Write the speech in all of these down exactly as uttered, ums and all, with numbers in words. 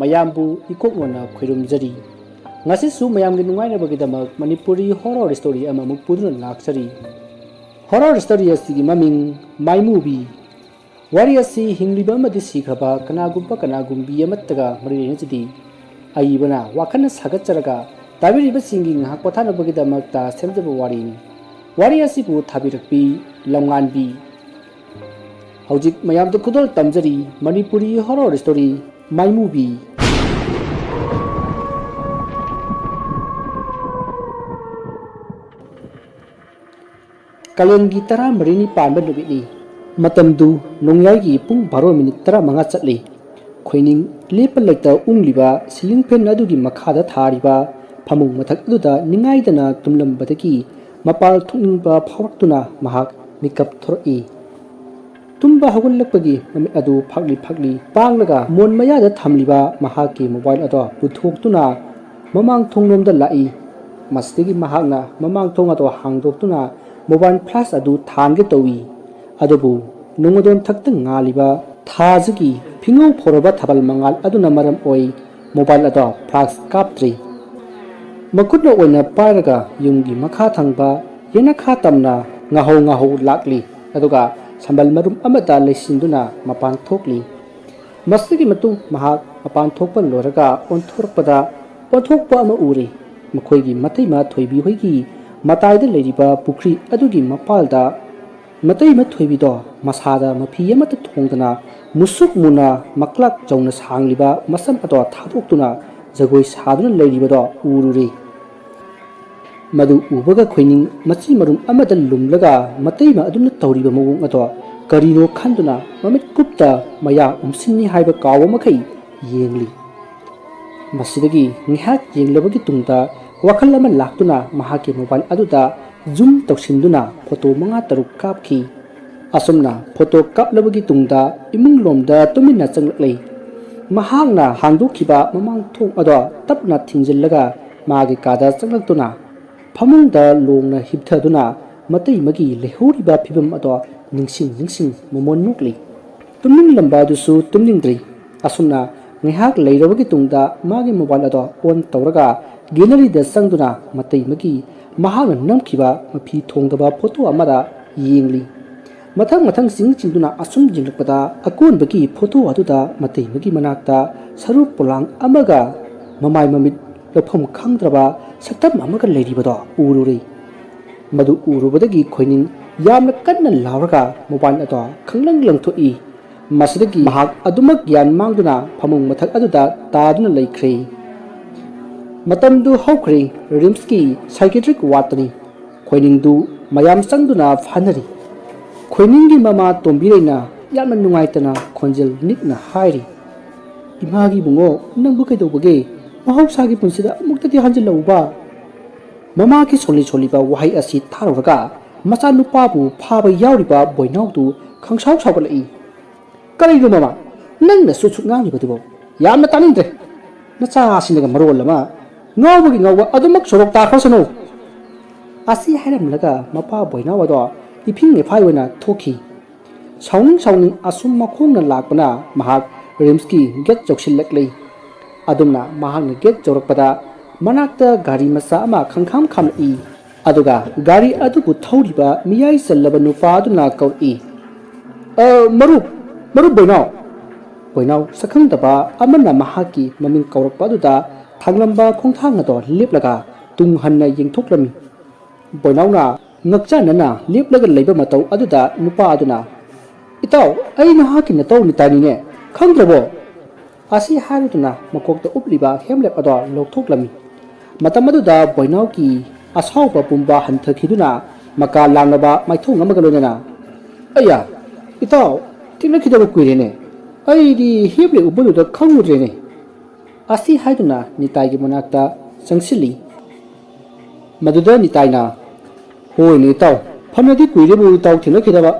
ꯃꯌꯥꯝꯕꯨ ꯏꯀꯣꯛ ꯅꯣꯟꯅ ꯈꯣꯏꯔꯨꯝꯖꯔꯤ꯫ ꯉꯁꯤꯁꯨ ꯃꯌꯥꯝꯒꯤ ꯅꯨꯡꯉꯥꯏꯅꯕꯒꯤꯗꯃꯛ ꯃꯅꯤꯄꯨꯔꯤ horror story ꯑꯃꯃꯨꯛ ꯄꯨꯗꯨꯅ ꯂꯥꯛꯆꯔꯤ꯫ Horror story ꯑꯁꯤꯒꯤ ꯃꯃꯤꯡ ꯃꯥꯏꯃꯨꯕꯤ꯫ ꯋꯥꯔꯤ ꯑꯁꯤ ꯍꯤꯡꯂꯤꯕ ꯑꯃꯗꯤ ꯁꯤꯈ꯭ꯔꯕ ꯀꯅꯥꯒꯨꯝꯕ ꯀꯅꯥꯒꯨꯝꯕꯤ ꯑꯃꯠꯇꯒ ꯃꯔꯤ ꯂꯩꯅꯖꯗꯦ꯫ ꯑꯏꯕꯅ ꯋꯥꯈꯜꯅ ꯁꯥꯒꯠꯆꯔꯒ ꯇꯥꯕꯤꯔꯤꯕꯁꯤꯡꯒꯤ ꯉꯥꯏꯍꯥꯛ ꯄꯣꯊꯥꯅꯕꯒꯤꯗꯃꯛꯇ ꯁꯦꯝꯖꯕ ꯋꯥꯔꯤꯅꯤ꯫ ꯋꯥꯔꯤ ꯑꯁꯤꯕꯨ ꯊꯥꯕꯤꯔꯛꯄꯤ ꯂꯝꯉꯥꯟꯕꯤ꯫ ꯍꯧꯖꯤꯛ ꯃꯌꯥꯝꯗ ꯈꯨꯗꯣꯜ ꯇꯝꯖꯔꯤ ꯃꯅꯤꯄꯨꯔꯤ horror story ꯃꯥꯏꯃꯨꯕꯤ꯫ ꯀꯥꯂꯦꯟꯒꯤ ꯇꯔꯥꯃꯔꯤꯅꯤ ꯄꯥꯟꯕ ꯅꯨꯃꯤꯠꯅꯤ꯫ ꯃꯇꯝꯗꯨ ꯅꯣꯡꯌꯥꯏꯒꯤ ꯄꯨꯡ ꯕꯥꯔꯣ ꯃꯤꯅꯤꯠ ꯇꯔꯥꯃꯉꯥ ꯆꯠꯂꯤ꯫ ꯈꯣꯏꯅꯤꯡ ꯂꯦꯞꯄ ꯂꯩꯇ ꯎꯪꯂꯤꯕ ceiling fan ꯑꯗꯨꯒꯤ ꯃꯈꯥꯗ ꯊꯥꯔꯤꯕ ꯐꯃꯨꯡ ꯃꯊꯛ ꯑꯗꯨꯗ ꯅꯤꯡꯉꯥꯏꯗꯅ ꯇꯨꯝꯂꯝꯕꯗꯒꯤ ꯃꯄꯥꯜ ꯊꯣꯛꯅꯤꯡꯕ ꯐꯥꯎꯔꯛꯇꯨꯅ ꯃꯍꯥꯛ ꯃꯤꯀꯞ ꯊꯣꯔꯛꯏ꯫ ꯇꯨꯝꯕ ꯍꯧꯒꯠꯂꯛꯄꯒꯤ ꯃꯃꯤꯠ ꯑꯗꯨ ꯐꯥꯛꯂꯤ ꯐꯥꯛꯂꯤ ꯄꯥꯡꯂꯒ ꯃꯣꯟ ꯃꯌꯥꯗ ꯊꯝꯂꯤꯕ ꯃꯍꯥꯛꯀꯤ mobile ꯑꯗꯣ ꯄꯨꯊꯣꯛꯇꯨꯅ ꯃꯃꯥꯡ ꯊꯣꯡꯂꯣꯝꯗ ꯂꯥꯛꯏ꯫ ꯃꯁꯤꯗꯒꯤ ꯃꯍꯥꯛꯅ ꯃꯃꯥꯡ ꯊꯣꯡ ꯑꯗꯣ ꯍꯥꯡꯗꯣꯛꯇꯨꯅ mobile flash ꯑꯗꯨ ꯊꯥꯟꯒꯦ ꯇꯧꯏ꯫ ꯑꯗꯨꯕꯨ ꯅꯣꯡꯃꯗꯣꯟ ꯊꯛꯇ ꯉꯥꯜꯂꯤꯕ ꯊꯥꯁꯤꯒꯤ ꯐꯤꯉꯧ ꯐꯧꯔꯕ ꯊꯥꯕꯜ ꯃꯉꯥꯜ ꯑꯗꯨꯅ ꯃꯔꯝ ꯑꯣꯏ mobile ꯑꯗꯣ flash ꯀꯥꯞꯇ꯭ꯔꯤ꯫ ꯃꯈꯨꯠꯅ ꯑꯣꯏꯅ ꯄꯥꯏꯔꯒ ꯌꯨꯝꯒꯤ ꯃꯈꯥ ꯊꯪꯕ ꯌꯦꯅꯈꯥ ꯇꯝꯅ ꯉꯥꯍꯧ ꯉꯥꯍꯧ ꯂꯥꯛꯂꯤ, ꯑꯗꯨꯒ ꯁꯝꯕꯜ ꯃꯔꯨꯝ ꯑꯃꯗ ꯂꯩꯁꯤꯟꯗꯨꯅ ꯃꯄꯥꯟ ꯊꯣꯛꯂꯤ꯫ ꯃꯁꯤꯒꯤ ꯃꯇꯨꯡ ꯃꯍꯥꯛ ꯃꯄꯥꯟ ꯊꯣꯛꯄ ꯂꯣꯏꯔꯒ ꯑꯣꯟꯊꯣꯔꯛꯄꯗ ꯑꯣꯟꯊꯣꯛꯄ ꯑꯃ ꯎꯔꯦ꯫ ꯃꯈꯣꯏꯒꯤ ꯃꯇꯩꯃ ꯊꯣꯏꯕꯤ ꯍꯣꯏꯒꯤ ꯃꯇꯥꯏꯗ ꯂꯩꯔꯤꯕ ꯄꯨꯈ꯭ꯔꯤ ꯑꯗꯨꯒꯤ ꯃꯄꯥꯜꯗ ꯃꯇꯩꯃ ꯊꯣꯏꯕꯤꯗꯣ ꯃꯁꯥꯗ ꯃꯐꯤ ꯑꯃꯠꯇ ꯊꯣꯡꯗꯅ ꯃꯨꯁꯨꯛ ꯃꯨꯅ ꯃꯀ꯭ꯂꯥꯛ ꯆꯥꯎꯅ ꯁꯥꯡꯂꯤꯕ ꯃꯁꯝ ꯑꯗꯣ ꯊꯥꯗꯣꯛꯇꯨꯅ ꯖꯒꯣꯏ ꯁꯥꯗꯨꯅ ꯂꯩꯔꯤꯕꯗꯣ ꯎꯔꯨꯔꯦ꯫ ꯃꯗꯨ ꯎꯕꯒ ꯈꯣꯏꯅꯤꯡ ꯃꯆꯤ ꯃꯔꯨꯝ ꯑꯃꯗ ꯂꯨꯝꯂꯒ ꯃꯇꯩꯃ ꯑꯗꯨꯅ ꯇꯧꯔꯤꯕ ꯃꯑꯣꯡ ꯑꯗꯣ ꯀꯔꯤꯅꯣ ꯈꯟꯗꯨꯅ ꯃꯃꯤꯠ ꯀꯨꯞꯇ ꯃꯌꯥ ꯎꯝꯁꯤꯟꯅꯤ ꯍꯥꯏꯕ ꯀꯥꯎꯕ ꯃꯈꯩ ꯌꯦꯡꯂꯤ꯫ ꯃꯁꯤꯗꯒꯤ ꯉꯥꯏꯍꯥꯛ ꯌꯦꯡꯂꯕꯒꯤ ꯇꯨꯡꯗ ꯋꯥꯈꯜ ꯑꯃ ꯂꯥꯛꯇꯨꯅ ꯃꯍꯥꯛꯀꯤ mobile ꯑꯗꯨꯗ zoom ꯇꯧꯁꯤꯟꯗꯨꯅ photo ꯃꯉꯥ ꯇꯔꯨꯛ ꯀꯥꯞꯈꯤ꯫ ꯑꯁꯨꯝꯅ photo ꯀꯥꯞꯂꯕꯒꯤ ꯇꯨꯡꯗ ꯏꯃꯨꯡ ꯂꯣꯝꯗ ꯇꯨꯃꯤꯟꯅ ꯆꯪꯂꯛꯂꯦ꯫ ꯃꯍꯥꯛꯅ ꯍꯥꯡꯗꯣꯛꯈꯤꯕ ꯃꯃꯥꯡ ꯊꯣꯡ ꯑꯗꯣ ꯇꯞꯅ ꯊꯤꯡꯖꯤꯜꯂꯒ ꯃꯥꯒꯤ ꯀꯥꯗ ꯆꯪꯂꯛꯇꯨꯅ ꯐꯃꯨꯡꯗ ꯂꯣꯡꯅ ꯍꯤꯞꯊꯗꯨꯅ ꯃꯇꯩꯃꯒꯤ ꯂꯩꯍꯧꯔꯤꯕ ꯐꯤꯕꯝ ꯑꯗꯣ ꯅꯤꯡꯁꯤꯡ ꯅꯤꯡꯁꯤꯡ ꯃꯃꯣꯟ ꯅꯣꯛꯂꯤ꯫ ꯇꯨꯝꯅꯤꯡꯂꯝꯕ ꯑꯗꯨꯁꯨ ꯇꯨꯝꯅꯤꯡꯗ꯭ꯔꯤ꯫ ꯑꯁꯨꯝꯅ ꯉꯥꯏꯍꯥꯛ ꯂꯩꯔꯕꯒꯤ ꯇꯨꯡꯗ ꯃꯥꯒꯤ ꯃꯣꯕꯥꯏꯜ ꯑꯗꯣ ꯑꯣꯟ ꯇꯧꯔꯒ ꯒꯦꯂꯔꯤꯗ ꯆꯪꯗꯨꯅ ꯃꯇꯩ ꯑꯃꯒꯤ ꯃꯍꯥꯛꯅ ꯅꯝꯈꯤꯕ ꯃꯐꯤ ꯊꯣꯡꯗꯕ ꯐꯣꯇꯣ ꯑꯃꯗ ꯌꯦꯡꯂꯤ꯫ ꯃꯊꯪ ꯃꯊꯪ ꯆꯤꯡ ꯆꯤꯡꯗꯨꯅ ꯑꯁꯨꯝ ꯌꯦꯡꯂꯛꯄꯗ ꯑꯀꯣꯟꯕꯒꯤ ꯐꯣꯇꯣ ꯑꯗꯨꯗ ꯃꯇꯩ ꯑꯃꯒꯤ ꯃꯅꯥꯛꯇ ꯁꯔꯨ ꯄꯣꯂꯥꯡ ꯑꯃꯒ ꯃꯃꯥꯏ ꯃꯃꯤꯠ ꯂꯧꯐꯝ ꯈꯪꯗ꯭ꯔꯕ ꯁꯛꯇꯝ ꯑꯃꯒ ꯂꯩꯔꯤꯕꯗꯣ ꯎꯔꯨꯔꯦ꯫ ꯃꯗꯨ ꯎꯔꯨꯕꯗꯒꯤ ꯈꯣꯏꯅꯤꯡ ꯌꯥꯝꯅ ꯀꯟꯅ ꯂꯥꯎꯔꯒ ꯃꯣꯕꯥꯏꯜ ꯑꯗꯣ ꯈꯪꯂꯪ ꯂꯪꯊꯣꯛꯏ꯫ ꯃꯁꯤꯗꯒꯤ ꯃꯍꯥꯛ ꯑꯗꯨꯃꯛ ꯒ꯭ꯌꯥꯟ ꯃꯥꯡꯗꯨꯅ ꯐꯃꯨꯡ ꯃꯊꯛ ꯑꯗꯨꯗ ꯇꯥꯗꯨꯅ ꯂꯩꯈ꯭ꯔꯦ꯫ ꯃꯇꯝꯗꯨ ꯍꯧꯈ꯭ꯔꯦ꯫ ꯔꯤꯝꯁꯀꯤ ꯁꯥꯏꯀꯦꯇ꯭ꯔꯤꯛ ꯋꯥꯔꯗꯇꯅꯤ꯫ ꯈꯣꯏꯅꯤꯡꯗꯨ ꯃꯌꯥꯝ ꯆꯪꯗꯨꯅ ꯐꯥꯅꯔꯤ꯫ ꯈꯣꯏꯅꯤꯡꯒꯤ ꯃꯃꯥ ꯇꯣꯝꯕꯤꯔꯩꯅ ꯌꯥꯝꯅ ꯅꯨꯡꯉꯥꯏꯇꯅ ꯈꯣꯟꯖꯦꯜ ꯅꯤꯛꯅ ꯍꯥꯏꯔꯤ, "ꯏꯃꯥꯒꯤ ꯏꯕꯨꯡꯉꯣ, ꯅꯪꯕꯨ ꯀꯩꯗꯧꯕꯒꯦ? ꯃꯍꯧꯁꯥꯒꯤ ꯄꯨꯟꯁꯤꯗ ꯑꯃꯨꯛꯇꯗꯤ ꯍꯟꯖꯤꯜꯂꯛꯎꯕ꯫" ꯃꯃꯥꯒꯤ ꯁꯣꯜꯂꯤ ꯁꯣꯜꯂꯤꯕ ꯋꯥꯍꯩ ꯑꯁꯤ ꯇꯥꯔꯨꯔꯒ ꯃꯆꯥꯅꯨꯄꯥꯕꯨ ꯐꯥꯕ ꯌꯥꯎꯔꯤꯕ ꯕꯣꯏꯅꯥꯎꯗꯨ ꯈꯪꯁꯥꯎ ꯁꯥꯎꯒꯠꯂꯛꯏ꯫ "ꯀꯔꯤꯅꯣ ꯃꯃꯥ, ꯅꯪꯅ ꯁꯨꯠ ꯁꯨꯠ ꯉꯥꯡꯂꯤꯕꯗꯨꯕꯣ? ꯌꯥꯝꯅ ꯇꯥꯅꯤꯡꯗ꯭ꯔꯦ꯫ ꯅꯆꯥꯁꯤꯡꯅꯒ ꯃꯔꯣꯜ ꯑꯃ ꯉꯥꯎꯕꯒꯤ ꯉꯥꯎꯕ ꯑꯗꯨꯃꯛ ꯁꯣꯔꯣꯛ ꯇꯥꯈ꯭ꯔꯁꯅꯨ꯫" ꯑꯁꯤ ꯍꯥꯏꯔꯝꯂꯒ ꯃꯄꯥ ꯕꯣꯏꯅꯥꯎ ꯑꯗꯣ ꯏꯐꯤꯡ ꯃꯤꯐꯥꯏ ꯑꯣꯏꯅ ꯊꯣꯛꯈꯤ꯫ ꯁꯥꯎꯅꯤꯡ ꯁꯥꯎꯅꯤꯡ ꯑꯁꯨꯝ ꯃꯈꯣꯡꯅ ꯂꯥꯛꯄꯅ ꯃꯍꯥꯛ ꯔꯤꯝꯁꯀꯤ ꯒꯦꯠ ꯌꯧꯁꯤꯜꯂꯛꯂꯤ꯫ ꯑꯗꯨꯝꯅ ꯃꯍꯥꯛꯅ ꯒꯦꯠ ꯌꯧꯔꯛꯄꯗ ꯃꯅꯥꯛꯇ ꯒꯥꯔꯤ ꯃꯆꯥ ꯑꯃ ꯈꯪꯈꯥꯝ ꯈꯥꯝꯂꯛꯏ꯫ ꯑꯗꯨꯒ ꯒꯥꯔꯤ ꯑꯗꯨꯕꯨ ꯊꯧꯔꯤꯕ ꯃꯤꯌꯥꯏ ꯆꯜꯂꯕ ꯅꯨꯄꯥ ꯑꯗꯨꯅ ꯀꯧꯔꯛꯏ, "ꯑ, ꯃꯔꯨꯞ, ꯃꯔꯨꯞ ꯕꯣꯏꯅꯥꯎ!" ꯕꯣꯏꯅꯥꯎ ꯁꯛꯈꯪꯗꯕ ꯑꯃꯅ ꯃꯍꯥꯛꯀꯤ ꯃꯃꯤꯡ ꯀꯧꯔꯛꯄ ꯑꯗꯨꯗ ꯊꯥꯡꯂꯝꯕ ꯈꯣꯡꯊꯥꯡ ꯑꯗꯣ ꯂꯦꯞꯂꯒ ꯇꯨꯡ ꯍꯟꯅ ꯌꯦꯡꯊꯣꯛꯂꯝꯃꯤ꯫ ꯕꯣꯏꯅꯥꯎꯅ ꯉꯛꯆꯥꯟꯅꯅ ꯂꯦꯞꯂꯒ ꯂꯩꯕ ꯃꯇꯧ ꯑꯗꯨꯗ ꯅꯨꯄꯥ ꯑꯗꯨꯅ, "ꯏꯇꯥꯎ, ꯑꯩ ꯅꯍꯥꯛꯀꯤ ꯅꯇꯥꯎ ꯅꯤꯇꯥꯏꯅꯤꯅꯦ, ꯈꯪꯗ꯭ꯔꯕꯣ?" ꯑꯁꯤ ꯍꯥꯏꯔꯗꯨꯅ ꯃꯀꯣꯛꯇ ꯎꯞꯂꯤꯕ ꯍꯦꯝꯂꯦꯠ ꯑꯗꯣ ꯂꯧꯊꯣꯛꯂꯝꯃꯤ꯫ ꯃꯇꯝ ꯑꯗꯨꯗ ꯕꯣꯏꯅꯥꯎꯒꯤ ꯑꯁꯥꯎꯕ ꯄꯨꯝꯕ ꯍꯟꯊꯈꯤꯗꯨꯅ ꯃꯀꯥ ꯂꯥꯡꯂꯕ ꯃꯥꯏꯊꯣꯡ ꯑꯃꯒ ꯂꯣꯏꯅꯅ, "ꯑꯌꯥ, ꯏꯇꯥꯎ, ꯊꯦꯡꯅꯈꯤꯗꯕ ꯀꯨꯏꯔꯦꯅꯦ꯫ ꯑꯩꯗꯤ ꯍꯦꯝꯂꯦꯠ ꯎꯞꯄꯗꯨꯗ ꯈꯪꯉꯨꯗ꯭ꯔꯦꯅꯦ꯫" ꯑꯁꯤ ꯍꯥꯏꯗꯨꯅ ꯅꯤꯇꯥꯏꯒꯤ ꯃꯅꯥꯛꯇ ꯆꯪꯁꯤꯜꯂꯤ꯫ ꯃꯗꯨꯗ ꯅꯤꯇꯥꯏꯅ, "ꯍꯣꯏꯅꯦ ꯏꯇꯥꯎ, ꯐꯅꯗꯤ ꯀꯨꯏꯔꯦꯕꯨ ꯏꯇꯥꯎ ꯊꯦꯡꯅꯈꯤꯗꯕ꯫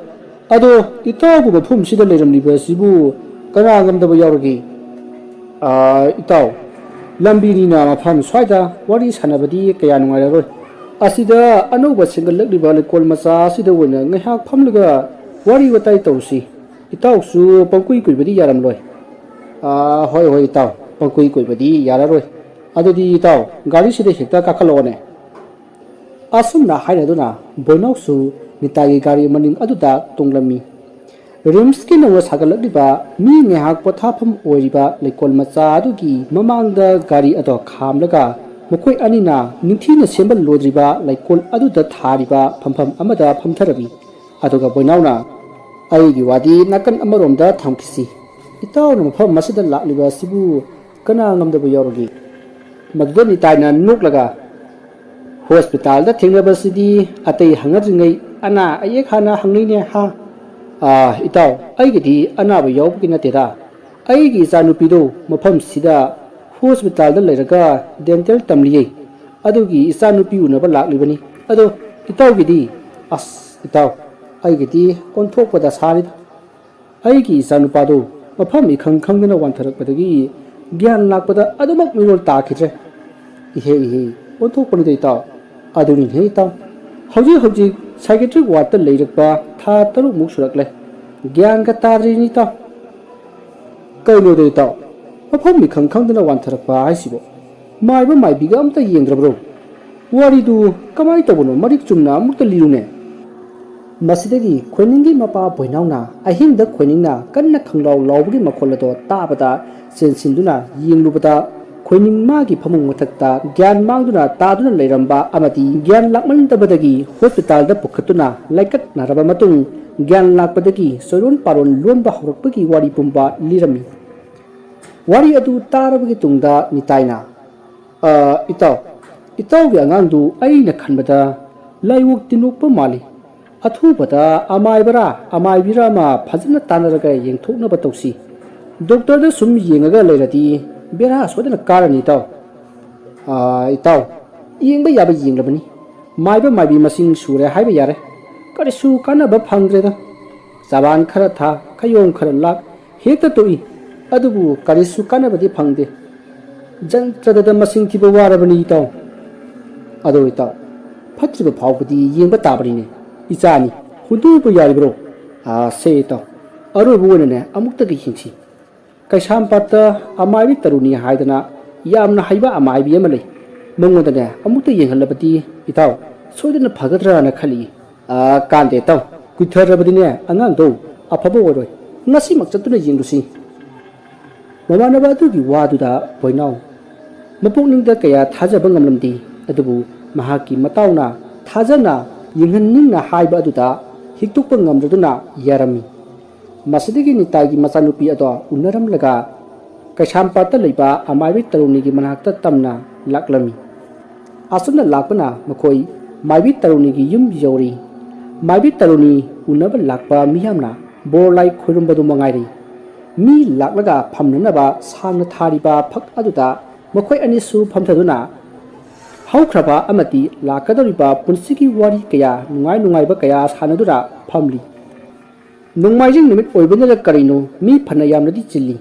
ꯑꯗꯣ ꯏꯇꯥꯎꯕꯨ ꯃꯐꯝꯁꯤꯗ ꯂꯩꯔꯝꯂꯤꯕ ꯑꯁꯤꯕꯨ ꯀꯅꯥ ꯉꯝꯗꯕ ꯌꯥꯎꯔꯒꯦ?" "ꯑꯥ, ꯏꯇꯥꯎ, ꯂꯝꯕꯤꯅꯤꯅ ꯃꯐꯝ ꯁ꯭ꯋꯥꯏꯗ ꯋꯥꯔꯤ ꯁꯥꯟꯅꯕꯗꯤ ꯀꯌꯥ ꯅꯨꯡꯉꯥꯏꯔꯔꯣꯏ꯫ ꯑꯁꯤꯗ ꯑꯅꯧꯕ ꯁꯦꯝꯒꯠꯂꯛꯂꯤꯕ ꯂꯩꯀꯣꯜ ꯃꯆꯥ ꯑꯁꯤꯗ ꯑꯣꯏꯅ ꯉꯥꯏꯍꯥꯛ ꯐꯝꯂꯒ ꯋꯥꯔꯤ ꯋꯥꯇꯥꯏ ꯇꯧꯁꯤ꯫ ꯏꯇꯥꯎꯁꯨ ꯄꯪꯀꯨꯏ ꯀꯨꯏꯕꯗꯤ ꯌꯥꯔꯝꯂꯣꯏ꯫" ꯑꯥ, ꯍꯣꯏ, ꯍꯣꯏ, ꯏꯇꯥꯎ꯫ ꯄꯪꯀꯨꯏ ꯀꯨꯏꯕꯗꯤ ꯌꯥꯔꯔꯣꯏ꯫ ꯑꯗꯨꯗꯤ ꯏꯇꯥꯎ, ꯒꯥꯔꯤꯁꯤꯗ ꯍꯦꯛꯇ ꯀꯥꯈꯠꯂꯛꯑꯣꯅꯦ꯫ ꯑꯁꯨꯝꯅ ꯍꯥꯏꯅꯗꯨꯅ ꯕꯣꯏꯅꯥꯎꯁꯨ ꯅꯤꯇꯥꯏꯒꯤ ꯒꯥꯔꯤ ꯃꯅꯤꯡ ꯑꯗꯨꯗ ꯇꯣꯡꯂꯝꯃꯤ꯫ ꯔꯤꯝꯁꯀꯤ ꯅꯧꯅ ꯁꯥꯒꯠꯂꯛꯂꯤꯕ ꯃꯤ ꯉꯥꯏꯍꯥꯛ ꯄꯣꯊꯥꯐꯝ ꯑꯣꯏꯔꯤꯕ ꯂꯩꯀꯣꯜ ꯃꯆꯥ ꯑꯗꯨꯒꯤ ꯃꯃꯥꯡꯗ ꯒꯥꯔꯤ ꯑꯗꯣ ꯈꯥꯝꯂꯒ ꯃꯈꯣꯏ ꯑꯅꯤꯅ ꯅꯤꯡꯊꯤꯅ ꯁꯦꯝꯕ ꯂꯣꯏꯗ꯭ꯔꯤꯕ ꯂꯩꯀꯣꯜ ꯑꯗꯨꯗ ꯊꯥꯔꯤꯕ ꯐꯝꯐꯝ ꯑꯃꯗ ꯐꯝꯊꯔꯝꯃꯤ꯫ ꯑꯗꯨꯒ ꯕꯣꯏꯅꯥꯎꯅ, "ꯑꯩꯒꯤ ꯋꯥꯗꯤ ꯅꯥꯀꯟ ꯑꯃꯔꯣꯝꯗ ꯊꯝꯈꯤꯁꯤ꯫ ꯏꯇꯥꯎꯅ ꯃꯐꯝ ꯑꯁꯤꯗ ꯂꯥꯛꯂꯤꯕ ꯑꯁꯤꯕꯨ ꯀꯅꯥ ꯉꯝꯗꯕ ꯌꯥꯎꯔꯒꯦ?" ꯃꯗꯨꯗ ꯅꯤꯇꯥꯏꯅ ꯅꯣꯛꯂꯒ, "ꯍꯣꯁꯄꯤꯇꯥꯜꯗ ꯊꯦꯡꯅꯕꯁꯤꯗꯤ ꯑꯇꯩ ꯍꯪꯅꯗ꯭ꯔꯤꯉꯩ ꯑꯅꯥ ꯑꯌꯦꯛ ꯍꯥꯟꯅ ꯍꯪꯅꯩꯅꯦ ꯍꯥ?" "ꯑꯥ, ꯏꯇꯥꯎ, ꯑꯩꯒꯤꯗꯤ ꯑꯅꯥꯕ ꯌꯥꯎꯕꯒꯤ ꯅꯠꯇꯦꯗ꯫ ꯑꯩꯒꯤ ꯏꯆꯥꯅꯨꯄꯤꯗꯣ ꯃꯐꯝꯁꯤꯗ ꯍꯣꯁꯄꯤꯇꯥꯜꯗ ꯂꯩꯔꯒ ꯗꯦꯟꯇꯦꯜ ꯇꯝꯂꯤꯌꯦ꯫ ꯑꯗꯨꯒꯤ ꯏꯆꯥꯅꯨꯄꯤ ꯎꯅꯕ ꯂꯥꯛꯂꯤꯕꯅꯤ꯫ ꯑꯗꯣ ꯏꯇꯥꯎꯒꯤꯗꯤ?" "ꯑꯁ, ꯏꯇꯥꯎ, ꯑꯩꯒꯤꯗꯤ ꯑꯣꯟꯊꯣꯛꯄꯗ ꯁꯥꯔꯤꯗ꯫ ꯑꯩꯒꯤ ꯏꯆꯥꯅꯨꯄꯥꯗꯨ ꯃꯐꯝ ꯏꯈꯪ ꯈꯪꯗꯅ ꯋꯥꯟꯊꯔꯛꯄꯗꯒꯤ ꯒ꯭ꯌꯥꯟ ꯂꯥꯛꯄꯗ ꯑꯗꯨꯃꯛ ꯃꯤꯔꯣꯜ ꯇꯥꯈꯤꯗ꯭ꯔꯦ꯫ ꯏꯍꯦ, ꯏꯍꯦ, ꯑꯣꯟꯊꯣꯛꯄꯅꯤꯗ ꯏꯇꯥꯎ꯫ ꯑꯗꯨꯅꯤꯅꯦ ꯏꯇꯥꯎ, ꯍꯧꯖꯤꯛ ꯍꯧꯖꯤꯛ psychiatric ward ꯇ ꯂꯩꯔꯛꯄ ꯊꯥ ꯇꯔꯨꯛꯃꯨꯛ ꯁꯨꯔꯛꯂꯦ꯫ ꯒ꯭ꯌꯥꯟꯒ ꯇꯥꯗ꯭ꯔꯤꯅꯤ ꯏꯇꯥꯎ꯫" "ꯀꯩꯅꯣꯗ ꯏꯇꯥꯎ, ꯃꯐꯝ ꯏꯈꯪ ꯈꯪꯗꯅ ꯋꯥꯟꯊꯔꯛꯄ ꯍꯥꯏꯁꯤꯕꯣ? ꯃꯥꯏꯕ ꯃꯥꯏꯕꯤꯒ ꯑꯝꯇ ꯌꯦꯡꯗ꯭ꯔꯕ꯭ꯔꯣ? ꯋꯥꯔꯤꯗꯨ ꯀꯃꯥꯏ ꯇꯧꯕꯅꯣ? ꯃꯔꯤꯛ ꯆꯨꯝꯅ ꯑꯃꯨꯛꯇ ꯂꯤꯌꯨꯅꯦ꯫" ꯃꯁꯤꯗꯒꯤ ꯈꯣꯏꯅꯤꯡꯒꯤ ꯃꯄꯥ ꯕꯣꯏꯅꯥꯎꯅ ꯑꯍꯤꯡꯗ ꯈꯣꯏꯅꯤꯡꯅ ꯀꯟꯅ ꯈꯪꯂꯥꯎ ꯂꯥꯎꯕꯒꯤ ꯃꯈꯣꯜ ꯑꯗꯣ ꯇꯥꯕꯗ ꯆꯦꯟꯁꯤꯟꯗꯨꯅ ꯌꯦꯡꯂꯨꯕꯗ, ꯈꯣꯏꯅꯤꯡ ꯃꯥꯒꯤ ꯐꯃꯨꯡ ꯃꯊꯛꯇ ꯒ꯭ꯌꯥꯟ ꯃꯥꯡꯗꯨꯅ ꯇꯥꯗꯨꯅ ꯂꯩꯔꯝꯕ ꯑꯃꯗꯤ ꯒ꯭ꯌꯥꯟ ꯂꯥꯛꯃꯟꯗꯕꯗꯒꯤ ꯍꯣꯁꯄꯤꯇꯥꯜꯗ ꯄꯨꯈꯠꯇꯨꯅ ꯂꯥꯏꯀꯠꯅꯔꯕ ꯃꯇꯨꯡ, ꯒ꯭ꯌꯥꯟ ꯂꯥꯛꯄꯗꯒꯤ ꯆꯣꯏꯔꯣꯟ ꯄꯥꯔꯣꯟ ꯂꯣꯟꯕ ꯍꯧꯔꯛꯄꯒꯤ ꯋꯥꯔꯤ ꯄꯨꯝꯕ ꯂꯤꯔꯝꯃꯤ꯫ ꯋꯥꯔꯤ ꯑꯗꯨ ꯇꯥꯔꯕꯒꯤ ꯇꯨꯡꯗ ꯅꯤꯇꯥꯏꯅ, "ꯑ, ꯏꯇꯥꯎ, ꯏꯇꯥꯎꯒꯤ ꯑꯉꯥꯡꯗꯨ ꯑꯩꯅ ꯈꯟꯕꯗ ꯂꯥꯏꯑꯣꯡ ꯇꯤꯟꯑꯣꯛꯄ ꯃꯥꯜꯂꯤ꯫ ꯑꯊꯨꯕꯗ ꯑꯃꯥꯏꯕꯔꯥ ꯑꯃꯥꯏꯕꯤꯔꯥ ꯑꯃ ꯐꯖꯅ ꯇꯥꯟꯅꯔꯒ ꯌꯦꯡꯊꯣꯛꯅꯕ ꯇꯧꯁꯤ꯫ ꯗꯣꯛꯇꯔꯗ ꯁꯨꯝ ꯌꯦꯡꯉꯒ ꯂꯩꯔꯗꯤ ꯕꯦꯔꯥ ꯁꯣꯏꯗꯅ ꯀꯥꯔꯅꯤ ꯏꯇꯥꯎ꯫" "ꯑ, ꯏꯇꯥꯎ, ꯌꯦꯡꯕ ꯌꯥꯕ ꯌꯦꯡꯂꯕꯅꯤ꯫ ꯃꯥꯏꯕ ꯃꯥꯏꯕꯤ ꯃꯁꯤꯡ ꯁꯨꯔꯦ ꯍꯥꯏꯕ ꯌꯥꯔꯦ꯫ ꯀꯔꯤꯁꯨ ꯀꯥꯟꯅꯕ ꯐꯪꯗ꯭ꯔꯦꯗ꯫ ꯆꯕꯥꯟ ꯈꯔ ꯊꯥ, ꯈꯌꯣꯝ ꯈꯔ ꯂꯥꯛ, ꯍꯦꯛꯇ ꯇꯣꯛꯏ꯫ ꯑꯗꯨꯕꯨ ꯀꯔꯤꯁꯨ ꯀꯥꯟꯅꯕꯗꯤ ꯐꯪꯗꯦ꯫ ꯖꯟꯇ꯭ꯔꯗꯗ ꯃꯁꯤꯡ ꯊꯤꯕ ꯋꯥꯔꯕꯅꯤ ꯏꯇꯥꯎ꯫" "ꯑꯗꯣ ꯏꯇꯥꯎ, ꯐꯠꯇ꯭ꯔꯤꯕ ꯐꯥꯎꯕꯗꯤ ꯌꯦꯡꯕ ꯇꯥꯕꯅꯤꯅꯦ꯫ ꯏꯆꯥꯅꯤ, ꯍꯨꯟꯗꯣꯛꯄ ꯌꯥꯔꯤꯕ꯭ꯔꯣ?" "ꯑꯥ, ꯁꯦ ꯏꯇꯥꯎ, ꯑꯔꯣꯏꯕ ꯑꯣꯏꯅꯅꯦ ꯑꯃꯨꯛꯇꯒ ꯌꯦꯡꯁꯤ꯫" ꯀꯩꯁꯥꯝꯄꯥꯠꯇ ꯑꯃꯥꯏꯕꯤ ꯇꯔꯨꯅꯤ ꯍꯥꯏꯗꯅ ꯌꯥꯝꯅ ꯍꯩꯕ ꯑꯃꯥꯏꯕꯤ ꯑꯃ ꯂꯩ꯫ ꯃꯉꯣꯟꯗꯅꯦ ꯑꯃꯨꯛꯇ ꯌꯦꯡꯍꯜꯂꯕꯗꯤ ꯏꯇꯥꯎ ꯁꯣꯏꯗꯅ ꯐꯒꯗ꯭ꯔꯥꯅ ꯈꯜꯂꯤ꯫ ꯑ, ꯀꯥꯟꯗꯦ ꯏꯇꯥꯎ, ꯀꯨꯏꯊꯔꯕꯗꯤꯅꯦ ꯑꯉꯥꯡꯗꯣ ꯑꯐꯕ ꯑꯣꯏꯔꯣꯏ꯫ ꯉꯁꯤꯃꯛ ꯆꯠꯇꯨꯅ ꯌꯦꯡꯂꯨꯁꯤ꯫ ꯃꯃꯥꯟꯅꯕ ꯑꯗꯨꯒꯤ ꯋꯥꯗꯨꯗ ꯕꯣꯏꯅꯥꯎ ꯃꯄꯨꯛꯅꯤꯡꯗ ꯀꯌꯥ ꯊꯥꯖꯕ ꯉꯝꯂꯝꯗꯦ꯫ ꯑꯗꯨꯕꯨ ꯃꯍꯥꯛꯀꯤ ꯃꯇꯥꯎꯅ ꯊꯥꯖꯅ ꯌꯦꯡꯍꯟꯅꯤꯡꯅ ꯍꯥꯏꯕ ꯑꯗꯨꯗ ꯍꯤꯛꯇꯣꯛꯄ ꯉꯝꯗꯗꯨꯅ ꯌꯥꯔꯝꯃꯤ꯫ ꯃꯁꯤꯗꯒꯤ ꯅꯤꯇꯥꯏꯒꯤ ꯃꯆꯥꯅꯨꯄꯤ ꯑꯗꯣ ꯎꯅꯔꯝꯂꯒ ꯀꯩꯁꯥꯝꯄꯥꯠꯇ ꯂꯩꯕ ꯑꯃꯥꯏꯕꯤ ꯇꯔꯨꯅꯤꯒꯤ ꯃꯅꯥꯛꯇ ꯇꯝꯅ ꯂꯥꯛꯂꯝꯃꯤ꯫ ꯑꯁꯨꯝꯅ ꯂꯥꯛꯄꯅ ꯃꯈꯣꯏ ꯃꯥꯏꯕꯤ ꯇꯔꯨꯅꯤꯒꯤ ꯌꯨꯝ ꯌꯧꯔꯤ꯫ ꯃꯥꯏꯕꯤ ꯇꯔꯨꯅꯤ ꯎꯅꯕ ꯂꯥꯛꯄ ꯃꯤꯌꯥꯝꯅ ꯕꯣꯔ ꯂꯥꯏ ꯈꯣꯏꯔꯨꯝꯕꯗꯨ ꯃꯉꯥꯏꯔꯦ꯫ ꯃꯤ ꯂꯥꯛꯂꯒ ꯐꯝꯅꯅꯕ ꯁꯥꯡꯅ ꯊꯥꯔꯤꯕ ꯐꯛ ꯑꯗꯨꯗ ꯃꯈꯣꯏ ꯑꯅꯤꯁꯨ ꯐꯝꯊꯗꯨꯅ ꯍꯧꯈ꯭ꯔꯕ ꯑꯃꯗꯤ ꯂꯥꯛꯀꯗꯧꯔꯤꯕ ꯄꯨꯟꯁꯤꯒꯤ ꯋꯥꯔꯤ ꯀꯌꯥ, ꯅꯨꯡꯉꯥꯏ ꯅꯨꯡꯉꯥꯏꯕ ꯀꯌꯥ ꯁꯥꯟꯅꯗꯨꯅ ꯐꯝꯂꯤ꯫ ꯅꯣꯡꯃꯥꯏꯖꯤꯡ ꯅꯨꯃꯤꯠ ꯑꯣꯏꯕꯅꯔ ꯀꯔꯤꯅꯣ, ꯃꯤ ꯐꯅ ꯌꯥꯝꯅꯗꯤ ꯆꯤꯜꯂꯤ꯫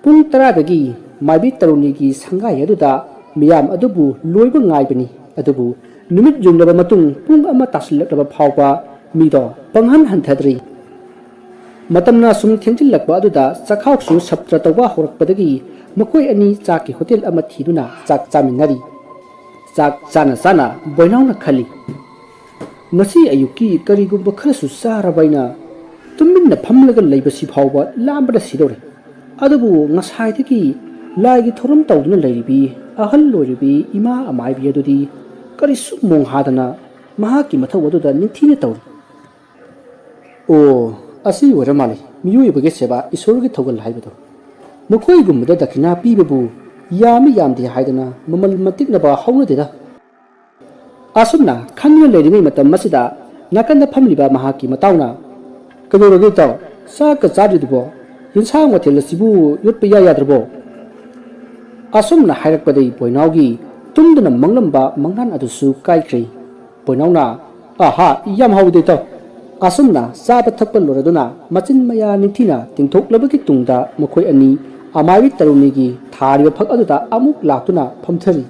ꯄꯨꯡ ꯇꯔꯥꯗꯒꯤ ꯃꯥꯏꯕꯤ ꯇꯔꯨꯅꯤꯒꯤ ꯁꯪꯒꯥꯏ ꯑꯗꯨꯗ ꯃꯤꯌꯥꯝ ꯑꯗꯨꯕꯨ ꯂꯣꯏꯕ ꯉꯥꯏꯕꯅꯤ꯫ ꯑꯗꯨꯕꯨ ꯅꯨꯃꯤꯠ ꯌꯨꯡꯂꯕ ꯃꯇꯨꯡ ꯄꯨꯡ ꯑꯃ ꯇꯥꯁꯤꯜꯂꯛꯂꯕ ꯐꯥꯎꯕ ꯃꯤꯗꯣ ꯄꯪꯍꯟ ꯍꯟꯊꯗ꯭ꯔꯤ꯫ ꯃꯇꯝꯅ ꯁꯨꯝ ꯊꯦꯡꯖꯤꯜꯂꯛꯄ ꯑꯗꯨꯗ ꯆꯥꯛꯈꯥꯎꯁꯨ ꯁꯞꯇ꯭ꯔ ꯇꯧꯕ ꯍꯧꯔꯛꯄꯗꯒꯤ ꯃꯈꯣꯏ ꯑꯅꯤ ꯆꯥꯛꯀꯤ ꯍꯣꯇꯦꯜ ꯑꯃ ꯊꯤꯗꯨꯅ ꯆꯥꯛ ꯆꯥꯃꯤꯟꯅꯔꯤ꯫ ꯆꯥꯛ ꯆꯥꯅ ꯆꯥꯅ ꯕꯣꯏꯅꯥꯎꯅ ꯈꯜꯂꯤ, "ꯉꯁꯤ ꯑꯌꯨꯛꯀꯤ ꯀꯔꯤꯒꯨꯝꯕ ꯈꯔꯁꯨ ꯆꯥꯔꯕ ꯑꯩꯅ ꯇꯨꯃꯤꯟꯅ ꯐꯝꯂꯒ ꯂꯩꯕꯁꯤ ꯐꯥꯎꯕ ꯂꯥꯝꯕꯅ ꯁꯤꯗꯧꯔꯦ꯫ ꯑꯗꯨꯕꯨ ꯉꯁꯥꯏꯗꯒꯤ ꯂꯥꯏꯒꯤ ꯊꯧꯔꯝ ꯇꯧꯗꯨꯅ ꯂꯩꯔꯤꯕꯤ ꯑꯍꯜ ꯑꯣꯏꯔꯤꯕꯤ ꯏꯃꯥ ꯑꯃꯥꯏꯕꯤ ꯑꯗꯨꯗꯤ ꯀꯔꯤꯁꯨ ꯃꯣꯡ ꯍꯥꯗꯅ ꯃꯍꯥꯛꯀꯤ ꯃꯊꯧ ꯑꯗꯨꯗ ꯅꯤꯡꯊꯤꯅ ꯇꯧꯔꯤ꯫ ꯑꯣ, ꯑꯁꯤ ꯑꯣꯏꯔ ꯃꯥꯜꯂꯤ ꯃꯤꯑꯣꯏꯕꯒꯤ ꯁꯦꯕꯥ ꯏꯁꯣꯔꯒꯤ ꯊꯧꯒꯜ ꯍꯥꯏꯕꯗꯣ꯫ ꯃꯈꯣꯏꯒꯨꯝꯕꯗ ꯗꯈꯤꯅꯥ ꯄꯤꯕꯕꯨ ꯌꯥꯝꯃꯤ ꯌꯥꯝꯗꯦ ꯍꯥꯏꯗꯅ ꯃꯃꯜ ꯃꯟꯇꯤꯛꯅꯕ ꯍꯧꯅꯗꯦꯗ꯫" ꯑꯁꯨꯝꯅ ꯈꯟꯗꯨꯅ ꯂꯩꯔꯤꯉꯩ ꯃꯇꯝ ꯑꯁꯤꯗ ꯅꯥꯀꯟꯗ ꯐꯝꯂꯤꯕ ꯃꯍꯥꯛꯀꯤ ꯃꯇꯥꯎꯅ, "ꯀꯩꯗꯧꯔꯒꯦ ꯏꯇꯥꯎ? ꯆꯥꯛꯀ ꯆꯥꯗ꯭ꯔꯤꯗꯨꯕꯣ? ꯌꯦꯟꯁꯥꯡ ꯃꯊꯦꯜ ꯑꯁꯤꯕꯨ ꯌꯣꯠꯄ ꯏꯌꯥ ꯌꯥꯗ꯭ꯔꯕꯣ?" ꯑꯁꯨꯝꯅ ꯍꯥꯏꯔꯛꯄꯗꯩ ꯕꯣꯏꯅꯥꯎꯒꯤ ꯇꯨꯝꯗꯨꯅ ꯃꯪꯂꯝꯕ ꯃꯪꯂꯥꯟ ꯑꯗꯨꯁꯨ ꯀꯥꯏꯈ꯭ꯔꯦ꯫ ꯕꯣꯏꯅꯥꯎꯅ, "ꯑꯍꯥ, ꯌꯥꯝ ꯍꯥꯎꯋꯤꯗ ꯏꯇꯥꯎ꯫" ꯑꯁꯨꯝꯅ ꯆꯥꯕ ꯊꯛꯄ ꯂꯣꯏꯔꯗꯨꯅ ꯃꯆꯤꯟ ꯃꯌꯥ ꯅꯤꯡꯊꯤꯅ ꯇꯤꯡꯊꯣꯛꯂꯕꯒꯤ ꯇꯨꯡꯗ ꯃꯈꯣꯏ ꯑꯅꯤ ꯑꯃꯥꯏꯕꯤ ꯇꯔꯨꯅꯤꯒꯤ ꯊꯥꯔꯤꯕ ꯐꯛ ꯑꯗꯨꯗ ꯑꯃꯨꯛ ꯂꯥꯛꯇꯨꯅ ꯐꯝꯊꯔꯤ꯫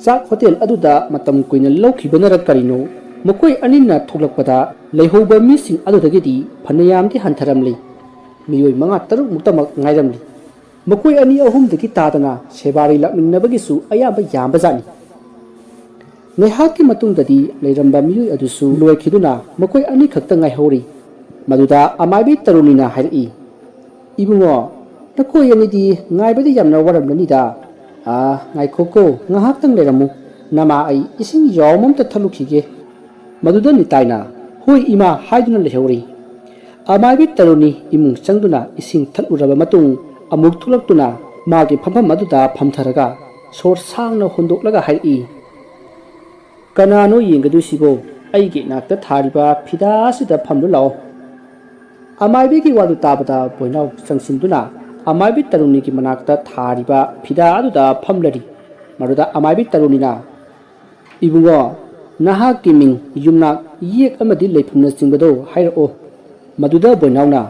ꯆꯥꯛ ꯍꯣꯇꯦꯜ ꯑꯗꯨꯗ ꯃꯇꯝ ꯀꯨꯏꯅ ꯂꯧꯈꯤꯕꯅꯔ ꯀꯔꯤꯅꯣ, ꯃꯈꯣꯏ ꯑꯅꯤꯅ ꯊꯣꯛꯂꯛꯄꯗ ꯂꯩꯍꯧꯕ ꯃꯤꯁꯤꯡ ꯑꯗꯨꯗꯒꯤꯗꯤ ꯐꯅꯌꯥꯝꯗꯤ ꯍꯟꯊꯔꯝꯂꯤ꯫ ꯃꯤꯑꯣꯏ ꯃꯉꯥ ꯇꯔꯨꯛ ꯃꯨꯛꯇꯃꯛ ꯉꯥꯏꯔꯝꯂꯤ꯫ ꯃꯈꯣꯏ ꯑꯅꯤ ꯑꯍꯨꯝꯗꯒꯤ ꯇꯥꯗꯅ ꯁꯦꯕꯥꯔꯤ ꯂꯥꯛꯃꯤꯟꯅꯕꯒꯤꯁꯨ ꯑꯌꯥꯝꯕ ꯌꯥꯝꯕꯖꯥꯠꯅꯤ꯫ ꯉꯥꯏꯍꯥꯛꯀꯤ ꯃꯇꯨꯡꯗꯗꯤ ꯂꯩꯔꯝꯕ ꯃꯤꯑꯣꯏ ꯑꯗꯨꯁꯨ ꯂꯣꯏꯈꯤꯗꯨꯅ ꯃꯈꯣꯏ ꯑꯅꯤꯈꯛꯇ ꯉꯥꯏꯍꯧꯔꯤ꯫ ꯃꯗꯨꯗ ꯑꯃꯥꯏꯕꯤ ꯇꯔꯨꯅꯤꯅ ꯍꯥꯏꯔꯛꯏ, "ꯏꯕꯨꯡꯉꯣ, ꯅꯈꯣꯏ ꯑꯅꯤꯗꯤ ꯉꯥꯏꯕꯗ ꯌꯥꯝꯅ ꯋꯥꯔꯝꯂꯅꯤꯗ꯫ ꯑꯥ, ꯉꯥꯏꯈꯣꯀꯣ, ꯉꯥꯏꯍꯥꯛꯇꯪ ꯂꯩꯔꯝꯃꯨ꯫ ꯅꯃꯥ ꯑꯩ ꯏꯁꯤꯡ ꯌꯥꯎꯝ ꯑꯝꯇ ꯊꯛꯂꯨꯈꯤꯒꯦ꯫" ꯃꯗꯨꯗ ꯅꯤꯇꯥꯏꯅ, "ꯍꯣꯏ ꯏꯃꯥ" ꯍꯥꯏꯗꯨꯅ ꯂꯩꯍꯧꯔꯤ꯫ ꯑꯃꯥꯏꯕꯤ ꯇꯔꯨꯅꯤ ꯏꯃꯨꯡ ꯆꯪꯗꯨꯅ ꯏꯁꯤꯡ ꯊꯛꯂꯨꯔꯕ ꯃꯇꯨꯡ ꯑꯃꯨꯛ ꯊꯣꯛꯂꯛꯇꯨꯅ ꯃꯥꯒꯤ ꯐꯝꯐꯝ ꯑꯗꯨꯗ ꯐꯝꯊꯔꯒ ꯁꯣꯔ ꯁꯥꯡꯅ ꯍꯣꯟꯗꯣꯛꯂꯒ ꯍꯥꯏꯔꯛꯏ, "ꯀꯅꯥꯅꯣ ꯌꯦꯡꯒꯗꯣꯏꯁꯤꯕꯣ? ꯑꯩꯒꯤ ꯏꯅꯥꯛꯇ ꯊꯥꯔꯤꯕ ꯐꯤꯗꯥ ꯑꯁꯤꯗ ꯐꯝꯂꯨ ꯂꯥꯛꯑꯣ꯫" ꯑꯃꯥꯏꯕꯤꯒꯤ ꯋꯥꯗꯨ ꯇꯥꯕꯗ ꯕꯣꯏꯅꯥꯎ ꯆꯪꯁꯤꯟꯗꯨꯅ ꯑꯃꯥꯏꯕꯤ ꯇꯔꯨꯅꯤꯒꯤ ꯃꯅꯥꯛꯇ ꯊꯥꯔꯤꯕ ꯐꯤꯗꯥ ꯑꯗꯨꯗ ꯐꯝꯂꯔꯤ꯫ ꯃꯗꯨꯗ ꯑꯃꯥꯏꯕꯤ ꯇꯔꯨꯅꯤꯅ, "ꯏꯕꯨꯡꯉꯣ, ꯅꯍꯥꯛꯀꯤ ꯃꯤꯡ, ꯌꯨꯝꯅꯥꯛ, ꯌꯦꯛ ꯑꯃꯗꯤ ꯂꯩꯐꯝꯅꯆꯤꯡꯕꯗꯣ ꯍꯥꯏꯔꯛꯑꯣ꯫" ꯃꯗꯨꯗ ꯕꯣꯏꯅꯥꯎꯅ,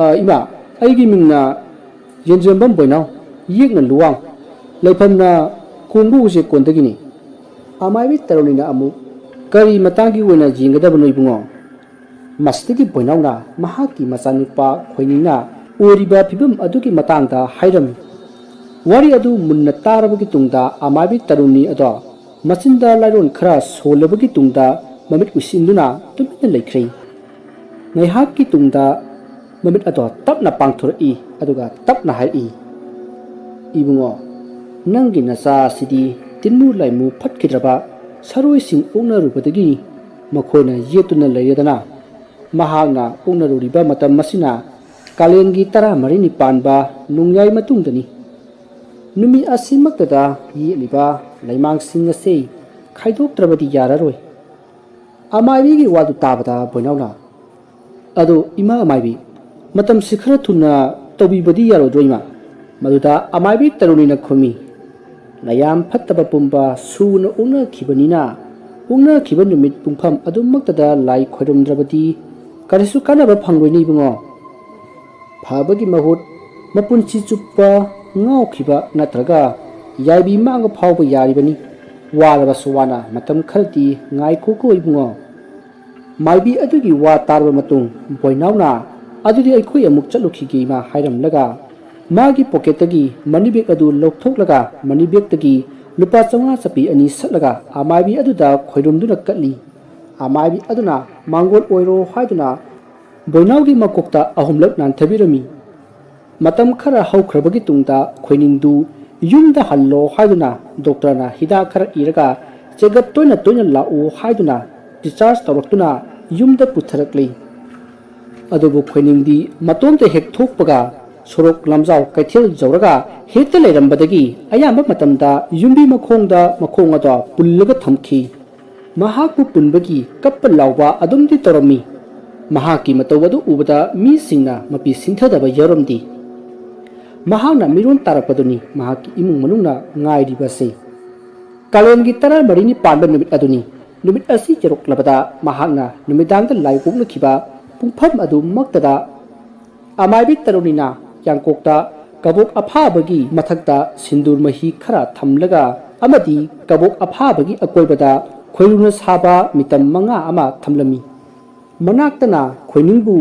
"ꯑ, ꯏꯃꯥ, ꯑꯩꯒꯤ ꯃꯤꯡꯅ ꯌꯦꯟꯖꯦꯝꯕꯝ ꯕꯣꯏꯅꯥꯎ, ꯌꯦꯛꯅ ꯂꯨꯋꯥꯡ, ꯂꯩꯐꯝꯅ ꯀꯣꯡꯕ ꯎꯆꯦꯛꯀꯣꯟꯗꯒꯤꯅꯤ꯫" ꯑꯃꯥꯏꯕꯤ ꯇꯔꯨꯅꯤꯅ ꯑꯃꯨꯛ, "ꯀꯔꯤ ꯃꯇꯥꯡꯒꯤ ꯑꯣꯏꯅ ꯌꯦꯡꯒꯗꯕꯅꯣ ꯏꯕꯨꯡꯉꯣ?" ꯃꯁꯤꯗꯒꯤ ꯕꯣꯏꯅꯥꯎꯅ ꯃꯍꯥꯛꯀꯤ ꯃꯆꯥꯅꯨꯄꯥ ꯈꯣꯏꯅꯤꯡꯅ ꯑꯣꯏꯔꯤꯕ ꯐꯤꯕꯝ ꯑꯗꯨꯒꯤ ꯃꯇꯥꯡꯗ ꯍꯥꯏꯔꯝꯃꯤ꯫ ꯋꯥꯔꯤ ꯑꯗꯨ ꯃꯨꯟꯅ ꯇꯥꯔꯕꯒꯤ ꯇꯨꯡꯗ ꯑꯃꯥꯏꯕꯤ ꯇꯔꯨꯅꯤ ꯑꯗꯣ ꯃꯆꯤꯟꯗ ꯂꯥꯏꯔꯣꯟ ꯈꯔ ꯁꯣꯜꯂꯕꯒꯤ ꯇꯨꯡꯗ ꯃꯃꯤꯠ ꯎꯏꯁꯤꯟꯗꯨꯅ ꯇꯨꯃꯤꯟꯅ ꯂꯩꯈ꯭ꯔꯦ꯫ ꯉꯥꯏꯍꯥꯛꯀꯤ ꯇꯨꯡꯗ ꯃꯃꯤꯠ ꯑꯗꯣ ꯇꯞꯅ ꯄꯥꯡꯊꯣꯔꯛꯏ, ꯑꯗꯨꯒ ꯇꯞꯅ ꯍꯥꯏꯔꯛꯏ, "ꯏꯕꯨꯡꯉꯣ, ꯅꯪꯒꯤ ꯅꯆꯥ ꯑꯁꯤꯗꯤ ꯇꯤꯟꯃꯨ ꯂꯥꯏꯃꯨ ꯐꯠꯈꯤꯗ꯭ꯔꯕ ꯁꯥꯔꯣꯏꯁꯤꯡ ꯑꯣꯛꯅꯔꯨꯕꯗꯒꯤ ꯃꯈꯣꯏꯅ ꯌꯦꯠꯇꯨꯅ ꯂꯩꯔꯦꯗꯅ꯫ ꯃꯍꯥꯛꯅ ꯑꯣꯛꯅꯔꯨꯔꯤꯕ ꯃꯇꯝ ꯑꯁꯤꯅ ꯀꯥꯂꯦꯟꯒꯤ ꯇꯔꯥꯃꯔꯤꯅꯤ ꯄꯥꯟꯕ ꯅꯣꯡꯌꯥꯏ ꯃꯇꯨꯡꯗꯅꯤ꯫ ꯅꯨꯃꯤꯠ ꯑꯁꯤꯃꯛꯇꯗ ꯌꯦꯠꯂꯤꯕ ꯂꯩꯃꯥꯡꯁꯤꯡ ꯑꯁꯤ ꯈꯥꯏꯗꯣꯛꯇ꯭ꯔꯕꯗꯤ ꯌꯥꯔꯔꯣꯏ꯫" ꯑꯃꯥꯏꯕꯤꯒꯤ ꯋꯥꯗꯨ ꯇꯥꯕꯗ ꯕꯣꯏꯅꯥꯎꯅ, "ꯑꯗꯨ ꯏꯃꯥ ꯑꯃꯥꯏꯕꯤ, ꯃꯇꯝꯁꯤ ꯈꯔ ꯊꯨꯅ ꯇꯧꯕꯤꯕꯗꯤ ꯌꯥꯔꯣꯏꯗ꯭ꯔꯣ ꯏꯃꯥ?" ꯃꯗꯨꯗ ꯑꯃꯥꯏꯕꯤ ꯇꯔꯨꯅꯤꯅ ꯈꯨꯝꯃꯤ, "ꯅꯌꯥꯝ ꯐꯠꯇꯕ ꯄꯨꯝꯕ ꯁꯨꯅ ꯑꯣꯛꯅꯈꯤꯕꯅꯤꯅ, ꯑꯣꯛꯅꯈꯤꯕ ꯅꯨꯃꯤꯠ ꯄꯨꯡꯐꯝ ꯑꯗꯨꯃꯛꯇꯗ ꯂꯥꯏ ꯈꯣꯏꯔꯨꯝꯗ꯭ꯔꯕꯗꯤ ꯀꯔꯤꯁꯨ ꯀꯥꯟꯅꯕ ꯐꯪꯂꯣꯏꯅꯦ ꯏꯕꯨꯡꯉꯣ꯫ ꯐꯕꯒꯤ ꯃꯍꯨꯠ ꯃꯄꯨꯟꯁꯤ ꯆꯨꯞꯄ ꯉꯥꯎꯈꯤꯕ ꯅꯠꯇ꯭ꯔꯒ ꯌꯥꯏꯕꯤ ꯃꯥꯡꯕ ꯐꯥꯎꯕ ꯌꯥꯔꯤꯕꯅꯤ꯫ ꯋꯥꯔꯕꯁꯨ ꯋꯥꯅ ꯃꯇꯝ ꯈꯔꯗꯤ ꯉꯥꯏꯈꯣꯀꯣ ꯏꯕꯨꯡꯉꯣ꯫" ꯃꯥꯏꯕꯤ ꯑꯗꯨꯒꯤ ꯋꯥ ꯇꯥꯔꯕ ꯃꯇꯨꯡ ꯕꯣꯏꯅꯥꯎꯅ "ꯑꯗꯨꯗꯤ ꯑꯩꯈꯣꯏ ꯑꯃꯨꯛ ꯆꯠꯂꯨꯈꯤꯒꯦ, ꯏꯃꯥ" ꯍꯥꯏꯔꯝꯂꯒ ꯃꯥꯒꯤ ꯄꯣꯀꯦꯠꯇꯒꯤ ꯃꯅꯤ ꯕꯦꯒ ꯑꯗꯨ ꯂꯧꯊꯣꯛꯂꯒ ꯃꯅꯤ ꯕꯦꯒꯇꯒꯤ ꯂꯨꯄꯥ ꯆꯥꯝꯃꯉꯥ ꯆꯞꯄꯤ ꯑꯅꯤ ꯁꯠꯂꯒ ꯑꯃꯥꯏꯕꯤ ꯑꯗꯨꯗ ꯈꯣꯏꯔꯨꯝꯗꯨꯅ ꯀꯠꯂꯤ꯫ ꯑꯃꯥꯏꯕꯤ ꯑꯗꯨꯅ "ꯃꯥꯡꯒꯣꯜ ꯑꯣꯏꯔꯣ" ꯍꯥꯏꯗꯨꯅ ꯕꯣꯏꯅꯥꯎꯒꯤ ꯃꯀꯣꯛꯇ ꯑꯍꯨꯝꯂꯛ ꯅꯥꯟꯊꯕꯤꯔꯝꯃꯤ꯫ ꯃꯇꯝ ꯈꯔ ꯍꯧꯈ꯭ꯔꯕꯒꯤ ꯇꯨꯡꯗ ꯈꯣꯏꯅꯤꯡꯗꯨ ꯌꯨꯝꯗ ꯍꯜꯂꯣ ꯍꯥꯏꯗꯨꯅ ꯗꯣꯛꯇꯔꯅ ꯍꯤꯗꯥꯛ ꯈꯔ ꯏꯔꯒ ꯆꯦꯒꯞ ꯇꯣꯏꯅ ꯇꯣꯏꯅ ꯂꯥꯛꯎ ꯍꯥꯏꯗꯨꯅ discharge ꯇꯧꯔꯛꯇꯨꯅ ꯌꯨꯝꯗ ꯄꯨꯊꯔꯛꯂꯤ꯫ ꯑꯗꯨꯕꯨ ꯈꯣꯏꯅꯤꯡꯗꯤ ꯃꯇꯣꯝꯇ ꯍꯦꯛ ꯊꯣꯛꯄꯒ ꯁꯣꯔꯣꯛ ꯂꯝꯖꯥꯎ ꯀꯩꯊꯦꯜ ꯌꯧꯔꯒ ꯍꯦꯛꯇ ꯂꯩꯔꯝꯕꯗꯒꯤ ꯑꯌꯥꯝꯕ ꯃꯇꯝꯗ ꯌꯨꯝꯕꯤ ꯃꯈꯣꯡꯗ ꯃꯈꯣꯡ ꯑꯗꯣ ꯄꯨꯜꯂꯒ ꯊꯝꯈꯤ꯫ ꯃꯍꯥꯛꯄꯨ ꯄꯨꯟꯕꯒꯤ ꯀꯞꯄ ꯂꯥꯎꯕ ꯑꯗꯨꯝꯗꯤ ꯇꯧꯔꯝꯃꯤ꯫ ꯃꯍꯥꯛꯀꯤ ꯃꯇꯧ ꯑꯗꯨ ꯎꯕꯗ ꯃꯤꯁꯤꯡꯅ ꯃꯄꯤ ꯁꯤꯡꯊꯗꯕ ꯌꯥꯎꯔꯝꯗꯦ꯫ ꯃꯍꯥꯛꯅ ꯃꯤꯔꯣꯟ ꯇꯥꯔꯛꯄꯗꯨꯅꯤ ꯃꯍꯥꯛꯀꯤ ꯏꯃꯨꯡ ꯃꯅꯨꯡꯅ ꯉꯥꯏꯔꯤꯕꯁꯤ꯫ ꯀꯥꯂꯦꯟꯒꯤ ꯇꯔꯥꯃꯔꯤꯅꯤ ꯄꯥꯟꯕ ꯅꯨꯃꯤꯠ ꯑꯗꯨꯅꯤ꯫ ꯅꯨꯃꯤꯠ ꯑꯁꯤ ꯌꯧꯔꯛꯂꯕꯗ ꯃꯍꯥꯛꯅ ꯅꯨꯃꯤꯗꯥꯡꯗ ꯂꯥꯏ ꯑꯣꯛꯅꯈꯤꯕ ꯄꯨꯡꯐꯝ ꯑꯗꯨꯃꯛꯇꯗ ꯑꯃꯥꯏꯕꯤ ꯇꯔꯨꯅꯤꯅ ꯌꯥꯡꯀꯣꯛꯇ ꯀꯕꯣꯛ ꯑꯐꯥꯕꯒꯤ ꯃꯊꯛꯇ ꯁꯤꯟꯗꯨꯔ ꯃꯍꯤ ꯈꯔ ꯊꯝꯂꯒ ꯑꯃꯗꯤ ꯀꯕꯣꯛ ꯑꯐꯥꯕꯒꯤ ꯑꯀꯣꯏꯕꯗ ꯈꯣꯏꯔꯨꯅ ꯁꯥꯕ ꯃꯤꯇꯝ ꯃꯉꯥ ꯑꯃ ꯊꯝꯂꯝꯃꯤ꯫ ꯃꯅꯥꯛꯇꯅ ꯈꯣꯏꯅꯤꯡꯕꯨ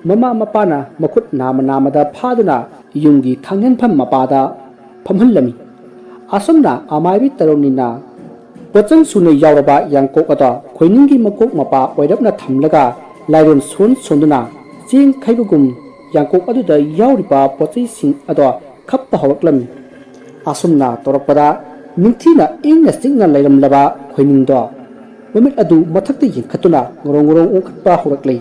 ꯃꯃꯥ ꯃꯄꯥꯅ ꯃꯈꯨꯠ ꯅꯥꯝꯃ ꯅꯥꯝꯃꯗ ꯐꯥꯗꯨꯅ ꯌꯨꯝꯒꯤ ꯈꯥꯡꯍꯦꯟꯐꯝ ꯃꯄꯥꯗ ꯐꯝꯍꯜꯂꯝꯃꯤ꯫ ꯑꯁꯨꯝꯅ ꯑꯃꯥꯏꯕꯤ ꯇꯔꯨꯅꯤꯅ ꯄꯣꯠꯆꯪ ꯁꯨꯅ ꯌꯥꯎꯔꯕ ꯌꯥꯡꯀꯣꯛ ꯑꯗꯣ ꯈꯣꯏꯅꯤꯡꯒꯤ ꯃꯀꯣꯛ ꯃꯄꯥ ꯑꯣꯏꯔꯞꯅ ꯊꯝꯂꯒ ꯂꯥꯏꯔꯣꯟ ꯁꯣꯟ ꯁꯣꯟꯗꯨꯅ ꯆꯦꯡ ꯈꯩꯕꯒꯨꯝ ꯌꯥꯡꯀꯣꯛ ꯑꯗꯨꯗ ꯌꯥꯎꯔꯤꯕ ꯄꯣꯠꯆꯩꯁꯤꯡ ꯑꯗꯣ ꯈꯞꯄ ꯍꯧꯔꯛꯂꯝꯃꯤ꯫ ꯑꯁꯨꯝꯅ ꯇꯧꯔꯛꯄꯗ ꯅꯤꯡꯊꯤꯅ ꯏꯪꯅ ꯆꯤꯛꯅ ꯂꯩꯔꯝꯂꯕ ꯈꯣꯏꯅꯤꯡꯗꯣ ꯃꯃꯤꯠ ꯑꯗꯨ ꯃꯊꯛꯇ ꯌꯦꯡꯈꯠꯇꯨꯅ ꯉꯣꯔꯣꯡ ꯉꯣꯔꯣꯡ ꯑꯣꯟꯈꯠꯄ ꯍꯧꯔꯛꯂꯦ꯫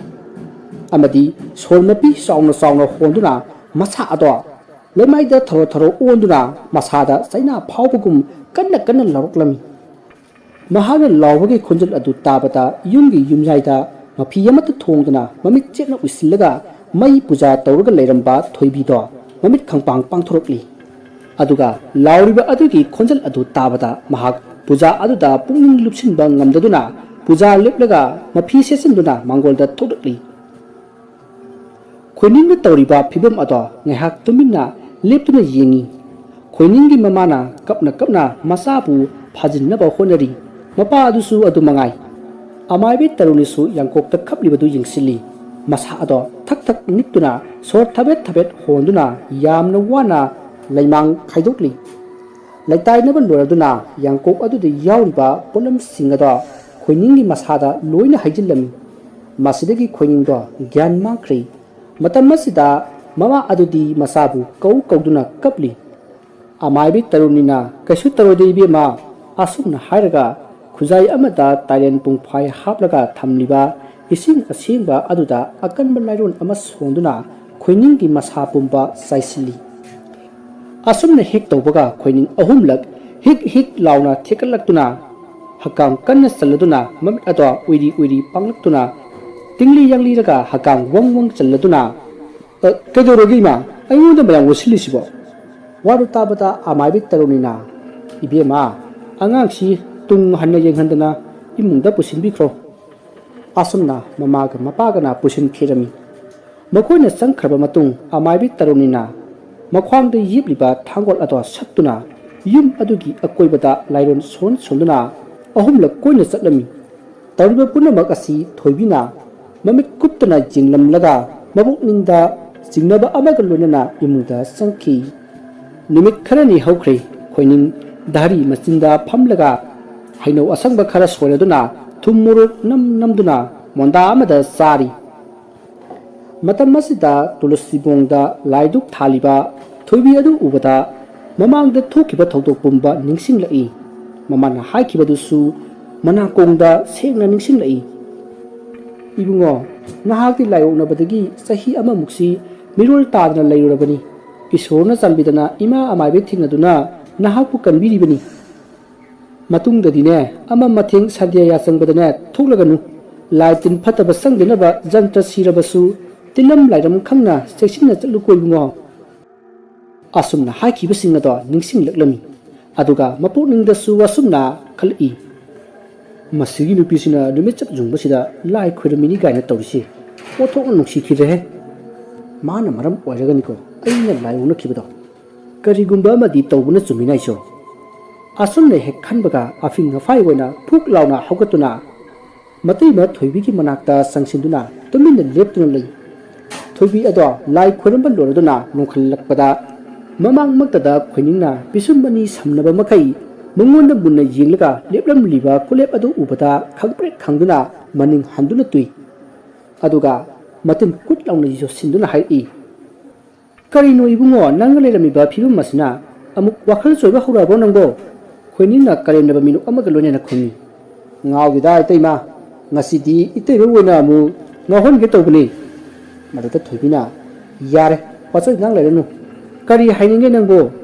ꯑꯃꯗꯤ ꯁꯣꯔ ꯃꯄꯤ ꯆꯥꯎꯅ ꯆꯥꯎꯅ ꯍꯣꯟꯗꯨꯅ ꯃꯁꯥ ꯑꯗꯣ ꯂꯩꯃꯥꯏꯗ ꯊꯔꯣ ꯊꯔꯣ ꯑꯣꯟꯗꯨꯅ ꯃꯁꯥꯗ ꯆꯩꯅꯥ ꯐꯥꯎꯕꯒꯨꯝ ꯀꯟꯅ ꯀꯟꯅ ꯂꯥꯎꯔꯛꯂꯝꯃꯤ꯫ ꯃꯍꯥꯛꯅ ꯂꯥꯎꯕꯒꯤ ꯈꯣꯟꯖꯦꯜ ꯑꯗꯨ ꯇꯥꯕꯗ ꯌꯨꯝꯒꯤ ꯌꯨꯝꯌꯥꯏꯗ ꯃꯐꯤ ꯑꯃꯠꯇ ꯊꯣꯡꯗꯅ ꯃꯃꯤꯠ ꯆꯦꯠꯅ ꯎꯏꯁꯤꯜꯂꯒ ꯃꯩ ꯄꯨꯖꯥ ꯇꯧꯔꯒ ꯂꯩꯔꯝꯕ ꯊꯣꯏꯕꯤꯗꯣ ꯃꯃꯤꯠ ꯈꯪꯄꯥꯡ ꯄꯥꯡꯊꯣꯔꯛꯂꯤ꯫ ꯑꯗꯨꯒ ꯂꯥꯎꯔꯤꯕ ꯑꯗꯨꯒꯤ ꯈꯣꯟꯖꯦꯜ ꯑꯗꯨ ꯇꯥꯕꯗ ꯃꯍꯥꯛ ꯄꯨꯖꯥ ꯑꯗꯨꯗ ꯄꯨꯛꯅꯤꯡ ꯂꯨꯞꯁꯤꯟꯕ ꯉꯝꯗꯗꯨꯅ ꯄꯨꯖꯥ ꯂꯦꯞꯂꯒ ꯃꯐꯤ ꯁꯦꯠꯆꯤꯟꯗꯨꯅ ꯃꯥꯡꯒꯣꯜꯗ ꯊꯣꯛꯂꯛꯂꯤ꯫ ꯈꯣꯏꯅꯤꯡꯅ ꯇꯧꯔꯤꯕ ꯐꯤꯕꯝ ꯑꯗꯣ ꯉꯥꯏꯍꯥꯛ ꯇꯨꯃꯤꯟꯅ ꯂꯦꯞꯇꯨꯅ ꯌꯦꯡꯉꯤ꯫ ꯈꯣꯏꯅꯤꯡꯒꯤ ꯃꯃꯥꯅ ꯀꯞꯅ ꯀꯞꯅ ꯃꯆꯥꯕꯨ ꯐꯥꯖꯤꯟꯅꯕ ꯍꯣꯠꯅꯔꯤ꯫ ꯃꯄꯥ ꯑꯗꯨꯁꯨ ꯑꯗꯨ ꯃꯉꯥꯏ꯫ ꯑꯃꯥꯏꯕꯤ ꯇꯔꯨꯅꯤꯁꯨ ꯌꯥꯡꯀꯣꯛꯇ ꯈꯞꯂꯤꯕꯗꯨ ꯌꯦꯡꯁꯤꯜꯂꯤ꯫ ꯃꯁꯥ ꯑꯗꯣ ꯊꯛ ꯊꯛ ꯅꯤꯛꯇꯨꯅ ꯁꯣꯔ ꯊꯕꯦꯠ ꯊꯕꯦꯠ ꯍꯣꯟꯗꯨꯅ ꯌꯥꯝꯅ ꯋꯥꯅ ꯂꯩꯃꯥꯡ ꯈꯥꯏꯗꯣꯛꯂꯤ꯫ ꯂꯩꯇꯥꯏꯅꯕ ꯂꯣꯏꯔꯗꯨꯅ ꯌꯥꯡꯀꯣꯛ ꯑꯗꯨꯗ ꯌꯥꯎꯔꯤꯕ ꯄꯣꯠꯂꯝꯁꯤꯡ ꯑꯗꯣ ꯈꯣꯏꯅꯤꯡꯒꯤ ꯃꯁꯥꯗ ꯂꯣꯏꯅ ꯍꯩꯖꯤꯜꯂꯝꯃꯤ꯫ ꯃꯁꯤꯗꯒꯤ ꯈꯣꯏꯅꯤꯡꯗꯣ ꯒ꯭ꯌꯥꯟ ꯃꯥꯡꯈ꯭ꯔꯦ꯫ ꯃꯇꯝ ꯑꯁꯤꯗ ꯃꯃꯥ ꯑꯗꯨꯗꯤ ꯃꯆꯥꯕꯨ ꯀꯧ ꯀꯧꯗꯨꯅ ꯀꯞꯂꯤ꯫ ꯑꯃꯥꯏꯕꯤ ꯇꯔꯨꯅꯤꯅ "ꯀꯩꯁꯨ ꯇꯧꯔꯣꯏꯗ ꯏꯕꯦꯝꯃ" ꯑꯁꯨꯝꯅ ꯍꯥꯏꯔꯒ ꯈꯨꯖꯥꯏ ꯑꯃꯗ ꯇꯥꯏꯔꯦꯟ ꯄꯨꯡꯐꯥꯏ ꯍꯥꯞꯂꯒ ꯊꯝꯂꯤꯕ ꯏꯁꯤꯡ ꯑꯁꯦꯡꯕ ꯑꯗꯨꯗ ꯑꯀꯟꯕ ꯂꯥꯏꯔꯣꯟ ꯑꯃ ꯁꯣꯟꯗꯨꯅ ꯈꯣꯏꯅꯤꯡꯒꯤ ꯃꯁꯥ ꯄꯨꯝꯕ ꯆꯥꯏꯁꯤꯜꯂꯤ꯫ ꯑꯁꯨꯝꯅ ꯍꯦꯛ ꯇꯧꯕꯒ ꯈꯣꯏꯅꯤꯡ ꯑꯍꯨꯝꯂꯛ ꯍꯤꯛ ꯍꯤꯛ ꯂꯥꯎꯅ ꯊꯦꯛꯀꯠꯂꯛꯇꯨꯅ ꯍꯛꯀꯥꯝ ꯀꯟꯅ ꯆꯜꯂꯗꯨꯅ ꯃꯃꯤꯠ ꯑꯗꯣ ꯎꯏꯔꯤ ꯎꯏꯔꯤ ꯄꯥꯡꯂꯛꯇꯨꯅ ꯇꯤꯡꯂꯤ ꯌꯥꯡꯂꯤꯔꯒ ꯍꯛꯀꯥꯝ ꯋꯪ ꯋꯪ ꯆꯜꯂꯗꯨꯅ "ꯑ, ꯀꯩꯗꯧꯔꯒꯦ ꯏꯃꯥ? ꯑꯩꯉꯣꯟꯗ ꯃꯌꯥꯝ ꯑꯣꯠꯁꯤꯜꯂꯤꯁꯤꯕꯣ?" ꯋꯥꯗꯨ ꯇꯥꯕꯗ ꯑꯃꯥꯏꯕꯤ ꯇꯔꯨꯅꯤꯅ "ꯏꯕꯦꯝꯃ, ꯑꯉꯥꯡꯁꯤ ꯇꯨꯡ ꯍꯟꯅ ꯌꯦꯡꯍꯟꯗꯅ ꯏꯃꯨꯡꯗ ꯄꯨꯁꯤꯟꯕꯤꯈ꯭ꯔꯣ" ꯑꯁꯨꯝꯅ ꯃꯃꯥꯒ ꯃꯄꯥꯒꯅ ꯄꯨꯁꯤꯟꯈꯤꯔꯝꯃꯤ꯫ ꯃꯈꯣꯏꯅ ꯆꯪꯈ꯭ꯔꯕ ꯃꯇꯨꯡ ꯑꯃꯥꯏꯕꯤ ꯇꯔꯨꯅꯤꯅ ꯃꯈ꯭ꯋꯥꯡꯗ ꯌꯦꯞꯂꯤꯕ ꯊꯥꯡꯒꯣꯜ ꯑꯗꯣ ꯁꯠꯇꯨꯅ ꯌꯨꯝ ꯑꯗꯨꯒꯤ ꯑꯀꯣꯏꯕꯗ ꯂꯥꯏꯔꯣꯟ ꯁꯣꯟ ꯁꯣꯟꯗꯨꯅ ꯑꯍꯨꯝꯂꯛ ꯀꯣꯏꯅ ꯆꯠꯂꯝꯃꯤ꯫ ꯇꯧꯔꯤꯕ ꯄꯨꯝꯅꯃꯛ ꯑꯁꯤ ꯊꯣꯏꯕꯤꯅ ꯃꯃꯤꯠ ꯀꯨꯞꯇꯅ ꯌꯦꯡꯂꯝꯂꯒ ꯃꯕꯨꯛꯅꯤꯡꯗ ꯆꯤꯡꯅꯕ ꯑꯃꯒ ꯂꯣꯏꯅꯅ ꯏꯃꯨꯡꯗ ꯆꯪꯈꯤ꯫ ꯅꯨꯃꯤꯠ ꯈꯔꯅꯤ ꯍꯧꯈ꯭ꯔꯦ꯫ ꯈꯣꯏꯅꯤꯡ ꯙꯥꯔꯤ ꯃꯆꯤꯟꯗ ꯐꯝꯂꯒ ꯍꯩꯅꯧ ꯑꯁꯪꯕ ꯈꯔ ꯁꯣꯏꯔꯗꯨꯅ ꯊꯨꯝ ꯃꯣꯔꯣꯛ ꯅꯝ ꯅꯝꯗꯨꯅ ꯃꯣꯟꯗꯥ ꯑꯃꯗ ꯆꯥꯔꯤ꯫ ꯃꯇꯝ ꯑꯁꯤꯗ ꯇꯨꯂꯁꯤꯕꯣꯡꯗ ꯂꯥꯏꯗꯨꯛ ꯊꯥꯜꯂꯤꯕ ꯊꯣꯏꯕꯤ ꯑꯗꯨ ꯎꯕꯗ ꯃꯃꯥꯡꯗ ꯊꯣꯛꯈꯤꯕ ꯊꯧꯗꯣꯛ ꯄꯨꯝꯕ ꯅꯤꯡꯁꯤꯡꯂꯛꯏ꯫ ꯃꯃꯥꯅ ꯍꯥꯏꯈꯤꯕꯗꯨꯁꯨ ꯃꯅꯥꯀꯣꯡꯗ ꯁꯦꯡꯅ ꯅꯤꯡꯁꯤꯡꯂꯛꯏ꯫ "ꯏꯕꯨꯡꯉꯣ, ꯅꯍꯥꯛꯇꯤ ꯂꯥꯏꯑꯣꯛꯅꯕꯗꯒꯤ ꯆꯍꯤ ꯑꯃꯃꯨꯛꯁꯤ ꯃꯤꯔꯣꯜ ꯇꯥꯗꯅ ꯂꯩꯔꯨꯔꯕꯅꯤ꯫ ꯏꯁꯣꯔꯅ ꯆꯥꯟꯕꯤꯗꯅ ꯏꯃꯥ ꯑꯃꯥꯏꯕꯤ ꯊꯦꯡꯅꯗꯨꯅ ꯅꯍꯥꯛꯄꯨ ꯀꯟꯕꯤꯔꯤꯕꯅꯤ꯫ ꯃꯇꯨꯡꯗꯗꯤꯅꯦ, ꯑꯃꯝ ꯑꯊꯦꯡ ꯁꯟꯗ꯭ꯌꯥ ꯌꯥꯆꯪꯕꯗꯅꯦ ꯊꯣꯛꯂꯒꯅꯨ꯫ ꯂꯥꯏ ꯇꯤꯟ ꯐꯠꯇꯕ ꯆꯪꯗꯅꯕ ꯖꯟꯇ꯭ꯔ ꯁꯤꯔꯕꯁꯨ ꯇꯤꯜꯂꯝ ꯂꯥꯏꯔꯝ ꯈꯪꯅ ꯆꯦꯛꯁꯤꯟꯅ ꯆꯠꯂꯨꯀꯣ ꯏꯕꯨꯡꯉꯣ"꯫ ꯑꯁꯨꯝꯅ ꯍꯥꯏꯈꯤꯕꯁꯤꯡ ꯑꯗꯣ ꯅꯤꯡꯁꯤꯡꯂꯛꯂꯝꯃꯤ꯫ ꯑꯗꯨꯒ ꯃꯄꯨꯛꯅꯤꯡꯗꯁꯨ ꯑꯁꯨꯝꯅ ꯈꯜꯂꯛꯏ, "ꯃꯁꯤꯒꯤ ꯅꯨꯄꯤꯁꯤꯅ ꯅꯨꯃꯤꯠ ꯆꯞ ꯌꯨꯡꯕꯁꯤꯗ ꯂꯥꯏ ꯈꯣꯏꯔꯝꯃꯤꯅꯤ ꯀꯥꯏꯅ ꯇꯧꯔꯤꯁꯤ ꯑꯣꯟꯊꯣꯛꯅ ꯅꯨꯡꯁꯤꯈꯤꯗ꯭ꯔꯦꯍꯦ꯫ ꯃꯥꯅ ꯃꯔꯝ ꯑꯣꯏꯔꯒꯅꯤꯀꯣ ꯑꯩꯅ ꯂꯥꯏ ꯑꯣꯛꯅꯈꯤꯕꯗꯣ꯫ ꯀꯔꯤꯒꯨꯝꯕ ꯑꯃꯗꯤ ꯇꯧꯕꯅ ꯆꯨꯝꯃꯤꯅ ꯑꯩꯁꯨ"꯫ ꯑꯁꯨꯝꯅ ꯍꯦꯛ ꯈꯟꯕꯒ ꯑꯐꯤꯡ ꯑꯐꯥꯏ ꯑꯣꯏꯅ ꯐꯨꯛ ꯂꯥꯎꯅ ꯍꯧꯒꯠꯇꯨꯅ ꯃꯇꯩꯃ ꯊꯣꯏꯕꯤꯒꯤ ꯃꯅꯥꯛꯇ ꯆꯪꯁꯤꯟꯗꯨꯅ ꯇꯨꯃꯤꯟꯅ ꯂꯦꯞꯇꯨꯅ ꯂꯩ꯫ ꯊꯣꯏꯕꯤ ꯑꯗꯣ ꯂꯥꯏ ꯈꯣꯏꯔꯝꯕ ꯂꯣꯏꯔꯗꯨꯅ ꯂꯣꯡꯈꯠꯂꯛꯄꯗ, ꯃꯃꯥꯡꯃꯛꯇꯗ ꯈꯣꯏꯅꯤꯡꯅ ꯄꯤꯁꯨꯝ ꯑꯅꯤ ꯁꯝꯅꯕ ꯃꯈꯩ ꯃꯉꯣꯟꯗ ꯃꯨꯟꯅ ꯌꯦꯡꯂꯒ ꯂꯦꯞꯂꯝꯂꯤꯕ ꯈꯨꯂꯦꯞ ꯑꯗꯨ ꯎꯕꯗ ꯈꯪꯄ꯭ꯔꯦꯛ ꯈꯪꯗꯨꯅ ꯃꯅꯤꯡ ꯍꯟꯗꯨꯅ ꯇꯨꯏ꯫ ꯑꯗꯨꯒ ꯃꯇꯤꯟ ꯀꯨꯠ ꯂꯥꯎꯅ ꯌꯣꯠꯁꯤꯟꯗꯨꯅ ꯍꯥꯏꯔꯛꯏ, "ꯀꯔꯤꯅꯣ ꯏꯕꯨꯡꯉꯣ, ꯅꯪꯅ ꯂꯩꯔꯝꯃꯤꯕ ꯐꯤꯕꯝ ꯑꯁꯤꯅ? ꯑꯃꯨꯛ ꯋꯥꯈꯜ ꯆꯣꯏꯕ ꯍꯧꯔꯛꯑꯕ꯭ꯔꯣ ꯅꯪꯕꯣ?" ꯈꯣꯏꯅꯤꯡꯅ ꯀꯔꯦꯝꯅꯕ ꯃꯤꯅꯣꯛ ꯑꯃꯒ ꯂꯣꯏꯅꯅ ꯈꯨꯝꯃꯤ꯫ "ꯉꯥꯎꯗꯦꯗ ꯏꯇꯩꯃ, ꯉꯁꯤꯗꯤ ꯏꯇꯩꯃ ꯑꯣꯏꯅ ꯑꯃꯨꯛ ꯉꯥꯎꯍꯟꯒꯦ ꯇꯧꯕꯅꯤ꯫" ꯃꯗꯨꯗ ꯊꯣꯏꯕꯤꯅ, "ꯌꯥꯔꯦ, ꯋꯥꯆꯣꯏ ꯉꯥꯡ ꯂꯩꯔꯅꯨ꯫ ꯀꯔꯤ ꯍꯥꯏꯅꯤꯡꯒꯦ ꯅꯪꯕꯨ?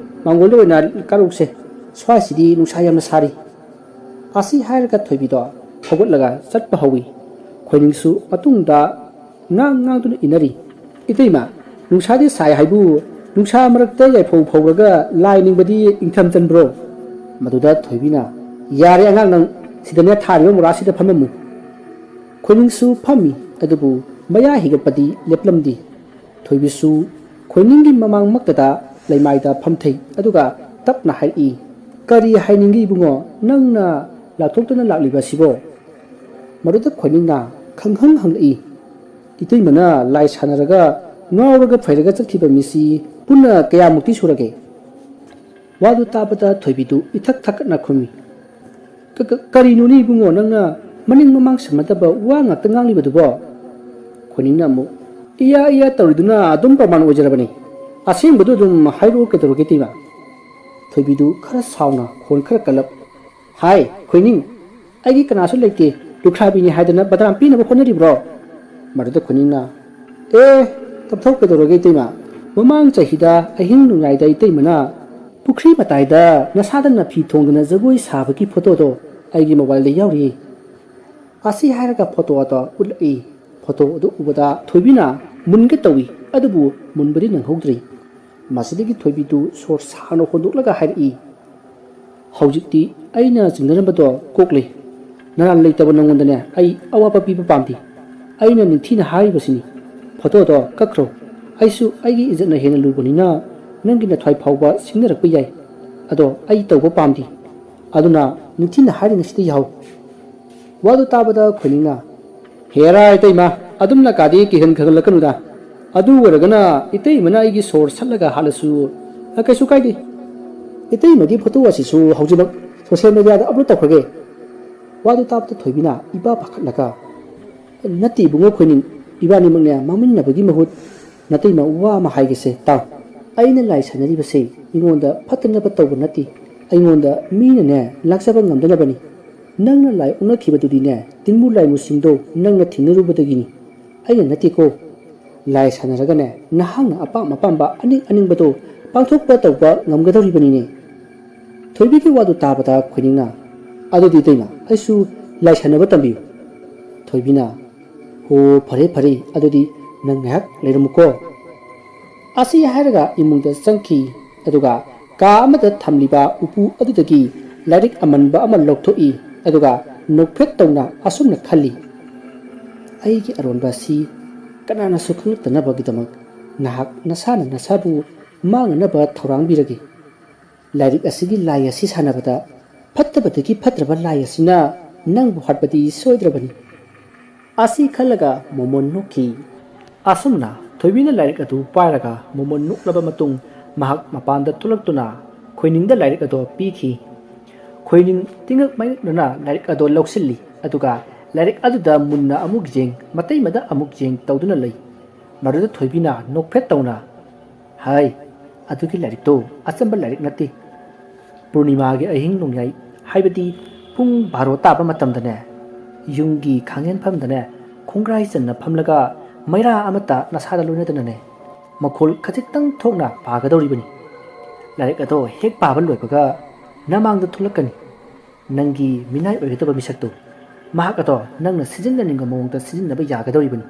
ꯃꯥꯡꯒꯣꯜꯗ ꯑꯣꯏꯅ ꯀꯥꯔꯨꯁꯦ꯫ ꯁ꯭ꯋꯥꯏꯁꯤꯗꯤ ꯅꯨꯡꯁꯥ ꯌꯥꯝꯅ ꯁꯥꯔꯤ꯫" ꯑꯁꯤ ꯍꯥꯏꯔꯒ ꯊꯣꯏꯕꯤꯗꯣ ꯍꯧꯒꯠꯂꯒ ꯆꯠꯄ ꯍꯧꯏ꯫ ꯈꯣꯏꯅꯤꯡꯁꯨ ꯃꯇꯨꯡꯗ ꯉꯥꯡ ꯉꯥꯡꯗꯨꯅ ꯏꯟꯅꯔꯤ꯫ "ꯏꯇꯩꯃ, ꯅꯨꯡꯁꯥꯗꯤ ꯁꯥꯏ ꯍꯥꯏꯕꯨ, ꯅꯨꯡꯁꯥ ꯃꯔꯛꯇ ꯌꯥꯏꯐꯧ ꯐꯧꯔꯒ ꯂꯥꯏ ꯅꯤꯡꯕꯗꯤ ꯏꯪꯊꯝ ꯆꯟꯕ꯭ꯔꯣ?" ꯃꯗꯨꯗ ꯊꯣꯏꯕꯤꯅ, "ꯌꯥꯔꯦ ꯑꯉꯥꯡ ꯅꯪ, ꯁꯤꯗꯅꯦ ꯊꯥꯔꯤꯕ ꯃꯣꯔꯥꯁꯤꯗ ꯐꯝꯃꯝꯃꯨ꯫" ꯈꯣꯏꯅꯤꯡꯁꯨ ꯐꯝꯃꯤ, ꯑꯗꯨꯕꯨ ꯃꯌꯥ ꯍꯤꯒꯠꯄꯗꯤ ꯂꯦꯞꯂꯝꯗꯦ꯫ ꯊꯣꯏꯕꯤꯁꯨ ꯈꯣꯏꯅꯤꯡꯒꯤ ꯃꯃꯥꯡꯃꯛꯇꯗ ꯂꯩꯃꯥꯏꯗ ꯐꯝꯊꯩ, ꯑꯗꯨꯒ ꯇꯞꯅ ꯍꯥꯏꯔꯛꯏ, "ꯀꯔꯤ ꯍꯥꯏꯅꯤꯡꯒꯦ ꯏꯕꯨꯡꯉꯣ? ꯅꯪꯅ ꯂꯥꯞꯊꯣꯛꯇꯨꯅ ꯂꯥꯛꯂꯤꯕ ꯑꯁꯤꯕꯣ?" ꯃꯗꯨꯗ ꯈꯣꯏꯅꯤꯡꯅ ꯈꯪꯍꯪ ꯍꯪꯂꯛꯏ, "ꯏꯇꯩꯃꯅ ꯂꯥꯏ ꯁꯥꯟꯅꯔꯒ ꯉꯥꯎꯔꯒ ꯐꯩꯔꯒ ꯆꯠꯈꯤꯕ ꯃꯤꯁꯤ ꯄꯨꯟꯅ ꯀꯌꯥꯃꯨꯛꯇꯤ ꯁꯨꯔꯒꯦ?" ꯋꯥꯗꯨ ꯇꯥꯕꯗ ꯊꯣꯏꯕꯤꯗꯨ ꯏꯊꯛ ꯊꯛꯀꯠꯅ ꯈꯨꯝꯃꯤ, "ꯀ-, ꯀ-, ꯀꯔꯤꯅꯣꯅꯦ ꯏꯕꯨꯡꯉꯣ, ꯅꯪꯅ ꯃꯅꯤꯡ ꯃꯃꯥꯡ ꯁꯝꯅꯗꯕ ꯋꯥ ꯉꯥꯛꯇ ꯉꯥꯡꯂꯤꯕꯗꯨꯕꯣ?" ꯈꯣꯏꯅꯤꯡꯅ ꯑꯃꯨꯛ, "ꯏꯌꯥ ꯏꯌꯥ ꯇꯧꯔꯤꯗꯨꯅ ꯑꯗꯨꯝ ꯄ꯭ꯔꯃꯥꯟ ꯑꯣꯏꯖꯔꯕꯅꯤ꯫ ꯑꯁꯦꯡꯕꯗꯨ ꯑꯗꯨꯝ ꯍꯥꯏꯔꯛꯑꯣ ꯀꯩꯗꯧꯔꯒꯦ ꯏꯇꯩꯃ?" ꯊꯣꯏꯕꯤꯗꯨ ꯈꯔ ꯁꯥꯎꯅ ꯈꯣꯟ ꯈꯔ ꯀꯜꯂꯞ, "ꯍꯥꯏ ꯈꯣꯏꯅꯤꯡ, ꯑꯩꯒꯤ ꯀꯅꯥꯁꯨ ꯂꯩꯇꯦ, ꯂꯨꯈ꯭ꯔꯥꯕꯤꯅꯤ ꯍꯥꯏꯗꯅ ꯕꯗꯅꯥꯝ ꯄꯤꯅꯕ ꯍꯣꯠꯅꯔꯤꯕ꯭ꯔꯣ?" ꯃꯗꯨꯗ ꯈꯣꯏꯅꯤꯡꯅ, "ꯑꯦ, ꯇꯞꯊꯧ ꯀꯩꯗꯧꯔꯒꯦ ꯏꯇꯩꯃ? ꯃꯃꯥꯡ ꯆꯍꯤꯗ ꯑꯍꯤꯡ ꯅꯣꯡꯌꯥꯏꯗ ꯏꯇꯩꯃꯅ ꯄꯨꯈ꯭ꯔꯤ ꯃꯇꯥꯏꯗ ꯅꯁꯥꯗ ꯅꯥꯐꯤ ꯊꯣꯡꯗꯅ ꯖꯒꯣꯏ ꯁꯥꯕꯒꯤ ꯐꯣꯇꯣꯗꯣ ꯑꯩꯒꯤ ꯃꯣꯕꯥꯏꯜꯗ ꯌꯥꯎꯔꯤ꯫" ꯑꯁꯤ ꯍꯥꯏꯔꯒ ꯐꯣꯇꯣ ꯑꯗꯣ ꯎꯠꯂꯛꯏ꯫ ꯐꯣꯇꯣ ꯑꯗꯨ ꯎꯕꯗ ꯊꯣꯏꯕꯤꯅ ꯃꯨꯟꯒꯦ ꯇꯧꯏ, ꯑꯗꯨꯕꯨ ꯃꯨꯟꯕꯗꯤ ꯅꯪꯍꯧꯗ꯭ꯔꯤ꯫ ꯃꯁꯤꯗꯒꯤ ꯊꯣꯏꯕꯤꯗꯨ ꯁꯣꯔ ꯁꯥꯡꯅ ꯍꯣꯟꯗꯣꯛꯂꯒ ꯍꯥꯏꯔꯛꯏ, "ꯍꯧꯖꯤꯛꯇꯤ ꯑꯩꯅ ꯆꯤꯡꯅꯔꯝꯕꯗꯣ ꯀꯣꯛꯂꯦ꯫ ꯅꯔꯥꯜ ꯂꯩꯇꯕ ꯅꯉꯣꯟꯗꯅꯦ ꯑꯩ ꯑꯋꯥꯕ ꯄꯤꯕ ꯄꯥꯝꯗꯦ꯫ ꯑꯩꯅ ꯅꯤꯡꯊꯤꯅ ꯍꯥꯏꯔꯤꯕꯁꯤꯅꯤ꯫ ꯐꯣꯇꯣꯗꯣ ꯀꯛꯈ꯭ꯔꯣ꯫ ꯑꯩꯁꯨ ꯑꯩꯒꯤ ꯏꯖꯠꯅ ꯍꯦꯟꯅ ꯂꯨꯕꯅꯤꯅ ꯅꯪꯒꯤ ꯅꯊ꯭ꯋꯥꯏ ꯐꯥꯎꯕ ꯁꯤꯡꯅꯔꯛꯄ ꯌꯥꯏ꯫ ꯑꯗꯣ ꯑꯩ ꯇꯧꯕ ꯄꯥꯝꯗꯦ꯫ ꯑꯗꯨꯅ ꯅꯤꯡꯊꯤꯅ ꯍꯥꯏꯔꯤꯉꯩꯁꯤꯗ ꯌꯥꯍꯧ꯫" ꯋꯥꯗꯨ ꯇꯥꯕꯗ ꯈꯣꯏꯅꯤꯡꯅ, "ꯍꯦꯔꯥ ꯏꯇꯩꯃ, ꯑꯗꯨꯝꯅ ꯀꯥꯗꯤ ꯀꯤꯍꯟ ꯈꯪꯍꯜꯂꯛꯀꯅꯨꯗ꯫ ꯑꯗꯨ ꯑꯣꯏꯔꯒꯅ ꯏꯇꯩꯃꯅ ꯑꯩꯒꯤ ꯁꯣꯔ ꯁꯠꯂꯒ ꯍꯥꯠꯂꯁꯨ, ꯑ, ꯀꯩꯁꯨ ꯀꯥꯏꯗꯦ꯫ ꯏꯇꯩꯃꯒꯤ ꯐꯣꯇꯣ ꯑꯁꯤꯁꯨ ꯍꯧꯖꯤꯛꯃꯛ ꯁꯣꯁꯤꯌꯦꯜ ꯃꯦꯗꯤꯌꯥꯗ ꯑꯞꯂꯣꯗ ꯇꯧꯈ꯭ꯔꯒꯦ꯫ ꯋꯥꯗꯨ ꯇꯥꯕꯗ ꯊꯣꯏꯕꯤꯅ ꯏꯄꯥ ꯄꯥꯈꯠꯂꯒ, "ꯅꯠꯇꯦ ꯏꯕꯨꯡꯉꯣ ꯈꯣꯏꯅꯤꯡ, ꯏꯕꯥꯅꯤꯃꯛꯅꯦ ꯃꯥꯡꯃꯤꯟꯅꯕꯒꯤ ꯃꯍꯨꯠ ꯅꯇꯩꯃ ꯋꯥ ꯑꯃ ꯍꯥꯏꯒꯦꯁꯦ ꯇꯥꯎ꯫ ꯑꯩꯅ ꯂꯥꯏ ꯁꯥꯟꯅꯔꯤꯕꯁꯦ ꯃꯤꯉꯣꯟꯗ ꯐꯠꯇꯅꯕ ꯇꯧꯕ ꯅꯠꯇꯦ, ꯑꯩꯉꯣꯟꯗ ꯃꯤꯅꯅꯦ ꯂꯥꯛꯆꯕ ꯉꯝꯗꯅꯕꯅꯤ꯫ ꯅꯪꯅ ꯂꯥꯏ ꯑꯣꯛꯅꯈꯤꯕꯗꯨꯗꯤꯅꯦ ꯇꯤꯟꯕꯨ ꯂꯥꯏꯃꯨꯁꯤꯡꯗꯣ ꯅꯪꯅ ꯊꯦꯡꯅꯔꯨꯕꯗꯒꯤꯅꯤ, ꯑꯩꯅ ꯅꯠꯇꯦꯀꯣ꯫ ꯂꯥꯏ ꯁꯥꯟꯅꯔꯒꯅꯦ ꯅꯍꯥꯛꯅ ꯑꯄꯥꯝ ꯑꯄꯥꯝꯕ ꯑꯅꯤꯡ ꯑꯅꯤꯡꯕꯗꯣ ꯄꯥꯡꯊꯣꯛꯄ ꯇꯧꯕ ꯉꯝꯒꯗꯧꯔꯤꯕꯅꯤꯅꯦ꯫" ꯊꯣꯏꯕꯤꯒꯤ ꯋꯥꯗꯨ ꯇꯥꯕꯗ ꯈꯣꯏꯅꯤꯡꯅ, "ꯑꯗꯨꯗꯤ ꯏꯇꯩꯃ, ꯑꯩꯁꯨ ꯂꯥꯏ ꯁꯥꯟꯅꯕ ꯇꯝꯕꯤꯌꯨ꯫" ꯊꯣꯏꯕꯤꯅ, "ꯍꯣ, ꯐꯔꯦ ꯐꯔꯦ, ꯑꯗꯨꯗꯤ ꯅꯪ ꯉꯥꯏꯍꯥꯛ ꯂꯩꯔꯝꯃꯨꯀꯣ꯫" ꯑꯁꯤ ꯍꯥꯏꯔꯒ ꯏꯃꯨꯡꯗ ꯆꯪꯈꯤ꯫ ꯑꯗꯨꯒ ꯀꯥ ꯑꯃꯗ ꯊꯝꯂꯤꯕ ꯎꯄꯨ ꯑꯗꯨꯗꯒꯤ ꯂꯥꯏꯔꯤꯛ ꯑꯃꯟꯕ ꯑꯃ ꯂꯧꯊꯣꯛꯏ꯫ ꯑꯗꯨꯒ ꯅꯣꯛꯐꯦꯠ ꯇꯧꯅ ꯑꯁꯨꯝꯅ ꯈꯜꯂꯤ, "ꯑꯩꯒꯤ ꯑꯔꯣꯟꯕ ꯑꯁꯤ ꯀꯅꯥꯅꯁꯨ ꯈꯪꯂꯛꯇꯅꯕꯒꯤꯗꯃꯛ ꯅꯍꯥꯛ ꯅꯁꯥꯅ ꯅꯁꯥꯕꯨ ꯃꯥꯡꯅꯅꯕ ꯊꯧꯔꯥꯡꯕꯤꯔꯒꯦ꯫ ꯂꯥꯏꯔꯤꯛ ꯑꯁꯤꯒꯤ ꯂꯥꯏ ꯑꯁꯤ ꯁꯥꯟꯅꯕꯗ ꯐꯠꯇꯕꯗꯒꯤ ꯐꯠꯇ꯭ꯔꯕ ꯂꯥꯏ ꯑꯁꯤꯅ ꯅꯪꯕꯨ ꯍꯥꯠꯄꯗꯤ ꯁꯣꯏꯗ꯭ꯔꯕꯅꯤ꯫" ꯑꯁꯤ ꯈꯜꯂꯒ ꯃꯣꯃꯣꯟ ꯅꯣꯛꯈꯤ꯫ ꯑꯁꯨꯝꯅ ꯊꯣꯏꯕꯤꯅ ꯂꯥꯏꯔꯤꯛ ꯑꯗꯨ ꯄꯥꯏꯔꯒ ꯃꯣꯃꯣꯟ ꯅꯣꯛꯂꯕ ꯃꯇꯨꯡ ꯃꯍꯥꯛ ꯃꯄꯥꯟꯗ ꯊꯣꯛꯂꯛꯇꯨꯅ ꯈꯣꯏꯅꯤꯡꯗ ꯂꯥꯏꯔꯤꯛ ꯑꯗꯨ ꯄꯤꯈꯤ꯫ ꯈꯣꯏꯅꯤꯡ ꯇꯤꯡꯉꯛ ꯃꯥꯏꯉꯛꯅꯅ ꯂꯥꯏꯔꯤꯛ ꯑꯗꯨ ꯂꯧꯁꯤꯜꯂꯤ, ꯑꯗꯨꯒ ꯂꯥꯏꯔꯤꯛ ꯑꯗꯨꯗ ꯃꯨꯟꯅ ꯑꯃꯨꯛ ꯌꯦꯡ, ꯃꯇꯩꯃꯗ ꯑꯃꯨꯛ ꯌꯦꯡ ꯇꯧꯗꯨꯅ ꯂꯩ꯫ ꯃꯗꯨꯗ ꯊꯣꯏꯕꯤꯅ ꯅꯣꯛꯐꯦꯠ ꯇꯧꯅ, "ꯍꯥꯏ, ꯑꯗꯨꯒꯤ ꯂꯥꯏꯔꯤꯛꯇꯣ ꯑꯆꯝꯕ ꯂꯥꯏꯔꯤꯛ ꯅꯠꯇꯦ꯫ ꯄꯨꯔꯅꯤꯃꯥꯒꯤ ꯑꯍꯤꯡ ꯅꯣꯡꯌꯥꯏ, ꯍꯥꯏꯕꯗꯤ ꯄꯨꯡ ꯕꯥꯔꯣ ꯇꯥꯕ ꯃꯇꯝꯗꯅꯦ, ꯌꯨꯝꯒꯤ ꯈꯥꯡꯍꯦꯟꯐꯝꯗꯅꯦ ꯈꯣꯡꯒ꯭ꯔꯥꯏ ꯆꯟꯅ ꯐꯝꯂꯒ ꯃꯩꯔꯥ ꯑꯃꯠꯇ ꯅꯁꯥꯗ ꯂꯣꯏꯅꯗꯅꯅꯦ, ꯃꯈꯣꯜ ꯈꯖꯤꯛꯇꯪ ꯊꯣꯛꯅ ꯄꯥꯒꯗꯧꯔꯤꯕꯅꯤ꯫ ꯂꯥꯏꯔꯤꯛ ꯑꯗꯣ ꯍꯦꯛ ꯄꯥꯕ ꯂꯣꯏꯕꯒ ꯅꯃꯥꯡꯗ ꯊꯣꯛꯂꯛꯀꯅꯤ꯫ ꯅꯪꯒꯤ ꯃꯤꯅꯥꯏ ꯑꯣꯏꯒꯗꯕ ꯃꯤꯁꯛꯇꯣ, ꯃꯍꯥꯛ ꯑꯗꯣ ꯅꯪꯅ ꯁꯤꯖꯤꯟꯅꯅꯤꯡꯕ ꯃꯑꯣꯡꯗ ꯁꯤꯖꯤꯟꯅꯕ ꯌꯥꯒꯗꯧꯔꯤꯕꯅꯤ꯫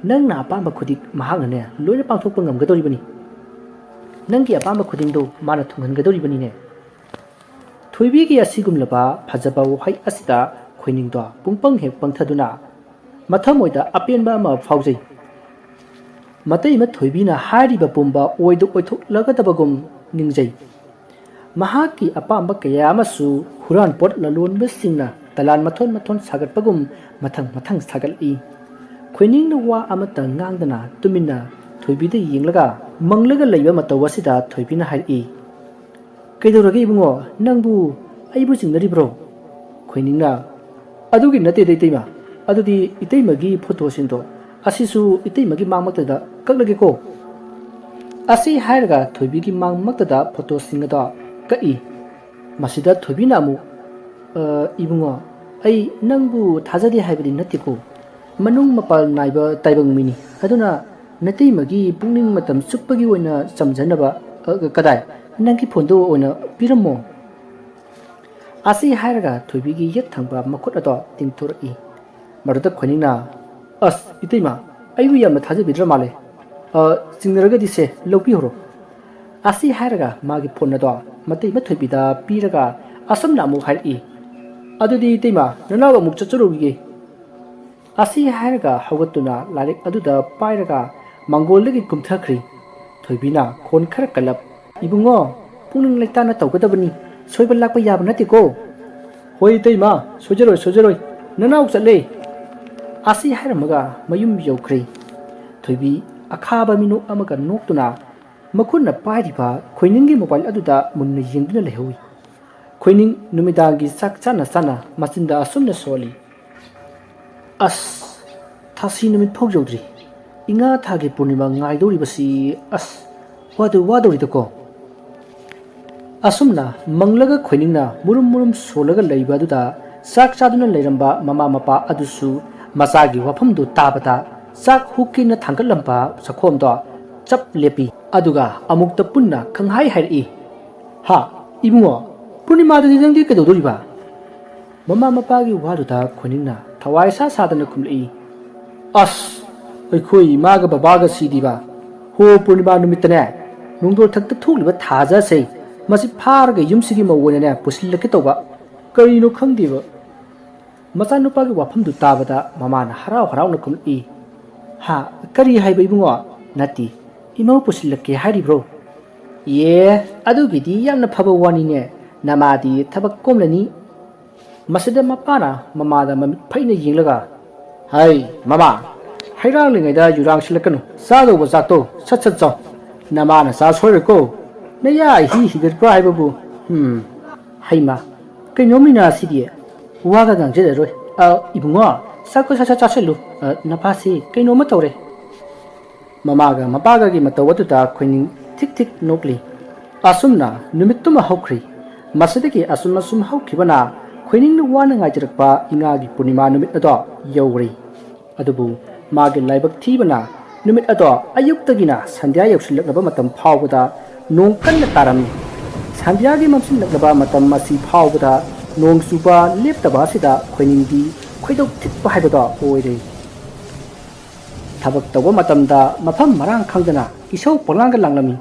ꯅꯪꯅ ꯑꯄꯥꯝꯕ ꯈꯨꯗꯤꯡ ꯃꯍꯥꯛꯅꯅꯦ ꯂꯣꯏꯅ ꯄꯥꯡꯊꯣꯛꯄ ꯉꯝꯒꯗꯧꯔꯤꯕꯅꯤ꯫ ꯅꯪꯒꯤ ꯑꯄꯥꯝꯕ ꯈꯨꯗꯤꯡꯗꯣ ꯃꯥꯅ ꯊꯨꯡꯍꯟꯒꯗꯧꯔꯤꯕꯅꯤꯅꯦ꯫" ꯊꯣꯏꯕꯤꯒꯤ ꯑꯁꯤꯒꯨꯝꯂꯕ ꯐꯖꯕ ꯋꯥꯍꯩ ꯑꯁꯤꯗ ꯈꯣꯏꯅꯤꯡꯗꯣ ꯄꯨꯡꯄꯪ ꯍꯦꯛ ꯄꯪꯊꯗꯨꯅ ꯃꯊꯃꯣꯏꯗ ꯑꯄꯦꯟꯕ ꯑꯃ ꯐꯥꯎꯖꯩ꯫ ꯃꯇꯩꯃ ꯊꯣꯏꯕꯤꯅ ꯍꯥꯏꯔꯤꯕ ꯄꯨꯝꯕ ꯑꯣꯏꯗ ꯑꯣꯏꯊꯣꯛꯂꯒꯗꯕꯒꯨꯝ ꯅꯤꯡꯖꯩ꯫ ꯃꯍꯥꯛꯀꯤ ꯑꯄꯥꯝꯕ ꯀꯌꯥ ꯑꯃꯁꯨ ꯍꯨꯔꯥꯟꯄꯣꯠ ꯂꯂꯣꯟꯕꯁꯤꯡꯅ ꯗꯂꯥꯟ ꯃꯊꯣꯟ ꯃꯊꯣꯟ ꯁꯥꯒꯠꯄꯒꯨꯝ ꯃꯊꯪ ꯃꯊꯪ ꯁꯥꯒꯠꯂꯛꯏ꯫ ꯈꯣꯏꯅꯤꯡꯅ ꯋꯥ ꯑꯃꯠꯇ ꯉꯥꯡꯗꯅ ꯇꯨꯃꯤꯟꯅ ꯊꯣꯏꯕꯤꯗ ꯌꯦꯡꯂꯒ ꯃꯪꯂꯒ ꯂꯩꯕ ꯃꯇꯧ ꯑꯁꯤꯗ ꯊꯣꯏꯕꯤꯅ ꯍꯥꯏꯔꯛꯏ, "ꯀꯩꯗꯧꯔꯒꯦ ꯏꯕꯨꯡꯉꯣ? ꯅꯪꯕꯨ ꯑꯩꯕꯨ ꯆꯤꯡꯅꯔꯤꯕ꯭ꯔꯣ?" ꯈꯣꯏꯅꯤꯡꯅ, "ꯑꯗꯨꯒꯤ ꯅꯠꯇꯦꯗ ꯏꯇꯩꯃ, ꯑꯗꯨꯗꯤ ꯏꯇꯩꯃꯒꯤ ꯐꯣꯇꯣꯁꯤꯡꯗꯣ ꯑꯁꯤꯁꯨ ꯏꯇꯩꯃꯒꯤ ꯃꯥꯡꯃꯛꯇꯗ ꯀꯛꯂꯒꯦꯀꯣ?" ꯑꯁꯤ ꯍꯥꯏꯔꯒ ꯊꯣꯏꯕꯤꯒꯤ ꯃꯥꯡꯃꯛꯇꯗ ꯐꯣꯇꯣꯁꯤꯡ ꯑꯗꯣ ꯀꯛꯏ꯫ ꯃꯁꯤꯗ ꯊꯣꯏꯕꯤꯅ ꯑꯃꯨꯛ, "ꯑ, ꯏꯕꯨꯡꯉꯣ, ꯑꯩ ꯅꯪꯕꯨ ꯊꯥꯖꯗꯦ ꯍꯥꯏꯕꯗꯤ ꯅꯠꯇꯦꯀꯣ꯫ ꯃꯅꯨꯡ ꯃꯄꯥꯜ ꯅꯥꯏꯕ ꯇꯥꯏꯕꯪ ꯃꯤꯅꯤ꯫ ꯑꯗꯨꯅ ꯅꯇꯩꯃꯒꯤ ꯄꯨꯛꯅꯤꯡ ꯃꯇꯝ ꯆꯨꯞꯄꯒꯤ ꯑꯣꯏꯅ ꯆꯝꯖꯅꯕ, ꯑ, ꯀꯗꯥꯏ, ꯅꯪꯒꯤ ꯐꯣꯟꯗꯣ ꯑꯣꯏꯅ ꯄꯤꯔꯝꯃꯣ꯫" ꯑꯁꯤ ꯍꯥꯏꯔꯒ ꯊꯣꯏꯕꯤꯒꯤ ꯌꯦꯠ ꯊꯪꯕ ꯃꯈꯨꯠ ꯑꯗꯣ ꯇꯤꯡꯊꯣꯔꯛꯏ꯫ ꯃꯗꯨꯗ ꯈꯣꯏꯅꯤꯡꯅ, "ꯑꯁ, ꯏꯇꯩꯃ, ꯑꯩꯕꯨ ꯌꯥꯝꯅ ꯊꯥꯖꯕꯤꯗ꯭ꯔ ꯃꯥꯜꯂꯦ꯫ ꯑ, ꯆꯤꯡꯅꯔꯒꯗꯤ ꯁꯦ, ꯂꯧꯕꯤꯍꯧꯔꯣ꯫" ꯑꯁꯤ ꯍꯥꯏꯔꯒ ꯃꯥꯒꯤ ꯐꯣꯟ ꯑꯗꯣ ꯃꯇꯩꯃ ꯊꯣꯏꯕꯤꯗ ꯄꯤꯔꯒ ꯑꯁꯨꯝꯅ ꯑꯃꯨꯛ ꯍꯥꯏꯔꯛꯏ, "ꯑꯗꯨꯗꯤ ꯏꯇꯩꯃ, ꯅꯅꯥꯎ ꯑꯃꯨꯛ ꯆꯠꯆꯔꯨꯈꯤꯒꯦ꯫" ꯑꯁꯤ ꯍꯥꯏꯔꯒ ꯍꯧꯒꯠꯇꯨꯅ ꯂꯥꯏꯔꯤꯛ ꯑꯗꯨꯗ ꯄꯥꯏꯔꯒ ꯃꯥꯡꯒꯣꯜꯗꯒꯤ ꯀꯨꯝꯊꯈ꯭ꯔꯤ꯫ ꯊꯣꯏꯕꯤꯅ ꯈꯣꯟ ꯈꯔ ꯀꯜꯂꯞ, "ꯏꯕꯨꯡꯉꯣ, ꯄꯨꯛꯅꯤꯡ ꯂꯩꯇꯥꯅ ꯇꯧꯒꯗꯕꯅꯤ, ꯁꯣꯏꯕ ꯂꯥꯛꯄ ꯌꯥꯕ ꯅꯠꯇꯦꯀꯣ꯫" "ꯍꯣꯏ ꯏꯇꯩꯃ, ꯁꯣꯏꯖꯔꯣꯏ, ꯁꯣꯏꯖꯔꯣꯏ, ꯅꯅꯥꯎ ꯆꯠꯂꯦ꯫" ꯑꯁꯤ ꯍꯥꯏꯔꯝꯃꯒ ꯃꯌꯨꯝ ꯌꯧꯈ꯭ꯔꯦ꯫ ꯊꯣꯏꯕꯤ ꯑꯈꯥꯕ ꯃꯤꯅꯣꯛ ꯑꯃꯒ ꯅꯣꯛꯇꯨꯅ ꯃꯈꯨꯠꯅ ꯄꯥꯏꯔꯤꯕ ꯈꯣꯏꯅꯤꯡꯒꯤ ꯃꯣꯕꯥꯏꯜ ꯑꯗꯨꯗ ꯃꯨꯟꯅ ꯌꯦꯡꯗꯨꯅ ꯂꯩꯍꯧꯏ꯫ ꯈꯣꯏꯅꯤꯡ ꯅꯨꯃꯤꯗꯥꯡꯒꯤ ꯆꯥꯛ ꯆꯥꯅ ꯆꯥꯅ ꯃꯆꯤꯟꯗ ꯑꯁꯨꯝꯅ ꯁꯣꯜꯂꯤ, "ꯑꯁ, ꯊꯥꯁꯤ ꯅꯨꯃꯤꯠ ꯐꯥꯎ ꯌꯧꯗ꯭ꯔꯤ꯫ ꯏꯉꯥ ꯊꯥꯒꯤ ꯄꯨꯔꯅꯤꯃꯥ ꯉꯥꯏꯗꯧꯔꯤꯕꯁꯤ, ꯑꯁ, ꯋꯥꯗꯧ ꯋꯥꯗꯧꯔꯤꯗꯀꯣ꯫" ꯑꯁꯨꯝꯅ ꯃꯪꯂꯒ ꯈꯣꯏꯅꯤꯡꯅ ꯃꯨꯔꯨꯝ ꯃꯨꯔꯨꯝ ꯁꯣꯜꯂꯒ ꯂꯩꯕ ꯑꯗꯨꯗ ꯆꯥꯛ ꯆꯥꯗꯨꯅ ꯂꯩꯔꯝꯕ ꯃꯃꯥ ꯃꯄꯥ ꯑꯗꯨꯁꯨ ꯃꯆꯥꯒꯤ ꯋꯥꯐꯝꯗꯨ ꯇꯥꯕꯗ ꯆꯥꯛ ꯍꯨꯛꯀꯦꯅ ꯊꯥꯡꯒꯠꯂꯝꯕ ꯆꯥꯛꯈꯣꯝꯗꯣ ꯆꯞ ꯂꯦꯞꯄꯤ꯫ ꯑꯗꯨꯒ ꯑꯃꯨꯛꯇ ꯄꯨꯟꯅ ꯈꯪꯍꯥꯏ ꯍꯥꯏꯔꯛꯏ, "ꯍꯥ, ꯏꯕꯨꯡꯉꯣ, ꯄꯨꯔꯅꯤꯃꯥꯗꯗꯤ ꯅꯪꯗꯤ ꯀꯩꯗꯧꯗꯣꯔꯤꯕ?" ꯃꯃꯥ ꯃꯄꯥꯒꯤ ꯋꯥꯗꯨꯗ ꯈꯣꯏꯅꯤꯡꯅ ꯊꯋꯥꯏ ꯁꯥ ꯁꯥꯗꯅ ꯈꯨꯝꯂꯛꯏ, "ꯑꯁ, ꯑꯩꯈꯣꯏ ꯏꯃꯥꯒ ꯕꯕꯥꯒ ꯁꯤꯗꯤꯕ, ꯍꯣ ꯄꯨꯔꯅꯤꯃꯥ ꯅꯨꯃꯤꯠꯇꯅꯦ, ꯅꯣꯡꯗꯣꯜ ꯊꯛꯇ ꯊꯣꯛꯂꯤꯕ ꯊꯥꯖ ꯑꯁꯦ, ꯃꯁꯤ ꯐꯥꯔꯒ ꯌꯨꯝꯁꯤꯒꯤ ꯃꯧ ꯑꯣꯏꯅꯅꯦ ꯄꯨꯁꯤꯜꯂꯛꯀꯦ ꯇꯧꯕ꯫ ꯀꯔꯤꯅꯣ ꯈꯪꯗꯦꯕ꯫" ꯃꯆꯥꯅꯨꯄꯥꯒꯤ ꯋꯥꯐꯝꯗꯨ ꯇꯥꯕꯗ ꯃꯃꯥꯅ ꯍꯔꯥꯎ ꯍꯔꯥꯎꯅ ꯈꯨꯝꯂꯛꯏ, "ꯍꯥ, ꯀꯔꯤ ꯍꯥꯏꯕ ꯏꯕꯨꯡꯉꯣ? ꯅꯠꯇꯦ, ꯏꯃꯧ ꯄꯨꯁꯤꯜꯂꯛꯀꯦ ꯍꯥꯏꯔꯤꯕ꯭ꯔꯣ? ꯑꯦ, ꯑꯗꯨꯒꯤꯗꯤ ꯌꯥꯝꯅ ꯐꯕ ꯋꯥꯅꯤꯅꯦ꯫ ꯅꯃꯥꯗꯤ ꯊꯕꯛ ꯀꯣꯝꯂꯅꯤ꯫" ꯃꯁꯤꯗ ꯃꯄꯥꯅ ꯃꯃꯥꯗ ꯃꯃꯤꯠ ꯐꯩꯅ ꯌꯦꯡꯂꯒ, "ꯍꯩ, ꯃꯃꯥ, ꯍꯩꯔꯥꯡꯂꯤꯉꯩꯗ ꯌꯨꯔꯥꯡ ꯁꯤꯜꯂꯛꯀꯅꯨ꯫ ꯆꯥꯗꯧꯕ ꯆꯥꯛꯇꯣ ꯁꯠ ꯁꯠ ꯆꯥꯎ꯫ ꯅꯃꯥꯅ ꯆꯥ ꯁꯣꯏꯔꯣꯏꯀꯣ꯫ ꯅꯌꯥ ꯍꯤ ꯍꯤꯒꯠꯄ꯭ꯔꯥ ꯍꯥꯏꯕꯕꯨ꯫ ꯎꯝ꯫ ꯍꯩꯃꯥ, ꯀꯩꯅꯣꯝꯃꯤꯅ ꯁꯤꯗꯤ꯫ ꯋꯥꯒ ꯉꯥꯡꯖꯔꯔꯣꯏ꯫ ꯑ, ꯏꯕꯨꯡꯉꯣ, ꯆꯥꯛꯇꯣ ꯁꯠ ꯁꯠ ꯆꯥꯁꯤꯜꯂꯨ꯫ ꯑ, ꯅꯄꯥꯁꯤ ꯀꯩꯅꯣꯝꯃ ꯇꯧꯔꯦ꯫ ꯃꯃꯥꯒ ꯃꯄꯥꯒꯒꯤ ꯃꯇꯧ ꯑꯗꯨꯗ ꯈꯣꯏꯅꯤꯡ ꯊꯤꯛ ꯊꯤꯛ ꯅꯣꯛꯂꯤ꯫ ꯑꯁꯨꯝꯅ ꯅꯨꯃꯤꯠꯇꯨꯃ ꯍꯧꯈ꯭ꯔꯤ꯫ ꯃꯁꯤꯗꯒꯤ ꯑꯁꯨꯝ ꯑꯁꯨꯝ ꯍꯧꯈꯤꯕꯅ ꯈꯣꯏꯅꯤꯡꯅ ꯋꯥꯅ ꯉꯥꯏꯖꯔꯛꯄ ꯏꯉꯥꯒꯤ ꯄꯨꯔꯅꯤꯃꯥ ꯅꯨꯃꯤꯠ ꯑꯗꯣ ꯌꯧꯔꯦ꯫ ꯑꯗꯨꯕꯨ ꯃꯥꯒꯤ ꯂꯥꯏꯕꯛ ꯊꯤꯕꯅ ꯅꯨꯃꯤꯠ ꯑꯗꯣ ꯑꯌꯨꯛꯇꯒꯤꯅ ꯁꯟꯙ꯭ꯌꯥ ꯌꯧꯁꯤꯜꯂꯛꯂꯕ ꯃꯇꯝ ꯐꯥꯎꯕꯗ ꯅꯣꯡ ꯀꯟꯅ ꯇꯥꯔꯝꯃꯤ꯫ ꯁꯟꯙ꯭ꯌꯥꯒꯤ ꯃꯝꯁꯤꯜꯂꯛꯂꯕ ꯃꯇꯝ ꯑꯁꯤ ꯐꯥꯎꯕꯗ ꯅꯣꯡ ꯆꯨꯕ ꯂꯦꯞꯇꯕ ꯑꯁꯤꯗ ꯈꯣꯏꯅꯤꯡꯗꯤ ꯈꯣꯏꯗꯧ ꯊꯤꯠꯄ ꯍꯥꯏꯕꯗꯣ ꯑꯣꯏꯔꯦ꯫ ꯊꯕꯛ ꯇꯧꯕ ꯃꯇꯝꯗ ꯃꯐꯝ ꯃꯔꯥꯡ ꯈꯪꯗꯅ ꯏꯁꯧ ꯄꯪꯂꯥꯡꯗ ꯂꯥꯡꯂꯝꯃꯤ꯫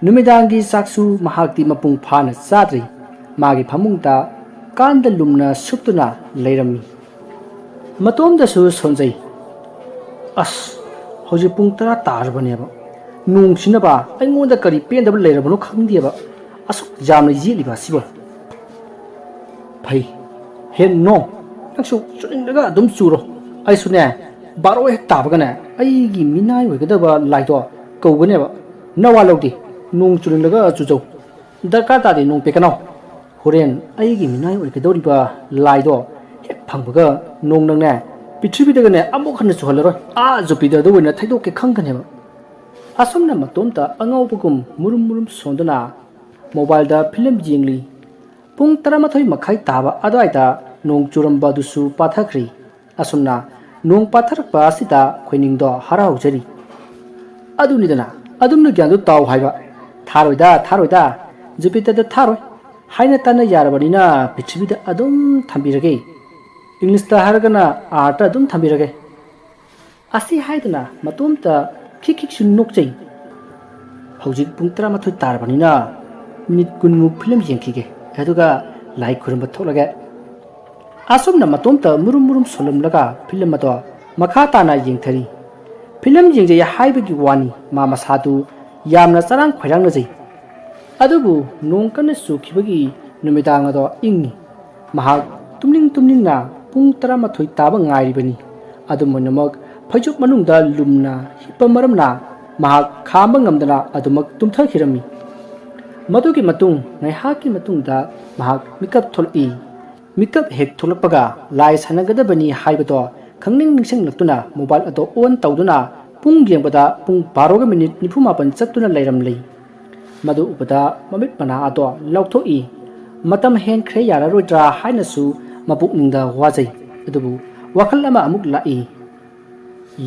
ꯅꯨꯃꯤꯗꯥꯡꯒꯤ ꯆꯥꯛꯁꯨ ꯃꯍꯥꯛꯇꯤ ꯃꯄꯨꯡ ꯐꯥꯅ ꯆꯥꯗ꯭ꯔꯤ꯫ ꯃꯥꯒꯤ ꯐꯃꯨꯡꯗ ꯀꯥꯟꯗ ꯂꯨꯝꯅ ꯁꯨꯞꯇꯨꯅ ꯂꯩꯔꯝꯃꯤ꯫ ꯃꯇꯣꯝꯗꯁꯨ ꯁꯣꯟꯖꯩ꯫ ꯑꯁ, ꯍꯧꯖꯤꯛ ꯄꯨꯡ ꯇꯔꯥ ꯇꯥꯔꯕꯅꯦꯕ꯫ ꯅꯣꯡꯁꯤꯅꯕ ꯑꯩꯉꯣꯟꯗ ꯀꯔꯤ ꯄꯦꯟꯗꯕ ꯂꯩꯔꯕꯅꯣ ꯈꯪꯗꯦꯕ꯫ ꯑꯁꯨꯛ ꯌꯥꯝꯅ ꯌꯦꯠꯂꯤꯕ ꯑꯁꯤꯕꯨ꯫ ꯐꯩ꯫ ꯍꯦ ꯅꯣꯡ, ꯅꯪꯁꯨ ꯆꯨꯅꯤꯡꯂꯒ ꯑꯗꯨꯝ ꯆꯨꯔꯣ꯫ ꯑꯩꯁꯨꯅꯦ, ꯕꯥꯔꯣ ꯍꯦꯛ ꯇꯥꯕꯒꯅꯦ, ꯑꯩꯒꯤ ꯃꯤꯅꯥꯏ ꯑꯣꯏꯒꯗꯕ ꯂꯥꯏꯗꯣ ꯀꯧꯒꯅꯦꯕ꯫ ꯅꯋꯥ ꯂꯧꯗꯦ, ꯅꯣꯡ ꯆꯨꯅꯤꯡꯂꯒ ꯆꯨꯖꯧ꯫ ꯗꯔꯀꯥꯔ ꯇꯥꯗꯦ ꯅꯣꯡ ꯄꯦꯀꯅꯥꯎ꯫ ꯍꯣꯔꯦꯟ ꯑꯩꯒꯤ ꯃꯤꯅꯥꯏ ꯑꯣꯏꯒꯗꯧꯔꯤꯕ ꯂꯥꯏꯗꯣ ꯍꯦꯛ ꯐꯪꯕꯒ ꯅꯣꯡ ꯅꯪꯅꯦ ꯄ꯭ꯔꯤꯊꯤꯕꯤꯗꯒꯅꯦ ꯑꯃꯨꯛ ꯍꯟꯅ ꯆꯨꯍꯜꯂꯔꯣꯏ꯫ ꯑꯥ ꯖꯨꯄꯤꯇꯔꯗ ꯑꯣꯏꯅ ꯊꯩꯗꯣꯛꯀꯦ ꯈꯪꯒꯅꯦꯕ꯫ ꯑꯁꯨꯝꯅ ꯃꯇꯣꯝꯇ ꯑꯉꯥꯎꯕꯒꯨꯝ ꯃꯨꯔꯨꯝ ꯃꯨꯔꯨꯝ ꯁꯣꯟꯗꯨꯅ ꯃꯣꯕꯥꯏꯜꯗ ꯐꯤꯂꯝ ꯌꯦꯡꯂꯤ꯫ ꯄꯨꯡ ꯇꯔꯥꯃꯥꯊꯣꯏ ꯃꯈꯥꯏ ꯇꯥꯕ ꯑꯗꯨꯋꯥꯏꯗ ꯅꯣꯡ ꯆꯨꯔꯝꯕ ꯑꯗꯨꯁꯨ ꯄꯥꯊꯈ꯭ꯔꯤ꯫ ꯑꯁꯨꯝꯅ ꯅꯣꯡ ꯄꯥꯊꯔꯛꯄ ꯑꯁꯤꯗ ꯈꯣꯏꯅꯤꯡꯗꯣ ꯍꯔꯥꯎꯖꯔꯤ꯫ ꯑꯗꯨꯅꯤꯗꯅ, ꯑꯗꯨꯝꯅ ꯒ꯭ꯌꯥꯟꯗꯨ ꯇꯥꯎ ꯍꯥꯏꯕ꯫ ꯊꯥꯔꯣꯏꯗ, ꯊꯥꯔꯣꯏꯗ, ꯖꯨꯄꯤꯇꯔꯗ ꯊꯥꯔꯣꯏ꯫ ꯍꯥꯏꯅ ꯇꯥꯅ ꯌꯥꯔꯕꯅꯤꯅ ꯄ꯭ꯔꯤꯊꯤꯕꯤꯗ ꯑꯗꯨꯝ ꯊꯝꯕꯤꯔꯒꯦ꯫ ꯏꯪꯂꯤꯁꯇ ꯍꯥꯏꯔꯒꯅ ꯑꯥꯔꯠꯇ ꯑꯗꯨꯝ ꯊꯝꯕꯤꯔꯒꯦ꯫ ꯑꯁꯤ ꯍꯥꯏꯗꯨꯅ ꯃꯇꯣꯝꯇ ꯈꯤꯛ ꯈꯤꯛꯁꯨ ꯅꯣꯛꯆꯩ꯫ ꯍꯧꯖꯤꯛ ꯄꯨꯡ ꯇꯔꯥꯃꯥꯊꯣꯏ ꯇꯥꯔꯕꯅꯤꯅ ꯃꯤꯅꯤꯠ ꯀꯨꯟꯃꯨꯛ ꯐꯤꯂꯝ ꯌꯦꯡꯈꯤꯒꯦ, ꯑꯗꯨꯒ ꯂꯥꯏ ꯈꯨꯔꯨꯝꯕ ꯊꯣꯛꯂꯒꯦ꯫ ꯑꯁꯨꯝꯅ ꯃꯇꯣꯝꯇ ꯃꯨꯔꯨꯝ ꯃꯨꯔꯨꯝ ꯁꯣꯜꯂꯝꯂꯒ ꯐꯤꯂꯝ ꯑꯗꯣ ꯃꯈꯥ ꯇꯥꯅ ꯌꯦꯡꯊꯔꯤ꯫ ꯐꯤꯂꯝ ꯌꯦꯡꯖꯩ ꯍꯥꯏꯕꯒꯤ ꯋꯥꯅꯤ, ꯃꯥ ꯃꯁꯥꯗꯨ ꯌꯥꯝꯅ ꯆꯔꯥꯡ ꯈꯣꯏꯔꯥꯡꯅꯖꯩ꯫ ꯑꯗꯨꯕꯨ ꯅꯣꯡ ꯀꯟꯅ ꯆꯨꯈꯤꯕꯒꯤ ꯅꯨꯃꯤꯗꯥꯡ ꯑꯗꯣ ꯏꯪꯉꯤ꯫ ꯃꯍꯥꯛ ꯇꯨꯝꯅꯤꯡ ꯇꯨꯝꯅꯤꯡꯅ ꯄꯨꯡ ꯇꯔꯥꯃꯥꯊꯣꯏ ꯇꯥꯕ ꯉꯥꯏꯔꯤꯕꯅꯤ꯫ ꯑꯗꯨꯝ ꯑꯣꯏꯅꯃꯛ ꯐꯩꯖꯨꯞ ꯃꯅꯨꯡꯗ ꯂꯨꯝꯅ ꯍꯤꯞꯄ ꯃꯔꯝꯅ ꯃꯍꯥꯛ ꯈꯥꯝꯕ ꯉꯝꯗꯅ ꯑꯗꯨꯃꯛ ꯇꯨꯝꯊꯈꯤꯔꯝꯃꯤ꯫ ꯃꯗꯨꯒꯤ ꯃꯇꯨꯡ ꯉꯥꯏꯍꯥꯛꯀꯤ ꯃꯇꯨꯡꯗ ꯃꯍꯥꯛ ꯃꯤꯀꯞ ꯊꯣꯛꯂꯛꯏ꯫ ꯃꯤꯀꯞ ꯍꯦꯛ ꯊꯣꯛꯂꯛꯄꯒ ꯂꯥꯏ ꯁꯥꯟꯅꯒꯗꯕꯅꯤ ꯍꯥꯏꯕꯗꯣ ꯈꯪꯅꯤꯡ ꯅꯤꯡꯁꯤꯡꯂꯛꯇꯨꯅ mobile ꯑꯗꯣ on ꯇꯧꯗꯨꯅ ꯄꯨꯡ ꯌꯦꯡꯕꯗ ꯄꯨꯡ ꯕꯥꯔꯣꯒ minute ꯅꯤꯐꯨ ꯃꯥꯄꯟ ꯆꯠꯇꯨꯅ ꯂꯩꯔꯝꯂꯤ꯫ ꯃꯗꯨ ꯎꯕꯗ ꯃꯃꯤꯠ ꯃꯅꯥ ꯑꯗꯣ ꯂꯥꯎꯊꯣꯛꯏ꯫ ꯃꯇꯝ ꯍꯦꯟꯈ꯭ꯔꯦ, ꯌꯥꯔꯔꯣꯏꯗ꯭ꯔꯥ ꯍꯥꯏꯅꯁꯨ ꯃꯄꯨꯛꯅꯤꯡꯗ ꯋꯥꯖꯩ꯫ ꯑꯗꯨꯕꯨ ꯋꯥꯈꯜ ꯑꯃ ꯑꯃꯨꯛ ꯂꯥꯛꯏ꯫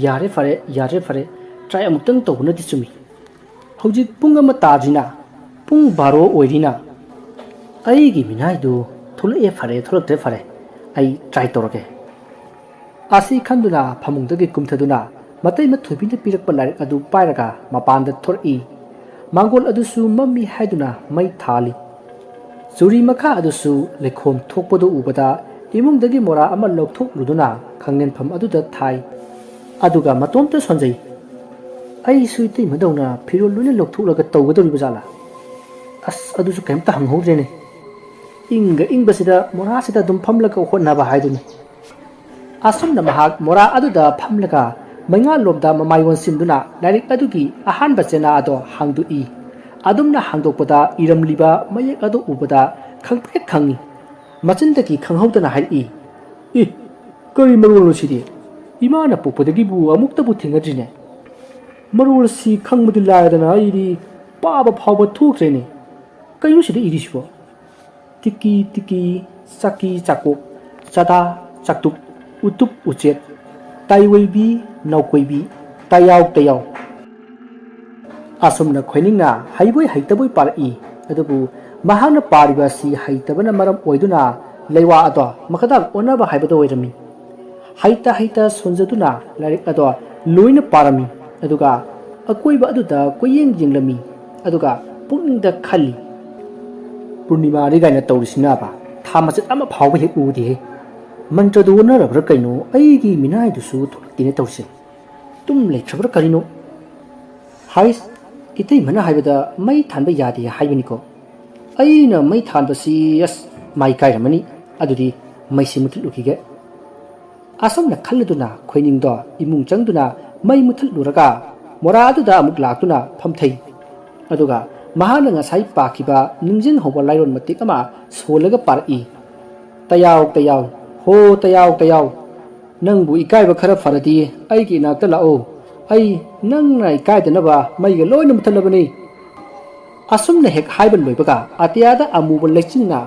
"ꯌꯥꯔꯦ ꯐꯔꯦ, ꯌꯥꯔꯦ ꯐꯔꯦ, try ꯑꯃꯨꯛꯇꯪ ꯇꯧꯕꯅꯗꯤ ꯆꯨꯝꯃꯤ꯫ ꯍꯧꯖꯤꯛ ꯄꯨꯡ ꯑꯃ ꯇꯥꯗ꯭ꯔꯤꯅ, ꯄꯨꯡ ꯕꯥꯔꯣ ꯑꯣꯏꯔꯤꯅ꯫ ꯑꯩꯒꯤ ꯃꯤꯅꯥꯏꯗꯨ ꯊꯣꯛꯂꯛꯑꯦ ꯐꯔꯦ, ꯊꯣꯛꯂꯛꯇ꯭ꯔꯦ ꯐꯔꯦ, ꯑꯩ try ꯇꯧꯔꯒꯦ" ꯑꯁꯤ ꯈꯟꯗꯨꯅ ꯐꯃꯨꯡꯗꯒꯤ ꯀꯨꯝꯊꯗꯨꯅ ꯃꯇꯩꯃ ꯊꯣꯏꯕꯤꯅ ꯄꯤꯔꯛꯄ ꯂꯥꯏꯔꯤꯛ ꯑꯗꯨ ꯄꯥꯏꯔꯒ ꯃꯄꯥꯟꯗ ꯊꯣꯔꯛꯏ꯫ ꯃꯥꯡꯒꯣꯜ ꯑꯗꯨꯁꯨ ꯃꯝꯃꯤ ꯍꯥꯏꯗꯨꯅ ꯃꯩ ꯊꯥꯜꯂꯤ꯫ ꯆꯨꯔꯤ ꯃꯈꯥ ꯑꯗꯨꯁꯨ ꯂꯩꯈꯣꯝ ꯊꯣꯛꯄꯗꯨ ꯎꯕꯗ ꯏꯃꯨꯡꯗꯒꯤ ꯃꯣꯔꯥ ꯑꯃ ꯂꯧꯊꯣꯛꯂꯨꯗꯨꯅ ꯈꯪꯂꯦꯟꯐꯝ ꯑꯗꯨꯗ ꯊꯥꯏ꯫ ꯑꯗꯨꯒ ꯃꯇꯣꯝꯇ ꯁꯣꯟꯖꯩ꯫ "ꯑꯩꯁꯨ ꯏꯇꯩꯃꯗꯧꯅ ꯐꯤꯔꯣꯜ ꯂꯣꯏꯅ ꯂꯧꯊꯣꯛꯂꯒ ꯇꯧꯒꯗꯧꯔꯤꯕ ꯖꯥꯠꯂꯥ? ꯑꯁ, ꯑꯗꯨꯁꯨ ꯀꯩꯝꯇ ꯍꯪꯍꯧꯗ꯭ꯔꯦꯅꯦ꯫ ꯏꯪꯒ ꯏꯪꯕꯁꯤꯗ ꯃꯣꯔꯥꯁꯤꯗ ꯑꯗꯨꯝ ꯐꯝꯂꯒ ꯍꯣꯠꯅꯕ ꯍꯥꯏꯗꯨꯅꯤ"꯫ ꯑꯁꯨꯝꯅ ꯃꯍꯥꯛ ꯃꯣꯔꯥ ꯑꯗꯨꯗ ꯐꯝꯂꯒ ꯃꯩꯉꯥꯜꯂꯣꯝꯗ ꯃꯃꯥꯏ ꯑꯣꯟꯁꯤꯟꯗꯨꯅ ꯂꯥꯏꯔꯤꯛ ꯑꯗꯨꯒꯤ ꯑꯍꯥꯟꯕ ꯆꯦꯅꯥ ꯑꯗꯣ ꯍꯥꯡꯗꯣꯛꯏ꯫ ꯑꯗꯨꯝꯅ ꯍꯥꯡꯗꯣꯛꯄꯗ ꯏꯔꯝꯂꯤꯕ ꯃꯌꯦꯛ ꯑꯗꯨ ꯎꯕꯗ ꯈꯪꯄ꯭ꯔꯦꯛ ꯈꯪꯏ꯫ ꯃꯆꯤꯟꯗꯒꯤ ꯈꯪꯍꯧꯗꯅ ꯍꯥꯏꯔꯛꯏ, "ꯑꯦ, ꯀꯔꯤ ꯃꯔꯣꯜꯅꯣ ꯁꯤꯗꯤ? ꯏꯃꯥꯅ ꯄꯣꯛꯄꯗꯒꯤꯕꯨ ꯑꯃꯨꯛꯇꯕꯨ ꯊꯦꯡꯅꯗ꯭ꯔꯤꯅꯦ꯫ ꯃꯔꯣꯜꯁꯤ ꯈꯪꯕꯗꯤ ꯂꯥꯏꯔꯗꯅ ꯑꯩꯗꯤ ꯄꯥꯕ ꯐꯥꯎꯕ ꯊꯣꯛꯇ꯭ꯔꯦꯅꯦ꯫ ꯀꯩꯅꯣ ꯁꯤꯗ ꯏꯔꯤꯁꯤꯕꯣ? ꯇꯤꯀꯤ ꯇꯤꯀꯤ, ꯆꯥꯀꯤ ꯆꯥꯀꯣꯛ, ꯆꯥꯗꯥ ꯆꯥꯛꯇꯨꯛ, ꯎꯇꯨꯞ ꯎꯆꯦꯠ, ꯇꯥꯏꯋꯩꯕꯤ ꯅꯥꯎꯀꯣꯏꯕꯤ, ꯇꯥꯌꯥꯎ ꯇꯌꯥꯎ"꯫ ꯑꯁꯨꯝꯅ ꯈꯣꯏꯅꯤꯡꯅ ꯍꯩꯕꯣꯏ ꯍꯩꯇꯕꯣꯏ ꯄꯥꯔꯛꯏ꯫ ꯑꯗꯨꯕꯨ ꯃꯍꯥꯛꯅ ꯄꯥꯔꯤꯕ ꯑꯁꯤ ꯍꯩꯇꯕꯅ ꯃꯔꯝ ꯑꯣꯏꯗꯨꯅ ꯂꯩꯋꯥ ꯑꯗꯣ ꯃꯈꯥꯗꯥꯡ ꯑꯣꯟꯅꯕ ꯍꯥꯏꯕꯗꯨ ꯑꯣꯏꯔꯝꯃꯤ꯫ ꯍꯩꯇ ꯍꯩꯇ ꯁꯣꯟꯖꯗꯨꯅ ꯂꯥꯏꯔꯤꯛ ꯑꯗꯣ ꯂꯣꯏꯅ ꯄꯥꯔꯝꯃꯤ꯫ ꯑꯗꯨꯒ ꯑꯀꯣꯏꯕ ꯑꯗꯨꯗ ꯀꯣꯏꯌꯦꯡ ꯌꯦꯡꯂꯝꯃꯤ꯫ ꯑꯗꯨꯒ ꯄꯨꯛꯅꯤꯡꯗ ꯈꯜꯂꯤ, "ꯄꯨꯔꯅꯤꯃꯥꯅꯤ ꯀꯥꯏꯅ ꯇꯧꯔꯤꯁꯤꯅꯕ? ꯊꯥ ꯃꯆꯦꯠ ꯑꯃ ꯐꯥꯎꯕ ꯍꯦꯛ ꯎꯗꯦꯍꯦ꯫ ꯃꯟꯇ꯭ꯔꯗꯨ ꯑꯣꯟꯅꯔꯕ꯭ꯔꯥ ꯀꯩꯅꯣ? ꯑꯩꯒꯤ ꯃꯤꯅꯥꯏꯗꯨꯁꯨ ꯊꯣꯛꯂꯛꯇꯦꯅꯦ ꯇꯧꯔꯤꯁꯦ꯫ ꯇꯨꯝ ꯂꯩꯈ꯭ꯔꯕ꯭ꯔꯥ ꯀꯔꯤꯅꯣ? ꯍꯥꯏꯁ, ꯏꯇꯩꯃꯅ ꯍꯥꯏꯕꯗ ꯃꯩ ꯊꯥꯟꯕ ꯌꯥꯗꯦ ꯍꯥꯏꯕꯅꯤꯀꯣ꯫ ꯑꯩꯅ ꯃꯩ ꯊꯥꯟꯕꯁꯤ, ꯑꯁ, ꯃꯥꯏ ꯀꯥꯏꯔꯝꯃꯅꯤ꯫ ꯑꯗꯨꯗꯤ ꯃꯩꯁꯤ ꯃꯨꯊꯠꯂꯨꯈꯤꯒꯦ"꯫ ꯑꯁꯨꯝꯅ ꯈꯜꯂꯗꯨꯅ ꯈꯣꯏꯅꯤꯡꯗꯣ ꯏꯃꯨꯡ ꯆꯪꯗꯨꯅ ꯃꯩ ꯃꯨꯊꯠꯂꯨꯔꯒ ꯃꯣꯔꯥ ꯑꯗꯨꯗ ꯑꯃꯨꯛ ꯂꯥꯛꯇꯨꯅ ꯐꯝꯊꯩ꯫ ꯑꯗꯨꯒ ꯃꯍꯥꯛꯅ ꯉꯁꯥꯏ ꯄꯥꯈꯤꯕ ꯅꯤꯡꯁꯤꯡꯍꯧꯕ ꯂꯥꯏꯔꯣꯟ ꯃꯇꯦꯛ ꯑꯃ ꯁꯣꯜꯂꯒ ꯄꯥꯔꯛꯏ꯫ "ꯇꯌꯥꯎ ꯇꯌꯥꯎ, ꯍꯣ ꯇꯌꯥꯎ ꯇꯌꯥꯎ, ꯅꯪꯕꯨ ꯏꯀꯥꯏꯕ ꯈꯔ ꯐꯔꯗꯤ ꯑꯩꯒꯤ ꯏꯅꯥꯛꯇ ꯂꯥꯛꯑꯣ꯫ ꯑꯩ ꯅꯪꯅ ꯏꯀꯥꯏꯗꯅꯕ ꯃꯩꯒ ꯂꯣꯏꯅ ꯃꯨꯊꯠꯂꯕꯅꯤ"꯫ ꯑꯁꯨꯝꯅ ꯍꯦꯛ ꯍꯥꯏꯕ ꯂꯣꯏꯕꯒ ꯑꯇꯤꯌꯥꯗ ꯑꯃꯨꯕ ꯂꯩꯆꯤꯜꯅ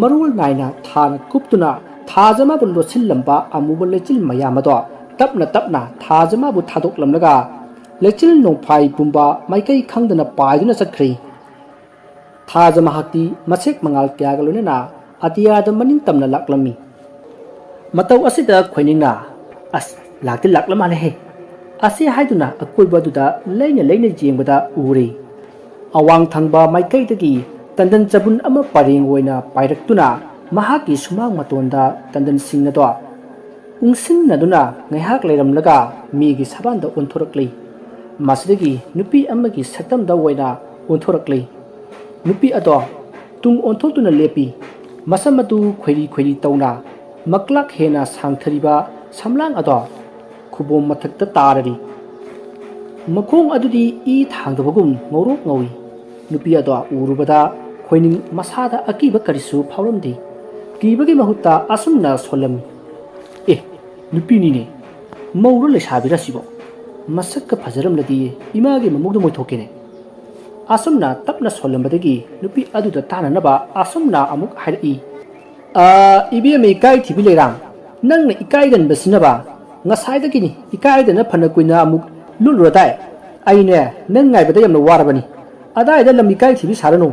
ꯃꯔꯣꯜ ꯅꯥꯏꯅ ꯊꯥꯅ ꯀꯨꯞꯇꯨꯅ ꯊꯥꯖ ꯃꯥꯕꯨ ꯂꯣꯠꯁꯤꯜꯂꯝꯕ ꯑꯃꯨꯕ ꯂꯩꯆꯤꯜ ꯃꯌꯥꯝ ꯑꯗꯣ ꯇꯞꯅ ꯇꯞꯅ ꯊꯥꯖ ꯃꯥꯕꯨ ꯊꯥꯗꯣꯛꯂꯝꯂꯒ ꯂꯩꯆꯤꯜ ꯅꯣꯡꯐꯥꯏ ꯄꯨꯝꯕ ꯃꯥꯏꯀꯩ ꯈꯪꯗꯅ ꯄꯥꯏꯗꯨꯅ ꯆꯠꯈ꯭ꯔꯤ꯫ ꯊꯥꯖ ꯃꯍꯥꯛꯇꯤ ꯃꯁꯦꯛ ꯃꯉꯥꯜ ꯀꯌꯥꯒ ꯂꯣꯏꯅꯅ ꯑꯇꯤꯌꯥꯗ ꯃꯅꯤꯡ ꯇꯝꯅ ꯂꯥꯛꯂꯝꯃꯤ꯫ ꯃꯇꯧ ꯑꯁꯤꯗ ꯈꯣꯏꯅꯤꯡꯅ, "ꯑꯁ, ꯂꯥꯛꯇꯤ ꯂꯥꯛꯂ ꯃꯥꯜꯂꯦꯍꯦ" ꯑꯁꯤ ꯍꯥꯏꯗꯨꯅ ꯑꯀꯣꯏꯕ ꯑꯗꯨꯗ ꯂꯩꯅ ꯂꯩꯅ ꯌꯦꯡꯕꯗ ꯎꯔꯦ꯫ ꯑꯋꯥꯡ ꯊꯪꯕ ꯃꯥꯏꯀꯩꯗꯒꯤ ꯇꯟꯗꯟ ꯆꯕꯨꯟ ꯑꯃ ꯄꯔꯦꯡ ꯑꯣꯏꯅ ꯄꯥꯏꯔꯛꯇꯨꯅ ꯃꯍꯥꯛꯀꯤ ꯁꯨꯃꯥꯡ ꯃꯇꯣꯟꯗ ꯇꯟꯗꯟꯁꯤꯡ ꯑꯗꯣ ꯎꯪꯁꯤꯟꯅꯗꯨꯅ ꯉꯥꯏꯍꯥꯛ ꯂꯩꯔꯝꯂꯒ ꯃꯤꯒꯤ ꯁꯕꯥꯟꯗ ꯑꯣꯟꯊꯣꯔꯛꯂꯤ꯫ ꯃꯁꯤꯗꯒꯤ ꯅꯨꯄꯤ ꯑꯃꯒꯤ ꯁꯛꯇꯝꯗ ꯑꯣꯏꯅ ꯑꯣꯟꯊꯣꯔꯛꯂꯤ꯫ ꯅꯨꯄꯤ ꯑꯗꯣ ꯇꯨꯡ ꯑꯣꯟꯊꯣꯛꯇꯨꯅ ꯂꯦꯞꯄꯤ꯫ ꯃꯁꯝ ꯑꯗꯨ ꯈꯣꯏꯔꯤ ꯈꯣꯏꯔꯤ ꯇꯧꯅ ꯃꯀ꯭ꯂꯥꯛ ꯍꯦꯟꯅ ꯁꯥꯡꯊꯔꯤꯕ ꯁꯝꯂꯥꯡ ꯑꯗꯣ ꯈꯨꯕꯣꯝ ꯃꯊꯛꯇ ꯇꯥꯔꯔꯤ꯫ ꯃꯈꯣꯡ ꯑꯗꯨꯗꯤ ꯏ ꯊꯥꯡꯗꯕꯒꯨꯝ ꯉꯧꯔꯣꯛ ꯉꯧꯏ꯫ ꯅꯨꯄꯤ ꯑꯗꯣ ꯎꯔꯨꯕꯗ ꯈꯣꯏꯅꯤꯡ ꯃꯁꯥꯗ ꯑꯀꯤꯕ ꯀꯔꯤꯁꯨ ꯐꯥꯎꯔꯝꯗꯦ꯫ ꯀꯤꯕꯒꯤ ꯃꯍꯨꯠꯇ ꯑꯁꯨꯝꯅ ꯁꯣꯜꯂꯝꯃꯤ, "ꯑꯦ, ꯅꯨꯄꯤꯅꯤꯅꯦ꯫ ꯃꯧꯔ ꯂꯩꯁꯥꯕꯤꯔ ꯁꯤꯕꯣ? ꯃꯁꯛꯀ ꯐꯖꯔꯝꯂꯗꯤ ꯏꯃꯥꯒꯤ ꯃꯃꯧꯗ ꯃꯣꯏꯊꯣꯛꯀꯦꯅꯦ"꯫ ꯑꯁꯨꯝꯅ ꯇꯞꯅ ꯁꯣꯜꯂꯝꯕꯗꯒꯤ ꯅꯨꯄꯤ ꯑꯗꯨꯗ ꯇꯥꯅꯅꯕ ꯑꯁꯨꯝꯅ ꯑꯃꯨꯛ ꯍꯥꯏꯔꯛꯏ, "ꯑ, ꯏꯕꯦꯝꯃ ꯏꯀꯥꯏ ꯊꯤꯕꯤ ꯂꯩꯔꯥꯡ, ꯅꯪꯅ ꯏꯀꯥꯏꯒꯟꯕꯁꯤꯅꯕ ꯉꯁꯥꯏꯗꯒꯤꯅꯤ ꯏꯀꯥꯏꯗꯅ ꯐꯅ ꯀꯨꯏꯅ ꯑꯃꯨꯛ ꯂꯨꯠꯂꯨꯔꯗꯥꯏ? ꯑꯩꯅꯦ ꯅꯪ ꯉꯥꯏꯕꯗ ꯌꯥꯝꯅ ꯋꯥꯔꯕꯅꯤ꯫ ꯑꯗꯥꯏꯗ ꯂꯝ ꯏꯀꯥꯏ ꯊꯤꯕꯤ ꯁꯥꯔꯅꯨ,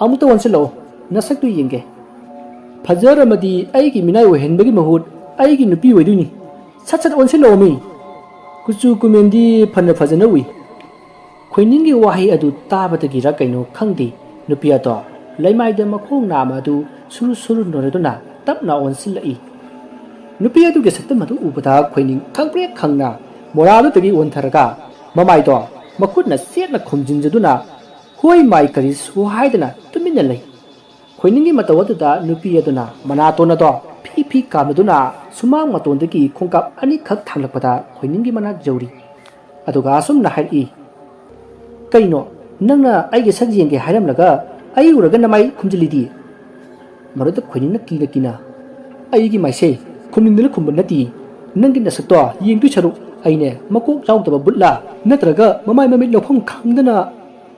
ꯑꯃꯨꯛꯇ ꯑꯣꯟꯁꯤꯜꯂꯛꯑꯣ, ꯅꯁꯛꯇꯨ ꯌꯦꯡꯒꯦ꯫ ꯐꯖꯔꯝꯃꯗꯤ ꯑꯩꯒꯤ ꯃꯤꯅꯥꯏ ꯑꯣꯏꯍꯟꯕꯒꯤ ꯃꯍꯨꯠ ꯑꯩꯒꯤ ꯅꯨꯄꯤ ꯑꯣꯏꯗꯣꯏꯅꯤ꯫ ꯁꯠ ꯁꯠ ꯑꯣꯟꯁꯤꯜꯂꯛꯑꯣ ꯃꯤ꯫ ꯀꯨꯆꯨ ꯀꯨꯃꯦꯟꯗꯤ ꯐꯅ ꯐꯖꯅ ꯎꯏ"꯫ ꯈꯣꯏꯅꯤꯡꯒꯤ ꯋꯥꯍꯩ ꯑꯗꯨ ꯇꯥꯕꯗꯒꯤꯔ ꯀꯩꯅꯣ ꯈꯪꯗꯦ, ꯅꯨꯄꯤ ꯑꯗꯣ ꯂꯩꯃꯥꯏꯗ ꯃꯈꯣꯡ ꯅꯥꯝꯃ ꯑꯗꯨ ꯁꯨꯔꯨ ꯁꯨꯔꯨ ꯅꯣꯏꯔꯗꯨꯅ ꯇꯞꯅ ꯑꯣꯟꯁꯤꯜꯂꯛꯏ꯫ ꯅꯨꯄꯤ ꯑꯗꯨꯒꯤ ꯁꯛꯇꯝ ꯑꯗꯨ ꯎꯕꯗ ꯈꯣꯏꯅꯤꯡ ꯈꯪꯄ꯭ꯔꯦꯛ ꯈꯪꯅ ꯃꯣꯔꯥꯗꯨꯗꯒꯤ ꯑꯣꯟꯊꯔꯒ ꯃꯃꯥꯏꯗꯣ ꯃꯈꯨꯠꯅ ꯆꯦꯠꯅ ꯈꯨꯝꯖꯤꯟꯖꯗꯨꯅ ꯍꯣꯏ ꯃꯥꯏ ꯀꯔꯤꯁꯨ ꯍꯥꯏꯗꯅ ꯇꯨꯃꯤꯟꯅ ꯂꯩ꯫ ꯈꯣꯏꯅꯤꯡꯒꯤ ꯃꯇꯧ ꯑꯗꯨꯗ ꯅꯨꯄꯤ ꯑꯗꯨꯅ ꯃꯅꯥꯇꯣꯟ ꯑꯗꯣ ꯐꯤ ꯐꯤ ꯀꯥꯝꯅꯗꯨꯅ ꯁꯨꯃꯥꯡ ꯃꯇꯣꯟꯗꯒꯤ ꯈꯣꯡꯀꯥꯞ ꯑꯅꯤꯈꯛ ꯊꯥꯡꯂꯛꯄꯗ ꯈꯣꯏꯅꯤꯡꯒꯤ ꯃꯅꯥꯛ ꯌꯧꯔꯤ꯫ ꯑꯗꯨꯒ ꯑꯁꯨꯝꯅ ꯍꯥꯏꯔꯛꯏ, "ꯀꯩꯅꯣ, ꯅꯪꯅ ꯑꯩꯒꯤ ꯁꯛ ꯌꯦꯡꯒꯦ ꯍꯥꯏꯔꯝꯂꯒ ꯑꯩ ꯎꯔꯒ ꯅꯃꯥꯏ ꯈꯨꯝꯖꯤꯜꯂꯤꯗꯤ?" ꯃꯔꯨꯗ ꯈꯣꯏꯅꯤꯡꯅ ꯀꯤꯅ ꯀꯤꯅ, "ꯑꯩꯒꯤ ꯃꯥꯏꯁꯦ ꯈꯨꯝꯅꯤꯡꯗꯅ ꯈꯨꯝꯕ ꯅꯠꯇꯦ, ꯅꯪꯒꯤ ꯅꯁꯛꯇꯣ ꯌꯦꯡꯗꯣꯏ ꯁꯔꯨꯛ ꯑꯩꯅꯦ ꯃꯀꯣꯛ ꯌꯥꯎꯗꯕ ꯕꯨꯠꯂꯥ, ꯅꯠꯇ꯭ꯔꯒ ꯃꯃꯥꯏ ꯃꯃꯤꯠ ꯂꯧꯐꯝ ꯈꯪꯗꯅ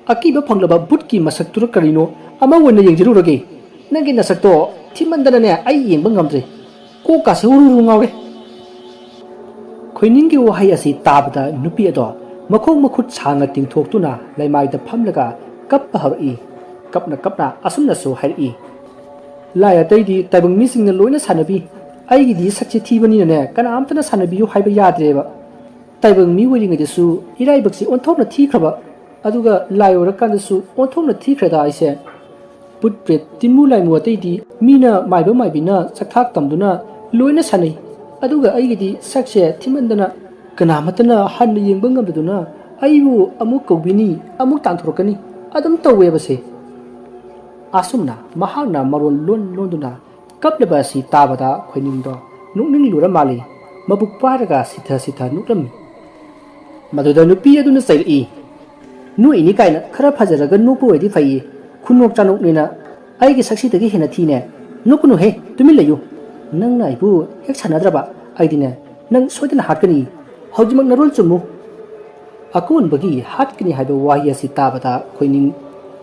ꯑꯀꯤꯕ ꯐꯪꯂꯕ ꯕꯨꯠꯀꯤ ꯃꯁꯛꯇꯨꯔ ꯀꯔꯤꯅꯣ ꯑꯃ ꯑꯣꯏꯅ ꯌꯦꯡꯖꯔꯨꯔꯒꯦ꯫ ꯅꯪꯒꯤ ꯅꯁꯛꯇꯣ ꯊꯤꯃꯟꯗꯅꯅꯦ ꯑꯩ ꯌꯦꯡꯕ ꯉꯝꯗ꯭ꯔꯦ꯫ ꯀꯣꯛꯀꯥꯁꯦ ꯍꯨꯔꯨ ꯍꯨꯔꯨ ꯉꯥꯎꯔꯦ꯫" ꯈꯣꯏꯅꯤꯡꯒꯤ ꯋꯥꯍꯩ ꯑꯁꯤ ꯇꯥꯕꯗ ꯅꯨꯄꯤ ꯑꯗꯣ ꯃꯈꯣꯡ ꯃꯈꯨꯠ ꯁꯥꯡꯅ ꯇꯤꯡꯊꯣꯛꯇꯨꯅ ꯂꯩꯃꯥꯏꯗ ꯐꯝꯂꯒ ꯀꯞꯄ ꯍꯧꯔꯛꯏ꯫ ꯀꯞꯅ ꯀꯞꯅ ꯑꯁꯨꯝꯅꯁꯨ ꯍꯥꯏꯔꯛꯏ, "ꯂꯥꯏ ꯑꯇꯩꯗꯤ ꯇꯥꯏꯕꯪ ꯃꯤꯁꯤꯡꯅ ꯂꯣꯏꯅ ꯁꯥꯟꯅꯕꯤ, ꯑꯩꯒꯤꯗꯤ ꯁꯛꯁꯦ ꯊꯤꯕꯅꯤꯅꯅꯦ ꯀꯅꯥꯝꯇꯅ ꯁꯥꯟꯅꯕꯤꯌꯨ ꯍꯥꯏꯕ ꯌꯥꯗ꯭ꯔꯦꯕ꯫ ꯇꯥꯏꯕꯪ ꯃꯤ ꯑꯣꯏꯔꯤꯉꯩꯗꯁꯨ ꯏꯔꯥꯏꯕꯛꯁꯤ ꯑꯣꯟꯊꯣꯛꯅ ꯊꯤꯈ꯭ꯔꯕ, ꯑꯗꯨꯒ ꯂꯥꯏ ꯑꯣꯏꯔꯀꯥꯟꯗꯁꯨ ꯑꯣꯟꯊꯣꯛꯅ ꯊꯤꯈ꯭ꯔꯦꯗ ꯑꯩꯁꯦ꯫ ꯕꯨꯠ ꯄ꯭ꯔꯦꯠ ꯇꯤꯟꯃꯨ ꯂꯥꯏꯃꯨ ꯑꯇꯩꯗꯤ ꯃꯤꯅ ꯃꯥꯏꯕ ꯃꯥꯏꯕꯤꯅ ꯆꯥꯛꯊꯥꯛ ꯇꯝꯗꯨꯅ ꯂꯣꯏꯅ ꯁꯥꯟꯅꯩ, ꯑꯗꯨꯒ ꯑꯩꯒꯤꯗꯤ ꯁꯛꯁꯦ ꯊꯤꯃꯟꯗꯅ ꯀꯅꯥꯃꯠꯇꯅ ꯍꯟꯅ ꯌꯦꯡꯕ ꯉꯝꯗꯗꯨꯅ ꯑꯩꯕꯨ ꯑꯃꯨꯛ ꯀꯧꯕꯤꯅꯤ, ꯑꯃꯨꯛ ꯇꯥꯟꯊꯣꯔꯛꯀꯅꯤ, ꯑꯗꯨꯝ ꯇꯧꯋꯦꯕꯁꯦ꯫" ꯑꯁꯨꯝꯅ ꯃꯍꯥꯛꯅ ꯃꯔꯣꯟ ꯂꯣꯟ ꯂꯣꯟꯗꯨꯅ ꯀꯞꯂꯤꯕ ꯑꯁꯤ ꯇꯥꯕꯗ ꯈꯣꯏꯅꯤꯡꯗꯣ ꯅꯣꯛꯅꯤꯡꯂꯨꯔ ꯃꯥꯜꯂꯤ꯫ ꯃꯕꯨꯛ ꯄꯥꯏꯔꯒ ꯁꯤꯊ ꯁꯤꯊ ꯅꯣꯛꯂꯝꯃꯤ꯫ ꯃꯗꯨꯗ ꯅꯨꯄꯤ ꯑꯗꯨꯅ ꯆꯩꯔꯛꯏ, "ꯅꯣꯛꯏꯅꯤ ꯀꯥꯏꯅ ꯈꯔ ꯐꯖꯔꯒ ꯅꯣꯛꯄ ꯑꯣꯏꯗꯤ ꯐꯩꯌꯦ, ꯈꯨꯅꯣꯛ ꯆꯥꯅꯣꯛꯅꯦꯅ ꯑꯩꯒꯤ ꯁꯛꯁꯤꯗꯒꯤ ꯍꯦꯟꯅ ꯊꯤꯅꯦ꯫ ꯅꯣꯛꯀꯅꯨꯍꯦ, ꯇꯨꯃꯤꯟ ꯂꯩꯌꯨ꯫ ꯅꯪꯅ ꯑꯩꯕꯨ ꯍꯦꯛ ꯁꯥꯟꯅꯗ꯭ꯔꯕ ꯑꯩꯗꯤꯅꯦ ꯅꯪ ꯁꯣꯏꯗꯅ ꯍꯥꯠꯀꯅꯤ꯫ ꯍꯧꯖꯤꯛꯃꯛ ꯅꯔꯣꯜ ꯆꯨꯝꯃꯨ꯫" ꯑꯀꯣꯟꯕꯒꯤ ꯍꯥꯠꯀꯅꯤ ꯍꯥꯏꯕ ꯋꯥꯍꯩ ꯑꯁꯤ ꯇꯥꯕꯗ ꯈꯣꯏꯅꯤꯡ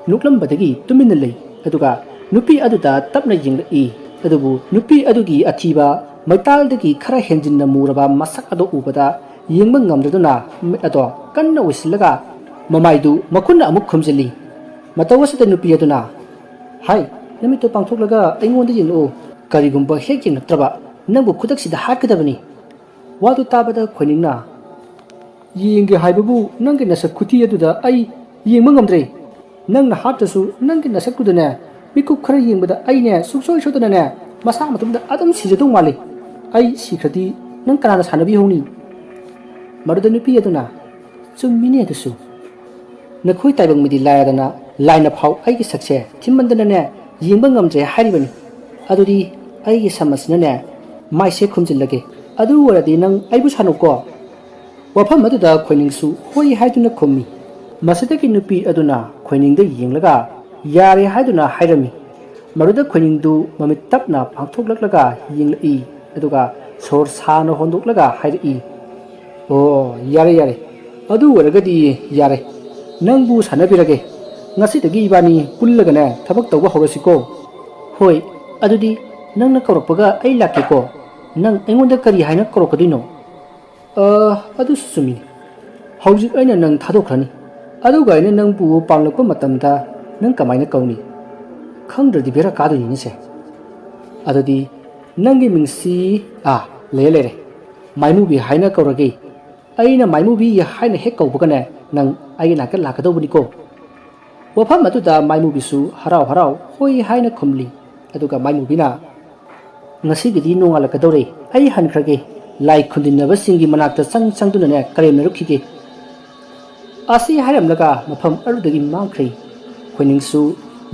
ꯅꯣꯛꯂꯝꯕꯗꯒꯤ ꯇꯨꯃꯤꯟꯅ ꯂꯩ꯫ ꯑꯗꯨꯒ ꯅꯨꯄꯤ ꯑꯗꯨꯗ ꯇꯞꯅ ꯌꯦꯡꯂꯛꯏ꯫ ꯑꯗꯨꯕꯨ ꯅꯨꯄꯤ ꯑꯗꯨꯒꯤ ꯑꯊꯤꯕ ꯃꯩꯇꯥꯜꯗꯒꯤ ꯈꯔ ꯍꯦꯟꯖꯤꯟꯅ ꯃꯨꯔꯕ ꯃꯁꯛ ꯑꯗꯨ ꯎꯕꯗ ꯌꯦꯡꯕ ꯉꯝꯗꯗꯨꯅ ꯃꯤꯠ ꯑꯗꯣ ꯀꯟꯅ ꯎꯏꯁꯤꯜꯂꯒ ꯃꯃꯥꯏꯗꯨ ꯃꯈꯨꯠꯅ ꯑꯃꯨꯛ ꯈꯨꯝꯖꯤꯜꯂꯤ꯫ ꯃꯇꯧ ꯑꯁꯤꯗ ꯅꯨꯄꯤ ꯑꯗꯨꯅ, "ꯍꯥꯏ, ꯅꯃꯤꯠꯇꯣ ꯄꯥꯡꯊꯣꯛꯂꯒ ꯑꯩꯉꯣꯟꯗ ꯌꯦꯡꯂꯛꯎ꯫ ꯀꯔꯤꯒꯨꯝꯕ ꯍꯦꯛ ꯌꯦꯡꯂꯛꯇ꯭ꯔꯕ ꯅꯪꯕꯨ ꯈꯨꯗꯛꯁꯤꯗ ꯍꯥꯠꯀꯗꯕꯅꯤ꯫" ꯋꯥꯗꯨ ꯇꯥꯕꯗ ꯈꯣꯏꯅꯤꯡꯅ, "ꯌꯦꯡꯒꯦ ꯍꯥꯏꯕꯕꯨ ꯅꯪꯒꯤ ꯅꯁꯛ ꯈꯨꯊꯤ ꯑꯗꯨꯗ ꯑꯩ ꯌꯦꯡꯕ ꯉꯝꯗ꯭ꯔꯦ꯫ ꯅꯪꯅ ꯍꯥꯠꯇ꯭ꯔꯁꯨ ꯅꯪꯒꯤ ꯅꯁꯛꯇꯨꯗꯅꯦ ꯃꯤꯀꯨꯞ ꯈꯔ ꯌꯦꯡꯕꯗ ꯑꯩꯅꯦ ꯁꯨꯡꯁꯣꯏ ꯁꯣꯏꯗꯅꯅꯦ ꯃꯁꯥ ꯃꯇꯣꯝꯗ ꯑꯗꯨꯝ ꯁꯤꯖꯗꯧ ꯃꯥꯜꯂꯤ꯫ ꯑꯩ ꯁꯤꯈ꯭ꯔꯗꯤ ꯅꯪ ꯀꯅꯥꯅ ꯁꯥꯟꯅꯕꯤꯍꯧꯅꯤ?" ꯃꯗꯨꯗ ꯅꯨꯄꯤ ꯑꯗꯨꯅ, "ꯆꯨꯝꯃꯤꯅꯦ ꯑꯗꯨꯁꯨ꯫ ꯅꯈꯣꯏ ꯇꯥꯏꯕꯪ ꯃꯤꯗꯤ ꯂꯥꯏꯔꯗꯅ ꯂꯥꯏꯅ ꯐꯥꯎ ꯑꯩꯒꯤ ꯁꯛꯁꯦ ꯊꯤꯃꯟꯗꯅꯅꯦ ꯌꯦꯡꯕ ꯉꯝꯗ꯭ꯔꯦ ꯍꯥꯏꯔꯤꯕꯅꯤ꯫ ꯑꯗꯨꯗꯤ ꯑꯩꯒꯤ ꯁꯝ ꯑꯁꯤꯅꯅꯦ ꯃꯥꯏꯁꯦ ꯈꯨꯝꯖꯤꯜꯂꯒꯦ꯫ ꯑꯗꯨ ꯑꯣꯏꯔꯗꯤ ꯅꯪ ꯑꯩꯕꯨ ꯁꯥꯟꯅꯧꯀꯣ꯫ ꯋꯥꯐꯝ ꯑꯗꯨꯗ ꯈꯣꯏꯅꯤꯡꯁꯨ ꯍꯣꯏ ꯍꯥꯏꯗꯨꯅ ꯈꯨꯝꯃꯤ꯫ ꯃꯁꯤꯗꯒꯤ ꯅꯨꯄꯤ ꯑꯗꯨꯅ ꯈꯣꯏꯅꯤꯡꯗ ꯌꯦꯡꯂꯒ ꯌꯥꯔꯦ ꯍꯥꯏꯗꯨꯅ ꯍꯥꯏꯔꯝꯃꯤ꯫ ꯃꯗꯨꯗ ꯈꯣꯏꯅꯤꯡꯗꯨ ꯃꯃꯤꯠ ꯇꯞꯅ ꯄꯥꯡꯊꯣꯛꯂꯛꯂꯒ ꯌꯦꯡꯂꯛꯏ꯫ ꯑꯗꯨꯒ ꯁꯣꯔ ꯁꯥꯅ ꯍꯣꯟꯗꯣꯛꯂꯒ ꯍꯥꯏꯔꯛꯏ, "ꯑꯣ, ꯌꯥꯔꯦ, ꯌꯥꯔꯦ꯫ ꯑꯗꯨ ꯑꯣꯏꯔꯒꯗꯤ ꯌꯥꯔꯦ꯫ ꯅꯪꯕꯨ ꯁꯥꯟꯅꯕꯤꯔꯒꯦ꯫ ꯉꯁꯤꯗꯒꯤ ꯏꯕꯥꯅꯤ ꯄꯨꯜꯂꯒꯅꯦ ꯊꯕꯛ ꯇꯧꯕ ꯍꯧꯔꯁꯤꯀꯣ꯫" "ꯍꯣꯏ, ꯑꯗꯨꯗꯤ ꯅꯪꯅ ꯀꯧꯔꯛꯄꯒ ꯑꯩ ꯂꯥꯛꯀꯦꯀꯣ꯫ ꯅꯪ ꯑꯩꯉꯣꯟꯗ ꯀꯔꯤ ꯍꯥꯏꯅ ꯀꯧꯔꯛꯀꯗꯣꯏꯅꯣ?" "ꯑ, ꯑꯗꯨꯁꯨ ꯆꯨꯝꯃꯤ꯫ ꯍꯧꯖꯤꯛ ꯑꯩꯅ ꯅꯪ ꯊꯥꯗꯣꯛꯈ꯭ꯔꯅꯤ꯫ ꯑꯗꯨꯒ ꯑꯩꯅ ꯅꯪꯕꯨ ꯄꯥꯝꯂꯛꯄ ꯃꯇꯝꯗ ꯅꯪ ꯀꯃꯥꯏꯅ ꯀꯧꯅꯤ? ꯈꯪꯗ꯭ꯔꯗꯤ ꯕꯦꯔꯥ ꯀꯥꯗꯣꯏꯅꯤꯅꯦꯁꯦ꯫ ꯑꯗꯨꯗꯤ ꯅꯪꯒꯤ ꯃꯤꯡꯁꯤ, ꯑꯥ, ꯂꯩꯔꯦ, ꯂꯩꯔꯦ꯫ ꯃꯥꯏꯃꯨꯕꯤ ꯍꯥꯏꯅ ꯀꯧꯔꯒꯦ꯫ ꯑꯩꯅ ꯃꯥꯏꯃꯨꯕꯤ ꯍꯥꯏꯅ ꯍꯦꯛ ꯀꯧꯕꯒꯅꯦ, ꯅꯪ ꯑꯩꯒꯤ ꯅꯥꯛꯇ ꯂꯥꯛꯀꯗꯧꯕꯅꯤꯀꯣ꯫" ꯋꯥꯐꯝ ꯑꯗꯨꯗ ꯃꯥꯏꯃꯨꯕꯤꯁꯨ ꯍꯔꯥꯎ ꯍꯔꯥꯎ ꯍꯣꯏ ꯍꯥꯏꯅ ꯈꯨꯝꯂꯤ꯫ ꯑꯗꯨꯒ ꯃꯥꯏꯃꯨꯕꯤꯅ, "ꯉꯁꯤꯒꯤꯗꯤ ꯅꯣꯡꯉꯥꯜꯂꯛꯀꯗꯧꯔꯦ, ꯑꯩ ꯍꯟꯈ꯭ꯔꯒꯦ꯫ ꯂꯥꯏ ꯈꯨꯟꯗꯤꯟꯅꯕꯁꯤꯡꯒꯤ ꯃꯅꯥꯛꯇ ꯆꯪ ꯆꯪꯗꯨꯅꯅꯦ ꯀꯔꯦꯝꯅꯔꯨꯈꯤꯒꯦ꯫" ꯑꯁꯤ ꯍꯥꯏꯔꯝꯂꯒ ꯃꯐꯝ ꯑꯗꯨꯗꯒꯤ ꯃꯥꯡꯈ꯭ꯔꯦ꯫ ꯈꯣꯏꯅꯤꯡꯁꯨ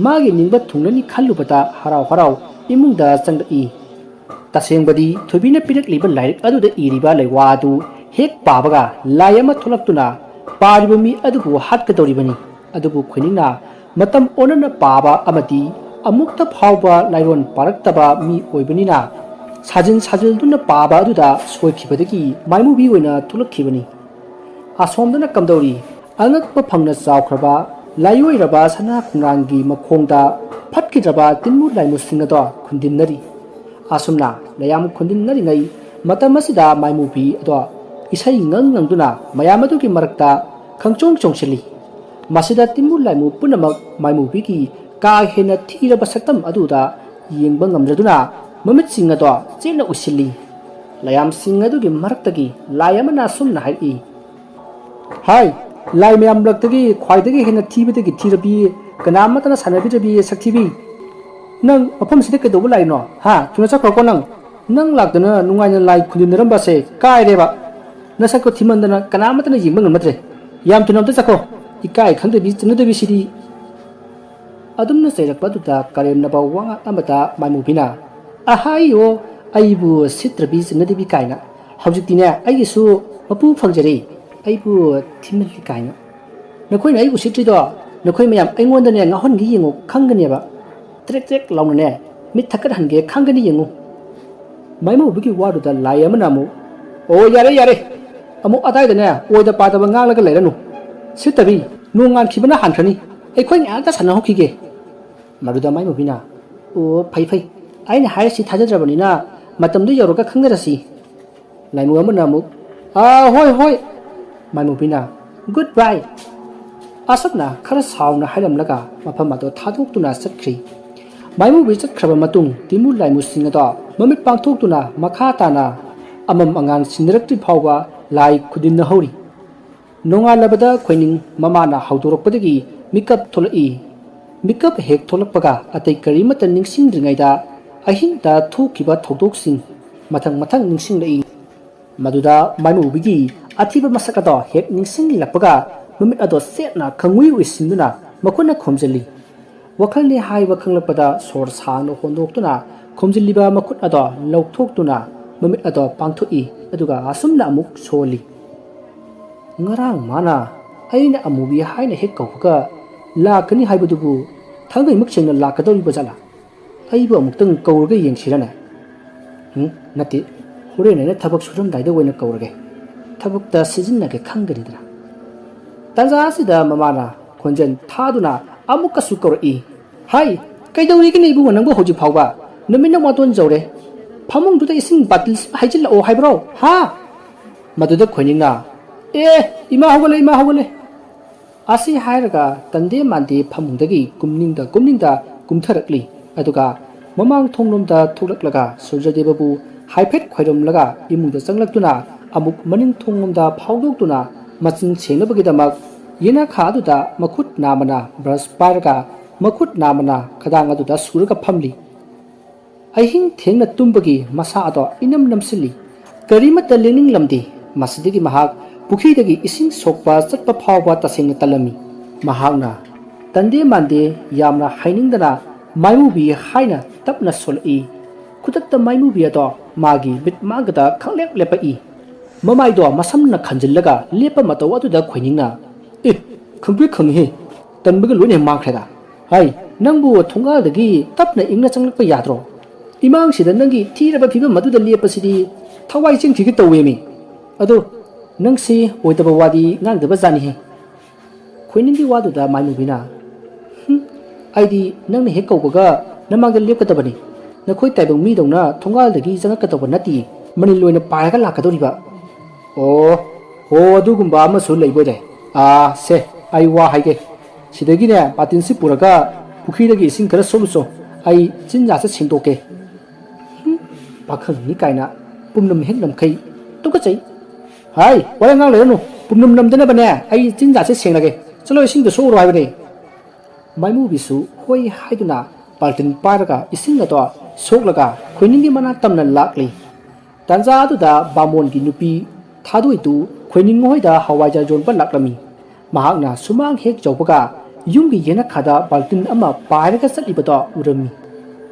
ꯃꯥꯒꯤ ꯅꯤꯡꯕ ꯊꯨꯡꯂꯅꯤ ꯈꯜꯂꯨꯕꯗ ꯍꯔꯥꯎ ꯍꯔꯥꯎ ꯏꯃꯨꯡꯗ ꯆꯪꯂꯛꯏ꯫ ꯇꯁꯦꯡꯕꯗꯤ ꯊꯣꯏꯕꯤꯅ ꯄꯤꯔꯛꯂꯤꯕ ꯂꯥꯏꯔꯤꯛ ꯑꯗꯨꯗ ꯏꯔꯤꯕ ꯂꯩꯋꯥ ꯑꯗꯨ ꯍꯦꯛ ꯄꯥꯕꯒ ꯂꯥꯏ ꯑꯃ ꯊꯣꯛꯂꯛꯇꯨꯅ ꯄꯥꯔꯤꯕ ꯃꯤ ꯑꯗꯨꯕꯨ ꯍꯥꯠꯀꯗꯧꯔꯤꯕꯅꯤ꯫ ꯑꯗꯨꯕꯨ ꯈꯣꯏꯅꯤꯡꯅ ꯃꯇꯝ ꯑꯣꯟꯅꯅ ꯄꯥꯕ ꯑꯃꯗꯤ ꯑꯃꯨꯛꯇ ꯐꯥꯎꯕ ꯂꯥꯏꯔꯣꯟ ꯄꯥꯔꯛꯇꯕ ꯃꯤ ꯑꯣꯏꯕꯅꯤꯅ ꯁꯥꯖꯤꯟ ꯁꯥꯖꯤꯜꯗꯨꯅ ꯄꯥꯕ ꯑꯗꯨꯗ ꯁꯣꯏꯈꯤꯕꯗꯒꯤ ꯃꯥꯏꯃꯨꯕꯤ ꯑꯣꯏꯅ ꯊꯣꯛꯂꯛꯈꯤꯕꯅꯤ꯫ ꯑꯁꯣꯝꯗꯅ ꯀꯝꯗꯧꯔꯤ? ꯑꯉꯛꯄ ꯐꯪꯅ ꯆꯥꯎꯈ꯭ꯔꯕ, ꯂꯥꯏꯑꯣꯏꯔꯕ ꯁꯅꯥ ꯈꯣꯡꯅꯥꯡꯒꯤ ꯃꯈꯣꯡꯗ ꯐꯠꯈꯤꯗ꯭ꯔꯕ ꯇꯤꯟꯃꯨ ꯂꯥꯏꯃꯨꯁꯤꯡ ꯑꯗꯣ ꯈꯨꯟꯗꯤꯟꯅꯔꯤ꯫ ꯑꯁꯨꯝꯅ ꯂꯩꯌꯥꯝ ꯈꯨꯟꯗꯤꯟꯅꯔꯤꯉꯩ ꯃꯇꯝ ꯑꯁꯤꯗ ꯃꯥꯏꯃꯨꯕꯤ ꯑꯗꯣ ꯏꯁꯩ ꯉꯪ ꯉꯪꯗꯨꯅ ꯃꯌꯥꯝ ꯑꯗꯨꯒꯤ ꯃꯔꯛꯇ ꯈꯪꯆꯣꯡ ꯆꯣꯡꯁꯤꯜꯂꯤ꯫ ꯃꯁꯤꯗ ꯇꯤꯟꯃꯨ ꯂꯥꯏꯃꯨ ꯄꯨꯝꯅꯃꯛ ꯃꯥꯏꯃꯨꯕꯤꯒꯤ ꯀꯥ ꯍꯦꯟꯅ ꯊꯤꯔꯕ ꯁꯛꯇꯝ ꯑꯗꯨꯗ ꯌꯦꯡꯕ ꯉꯝꯗ꯭ꯔꯗꯨꯅ ꯃꯃꯤꯠꯁꯤꯡ ꯑꯗꯣ ꯆꯦꯠꯅ ꯎꯏꯁꯤꯜꯂꯤ꯫ ꯂꯩꯌꯥꯝꯁꯤꯡ ꯑꯗꯨꯒꯤ ꯃꯔꯛꯇꯒꯤ ꯂꯥꯏ ꯑꯃꯅ ꯑꯁꯨꯝꯅ ꯍꯥꯏꯔꯛꯏ, "ꯍꯥꯏ, ꯂꯥꯏ ꯃꯌꯥꯝ ꯃꯔꯛꯇꯒꯤ ꯈ꯭ꯋꯥꯏꯗꯒꯤ ꯍꯦꯟꯅ ꯊꯤꯕꯗꯒꯤ ꯊꯤꯔꯕꯤ, ꯀꯅꯥ ꯑꯃꯠꯇꯅ ꯁꯥꯟꯅꯕꯤꯗ꯭ꯔꯕꯤ ꯁꯛꯊꯤꯕꯤ, ꯅꯪ ꯃꯐꯝꯁꯤꯗ ꯀꯩꯗꯧꯕ ꯂꯥꯛꯏꯅꯣ? ꯍꯥ? ꯊꯨꯅ ꯆꯠꯈ꯭ꯔꯣꯀꯣ ꯅꯪ꯫ ꯅꯪ ꯂꯥꯛꯇꯅ ꯅꯨꯡꯉꯥꯏꯅ ꯂꯥꯏ ꯈꯨꯟꯗꯤꯟꯅꯔꯝꯕꯁꯦ ꯀꯥꯏꯔꯦꯕ꯫ ꯅꯁꯛꯇꯣ ꯊꯤꯃꯟꯗꯅ ꯀꯅꯥ ꯑꯃꯠꯇꯅ ꯌꯦꯡꯕ ꯉꯝꯅꯗ꯭ꯔꯦ꯫ ꯌꯥꯝ ꯊꯨꯅ ꯑꯝꯇ ꯆꯠꯈ꯭ꯔꯣ꯫ ꯏꯀꯥꯏ ꯈꯪꯗꯕꯤ ꯆꯤꯡꯅꯗꯕꯤ ꯁꯤꯗꯤ꯫" ꯑꯗꯨꯝꯅ ꯆꯩꯔꯛꯄ ꯑꯗꯨꯗ ꯀꯔꯦꯝꯅꯕ ꯋꯥꯉꯥꯡ ꯑꯃꯗ ꯃꯥꯏꯃꯨꯕꯤꯅ, ꯑꯍꯥꯏꯌꯣ, ꯑꯩꯕꯨ ꯁꯤꯠꯇ꯭ꯔꯕꯤ ꯆꯤꯡꯅꯗꯕꯤ ꯀꯥꯏꯅ꯫ ꯍꯧꯖꯤꯛꯇꯤꯅꯦ, ꯑꯩꯒꯤꯁꯨ ꯃꯄꯨ ꯐꯪꯖꯔꯦ, ꯑꯩꯕꯨ ꯊꯤꯃꯜꯂꯤ ꯀꯥꯏꯅ꯫ ꯅꯈꯣꯏꯅ ꯑꯩꯕꯨ ꯁꯤꯠꯇ꯭ꯔꯤꯗꯣ ꯅꯈꯣꯏ ꯃꯌꯥꯝ ꯑꯩꯉꯣꯟꯗꯅꯦ ꯉꯥꯎꯍꯟꯒꯦ ꯌꯦꯡꯉꯨ ꯈꯪꯒꯅꯦꯕ꯫ ꯇ꯭ꯔꯦꯛ ꯇ꯭ꯔꯦꯛ ꯂꯥꯎꯅꯅꯦ ꯃꯤꯠ ꯊꯛꯀꯠꯍꯟꯒꯦ ꯈꯪꯒꯅꯤ ꯌꯦꯡꯉꯨ꯫ ꯃꯥꯏꯃꯧꯕꯒꯤ ꯋꯥꯗꯨꯗ ꯂꯥꯏ ꯑꯃꯅ ꯑꯃꯨꯛ, "ꯑꯣ, ꯌꯥꯔꯦ, ꯌꯥꯔꯦ, ꯑꯃꯨꯛ ꯑꯗꯥꯏꯗꯅꯦ ꯑꯣꯏꯗ ꯄꯥꯗꯕ ꯉꯥꯡꯂꯒ ꯂꯩꯔꯅꯨ꯫ ꯁꯤꯠꯇꯕꯤ, ꯅꯣꯡ ꯉꯥꯟꯈꯤꯕꯅ ꯍꯥꯟꯈ꯭ꯔꯅꯤ, ꯑꯩꯈꯣꯏ ꯉꯥꯏꯍꯥꯛꯇ ꯁꯥꯟꯅꯍꯧꯈꯤꯒꯦ"꯫ ꯃꯗꯨꯗ ꯃꯥꯏꯃꯧꯕꯤꯅ, "ꯑꯣ, ꯐꯩ, ꯐꯩ, ꯑꯩꯅ ꯍꯥꯏꯔꯤꯁꯤ ꯊꯥꯖꯗ꯭ꯔꯕꯅꯤꯅ ꯃꯇꯝꯗꯨ ꯌꯧꯔꯒ ꯈꯪꯅꯔꯁꯤ"꯫ ꯂꯥꯏꯃꯨ ꯑꯃꯅ ꯑꯃꯨꯛ, "ꯑꯥ, ꯍꯣꯏ, ꯍꯣꯏ"꯫ ꯃꯥꯏꯃꯨꯕꯤꯅ, "Good bye"꯫ ꯑꯁꯨꯝꯅ ꯈꯔ ꯁꯥꯎꯅ ꯍꯥꯏꯔꯝꯂꯒ ꯃꯐꯝ ꯑꯗꯨ ꯊꯥꯗꯣꯛꯇꯨꯅ ꯆꯠꯈ꯭ꯔꯤ꯫ ꯃꯥꯏꯃꯨꯕꯤ ꯆꯠꯈ꯭ꯔꯕ ꯃꯇꯨꯡ ꯇꯤꯃꯨ ꯂꯥꯏꯃꯨꯁꯤꯡ ꯑꯗꯣ ꯃꯃꯤꯠ ꯄꯥꯡꯊꯣꯛꯇꯨꯅ ꯃꯈꯥ ꯇꯥꯅ ꯑꯃꯝ ꯑꯉꯥꯟ ꯁꯤꯟꯅꯔꯛꯇ꯭ꯔꯤ ꯐꯥꯎꯕ ꯂꯥꯏ ꯈꯨꯗꯤꯟꯅꯍꯧꯔꯤ꯫ ꯅꯣꯡꯉꯥꯜꯂꯕꯗ ꯈꯣꯏꯅꯤꯡ ꯃꯃꯥꯅ ꯍꯧꯗꯣꯔꯛꯄꯗꯒꯤ ꯃꯤꯀꯞ ꯊꯣꯛꯂꯛꯏ꯫ ꯃꯤꯀꯞ ꯍꯦꯛ ꯊꯣꯛꯂꯛꯄꯒ ꯑꯇꯩ ꯀꯔꯤꯃꯠꯇ ꯅꯤꯡꯁꯤꯡꯗ꯭ꯔꯤꯉꯩꯗ ꯑꯍꯤꯡꯗ ꯊꯣꯛꯈꯤꯕ ꯊꯧꯗꯣꯛꯁꯤꯡ ꯃꯊꯪ ꯃꯊꯪ ꯅꯤꯡꯁꯤꯡꯂꯛꯏ꯫ ꯃꯗꯨꯗ ꯃꯥꯏꯃꯨꯕꯤꯒꯤ ꯑꯊꯤꯕ ꯃꯁꯛ ꯑꯗꯣ ꯍꯦꯛ ꯅꯤꯡꯁꯤꯡꯂꯛꯄꯒ ꯃꯃꯤꯠ ꯑꯗꯣ ꯆꯦꯠꯅ ꯈꯪꯎꯏ ꯎꯏꯁꯤꯟꯗꯨꯅ ꯃꯈꯨꯠꯅ ꯈꯣꯝꯖꯤꯜꯂꯤ꯫ ꯋꯥꯈꯜꯅꯤ ꯍꯥꯏꯕ ꯈꯪꯂꯛꯄꯗ ꯁꯣꯔ ꯁꯥꯡꯅ ꯍꯣꯟꯗꯣꯛꯇꯨꯅ ꯈꯣꯝꯖꯤꯜꯂꯤꯕ ꯃꯈꯨꯠ ꯑꯗꯣ ꯂꯧꯊꯣꯛꯇꯨꯅ ꯃꯃꯤꯠ ꯑꯗꯣ ꯄꯥꯡꯊꯣꯛꯏ, ꯑꯗꯨꯒ ꯑꯁꯨꯝꯅ ꯑꯃꯨꯛ ꯁꯣꯜꯂꯤ꯫ "ꯉꯔꯥꯡ ꯃꯥꯅ ꯑꯩꯅ ꯑꯃꯨꯕꯤ ꯍꯥꯏꯅ ꯍꯦꯛ ꯀꯧꯕꯒ ꯂꯥꯛꯀꯅꯤ ꯍꯥꯏꯕꯗꯨꯕꯨ ꯊꯥꯡꯒꯩꯃꯛ ꯁꯦꯡꯅ ꯂꯥꯛꯀꯗꯧꯔꯤꯕ ꯖꯥꯠꯂꯥ? ꯑꯩꯕꯨ ꯑꯃꯨꯛꯇꯪ ꯀꯧꯔꯒ ꯌꯦꯡꯁꯤꯔꯅꯦ? ꯎꯝ, ꯅꯠꯇꯦ, ꯍꯣꯔꯦꯟ ꯑꯩꯅ ꯊꯕꯛ ꯁꯨꯔꯝꯗꯥꯏꯗ ꯑꯣꯏꯅ ꯀꯧꯔꯒꯦ꯫ ꯊꯕꯛꯇ ꯁꯤꯖꯤꯟꯅꯒꯦ ꯈꯪꯒꯅꯤꯗꯅ"꯫ ꯇꯥꯟꯖꯥ ꯑꯁꯤꯗ ꯃꯃꯥꯅ ꯈꯣꯟꯖꯦꯜ ꯊꯥꯗꯨꯅ ꯑꯃꯨꯛꯀꯁꯨ ꯀꯧꯔꯛꯏ꯫ "ꯍꯥꯏ, ꯀꯩꯗꯧꯔꯤꯒꯦꯅꯦ ꯏꯕꯨꯡꯉꯣ ꯅꯪꯕꯨ ꯍꯧꯖꯤꯛ ꯐꯥꯎꯕ? ꯅꯨꯃꯤꯠꯅ ꯃꯇꯣꯟ ꯌꯧꯔꯦ꯫ ꯐꯃꯨꯡꯗꯨꯗ ꯏꯁꯤꯡ ꯕꯥꯇꯤꯜ ꯍꯩꯖꯤꯜꯂꯛꯑꯣ ꯍꯥꯏꯕ꯭ꯔꯣ? ꯍꯥ?" ꯃꯗꯨꯗ ꯈꯣꯏꯅꯤꯡꯅ, "ꯑꯦ, ꯏꯃꯥ ꯍꯧꯒꯠꯂꯦ, ꯏꯃꯥ ꯍꯧꯒꯠꯂꯦ"꯫ ꯑꯁꯤ ꯍꯥꯏꯔꯒ ꯇꯟꯗꯦ ꯃꯥꯟꯗꯦ ꯐꯃꯨꯡꯗꯒꯤ ꯀꯨꯝꯅꯤꯡꯗ ꯀꯨꯝꯅꯤꯡꯗ ꯀꯨꯝꯊꯔꯛꯂꯤ꯫ ꯑꯗꯨꯒ ꯃꯃꯥꯡ ꯊꯣꯡꯂꯣꯝꯗ ꯊꯣꯛꯂꯛꯂꯒ ꯁꯨꯔꯖꯗꯦꯕꯕꯨ ꯍꯥꯏꯐꯦꯠ ꯈꯣꯏꯔꯝꯂꯒ ꯏꯃꯨꯡꯗ ꯆꯪꯂꯛꯇꯨꯅ ꯑꯃꯨꯛ ꯃꯅꯤꯡ ꯊꯣꯡꯂꯣꯝꯗ ꯐꯥꯎꯗꯣꯛꯇꯨꯅ ꯃꯆꯤꯟ ꯁꯦꯡꯅꯕꯒꯤꯗꯃꯛ ꯌꯦꯅꯈꯥ ꯑꯗꯨꯗ ꯃꯈꯨꯠ ꯅꯥꯝꯃꯅ ꯕ꯭ꯔꯁ ꯄꯥꯏꯔꯒ ꯃꯈꯨꯠ ꯅꯥꯝꯃꯅ ꯈꯗꯥꯡ ꯑꯗꯨꯗ ꯁꯨꯔꯒ ꯐꯝꯂꯤ꯫ ꯑꯍꯤꯡ ꯊꯦꯡꯅ ꯇꯨꯝꯕꯒꯤ ꯃꯁꯥ ꯑꯗꯣ ꯏꯅꯝ ꯅꯝꯁꯤꯜꯂꯤ꯫ ꯀꯔꯤꯃꯠꯇ ꯂꯦꯡꯅꯤꯡꯂꯝꯗꯦ꯫ ꯃꯁꯤꯗꯒꯤ ꯃꯍꯥꯛ ꯄꯨꯈ꯭ꯔꯤꯗꯒꯤ ꯏꯁꯤꯡ ꯁꯣꯛꯄ ꯆꯠꯄ ꯐꯥꯎꯕ ꯇꯁꯦꯡꯅ ꯇꯜꯂꯝꯃꯤ꯫ ꯃꯍꯥꯛꯅ ꯇꯟꯗꯦ ꯃꯥꯟꯗꯦ ꯌꯥꯝꯅ ꯍꯥꯏꯅꯤꯡꯗꯅ ꯃꯥꯏꯃꯨꯕꯤ ꯍꯥꯏꯅ ꯇꯞꯅ ꯁꯣꯜꯂꯛꯏ꯫ ꯈꯨꯗꯛꯇ ꯃꯥꯏꯃꯨꯕꯤ ꯑꯗꯣ ꯃꯥꯒꯤ ꯃꯤꯠ ꯃꯥꯡꯒꯗ ꯈꯪꯂꯦꯞ ꯂꯦꯞꯄꯛꯏ꯫ ꯃꯃꯥꯏꯗꯣ ꯃꯁꯝꯅ ꯈꯟꯖꯤꯜꯂꯒ ꯂꯦꯞꯄ ꯃꯇꯧ ꯑꯗꯨꯗ ꯈꯣꯏꯅꯤꯡꯅ, "ꯑꯦ, ꯈꯪꯄ꯭ꯔꯦꯛ ꯈꯪꯉꯤꯍꯦ, ꯇꯟꯕꯒ ꯂꯣꯏꯅ ꯃꯥꯡꯈ꯭ꯔꯦꯗ꯫ ꯍꯥꯏ, ꯅꯪꯕꯨ ꯊꯣꯡꯒꯥꯜꯗꯒꯤ ꯇꯞꯅ ꯏꯪꯅ ꯆꯪꯂꯛꯄ ꯌꯥꯗ꯭ꯔꯣ? ꯏꯃꯥꯡꯁꯤꯗ ꯅꯪꯒꯤ ꯊꯤꯔꯕ ꯐꯤꯕꯝ ꯑꯗꯨꯗ ꯂꯦꯞꯄꯁꯤꯗꯤ ꯊꯋꯥꯏ ꯆꯦꯡꯈꯤꯒꯦ ꯇꯧꯋꯦꯃꯤ꯫ ꯑꯗꯣ ꯅꯪꯁꯤ ꯑꯣꯏꯗꯕ ꯋꯥꯗꯤ ꯉꯥꯡꯗꯕ ꯖꯥꯠꯅꯤꯍꯦ꯫" ꯈꯣꯏꯅꯤꯡꯒꯤ ꯋꯥꯗꯨꯗ ꯃꯥꯏꯃꯨꯕꯤꯅ, "ꯍꯨꯝ, ꯑꯩꯗꯤ ꯅꯪꯅ ꯍꯦꯛ ꯀꯧꯕꯒ ꯅꯃꯥꯡꯗ ꯂꯦꯞꯀꯗꯕꯅꯤ꯫ ꯅꯈꯣꯏ ꯇꯥꯏꯕꯪ ꯃꯤꯗꯧꯅ ꯊꯣꯡꯒꯥꯜꯗꯒꯤ ꯆꯪꯉꯛꯀꯗꯧꯕ ꯅꯠꯇꯤꯌꯦ, ꯃꯅꯤꯜ ꯑꯣꯏꯅ ꯄꯥꯏꯔꯒ ꯂꯥꯛꯀꯗꯧꯔꯤꯕ꯫" "ꯑꯣ, ꯍꯣ, ꯑꯗꯨꯒꯨꯝꯕ ꯑꯃꯁꯨ ꯂꯩꯕꯣꯏꯔꯦ꯫ ꯑꯥ, ꯁꯦ, ꯑꯩ ꯋꯥ ꯍꯥꯏꯒꯦ꯫ ꯁꯤꯗꯒꯤꯅꯦ, ꯕꯥꯇꯤꯟꯁꯤ ꯄꯨꯔꯒ ꯄꯨꯈ꯭ꯔꯤꯗꯒꯤ ꯏꯁꯤꯡ ꯈꯔ ꯁꯣꯛꯂꯨꯆꯣ꯫ ꯑꯩ ꯆꯤꯟꯖꯥꯛꯁꯦ ꯁꯦꯡꯗꯣꯛꯀꯦ꯫" "ꯍꯨꯝ, ꯄꯥꯈꯪꯅꯤ ꯀꯥꯏꯅ ꯄꯨꯝꯅꯝ ꯍꯦꯛ ꯅꯝꯈꯩ꯫ ꯇꯨꯀꯠꯆꯩ꯫ ꯍꯥꯏ, ꯋꯥꯔꯤ ꯉꯥꯡ ꯂꯩꯔꯅꯨ꯫ ꯄꯨꯝꯅꯝ ꯅꯝꯗꯅꯕꯅꯦ, ꯑꯩ ꯆꯤꯟꯖꯥꯛꯁꯦ ꯁꯦꯡꯂꯒꯦ꯫ ꯆꯠꯂꯣ, ꯏꯁꯤꯡꯗꯣ ꯁꯣꯛꯎꯔꯣ ꯍꯥꯏꯕꯅꯦ꯫" ꯃꯥꯏꯃꯨꯕꯤꯁꯨ ꯍꯣꯏ ꯍꯥꯏꯗꯨꯅ ꯕꯥꯜꯇꯤꯟ ꯄꯥꯏꯔꯒ ꯏꯁꯤꯡ ꯑꯗꯣ ꯁꯣꯛꯂꯒ ꯈꯣꯏꯅꯤꯡꯒꯤ ꯃꯅꯥꯛ ꯇꯝꯅ ꯂꯥꯛꯂꯤ꯫ ꯇꯥꯟꯖꯥ ꯑꯗꯨꯗ ꯕꯥꯃꯣꯟꯒꯤ ꯅꯨꯄꯤ ꯊꯥꯗꯣꯏꯗꯨ ꯈꯣꯏꯅꯤꯡ ꯍꯣꯏꯗ ꯍꯋꯥꯏꯖꯥꯔ ꯌꯣꯟꯕ ꯂꯥꯛꯂꯝꯃꯤ꯫ ꯃꯍꯥꯛꯅ ꯁꯨꯃꯥꯡ ꯍꯦꯛ ꯌꯧꯕꯒ ꯌꯨꯝꯒꯤ ꯌꯦꯅꯈꯥꯗ ꯕꯥꯜꯇꯤꯟ ꯑꯃ ꯄꯥꯏꯔꯒ ꯆꯠꯂꯤꯕꯗꯣ ꯎꯔꯝꯃꯤ꯫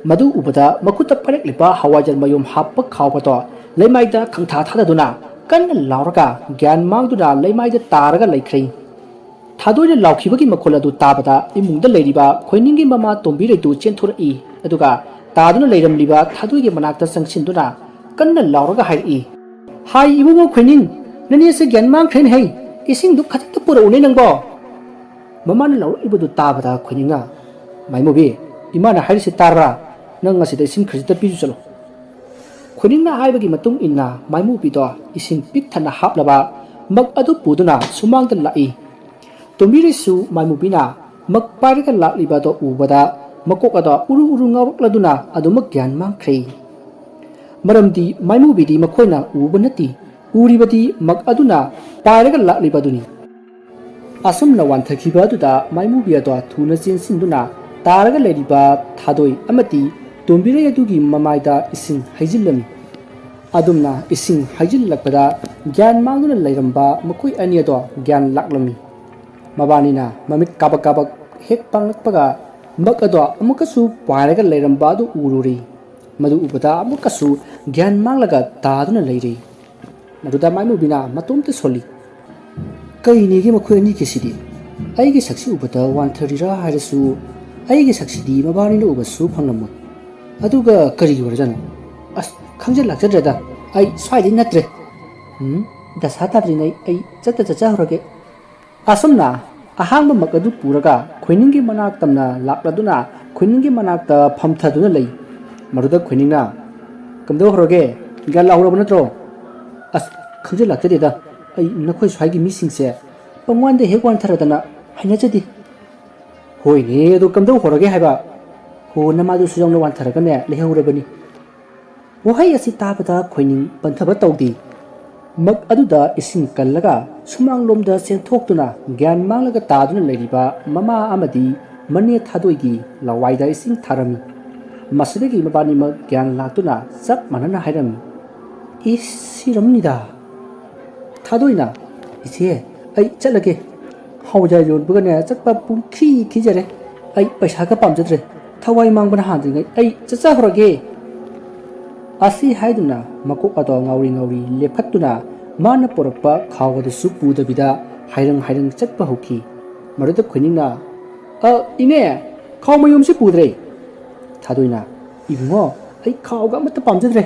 ꯃꯗꯨ ꯎꯕꯗ ꯃꯈꯨꯠꯇ ꯄꯥꯏꯔꯛꯂꯤꯕ ꯍꯋꯥꯏꯖꯥꯔ ꯃꯌꯨꯝ ꯍꯥꯞꯄ ꯈꯥꯎꯕꯗꯣ ꯂꯩꯃꯥꯏꯗ ꯈꯪꯊꯥ ꯊꯥꯗꯗꯨꯅ ꯀꯟꯅ ꯂꯥꯎꯔꯒ ꯒ꯭ꯌꯥꯟ ꯃꯥꯡꯗꯨꯅ ꯂꯩꯃꯥꯏꯗ ꯇꯥꯔꯒ ꯂꯩꯈ꯭ꯔꯦ꯫ ꯊꯥꯗꯣꯏꯅ ꯂꯥꯎꯈꯤꯕꯒꯤ ꯃꯈꯣꯜ ꯑꯗꯨ ꯇꯥꯕꯗ ꯏꯃꯨꯡꯗ ꯂꯩꯔꯤꯕ ꯈꯣꯏꯅꯤꯡꯒꯤ ꯃꯃꯥ ꯇꯣꯝꯕꯤꯔꯩꯗꯨ ꯆꯦꯟꯊꯣꯔꯛꯏ꯫ ꯑꯗꯨꯒ ꯇꯥꯗꯨꯅ ꯂꯩꯔꯝꯂꯤꯕ ꯊꯥꯗꯣꯏꯒꯤ ꯃꯅꯥꯛꯇ ꯆꯪꯁꯤꯟꯗꯨꯅ ꯀꯟꯅ ꯂꯥꯎꯔꯒ ꯍꯥꯏꯔꯛꯏ, "ꯍꯥꯏ ꯏꯕꯨꯡꯉꯣ ꯈꯣꯏꯅꯤꯡ, ꯅꯅꯦꯁꯦ ꯒ꯭ꯌꯥꯟ ꯃꯥꯡꯈ꯭ꯔꯦꯅꯦ ꯍꯩ, ꯏꯁꯤꯡꯗꯨ ꯈꯖꯤꯛꯇ ꯄꯨꯔꯛꯎꯅꯦ ꯅꯪꯕꯣ꯫" ꯃꯃꯥꯅ ꯂꯥꯎꯔꯛꯏꯕꯗꯨ ꯇꯥꯕꯗ ꯈꯣꯏꯅꯤꯡꯅ, "ꯃꯥꯏꯃꯨꯕꯤ, ꯏꯃꯥꯅ ꯍꯥꯏꯔꯤꯁꯤ ꯇꯥꯔꯕ꯭ꯔꯥ? ꯅꯪ ꯑꯁꯤꯗ ꯏꯁꯤꯡ ꯈꯖꯤꯛꯇ ꯄꯤꯔꯨ ꯆꯠꯂꯣ꯫" ꯈꯣꯏꯅꯤꯡꯅ ꯍꯥꯏꯕꯒꯤ ꯃꯇꯨꯡ ꯏꯟꯅ ꯃꯥꯏꯃꯨꯕꯤꯗꯣ ꯏꯁꯤꯡ ꯄꯤꯛ ꯊꯟꯅ ꯍꯥꯞꯂꯕ ꯃꯛ ꯑꯗꯨ ꯄꯨꯗꯨꯅ ꯁꯨꯃꯥꯡꯗ ꯂꯥꯛꯏ꯫ ꯇꯣꯝꯕꯤꯔꯩꯁꯨ ꯃꯥꯏꯃꯨꯕꯤꯅ ꯃꯛ ꯄꯥꯏꯔꯒ ꯂꯥꯛꯂꯤꯕ ꯑꯗꯨ ꯎꯕꯗ ꯃꯀꯣꯛ ꯑꯗꯣ ꯎꯔꯨ ꯎꯔꯨ ꯉꯥꯎꯔꯛꯂꯗꯨꯅ ꯑꯗꯨꯃꯛ ꯒ꯭ꯌꯥꯟ ꯃꯥꯡꯈ꯭ꯔꯦ꯫ ꯃꯔꯝꯗꯤ ꯃꯥꯏꯃꯨꯕꯤꯗꯤ ꯃꯈꯣꯏꯅ ꯎꯕ ꯅꯠꯇꯦ, ꯎꯔꯤꯕꯗꯤ ꯃꯛ ꯑꯗꯨꯅ ꯄꯥꯏꯔꯒ ꯂꯥꯛꯂꯤꯕ ꯑꯗꯨꯅꯤ꯫ ꯑꯁꯨꯝꯅ ꯋꯥꯟꯊꯈꯤꯕ ꯑꯗꯨꯗ ꯃꯥꯏꯃꯨꯕꯤ ꯑꯗꯣ ꯊꯨꯅ ꯆꯦꯟꯁꯤꯟꯗꯨꯅ ꯇꯥꯔꯒ ꯂꯩꯔꯤꯕ ꯊꯥꯗꯣꯏ ꯑꯃꯗꯤ ꯇꯣꯝꯕꯤꯔꯩ ꯑꯗꯨꯒꯤ ꯃꯃꯥꯏꯗ ꯏꯁꯤꯡ ꯍꯩꯖꯤꯜꯂꯝꯃꯤ꯫ ꯑꯗꯨꯝꯅ ꯏꯁꯤꯡ ꯍꯩꯖꯤꯜꯂꯛꯄꯗ ꯒ꯭ꯌꯥꯟ ꯃꯥꯡꯗꯨꯅ ꯂꯩꯔꯝꯕ ꯃꯈꯣꯏ ꯑꯅꯤ ꯑꯗꯣ ꯒ꯭ꯌꯥꯟ ꯂꯥꯛꯂꯝꯃꯤ꯫ ꯃꯕꯥꯅꯤꯅ ꯃꯃꯤꯠ ꯀꯥꯕꯛ ꯀꯥꯕꯛ ꯍꯦꯛ ꯄꯥꯡꯂꯛꯄꯒ ꯃꯛ ꯑꯗꯣ ꯑꯃꯨꯛꯀꯁꯨ ꯄꯥꯏꯔꯒ ꯂꯩꯔꯝꯕ ꯑꯗꯨ ꯎꯔꯨꯔꯦ꯫ ꯃꯗꯨ ꯎꯕꯗ ꯑꯃꯨꯛꯀꯁꯨ ꯒ꯭ꯌꯥꯟ ꯃꯥꯡꯂꯒ ꯇꯥꯗꯨꯅ ꯂꯩꯔꯦ꯫ ꯃꯗꯨꯗ ꯃꯥꯏꯃꯨꯕꯤꯅ ꯃꯇꯣꯝꯇ ꯁꯣꯜꯂꯤ꯫ "ꯀꯩꯅꯦꯒꯦ ꯃꯈꯣꯏ ꯑꯅꯤꯒꯤꯁꯤꯗꯤ? ꯑꯩꯒꯤ ꯁꯛꯁꯤ ꯎꯕꯗ ꯋꯥꯟꯊꯔꯤꯔꯥ ꯍꯥꯏꯔꯁꯨ, ꯑꯩꯒꯤ ꯁꯛꯁꯤꯗꯤ ꯃꯕꯥꯅꯤꯅ ꯎꯕꯁꯨ ꯐꯪꯂꯝꯃꯣꯏ꯫ ꯑꯗꯨꯒ ꯀꯔꯤꯒꯤ ꯑꯣꯏꯔꯖꯥꯠꯅꯣ? ꯑꯁ, ꯈꯪꯖꯤꯜꯂꯛꯆꯗ꯭ꯔꯦꯗ꯫ ꯑꯩ ꯁ꯭ꯋꯥꯏꯗꯩ ꯅꯠꯇ꯭ꯔꯦ꯫ ꯎꯝ, ꯗꯁꯥ ꯇꯥꯗ꯭ꯔꯤꯉꯩ ꯑꯩ ꯆꯠꯇ ꯆꯠꯆꯍꯧꯔꯒꯦ꯫" ꯑꯁꯨꯝꯅ ꯑꯍꯥꯡꯕ ꯃꯛ ꯑꯗꯨ ꯄꯨꯔꯒ ꯈꯣꯏꯅꯤꯡꯒꯤ ꯃꯅꯥꯛ ꯇꯝꯅ ꯂꯥꯛꯂꯗꯨꯅ ꯈꯣꯏꯅꯤꯡꯒꯤ ꯃꯅꯥꯛꯇ ꯐꯝꯊꯗꯨꯅ ꯂꯩ꯫ ꯃꯗꯨꯗ ꯈꯣꯏꯅꯤꯡꯅ, "ꯀꯝꯗꯧ ꯍꯧꯔꯒꯦ? ꯒ꯭ꯌꯥꯟ ꯂꯥꯍꯧꯔꯕ ꯅꯠꯇ꯭ꯔꯣ?" "ꯑꯁ, ꯈꯪꯖꯤꯜꯂꯛꯆꯗꯦꯗ꯫ ꯑꯩ ꯅꯈꯣꯏ ꯁ꯭ꯋꯥꯏꯒꯤ ꯃꯤꯁꯤꯡꯁꯦ ꯄꯪꯋꯥꯟꯗ ꯍꯦꯛ ꯋꯥꯟꯊꯔꯗꯅ ꯍꯩꯅꯖꯗꯦ꯫" "ꯍꯣꯏꯅꯦ, ꯑꯗꯨ ꯀꯝꯗꯧ ꯍꯧꯔꯒꯦ ꯍꯥꯏꯕ?" "ꯍꯣ, ꯅꯃꯥꯗꯨꯁꯨ ꯌꯥꯎꯅ ꯋꯥꯟꯊꯔꯒꯅꯦ ꯂꯩꯍꯧꯔꯕꯅꯤ꯫" ꯋꯥꯍꯩ ꯑꯁꯤ ꯇꯥꯕꯗ ꯈꯣꯏꯅꯤꯡ ꯄꯟꯊꯕ ꯇꯧꯗꯦ꯫ ꯃꯛ ꯑꯗꯨꯗ ꯏꯁꯤꯡ ꯀꯜꯂꯒ ꯁꯨꯃꯥꯡꯂꯣꯝꯗ ꯆꯦꯟꯊꯣꯛꯇꯨꯅ ꯒ꯭ꯌꯥꯟ ꯃꯥꯡꯂꯒ ꯇꯥꯗꯨꯅ ꯂꯩꯔꯤꯕ ꯃꯃꯥ ꯑꯃꯗꯤ ꯃꯅꯦ ꯊꯥꯗꯣꯏꯒꯤ ꯂꯋꯥꯏꯗ ꯏꯁꯤꯡ ꯊꯥꯔꯝꯃꯤ꯫ ꯃꯁꯤꯗꯒꯤ ꯃꯕꯥꯅꯤꯃꯛ ꯒ꯭ꯌꯥꯟ ꯂꯥꯛꯇꯨꯅ ꯆꯞ ꯃꯥꯟꯅꯅ ꯍꯥꯏꯔꯝꯃꯤ, "ꯏꯁ, ꯁꯤꯔꯝꯅꯤꯗ!" ꯊꯥꯗꯣꯏꯅ, "ꯏꯆꯦ, ꯑꯩ ꯆꯠꯂꯒꯦ꯫ ꯍꯋꯥꯏꯖꯥꯔ ꯌꯣꯟꯕꯒꯅꯦ ꯆꯠꯄ ꯄꯨꯡꯈꯤ ꯈꯤꯖꯔꯦ꯫ ꯑꯩ ꯄꯩꯁꯥꯒ ꯄꯥꯝꯖꯗ꯭ꯔꯦ꯫ ꯊꯋꯥꯏ ꯃꯥꯡꯕꯅ ꯍꯥꯟꯗ꯭ꯔꯤꯉꯩ ꯑꯩ ꯆꯠꯆꯍꯧꯔꯒꯦ꯫" ꯑꯁꯤ ꯍꯥꯏꯗꯨꯅ ꯃꯀꯣꯛ ꯑꯗꯣ ꯉꯥꯎꯔꯤ ꯉꯥꯎꯔꯤ ꯂꯦꯞꯈꯠꯇꯨꯅ ꯃꯥꯅ ꯄꯨꯔꯛꯄ ꯈꯥꯎ ꯑꯗꯨꯁꯨ ꯄꯨꯗꯕꯤꯗ ꯍꯥꯏꯔꯪ ꯍꯥꯏꯔꯪ ꯆꯠꯄ ꯍꯧꯈꯤ꯫ ꯃꯗꯨꯗ ꯈꯣꯏꯅꯤꯡꯅ, "ꯑ, ꯏꯅꯦ, ꯈꯥꯎ ꯃꯌꯨꯝꯁꯤ ꯄꯨꯗ꯭ꯔꯦ꯫" ꯊꯥꯗꯣꯏꯅ, "ꯏꯕꯨꯡꯉꯣ, ꯑꯩ ꯈꯥꯎꯒ ꯑꯃꯠꯇ ꯄꯥꯝꯖꯗ꯭ꯔꯦ꯫"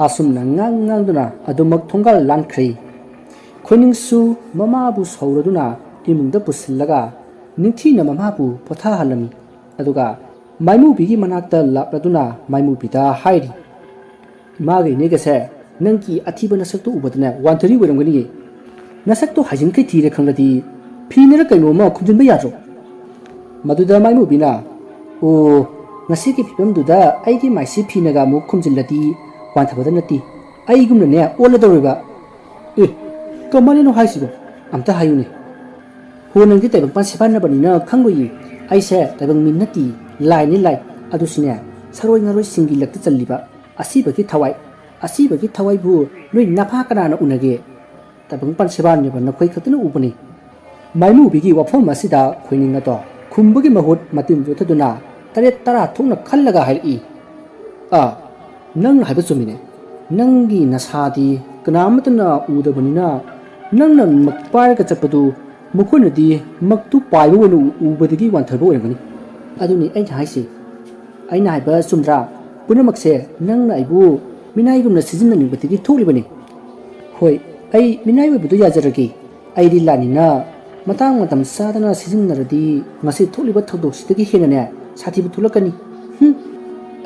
ꯑꯁꯨꯝꯅ ꯉꯥꯡ ꯉꯥꯡꯗꯨꯅ ꯑꯗꯨꯃꯛ ꯊꯣꯡꯒꯥꯜ ꯂꯥꯟꯈ꯭ꯔꯦ꯫ ꯈꯣꯏꯅꯤꯡꯁꯨ ꯃꯃꯥꯕꯨ ꯁꯧꯔꯗꯨꯅ ꯏꯃꯨꯡꯗ ꯄꯨꯁꯤꯜꯂꯒ ꯅꯤꯡꯊꯤꯅ ꯃꯃꯥꯕꯨ ꯄꯣꯊꯥꯍꯜꯂꯝꯃꯤ꯫ ꯑꯗꯨꯒ ꯃꯥꯏꯃꯨꯕꯤꯒꯤ ꯃꯅꯥꯛꯇ ꯂꯥꯛꯂꯗꯨꯅ ꯃꯥꯏꯃꯨꯕꯤꯗ ꯍꯥꯏꯔꯤ, "ꯏꯃꯥꯒ ꯏꯅꯦꯒꯁꯦ ꯅꯪꯒꯤ ꯑꯊꯤꯕ ꯅꯁꯛꯇꯨ ꯎꯕꯗꯅꯦ ꯋꯥꯟꯊꯔꯤ ꯑꯣꯏꯔꯝꯒꯅꯤꯌꯦ꯫ ꯅꯁꯛꯇꯣ ꯍꯥꯏꯖꯤꯟꯈꯩ ꯊꯤꯔꯦ ꯈꯪꯂꯗꯤ ꯐꯤꯅꯔ ꯀꯩꯅꯣ ꯑꯃ ꯈꯨꯝꯖꯤꯟꯕ ꯌꯥꯗ꯭ꯔꯣ?" ꯃꯗꯨꯗ ꯃꯥꯏꯃꯨꯕꯤꯅ, "ꯑꯣ, ꯉꯁꯤꯒꯤ ꯐꯤꯕꯝꯗꯨꯗ ꯑꯩꯒꯤ ꯃꯥꯏꯁꯤ ꯐꯤꯅꯒ ꯑꯃꯨꯛ ꯈꯨꯝꯖꯤꯜꯂꯗꯤ ꯋꯥꯟꯊꯕꯗ ꯅꯠꯇꯦ, ꯑꯩꯒꯨꯝꯅꯅꯦ ꯑꯣꯜꯂꯗꯧꯔꯤꯕ꯫" "ꯑꯦ, ꯀꯃꯥꯏꯅꯅꯣ ꯍꯥꯏꯁꯤꯕꯣ? ꯑꯝꯇ ꯍꯥꯏꯌꯨꯅꯦ꯫" "ꯍꯣ, ꯅꯪꯗꯤ ꯇꯥꯏꯕꯪꯄꯥꯟ ꯁꯦꯕꯥꯟꯅꯕꯅꯤꯅ ꯈꯪꯂꯣꯏꯌꯦ꯫ ꯑꯩꯁꯦ ꯇꯥꯏꯕꯪ ꯃꯤ ꯅꯠꯇꯦ, ꯂꯥꯏꯅꯤ ꯂꯥꯏ꯫ ꯑꯗꯨꯁꯨꯅꯦ, ꯁꯥꯔꯣꯏ ꯉꯥꯔꯣꯏꯁꯤꯡꯒꯤ ꯂꯛꯇ ꯆꯜꯂꯤꯕ ꯑꯁꯤꯕꯒꯤ ꯊꯋꯥꯏ, ꯑꯁꯤꯕꯒꯤ ꯊꯋꯥꯏꯕꯨ ꯅꯣꯏ ꯅꯐꯥ ꯀꯅꯥꯅ ꯎꯅꯒꯦ? ꯇꯥꯏꯕꯪꯄꯥꯟ ꯁꯦꯕꯥꯟꯅꯕ ꯅꯈꯣꯏ ꯈꯛꯇꯅ ꯎꯕꯅꯤ꯫" ꯃꯥꯏꯃꯨꯕꯤꯒꯤ ꯋꯥꯐꯝ ꯑꯁꯤꯗ ꯈꯣꯏꯅꯤꯡ ꯑꯗꯣ ꯈꯨꯝꯕꯒꯤ ꯃꯍꯨꯠ ꯃꯇꯤꯟ ꯌꯣꯠꯊꯗꯨꯅ ꯇꯔꯦꯠ ꯇꯔꯥ ꯊꯣꯛꯅ ꯈꯜꯂꯒ ꯍꯥꯏꯔꯛꯏ, ꯑꯥ, ꯅꯪꯅ ꯍꯥꯏꯕ ꯆꯨꯝꯃꯤꯅꯦ꯫ ꯅꯪꯒꯤ ꯅꯁꯥꯗꯤ ꯀꯅꯥ ꯑꯃꯠꯇꯅ ꯎꯗꯕꯅꯤꯅ, ꯅꯪꯅ ꯃꯛ ꯄꯥꯏꯔꯒ ꯆꯠꯄꯗꯨ ꯃꯈꯣꯏꯅꯗꯤ ꯃꯛꯇꯨ ꯄꯥꯏꯕ ꯑꯣꯏꯅ ꯎ-, ꯎꯕꯗꯒꯤ ꯋꯥꯟꯊꯕ ꯑꯣꯏꯔꯝꯒꯅꯤ꯫ ꯑꯗꯨꯅꯤ ꯑꯩꯅ ꯍꯥꯏꯁꯤ꯫ ꯑꯩꯅ ꯍꯥꯏꯕ ꯆꯨꯝꯗ꯭ꯔꯥ? ꯄꯨꯝꯅꯃꯛꯁꯦ ꯅꯪꯅ ꯑꯩꯕꯨ ꯃꯤꯅꯥꯏꯒꯨꯝꯅ ꯁꯤꯖꯤꯟꯅꯅꯤꯡꯕꯗꯒꯤ ꯊꯣꯛꯂꯤꯕꯅꯤ꯫ ꯍꯣꯏ, ꯑꯩ ꯃꯤꯅꯥꯏ ꯑꯣꯏꯕꯗꯨ ꯌꯥꯖꯔꯒꯦ꯫ ꯑꯩꯗꯤ ꯂꯥꯟꯅꯤꯅ ꯃꯇꯥꯡ ꯃꯇꯝ ꯆꯥꯗꯅ ꯁꯤꯖꯤꯟꯅꯔꯗꯤ ꯉꯁꯤ ꯊꯣꯛꯂꯤꯕ ꯊꯧꯗꯣꯛꯁꯤꯗꯒꯤ ꯍꯦꯟꯅꯅꯦ ꯁꯥꯊꯤꯕ ꯊꯣꯛꯂꯛꯀꯅꯤ꯫ ꯍꯨꯝ,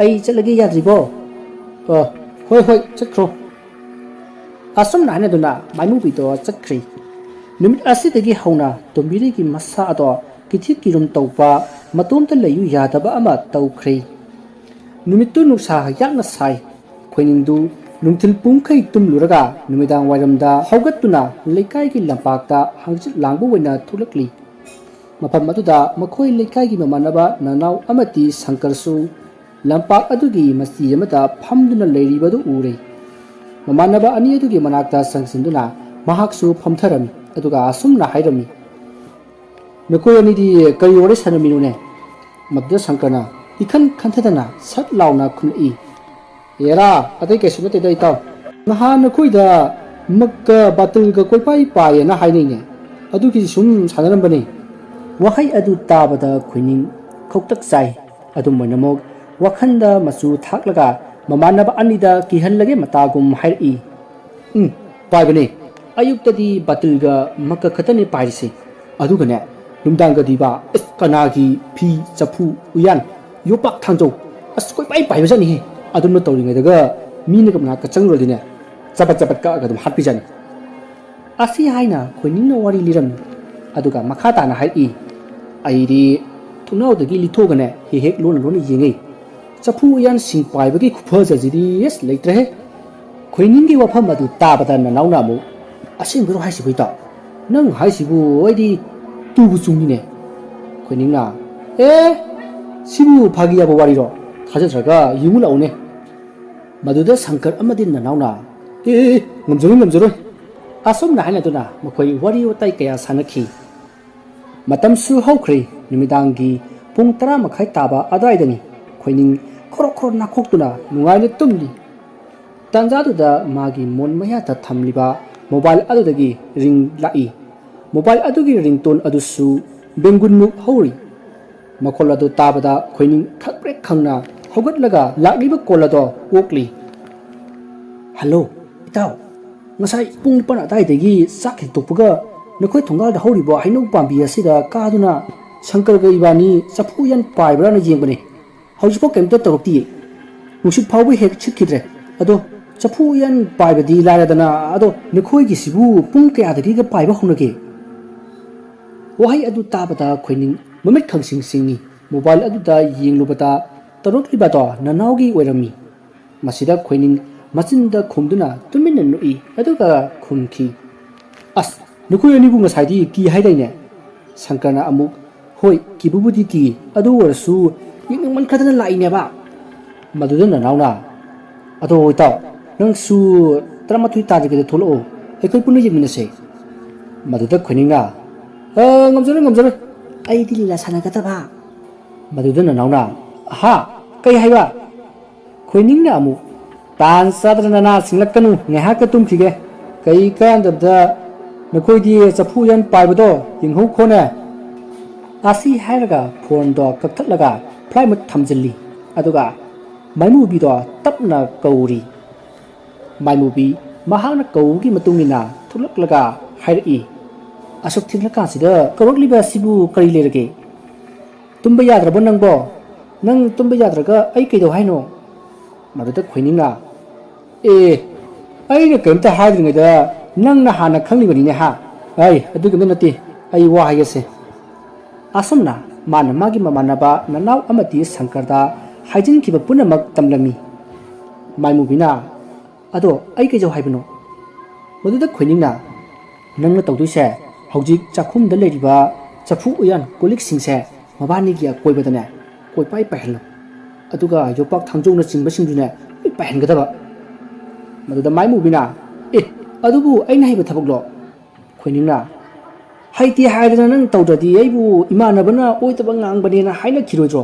ꯑꯩ ꯆꯠꯂꯒꯦ ꯌꯥꯗ꯭ꯔꯤꯕꯣ? ꯑ, ꯍꯣꯏ, ꯍꯣꯏ, ꯆꯠꯈ꯭ꯔꯣ꯫ ꯑꯁꯨꯝꯅ ꯍꯥꯏꯅꯗꯨꯅ ꯃꯥꯏꯃꯨꯕꯤꯗꯣ ꯆꯠꯈ꯭ꯔꯤ꯫ ꯅꯨꯃꯤꯠ ꯑꯁꯤꯗꯒꯤ ꯍꯧꯅ ꯇꯣꯝꯕꯤꯔꯩꯒꯤ ꯃꯁꯥ ꯑꯗꯣ ꯀꯤꯊꯤꯛ ꯀꯤꯔꯨꯝ ꯇꯧꯕ, ꯃꯇꯣꯝꯇ ꯂꯩꯌꯨ ꯌꯥꯗꯕ ꯑꯃ ꯇꯧꯈ꯭ꯔꯦ꯫ ꯅꯨꯃꯤꯠꯇꯨ ꯅꯨꯡꯁꯥ ꯌꯥꯛꯅ ꯁꯥꯏ꯫ ꯈꯣꯏꯅꯤꯡꯗꯨ ꯅꯨꯡꯊꯤꯜ ꯄꯨꯡꯈꯩ ꯇꯨꯝꯂꯨꯔꯒ ꯅꯨꯃꯤꯗꯥꯡ ꯋꯥꯏꯔꯝꯗ ꯍꯧꯒꯠꯇꯨꯅ ꯂꯩꯀꯥꯏꯒꯤ ꯂꯝꯄꯥꯛꯇ ꯍꯪꯆꯤꯠ ꯂꯥꯡꯕ ꯑꯣꯏꯅ ꯊꯣꯛꯂꯛꯂꯤ꯫ ꯃꯐꯝ ꯑꯗꯨꯗ ꯃꯈꯣꯏ ꯂꯩꯀꯥꯏꯒꯤ ꯃꯃꯥꯟꯅꯕ ꯅꯅꯥꯎ ꯑꯃꯗꯤ ꯁꯪꯀꯔꯁꯨ ꯂꯝꯄꯥꯛ ꯑꯗꯨꯒꯤ ꯃꯆꯤ ꯑꯃꯗ ꯐꯝꯗꯨꯅ ꯂꯩꯔꯤꯕꯗꯨ ꯎꯔꯦ꯫ ꯃꯃꯥꯟꯅꯕ ꯑꯅꯤ ꯑꯗꯨꯒꯤ ꯃꯅꯥꯛꯇ ꯆꯪꯁꯤꯟꯗꯨꯅ ꯃꯍꯥꯛꯁꯨ ꯐꯝꯊꯔꯝꯃꯤ, ꯑꯗꯨꯒ ꯑꯁꯨꯝꯅ ꯍꯥꯏꯔꯝꯃꯤ, "ꯅꯈꯣꯏ ꯑꯅꯤꯗꯤ ꯀꯔꯤ ꯋꯥꯔꯤ ꯁꯥꯟꯅꯃꯤꯅꯣꯅꯦ?" ꯃꯗꯨꯗ ꯁꯪꯀꯔꯅ ꯏꯈꯟ ꯈꯟꯊꯗꯅ ꯁꯠ ꯂꯥꯎꯅ ꯈꯨꯝꯂꯛꯏ, "ꯑꯦꯔꯥ, ꯑꯇꯩ ꯀꯩꯁꯨ ꯅꯠꯇꯦꯗ ꯏꯇꯥꯎ꯫ ꯅꯍꯥꯟ ꯅꯈꯣꯏꯗ ꯃꯛꯀ ꯕꯥꯇꯜꯒ ꯀꯣꯏꯄꯥꯏ ꯄꯥꯏꯌꯦꯅ ꯍꯥꯏꯅꯩꯅꯦ꯫ ꯑꯗꯨꯒꯤ ꯁꯨꯝ ꯁꯥꯟꯅꯔꯝꯕꯅꯤ꯫" ꯋꯥꯍꯩ ꯑꯗꯨ ꯇꯥꯕꯗ ꯈꯣꯏꯅꯤꯡ ꯈꯧꯇꯛ ꯆꯥꯏ꯫ ꯑꯗꯨꯝ ꯑꯣꯏꯅꯃꯛ ꯋꯥꯈꯜꯗ ꯃꯆꯨ ꯊꯥꯛꯂꯒ ꯃꯃꯥꯟꯅꯕ ꯑꯅꯤꯗ ꯀꯤꯍꯜꯂꯒꯦ ꯃꯇꯥꯒꯨꯝ ꯍꯥꯏꯔꯛꯏ, "ꯎꯝ, ꯄꯥꯏꯕꯅꯦ꯫ ꯑꯌꯨꯛꯇꯗꯤ ꯕꯥꯇꯜꯒ ꯃꯛꯀ ꯈꯛꯇꯅꯦ ꯄꯥꯏꯔꯤꯁꯦ꯫ ꯑꯗꯨꯒꯅꯦ, ꯅꯨꯡꯗꯥꯡꯒꯗꯤꯕ, ꯑꯁ, ꯀꯅꯥꯒꯤ ꯐꯤ, ꯆꯐꯨ, ꯎꯌꯥꯟ, ꯌꯣꯄꯥꯛ, ꯊꯥꯡꯖꯧ, ꯑꯁ, ꯀꯣꯏꯄꯥꯏ ꯄꯥꯏꯕꯖꯥꯠꯅꯤꯍꯦ꯫ ꯑꯗꯨꯝꯅ ꯇꯧꯔꯤꯉꯩꯗꯒ ꯃꯤꯅꯒ ꯃꯅꯥꯛꯇ ꯆꯪꯂꯨꯔꯗꯤꯅꯦ, ꯆꯄꯠ ꯆꯄꯠ ꯀꯛꯑꯒ ꯑꯗꯨꯝ ꯍꯥꯠꯄꯤꯖꯥꯠꯅꯤ꯫" ꯑꯁꯤ ꯍꯥꯏꯅ ꯈꯣꯏꯅꯤꯡꯅ ꯋꯥꯔꯤ ꯂꯤꯔꯝꯃꯤ꯫ ꯑꯗꯨꯒ ꯃꯈꯥ ꯇꯥꯅ ꯍꯥꯏꯔꯛꯏ, "ꯑꯩꯗꯤ ꯊꯣꯡꯅꯥꯎꯗꯒꯤ ꯂꯤꯊꯣꯛꯑꯒꯅꯦ ꯍꯦꯛ ꯍꯦꯛ ꯂꯣꯟꯅ ꯂꯣꯟꯅ ꯌꯦꯡꯉꯤ꯫ ꯆꯐꯨ ꯎꯌꯥꯟꯁꯤꯡ ꯄꯥꯏꯕꯒꯤ ꯈꯨꯐꯖꯁꯤꯗꯤ ꯑꯁ ꯂꯩꯇ꯭ꯔꯦꯍꯦ꯫" ꯈꯣꯏꯅꯤꯡꯒꯤ ꯋꯥꯐꯝ ꯑꯗꯨ ꯇꯥꯕꯗ ꯅꯅꯥꯎꯅ ꯑꯃꯨꯛ, "ꯑꯁꯦꯡꯕꯩꯔꯣ ꯍꯥꯏꯁꯤꯕꯨ ꯏꯇꯥꯎ? ꯅꯪ ꯍꯥꯏꯁꯤꯕꯨ ꯑꯩꯗꯤ ꯇꯨꯕꯨ ꯆꯨꯡꯉꯤꯅꯦ꯫" ꯈꯣꯏꯅꯤꯡꯅ, "ꯑꯦ, ꯁꯤꯕꯨ ꯐꯥꯒꯤ ꯌꯥꯕ ꯋꯥꯔꯤꯔꯣ? ꯊꯥꯖꯗ꯭ꯔꯒ ꯌꯦꯡꯉꯨ ꯂꯥꯛꯎꯅꯦ꯫" ꯃꯗꯨꯗ ꯁꯪꯀꯔ ꯑꯃꯗꯤ ꯅꯅꯥꯎꯅ, "ꯑꯦ, ꯑꯦ, ꯑꯦ, ꯉꯝꯖꯔꯣꯏ, ꯉꯝꯖꯔꯣꯏ꯫" ꯑꯁꯨꯝꯅ ꯍꯥꯏꯅꯗꯨꯅ ꯃꯈꯣꯏ ꯋꯥꯔꯤ ꯋꯥꯇꯥꯏ ꯀꯌꯥ ꯁꯥꯟꯅꯈꯤ꯫ ꯃꯇꯝꯁꯨ ꯍꯧꯈ꯭ꯔꯦ꯫ ꯅꯨꯃꯤꯗꯥꯡꯒꯤ ꯄꯨꯡ ꯇꯔꯥ ꯃꯈꯥꯏ ꯇꯥꯕ ꯑꯗꯨꯋꯥꯏꯗꯅꯤ꯫ ꯈꯣꯏꯅꯤꯡ ꯈꯣꯔꯣꯛ ꯈꯣꯔꯣꯛ ꯅꯥꯈꯣꯛꯇꯨꯅ ꯅꯨꯡꯉꯥꯏꯅ ꯇꯨꯝꯂꯤ꯫ ꯇꯥꯟꯖꯥꯗꯨꯗ ꯃꯥꯒꯤ ꯃꯣꯟ ꯃꯌꯥꯗ ꯊꯝꯂꯤꯕ ꯃꯣꯕꯥꯏꯜ ꯑꯗꯨꯗꯒꯤ ꯔꯤꯡ ꯂꯥꯛꯏ꯫ ꯃꯣꯕꯥꯏꯜ ꯑꯗꯨꯒꯤ ꯔꯤꯡꯇꯣꯟ ꯑꯗꯨꯁꯨ ꯕꯦꯡꯒꯨꯟꯃꯨꯛ ꯍꯧꯔꯤ꯫ ꯃꯈꯣꯜ ꯑꯗꯨ ꯇꯥꯕꯗ ꯈꯣꯏꯅꯤꯡ ꯈꯪꯄ꯭ꯔꯦꯛ ꯈꯪꯅ ꯍꯧꯒꯠꯂꯒ ꯂꯥꯛꯂꯤꯕ ꯀꯣꯜ ꯑꯗꯣ ꯑꯣꯛꯂꯤ꯫ "ꯍꯜꯂꯣ, ꯏꯇꯥꯎ꯫ ꯉꯁꯥꯏ ꯄꯨꯡ ꯅꯤꯄꯥꯟ ꯑꯗꯨꯋꯥꯏꯗꯒꯤ ꯆꯥꯛ ꯍꯦꯛ ꯇꯣꯛꯄꯒ ꯅꯈꯣꯏ ꯊꯣꯡꯒꯥꯜꯗ ꯍꯧꯔꯤꯕ ꯍꯩꯅꯧ ꯄꯥꯝꯕꯤ ꯑꯁꯤꯗ ꯀꯥꯗꯨꯅ ꯁꯪꯀꯔꯒ ꯏꯕꯥꯅꯤ ꯆꯐꯨ ꯎꯌꯥꯟ ꯄꯥꯏꯕ꯭ꯔꯥꯅ ꯌꯦꯡꯕꯅꯦ꯫ ꯍꯧꯖꯤꯛꯐꯥꯎ ꯀꯩꯝꯇ ꯇꯧꯔꯛꯇꯤꯌꯦ꯫ ꯅꯨꯡꯁꯤꯠ ꯐꯥꯎꯕ ꯍꯦꯛ ꯁꯤꯠꯈꯤꯗ꯭ꯔꯦ꯫ ꯑꯗꯣ ꯆꯐꯨ ꯎꯌꯥꯟ ꯄꯥꯏꯕꯗꯤ ꯂꯥꯏꯔꯗꯅ, ꯑꯗꯣ ꯅꯈꯣꯏꯒꯤꯁꯤꯕꯨ ꯄꯨꯡ ꯀꯌꯥꯗꯒꯤꯒ ꯄꯥꯏꯕ ꯍꯧꯅꯒꯦ?" ꯋꯥꯍꯩ ꯑꯗꯨ ꯇꯥꯕꯗ ꯈꯣꯏꯅꯤꯡ ꯃꯃꯤꯠ ꯈꯪꯁꯤꯡ ꯁꯤꯡꯏ꯫ ꯃꯣꯕꯥꯏꯜ ꯑꯗꯨꯗ ꯌꯦꯡꯂꯨꯕꯗ ꯇꯧꯔꯛꯂꯤꯕꯗꯣ ꯅꯅꯥꯎꯒꯤ ꯑꯣꯏꯔꯝꯃꯤ꯫ ꯃꯁꯤꯗ ꯈꯣꯏꯅꯤꯡ ꯃꯆꯤꯟꯗ ꯈꯨꯝꯗꯨꯅ ꯇꯨꯃꯤꯟꯅ ꯅꯣꯛꯏ, ꯑꯗꯨꯒ ꯈꯨꯝꯈꯤ, "ꯑꯁ, ꯅꯈꯣꯏ ꯑꯅꯤꯕꯨ ꯉꯁꯥꯏꯗꯤ ꯀꯤ ꯍꯥꯏꯗꯥꯏꯅꯦ?" ꯁꯪꯀꯔꯅ ꯑꯃꯨꯛ, "ꯍꯣꯏ, ꯀꯤꯕꯕꯨꯗꯤ ꯀꯤ, ꯑꯗꯨ ꯑꯣꯏꯔꯁꯨ ꯌꯦꯡꯅꯤꯡꯃꯟꯈ꯭ꯔꯗꯅ ꯂꯥꯛꯏꯅꯦꯕ꯫" ꯃꯗꯨꯗ ꯅꯅꯥꯎꯅ, "ꯑꯗꯣ ꯏꯇꯥꯎ, ꯅꯪꯁꯨ ꯇꯔꯥꯃꯥꯊꯣꯏ ꯇꯥꯗ꯭ꯔꯤꯉꯩꯗ ꯊꯣꯛꯂꯛꯑꯣ, ꯑꯩꯈꯣꯏ ꯄꯨꯟꯅ ꯌꯦꯡꯃꯤꯟꯅꯁꯦ꯫" ꯃꯗꯨꯗ ꯈꯣꯏꯅꯤꯡꯅ, "ꯑ, ꯉꯝꯖꯔꯣꯏ, ꯉꯝꯖꯔꯣꯏ, ꯑꯩꯗꯤ ꯂꯤꯂꯥ ꯁꯥꯟꯅꯒꯗꯕ꯫" ꯃꯗꯨꯗ ꯅꯅꯥꯎꯅ, "ꯍꯥ? ꯀꯩ ꯍꯥꯏꯕ?" ꯈꯣꯏꯅꯤꯡꯅ ꯑꯃꯨꯛ, "ꯇꯥꯟ ꯆꯥꯗꯅ ꯅꯅꯥ ꯁꯤꯡꯂꯛꯀꯅꯨ, ꯉꯥꯏꯍꯥꯛꯇ ꯇꯨꯝꯈꯤꯒꯦ꯫ ꯀꯩ ꯀꯥꯟꯗꯕꯗ ꯅꯈꯣꯏꯗꯤ ꯆꯐꯨ ꯎꯌꯥꯟ ꯄꯥꯏꯕꯗꯣ ꯌꯦꯡꯍꯧꯈꯣꯅꯦ꯫" ꯑꯁꯤ ꯍꯥꯏꯔꯒ ꯐꯣꯟꯗꯣ ꯀꯛꯊꯠꯂꯒ ꯐ꯭ꯂꯥꯏꯠ ꯃꯨꯠ ꯊꯝꯖꯤꯜꯂꯤ꯫ ꯑꯗꯨꯒ ꯃꯥꯏꯃꯨꯕꯤꯗꯣ ꯇꯞꯅ ꯀꯧꯔꯤ꯫ ꯃꯥꯏꯃꯨꯕꯤ ꯃꯍꯥꯛꯅ ꯀꯧꯕꯒꯤ ꯃꯇꯨꯡ ꯏꯟꯅ ꯊꯣꯛꯂꯛꯂꯒ ꯍꯥꯏꯔꯛꯏ, "ꯑꯁꯨꯛ ꯊꯦꯡꯂꯀꯥꯟꯁꯤꯗ ꯀꯧꯔꯛꯂꯤꯕ ꯑꯁꯤꯕꯨ ꯀꯔꯤ ꯂꯩꯔꯒꯦ? ꯇꯨꯝꯕ ꯌꯥꯗ꯭ꯔꯕꯣ ꯅꯪꯕꯣ? ꯅꯪ ꯇꯨꯝꯕ ꯌꯥꯗ꯭ꯔꯒ ꯑꯩ ꯀꯩꯗꯧ ꯍꯥꯏꯅꯣ?" ꯃꯗꯨꯗ ꯈꯣꯏꯅꯤꯡꯅ, "ꯑꯦ, ꯑꯩꯅ ꯀꯔꯤꯝꯇ ꯍꯥꯏꯗ꯭ꯔꯤꯉꯩꯗ ꯅꯪꯅ ꯍꯥꯟꯅ ꯈꯪꯂꯤꯕꯅꯤꯅꯦ ꯍꯥ? ꯑꯩ ꯑꯗꯨꯒꯤꯗ ꯅꯠꯇꯦ, ꯑꯩ ꯋꯥ ꯍꯥꯏꯒꯦꯁꯦ꯫" ꯑꯁꯨꯝꯅ ꯃꯥꯅ ꯃꯥꯒꯤ ꯃꯃꯥꯟꯅꯕ ꯅꯅꯥꯎ ꯑꯃꯗꯤ ꯁꯪꯀꯔꯗ ꯍꯥꯏꯖꯤꯟꯈꯤꯕ ꯄꯨꯝꯅꯃꯛ ꯇꯝꯂꯝꯃꯤ꯫ ꯃꯥꯏꯃꯨꯕꯤꯅ, "ꯑꯗꯣ ꯑꯩ ꯀꯩꯗꯧ ꯍꯥꯏꯕꯅꯣ?" ꯃꯗꯨꯗ ꯈꯣꯏꯅꯤꯡꯅ, "ꯅꯪꯅ ꯇꯧꯗꯣꯏꯁꯦ ꯍꯧꯖꯤꯛ ꯆꯥꯛꯈꯨꯝꯗ ꯂꯩꯔꯤꯕ ꯆꯐꯨ ꯎꯌꯥꯟ ꯀꯣꯜꯂꯤꯛꯁꯤꯡꯁꯦ ꯃꯕꯥꯅꯤꯒꯤ ꯑꯀꯣꯏꯕꯗꯅꯦ ꯀꯣꯏꯄꯥꯏ ꯄꯥꯏꯍꯜꯂꯨ꯫ ꯑꯗꯨꯒ ꯌꯣꯄꯥꯛ ꯊꯥꯡꯖꯧꯅꯆꯤꯡꯕꯁꯤꯡꯗꯨꯅꯦ ꯂꯣꯏ ꯄꯥꯏꯍꯟꯒꯗꯕ꯫" ꯃꯗꯨꯗ ꯃꯥꯏꯃꯨꯕꯤꯅ, "ꯑꯦ, ꯑꯗꯨꯕꯨ ꯑꯩꯅ ꯍꯩꯕ ꯊꯕꯛꯂꯣ?" ꯈꯣꯏꯅꯤꯡꯅ, "ꯍꯩꯇꯦ ꯍꯥꯏꯗꯅ ꯅꯪ ꯇꯧꯗ꯭ꯔꯗꯤ ꯑꯩꯕꯨ ꯏꯃꯥꯟꯅꯕꯅ ꯑꯣꯏꯗꯕ ꯉꯥꯡꯕꯅꯦꯅ ꯍꯥꯏꯅꯈꯤꯔꯣꯏꯗ꯭ꯔꯣ?"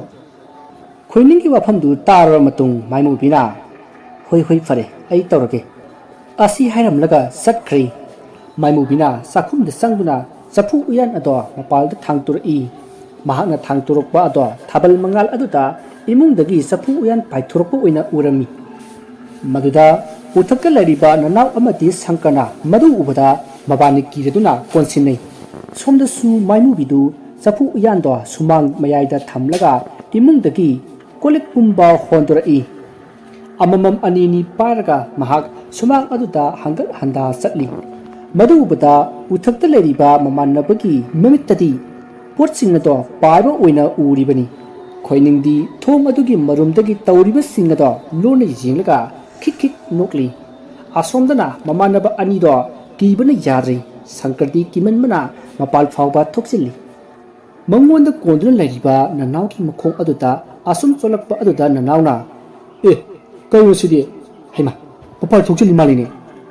ꯈꯣꯏꯅꯤꯡꯒꯤ ꯋꯥꯐꯝꯗꯨ ꯇꯥꯔꯕ ꯃꯇꯨꯡ ꯃꯥꯏꯃꯨꯕꯤꯅ, "ꯍꯣꯏ, ꯍꯣꯏ, ꯐꯔꯦ, ꯑꯩ ꯇꯧꯔꯒꯦ," ꯑꯁꯤ ꯍꯥꯏꯔꯝꯂꯒ ꯆꯠꯈ꯭ꯔꯦ꯫ ꯃꯥꯏꯃꯨꯕꯤꯅ ꯆꯥꯛꯈꯨꯝꯗ ꯆꯪꯗꯨꯅ ꯆꯐꯨ ꯎꯌꯥꯟ ꯑꯗꯣ ꯃꯄꯥꯜꯗ ꯊꯥꯡꯇꯣꯔꯛꯏ꯫ ꯃꯍꯥꯛꯅ ꯊꯥꯡꯇꯣꯔꯛꯄ ꯑꯗꯣ ꯊꯥꯕꯜ ꯃꯉꯥꯜ ꯑꯗꯨꯗ ꯏꯃꯨꯡꯗꯒꯤ ꯆꯐꯨ ꯎꯌꯥꯟ ꯄꯥꯏꯊꯣꯔꯛꯄ ꯑꯣꯏꯅ ꯎꯔꯝꯃꯤ꯫ ꯃꯗꯨꯗ ꯎꯊꯛꯇ ꯂꯩꯔꯤꯕ ꯅꯅꯥꯎ ꯑꯃꯗꯤ ꯁꯪꯀꯔꯅ ꯃꯗꯨ ꯎꯕꯗ ꯃꯕꯥꯅꯤ ꯀꯤꯔꯗꯨꯅ ꯀꯣꯟꯁꯤꯟꯅꯩ꯫ ꯁꯣꯝꯗꯁꯨ ꯃꯥꯏꯃꯨꯕꯤꯗꯨ ꯆꯐꯨ ꯎꯌꯥꯟꯗꯣ ꯁꯨꯃꯥꯡ ꯃꯌꯥꯏꯗ ꯊꯝꯂꯒ ꯏꯃꯨꯡꯗꯒꯤ ꯀꯣꯜꯂꯤꯛ ꯄꯨꯝꯕ ꯍꯣꯟꯗꯣꯔꯛꯏ꯫ ꯑꯃꯃꯝ ꯑꯅꯤꯅꯤ ꯄꯥꯏꯔꯒ ꯃꯍꯥꯛ ꯁꯨꯃꯥꯡ ꯑꯗꯨꯗ ꯍꯪꯒꯠ ꯍꯟꯗꯥ ꯆꯠꯂꯤ꯫ ꯃꯗꯨ ꯎꯕꯗ ꯎꯊꯛꯇ ꯂꯩꯔꯤꯕ ꯃꯃꯥꯟꯅꯕꯒꯤ ꯃꯃꯤꯠꯇꯗꯤ ꯄꯣꯠꯁꯤꯡ ꯑꯗꯣ ꯄꯥꯏꯕ ꯑꯣꯏꯅ ꯎꯔꯤꯕꯅꯤ꯫ ꯈꯣꯏꯅꯤꯡꯗꯤ ꯊꯣꯡ ꯑꯗꯨꯒꯤ ꯃꯔꯨꯝꯗꯒꯤ ꯇꯧꯔꯤꯕꯁꯤꯡ ꯑꯗꯣ ꯂꯣꯟꯅ ꯌꯦꯡꯂꯒ ꯈꯤꯛ ꯈꯤꯛ ꯅꯣꯛꯂꯤ꯫ ꯑꯁꯣꯝꯗꯅ ꯃꯃꯥꯟꯅꯕ ꯑꯅꯤꯗꯣ ꯀꯤꯕꯅ ꯌꯥꯗ꯭ꯔꯦ꯫ ꯁꯪꯀꯔꯗꯤ ꯀꯤꯃꯟꯕꯅ ꯃꯄꯥꯜ ꯐꯥꯎꯕ ꯊꯣꯛꯆꯤꯜꯂꯤ꯫ ꯃꯉꯣꯟꯗ ꯀꯣꯟꯗꯨꯅ ꯂꯩꯔꯤꯕ ꯅꯅꯥꯎꯒꯤ ꯃꯈꯣꯡ ꯑꯗꯨꯗ ꯑꯁꯨꯝ ꯆꯣꯠꯂꯛꯄ ꯑꯗꯨꯗ ꯅꯅꯥꯎꯅ, "ꯑꯦ, ꯀꯩꯅꯣ ꯁꯤꯗꯤ? ꯍꯩꯃꯥ, ꯃꯄꯥꯜ ꯊꯣꯛꯆꯤꯜꯂꯤ ꯃꯥꯜꯂꯤꯅꯦ꯫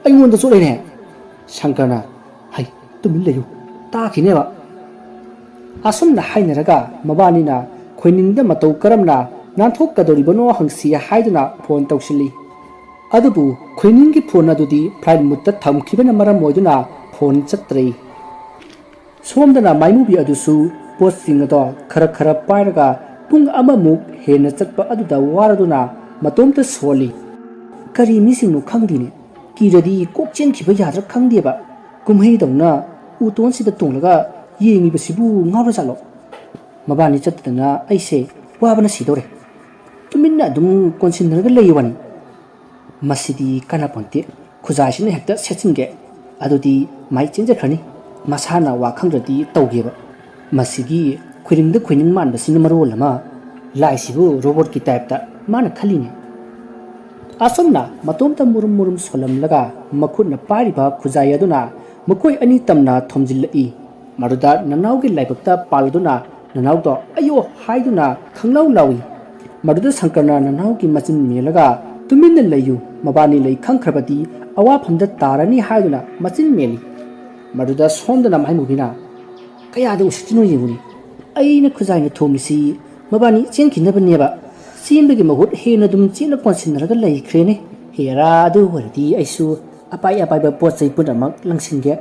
ꯑꯩꯉꯣꯟꯗ ꯆꯣꯠꯂꯦꯅꯦ!" ꯁꯪꯀꯔꯅ, "ꯍꯩ, ꯇꯨꯃꯤꯟ ꯂꯩꯌꯨ, ꯇꯥꯈꯤꯅꯦꯕ"꯫ ꯑꯁꯨꯝꯅ ꯍꯥꯏꯅꯔꯒ ꯃꯕꯥꯅꯤꯅ ꯈꯣꯏꯅꯤꯡꯗ ꯃꯇꯧ ꯀꯔꯝꯅ ꯅꯥꯟꯊꯣꯛꯀꯗꯧꯔꯤꯕꯅꯣ ꯍꯪꯁꯤ ꯍꯥꯏꯗꯨꯅ ꯐꯣꯟ ꯇꯧꯁꯤꯜꯂꯤ꯫ ꯑꯗꯨꯕꯨ ꯈꯣꯏꯅꯤꯡꯒꯤ ꯐꯣꯟ ꯑꯗꯨꯗꯤ flight mode ꯇ ꯊꯝꯈꯤꯕꯅ ꯃꯔꯝ ꯑꯣꯏꯗꯨꯅ ꯐꯣꯟ ꯆꯠꯇ꯭ꯔꯦ꯫ ꯁꯣꯝꯗꯅ ꯃꯥꯏꯃꯨꯕꯤ ꯑꯗꯨꯁꯨ ꯄꯣꯠꯁꯤꯡ ꯑꯗꯣ ꯈꯔ ꯈꯔ ꯄꯥꯏꯔꯒ ꯄꯨꯡ ꯑꯃꯃꯨꯛ ꯍꯦꯟꯅ ꯆꯠꯄ ꯑꯗꯨꯗ ꯋꯥꯔꯗꯨꯅ ꯃꯇꯣꯝꯇ ꯁꯣꯜꯂꯤ꯫ ꯀꯔꯤ ꯃꯤꯁꯤꯡꯅꯣ ꯈꯪꯗꯦꯅꯦ, ꯀꯤꯔꯗꯤ ꯀꯣꯛ ꯆꯦꯟꯈꯤꯕ ꯌꯥꯗ꯭ꯔꯥ ꯈꯪꯗꯦꯕ꯫ ꯀꯨꯝꯍꯩꯗꯧꯅ ꯎꯇꯣꯟꯁꯤꯗ ꯇꯣꯡꯂꯒ ꯌꯦꯡꯉꯤꯕꯁꯤꯕꯨ ꯉꯥꯎꯔꯖꯥꯠꯂꯣ? ꯃꯕꯥꯅꯤ ꯆꯠꯇꯗꯅ ꯑꯩꯁꯦ ꯋꯥꯕꯅ ꯁꯤꯗꯧꯔꯦ꯫ ꯇꯨꯃꯤꯟꯅ ꯑꯗꯨꯝ ꯀꯣꯟꯁꯤꯟꯅꯔꯒ ꯂꯩ ꯋꯥꯅꯤ꯫ ꯃꯁꯤꯗꯤ ꯀꯥꯟꯅꯄꯣꯟꯇꯦ꯫ ꯈꯨꯖꯥꯏꯁꯤꯅ ꯍꯦꯛꯇ ꯁꯦꯠꯆꯤꯟꯒꯦ꯫ ꯑꯗꯨꯗꯤ ꯃꯥꯏ ꯆꯦꯟꯖꯈ꯭ꯔꯅꯤ꯫ ꯃꯁꯥꯅ ꯋꯥ ꯈꯪꯗ꯭ꯔꯗꯤ ꯇꯧꯒꯦꯕ꯫ ꯃꯁꯤꯒꯤ ꯈꯣꯏꯅꯤꯡꯗ ꯈꯣꯏꯅꯤꯡ ꯃꯥꯟꯕꯁꯤꯅ ꯃꯔꯣꯜ ꯑꯃ, ꯂꯥꯏꯁꯤꯕꯨ robot ꯀꯤ type ꯇ ꯃꯥꯅ ꯈꯜꯂꯤꯅꯦ꯫ ꯑꯁꯨꯝꯅ ꯃꯇꯣꯝꯇ ꯃꯨꯔꯨꯝ ꯃꯨꯔꯨꯝ ꯁꯣꯜꯂꯝꯂꯒ ꯃꯈꯨꯠꯅ ꯄꯥꯏꯔꯤꯕ ꯈꯨꯖꯥꯏ ꯑꯗꯨꯅ ꯃꯈꯣꯏ ꯑꯅꯤ ꯇꯝꯅ ꯊꯣꯝꯖꯤꯜꯂꯛꯏ꯫ ꯃꯗꯨꯗ ꯅꯅꯥꯎꯒꯤ ꯂꯥꯏꯕꯛꯇ ꯄꯥꯜꯂꯗꯨꯅ ꯅꯅꯥꯎꯗꯣ "ꯑꯌꯣ" ꯍꯥꯏꯗꯨꯅ ꯈꯪꯂꯥꯎ ꯂꯥꯎꯏ꯫ ꯃꯗꯨꯗ ꯁꯪꯀꯔꯅ ꯅꯅꯥꯎꯒꯤ ꯃꯆꯤꯟ ꯃꯦꯜꯂꯒ, "ꯇꯨꯃꯤꯟꯅ ꯂꯩꯌꯨ, ꯃꯕꯥꯅꯤ ꯂꯩ ꯈꯪꯈ꯭ꯔꯕꯗꯤ ꯑꯋꯥꯐꯝꯗ ꯇꯥꯔꯅꯤ" ꯍꯥꯏꯗꯨꯅ ꯃꯆꯤꯟ ꯃꯦꯜꯂꯤ꯫ ꯃꯗꯨꯗ ꯁꯣꯝꯗꯅ ꯃꯥꯏꯃꯨꯕꯤꯅ, "ꯀꯌꯥꯗ ꯎꯁꯤꯠꯇ꯭ꯔꯤꯅꯣ ꯌꯦꯡꯉꯨꯅꯦ, ꯑꯩꯅ ꯈꯨꯖꯥꯏꯅ ꯊꯣꯝꯃꯤꯁꯤ ꯃꯕꯥꯅꯤ ꯆꯦꯟꯈꯤꯅꯕꯅꯦꯕ, ꯆꯦꯟꯕꯒꯤ ꯃꯍꯨꯠ ꯍꯦꯟꯅ ꯑꯗꯨꯝ ꯆꯦꯟꯅ ꯀꯣꯟꯁꯤꯟꯅꯔꯒ ꯂꯩꯈ꯭ꯔꯦꯅꯦ꯫ ꯍꯦꯔꯥ, ꯑꯗꯨ ꯑꯣꯏꯔꯗꯤ ꯑꯩꯁꯨ ꯑꯄꯥꯏ ꯑꯄꯥꯏꯕ ꯄꯣꯠ ꯆꯩ ꯄꯨꯝꯅꯃꯛ ꯂꯪꯁꯤꯟꯒꯦ꯫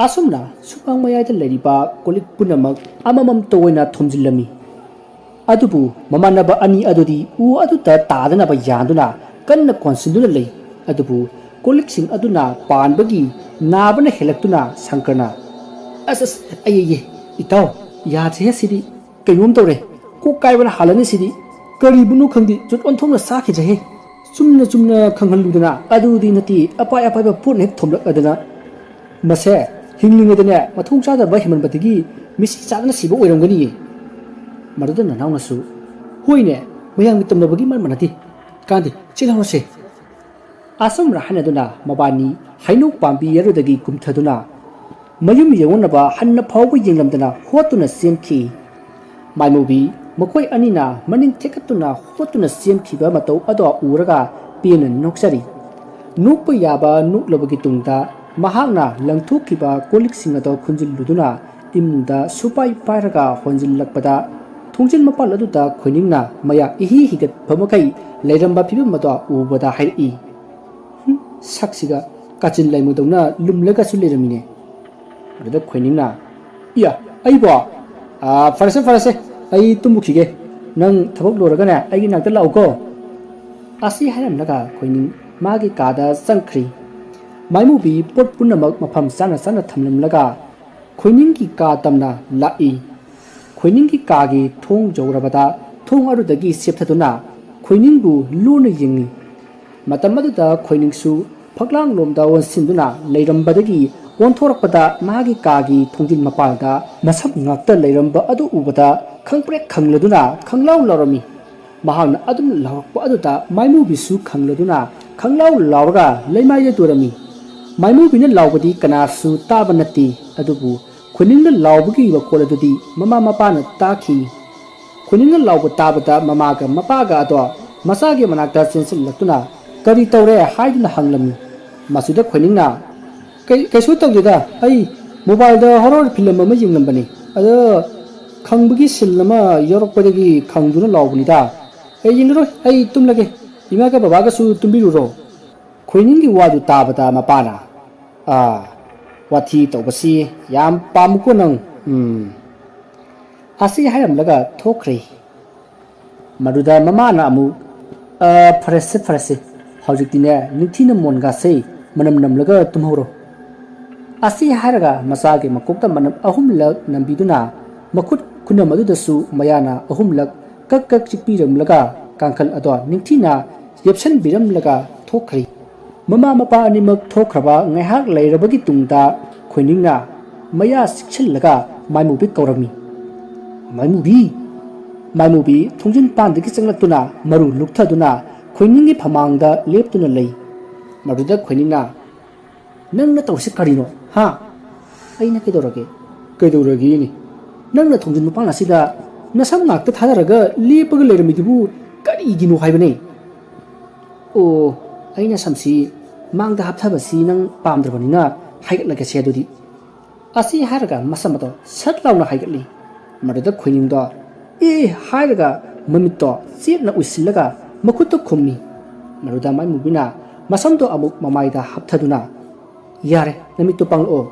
ꯑꯁꯨꯝꯅ ꯁꯨꯃꯥꯡ ꯃꯌꯥꯏꯗ ꯂꯩꯔꯤꯕ ꯀꯣꯜꯂꯤꯛ ꯄꯨꯝꯅꯃꯛ ꯑꯃꯃꯝꯇ ꯑꯣꯏꯅ ꯊꯣꯝꯖꯤꯜꯂꯝꯃꯤ꯫ ꯑꯗꯨꯕꯨ ꯃꯃꯥꯟꯅꯕ ꯑꯅꯤ ꯑꯗꯨꯗꯤ ꯎ ꯑꯗꯨꯗ ꯇꯥꯗꯅꯕ ꯌꯥꯟꯗꯨꯅ ꯀꯟꯅ ꯀꯣꯟꯁꯤꯟꯗꯨꯅ ꯂꯩ꯫ ꯑꯗꯨꯕꯨ ꯀꯣꯜꯂꯤꯛꯁꯤꯡ ꯑꯗꯨꯅ ꯄꯥꯟꯕꯒꯤ ꯅꯥꯕꯅ ꯍꯦꯜꯂꯛꯇꯨꯅ ꯁꯪꯀꯔꯅ, "ꯑꯁ, ꯑꯁ, ꯑꯩ, ꯑꯩ, ꯑꯩ, ꯏꯇꯥꯎ, ꯌꯥꯗ꯭ꯔꯦꯍꯦ ꯁꯤꯗꯤ꯫ ꯀꯩꯅꯣꯝ ꯇꯧꯔꯦ꯫ ꯀꯣꯛ ꯀꯥꯏꯕꯅ ꯍꯥꯜꯂꯅꯤ ꯁꯤꯗꯤ꯫ ꯀꯔꯤꯕꯨꯅꯣ ꯈꯪꯗꯦ, ꯆꯨꯠ ꯑꯣꯟꯊꯣꯛꯅ ꯆꯥꯈꯤꯗ꯭ꯔꯦꯍꯦ꯫ ꯆꯨꯝꯅ ꯆꯨꯝꯅ ꯈꯪꯍꯜꯂꯨꯗꯅ ꯑꯗꯨꯗꯤ ꯅꯠꯇꯦ, ꯑꯄꯥꯏ ꯑꯄꯥꯏꯕ ꯄꯣꯠꯅ ꯍꯦꯛ ꯊꯣꯝꯂꯛꯑꯗꯅ꯫ ꯃꯁꯦ ꯍꯤꯡꯂꯤꯉꯩꯗꯅꯦ ꯃꯊꯣꯡ ꯆꯥꯗꯕ ꯍꯦꯟꯃꯟꯕꯗꯒꯤ ꯃꯤꯠꯁꯤ ꯆꯥꯗꯅ ꯁꯤꯕ ꯑꯣꯏꯔꯝꯒꯅꯤꯌꯦ꯫" ꯃꯗꯨꯗ ꯅꯅꯥꯎꯅꯁꯨ, "ꯍꯣꯏꯅꯦ, ꯃꯌꯥꯝꯒꯤ ꯇꯝꯅꯕꯒꯤ ꯏꯃꯥꯟ ꯃꯥꯟꯅꯗꯦ꯫ ꯀꯥꯟꯗꯦ, ꯆꯦꯜꯍꯧꯔꯁꯦ꯫" ꯑꯁꯨꯝꯅ ꯍꯥꯏꯅꯗꯨꯅ ꯃꯕꯥꯅꯤ ꯍꯩꯅꯧ ꯄꯥꯝꯕꯤ ꯑꯗꯨꯗꯒꯤ ꯀꯨꯝꯊꯗꯨꯅ ꯃꯌꯨꯝ ꯌꯧꯅꯅꯕ ꯍꯟꯅ ꯐꯥꯎꯕ ꯌꯦꯡꯂꯝꯗꯅ ꯍꯣꯠꯇꯨꯅ ꯆꯦꯟꯈꯤ꯫ ꯃꯥꯏꯃꯨꯕꯤ ꯃꯈꯣꯏ ꯑꯅꯤꯅ ꯃꯅꯤꯡ ꯊꯦꯛꯀꯠꯇꯨꯅ ꯍꯣꯠꯇꯨꯅ ꯆꯦꯟꯈꯤꯕ ꯃꯇꯧ ꯑꯗꯣ ꯎꯔꯒ ꯄꯦꯟꯅ ꯅꯣꯛꯆꯔꯤ꯫ ꯅꯣꯛꯄ ꯌꯥꯕ ꯅꯣꯛꯂꯕꯒꯤ ꯇꯨꯡꯗ ꯃꯍꯥꯛꯅ ꯂꯪꯊꯣꯛꯈꯤꯕ ꯀꯣꯜꯂꯤꯛꯁꯤꯡ ꯑꯗꯣ ꯈꯨꯟꯖꯤꯜꯂꯨꯗꯨꯅ ꯏꯃꯨꯡꯗ ꯁꯨꯄꯥꯏ ꯄꯥꯏꯔꯒ ꯍꯣꯟꯖꯤꯜꯂꯛꯄꯗ, ꯊꯣꯡꯖꯤꯜ ꯃꯄꯥꯜ ꯑꯗꯨꯗ ꯈꯣꯏꯅꯤꯡꯅ ꯃꯌꯥ ꯏꯍꯤ ꯍꯤꯒꯠꯄ ꯃꯈꯩ ꯂꯩꯔꯝꯕ ꯐꯤꯕꯝ ꯑꯗꯣ ꯎꯕꯗ ꯍꯥꯏꯔꯛꯏ, "ꯍꯨꯝ, ꯁꯛꯁꯤꯒ ꯀꯥꯆꯤꯟ ꯂꯩꯃꯨꯗꯧꯅ ꯂꯨꯝꯂꯒꯁꯨ ꯂꯩꯔꯝꯃꯤꯅꯦ꯫" ꯑꯗꯨꯗ ꯈꯣꯏꯅꯤꯡꯅ, "ꯏꯌꯥ, ꯑꯩꯕꯣ? ꯑꯥ, ꯐꯔꯦꯁꯦ, ꯐꯔꯦꯁꯦ, ꯑꯩ ꯇꯨꯝꯃꯨꯈꯤꯒꯦ꯫ ꯅꯪ ꯊꯕꯛ ꯂꯣꯏꯔꯒꯅꯦ ꯑꯩꯒꯤ ꯅꯥꯛꯇ ꯂꯥꯛꯎꯀꯣ꯫" ꯑꯁꯤ ꯍꯥꯏꯔꯝꯂꯒ ꯈꯣꯏꯅꯤꯡ ꯃꯥꯒꯤ ꯀꯥꯗ ꯆꯪꯈ꯭ꯔꯤ꯫ ꯃꯥꯏꯃꯨꯕꯤ ꯄꯣꯠ ꯄꯨꯝꯅꯃꯛ ꯃꯐꯝ ꯆꯥꯅ ꯆꯥꯅ ꯊꯝꯂꯝꯂꯒ ꯈꯣꯏꯅꯤꯡꯒꯤ ꯀꯥ ꯇꯝꯅ ꯂꯥꯛꯏ꯫ ꯈꯣꯏꯅꯤꯡꯒꯤ ꯀꯥꯒꯤ ꯊꯣꯡ ꯌꯧꯔꯕꯗ ꯊꯣꯡ ꯑꯗꯨꯗꯒꯤ ꯆꯦꯞꯊꯗꯨꯅ ꯈꯣꯏꯅꯤꯡꯕꯨ ꯂꯨꯅ ꯌꯦꯡꯏ꯫ ꯃꯇꯝ ꯑꯗꯨꯗ ꯈꯣꯏꯅꯤꯡꯁꯨ ꯐꯛꯂꯥꯡꯂꯣꯝꯗ ꯑꯣꯟꯁꯤꯟꯗꯨꯅ ꯂꯩꯔꯝꯕꯗꯒꯤ ꯑꯣꯟꯊꯣꯔꯛꯄꯗ ꯃꯥꯒꯤ ꯀꯥꯒꯤ ꯊꯣꯡꯖꯤꯟ ꯃꯄꯥꯟꯗ ꯃꯁꯝ ꯉꯥꯛꯇ ꯂꯩꯔꯝꯕ ꯑꯗꯨ ꯎꯕꯗ ꯈꯪꯄ꯭ꯔꯦꯛ ꯈꯪꯂꯗꯨꯅ ꯈꯪꯂꯥꯎ ꯂꯥꯎꯔꯝꯃꯤ꯫ ꯃꯍꯥꯛꯅ ꯑꯗꯨꯝ ꯂꯥꯎꯔꯛꯄ ꯑꯗꯨꯗ ꯃꯥꯏꯃꯨꯕꯤꯁꯨ ꯈꯪꯂꯗꯨꯅ ꯈꯪꯂꯥꯎ ꯂꯥꯎꯔꯒ ꯂꯩꯃꯥꯏꯗ ꯇꯨꯔꯝꯃꯤ꯫ ꯃꯥꯏꯃꯨꯕꯤꯅ ꯂꯥꯎꯕꯗꯤ ꯀꯅꯥꯁꯨ ꯇꯥꯕ ꯅꯠꯇꯦ, ꯑꯗꯨꯕꯨ ꯈꯨꯅꯤꯡꯅ ꯂꯥꯎꯕꯒꯤ ꯃꯈꯣꯜ ꯑꯗꯨꯗꯤ ꯃꯃꯥ ꯃꯄꯥꯅ ꯇꯥꯈꯤ꯫ ꯈꯨꯅꯤꯡꯅ ꯂꯥꯎꯕ ꯇꯥꯕꯗ ꯃꯃꯥꯒ ꯃꯄꯥꯒ ꯑꯗꯣ ꯃꯆꯥꯒꯤ ꯃꯅꯥꯛꯇ ꯆꯦꯟꯁꯤꯜꯂꯛꯇꯨꯅ "ꯀꯔꯤ ꯇꯧꯔꯦ?" ꯍꯥꯏꯗꯨꯅ ꯍꯪꯂꯝꯃꯤ꯫ ꯃꯁꯤꯗ ꯈꯣꯏꯅꯤꯡꯅ, "ꯀꯩ-, ꯀꯩꯁꯨ ꯇꯧꯗꯦꯗ, ꯑꯩ ꯃꯣꯕꯥꯏꯜꯗ ꯍꯣꯔꯣꯔ ꯐꯤꯂꯝ ꯑꯃ ꯌꯦꯡꯂꯝꯕꯅꯤ꯫ ꯑꯗꯣ ꯈꯪꯕꯒꯤ ꯁꯤꯟ ꯑꯃ ꯌꯥꯎꯔꯛꯄꯗꯒꯤ ꯈꯪꯗꯨꯅ ꯂꯥꯎꯕꯅꯤꯗ꯫ ꯑꯦ, ꯌꯦꯡꯉꯔꯣꯏ, ꯑꯩ ꯇꯨꯝꯂꯒꯦ꯫ ꯏꯃꯥꯒ ꯕꯕꯥꯒꯁꯨ ꯇꯨꯝꯕꯤꯔꯨꯔꯣ꯫ ꯈꯣꯏꯅꯤꯡꯒꯤ ꯋꯥꯗꯨ ꯇꯥꯕꯗ ꯃꯄꯥꯅ, "ꯑꯥ, ꯋꯥꯊꯤ ꯇꯧꯕꯁꯤ ꯌꯥꯝ ꯄꯥꯝꯃꯨꯀꯣ ꯅꯪ꯫ ꯎꯝ," ꯑꯁꯤ ꯍꯥꯏꯔꯝꯂꯒ ꯊꯣꯛꯈ꯭ꯔꯦ꯫ ꯃꯗꯨꯗ ꯃꯃꯥꯅ ꯑꯃꯨꯛ, "ꯑ, ꯐꯔꯦꯁꯦ, ꯐꯔꯦꯁꯦ, ꯍꯧꯖꯤꯛꯇꯤꯅꯦ, ꯅꯤꯡꯊꯤꯅ ꯃꯣꯟꯒꯥꯁꯦ ꯃꯅꯝ ꯅꯝꯂꯒ ꯇꯨꯝꯍꯧꯔꯣ," ꯑꯁꯤ ꯍꯥꯏꯔꯒ ꯃꯆꯥꯒꯤ ꯃꯀꯣꯛꯇ ꯃꯅꯝ ꯑꯍꯨꯝꯂꯛ ꯅꯝꯕꯤꯗꯨꯅ, ꯃꯈꯨꯠ ꯈꯨꯅꯝ ꯑꯗꯨꯗꯁꯨ ꯃꯌꯥꯅ ꯑꯍꯨꯝꯂꯛ ꯀꯛ ꯀꯛ ꯆꯤꯛꯄꯤꯔꯝꯂꯒ, ꯀꯥꯡꯈꯜ ꯑꯗꯣ ꯅꯤꯡꯊꯤꯅ ꯌꯦꯞꯁꯟꯕꯤꯔꯝꯂꯒ ꯊꯣꯛꯈ꯭ꯔꯦ꯫ ꯃꯃꯥ ꯃꯄꯥ ꯑꯅꯤꯃꯛ ꯊꯣꯛꯈ꯭ꯔꯕ ꯉꯥꯏꯍꯥꯛ ꯂꯩꯔꯕꯒꯤ ꯇꯨꯡꯗ ꯈꯣꯏꯅꯤꯡꯅ ꯃꯌꯥ ꯆꯤꯛꯁꯤꯜꯂꯒ ꯃꯥꯏꯃꯨꯕꯤ ꯀꯧꯔꯝꯃꯤ꯫ "ꯃꯥꯏꯃꯨꯕꯤ!" ꯃꯥꯏꯃꯨꯕꯤ ꯊꯣꯡꯖꯤꯟ ꯄꯥꯟꯗꯒꯤ ꯆꯪꯂꯛꯇꯨꯅ ꯃꯔꯨ ꯂꯨꯛꯊꯗꯨꯅ ꯈꯣꯏꯅꯤꯡꯒꯤ ꯐꯃꯥꯡꯗ ꯂꯦꯞꯇꯨꯅ ꯂꯩ꯫ ꯃꯗꯨꯗ ꯈꯣꯏꯅꯤꯡꯅ, "ꯅꯪꯅ ꯇꯧꯔꯤꯁꯤ ꯀꯔꯤꯅꯣ, ꯍꯥ?" "ꯑꯩꯅ ꯀꯩꯗꯧꯔꯒꯦ?" "ꯀꯩꯗꯧꯔꯒꯦꯅꯦ? ꯅꯪꯅ ꯊꯣꯡꯖꯤꯟ ꯃꯄꯥꯟ ꯑꯁꯤꯗ ꯅꯁꯝ ꯉꯥꯛꯇ ꯊꯥꯗꯔꯒ ꯂꯦꯞꯄꯒ ꯂꯩꯔꯝꯃꯤꯗꯨꯕꯨ ꯀꯔꯤꯒꯤꯅꯣ ꯍꯥꯏꯕꯅꯦ?" "ꯑꯣ, ꯑꯩꯅ ꯁꯝꯁꯤ ꯃꯥꯡꯗ ꯍꯥꯞꯊꯕꯁꯤ ꯅꯪ ꯄꯥꯝꯗ꯭ꯔꯕꯅꯤꯅ ꯍꯥꯏꯒꯠꯂꯒꯦꯁꯦ ꯑꯗꯨꯗꯤ," ꯑꯁꯤ ꯍꯥꯏꯔꯒ ꯃꯁꯝ ꯑꯗꯣ ꯁꯠ ꯂꯥꯎꯅ ꯍꯥꯏꯒꯠꯂꯤ꯫ ꯃꯗꯨꯗ ꯈꯣꯏꯅꯤꯡꯗꯣ "ꯑꯦ" ꯍꯥꯏꯔꯒ ꯃꯃꯤꯠꯇꯣ ꯆꯦꯠꯅ ꯎꯏꯁꯤꯜꯂꯒ ꯃꯈꯨꯠꯇ ꯈꯨꯝꯃꯤ꯫ ꯃꯗꯨꯗ ꯃꯥꯏꯃꯨꯕꯤꯅ ꯃꯁꯝꯗꯣ ꯑꯃꯨꯛ ꯃꯃꯥꯏꯗ ꯍꯥꯞꯊꯗꯨꯅ, "ꯌꯥꯔꯦ, ꯅꯃꯤꯠꯇꯣ ꯄꯥꯡꯂꯛꯑꯣ꯫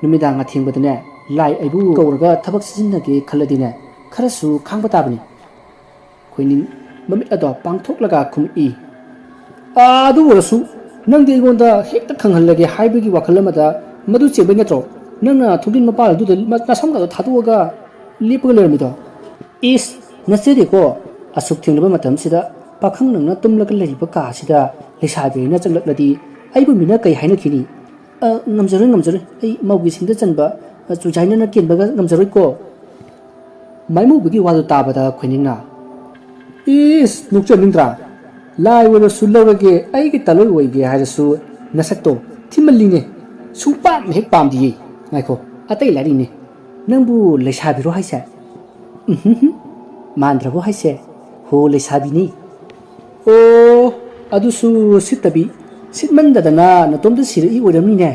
ꯅꯨꯃꯤꯗꯥꯡ ꯑꯊꯦꯡꯕꯗꯅꯦ ꯂꯥꯏ ꯑꯩꯕꯨ ꯀꯧꯔꯒ ꯊꯕꯛ ꯁꯤꯖꯤꯟꯅꯒꯦ ꯈꯜꯂꯗꯤꯅꯦ, ꯈꯔꯁꯨ ꯈꯥꯡꯕ ꯇꯥꯕꯅꯤ꯫" ꯈꯣꯏꯅꯤꯡ ꯃꯃꯤꯠ ꯑꯗꯣ ꯄꯥꯡꯊꯣꯛꯂꯒ ꯈꯨꯝꯃꯛꯏ꯫ "ꯑꯥ, ꯑꯗꯨ ꯑꯣꯏꯔꯁꯨ ꯅꯪꯗꯤ ꯑꯩꯉꯣꯟꯗ ꯍꯦꯛꯇ ꯈꯪꯍꯜꯂꯒꯦ ꯍꯥꯏꯕꯒꯤ ꯋꯥꯈꯜ ꯑꯃꯗ ꯃꯗꯨ ꯆꯦꯟꯕꯩ ꯅꯠꯇ꯭ꯔꯣ ꯅꯪꯅ ꯊꯣꯡꯖꯤꯟ ꯃꯄꯥꯟ ꯑꯗꯨꯗ ꯅꯁꯝꯒꯗꯣ ꯊꯥꯗꯣꯛꯑꯒ ꯂꯦꯞꯄꯒ ꯂꯩꯔꯝꯃꯤꯗꯣ?" "ꯏꯁ, ꯅꯠꯆꯗꯦꯀꯣ꯫ ꯑꯁꯨꯛ ꯊꯦꯡꯂꯕ ꯃꯇꯝꯁꯤꯗ ꯄꯥꯈꯪ ꯅꯪꯅ ꯇꯨꯝꯂꯒ ꯂꯩꯔꯤꯕ ꯀꯥ ꯑꯁꯤꯗ ꯂꯩꯁꯥꯕꯤ ꯑꯩꯅ ꯆꯪꯂꯛꯂꯗꯤ ꯑꯩꯕꯨ ꯃꯤꯅ ꯀꯩ ꯍꯥꯏꯅꯈꯤꯅꯤ? ꯑ, ꯉꯝꯖꯔꯣꯏ, ꯉꯝꯖꯔꯣꯏ꯫ ꯑꯩ ꯃꯧꯒꯤ ꯁꯤꯡꯗ ꯆꯟꯕ, ꯑ, ꯆꯨꯖꯥꯏꯅꯅ ꯀꯦꯟꯕꯒ ꯉꯝꯖꯔꯣꯏꯀꯣ꯫" ꯃꯥꯏꯃꯨꯕꯤꯒꯤ ꯋꯥꯗꯨ ꯇꯥꯕꯗ ꯈꯣꯏꯅꯤꯡꯅ, "ꯏꯁ, ꯅꯣꯛꯆꯅꯤꯡꯗ꯭ꯔꯥ? ꯂꯥꯏ ꯑꯣꯏꯔꯁꯨ ꯂꯧꯔꯒꯦ, ꯑꯩꯒꯤ ꯇꯥꯂꯣꯏ ꯑꯣꯏꯒꯦ ꯍꯥꯏꯔꯁꯨ ꯅꯁꯛꯇꯣ ꯊꯤꯃꯜꯂꯤꯅꯦ꯫ ꯁꯨꯡꯄꯥꯝ ꯍꯦꯛ ꯄꯥꯝꯗꯤꯌꯦ꯫ ꯉꯥꯏꯈꯣ, ꯑꯇꯩ ꯂꯥꯏꯔꯤꯅꯦ꯫ ꯅꯪꯕꯨ ꯂꯩꯁꯥꯕꯤꯔꯣ ꯍꯥꯏꯁꯦ?" "ꯎꯝ, ꯃꯥꯟꯗ꯭ꯔꯕꯣ ꯍꯥꯏꯁꯦ? ꯍꯣ, ꯂꯩꯁꯥꯕꯤꯅꯤ꯫" "ꯑꯣ, ꯑꯗꯨꯁꯨ ꯁꯤꯠꯇꯕꯤ꯫ ꯁꯤꯠꯃꯟꯗꯗꯅ ꯅꯇꯣꯝꯇ ꯁꯤꯔꯛꯏ ꯑꯣꯏꯔꯝꯅꯤꯅꯦ꯫"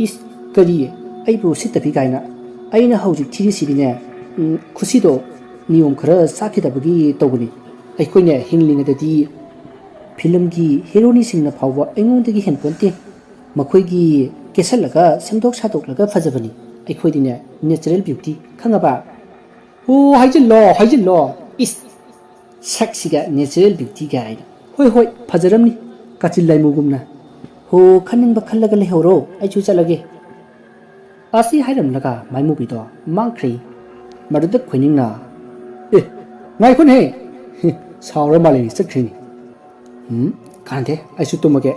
"ꯏꯁ, ꯀꯔꯤ? ꯑꯩꯕꯨ ꯁꯤꯠꯇꯕꯤ ꯀꯥꯏꯅ? ꯑꯩꯅ ꯍꯧꯖꯤꯛ ꯊꯤꯔꯤꯁꯤꯗꯤꯅꯦ, ꯎꯝ, ꯈꯨꯁꯤꯗꯣ ꯅꯤꯌꯣꯝ ꯈꯔ ꯆꯥꯈꯤꯗꯕꯒꯤ ꯇꯧꯕꯅꯤ꯫ ꯑꯩꯈꯣꯏꯅ ꯍꯤꯡꯂꯤꯉꯩꯗꯗꯤ ꯐꯤꯂꯝꯒꯤ ꯍꯦꯔꯣꯅꯤꯁꯤꯡꯅ ꯐꯥꯎꯕ ꯑꯩꯉꯣꯟꯗꯒꯤ ꯍꯦꯟꯄꯣꯟꯇꯦ꯫ ꯃꯈꯣꯏꯒꯤ ꯀꯦꯁꯜꯂꯒ ꯁꯦꯝꯗꯣꯛ ꯁꯥꯗꯣꯛꯂꯒ ꯐꯖꯕꯅꯤ, ꯑꯩꯈꯣꯏꯗꯤꯅꯦ natural beauty, ꯈꯪꯉꯕ? ꯑꯣ, ꯍꯥꯏꯖꯤꯜꯂꯣ, ꯍꯥꯏꯖꯤꯜꯂꯣ꯫ ꯏꯁ, ꯁꯛꯁꯤꯒ natural beauty ꯀꯥꯏꯅ꯫ ꯍꯣꯏ, ꯍꯣꯏ, ꯐꯖꯔꯝꯅꯤ, ꯀꯥꯆꯤꯟ ꯂꯥꯏꯃꯨꯒꯨꯝꯅ꯫ ꯍꯣ, ꯈꯟꯅꯤꯡꯕ ꯈꯜꯂꯒ ꯂꯩꯍꯧꯔꯣ, ꯑꯩꯁꯨ ꯆꯠꯂꯒꯦ꯫ ꯑꯁꯤ ꯍꯥꯏꯔꯝꯂꯒ ꯃꯥꯏꯃꯨꯕꯤꯗꯣ ꯃꯥꯡꯈ꯭ꯔꯦ꯫ ꯃꯗꯨꯗ ꯈꯣꯏꯅꯤꯡꯅ, "ꯑꯦ, ꯉꯥꯏꯈꯣꯅꯦꯍꯦ! ꯁꯥꯎꯔ ꯃꯥꯂꯦꯅꯤ ꯆꯠꯈ꯭ꯔꯤꯅꯤ꯫ ꯎꯝ, ꯀꯥꯟꯗꯦ, ꯑꯩꯁꯨ ꯇꯨꯝꯃꯒꯦ꯫"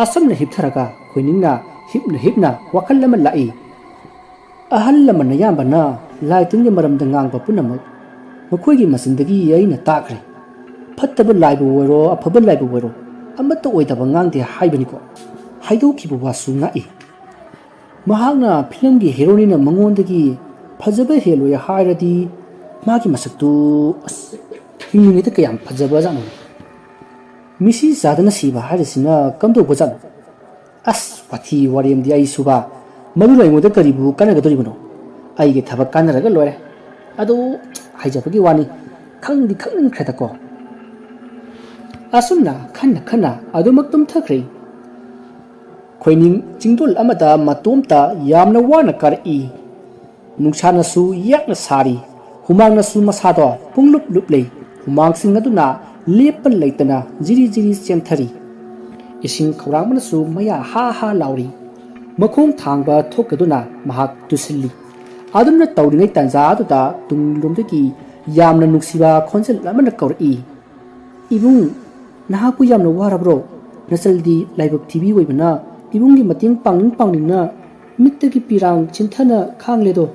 ꯑꯁꯨꯝꯅ ꯍꯤꯞꯊꯔꯒ ꯈꯣꯏꯅꯤꯡꯅ ꯍꯤꯞꯅ ꯍꯤꯞꯅ ꯋꯥꯈꯜ ꯑꯃ ꯂꯥꯛꯏ꯫ ꯑꯍꯜ ꯂꯃꯟ ꯑꯌꯥꯝꯕꯅ ꯂꯥꯏ ꯇꯤꯟꯒꯤ ꯃꯔꯝꯗ ꯉꯥꯡꯕ ꯄꯨꯝꯅꯃꯛ ꯃꯈꯣꯏꯒꯤ ꯃꯆꯤꯟꯗꯒꯤ ꯑꯩꯅ ꯇꯥꯈ꯭ꯔꯦ꯫ ꯐꯠꯇꯕ ꯂꯥꯏꯕꯨ ꯑꯣꯏꯔꯣ, ꯑꯐꯕ ꯂꯥꯏꯕꯨ ꯑꯣꯏꯔꯣ, ꯑꯃꯠꯇ ꯑꯣꯏꯗꯕ ꯉꯥꯡꯗꯦ ꯍꯥꯏꯕꯅꯤꯀꯣ꯫ ꯍꯥꯏꯗꯣꯛꯈꯤꯕ ꯋꯥꯁꯨ ꯉꯥꯛꯏ꯫ ꯃꯍꯥꯛꯅ ꯐꯤꯂꯝꯒꯤ ꯍꯦꯔꯣꯅꯤꯅ ꯃꯉꯣꯟꯗꯒꯤ ꯐꯖꯕ ꯍꯦꯜꯂꯣꯏ ꯍꯥꯏꯔꯗꯤ ꯃꯥꯒꯤ ꯃꯁꯛꯇꯨ, ꯑꯁ, ꯍꯤꯡꯂꯤꯉꯩꯗ ꯀꯌꯥꯝ ꯐꯖꯕꯖꯥꯠꯅꯣ꯫ ꯃꯤꯁꯤ ꯆꯥꯗꯅ ꯁꯤꯕ ꯍꯥꯏꯔꯤꯁꯤꯅ ꯀꯝꯗꯧꯕꯖꯥꯠꯅꯣ? ꯑꯁ, ꯋꯥꯊꯤ ꯋꯥꯔꯦꯝꯗꯤ ꯑꯩ ꯁꯨꯕ, ꯃꯗꯨꯅ ꯑꯩꯉꯣꯟꯗ ꯀꯔꯤꯕꯨ ꯀꯥꯟꯅꯒꯗꯧꯔꯤꯕꯅꯣ? ꯑꯩꯒꯤ ꯊꯕꯛ ꯀꯥꯟꯅꯔꯒ ꯂꯣꯏꯔꯦ꯫ ꯑꯗꯨ ꯍꯥꯏꯖꯕꯒꯤ ꯋꯥꯅꯤ, ꯈꯪꯗꯤ ꯈꯪꯅꯤꯡꯈ꯭ꯔꯦꯗꯀꯣ꯫ ꯑꯁꯨꯝꯅ ꯈꯟꯅ ꯈꯟꯅ ꯑꯗꯨꯃꯛ ꯇꯨꯝꯊꯈ꯭ꯔꯦ꯫ ꯈꯣꯏꯅꯤꯡ ꯆꯤꯡꯗꯣꯜ ꯑꯃꯗ ꯃꯇꯣꯝꯇ ꯌꯥꯝꯅ ꯋꯥꯅ ꯀꯥꯔꯛꯏ꯫ ꯅꯨꯡꯁꯥꯅꯁꯨ ꯌꯥꯛꯅ ꯁꯥꯔꯤ, ꯍꯨꯃꯥꯡꯅꯁꯨ ꯃꯁꯥꯗꯣ ꯄꯨꯡꯂꯨꯞ ꯂꯨꯞꯂꯤ꯫ ꯍꯨꯃꯥꯡꯁꯤꯡ ꯑꯗꯨꯅ ꯂꯦꯞꯄ ꯂꯩꯇꯅ ꯖꯤꯔꯤ ꯖꯤꯔꯤ ꯆꯦꯟꯊꯔꯤ꯫ ꯏꯁꯤꯡ ꯈꯧꯔꯥꯡꯕꯅꯁꯨ ꯃꯌꯥ ꯍꯥ ꯍꯥ ꯂꯥꯎꯔꯤ꯫ ꯃꯈꯣꯡ ꯊꯥꯡꯕ ꯊꯣꯛꯀꯗꯨꯅ ꯃꯍꯥꯛ ꯇꯨꯁꯤꯜꯂꯤ꯫ ꯑꯗꯨꯝꯅ ꯇꯧꯔꯤꯉꯩ ꯇꯥꯟꯖꯥ ꯑꯗꯨꯗ ꯇꯨꯡꯂꯣꯝꯗꯒꯤ ꯌꯥꯝꯅ ꯅꯨꯡꯁꯤꯕ ꯈꯣꯟꯖꯦꯜ ꯑꯃꯅ ꯀꯧꯔꯛꯏ, "ꯏꯕꯨꯡ, ꯅꯍꯥꯛꯄꯨ ꯌꯥꯝꯅ ꯋꯥꯔꯕ꯭ꯔꯣ? ꯅꯆꯜꯗꯤ ꯂꯥꯏꯕꯛ ꯊꯤꯕꯤ ꯑꯣꯏꯕꯅ ꯏꯕꯨꯡꯒꯤ ꯃꯇꯦꯡ ꯄꯥꯡꯅꯤꯡ ꯄꯥꯡꯅꯤꯡꯅ ꯃꯤꯠꯇꯒꯤ ꯄꯤꯔꯥꯡ ꯆꯤꯟꯊꯅ ꯈꯥꯡꯂꯦꯗꯣ꯫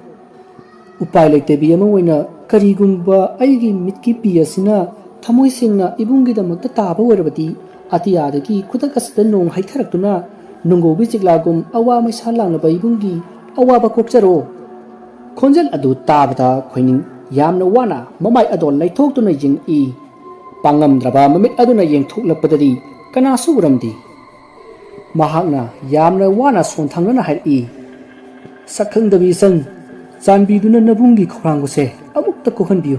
ꯎꯄꯥꯏ ꯂꯩꯇꯕꯤ ꯑꯃ ꯑꯣꯏꯅ ꯀꯔꯤꯒꯨꯝꯕ ꯑꯩꯒꯤ ꯃꯤꯠꯀꯤ ꯄꯤ ꯑꯁꯤꯅ ꯊꯃꯣꯏ ꯁꯦꯡꯅ ꯏꯕꯨꯡꯒꯤꯗꯃꯛꯇ ꯇꯥꯕ ꯑꯣꯏꯔꯕꯗꯤ, ꯑꯇꯤꯌꯥꯗꯒꯤ ꯈꯨꯗꯛ ꯑꯁꯤꯗ ꯅꯣꯡ ꯍꯩꯊꯔꯛꯇꯨꯅ ꯅꯣꯡꯒꯧꯕꯤ ꯆꯤꯛꯂꯥꯒꯨꯝ ꯑꯋꯥ ꯃꯩꯁꯥ ꯂꯥꯡꯂꯕ ꯏꯕꯨꯡꯒꯤ ꯑꯋꯥꯕ ꯀꯣꯛꯆꯔꯣ꯫" ꯈꯣꯟꯖꯦꯜ ꯑꯗꯨ ꯇꯥꯕꯗ ꯈꯣꯏꯅꯤꯡ ꯌꯥꯝꯅ ꯋꯥꯅ ꯃꯃꯥꯏ ꯑꯗꯣ ꯂꯩꯊꯣꯛꯇꯨꯅ ꯌꯦꯡꯉꯛꯏ꯫ ꯄꯥꯡꯉꯝꯗ꯭ꯔꯕ ꯃꯃꯤꯠ ꯑꯗꯨꯅ ꯌꯦꯡꯊꯣꯛꯂꯛꯄꯗꯗꯤ ꯀꯅꯥꯁꯨ ꯎꯔꯝꯗꯦ꯫ ꯃꯍꯥꯛꯅ ꯌꯥꯝꯅ ꯋꯥꯅ ꯁꯣꯟꯊꯪꯅꯅ ꯍꯥꯏꯔꯛꯏ, "ꯁꯛꯈꯪꯗꯕꯤ ꯏꯆꯟ, ꯆꯥꯟꯕꯤꯗꯨꯅ ꯅꯕꯨꯡꯒꯤ ꯈꯧꯔꯥꯡꯕꯁꯦ ꯑꯃꯨꯛꯇ ꯀꯣꯛꯍꯟꯕꯤꯌꯨ꯫"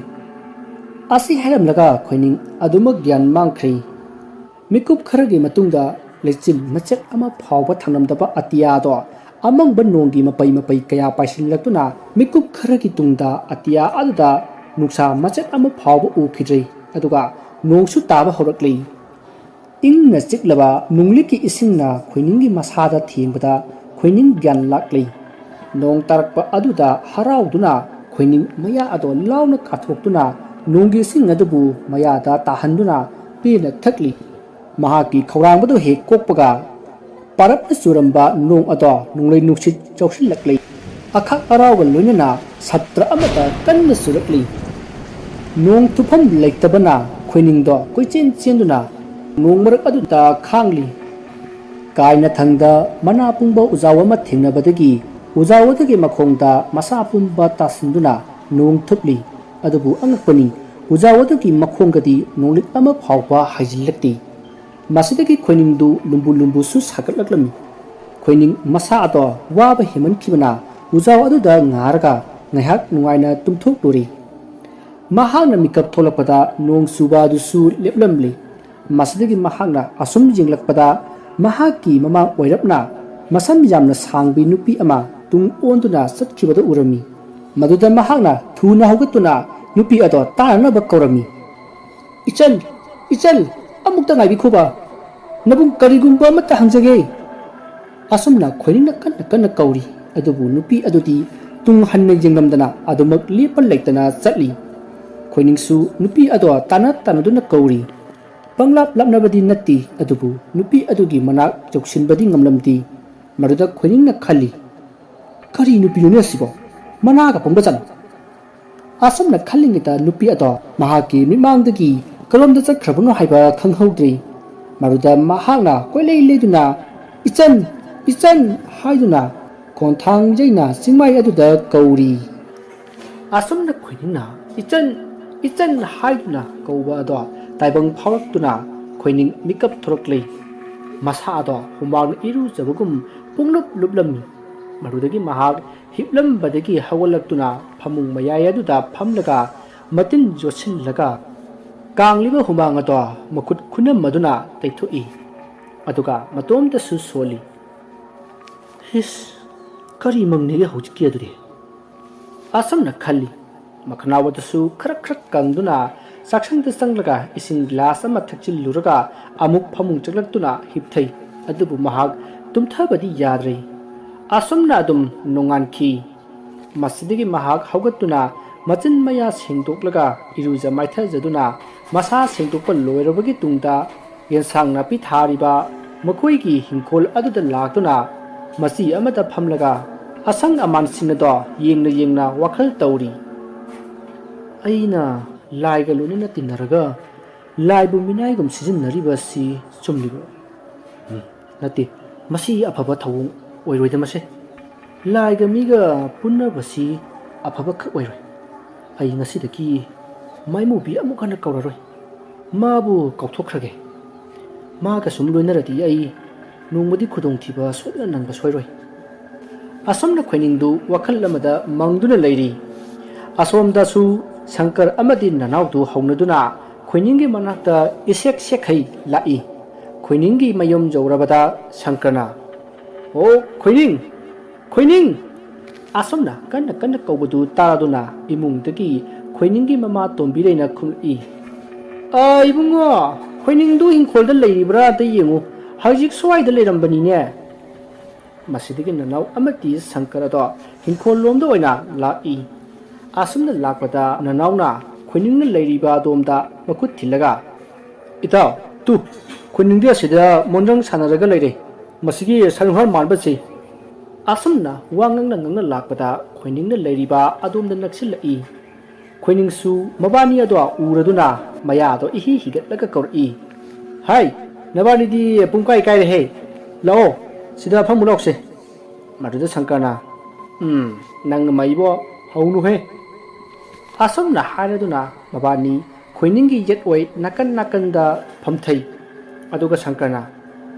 ꯑꯁꯤ ꯍꯥꯏꯔꯝꯂꯒ ꯈꯣꯏꯅꯤꯡ ꯑꯗꯨꯃꯛ ꯒ꯭ꯌꯥꯟ ꯃꯥꯡꯈ꯭ꯔꯦ꯫ ꯃꯤꯀꯨꯞ ꯈꯔꯒꯤ ꯃꯇꯨꯡꯗ ꯂꯩꯆꯤꯜ ꯃꯆꯦꯠ ꯑꯃ ꯐꯥꯎꯕ ꯊꯥꯡꯂꯝꯗꯕ ꯑꯇꯤꯌꯥꯗꯣ ꯑꯃꯪꯕ ꯅꯣꯡꯒꯤ ꯃꯄꯩ ꯃꯄꯩ ꯀꯌꯥ ꯄꯥꯏꯁꯤꯜꯂꯛꯇꯨꯅ ꯃꯤꯀꯨꯞ ꯈꯔꯒꯤ ꯇꯨꯡꯗ ꯑꯇꯤꯌꯥ ꯑꯗꯨꯗ ꯅꯨꯡꯁꯥ ꯃꯆꯦꯠ ꯑꯃ ꯐꯥꯎꯕ ꯎꯈꯤꯗ꯭ꯔꯦ꯫ ꯑꯗꯨꯒ ꯅꯣꯡꯁꯨ ꯇꯥꯕ ꯍꯧꯔꯛꯂꯤ꯫ ꯏꯪꯅ ꯆꯤꯛꯂꯕ ꯅꯨꯡꯂꯤꯛꯀꯤ ꯏꯁꯤꯡꯅ ꯈꯣꯏꯅꯤꯡꯒꯤ ꯃꯁꯥꯗ ꯊꯦꯡꯕꯗ ꯈꯣꯏꯅꯤꯡ ꯒ꯭ꯌꯥꯟ ꯂꯥꯛꯂꯤ꯫ ꯅꯣꯡ ꯇꯥꯔꯛꯄ ꯑꯗꯨꯗ ꯍꯔꯥꯎꯗꯨꯅ ꯈꯣꯏꯅꯤꯡ ꯃꯌꯥ ꯑꯗꯣ ꯂꯥꯎꯅ ꯀꯥꯊꯣꯛꯇꯨꯅ ꯅꯣꯡꯒꯤ ꯏꯁꯤꯡ ꯑꯗꯨꯕꯨ ꯃꯌꯥꯗ ꯇꯥꯍꯟꯗꯨꯅ ꯄꯦꯟꯅ ꯊꯛꯂꯤ꯫ ꯃꯍꯥꯛꯀꯤ ꯈꯧꯔꯥꯡꯕꯗꯨ ꯍꯦꯛ ꯀꯣꯛꯄꯒ ꯄꯥꯔꯞꯅ ꯆꯨꯔꯝꯕ ꯅꯣꯡ ꯑꯗꯣ ꯅꯣꯡꯂꯩ ꯅꯨꯡꯁꯤꯠ ꯆꯧꯁꯤꯜꯂꯛꯂꯤ꯫ ꯑꯈꯥꯛ ꯑꯔꯥꯎꯒ ꯂꯣꯏꯅꯅ ꯁꯞꯇ꯭ꯔ ꯑꯃꯠꯇ ꯀꯟꯅ ꯆꯨꯔꯛꯂꯤ꯫ ꯅꯣꯡ ꯊꯨꯞꯐꯝ ꯂꯩꯇꯕꯅ ꯈꯣꯏꯅꯤꯡꯗꯣ ꯀꯣꯏꯆꯦꯟ ꯆꯦꯟꯗꯨꯅ ꯅꯣꯡ ꯃꯔꯛ ꯑꯗꯨꯗ ꯈꯥꯡꯂꯤ꯫ ꯀꯥꯏꯅ ꯊꯪꯗ ꯃꯅꯥ ꯄꯨꯡꯕ ꯎꯖꯥꯎ ꯑꯃ ꯊꯦꯡꯅꯕꯗꯒꯤ ꯎꯖꯥꯎ ꯑꯗꯨꯒꯤ ꯃꯈꯣꯡꯗ ꯃꯁꯥ ꯄꯨꯝꯕ ꯇꯥꯁꯤꯟꯗꯨꯅ ꯅꯣꯡ ꯊꯨꯞꯂꯤ꯫ ꯑꯗꯨꯕꯨ ꯑꯉꯛꯄꯅꯤ, ꯎꯖꯥꯎ ꯑꯗꯨꯒꯤ ꯃꯈꯣꯡꯒꯗꯤ ꯅꯣꯡꯂꯤꯛ ꯑꯃ ꯐꯥꯎꯕ ꯍꯥꯏꯖꯤꯜꯂꯛꯇꯦ꯫ ꯃꯁꯤꯗꯒꯤ ꯈꯣꯏꯅꯤꯡꯗꯨ ꯂꯨꯝꯕꯨ ꯂꯨꯝꯕꯨꯁꯨ ꯁꯥꯒꯠꯂꯛꯂꯝꯃꯤ꯫ ꯈꯣꯏꯅꯤꯡ ꯃꯁꯥ ꯑꯗꯣ ꯋꯥꯕ ꯍꯦꯟꯃꯟꯈꯤꯕꯅ ꯎꯖꯥꯎ ꯑꯗꯨꯗ ꯉꯥꯔꯒ ꯉꯥꯏꯍꯥꯛ ꯅꯨꯡꯉꯥꯏꯅ ꯇꯨꯝꯊꯣꯛꯂꯨꯔꯦ꯫ ꯃꯍꯥꯛꯅ ꯃꯤꯀꯞ ꯊꯣꯛꯂꯛꯄꯗ ꯅꯣꯡ ꯆꯨꯕ ꯑꯗꯨꯁꯨ ꯂꯦꯞꯂꯝꯂꯦ꯫ ꯃꯁꯤꯗꯒꯤ ꯃꯍꯥꯛꯅ ꯑꯁꯨꯝ ꯌꯦꯡꯂꯛꯄꯗ ꯃꯍꯥꯛꯀꯤ ꯃꯃꯥꯡ ꯑꯣꯏꯔꯞꯅ ꯃꯁꯝ ꯌꯥꯝꯅ ꯁꯥꯡꯕꯤ ꯅꯨꯄꯤ ꯑꯃ ꯇꯨꯡ ꯑꯣꯟꯗꯨꯅ ꯆꯠꯈꯤꯕꯗꯨ ꯎꯔꯝꯃꯤ꯫ ꯃꯗꯨꯗ ꯃꯍꯥꯛꯅ ꯊꯨꯅ ꯍꯧꯒꯠꯇꯨꯅ ꯅꯨꯄꯤ ꯑꯗꯣ ꯇꯥꯅꯅꯕ ꯀꯧꯔꯝꯃꯤ꯫ "ꯏꯆꯟ, ꯏꯆꯟ, ꯑꯃꯨꯛꯇ ꯉꯥꯏꯕꯤꯈꯣꯕ꯫ ꯅꯕꯨꯡ ꯀꯔꯤꯒꯨꯝꯕ ꯑꯃꯠꯇ ꯍꯪꯖꯒꯦ꯫" ꯑꯁꯨꯝꯅ ꯈꯣꯏꯅꯤꯡꯅ ꯀꯟꯅ ꯀꯟꯅ ꯀꯧꯔꯤ꯫ ꯑꯗꯨꯕꯨ ꯅꯨꯄꯤ ꯑꯗꯨꯗꯤ ꯇꯨꯡ ꯍꯟꯅ ꯌꯦꯡꯂꯝꯗꯅ ꯑꯗꯨꯃꯛ ꯂꯦꯞꯄ ꯂꯩꯇꯅ ꯆꯠꯂꯤ꯫ ꯈꯣꯏꯅꯤꯡꯁꯨ ꯅꯨꯄꯤ ꯑꯗꯣ ꯇꯥꯟꯅ ꯇꯥꯟꯅꯗꯨꯅ ꯀꯧꯔꯤ꯫ ꯄꯪꯂꯥꯞ ꯂꯥꯞꯅꯕꯗꯤ ꯅꯠꯇꯦ, ꯑꯗꯨꯕꯨ ꯅꯨꯄꯤ ꯑꯗꯨꯒꯤ ꯃꯅꯥꯛ ꯌꯧꯁꯤꯟꯕꯗꯤ ꯉꯝꯂꯝꯗꯦ꯫ ꯃꯗꯨꯗ ꯈꯣꯏꯅꯤꯡꯅ ꯈꯜꯂꯤ, "ꯀꯔꯤ ꯅꯨꯄꯤꯅꯣꯅꯦ ꯑꯁꯤꯕꯣ? ꯃꯅꯥꯒ ꯄꯪꯕ ꯖꯥꯠꯂꯣ?" ꯑꯁꯨꯝꯅ ꯈꯜꯂꯤꯉꯩꯗ ꯅꯨꯄꯤ ꯑꯗꯣ ꯃꯍꯥꯛꯀꯤ ꯃꯤꯠꯃꯥꯡꯗꯒꯤ ꯀꯔꯣꯝꯗ ꯆꯠꯈ꯭ꯔꯕꯅꯣ ꯍꯥꯏꯕ ꯈꯪꯍꯧꯗ꯭ꯔꯦ꯫ ꯃꯗꯨꯗ ꯃꯍꯥꯛꯅ ꯀꯣꯏꯂꯩ ꯂꯩꯗꯨꯅ, "ꯏꯆꯟ, ꯏꯆꯟ" ꯍꯥꯏꯗꯨꯅ ꯈꯣꯡꯊꯥꯡ ꯌꯩꯅ ꯆꯤꯡꯃꯥꯏ ꯑꯗꯨꯗ ꯀꯧꯔꯤ꯫ ꯑꯁꯨꯝꯅ ꯈꯣꯏꯅꯤꯡꯅ "ꯏꯆꯟ, ꯏꯆꯟ" ꯍꯥꯏꯗꯨꯅ ꯀꯧꯕ ꯑꯗꯣ ꯇꯥꯏꯕꯪ ꯐꯥꯎꯔꯛꯇꯨꯅ ꯈꯣꯏꯅꯤꯡ ꯃꯤꯀꯞ ꯊꯣꯔꯛꯂꯦ꯫ ꯃꯁꯥ ꯑꯗꯣ ꯍꯨꯃꯥꯡꯅ ꯏꯔꯨꯖꯕꯒꯨꯝ ꯄꯨꯡꯂꯨꯞ ꯂꯨꯞꯂꯝꯃꯤ꯫ ꯃꯗꯨꯗꯒꯤ ꯃꯍꯥꯛ ꯍꯤꯞꯂꯝꯕꯗꯒꯤ ꯍꯧꯒꯠꯂꯛꯇꯨꯅ ꯐꯃꯨꯡ ꯃꯌꯥꯏ ꯑꯗꯨꯗ ꯐꯝꯂꯒ ꯃꯇꯤꯟ ꯌꯣꯠꯁꯤꯜꯂꯒ ꯀꯥꯡꯂꯤꯕ ꯍꯨꯃꯥꯡ ꯑꯗꯣ ꯃꯈꯨꯠ ꯈꯨꯅꯝ ꯑꯗꯨꯅ ꯇꯩꯊꯣꯛꯏ꯫ ꯑꯗꯨꯒ ꯃꯇꯣꯝꯇꯁꯨ ꯁꯣꯜꯂꯤ꯫ "ꯍꯤꯁ, ꯀꯔꯤ ꯃꯪꯅꯤꯒꯦ ꯍꯧꯖꯤꯛꯀꯤ ꯑꯗꯨꯗꯤ?" ꯑꯁꯨꯝꯅ ꯈꯜꯂꯤ꯫ ꯃꯈꯅꯥꯎ ꯑꯗꯨꯁꯨ ꯈꯔꯛ ꯈꯔꯛ ꯀꯪꯗꯨꯅ ꯆꯥꯛꯁꯪꯗ ꯆꯪꯂꯒ ꯏꯁꯤꯡ ꯒꯤꯂꯥꯁ ꯑꯃ ꯊꯛꯆꯤꯜꯂꯨꯔꯒ ꯑꯃꯨꯛ ꯐꯃꯨꯡ ꯆꯪꯂꯛꯇꯨꯅ ꯍꯤꯞꯊꯩ꯫ ꯑꯗꯨꯕꯨ ꯃꯍꯥꯛ ꯇꯨꯝꯊꯕꯗꯤ ꯌꯥꯗ꯭ꯔꯦ꯫ ꯑꯁꯨꯝꯅ ꯑꯗꯨꯝ ꯅꯣꯡꯉꯥꯟꯈꯤ꯫ ꯃꯁꯤꯗꯒꯤ ꯃꯍꯥꯛ ꯍꯧꯒꯠꯇꯨꯅ ꯃꯆꯤꯟ ꯃꯌꯥ ꯁꯦꯡꯗꯣꯛꯂꯒ ꯏꯔꯨꯖ ꯃꯥꯏꯊꯖꯗꯨꯅ ꯃꯁꯥ ꯁꯦꯡꯗꯣꯛꯄ ꯂꯣꯏꯔꯕꯒꯤ ꯇꯨꯡꯗ ꯌꯦꯟꯁꯥꯡ ꯅꯥꯄꯤ ꯊꯥꯔꯤꯕ ꯃꯈꯣꯏꯒꯤ ꯍꯤꯡꯈꯣꯜ ꯑꯗꯨꯗ ꯂꯥꯛꯇꯨꯅ ꯃꯆꯤ ꯑꯃꯗ ꯐꯝꯂꯒ ꯑꯁꯪ ꯑꯃꯥꯟꯁꯤꯡ ꯑꯗꯣ ꯌꯦꯡꯅ ꯌꯦꯡꯅ ꯋꯥꯈꯜ ꯇꯧꯔꯤ꯫ "ꯑꯩꯅ ꯂꯥꯏꯒ ꯂꯣꯏꯅꯅ ꯇꯤꯟꯅꯔꯒ ꯂꯥꯏꯕꯨ ꯃꯤꯅꯥꯏꯒꯨꯝ ꯁꯤꯖꯤꯟꯅꯔꯤꯕ ꯑꯁꯤ ꯆꯨꯝꯂꯤꯕ꯭ꯔꯣ? ꯎꯝ, ꯅꯠꯇꯦ, ꯃꯁꯤ ꯑꯐꯕ ꯊꯧꯑꯣꯡ ꯑꯣꯏꯔꯣꯏꯗ ꯃꯁꯦ꯫ ꯂꯥꯏꯒ ꯃꯤꯒ ꯄꯨꯟꯅꯕꯁꯤ ꯑꯐꯕ ꯈꯛ ꯑꯣꯏꯔꯣꯏ꯫ ꯑꯩ ꯉꯁꯤꯗꯒꯤ ꯃꯥꯏꯃꯨꯕꯤ ꯑꯃꯨꯛ ꯍꯟꯅ ꯀꯧꯔꯔꯣꯏ꯫ ꯃꯥꯕꯨ ꯀꯥꯎꯊꯣꯛꯈ꯭ꯔꯒꯦ꯫ ꯃꯥꯒ ꯁꯨꯝ ꯂꯣꯏꯅꯔꯗꯤ ꯑꯩ ꯅꯣꯡꯃꯗꯤ ꯈꯨꯗꯣꯡꯊꯤꯕ ꯁꯣꯏꯗꯅ ꯅꯪꯕ ꯁꯣꯏꯔꯣꯏ꯫" ꯑꯁꯨꯝꯅ ꯈꯣꯏꯅꯤꯡꯗꯨ ꯋꯥꯈꯜ ꯑꯃꯗ ꯃꯪꯗꯨꯅ ꯂꯩꯔꯤ꯫ ꯑꯁꯣꯝꯗꯁꯨ ꯁꯪꯀꯔ ꯑꯃꯗꯤ ꯅꯅꯥꯎꯗꯨ ꯍꯧꯅꯗꯨꯅ ꯈꯣꯏꯅꯤꯡꯒꯤ ꯃꯅꯥꯛꯇ ꯏꯁꯦꯛ ꯁꯦꯛꯈꯩ ꯂꯥꯛꯏ꯫ ꯈꯣꯏꯅꯤꯡꯒꯤ ꯃꯌꯨꯝ ꯌꯧꯔꯕꯗ ꯁꯪꯀꯔꯅ, "ꯑꯣ, ꯈꯣꯏꯅꯤꯡ! ꯈꯣꯏꯅꯤꯡ!" ꯑꯁꯨꯝꯅ ꯀꯟꯅ ꯀꯟꯅ ꯀꯧꯕꯗꯨ ꯇꯥꯗꯨꯅ ꯏꯃꯨꯡꯗꯒꯤ ꯈꯣꯏꯅꯤꯡꯒꯤ ꯃꯃꯥ ꯇꯣꯝꯕꯤꯔꯩꯅ ꯈꯨꯝꯂꯛꯏ꯫ "ꯑ, ꯏꯕꯨꯡꯉꯣ, ꯈꯣꯏꯅꯤꯡꯗꯨ ꯍꯤꯡꯈꯣꯜꯗ ꯂꯩꯔꯤꯕ꯭ꯔꯥ ꯑꯝꯇ ꯌꯦꯡꯉꯨ꯫ ꯍꯧꯖꯤꯛ ꯁ꯭ꯋꯥꯏꯗ ꯂꯩꯔꯝꯕꯅꯤꯅꯦ꯫" ꯃꯁꯤꯗꯒꯤ ꯅꯅꯥꯎ ꯑꯃꯗꯤ ꯁꯪꯀꯔ ꯑꯗꯣ ꯍꯤꯡꯈꯣꯜ ꯂꯣꯝꯗ ꯑꯣꯏꯅ ꯂꯥꯛꯏ꯫ ꯑꯁꯨꯝꯅ ꯂꯥꯛꯄꯗ ꯅꯅꯥꯎꯅ ꯈꯣꯏꯅꯤꯡꯅ ꯂꯩꯔꯤꯕ ꯑꯗꯣꯝꯗ ꯃꯈꯨꯠ ꯊꯤꯜꯂꯒ, "ꯏꯇꯥꯎ, ꯇꯨ, ꯈꯣꯏꯅꯤꯡꯗꯤ ꯑꯁꯤꯗ ꯃꯣꯟꯗ꯭ꯔꯪ ꯁꯥꯟꯅꯔꯒ ꯂꯩꯔꯦ, ꯃꯁꯤꯒꯤ ꯁꯟꯍꯨꯔꯥꯟ ꯃꯥꯟꯕꯁꯤ!" ꯑꯁꯨꯝꯅ ꯋꯥ ꯉꯥꯡꯅ ꯉꯥꯡꯅ ꯂꯥꯛꯄꯗ ꯈꯣꯏꯅꯤꯡꯅ ꯂꯩꯔꯤꯕ ꯑꯗꯣꯝꯗ ꯅꯛꯁꯤꯜꯂꯛꯏ꯫ ꯈꯣꯏꯅꯤꯡꯁꯨ ꯃꯕꯥꯅꯤ ꯑꯗꯣ ꯎꯔꯗꯨꯅ ꯃꯌꯥꯗꯣ ꯏꯍꯤ ꯍꯤꯒꯠꯂꯒ ꯀꯧꯔꯛꯏ, "ꯍꯥꯏ, ꯅꯕꯥꯅꯤꯗꯤ ꯄꯨꯡꯀꯥꯏ ꯀꯥꯏꯔꯦꯍꯦ! ꯂꯥꯛꯑꯣ, ꯁꯤꯗ ꯐꯝꯃꯨ ꯂꯥꯎꯁꯦ꯫" ꯃꯗꯨꯗ ꯁꯪꯀꯔꯅ, "ꯎꯝ, ꯅꯪ ꯃꯩꯕꯣ ꯍꯧꯅꯨꯍꯦ!" ꯑꯁꯨꯝꯅ ꯍꯥꯏꯔꯗꯨꯅ ꯃꯕꯥꯅꯤ ꯈꯣꯏꯅꯤꯡꯒꯤ ꯌꯦꯠ ꯑꯣꯏ ꯅꯥꯀꯟ ꯅꯥꯀꯟꯗ ꯐꯝꯊꯩ꯫ ꯑꯗꯨꯒ ꯁꯪꯀꯔꯅ,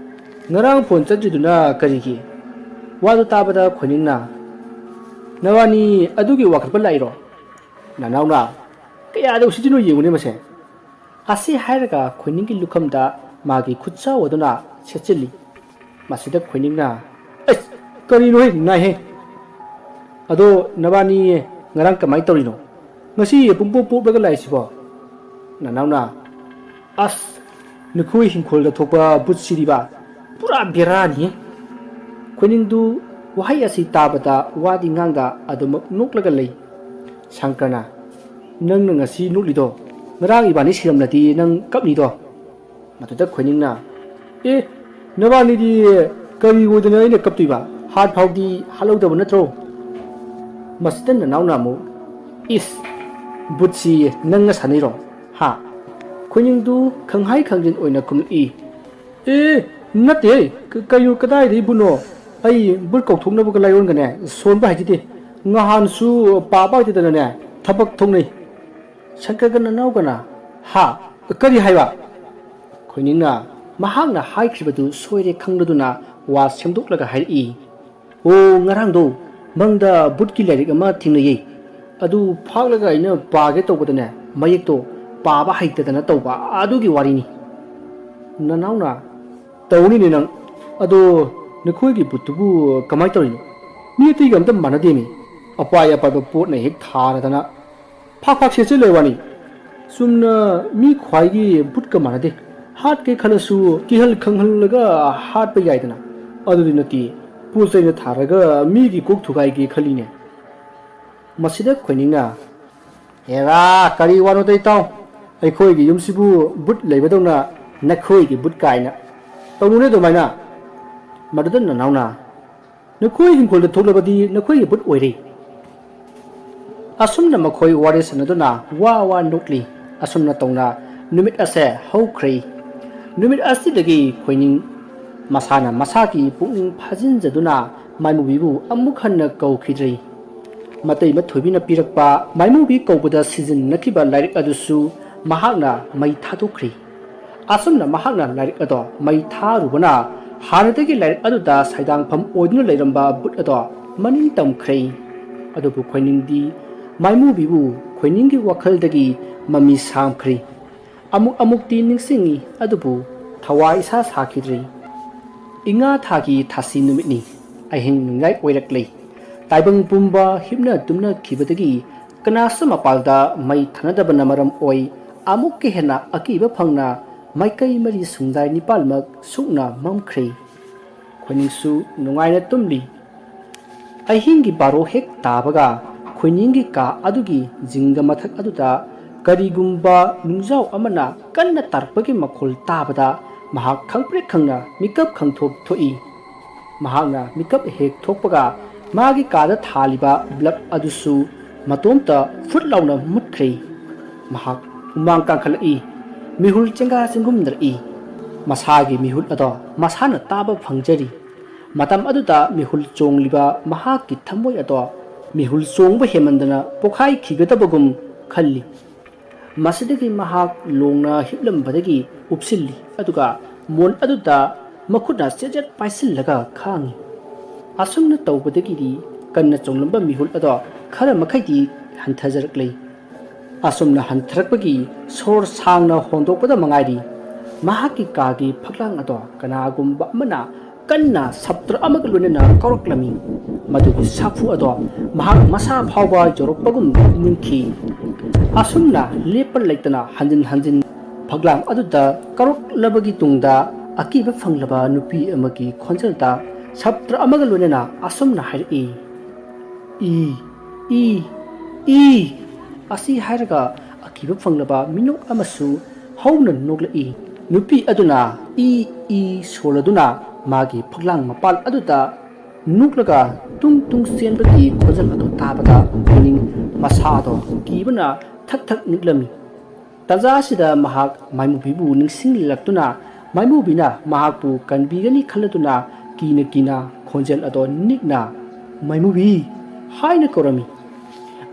"ꯉꯔꯥꯡ ꯐꯣꯟ ꯆꯠꯇ꯭ꯔꯤꯗꯨꯅ ꯀꯔꯤꯒꯤ?" ꯋꯥꯗꯨ ꯇꯥꯕꯗ ꯈꯣꯏꯅꯤꯡꯅ, "ꯅꯕꯥꯅꯤ ꯑꯗꯨꯒꯤ ꯋꯥꯀꯠꯄ ꯂꯥꯛꯏꯔꯣ?" ꯅꯅꯥꯎꯅ, ꯀꯌꯥꯗ ꯎꯁꯤꯠꯇ꯭ꯔꯤꯅꯣ ꯌꯦꯡꯉꯨꯅꯦ ꯃꯁꯦ꯫ ꯑꯁꯤ ꯍꯥꯏꯔꯒ ꯈꯣꯏꯅꯤꯡꯒꯤ ꯂꯨꯈꯝꯗ ꯃꯥꯒꯤ ꯈꯨꯠꯁꯥꯎ ꯑꯗꯨꯅ ꯁꯦꯠꯆꯤꯜꯂꯤ꯫ ꯃꯁꯤꯗ ꯈꯣꯏꯅꯤꯡꯅ, "ꯑꯁ, ꯀꯔꯤꯅꯣꯍꯦ, ꯅꯥꯏꯍꯦ? ꯑꯗꯣ ꯅꯕꯥꯅꯤ ꯉꯔꯥꯡ ꯀꯃꯥꯏꯅ ꯇꯧꯔꯤꯅꯣ? ꯉꯁꯤ ꯄꯨꯡꯄꯣꯞ ꯄꯣꯞꯂꯒ ꯂꯥꯛꯏꯁꯤꯕꯣ?" ꯅꯅꯥꯎꯅ, "ꯑꯁ, ꯅꯈꯣꯏ ꯍꯤꯡꯈꯣꯜꯗ ꯊꯣꯛꯄ ꯕꯨꯠꯁꯤꯗꯤꯕ ꯄꯨꯔꯥ ꯕꯦꯔꯥꯅꯤ꯫" ꯈꯣꯏꯅꯤꯡꯗꯨ ꯋꯥꯍꯩ ꯑꯁꯤ ꯇꯥꯕꯗ ꯋꯥꯗꯤ ꯉꯥꯡꯗ ꯑꯗꯨꯃꯛ ꯅꯣꯛꯂꯒ ꯂꯩ꯫ ꯁꯪꯀꯔꯅ, "ꯅꯪꯅ ꯉꯁꯤ ꯅꯣꯛꯂꯤꯗꯣ, ꯉꯔꯥꯡ ꯏꯕꯥꯅꯤ ꯁꯤꯔꯝꯂꯗꯤ ꯅꯪ ꯀꯞꯅꯤꯗꯣ?" ꯃꯗꯨꯗ ꯈꯣꯏꯅꯤꯡꯅ, "ꯑꯦ, ꯅꯕꯥꯅꯤꯗꯤ ꯀꯔꯤ ꯑꯣꯏꯗꯅ ꯑꯩꯅ ꯀꯞꯇꯣꯏꯕ? ꯍꯥꯠ ꯐꯥꯎꯗꯤ ꯍꯥꯠꯍꯧꯗꯕ ꯅꯠꯇ꯭ꯔꯣ?" ꯃꯁꯤꯗ ꯅꯅꯥꯎꯅ ꯑꯃꯨꯛ, "ꯏꯁ, ꯕꯨꯠꯁꯤ ꯅꯪꯅ ꯁꯥꯟꯅꯩꯔꯣ? ꯍꯥ?" ꯈꯣꯏꯅꯤꯡꯗꯨ ꯈꯪꯍꯥꯏ ꯈꯪꯖꯤꯟ ꯑꯣꯏꯅ ꯈꯨꯝꯂꯛꯏ꯫ "ꯑꯦ, ꯅꯠꯇꯦꯍꯦ, ꯀ-, ꯀꯩꯅꯣ, ꯀꯗꯥꯏꯗꯒꯤ ꯕꯨꯠꯅꯣ? ꯑꯩ ꯕꯨꯠ ꯀꯧꯊꯣꯛꯅꯕꯒ ꯂꯥꯏꯑꯣꯟꯒꯅꯦ ꯁꯣꯟꯕ ꯍꯩꯖꯗꯦ꯫ ꯉꯍꯥꯟꯁꯨ ꯄꯥꯕ ꯍꯩꯇꯗꯅꯅꯦ ꯊꯕꯛ ꯊꯣꯛꯅꯩ꯫" ꯁꯪꯀꯔꯒ ꯅꯅꯥꯎꯒꯅ, "ꯍꯥ? ꯀꯔꯤ ꯍꯥꯏꯕ?" ꯈꯣꯏꯅꯤꯡꯅ ꯃꯍꯥꯛꯅ ꯍꯥꯏꯈ꯭ꯔꯤꯕꯗꯨ ꯁꯣꯏꯔꯦ ꯈꯪꯂꯗꯨꯅ ꯋꯥ ꯁꯦꯝꯗꯣꯛꯂꯒ ꯍꯥꯏꯔꯛꯏ꯫ "ꯑꯣ, ꯉꯔꯥꯡꯗꯣ ꯃꯪꯗ ꯕꯨꯠꯀꯤ ꯂꯥꯏꯔꯤꯛ ꯑꯃ ꯊꯦꯡꯅꯩꯌꯦ꯫ ꯑꯗꯨ ꯐꯥꯛꯂꯒ ꯑꯩꯅ ꯄꯥꯒꯦ ꯇꯧꯕꯗꯅꯦ, ꯃꯌꯦꯛꯇꯣ ꯄꯥꯕ ꯍꯩꯇꯗꯅ ꯇꯧꯕ ꯑꯗꯨꯒꯤ ꯋꯥꯔꯤꯅꯤ꯫" ꯅꯅꯥꯎꯅ, "ꯇꯧꯅꯤꯅꯦ ꯅꯪ꯫ ꯑꯗꯣ ꯅꯈꯣꯏꯒꯤ ꯕꯨꯠꯇꯨꯕꯨ ꯀꯃꯥꯏꯅ ꯇꯧꯔꯤꯅꯣ? ꯃꯤ ꯑꯇꯩꯒ ꯑꯝꯇ ꯃꯥꯟꯅꯗꯦꯃꯤ꯫ ꯑꯄꯥꯏ ꯑꯄꯥꯏꯕ ꯄꯣꯠꯅ ꯍꯦꯛ ꯊꯥꯔꯗꯅ ꯐꯥꯛ ꯐꯥꯛ ꯁꯦꯠꯆꯤꯜꯂꯦ ꯋꯥꯅꯤ꯫ ꯆꯨꯝꯅ ꯃꯤ ꯈ꯭ꯋꯥꯏꯒꯤ ꯕꯨꯠꯀ ꯃꯥꯟꯅꯗꯦ꯫ ꯍꯥꯠꯀꯦ ꯈꯜꯂꯁꯨ ꯀꯤꯍꯜ ꯈꯪꯍꯜꯂꯒ ꯍꯥꯠꯄ ꯌꯥꯏꯗꯅ꯫ ꯑꯗꯨꯗꯤ ꯅꯠꯇꯦ, ꯄꯣꯠ ꯆꯩꯅ ꯊꯥꯔꯒ ꯃꯤꯒꯤ ꯀꯣꯛ ꯊꯨꯒꯥꯏꯒꯦ ꯈꯜꯂꯤꯅꯦ꯫" ꯃꯁꯤꯗ ꯈꯣꯏꯅꯤꯡꯅ, "ꯍꯦꯔꯥ, ꯀꯔꯤ ꯋꯥꯅꯣꯗ ꯏꯇꯥꯎ? ꯑꯩꯈꯣꯏꯒꯤ ꯌꯨꯝꯁꯤꯕꯨ ꯕꯨꯠ ꯂꯩꯕꯗꯧꯅ ꯅꯈꯣꯏꯒꯤ ꯕꯨꯠ ꯀꯥꯏꯅ꯫ ꯇꯧꯅꯨꯅꯦ ꯑꯗꯨꯃꯥꯏꯅ꯫" ꯃꯗꯨꯗ ꯅꯅꯥꯎꯅ, "ꯅꯈꯣꯏ ꯍꯤꯡꯈꯣꯜꯗ ꯊꯣꯛꯂꯕꯗꯤ ꯅꯈꯣꯏꯒꯤ ꯕꯨꯠ ꯑꯣꯏꯔꯦ꯫" ꯑꯁꯨꯝꯅ ꯃꯈꯣꯏ ꯋꯥꯔꯤ ꯁꯥꯟꯅꯗꯨꯅ ꯋꯥ ꯋꯥ ꯅꯣꯛꯂꯤ꯫ ꯑꯁꯨꯝꯅ ꯇꯧꯅ ꯅꯨꯃꯤꯠ ꯑꯁꯦ ꯍꯧꯈ꯭ꯔꯦ꯫ ꯅꯨꯃꯤꯠ ꯑꯁꯤꯗꯒꯤ ꯈꯣꯏꯅꯤꯡ ꯃꯁꯥꯅ ꯃꯁꯥꯒꯤ ꯄꯨꯛꯅꯤꯡ ꯐꯥꯖꯤꯟꯖꯗꯨꯅ ꯃꯥꯏꯃꯨꯕꯤꯕꯨ ꯑꯃꯨꯛ ꯍꯟꯅ ꯀꯧꯈꯤꯗ꯭ꯔꯦ꯫ ꯃꯇꯩꯃ ꯊꯣꯏꯕꯤꯅ ꯄꯤꯔꯛꯄ ꯃꯥꯏꯃꯨꯕꯤ ꯀꯧꯕꯗ ꯁꯤꯖꯤꯟꯅꯈꯤꯕ ꯂꯥꯏꯔꯤꯛ ꯑꯗꯨꯁꯨ ꯃꯍꯥꯛꯅ ꯃꯩ ꯊꯥꯗꯣꯛꯈ꯭ꯔꯦ꯫ ꯑꯁꯨꯝꯅ ꯃꯍꯥꯛꯅ ꯂꯥꯏꯔꯤꯛ ꯑꯗꯣ ꯃꯩ ꯊꯥꯔꯨꯕꯅ ꯍꯥꯟꯅꯗꯒꯤ ꯂꯥꯏꯔꯤꯛ ꯑꯗꯨꯗ ꯁꯩꯗꯥꯡꯐꯝ ꯑꯣꯏꯗꯨꯅ ꯂꯩꯔꯝꯕ ꯕꯨꯠ ꯑꯗꯣ ꯃꯅꯤꯡ ꯇꯝꯈ꯭ꯔꯦ꯫ ꯑꯗꯨꯕꯨ ꯈꯣꯏꯅꯤꯡꯗꯤ ꯃꯥꯏꯃꯨꯕꯤꯕꯨ ꯈꯣꯏꯅꯤꯡꯒꯤ ꯋꯥꯈꯜꯗꯒꯤ ꯃꯃꯤ ꯁꯥꯝꯈ꯭ꯔꯦ꯫ ꯑꯃꯨꯛ ꯑꯃꯨꯛꯇꯤ ꯅꯤꯡꯁꯤꯡꯏ, ꯑꯗꯨꯕꯨ ꯊꯋꯥꯏ ꯏꯁꯥ ꯁꯥꯈꯤꯗ꯭ꯔꯦ꯫ ꯏꯉꯥ ꯊꯥꯒꯤ ꯊꯥꯁꯤ ꯅꯨꯃꯤꯠꯅꯤ꯫ ꯑꯍꯤꯡ ꯅꯣꯡꯌꯥꯏ ꯑꯣꯏꯔꯛꯂꯦ꯫ ꯇꯥꯏꯕꯪ ꯄꯨꯝꯕ ꯍꯤꯞꯅ ꯇꯨꯝꯅꯈꯤꯕꯗꯒꯤ ꯀꯅꯥꯁꯨ ꯃꯄꯥꯜꯗ ꯃꯩ ꯊꯥꯅꯗꯕꯅ ꯃꯔꯝ ꯑꯣꯏ ꯑꯃꯨꯛꯀ ꯍꯦꯟꯅ ꯑꯀꯤꯕ ꯐꯪꯅ ꯃꯥꯏꯀꯩ ꯃꯔꯤ ꯁꯨꯝꯗꯥꯏ ꯅꯤꯄꯥꯜꯃꯛ ꯁꯨꯞꯅ ꯃꯝꯈ꯭ꯔꯦ꯫ ꯈꯣꯏꯅꯤꯡꯁꯨ ꯅꯨꯡꯉꯥꯏꯅ ꯇꯨꯝꯂꯤ꯫ ꯑꯍꯤꯡꯒꯤ ꯕꯥꯔꯣ ꯍꯦꯛ ꯇꯥꯕꯒ ꯈꯣꯏꯅꯤꯡꯒꯤ ꯀꯥ ꯑꯗꯨꯒꯤ ꯖꯤꯡꯒ ꯃꯊꯛ ꯑꯗꯨꯗ ꯀꯔꯤꯒꯨꯝꯕ ꯅꯨꯡꯖꯥꯎ ꯑꯃꯅ ꯀꯟꯅ ꯇꯥꯔꯛꯄꯒꯤ ꯃꯈꯣꯜ ꯇꯥꯕꯗ ꯃꯍꯥꯛ ꯈꯪꯄ꯭ꯔꯦꯛ ꯈꯪꯅ ꯃꯤꯀꯞ ꯈꯪꯊꯣꯛ ꯊꯣꯛꯏ꯫ ꯃꯍꯥꯛꯅ ꯃꯤꯀꯞ ꯍꯦꯛ ꯊꯣꯛꯄꯒ ꯃꯥꯒꯤ ꯀꯥꯗ ꯊꯥꯜꯂꯤꯕ ꯕ꯭ꯂꯕ ꯑꯗꯨꯁꯨ ꯃꯇꯣꯝꯇ ꯐꯨꯠ ꯂꯥꯎꯅ ꯃꯨꯠꯈ꯭ꯔꯦ꯫ ꯃꯍꯥꯛ ꯍꯨꯃꯥꯡ ꯀꯥꯡꯈꯠꯂꯛꯏ꯫ ꯃꯤꯍꯨꯜ ꯆꯦꯡꯒꯥ ꯆꯦꯡꯒꯨꯝꯅꯔꯛꯏ꯫ ꯃꯁꯥꯒꯤ ꯃꯤꯍꯨꯠ ꯑꯗꯣ ꯃꯁꯥꯅ ꯇꯥꯕ ꯐꯪꯖꯔꯤ꯫ ꯃꯇꯝ ꯑꯗꯨꯗ ꯃꯤꯍꯨꯜ ꯆꯣꯡꯂꯤꯕ ꯃꯍꯥꯛꯀꯤ ꯊꯃꯣꯏ ꯑꯗꯣ ꯃꯤꯍꯨꯜ ꯆꯣꯡꯕ ꯍꯦꯟꯃꯟꯗꯅ ꯄꯣꯈꯥꯏꯈꯤꯒꯗꯕꯒꯨꯝ ꯈꯜꯂꯤ꯫ ꯃꯁꯤꯗꯒꯤ ꯃꯍꯥꯛ ꯂꯣꯡꯅ ꯍꯤꯞꯂꯝꯕꯗꯒꯤ ꯎꯞꯁꯤꯜꯂꯤ, ꯑꯗꯨꯒ ꯃꯣꯟ ꯑꯗꯨꯗ ꯃꯈꯨꯠꯅ ꯆꯦꯠ ꯆꯦꯠ ꯄꯥꯏꯁꯤꯜꯂꯒ ꯈꯥꯡꯉꯤ꯫ ꯑꯁꯨꯝꯅ ꯇꯧꯕꯗꯒꯤꯗꯤ ꯀꯟꯅ ꯆꯣꯡꯂꯝꯕ ꯃꯤꯍꯨꯜ ꯑꯗꯣ ꯈꯔ ꯃꯈꯩꯗꯤ ꯍꯟꯊꯖꯔꯛꯂꯦ꯫ ꯑꯁꯨꯝꯅ ꯍꯟꯊꯔꯛꯄꯒꯤ ꯁꯣꯔ ꯁꯥꯡꯅ ꯍꯣꯟꯗꯣꯛꯄꯗ ꯃꯉꯥꯏꯔꯤ, ꯃꯍꯥꯛꯀꯤ ꯀꯥꯒꯤ ꯐꯛꯂꯥꯡ ꯑꯗꯣ ꯀꯅꯥꯒꯨꯝꯕ ꯑꯃꯅ ꯀꯟꯅ ꯁꯞꯇ꯭ꯔ ꯑꯃꯒ ꯂꯣꯏꯅꯅ ꯀꯧꯔꯛꯂꯝꯃꯤ꯫ ꯃꯗꯨꯒꯤ ꯁꯥꯐꯨ ꯑꯗꯣ ꯃꯍꯥꯛ ꯃꯁꯥ ꯐꯥꯎꯕ ꯌꯧꯔꯛꯄꯒꯨꯝ ꯅꯤꯡꯈꯤ꯫ ꯑꯁꯨꯝꯅ ꯂꯦꯞꯄ ꯂꯩꯇꯅ ꯍꯟꯖꯤꯟ ꯍꯟꯖꯤꯟ ꯐꯛꯂꯥꯡ ꯑꯗꯨꯗ ꯀꯧꯔꯛꯂꯕꯒꯤ ꯇꯨꯡꯗ ꯑꯀꯤꯕ ꯐꯪꯂꯕ ꯅꯨꯄꯤ ꯑꯃꯒꯤ ꯈꯣꯟꯖꯦꯜꯗ ꯁꯞꯇ꯭ꯔ ꯑꯃꯒ ꯂꯣꯏꯅꯅ ꯑꯁꯨꯝꯅ ꯍꯥꯏꯔꯛꯏ, "ꯏ, ꯏ, ꯏ!" ꯑꯁꯤ ꯍꯥꯏꯔꯒ ꯑꯀꯤꯕ ꯐꯪꯂꯕ ꯃꯤꯅꯣꯛ ꯑꯃꯁꯨ ꯍꯧꯅ ꯅꯣꯛꯂꯛꯏ꯫ ꯅꯨꯄꯤ ꯑꯗꯨꯅ ꯏ, ꯏ ꯁꯣꯜꯂꯗꯨꯅ ꯃꯥꯒꯤ ꯐꯛꯂꯥꯡ ꯃꯄꯥꯜ ꯑꯗꯨꯗ ꯅꯣꯛꯂꯒ ꯇꯨꯡ ꯇꯨꯡ ꯆꯦꯟꯕꯒꯤ ꯈꯣꯟꯖꯦꯜ ꯑꯗꯨ ꯇꯥꯕꯗ ꯈꯣꯏꯅꯤꯡ ꯃꯁꯥꯗꯣ ꯀꯤꯕꯅ ꯊꯛ ꯊꯛ ꯅꯤꯛꯂꯝꯃꯤ꯫ ꯇꯥꯟꯖꯥ ꯑꯁꯤꯗ ꯃꯍꯥꯛ ꯃꯥꯏꯃꯨꯕꯤꯕꯨ ꯅꯤꯡꯁꯤꯡꯂꯛꯇꯨꯅ ꯃꯥꯏꯃꯨꯕꯤꯅ ꯃꯍꯥꯛꯄꯨ ꯀꯟꯕꯤꯒꯅꯤ ꯈꯜꯂꯗꯨꯅ ꯀꯤꯅ ꯀꯤꯅ ꯈꯣꯟꯖꯦꯜ ꯑꯗꯣ ꯅꯤꯛꯅ "ꯃꯥꯏꯃꯨꯕꯤ" ꯍꯥꯏꯅ ꯀꯧꯔꯝꯃꯤ꯫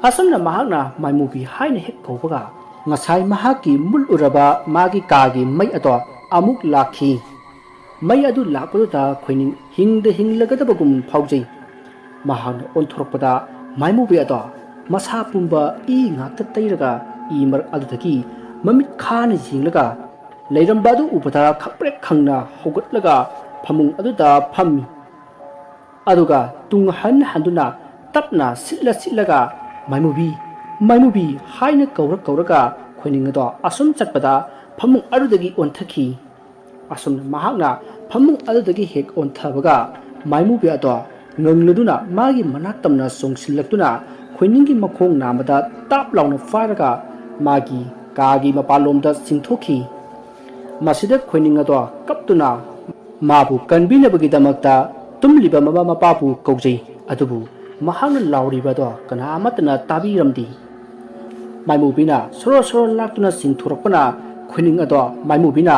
ꯑꯁꯨꯝꯅ ꯃꯍꯥꯛꯅ "ꯃꯥꯏꯃꯨꯕꯤ" ꯍꯥꯏꯅ ꯍꯦꯛ ꯀꯧꯕꯒ ꯉꯁꯥꯏ ꯃꯍꯥꯛꯀꯤ ꯃꯨꯠꯂꯨꯔꯕ ꯃꯥꯒꯤ ꯀꯥꯒꯤ ꯃꯩ ꯑꯗꯣ ꯑꯃꯨꯛ ꯂꯥꯛꯈꯤ꯫ ꯃꯩ ꯑꯗꯨ ꯂꯥꯛꯄꯗꯨꯗ ꯈꯣꯏꯅꯤꯡ ꯍꯤꯡꯗ ꯍꯤꯡꯂꯒꯗꯕꯒꯨꯝ ꯐꯥꯎꯖꯩ꯫ ꯃꯍꯥꯛꯅ ꯑꯣꯟꯊꯣꯔꯛꯄꯗ ꯃꯥꯏꯃꯨꯕꯤ ꯑꯗꯣ ꯃꯁꯥ ꯄꯨꯝꯕ ꯏ ꯉꯥꯛꯇ ꯇꯩꯔꯒ ꯏ ꯃꯔꯛ ꯑꯗꯨꯗꯒꯤ ꯃꯃꯤꯠ ꯈꯥꯅ ꯌꯦꯡꯂꯒ ꯂꯩꯔꯝꯕ ꯑꯗꯨ ꯎꯕꯗ ꯈꯪꯄ꯭ꯔꯦꯛ ꯈꯪꯅ ꯍꯧꯒꯠꯂꯒ ꯐꯃꯨꯡ ꯑꯗꯨꯗ ꯐꯝꯃꯤ꯫ ꯑꯗꯨꯒ ꯇꯨꯡ ꯍꯟ ꯍꯟꯗꯨꯅ ꯇꯞꯅ ꯁꯤꯠꯂ ꯁꯤꯠꯂꯒ "ꯃꯥꯏꯃꯨꯕꯤ, ꯃꯥꯏꯃꯨꯕꯤ" ꯍꯥꯏꯅ ꯀꯧꯔ ꯀꯧꯔꯒ ꯈꯣꯏꯅꯤꯡ ꯑꯗꯣ ꯑꯁꯨꯝ ꯆꯠꯄꯗ ꯐꯃꯨꯡ ꯑꯗꯨꯗꯒꯤ ꯑꯣꯟꯊꯈꯤ꯫ ꯑꯁꯨꯝꯅ ꯃꯍꯥꯛꯅ ꯐꯃꯨꯡ ꯑꯗꯨꯗꯒꯤ ꯍꯦꯛ ꯑꯣꯟꯊꯕꯒ ꯃꯥꯏꯃꯨꯕꯤ ꯑꯗꯣ ꯉꯪꯂꯗꯨꯅ ꯃꯥꯒꯤ ꯃꯅꯥꯛ ꯇꯝꯅ ꯆꯣꯡꯁꯤꯜꯂꯛꯇꯨꯅ ꯈꯣꯏꯅꯤꯡꯒꯤ ꯃꯈꯣꯡ ꯅꯥꯝꯃꯗ ꯇꯥꯞ ꯂꯥꯎꯅ ꯐꯥꯔꯒ ꯃꯥꯒꯤ ꯀꯥꯒꯤ ꯃꯄꯥꯟꯂꯣꯝꯗ ꯆꯤꯡꯊꯣꯛꯈꯤ꯫ ꯃꯁꯤꯗ ꯈꯣꯏꯅꯤꯡ ꯑꯗꯣ ꯀꯞꯇꯨꯅ ꯃꯥꯕꯨ ꯀꯟꯕꯤꯅꯕꯒꯤꯗꯃꯛꯇ ꯇꯨꯝꯂꯤꯕ ꯃꯃꯥ ꯃꯄꯥꯕꯨ ꯀꯧꯖꯩ꯫ ꯑꯗꯨꯕꯨ ꯃꯍꯥꯛꯅ ꯂꯥꯎꯔꯤꯕ ꯑꯗꯣ ꯀꯅꯥ ꯑꯃꯠꯇꯅ ꯇꯥꯕꯤꯔꯝꯗꯦ꯫ ꯃꯥꯏꯃꯨꯕꯤꯅ ꯁꯣꯔꯣ ꯁꯣꯔꯣ ꯂꯥꯛꯇꯨꯅ ꯆꯤꯡꯊꯣꯔꯛꯄꯅ ꯈꯣꯏꯅꯤꯡ ꯑꯗꯣ ꯃꯥꯏꯃꯨꯕꯤꯅ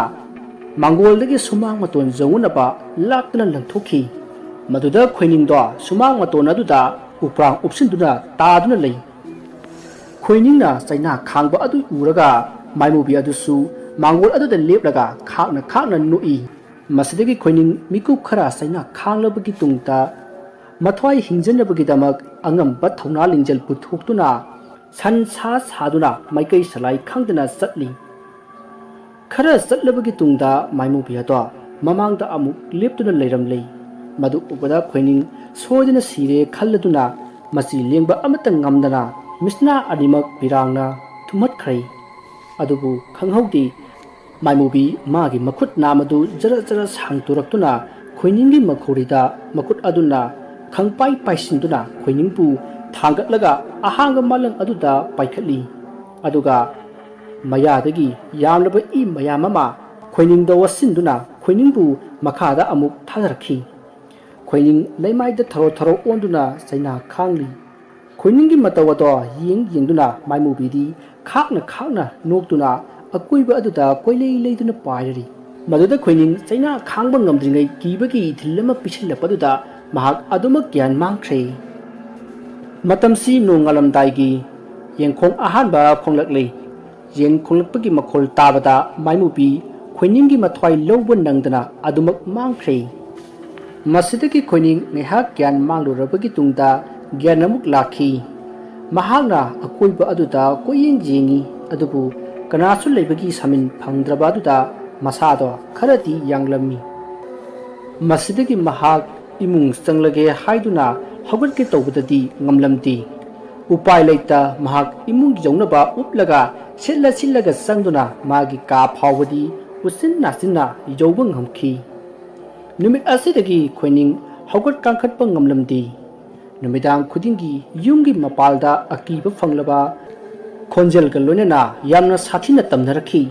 ꯃꯥꯡꯒꯣꯜꯗꯒꯤ ꯁꯨꯃꯥꯡ ꯃꯇꯣꯟ ꯌꯧꯅꯅꯕ ꯂꯥꯛꯇꯨꯅ ꯂꯪꯊꯣꯛꯈꯤ꯫ ꯃꯗꯨꯗ ꯈꯣꯏꯅꯤꯡꯗꯣ ꯁꯨꯃꯥꯡ ꯃꯇꯣꯟ ꯑꯗꯨꯗ ꯎꯄ꯭ꯔꯥꯡ ꯎꯞꯁꯤꯟꯗꯨꯅ ꯇꯥꯗꯨꯅ ꯂꯩ꯫ ꯈꯣꯏꯅꯤꯡꯅ ꯆꯩꯅꯥ ꯈꯥꯡꯕ ꯑꯗꯨ ꯎꯔꯒ ꯃꯥꯏꯃꯨꯕꯤ ꯑꯗꯨꯁꯨ ꯃꯥꯡꯒꯣꯜ ꯑꯗꯨꯗ ꯂꯦꯞꯂꯒ ꯈꯥꯛꯅ ꯈꯥꯛꯅ ꯅꯣꯛꯏ꯫ ꯃꯁꯤꯗꯒꯤ ꯈꯣꯏꯅꯤꯡ ꯃꯤꯀꯨꯞ ꯈꯔ ꯆꯩꯅꯥ ꯈꯥꯡꯂꯕꯒꯤ ꯇꯨꯡꯗ ꯃꯊ꯭ꯋꯥꯏ ꯍꯤꯡꯖꯅꯕꯒꯤꯗꯃꯛ ꯑꯉꯝꯕ ꯊꯧꯅꯥ ꯂꯤꯡꯖꯦꯜ ꯄꯨꯊꯣꯛꯇꯨꯅ ꯁꯟ ꯁꯥ ꯁꯥꯗꯨꯅ ꯃꯥꯏꯀꯩ ꯁꯂꯥꯏ ꯈꯪꯗꯅ ꯆꯠꯂꯤ꯫ ꯈꯔ ꯆꯠꯂꯕꯒꯤ ꯇꯨꯡꯗ ꯃꯥꯏꯃꯨꯕꯤ ꯑꯗꯣ ꯃꯃꯥꯡꯗ ꯑꯃꯨꯛ ꯂꯦꯞꯇꯨꯅ ꯂꯩꯔꯝꯂꯦ꯫ ꯃꯗꯨ ꯎꯕꯗ ꯈꯣꯏꯅꯤꯡ ꯁꯣꯏꯗꯅ ꯁꯤꯔꯦ ꯈꯜꯂꯗꯨꯅ ꯃꯆꯤ ꯂꯦꯡꯕ ꯑꯃꯠꯇ ꯉꯝꯗꯅ ꯃꯤꯠꯁꯅꯥ ꯑꯅꯤꯃꯛ ꯄꯤꯔꯥꯡꯅ ꯊꯨꯝꯍꯠꯈ꯭ꯔꯦ꯫ ꯑꯗꯨꯕꯨ ꯈꯪꯍꯧꯗꯦ, ꯃꯥꯏꯃꯨꯕꯤ ꯃꯥꯒꯤ ꯃꯈꯨꯠ ꯅꯥꯝ ꯑꯗꯨ ꯖꯔ ꯖꯔ ꯁꯥꯡꯇꯣꯔꯛꯇꯨꯅ ꯈꯣꯏꯅꯤꯡꯒꯤ ꯃꯈꯧꯔꯤꯗ ꯃꯈꯨꯠ ꯑꯗꯨꯅ ꯈꯪꯄꯥꯏ ꯄꯥꯏꯁꯤꯟꯗꯨꯅ ꯈꯣꯏꯅꯤꯡꯕꯨ ꯊꯥꯡꯒꯠꯂꯒ ꯑꯍꯥꯡꯕ ꯃꯥꯂꯪ ꯑꯗꯨꯗ ꯄꯥꯏꯈꯠꯂꯤ꯫ ꯑꯗꯨꯒ ꯃꯌꯥꯗꯒꯤ ꯌꯥꯝꯂꯕ ꯏ ꯃꯌꯥꯝ ꯑꯃ ꯈꯣꯏꯅꯤꯡꯗ ꯋꯥꯁꯤꯟꯗꯨꯅ ꯈꯣꯏꯅꯤꯡꯕꯨ ꯃꯈꯥꯗ ꯑꯃꯨꯛ ꯊꯥꯗꯔꯛꯈꯤ꯫ ꯈꯣꯏꯅꯤꯡ ꯂꯩꯃꯥꯏꯗ ꯊꯔꯣ ꯊꯔꯣ ꯑꯣꯟꯗꯨꯅ ꯆꯩꯅꯥ ꯈꯥꯡꯂꯤ꯫ ꯈꯣꯏꯅꯤꯡꯒꯤ ꯃꯇꯧ ꯑꯗꯣ ꯌꯦꯡ ꯌꯦꯡꯗꯨꯅ ꯃꯥꯏꯃꯨꯕꯤꯗꯤ ꯈꯥꯛꯅ ꯈꯥꯛꯅ ꯅꯣꯛꯇꯨꯅ ꯑꯀꯣꯏꯕ ꯑꯗꯨꯗ ꯀꯣꯏꯂꯩ ꯂꯩꯗꯨꯅ ꯄꯥꯏꯔꯔꯤ꯫ ꯃꯗꯨꯗ ꯈꯣꯏꯅꯤꯡ ꯆꯩꯅꯥ ꯈꯥꯡꯕ ꯉꯝꯗ꯭ꯔꯤꯉꯩ ꯀꯤꯕꯒꯤ ꯏꯊꯤꯜ ꯑꯃ ꯄꯤꯁꯤꯜꯂꯛꯄꯗꯨꯗ ꯃꯍꯥꯛ ꯑꯗꯨꯃꯛ ꯒ꯭ꯌꯥꯟ ꯃꯥꯡꯈ꯭ꯔꯦ꯫ ꯃꯇꯝꯁꯤ ꯅꯣꯡꯉꯥꯜꯂꯝꯗꯥꯏꯒꯤ ꯌꯦꯟꯈꯣꯡ ꯑꯍꯥꯟꯕ ꯈꯣꯡꯂꯛꯂꯤ꯫ ꯌꯦꯟ ꯈꯣꯡꯂꯛꯄꯒꯤ ꯃꯈꯣꯜ ꯇꯥꯕꯗ ꯃꯥꯏꯃꯨꯕꯤ ꯈꯣꯏꯅꯤꯡꯒꯤ ꯃꯊ꯭ꯋꯥꯏ ꯂꯧꯕ ꯅꯪꯗꯅ ꯑꯗꯨꯃꯛ ꯃꯥꯡꯈ꯭ꯔꯦ꯫ ꯃꯁꯤꯗꯒꯤ ꯈꯣꯏꯅꯤꯡ ꯉꯥꯏꯍꯥꯛ ꯒ꯭ꯌꯥꯟ ꯃꯥꯡꯂꯨꯔꯕꯒꯤ ꯇꯨꯡꯗ ꯒ꯭ꯌꯥꯟ ꯑꯃꯨꯛ ꯂꯥꯛꯈꯤ꯫ ꯃꯍꯥꯛꯅ ꯑꯀꯣꯏꯕ ꯑꯗꯨꯗ ꯀꯣꯏꯌꯦꯡ ꯌꯦꯡꯉꯤ, ꯑꯗꯨꯕꯨ ꯀꯅꯥꯁꯨ ꯂꯩꯕꯒꯤ ꯁꯥꯃꯤꯟ ꯐꯪꯗ꯭ꯔꯕ ꯑꯗꯨꯗ ꯃꯁꯥꯗꯣ ꯈꯔꯗꯤ ꯌꯥꯡꯂꯝꯃꯤ꯫ ꯃꯁꯤꯗꯒꯤ ꯃꯍꯥꯛ ꯏꯃꯨꯡ ꯆꯪꯂꯒꯦ ꯍꯥꯏꯗꯨꯅ ꯍꯧꯒꯠꯀꯦ ꯇꯧꯕꯗꯗꯤ ꯉꯝꯂꯝꯗꯦ꯫ ꯎꯄꯥꯏ ꯂꯩꯇ ꯃꯍꯥꯛ ꯏꯃꯨꯡ ꯌꯧꯅꯕ ꯎꯞꯂꯒ ꯁꯤꯠꯂ ꯁꯤꯠꯂꯒ ꯆꯪꯗꯨꯅ ꯃꯥꯒꯤ ꯀꯥ ꯐꯥꯎꯕꯗꯤ ꯎꯆꯤꯟ ꯅꯥꯆꯤꯟꯅ ꯌꯧꯕ ꯉꯝꯈꯤ꯫ ꯅꯨꯃꯤꯠ ꯑꯁꯤꯗꯒꯤ ꯈꯣꯏꯅꯤꯡ ꯍꯧꯒꯠ ꯀꯥꯡꯈꯠꯄ ꯉꯝꯂꯝꯗꯦ꯫ ꯅꯨꯃꯤꯗꯥꯡ ꯈꯨꯗꯤꯡꯒꯤ ꯌꯨꯝꯒꯤ ꯃꯄꯥꯜꯗ ꯑꯀꯤꯕ ꯐꯪꯂꯕ ꯈꯣꯟꯖꯦꯜꯒ ꯂꯣꯏꯅꯅ ꯌꯥꯝꯅ ꯁꯥꯊꯤꯅ ꯇꯝꯅꯔꯛꯈꯤ꯫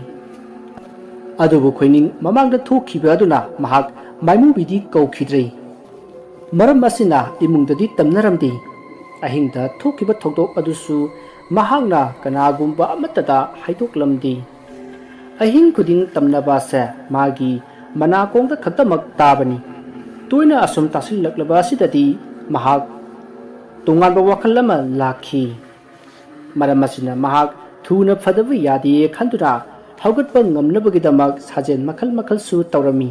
ꯑꯗꯨꯕꯨ ꯈꯣꯏꯅꯤꯡ ꯃꯃꯥꯡꯗ ꯊꯣꯛꯈꯤꯕ ꯑꯗꯨꯅ ꯃꯍꯥꯛ ꯃꯥꯏꯃꯨꯕꯤꯗꯤ ꯀꯧꯈꯤꯗ꯭ꯔꯦ꯫ ꯃꯔꯝ ꯑꯁꯤꯅ ꯏꯃꯨꯡꯗꯗꯤ ꯇꯝꯅꯔꯝꯗꯦ꯫ ꯑꯍꯤꯡꯗ ꯊꯣꯛꯈꯤꯕ ꯊꯧꯗꯣꯛ ꯑꯗꯨꯁꯨ ꯃꯍꯥꯛꯅ ꯀꯅꯥꯒꯨꯝꯕ ꯑꯃꯠꯇꯗ ꯍꯥꯏꯗꯣꯛꯂꯝꯗꯦ꯫ ꯑꯍꯤꯡ ꯈꯨꯗꯤꯡ ꯇꯝꯅꯕ ꯑꯁꯦ ꯃꯥꯒꯤ ꯃꯅꯥꯀꯣꯡꯗ ꯈꯛꯇꯃꯛ ꯇꯥꯕꯅꯤ꯫ ꯇꯣꯏꯅ ꯑꯁꯨꯝ ꯇꯥꯁꯤꯜꯂꯛꯂꯕ ꯑꯁꯤꯗꯗꯤ ꯃꯍꯥꯛ ꯇꯣꯉꯥꯟꯕ ꯋꯥꯈꯜ ꯑꯃ ꯂꯥꯛꯈꯤ꯫ ꯃꯔꯝ ꯑꯁꯤꯅ ꯃꯍꯥꯛ ꯊꯨꯅ ꯐꯗꯕ ꯌꯥꯗꯦ ꯈꯟꯗꯨꯅ ꯍꯧꯒꯠꯄ ꯉꯝꯅꯕꯒꯤꯗꯃꯛ ꯁꯥꯖꯦꯜ ꯃꯈꯜ ꯃꯈꯜꯁꯨ ꯇꯧꯔꯝꯃꯤ꯫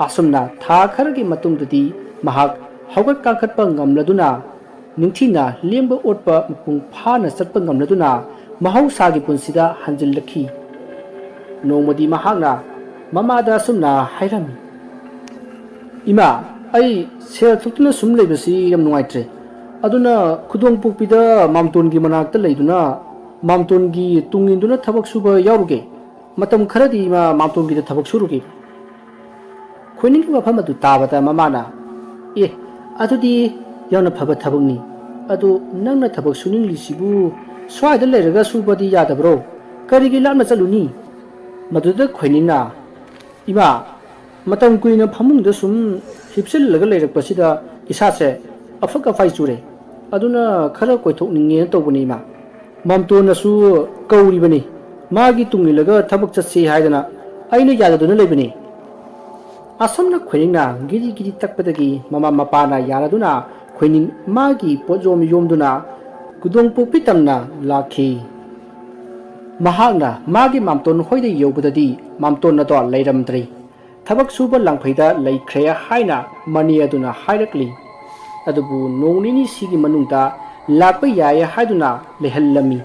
ꯑꯁꯨꯝꯅ ꯊꯥ ꯈꯔꯒꯤ ꯃꯇꯨꯡꯗꯗꯤ ꯃꯍꯥꯛ ꯍꯧꯒꯠ ꯀꯥꯡꯈꯠꯄ ꯉꯝꯂꯗꯨꯅ, ꯅꯤꯡꯊꯤꯅ ꯂꯦꯡꯕ ꯑꯣꯠꯄ ꯃꯄꯨꯡ ꯐꯥꯅ ꯆꯠꯄ ꯉꯝꯂꯗꯨꯅ ꯃꯍꯧꯁꯥꯒꯤ ꯄꯨꯟꯁꯤꯗ ꯍꯟꯖꯤꯜꯂꯛꯈꯤ꯫ ꯅꯣꯡꯃꯗꯤ ꯃꯍꯥꯛꯅ ꯃꯃꯥꯗ ꯑꯁꯨꯝꯅ ꯍꯥꯏꯔꯝꯃꯤ, "ꯏꯃꯥ, ꯑꯩ ꯁꯦꯜ ꯊꯣꯛꯇꯨꯅ ꯁꯨꯝ ꯂꯩꯕꯁꯤ ꯌꯥꯝ ꯅꯨꯡꯉꯥꯏꯇ꯭ꯔꯦ꯫ ꯑꯗꯨꯅ ꯈꯨꯗꯣꯡ ꯄꯣꯛꯄꯤꯗ ꯃꯥꯝꯇꯣꯟꯒꯤ ꯃꯅꯥꯛꯇ ꯂꯩꯗꯨꯅ ꯃꯥꯝꯇꯣꯟꯒꯤ ꯇꯨꯡ ꯏꯟꯗꯨꯅ ꯊꯕꯛ ꯁꯨꯕ ꯌꯥꯎꯔꯨꯒꯦ꯫ ꯃꯇꯝ ꯈꯔꯗꯤ ꯏꯃꯥ ꯃꯥꯝꯇꯣꯟꯒꯤꯗ ꯊꯕꯛ ꯁꯨꯔꯨꯒꯦ꯫" ꯈꯣꯏꯅꯤꯡꯒꯤ ꯋꯥꯐꯝ ꯑꯗꯨ ꯇꯥꯕꯗ ꯃꯃꯥꯅ, "ꯑꯦ, ꯑꯗꯨꯗꯤ ꯌꯥꯝꯅ ꯐꯕ ꯊꯕꯛꯅꯤ꯫ ꯑꯗꯨ ꯅꯪꯅ ꯊꯕꯛ ꯁꯨꯅꯤꯡꯂꯤꯁꯤꯕꯨ ꯁ꯭ꯋꯥꯏꯗ ꯂꯩꯔꯒ ꯁꯨꯕꯗꯤ ꯌꯥꯗꯕ꯭ꯔꯣ? ꯀꯔꯤꯒꯤ ꯂꯥꯞꯅ ꯆꯠꯂꯨꯅꯤ?" ꯃꯗꯨꯗ ꯈꯣꯏꯅꯤꯡꯅ, "ꯏꯃꯥ, ꯃꯇꯝ ꯀꯨꯏꯅ ꯐꯃꯨꯡꯗ ꯁꯨꯝ ꯍꯤꯞꯆꯤꯜꯂꯒ ꯂꯩꯔꯛꯄꯁꯤꯗ ꯏꯁꯥꯁꯦ ꯑꯐꯛ ꯑꯐꯥꯏ ꯆꯨꯔꯦ꯫ ꯑꯗꯨꯅ ꯈꯔ ꯀꯣꯏꯊꯣꯛꯅꯤꯡꯉꯦꯅ ꯇꯧꯕꯅꯤ ꯏꯃꯥ꯫ ꯃꯥꯝꯇꯣꯟꯅꯁꯨ ꯀꯧꯔꯤꯕꯅꯤ꯫ ꯃꯥꯒꯤ ꯇꯨꯡ ꯏꯜꯂꯒ ꯊꯕꯛ ꯆꯠꯁꯤ ꯍꯥꯏꯗꯅ ꯑꯩꯅ ꯌꯥꯗꯗꯨꯅ ꯂꯩꯕꯅꯤ꯫" ꯑꯁꯨꯝꯅ ꯈꯣꯏꯅꯤꯡꯅ ꯒꯤꯔꯤ ꯒꯤꯔꯤ ꯇꯛꯄꯗꯒꯤ ꯃꯃꯥ ꯃꯄꯥꯅ ꯌꯥꯔꯗꯨꯅ ꯈꯣꯏꯅꯤꯡ ꯃꯥꯒꯤ ꯄꯣꯠꯌꯣꯝ ꯌꯣꯝꯗꯨꯅ ꯈꯨꯗꯣꯡꯄꯣꯛꯄꯤ ꯇꯝꯅ ꯂꯥꯛꯈꯤ꯫ ꯃꯍꯥꯛꯅ ꯃꯥꯒꯤ ꯃꯥꯝꯇꯣꯟ ꯍꯣꯏꯗ ꯌꯧꯕꯗꯗꯤ ꯃꯥꯝꯇꯣꯟ ꯑꯗꯣ ꯂꯩꯔꯝꯗ꯭ꯔꯦ꯫ ꯊꯕꯛ ꯁꯨꯕ ꯂꯥꯡꯐꯩꯗ ꯂꯩꯈ꯭ꯔꯦ ꯍꯥꯏꯅ ꯃꯅꯦ ꯑꯗꯨꯅ ꯍꯥꯏꯔꯛꯂꯤ꯫ ꯑꯗꯨꯕꯨ ꯅꯣꯡ ꯅꯤꯅꯤꯁꯤꯒꯤ ꯃꯅꯨꯡꯗ ꯂꯥꯛꯄ ꯌꯥꯏ ꯍꯥꯏꯗꯨꯅ ꯂꯩꯍꯜꯂꯝꯃꯤ꯫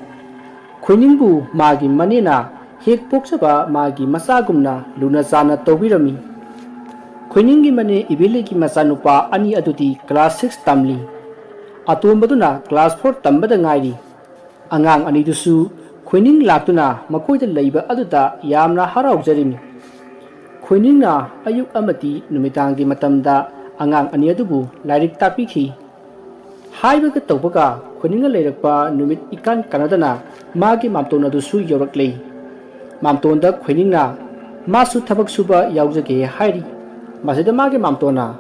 ꯈꯣꯏꯅꯤꯡꯕꯨ ꯃꯥꯒꯤ ꯃꯅꯦꯅ ꯍꯦꯛ ꯄꯣꯛꯆꯕ ꯃꯥꯒꯤ ꯃꯆꯥꯒꯨꯝꯅ ꯂꯨꯅ ꯆꯥꯟꯅ ꯇꯧꯕꯤꯔꯝꯃꯤ꯫ ꯈꯣꯏꯅꯤꯡꯒꯤ ꯃꯅꯦ ꯏꯕꯦꯂꯩꯒꯤ ꯃꯆꯥꯅꯨꯄꯥ ꯑꯅꯤ ꯑꯗꯨꯗꯤ class six ꯇꯝꯂꯤ꯫ ꯑꯇꯣꯝꯕꯗꯨꯅ class four ꯇꯝꯕꯗ ꯉꯥꯏꯔꯤ꯫ ꯑꯉꯥꯡ ꯑꯅꯤꯗꯨꯁꯨ ꯈꯣꯏꯅꯤꯡ ꯂꯥꯛꯇꯨꯅ ꯃꯈꯣꯏꯗ ꯂꯩꯕ ꯑꯗꯨꯗ ꯌꯥꯝꯅ ꯍꯔꯥꯎꯖꯔꯤꯃꯤ꯫ ꯈꯣꯏꯅꯤꯡꯅ ꯑꯌꯨꯛ ꯑꯃꯗꯤ ꯅꯨꯃꯤꯗꯥꯡꯒꯤ ꯃꯇꯝꯗ ꯑꯉꯥꯡ ꯑꯅꯤ ꯑꯗꯨꯕꯨ ꯂꯥꯏꯔꯤꯛ ꯇꯥꯛꯄꯤꯈꯤ꯫ ꯍꯥꯏꯕꯒ ꯇꯧꯕꯒ ꯈꯣꯏꯅꯤꯡꯅ ꯂꯩꯔꯛꯄ ꯅꯨꯃꯤꯠ ꯏꯀꯥꯟ ꯀꯥꯟꯅꯗꯅ ꯃꯥꯒꯤ ꯃꯥꯝꯇꯣꯟ ꯑꯗꯨꯁꯨ ꯌꯧꯔꯛꯂꯦ꯫ ꯃꯥꯝꯇꯣꯟꯗ ꯈꯣꯏꯅꯤꯡꯅ ꯃꯥꯁꯨ ꯊꯕꯛ ꯁꯨꯕ ꯌꯥꯎꯖꯒꯦ ꯍꯥꯏꯔꯤ꯫ ꯃꯁꯤꯗ ꯃꯥꯒꯤ ꯃꯥꯝꯇꯣꯟꯅ,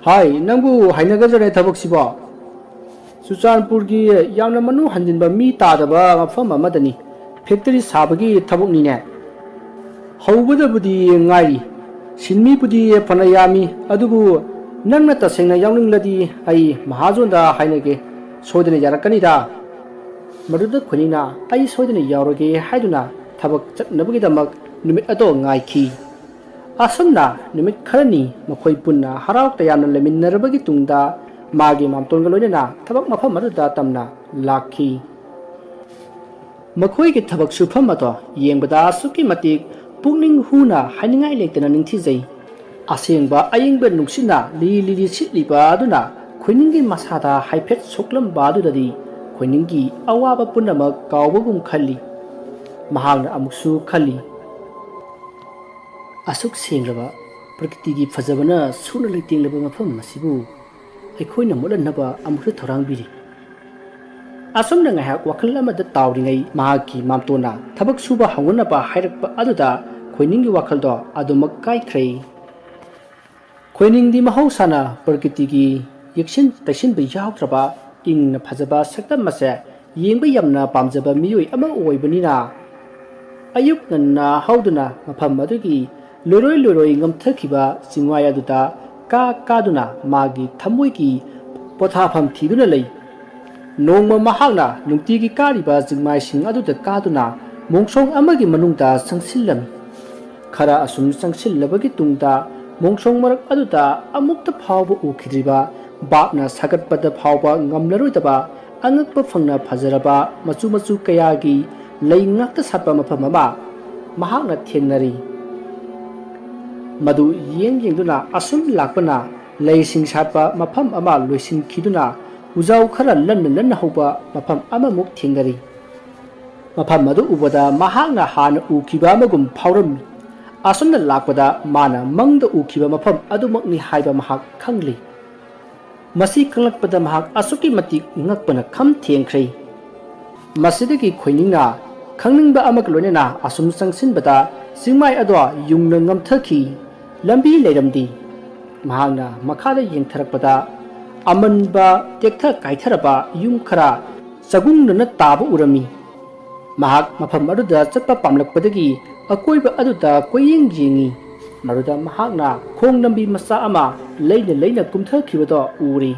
"ꯍꯥꯏ, ꯅꯪꯕꯨ ꯍꯥꯏꯅꯒꯗ꯭ꯔꯅꯦ ꯊꯕꯛꯁꯤꯕꯣ? ꯆꯨꯔꯆꯥꯟꯄꯨꯔꯒꯤ ꯌꯥꯝꯅ ꯃꯅꯨꯡ ꯍꯟꯖꯤꯟꯕ ꯃꯤ ꯇꯥꯗꯕ ꯃꯐꯝ ꯑꯃꯗꯅꯤ ꯐꯦꯛꯇꯔꯤ ꯁꯥꯕꯒꯤ ꯊꯕꯛꯅꯤꯅꯦ꯫ ꯍꯧꯕꯗꯕꯨꯗꯤ ꯉꯥꯏꯔꯤ, ꯁꯤꯟꯃꯤꯕꯨꯗꯤ ꯐꯅ ꯌꯥꯝꯃꯤ, ꯑꯗꯨꯕꯨ ꯅꯪꯅ ꯇꯁꯦꯡꯅ ꯌꯥꯎꯅꯤꯡꯂꯗꯤ ꯑꯩ ꯃꯍꯥꯖꯣꯟꯗ ꯍꯥꯏꯅꯒꯦ, ꯁꯣꯏꯗꯅ ꯌꯥꯔꯛꯀꯅꯤꯗ"꯫ ꯃꯗꯨꯗ ꯈꯣꯏꯅꯤꯡꯅ "ꯑꯩ ꯁꯣꯏꯗꯅ ꯌꯥꯎꯔꯒꯦ" ꯍꯥꯏꯗꯨꯅ ꯊꯕꯛ ꯆꯠꯅꯕꯒꯤꯗꯃꯛ ꯅꯨꯃꯤꯠ ꯑꯗꯣ ꯉꯥꯏꯈꯤ꯫ ꯑꯁꯨꯝꯅ ꯅꯨꯃꯤꯠ ꯈꯔꯅꯤ ꯃꯈꯣꯏ ꯄꯨꯟꯅ ꯍꯔꯥꯎ ꯇꯌꯥꯝꯅ ꯂꯩꯃꯤꯟꯅꯔꯕꯒꯤ ꯇꯨꯡꯗ ꯃꯥꯒꯤ ꯃꯥꯝꯇꯣꯟꯒ ꯂꯣꯏꯅꯅ ꯊꯕꯛ ꯃꯐꯝ ꯑꯗꯨꯗ ꯇꯝꯅ ꯂꯥꯛꯈꯤ꯫ ꯃꯈꯣꯏꯒꯤ ꯊꯕꯛ ꯁꯨꯐꯝ ꯑꯗꯣ ꯌꯦꯡꯕꯗ ꯑꯁꯨꯛꯀꯤ ꯃꯇꯤꯛ ꯄꯨꯛꯅꯤꯡ ꯍꯨꯅ ꯍꯥꯏꯅꯤꯡꯉꯥꯏ ꯂꯩꯇꯅ ꯅꯤꯡꯊꯤꯖꯩ꯫ ꯑꯁꯦꯡꯕ ꯑꯌꯤꯡꯕ ꯅꯨꯡꯁꯤꯠꯅ ꯂꯤꯔꯤ ꯂꯤꯔꯤ ꯁꯤꯠꯂꯤꯕ ꯑꯗꯨꯅ ꯈꯣꯏꯅꯤꯡꯒꯤ ꯃꯁꯥꯗ ꯍꯥꯏꯐꯦꯠ ꯁꯣꯛꯂꯝꯕ ꯑꯗꯨꯗꯗꯤ ꯈꯣꯏꯅꯤꯡꯒꯤ ꯑꯋꯥꯕ ꯄꯨꯝꯅꯃꯛ ꯀꯥꯎꯕꯒꯨꯝ ꯈꯜꯂꯤ꯫ ꯃꯍꯥꯛꯅ ꯑꯃꯨꯛꯁꯨ ꯈꯜꯂꯤ, "ꯑꯁꯨꯛ ꯁꯦꯡꯂꯕ ꯄ꯭ꯔꯀꯤꯇꯤꯒꯤ ꯐꯖꯕꯅ ꯁꯨꯅ ꯂꯩꯇꯦꯡꯂꯕ ꯃꯐꯝ ꯑꯁꯤꯕꯨ ꯑꯩꯈꯣꯏꯅ ꯃꯨꯠꯍꯟꯅꯕ ꯑꯃꯨꯛꯁꯨ ꯊꯧꯔꯥꯡꯕꯤꯔꯤ"꯫ ꯑꯁꯨꯝꯅ ꯉꯥꯏꯍꯥꯛ ꯋꯥꯈꯜ ꯑꯃꯗ ꯇꯥꯎꯔꯤꯉꯩ ꯃꯍꯥꯛꯀꯤ ꯃꯥꯝꯇꯣꯟꯅ ꯊꯕꯛ ꯁꯨꯕ ꯍꯧꯅꯅꯕ ꯍꯥꯏꯔꯛꯄ ꯑꯗꯨꯗ ꯈꯣꯏꯅꯤꯡꯒꯤ ꯋꯥꯈꯜꯗꯣ ꯑꯗꯨꯃꯛ ꯀꯥꯏꯈ꯭ꯔꯦ꯫ ꯈꯣꯏꯅꯤꯡꯗꯤ ꯃꯍꯧꯁꯥꯅ ꯄ꯭ꯔꯀꯤꯇꯤꯒꯤ ꯌꯦꯛꯁꯤꯟ ꯇꯩꯁꯤꯟꯕ ꯌꯥꯎꯗ꯭ꯔꯕ ꯏꯪꯅ ꯐꯖꯕ ꯁꯛꯇꯝ ꯑꯁꯦ ꯌꯦꯡꯕ ꯌꯥꯝꯅ ꯄꯥꯝꯖꯕ ꯃꯤꯑꯣꯏ ꯑꯃ ꯑꯣꯏꯕꯅꯤꯅ, ꯑꯌꯨꯛ ꯉꯟꯅ ꯍꯧꯗꯨꯅ ꯃꯐꯝ ꯑꯗꯨꯒꯤ ꯂꯣꯏꯔꯣꯏ ꯂꯣꯏꯔꯣꯏ ꯉꯝꯊꯈꯤꯕ ꯆꯤꯡꯃꯥꯏ ꯑꯗꯨꯗ ꯀꯥ ꯀꯥꯗꯨꯅ ꯃꯥꯒꯤ ꯊꯃꯣꯏꯒꯤ ꯄꯣꯊꯥꯐꯝ ꯊꯤꯗꯨꯅ ꯂꯩ꯫ ꯅꯣꯡꯃ ꯃꯍꯥꯛꯅ ꯅꯨꯡꯇꯤꯒꯤ ꯀꯥꯔꯤꯕ ꯆꯤꯡꯃꯥꯏꯁꯤꯡ ꯑꯗꯨꯗ ꯀꯥꯗꯨꯅ ꯃꯣꯡꯁꯣꯡ ꯑꯃꯒꯤ ꯃꯅꯨꯡꯗ ꯆꯪꯁꯤꯜꯂꯝꯃꯤ꯫ ꯈꯔ ꯑꯁꯨꯝ ꯆꯪꯁꯤꯜꯂꯕꯒꯤ ꯇꯨꯡꯗ ꯃꯣꯡꯁꯣꯡ ꯃꯔꯛ ꯑꯗꯨꯗ ꯑꯃꯨꯛꯇ ꯐꯥꯎꯕ ꯎꯈꯤꯗ꯭ꯔꯤꯕ ꯚꯥꯞꯅ ꯁꯥꯒꯠꯄꯗ ꯐꯥꯎꯕ ꯉꯝꯂꯔꯣꯏꯗꯕ ꯑꯉꯛꯄ ꯐꯪꯅ ꯐꯖꯔꯕ ꯃꯆꯨ ꯃꯆꯨ ꯀꯌꯥꯒꯤ ꯂꯩ ꯉꯥꯛꯇ ꯁꯥꯠꯄ ꯃꯐꯝ ꯑꯃ ꯃꯍꯥꯛꯅ ꯊꯦꯡꯅꯔꯤ꯫ ꯃꯗꯨ ꯌꯦꯡ ꯌꯦꯡꯗꯨꯅ ꯑꯁꯨꯝ ꯂꯥꯛꯄꯅ ꯂꯩꯁꯤꯡ ꯁꯥꯠꯄ ꯃꯐꯝ ꯑꯃ ꯂꯣꯏꯁꯤꯟꯈꯤꯗꯨꯅ ꯎꯖꯥꯎ ꯈꯔ ꯂꯟꯅ ꯂꯟꯅ ꯍꯧꯕ ꯃꯐꯝ ꯑꯃꯃꯨꯛ ꯊꯦꯡꯅꯔꯤ꯫ ꯃꯐꯝ ꯑꯗꯨ ꯎꯕꯗ ꯃꯍꯥꯛꯅ ꯍꯥꯟꯅ ꯎꯈꯤꯕ ꯑꯃꯒꯨꯝ ꯐꯥꯎꯔꯝꯃꯤ꯫ ꯑꯁꯨꯝꯅ ꯂꯥꯛꯄꯗ ꯃꯥꯅ ꯃꯪꯗ ꯎꯈꯤꯕ ꯃꯐꯝ ꯑꯗꯨꯃꯛꯅꯤ ꯍꯥꯏꯕ ꯃꯍꯥꯛ ꯈꯪꯂꯤ꯫ ꯃꯁꯤ ꯈꯪꯂꯛꯄꯗ ꯃꯍꯥꯛ ꯑꯁꯨꯛꯀꯤ ꯃꯇꯤꯛ ꯉꯛꯄꯅ ꯈꯝ ꯊꯦꯡꯈ꯭ꯔꯦ꯫ ꯃꯁꯤꯗꯒꯤ ꯈꯣꯏꯅꯤꯡꯅ ꯈꯪꯅꯤꯡꯕ ꯑꯃꯒ ꯂꯣꯏꯅꯅ ꯑꯁꯨꯝ ꯆꯪꯁꯤꯟꯕꯗ ꯆꯤꯡꯃꯥꯏ ꯑꯗꯣ ꯌꯨꯡꯅ ꯉꯝꯊꯈꯤ꯫ ꯂꯝꯕꯤ ꯂꯩꯔꯝꯗꯦ꯫ ꯃꯍꯥꯛꯅ ꯃꯈꯥꯗ ꯌꯦꯡꯊꯔꯛꯄꯗ ꯑꯃꯟꯕ ꯇꯦꯛꯊ ꯀꯥꯏꯊꯔꯕ ꯌꯨꯝ ꯈꯔ ꯆꯒꯨꯡꯅꯅ ꯇꯥꯕ ꯎꯔꯝꯃꯤ꯫ ꯃꯍꯥꯛ ꯃꯐꯝ ꯑꯗꯨꯗ ꯆꯠꯄ ꯄꯥꯝꯂꯛꯄꯗꯒꯤ ꯑꯀꯣꯏꯕ ꯑꯗꯨꯗ ꯀꯣꯏꯌꯦꯡ ꯌꯦꯡꯉꯤ꯫ ꯃꯗꯨꯗ ꯃꯍꯥꯛꯅ ꯈꯣꯡ ꯂꯝꯕꯤ ꯃꯆꯥ ꯑꯃ ꯂꯩꯅ ꯂꯩꯅ ꯀꯨꯝꯊꯈꯤꯕꯗꯣ ꯎꯔꯤ꯫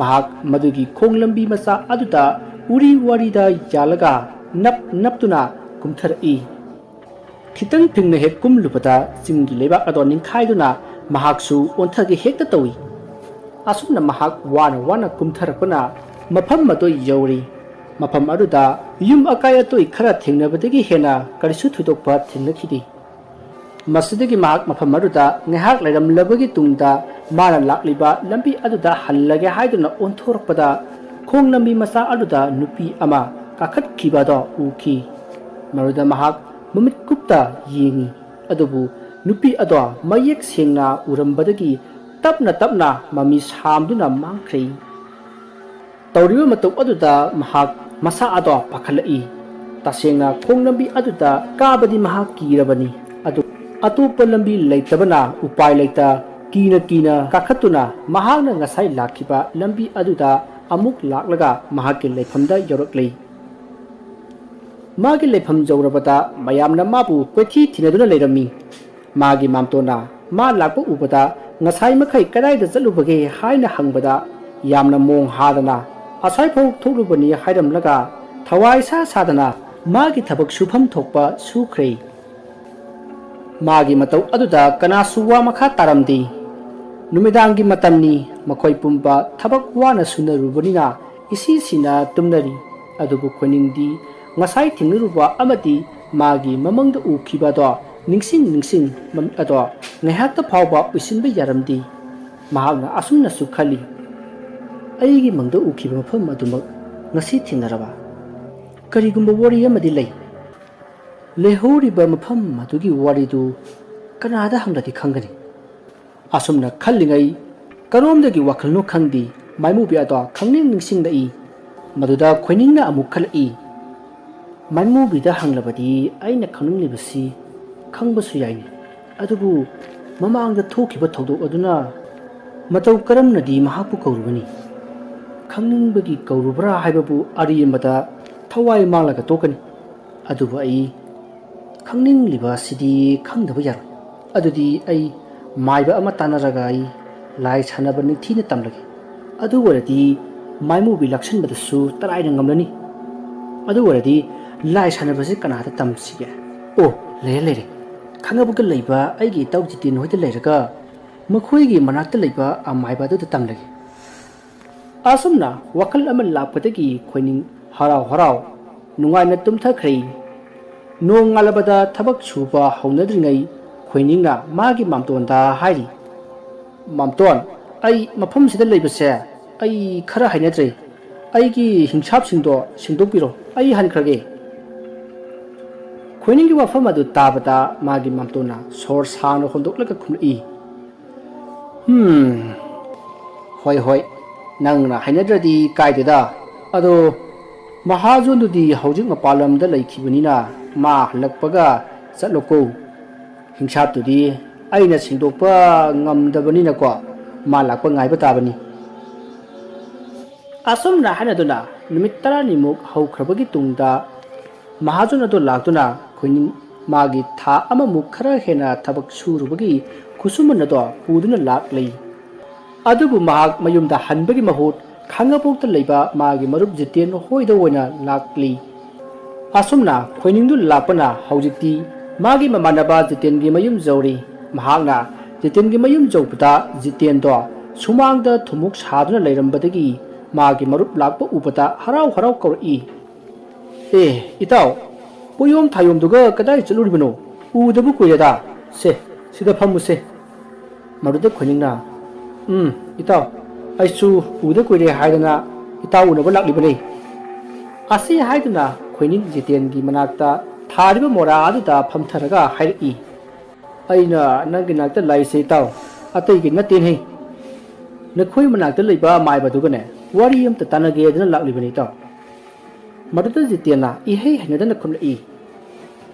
ꯃꯍꯥꯛ ꯃꯗꯨꯒꯤ ꯈꯣꯡ ꯂꯝꯕꯤ ꯃꯆꯥ ꯑꯗꯨꯗ ꯎꯔꯤ ꯋꯥꯔꯤꯗ ꯌꯥꯜꯂꯒ ꯅꯞ ꯅꯞꯇꯨꯅ ꯀꯨꯝꯊꯔꯛꯏ꯫ ꯈꯤꯇꯪ ꯊꯤꯡꯅ ꯍꯦꯛ ꯀꯨꯝꯂꯨꯕꯗ ꯆꯤꯡꯒꯤ ꯂꯩꯕꯥꯛ ꯑꯗꯣ ꯅꯤꯡꯈꯥꯏꯗꯨꯅ ꯃꯍꯥꯛꯁꯨ ꯑꯣꯟꯊꯒꯦ ꯍꯦꯛꯇ ꯇꯧꯏ꯫ ꯑꯁꯨꯝꯅ ꯃꯍꯥꯛ ꯋꯥꯅ ꯋꯥꯅ ꯀꯨꯝꯊꯔꯛꯄꯅ ꯃꯐꯝ ꯑꯗꯨ ꯌꯧꯔꯤ꯫ ꯃꯐꯝ ꯑꯗꯨꯗ ꯌꯨꯝ ꯑꯀꯥꯏ ꯑꯇꯣꯏ ꯈꯔ ꯊꯦꯡꯅꯕꯗꯒꯤ ꯍꯦꯟꯅ ꯀꯔꯤꯁꯨ ꯊꯣꯏꯗꯣꯛꯄ ꯊꯦꯡꯅꯈꯤꯗꯦ꯫ ꯃꯁꯤꯗꯒꯤ ꯃꯍꯥꯛ ꯃꯐꯝ ꯑꯗꯨꯗ ꯉꯥꯏꯍꯥꯛ ꯂꯩꯔꯝꯂꯕꯒꯤ ꯇꯨꯡꯗ ꯃꯥꯅ ꯂꯥꯛꯂꯤꯕ ꯂꯝꯕꯤ ꯑꯗꯨꯗ ꯍꯜꯂꯒꯦ ꯍꯥꯏꯗꯨꯅ ꯑꯣꯟꯊꯣꯔꯛꯄꯗ ꯈꯣꯡ ꯂꯝꯕꯤ ꯃꯆꯥ ꯑꯗꯨꯗ ꯅꯨꯄꯤ ꯑꯃ ꯀꯥꯈꯠꯈꯤꯕ ꯑꯗꯣ ꯎꯈꯤ꯫ ꯃꯗꯨꯗ ꯃꯍꯥꯛ ꯃꯃꯤꯠ ꯀꯨꯞꯇ ꯌꯦꯡꯉꯤ꯫ ꯑꯗꯨꯕꯨ ꯅꯨꯄꯤ ꯑꯗꯣ ꯃꯌꯦꯛ ꯁꯦꯡꯅ ꯎꯔꯝꯕꯗꯒꯤ ꯇꯞꯅ ꯇꯞꯅ ꯃꯃꯤ ꯁꯥꯝꯗꯨꯅ ꯃꯥꯡꯈ꯭ꯔꯦ꯫ ꯇꯧꯔꯤꯕ ꯃꯇꯧ ꯑꯗꯨꯗ ꯃꯍꯥꯛ ꯃꯁꯥ ꯑꯗꯣ ꯄꯥꯈꯠꯂꯛꯏ꯫ ꯇꯁꯦꯡꯅ ꯈꯣꯡ ꯂꯝꯕꯤ ꯑꯗꯨꯗ ꯀꯥꯕꯗꯤ ꯃꯍꯥꯛ ꯀꯤꯔꯕꯅꯤ꯫ ꯑꯗꯨ ꯑꯇꯣꯞꯄ ꯂꯝꯕꯤ ꯂꯩꯇꯕꯅ ꯎꯄꯥꯏ ꯂꯩꯇ ꯀꯤꯅ ꯀꯤꯅ ꯀꯥꯈꯠꯇꯨꯅ ꯃꯍꯥꯛꯅ ꯉꯁꯥꯏ ꯂꯥꯛꯈꯤꯕ ꯂꯝꯕꯤ ꯑꯗꯨꯗ ꯑꯃꯨꯛ ꯂꯥꯛꯂꯒ ꯃꯍꯥꯛꯀꯤ ꯂꯩꯐꯝꯗ ꯌꯧꯔꯛꯂꯤ꯫ ꯃꯥꯒꯤ ꯂꯩꯐꯝ ꯌꯧꯔꯕꯗ ꯃꯌꯥꯝꯅ ꯃꯥꯕꯨ ꯀꯣꯏꯊꯤ ꯊꯤꯅꯗꯨꯅ ꯂꯩꯔꯝꯃꯤ꯫ ꯃꯥꯒꯤ ꯃꯥꯝꯇꯣꯟꯅ ꯃꯥ ꯂꯥꯛꯄ ꯎꯕꯗ ꯉꯁꯥꯏ ꯃꯈꯩ ꯀꯗꯥꯏꯗ ꯆꯠꯂꯨꯕꯒꯦ ꯍꯥꯏꯅ ꯍꯪꯕꯗ ꯌꯥꯝꯅ ꯃꯣꯡ ꯍꯥꯗꯅ ꯑꯁ꯭ꯋꯥꯏꯐꯥꯎ ꯊꯣꯛꯂꯨꯕꯅꯤ ꯍꯥꯏꯔꯝꯂꯒ ꯊꯋꯥꯏ ꯁꯥ ꯁꯥꯗꯅ ꯃꯥꯒꯤ ꯊꯕꯛ ꯁꯨꯐꯝ ꯊꯣꯛꯄ ꯁꯨꯈ꯭ꯔꯦ꯫ ꯃꯥꯒꯤ ꯃꯇꯧ ꯑꯗꯨꯗ ꯀꯅꯥꯁꯨ ꯋꯥ ꯃꯈꯥ ꯇꯥꯔꯝꯗꯦ꯫ ꯅꯨꯃꯤꯗꯥꯡꯒꯤ ꯃꯇꯝꯅꯤ꯫ ꯃꯈꯣꯏ ꯄꯨꯝꯕ ꯊꯕꯛ ꯋꯥꯅ ꯁꯨꯅꯔꯨꯕꯅꯤꯅ ꯏꯁꯤꯁꯤꯅ ꯇꯨꯝꯅꯔꯤ꯫ ꯑꯗꯨꯕꯨ ꯈꯣꯏꯅꯤꯡꯗꯤ ꯉꯁꯥꯏ ꯊꯦꯡꯅꯔꯨꯕ ꯑꯃꯗꯤ ꯃꯥꯒꯤ ꯃꯃꯪꯗ ꯎꯈꯤꯕ ꯑꯗꯣ ꯅꯤꯡꯁꯤꯡ ꯅꯤꯡꯁꯤꯡ ꯃꯃꯤꯠ ꯑꯗꯣ ꯉꯥꯏꯍꯥꯛꯇ ꯐꯥꯎꯕ ꯎꯏꯁꯤꯟꯕ ꯌꯥꯔꯝꯗꯦ꯫ ꯃꯍꯥꯛꯅ ꯑꯁꯨꯝꯅꯁꯨ ꯈꯜꯂꯤ, "ꯑꯩꯒꯤ ꯃꯪꯗ ꯎꯈꯤꯕ ꯃꯐꯝ ꯑꯗꯨꯃꯛ ꯉꯁꯤ ꯊꯦꯡꯅꯔꯕ? ꯀꯔꯤꯒꯨꯝꯕ ꯋꯥꯔꯤ ꯑꯃꯗꯤ ꯂꯩ꯫ ꯂꯩꯍꯧꯔꯤꯕ ꯃꯐꯝ ꯑꯗꯨꯒꯤ ꯋꯥꯔꯤꯗꯨ ꯀꯅꯥꯗ ꯍꯪꯂꯗꯤ ꯈꯪꯒꯅꯤ?" ꯑꯁꯨꯝꯅ ꯈꯜꯂꯤꯉꯩ ꯀꯔꯣꯝꯗꯒꯤ ꯋꯥꯈꯜꯅꯣ ꯈꯪꯗꯦ, ꯃꯥꯏꯃꯨꯕꯤ ꯑꯗꯣ ꯈꯪꯅꯤꯡ ꯅꯤꯡꯁꯤꯡꯂꯛꯏ꯫ ꯃꯗꯨꯗ ꯈꯣꯏꯅꯤꯡꯅ ꯑꯃꯨꯛ ꯈꯜꯂꯛꯏ, "ꯃꯥꯏꯃꯨꯕꯤꯗ ꯍꯪꯂꯕꯗꯤ ꯑꯩꯅ ꯈꯪꯅꯤꯡꯂꯤꯕꯁꯤ ꯈꯪꯕꯁꯨ ꯌꯥꯏꯅꯤ꯫ ꯑꯗꯨꯕꯨ ꯃꯃꯥꯡꯗ ꯊꯣꯛꯈꯤꯕ ꯊꯧꯗꯣꯛ ꯑꯗꯨꯅ ꯃꯇꯧ ꯀꯔꯝꯅꯗꯤ ꯃꯍꯥꯛꯄꯨ ꯀꯧꯔꯨꯒꯅꯤ? ꯈꯪꯅꯤꯡꯕꯒꯤ ꯀꯧꯔꯨꯕ꯭ꯔꯥ ꯍꯥꯏꯕꯕꯨ ꯑꯔꯦꯝꯕꯗ ꯊꯋꯥꯏ ꯃꯥꯡꯂꯒ ꯇꯣꯛꯀꯅꯤ꯫ ꯑꯗꯨꯕꯨ ꯑꯩ ꯈꯪꯅꯤꯡꯂꯤꯕ ꯑꯁꯤꯗꯤ ꯈꯪꯗꯕ ꯌꯥꯔꯣꯏ꯫ ꯑꯗꯨꯗꯤ ꯑꯩ ꯃꯥꯏꯕ ꯑꯃ ꯇꯥꯟꯅꯔꯒ ꯑꯩ ꯂꯥꯏ ꯁꯥꯟꯅꯕ ꯅꯤꯡꯊꯤꯅ ꯇꯝꯂꯒꯦ꯫ ꯑꯗꯨ ꯑꯣꯏꯔꯗꯤ ꯃꯥꯏꯃꯨꯕꯤ ꯂꯥꯛꯁꯟꯕꯗꯁꯨ ꯇꯔꯥꯏꯅ ꯉꯝꯂꯅꯤ꯫ ꯑꯗꯨ ꯑꯣꯏꯔꯗꯤ ꯂꯥꯏ ꯁꯥꯟꯅꯕꯁꯤ ꯀꯅꯥꯗ ꯇꯝꯁꯤꯒꯦ? ꯑꯣ, ꯂꯩꯔꯦ, ꯂꯩꯔꯦ꯫ ꯈꯪꯉꯕꯒ ꯂꯩꯕ ꯑꯩꯒꯤ ꯏꯇꯥꯎ ꯖꯤꯇꯦꯟ ꯍꯣꯏꯗ ꯂꯩꯔꯒ ꯃꯈꯣꯏꯒꯤ ꯃꯅꯥꯛꯇ ꯂꯩꯕ ꯑꯃꯥꯏꯕ ꯑꯗꯨꯗ ꯇꯝꯂꯒꯦ꯫" ꯑꯁꯨꯝꯅ ꯋꯥꯈꯜ ꯑꯃ ꯂꯥꯛꯄꯗꯒꯤ ꯈꯣꯏꯅꯤꯡ ꯍꯔꯥꯎ ꯍꯔꯥꯎ ꯅꯨꯡꯉꯥꯏꯅ ꯇꯨꯝꯊꯈ꯭ꯔꯦ꯫ ꯅꯣꯡꯉꯥꯜꯂꯕꯗ ꯊꯕꯛ ꯁꯨꯕ ꯍꯧꯅꯗ꯭ꯔꯤꯉꯩ ꯈꯣꯏꯅꯤꯡꯅ ꯃꯥꯒꯤ ꯃꯥꯝꯇꯣꯟꯗ ꯍꯥꯏꯔꯤ, "ꯃꯥꯝꯇꯣꯟ, ꯑꯩ ꯃꯐꯝꯁꯤꯗ ꯂꯩꯕꯁꯦ ꯑꯩ ꯈꯔ ꯍꯩꯅꯗ꯭ꯔꯦ꯫ ꯑꯩꯒꯤ ꯍꯤꯡꯁꯥꯞꯁꯤꯡꯗꯣ ꯁꯦꯡꯗꯣꯛꯄꯤꯔꯣ, ꯑꯩ ꯍꯟꯈ꯭ꯔꯒꯦ꯫" ꯈꯣꯏꯅꯤꯡꯒꯤ ꯋꯥꯐꯝ ꯑꯗꯨ ꯇꯥꯕꯗ ꯃꯥꯒꯤ ꯃꯥꯝꯇꯣꯟꯅ ꯁꯣꯔ ꯁꯥꯡꯅ ꯍꯣꯟꯗꯣꯛꯂꯒ ꯈꯨꯝꯂꯛꯏ, "ꯍꯝ, ꯍꯣꯏ, ꯍꯣꯏ, ꯅꯪꯅ ꯍꯩꯅꯗ꯭ꯔꯗꯤ ꯀꯥꯏꯗꯦꯗ꯫ ꯑꯗꯣ ꯃꯍꯥꯖꯣꯟꯗꯨꯗꯤ ꯍꯧꯖꯤꯛ ꯃꯄꯥꯟ ꯂꯝꯗ ꯂꯩꯈꯤꯕꯅꯤꯅ ꯃꯥ ꯍꯜꯂꯛꯄꯒ ꯆꯠꯂꯣꯀꯣ꯫ ꯍꯤꯡꯁꯥꯞꯇꯨꯗꯤ ꯑꯩꯅ ꯁꯦꯡꯗꯣꯛꯄ ꯉꯝꯗꯕꯅꯤꯅꯀꯣ, ꯃꯥ ꯂꯥꯛꯄ ꯉꯥꯏꯕ ꯇꯥꯕꯅꯤ꯫" ꯑꯁꯨꯝꯅ ꯍꯥꯏꯅꯗꯨꯅ ꯅꯨꯃꯤꯠ ꯇꯔꯥꯅꯤꯃꯨꯛ ꯍꯧꯈ꯭ꯔꯕꯒꯤ ꯇꯨꯡꯗ ꯃꯍꯥꯖꯣꯟ ꯑꯗꯨ ꯂꯥꯛꯇꯨꯅ ꯈꯣꯏꯅꯤꯡ ꯃꯥꯒꯤ ꯊꯥ ꯑꯃꯃꯨꯛ ꯈꯔ ꯍꯦꯟꯅ ꯊꯕꯛ ꯁꯨꯔꯨꯕꯒꯤ ꯈꯨꯠꯁꯨꯃꯟ ꯑꯗꯣ ꯄꯨꯗꯨꯅ ꯂꯥꯛꯂꯤ꯫ ꯑꯗꯨꯕꯨ ꯃꯍꯥꯛ ꯃꯌꯨꯝꯗ ꯍꯟꯕꯒꯤ ꯃꯍꯨꯠ ꯈꯥꯡꯉꯕꯣꯛꯇ ꯂꯩꯕ ꯃꯥꯒꯤ ꯃꯔꯨꯞ ꯖꯤꯇꯦꯟ ꯍꯣꯏꯗ ꯑꯣꯏꯅ ꯂꯥꯛꯂꯤ꯫ ꯑꯁꯨꯝꯅ ꯈꯣꯏꯅꯤꯡꯗꯨ ꯂꯥꯛꯄꯅ ꯍꯧꯖꯤꯛꯇꯤ ꯃꯥꯒꯤ ꯃꯃꯥꯟꯅꯕ ꯖꯤꯇꯦꯟꯒꯤ ꯃꯌꯨꯝ ꯌꯧꯔꯤ꯫ ꯃꯍꯥꯛꯅ ꯖꯤꯇꯦꯟꯒꯤ ꯃꯌꯨꯝ ꯌꯧꯕꯗ ꯖꯤꯇꯦꯟꯗꯣ ꯁꯨꯃꯥꯡꯗ ꯊꯨꯝꯃꯣꯛ ꯁꯥꯗꯨꯅ ꯂꯩꯔꯝꯕꯗꯒꯤ ꯃꯥꯒꯤ ꯃꯔꯨꯞ ꯂꯥꯛꯄ ꯎꯕꯗ ꯍꯔꯥꯎ ꯍꯔꯥꯎ ꯀꯧꯔꯛꯏ, "ꯑꯦ, ꯏꯇꯥꯎ, ꯄꯣꯌꯣꯝ ꯊꯥꯌꯣꯝꯗꯨꯒ ꯀꯗꯥꯏ ꯆꯠꯂꯨꯔꯤꯕꯅꯣ? ꯎꯗꯕ ꯀꯨꯏꯔꯦꯗ꯫ ꯁꯦ, ꯁꯤꯗ ꯐꯝꯃꯨꯁꯦ꯫" ꯃꯗꯨꯗ ꯈꯣꯏꯅꯤꯡꯅ, "ꯎꯝ, ꯏꯇꯥꯎ, ꯑꯩꯁꯨ ꯎꯗ ꯀꯨꯏꯔꯦ ꯍꯥꯏꯗꯅ ꯏꯇꯥꯎ ꯎꯅꯕ ꯂꯥꯛꯂꯤꯕꯅꯤ꯫" ꯑꯁꯤ ꯍꯥꯏꯗꯨꯅ ꯈꯣꯏꯅꯤꯡ ꯖꯤꯇꯦꯟꯒꯤ ꯃꯅꯥꯛꯇ ꯊꯥꯔꯤꯕ ꯃꯣꯔꯥ ꯑꯗꯨꯗ ꯐꯝꯊꯔꯒ ꯍꯥꯏꯔꯛꯏ, "ꯑꯩꯅ ꯅꯪꯒꯤ ꯅꯥꯛꯇ ꯂꯥꯛꯏꯁꯦ ꯏꯇꯥꯎ, ꯑꯇꯩꯒꯤ ꯅꯠꯇꯦꯅꯦ꯫ ꯅꯈꯣꯏ ꯃꯅꯥꯛꯇ ꯂꯩꯕ ꯃꯥꯏꯕꯗꯨꯒꯅꯦ ꯋꯥꯔꯤ ꯑꯝꯇ ꯇꯥꯟꯅꯒꯦꯗꯅ ꯂꯥꯛꯂꯤꯕꯅꯤ ꯏꯇꯥꯎ꯫" ꯃꯗꯨꯗ ꯖꯤꯇꯦꯟꯅ ꯏꯍꯩ ꯍꯩꯅꯗꯅ ꯈꯨꯝꯂꯛꯏ,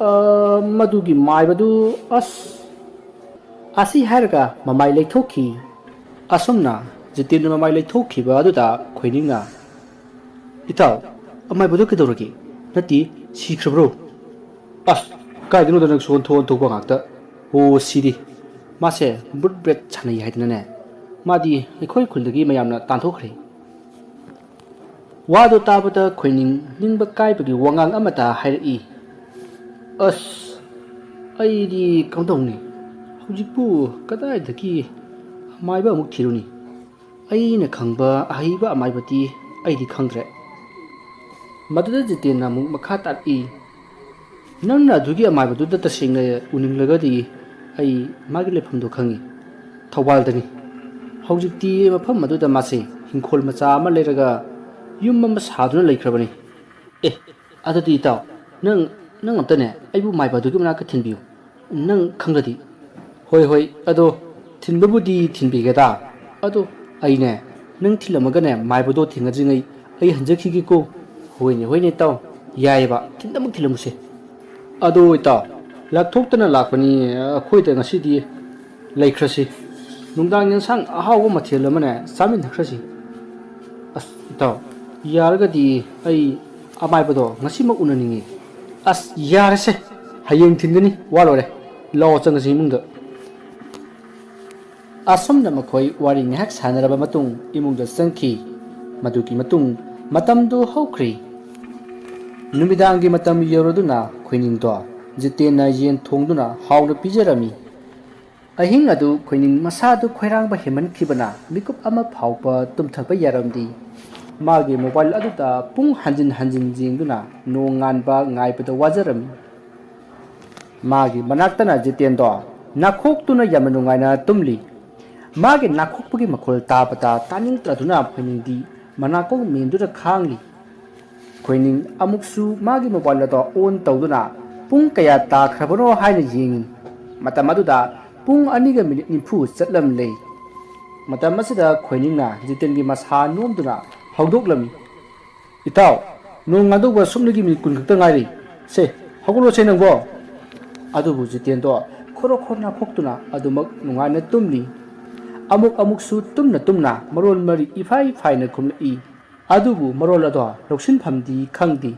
"ꯑ, ꯃꯗꯨꯒꯤ ꯃꯥꯏꯕꯗꯨ, ꯑꯁ꯫" ꯑꯁꯤ ꯍꯥꯏꯔꯒ ꯃꯃꯥꯏ ꯂꯩꯊꯣꯛꯈꯤ꯫ ꯑꯁꯨꯝꯅ ꯖꯤꯇꯦꯟꯅ ꯃꯃꯥꯏ ꯂꯩꯊꯣꯛꯈꯤꯕ ꯑꯗꯨꯗ ꯈꯣꯏꯅꯤꯡꯅ, "ꯏꯇꯥꯎ, ꯑꯃꯥꯏꯕꯗꯣ ꯀꯩꯗꯧꯔꯒꯦ? ꯅꯠꯇꯦ, ꯁꯤꯈ꯭ꯔꯕ꯭ꯔꯣ?" "ꯑꯁ, ꯀꯥꯏꯗꯅꯣꯗ ꯅꯪꯁꯨ ꯑꯣꯟꯊꯣꯛ ꯑꯣꯟꯊꯣꯛꯄ ꯉꯥꯛꯇ꯫ ꯑꯣ, ꯁꯤꯗꯤ꯫ ꯃꯥꯁꯦ ꯕ꯭ꯔꯨꯠ ꯕ꯭ꯔꯦꯠ ꯁꯥꯟꯅꯩ ꯍꯥꯏꯗꯅꯅꯦ꯫ ꯃꯥꯗꯤ ꯑꯩꯈꯣꯏ ꯈꯨꯜꯗꯒꯤ ꯃꯌꯥꯝꯅ ꯇꯥꯟꯊꯣꯛꯈ꯭ꯔꯦ꯫" ꯋꯥꯗꯨ ꯇꯥꯕꯗ ꯈꯣꯏꯅꯤꯡ ꯅꯤꯡꯕ ꯀꯥꯏꯕꯒꯤ ꯋꯥꯉꯥꯡ ꯑꯃꯇ ꯍꯥꯏꯔꯛꯏ꯫ "ꯑꯁ, ꯑꯩꯗꯤ ꯀꯝꯗꯧꯅꯤ? ꯍꯧꯖꯤꯛꯄꯨ ꯀꯗꯥꯏꯗꯒꯤ ꯑꯃꯥꯏꯕ ꯑꯃꯨꯛ ꯊꯤꯔꯨꯅꯤ? ꯑꯩꯅ ꯈꯪꯕ ꯑꯍꯩꯕ ꯑꯃꯥꯏꯕꯗꯤ ꯑꯩꯗꯤ ꯈꯪꯗ꯭ꯔꯦ꯫" ꯃꯗꯨꯗ ꯖꯤꯇꯦꯟꯅ ꯑꯃꯨꯛ ꯃꯈꯥ ꯇꯥꯔꯛꯏ, "ꯅꯪꯅ ꯑꯗꯨꯒꯤ ꯑꯃꯥꯏꯕꯗꯨꯗ ꯇꯁꯦꯡꯅ ꯎꯅꯤꯡꯂꯒꯗꯤ ꯑꯩ ꯃꯥꯒꯤ ꯂꯩꯐꯝꯗꯣ ꯈꯪꯉꯤ꯫ ꯊꯧꯕꯥꯜꯗꯅꯤ꯫ ꯍꯧꯖꯤꯛꯇꯤ ꯃꯐꯝ ꯑꯗꯨꯗ ꯃꯥꯁꯦ ꯍꯤꯡꯈꯣꯜ ꯃꯆꯥ ꯑꯃ ꯂꯩꯔꯒ ꯌꯨꯝ ꯑꯃ ꯁꯥꯗꯨꯅ ꯂꯩꯈ꯭ꯔꯕꯅꯤ꯫" "ꯑꯦ, ꯑꯗꯨꯗꯤ ꯏꯇꯥꯎ, ꯅꯪ, ꯅꯪ ꯑꯝꯇꯅꯦ ꯑꯩꯕꯨ ꯃꯥꯏꯕ ꯑꯗꯨꯒꯤ ꯃꯅꯥꯛꯇ ꯊꯤꯟꯕꯤꯌꯨ, ꯅꯪ ꯈꯪꯂꯗꯤ꯫" "ꯍꯣꯏ, ꯍꯣꯏ, ꯑꯗꯣ ꯊꯤꯟꯕꯕꯨꯗꯤ ꯊꯤꯟꯕꯤꯒꯦꯗ꯫ ꯑꯗꯣ ꯑꯩꯅꯦ, ꯅꯪ ꯊꯤꯜꯂꯝꯃꯒꯅꯦ ꯃꯥꯏꯕꯗꯣ ꯊꯦꯡꯅꯗ꯭ꯔꯤꯉꯩ ꯑꯩ ꯍꯟꯖꯈꯤꯒꯦꯀꯣ꯫" "ꯍꯣꯏꯅꯦ, ꯍꯣꯏꯅꯦ ꯏꯇꯥꯎ, ꯌꯥꯏꯌꯦꯕ, ꯊꯤꯟꯗꯃꯛ ꯊꯤꯜꯂꯝꯃꯨꯁꯦ꯫" "ꯑꯗꯣ ꯏꯇꯥꯎ, ꯂꯥꯛꯊꯣꯛꯇꯅ ꯂꯥꯛꯄꯅꯤ, ꯑꯩꯈꯣꯏꯗ ꯉꯁꯤꯗꯤ ꯂꯩꯈ꯭ꯔꯁꯤ꯫ ꯅꯨꯡꯗꯥꯡ ꯌꯦꯟꯁꯥꯡ ꯑꯍꯥꯎꯕ ꯃꯊꯦꯜ ꯑꯃꯅꯦ ꯆꯥꯃꯤꯟꯅꯈ꯭ꯔꯁꯤ꯫" "ꯑꯁ ꯏꯇꯥꯎ, ꯌꯥꯔꯒꯗꯤ ꯑꯩ ꯑꯃꯥꯏꯕꯗꯣ ꯉꯁꯤꯃꯛ ꯎꯅꯅꯤꯡꯉꯤ꯫" "ꯑꯁ, ꯌꯥꯔꯦꯁꯦ, ꯍꯌꯦꯡ ꯊꯤꯟꯒꯅꯤ, ꯋꯥ ꯂꯣꯏꯔꯦ꯫ ꯂꯥꯛꯑꯣ, ꯆꯪꯉꯁꯤ ꯏꯃꯨꯡꯗ꯫" ꯑꯁꯨꯝꯅ ꯃꯈꯣꯏ ꯋꯥꯔꯤ ꯉꯥꯏꯍꯥꯛ ꯁꯥꯟꯅꯔꯕ ꯃꯇꯨꯡ ꯏꯃꯨꯡꯗ ꯆꯪꯈꯤ꯫ ꯃꯗꯨꯒꯤ ꯃꯇꯨꯡ ꯃꯇꯝꯗꯨ ꯍꯧꯈ꯭ꯔꯦ꯫ ꯅꯨꯃꯤꯗꯥꯡꯒꯤ ꯃꯇꯝ ꯌꯧꯔꯗꯨꯅ ꯈꯣꯏꯅꯤꯡꯗꯣ ꯖꯤꯇꯦꯟꯅ ꯌꯦꯟ ꯊꯣꯡꯗꯨꯅ ꯍꯥꯎꯅ ꯄꯤꯖꯔꯝꯃꯤ꯫ ꯑꯍꯤꯡ ꯑꯗꯨ ꯈꯣꯏꯅꯤꯡ ꯃꯁꯥꯗꯨ ꯈꯣꯏꯔꯥꯡꯕ ꯍꯦꯟꯃꯟꯈꯤꯕꯅ ꯃꯤꯀꯨꯞ ꯑꯃ ꯐꯥꯎꯕ ꯇꯨꯝꯊꯕ ꯌꯥꯔꯝꯗꯦ꯫ ꯃꯥꯒꯤ ꯃꯣꯕꯥꯏꯜ ꯑꯗꯨꯗ ꯄꯨꯡ ꯍꯟꯖꯤꯟ ꯍꯟꯖꯤꯟ ꯌꯦꯡꯗꯨꯅ ꯅꯣꯡ ꯉꯥꯟꯕ ꯉꯥꯏꯕꯗ ꯋꯥꯖꯔꯝꯃꯤ꯫ ꯃꯥꯒꯤ ꯃꯅꯥꯛꯇꯅ ꯖꯤꯇꯦꯟꯗꯣ ꯅꯥꯈꯣꯛꯇꯨꯅ ꯌꯥꯝꯅ ꯅꯨꯡꯉꯥꯏꯅ ꯇꯨꯝꯂꯤ꯫ ꯃꯥꯒꯤ ꯅꯥꯈꯣꯛꯄꯒꯤ ꯃꯈꯣꯜ ꯇꯥꯕꯗ ꯇꯥꯅꯤꯡꯗ꯭ꯔꯗꯨꯅ ꯈꯣꯏꯅꯤꯡꯗꯤ ꯃꯅꯥꯀꯣꯡ ꯃꯦꯟꯗꯨꯅ ꯈꯥꯡꯂꯤ꯫ ꯈꯣꯏꯅꯤꯡ ꯑꯃꯨꯛꯁꯨ ꯃꯥꯒꯤ ꯃꯣꯕꯥꯏꯜ ꯑꯗꯣ ꯑꯣꯟ ꯇꯧꯗꯨꯅ ꯄꯨꯡ ꯀꯌꯥ ꯇꯥꯈ꯭ꯔꯕꯅꯣ ꯍꯥꯏꯅ ꯌꯦꯡꯏ꯫ ꯃꯇꯝ ꯑꯗꯨꯗ ꯄꯨꯡ ꯑꯅꯤꯒ ꯃꯤꯅꯤꯠ ꯅꯤꯐꯨ ꯆꯠꯂꯝꯂꯦ꯫ ꯃꯇꯝ ꯑꯁꯤꯗ ꯈꯣꯏꯅꯤꯡꯅ ꯖꯤꯇꯦꯟꯒꯤ ꯃꯁꯥ ꯅꯣꯝꯗꯨꯅ ꯍꯧꯗꯣꯛꯂꯝꯃꯤ꯫ "ꯏꯇꯥꯎ, ꯅꯣꯡ ꯉꯥꯟꯗꯧꯕ ꯁꯨꯞꯅꯒꯤ ꯃꯤꯅꯤꯠ ꯀꯨꯟ ꯈꯛꯇ ꯉꯥꯏꯔꯤ꯫ ꯁꯦ, ꯍꯧꯒꯠꯂꯣꯁꯦ ꯅꯪꯕꯣ!" ꯑꯗꯨꯕꯨ ꯖꯤꯇꯦꯟꯗꯣ ꯈꯣꯔꯣ ꯈꯣꯔꯣ ꯅꯥꯈꯣꯛꯇꯨꯅ ꯑꯗꯨꯃꯛ ꯅꯨꯡꯉꯥꯏꯅ ꯇꯨꯝꯂꯤ꯫ ꯑꯃꯨꯛ ꯑꯃꯨꯛꯁꯨ ꯇꯨꯝꯅ ꯇꯨꯝꯅ ꯃꯔꯣꯜ ꯃꯔꯤ ꯏꯐꯥꯏ ꯐꯥꯏꯅ ꯈꯨꯝꯂꯛꯏ꯫ ꯑꯗꯨꯕꯨ ꯃꯔꯣꯜ ꯑꯗꯣ ꯂꯧꯁꯤꯟꯐꯝꯗꯤ ꯈꯪꯗꯦ꯫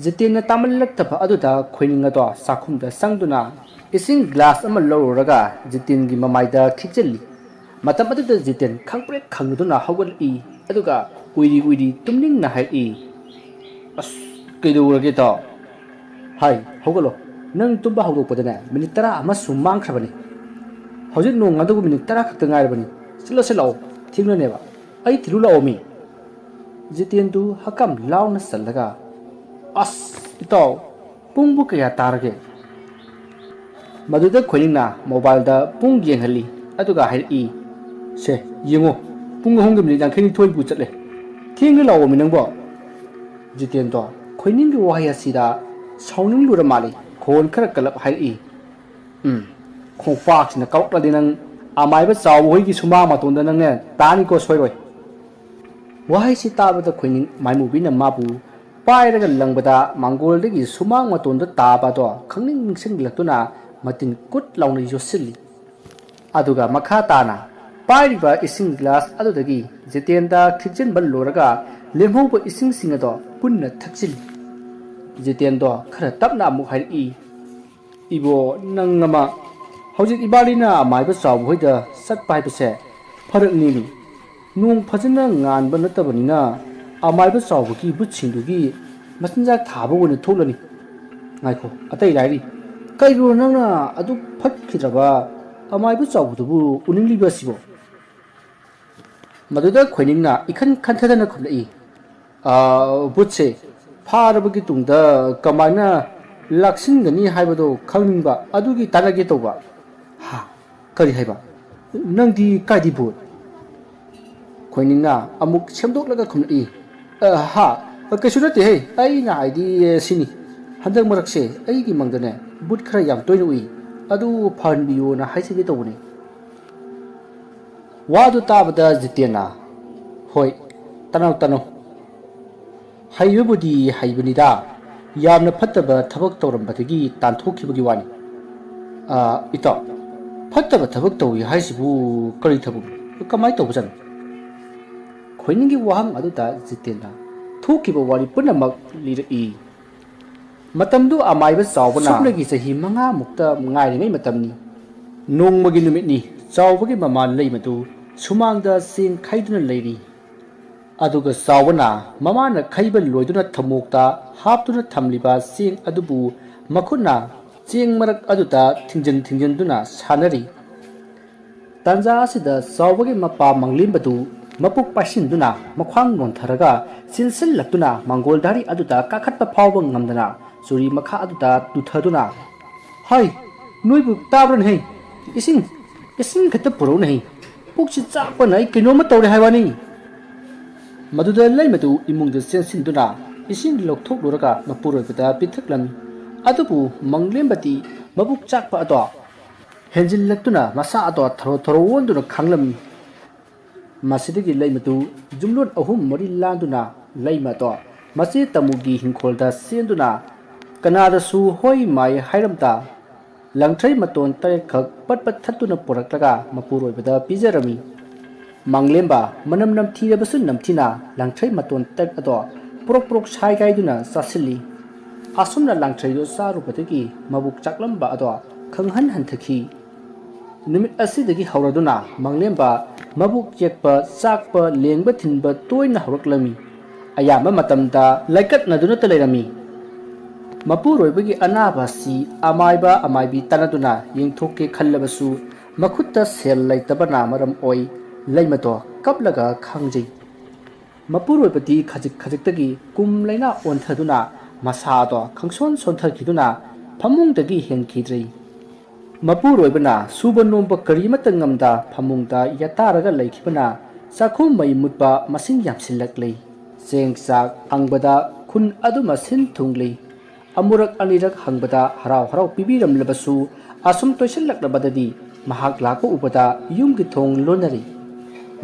ꯖꯤꯇꯦꯟꯅ ꯇꯥꯃꯜꯂꯛꯇꯕ ꯑꯗꯨꯗ ꯈꯣꯏꯅꯤꯡ ꯑꯗꯣ ꯆꯥꯛꯈꯨꯝꯗ ꯆꯪꯗꯨꯅ ꯏꯁꯤꯡ ꯒ꯭ꯂꯥꯁ ꯑꯃ ꯂꯧꯔꯨꯔꯒ ꯖꯤꯇꯦꯟꯒꯤ ꯃꯃꯥꯏꯗ ꯈꯤꯛꯆꯤꯜꯂꯤ꯫ ꯃꯇꯝ ꯑꯗꯨꯗ ꯖꯤꯇꯦꯟ ꯈꯪꯄ꯭ꯔꯦꯛ ꯈꯪꯗꯨꯅ ꯍꯧꯒꯠꯂꯛꯏ, ꯑꯗꯨꯒ ꯎꯏꯔꯤ ꯎꯏꯔꯤ ꯇꯨꯝꯅꯤꯡꯅ ꯍꯥꯏꯔꯛꯏ, "ꯑꯁ, ꯀꯩꯗꯧꯔꯒꯦ ꯏꯇꯥꯎ?" "ꯍꯥꯏ, ꯍꯧꯒꯠꯂꯣ꯫ ꯅꯪ ꯇꯨꯝꯕ ꯍꯧꯗꯣꯛꯄꯗꯅꯦ ꯃꯤꯅꯤꯠ ꯇꯔꯥ ꯑꯃꯁꯨ ꯃꯥꯡꯈ꯭ꯔꯕꯅꯤ꯫ ꯍꯧꯖꯤꯛ ꯅꯣꯡ ꯉꯥꯟꯗꯧꯕ ꯃꯤꯅꯤꯠ ꯇꯔꯥ ꯈꯛꯇ ꯉꯥꯏꯔꯕꯅꯤ꯫ ꯆꯠꯂꯁꯤ ꯂꯥꯛꯑꯣ, ꯊꯦꯡꯂꯅꯦꯕ꯫ ꯑꯩ ꯊꯤꯜꯂꯨ ꯂꯥꯛꯑꯣ ꯃꯤ!" ꯖꯤꯇꯦꯟꯗꯨ ꯍꯀꯝ ꯂꯥꯎꯅ ꯆꯜꯂꯒ, "ꯑꯁ, ꯏꯇꯥꯎ, ꯄꯨꯡꯕꯨ ꯀꯌꯥ ꯇꯥꯔꯒꯦ?" ꯃꯗꯨꯗ ꯈꯣꯏꯅꯤꯡꯅ ꯃꯣꯕꯥꯏꯜꯗ ꯄꯨꯡ ꯌꯦꯡꯍꯜꯂꯤ, ꯑꯗꯨꯒ ꯍꯥꯏꯔꯛꯏ, "ꯁꯦ, ꯌꯦꯡꯉꯣ, ꯄꯨꯡ ꯑꯍꯨꯝꯒ ꯃꯤꯅꯤꯠ ꯌꯥꯡꯈꯩꯅꯤꯊꯣꯏꯕꯨ ꯆꯠꯂꯦ꯫ ꯊꯦꯡꯂꯦ ꯂꯥꯛꯑꯣꯃꯤ ꯅꯪꯕꯣ!" ꯖꯤꯇꯦꯟꯗꯣ ꯈꯣꯏꯅꯤꯡꯒꯤ ꯋꯥꯍꯩ ꯑꯁꯤꯗ ꯁꯥꯎꯅꯤꯡꯂꯨꯔ ꯃꯥꯜꯂꯤ꯫ ꯈꯣꯟ ꯈꯔ ꯀꯜꯂꯞ ꯍꯥꯏꯔꯛꯏ, "ꯎꯝ, ꯈꯣꯡꯄꯥꯛꯁꯤꯅ ꯀꯥꯎꯔꯛꯂꯗꯤ ꯅꯪ ꯑꯃꯥꯏꯕ ꯆꯥꯎꯕ ꯍꯣꯏꯒꯤ ꯁꯨꯃꯥꯡ ꯃꯇꯣꯟꯗ ꯅꯪꯅꯦ ꯇꯥꯅꯤꯀꯣ ꯁꯣꯏꯔꯣꯏ!" ꯋꯥꯍꯩꯁꯤ ꯇꯥꯕꯗ ꯈꯣꯏꯅꯤꯡ ꯃꯥꯏꯃꯨꯕꯤꯅ ꯃꯥꯕꯨ ꯄꯥꯏꯔꯒ ꯂꯪꯕꯗ ꯃꯥꯡꯒꯣꯜꯗꯒꯤ ꯁꯨꯃꯥꯡ ꯃꯇꯣꯟꯗ ꯇꯥꯕ ꯑꯗꯣ ꯈꯪꯅꯤꯡ ꯅꯤꯡꯁꯤꯡꯂꯛꯇꯨꯅ ꯃꯇꯤꯟ ꯀꯨꯠ ꯂꯥꯎꯅ ꯌꯣꯠꯁꯤꯜꯂꯤ꯫ ꯑꯗꯨꯒ ꯃꯈꯥ ꯇꯥꯅ ꯄꯥꯏꯔꯤꯕ ꯏꯁꯤꯡ ꯒ꯭ꯂꯥꯁ ꯑꯗꯨꯗꯒꯤ ꯖꯤꯇꯦꯟꯗ ꯈꯤꯛꯆꯤꯟꯕ ꯂꯣꯏꯔꯒ ꯂꯦꯝꯍꯧꯕ ꯏꯁꯤꯡꯁꯤꯡ ꯑꯗꯣ ꯄꯨꯟꯅ ꯊꯛꯆꯤꯜꯂꯤ꯫ ꯖꯤꯇꯦꯟꯗꯣ ꯈꯔ ꯇꯞꯅ ꯑꯃꯨꯛ ꯍꯥꯏꯔꯛꯏ, "ꯏꯕꯣ, ꯅꯪ ꯑꯃ, ꯍꯧꯖꯤꯛ ꯏꯕꯥꯅꯤꯅ ꯑꯃꯥꯏꯕ ꯆꯥꯎꯕ ꯍꯣꯏꯗ ꯆꯠꯄ ꯍꯥꯏꯕꯁꯦ ꯐꯔꯛꯅꯤꯅꯤ꯫ ꯅꯣꯡ ꯐꯖꯅ ꯉꯥꯟꯕ ꯅꯠꯇꯕꯅꯤꯅ ꯑꯃꯥꯏꯕ ꯆꯥꯎꯕꯒꯤ ꯕꯨꯠꯁꯤꯡꯗꯨꯒꯤ ꯃꯆꯤꯟꯖꯥꯛ ꯊꯥꯕ ꯑꯣꯏꯅ ꯊꯣꯛꯂꯅꯤ꯫ ꯉꯥꯏꯈꯣ, ꯑꯇꯩ ꯂꯥꯏꯔꯤ꯫ ꯀꯩꯒꯤꯅꯣ ꯅꯪꯅ ꯑꯗꯨꯛ ꯐꯠꯈꯤꯗ꯭ꯔꯕ ꯑꯃꯥꯏꯕ ꯆꯥꯎꯕꯗꯨꯕꯨ ꯎꯅꯤꯡꯂꯤꯕ ꯑꯁꯤꯕꯣ? ꯃꯗꯨꯗ ꯈꯣꯏꯅꯤꯡꯅ ꯏꯈꯟ ꯈꯟꯊꯗꯅ ꯈꯨꯝꯂꯛꯏ, "ꯑ, ꯕꯨꯠꯁꯦ ꯐꯥꯔꯕꯒꯤ ꯇꯨꯡꯗ ꯀꯃꯥꯏꯅ ꯂꯥꯛꯁꯤꯟꯒꯅꯤ ꯍꯥꯏꯕꯗꯣ ꯈꯪꯅꯤꯡꯕ, ꯑꯗꯨꯒꯤ ꯇꯥꯟꯅꯒꯦ ꯇꯧꯕ"꯫ "ꯍꯥ? ꯀꯔꯤ ꯍꯥꯏꯕ? ꯅꯪꯗꯤ ꯀꯥꯏꯗꯤ ꯕꯨꯠ?" ꯈꯣꯏꯅꯤꯡꯅ ꯑꯃꯨꯛ ꯁꯦꯝꯗꯣꯛꯂꯒ ꯈꯨꯝꯂꯛꯏ, "ꯑ, ꯍꯥ? ꯀꯩꯁꯨ ꯅꯠꯇꯦꯍꯦ, ꯑꯩꯅ ꯍꯥꯏꯗꯤ, ꯑꯦ, ꯁꯤꯅꯤ, ꯍꯟꯗꯛ ꯃꯔꯛꯁꯦ ꯑꯩꯒꯤ ꯃꯪꯗꯅꯦ ꯕꯨꯠ ꯈꯔ ꯌꯥꯝ ꯇꯣꯏꯅ ꯎꯏ, ꯑꯗꯨ ꯐꯍꯟꯕꯤꯌꯣꯅ ꯍꯥꯏꯖꯒꯦ ꯇꯧꯕꯅꯤ"꯫ ꯋꯥꯗꯨ ꯇꯥꯕꯗ ꯖꯤꯇꯦꯟꯅ, "ꯍꯣꯏ, ꯇꯅꯧ ꯇꯅꯧ꯫ ꯍꯩꯕꯕꯨꯗꯤ ꯍꯩꯕꯅꯤꯗ, ꯌꯥꯝꯅ ꯐꯠꯇꯕ ꯊꯕꯛ ꯇꯧꯔꯝꯕꯗꯒꯤ ꯇꯥꯟꯊꯣꯛꯈꯤꯕꯒꯤ ꯋꯥꯅꯤ"꯫ "ꯑ, ꯏꯇꯥꯎ, ꯐꯠꯇꯕ ꯊꯕꯛ ꯇꯧꯏ ꯍꯥꯏꯁꯤꯕꯨ ꯀꯔꯤ ꯊꯕꯛꯅꯣ? ꯀꯃꯥꯏꯅ ꯇꯧꯕꯖꯥꯠꯅꯣ?" ꯈꯣꯏꯅꯤꯡꯒꯤ ꯋꯥꯍꯪ ꯑꯗꯨꯗ ꯖꯤꯇꯦꯟꯅ ꯊꯣꯛꯈꯤꯕ ꯋꯥꯔꯤ ꯄꯨꯝꯅꯃꯛ ꯂꯤꯔꯛꯏ꯫ ꯃꯇꯝꯗꯨ ꯑꯃꯥꯏꯕ ꯆꯥꯎꯕꯅ ꯁꯨꯞꯅꯒꯤ ꯆꯍꯤ ꯃꯉꯥꯃꯨꯛꯇ ꯉꯥꯏꯔꯤꯉꯩ ꯃꯇꯝꯅꯤ꯫ ꯅꯣꯡꯃꯒꯤ ꯅꯨꯃꯤꯠꯅꯤ꯫ ꯆꯥꯎꯕꯒꯤ ꯃꯃꯥ ꯂꯩꯃꯗꯨ ꯁꯨꯃꯥꯡꯗ ꯆꯦꯡ ꯈꯩꯗꯨꯅ ꯂꯩꯔꯤ꯫ ꯑꯗꯨꯒ ꯆꯥꯎꯕꯅ ꯃꯃꯥꯅ ꯈꯩꯕ ꯂꯣꯏꯗꯨꯅ ꯊꯝꯃꯣꯛꯇ ꯍꯥꯞꯇꯨꯅ ꯊꯝꯂꯤꯕ ꯆꯦꯡ ꯑꯗꯨꯕꯨ ꯃꯈꯨꯠꯅ ꯆꯦꯡ ꯃꯔꯛ ꯑꯗꯨꯗ ꯊꯤꯡꯖꯤꯟ ꯊꯤꯡꯖꯤꯟꯗꯨꯅ ꯁꯥꯟꯅꯔꯤ꯫ ꯇꯥꯟꯖꯥ ꯑꯁꯤꯗ ꯆꯥꯎꯕꯒꯤ ꯃꯄꯥ ꯃꯪꯂꯦꯝꯕꯗꯨ ꯃꯄꯨꯛ ꯄꯥꯏꯁꯤꯟꯗꯨꯅ ꯃꯈ꯭ꯋꯥꯡ ꯅꯣꯟꯊꯔꯒ ꯆꯦꯟꯁꯤꯜꯂꯛꯇꯨꯅ ꯃꯪꯒꯣꯜ ꯗꯥꯔꯤ ꯑꯗꯨꯗ ꯀꯥꯈꯠꯄ ꯐꯥꯎꯕ ꯉꯝꯗꯅ ꯆꯨꯔꯤ ꯃꯈꯥ ꯑꯗꯨꯗ ꯇꯨꯊꯗꯨꯅ, "ꯍꯩ, ꯅꯣꯏꯕꯨ ꯇꯥꯕ꯭ꯔꯅꯦꯍꯦ? ꯏꯁꯤꯡ, ꯏꯁꯤꯡ ꯈꯛꯇ ꯄꯨꯔꯛꯎꯅꯦꯍꯦ꯫ ꯄꯨꯛꯁꯤ ꯆꯥꯛꯄꯅ ꯑꯩ ꯀꯩꯅꯣꯝꯃ ꯇꯧꯔꯦ ꯍꯥꯏꯕꯅꯤ"꯫ ꯃꯗꯨꯗ ꯂꯩꯃꯗꯨ ꯏꯃꯨꯡꯗ ꯆꯦꯟꯁꯤꯟꯗꯨꯅ ꯏꯁꯤꯡ ꯂꯧꯊꯣꯛꯂꯨꯔꯒ ꯃꯄꯨꯔꯣꯏꯕꯗ ꯄꯤꯊꯛꯂꯝꯃꯤ꯫ ꯑꯗꯨꯕꯨ ꯃꯪꯂꯦꯝꯕꯗꯤ ꯃꯕꯨꯛ ꯆꯥꯛꯄ ꯑꯗꯣ ꯍꯦꯟꯖꯤꯜꯂꯛꯇꯨꯅ ꯃꯁꯥ ꯑꯗꯣ ꯊꯔꯣ ꯊꯔꯣ ꯑꯣꯟꯗꯨꯅ ꯈꯥꯡꯂꯝꯃꯤ꯫ ꯃꯁꯤꯗꯒꯤ ꯂꯩꯃꯗꯨ ꯌꯨꯝꯂꯣꯟ ꯑꯍꯨꯝ ꯃꯔꯤ ꯂꯥꯟꯗꯨꯅ ꯂꯩꯃ ꯑꯗꯣ ꯃꯆꯦ ꯇꯃꯨꯒꯤ ꯍꯤꯡꯈꯣꯜꯗ ꯆꯦꯟꯗꯨꯅ ꯀꯅꯥꯗꯁꯨ ꯍꯣꯏ ꯃꯥꯏ ꯍꯥꯏꯔꯝꯗ ꯂꯪꯊ꯭ꯔꯩ ꯃꯇꯣꯟ ꯇꯔꯦꯠꯈꯛ ꯄꯠ ꯄꯠ ꯊꯠꯇꯨꯅ ꯄꯨꯔꯛꯂꯒ ꯃꯄꯨꯔꯣꯏꯕꯗ ꯄꯤꯖꯔꯝꯃꯤ꯫ ꯃꯪꯂꯦꯝꯕ ꯃꯅꯝ ꯅꯝꯊꯤꯔꯕꯁꯨ ꯅꯝꯊꯤꯅ ꯂꯪꯊ꯭ꯔꯩ ꯃꯇꯣꯟ ꯇꯔꯦꯠ ꯑꯗꯣ ꯄ꯭ꯔꯣꯛ ꯄ꯭ꯔꯣꯛ ꯁꯥꯏꯒꯥꯏꯗꯨꯅ ꯆꯥꯁꯤꯜꯂꯤ꯫ ꯑꯁꯨꯝꯅ ꯂꯪꯊ꯭ꯔꯩꯗꯨ ꯆꯥꯔꯨꯕꯗꯒꯤ ꯃꯕꯨꯛ ꯆꯥꯛꯂꯝꯕ ꯑꯗꯣ ꯈꯪꯍꯟ ꯍꯟꯊꯈꯤ꯫ ꯅꯨꯃꯤꯠ ꯑꯁꯤꯗꯒꯤ ꯍꯧꯔꯗꯨꯅ ꯃꯪꯂꯦꯝꯕ ꯃꯕꯨꯛ ꯌꯦꯛꯄ, ꯆꯥꯛꯄ, ꯂꯦꯡꯕ ꯊꯤꯟꯕ ꯇꯣꯏꯅ ꯍꯧꯔꯛꯂꯝꯃꯤ꯫ ꯑꯌꯥꯝꯕ ꯃꯇꯝꯗ ꯂꯥꯏꯀꯠꯅꯗꯨꯅꯇ ꯂꯩꯔꯝꯃꯤ꯫ ꯃꯄꯨꯔꯣꯏꯕꯒꯤ ꯑꯅꯥꯕ ꯑꯁꯤ ꯑꯃꯥꯏꯕ ꯑꯃꯥꯏꯕꯤ ꯇꯥꯟꯅꯗꯨꯅ ꯌꯦꯡꯊꯣꯛꯀꯦ ꯈꯜꯂꯕꯁꯨ ꯃꯈꯨꯠꯇ ꯁꯦꯜ ꯂꯩꯇꯕꯅ ꯃꯔꯝ ꯑꯣꯏ ꯂꯩꯃꯗꯣ ꯀꯞꯂꯒ ꯈꯥꯡꯖꯩ꯫ ꯃꯄꯨꯔꯣꯏꯕꯗꯤ ꯈꯖꯤꯛ ꯈꯖꯤꯛꯇꯒꯤ ꯀꯨꯝ ꯂꯩꯅꯥ ꯑꯣꯟꯊꯗꯨꯅ ꯃꯁꯥꯗꯣ ꯈꯪꯁꯣꯟ ꯁꯣꯟꯊꯈꯤꯗꯨꯅ ꯐꯃꯨꯡꯗꯒꯤ ꯍꯦꯟꯈꯤꯗ꯭ꯔꯦ꯫ ꯃꯄꯨꯔꯣꯏꯕꯅ ꯁꯨꯕ ꯅꯣꯝꯕ ꯀꯔꯤꯃꯠꯇ ꯉꯝꯗ ꯐꯃꯨꯡꯗ ꯌꯥꯇꯥꯔꯒ ꯂꯩꯈꯤꯕꯅ ꯆꯥꯛꯈꯨꯝ ꯃꯩ ꯃꯨꯠꯄ ꯃꯁꯤꯡ ꯌꯥꯝꯁꯤꯜꯂꯛꯂꯤ꯫ ꯆꯦꯡ ꯆꯥꯛ ꯍꯪꯕꯗ ꯈꯨꯟ ꯑꯗꯨꯃ ꯁꯤꯟ ꯊꯨꯡꯂꯤ꯫ ꯑꯃꯨꯔꯛ ꯑꯅꯤꯔꯛ ꯍꯪꯕꯗ ꯍꯔꯥꯎ ꯍꯔꯥꯎ ꯄꯤꯕꯤꯔꯝꯂꯕꯁꯨ, ꯑꯁꯨꯝ ꯇꯣꯏꯁꯤꯜꯂꯛꯂꯕꯗꯗꯤ ꯃꯍꯥꯛ ꯂꯥꯛꯄ ꯎꯕꯗ ꯌꯨꯝꯒꯤ ꯊꯣꯡ ꯂꯣꯟꯅꯔꯤ꯫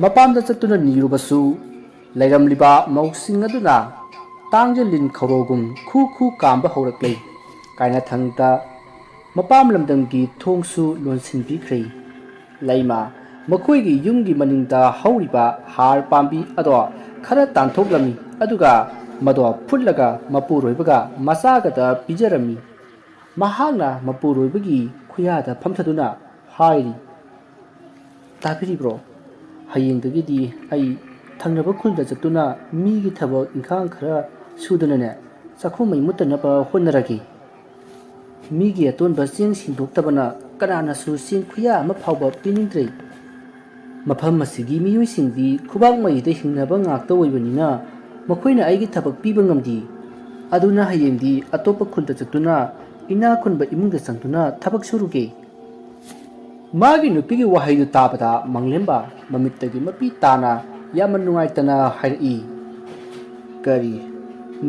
ꯃꯄꯥꯝꯗ ꯆꯠꯇꯨꯅ ꯅꯤꯔꯨꯕꯁꯨ, ꯂꯩꯔꯝꯂꯤꯕ ꯃꯧꯁꯤꯡ ꯑꯗꯨꯅ ꯇꯥꯡꯖ ꯂꯤꯟ ꯈꯧꯔꯣꯒꯨꯝ ꯈꯨ ꯈꯨ ꯀꯥꯝꯕ ꯍꯧꯔꯛꯂꯦ꯫ ꯀꯥꯏꯅꯊꯪꯗ ꯃꯄꯥꯝ ꯂꯝꯗꯝꯒꯤ ꯊꯣꯡꯁꯨ ꯂꯣꯟꯁꯤꯟꯕꯤꯈ꯭ꯔꯦ꯫ ꯂꯩꯃ ꯃꯈꯣꯏꯒꯤ ꯌꯨꯝꯒꯤ ꯃꯅꯤꯡꯗ ꯍꯧꯔꯤꯕ ꯍꯥꯔ ꯄꯥꯝꯕꯤ ꯑꯗꯣ ꯈꯔ ꯇꯥꯟꯊꯣꯛꯂꯝꯃꯤ, ꯑꯗꯨꯒ ꯃꯗꯣ ꯐꯨꯠꯂꯒ ꯃꯄꯨꯔꯣꯏꯕꯒ ꯃꯆꯥꯒꯗ ꯄꯤꯖꯔꯝꯃꯤ꯫ ꯃꯍꯥꯛꯅ ꯃꯄꯨꯔꯣꯏꯕꯒꯤ ꯈꯨꯌꯥꯗ ꯐꯝꯊꯗꯨꯅ ꯍꯥꯏꯔꯤ, "ꯇꯥꯕꯤꯔꯤꯕ꯭ꯔꯣ? ꯍꯌꯦꯡꯗꯒꯤꯗꯤ ꯑꯩ ꯊꯪꯅꯕ ꯈꯨꯜꯗ ꯆꯠꯇꯨꯅ ꯃꯤꯒꯤ ꯊꯕꯛ ꯏꯪꯈꯥꯡ ꯈꯔ ꯁꯨꯗꯨꯅꯅꯦ, ꯆꯥꯛꯈꯨꯝ ꯃꯩ ꯃꯨꯠꯇꯅꯕ ꯍꯣꯠꯅꯔꯒꯦ꯫ ꯃꯤꯒꯤ ꯑꯇꯣꯟꯕ ꯆꯦꯡ ꯁꯤꯟꯗꯣꯛꯇꯕꯅ ꯀꯅꯥꯅꯁꯨ ꯆꯦꯡ ꯈꯨꯌꯥ ꯑꯃ ꯐꯥꯎꯕ ꯄꯤꯅꯤꯡꯗ꯭ꯔꯦ꯫ ꯃꯐꯝ ꯑꯁꯤꯒꯤ ꯃꯤꯑꯣꯏꯁꯤꯡꯗꯤ ꯈꯨꯕꯥꯛ ꯃꯩꯗ ꯍꯤꯡꯅꯕ ꯉꯥꯛꯇ ꯑꯣꯏꯕꯅꯤꯅ ꯃꯈꯣꯏꯅ ꯑꯩꯒꯤ ꯊꯕꯛ ꯄꯤꯕ ꯉꯝꯗꯦ꯫ ꯑꯗꯨꯅ ꯍꯌꯦꯡꯗꯤ ꯑꯇꯣꯞꯄ ꯈꯨꯜꯗ ꯆꯠꯇꯨꯅ ꯏꯅꯥꯛ ꯈꯨꯟꯕ ꯏꯃꯨꯡꯗ ꯆꯪꯗꯨꯅ ꯊꯕꯛ ꯁꯨꯔꯨꯒꯦ꯫" ꯃꯥꯒꯤ ꯅꯨꯄꯤꯒꯤ ꯋꯥꯍꯩꯗꯨ ꯇꯥꯕꯗ ꯃꯪꯂꯦꯝꯕ ꯃꯃꯤꯠꯇꯒꯤ ꯃꯄꯤ ꯇꯥꯅ ꯌꯥꯝꯅ ꯅꯨꯡꯉꯥꯏꯇꯅ ꯍꯥꯏꯔꯛꯏ, "ꯀꯔꯤ?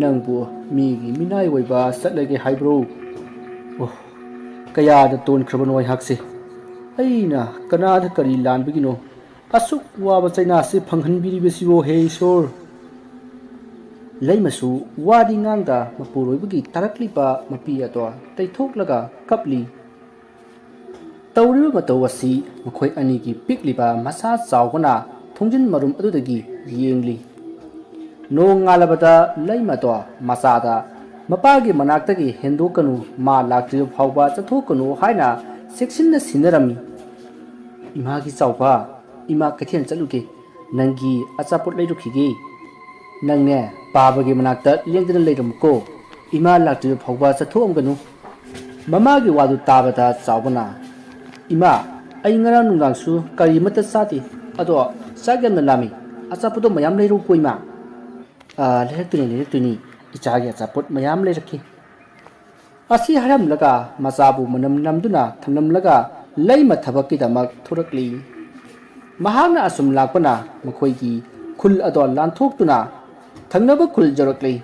ꯅꯪꯕꯨ ꯃꯤꯒꯤ ꯃꯤꯅꯥꯏ ꯑꯣꯏꯕ ꯆꯠꯂꯒꯦ ꯍꯥꯏꯕ꯭ꯔꯣ? ꯑꯣ, ꯀꯌꯥꯗ ꯇꯣꯟꯈ꯭ꯔꯕꯅꯣ ꯑꯩꯍꯥꯛꯁꯦ! ꯑꯩꯅ ꯀꯅꯥꯗ ꯀꯔꯤ ꯂꯥꯟꯕꯒꯤꯅꯣ ꯑꯁꯨꯛ ꯋꯥꯕ ꯆꯩꯅꯥꯁꯤ ꯐꯪꯍꯟꯕꯤꯔꯤꯕꯁꯤꯕꯣ, ꯍꯦ ꯏꯁꯣꯔ!" ꯂꯩꯃꯁꯨ ꯋꯥꯗꯤ ꯉꯥꯡꯗ ꯃꯄꯨꯔꯣꯏꯕꯒꯤ ꯇꯥꯔꯛꯂꯤꯕ ꯃꯄꯤ ꯑꯗꯣ ꯇꯩꯊꯣꯛꯂꯒ ꯀꯞꯂꯤ꯫ ꯇꯧꯔꯤꯕ ꯃꯇꯧ ꯑꯁꯤ ꯃꯈꯣꯏ ꯑꯅꯤꯒꯤ ꯄꯤꯛꯂꯤꯕ ꯃꯁꯥ ꯆꯥꯎꯕꯅ ꯊꯣꯡꯖꯤꯟ ꯃꯔꯨꯝ ꯑꯗꯨꯗꯒꯤ ꯌꯦꯡꯂꯤ꯫ ꯅꯣꯡ ꯉꯥꯜꯂꯕꯗ ꯂꯩꯃꯗꯣ ꯃꯆꯥꯗ ꯃꯄꯥꯒꯤ ꯃꯅꯥꯛꯇꯒꯤ ꯍꯦꯟꯗꯣꯛꯀꯅꯨ, ꯃꯥ ꯂꯥꯛꯇ꯭ꯔꯤꯕ ꯐꯥꯎꯕ ꯆꯠꯊꯣꯛꯀꯅꯨ ꯍꯥꯏꯅ ꯆꯦꯛꯁꯤꯟꯅ ꯁꯤꯟꯅꯔꯝꯃꯤ꯫ "ꯏꯃꯥꯒꯤ ꯆꯥꯎꯕ, ꯏꯃꯥ ꯀꯩꯊꯦꯜ ꯆꯠꯂꯨꯒꯦ, ꯅꯪꯒꯤ ꯑꯆꯥꯄꯣꯠ ꯂꯩꯔꯨꯈꯤꯒꯦ꯫ ꯅꯪꯅꯦ ꯄꯥꯕꯒꯤ ꯃꯅꯥꯛꯇ ꯂꯦꯡꯗꯅ ꯂꯩꯔꯝꯃꯨꯀꯣ, ꯏꯃꯥ ꯂꯥꯛꯇ꯭ꯔꯤꯕ ꯐꯥꯎꯕ ꯆꯠꯊꯣꯛꯑꯝꯒꯅꯨ꯫" ꯃꯃꯥꯒꯤ ꯋꯥꯗꯨ ꯇꯥꯕꯗ ꯆꯥꯎꯕꯅ, "ꯏꯃꯥ, ꯑꯩ ꯉꯔꯥꯡ ꯅꯨꯡꯗꯥꯡꯁꯨ ꯀꯔꯤꯃꯠꯇ ꯆꯥꯗꯦ꯫ ꯑꯗꯣ ꯆꯥꯛ ꯌꯥꯝꯅ ꯂꯥꯝꯃꯤ꯫ ꯑꯆꯥꯄꯣꯠꯇꯣ ꯃꯌꯥꯝ ꯂꯩꯔꯛꯎꯀꯣ ꯏꯃꯥ꯫ "ꯑꯥ, ꯂꯩꯔꯛꯇꯣꯏꯅꯤ, ꯂꯩꯔꯛꯇꯣꯏꯅꯤ꯫ ꯏꯆꯥꯒꯤ ꯑꯆꯥꯄꯣꯠ ꯃꯌꯥꯝ ꯂꯩꯔꯛꯀꯦ"꯫ ꯑꯁꯤ ꯍꯥꯏꯔꯝꯂꯒ ꯃꯆꯥꯕꯨ ꯃꯅꯝ ꯅꯝꯗꯨꯅ ꯊꯝꯂꯝꯂꯒ ꯂꯩꯃ ꯊꯕꯛꯀꯤꯗꯃꯛ ꯊꯣꯔꯛꯂꯤ꯫ ꯃꯍꯥꯛꯅ ꯑꯁꯨꯝ ꯂꯥꯛꯄꯅ ꯃꯈꯣꯏꯒꯤ ꯈꯨꯜ ꯑꯗꯣ ꯂꯥꯟꯊꯣꯛꯇꯨꯅ ꯊꯪꯅꯕ ꯈꯨꯜ ꯌꯧꯔꯛꯂꯤ꯫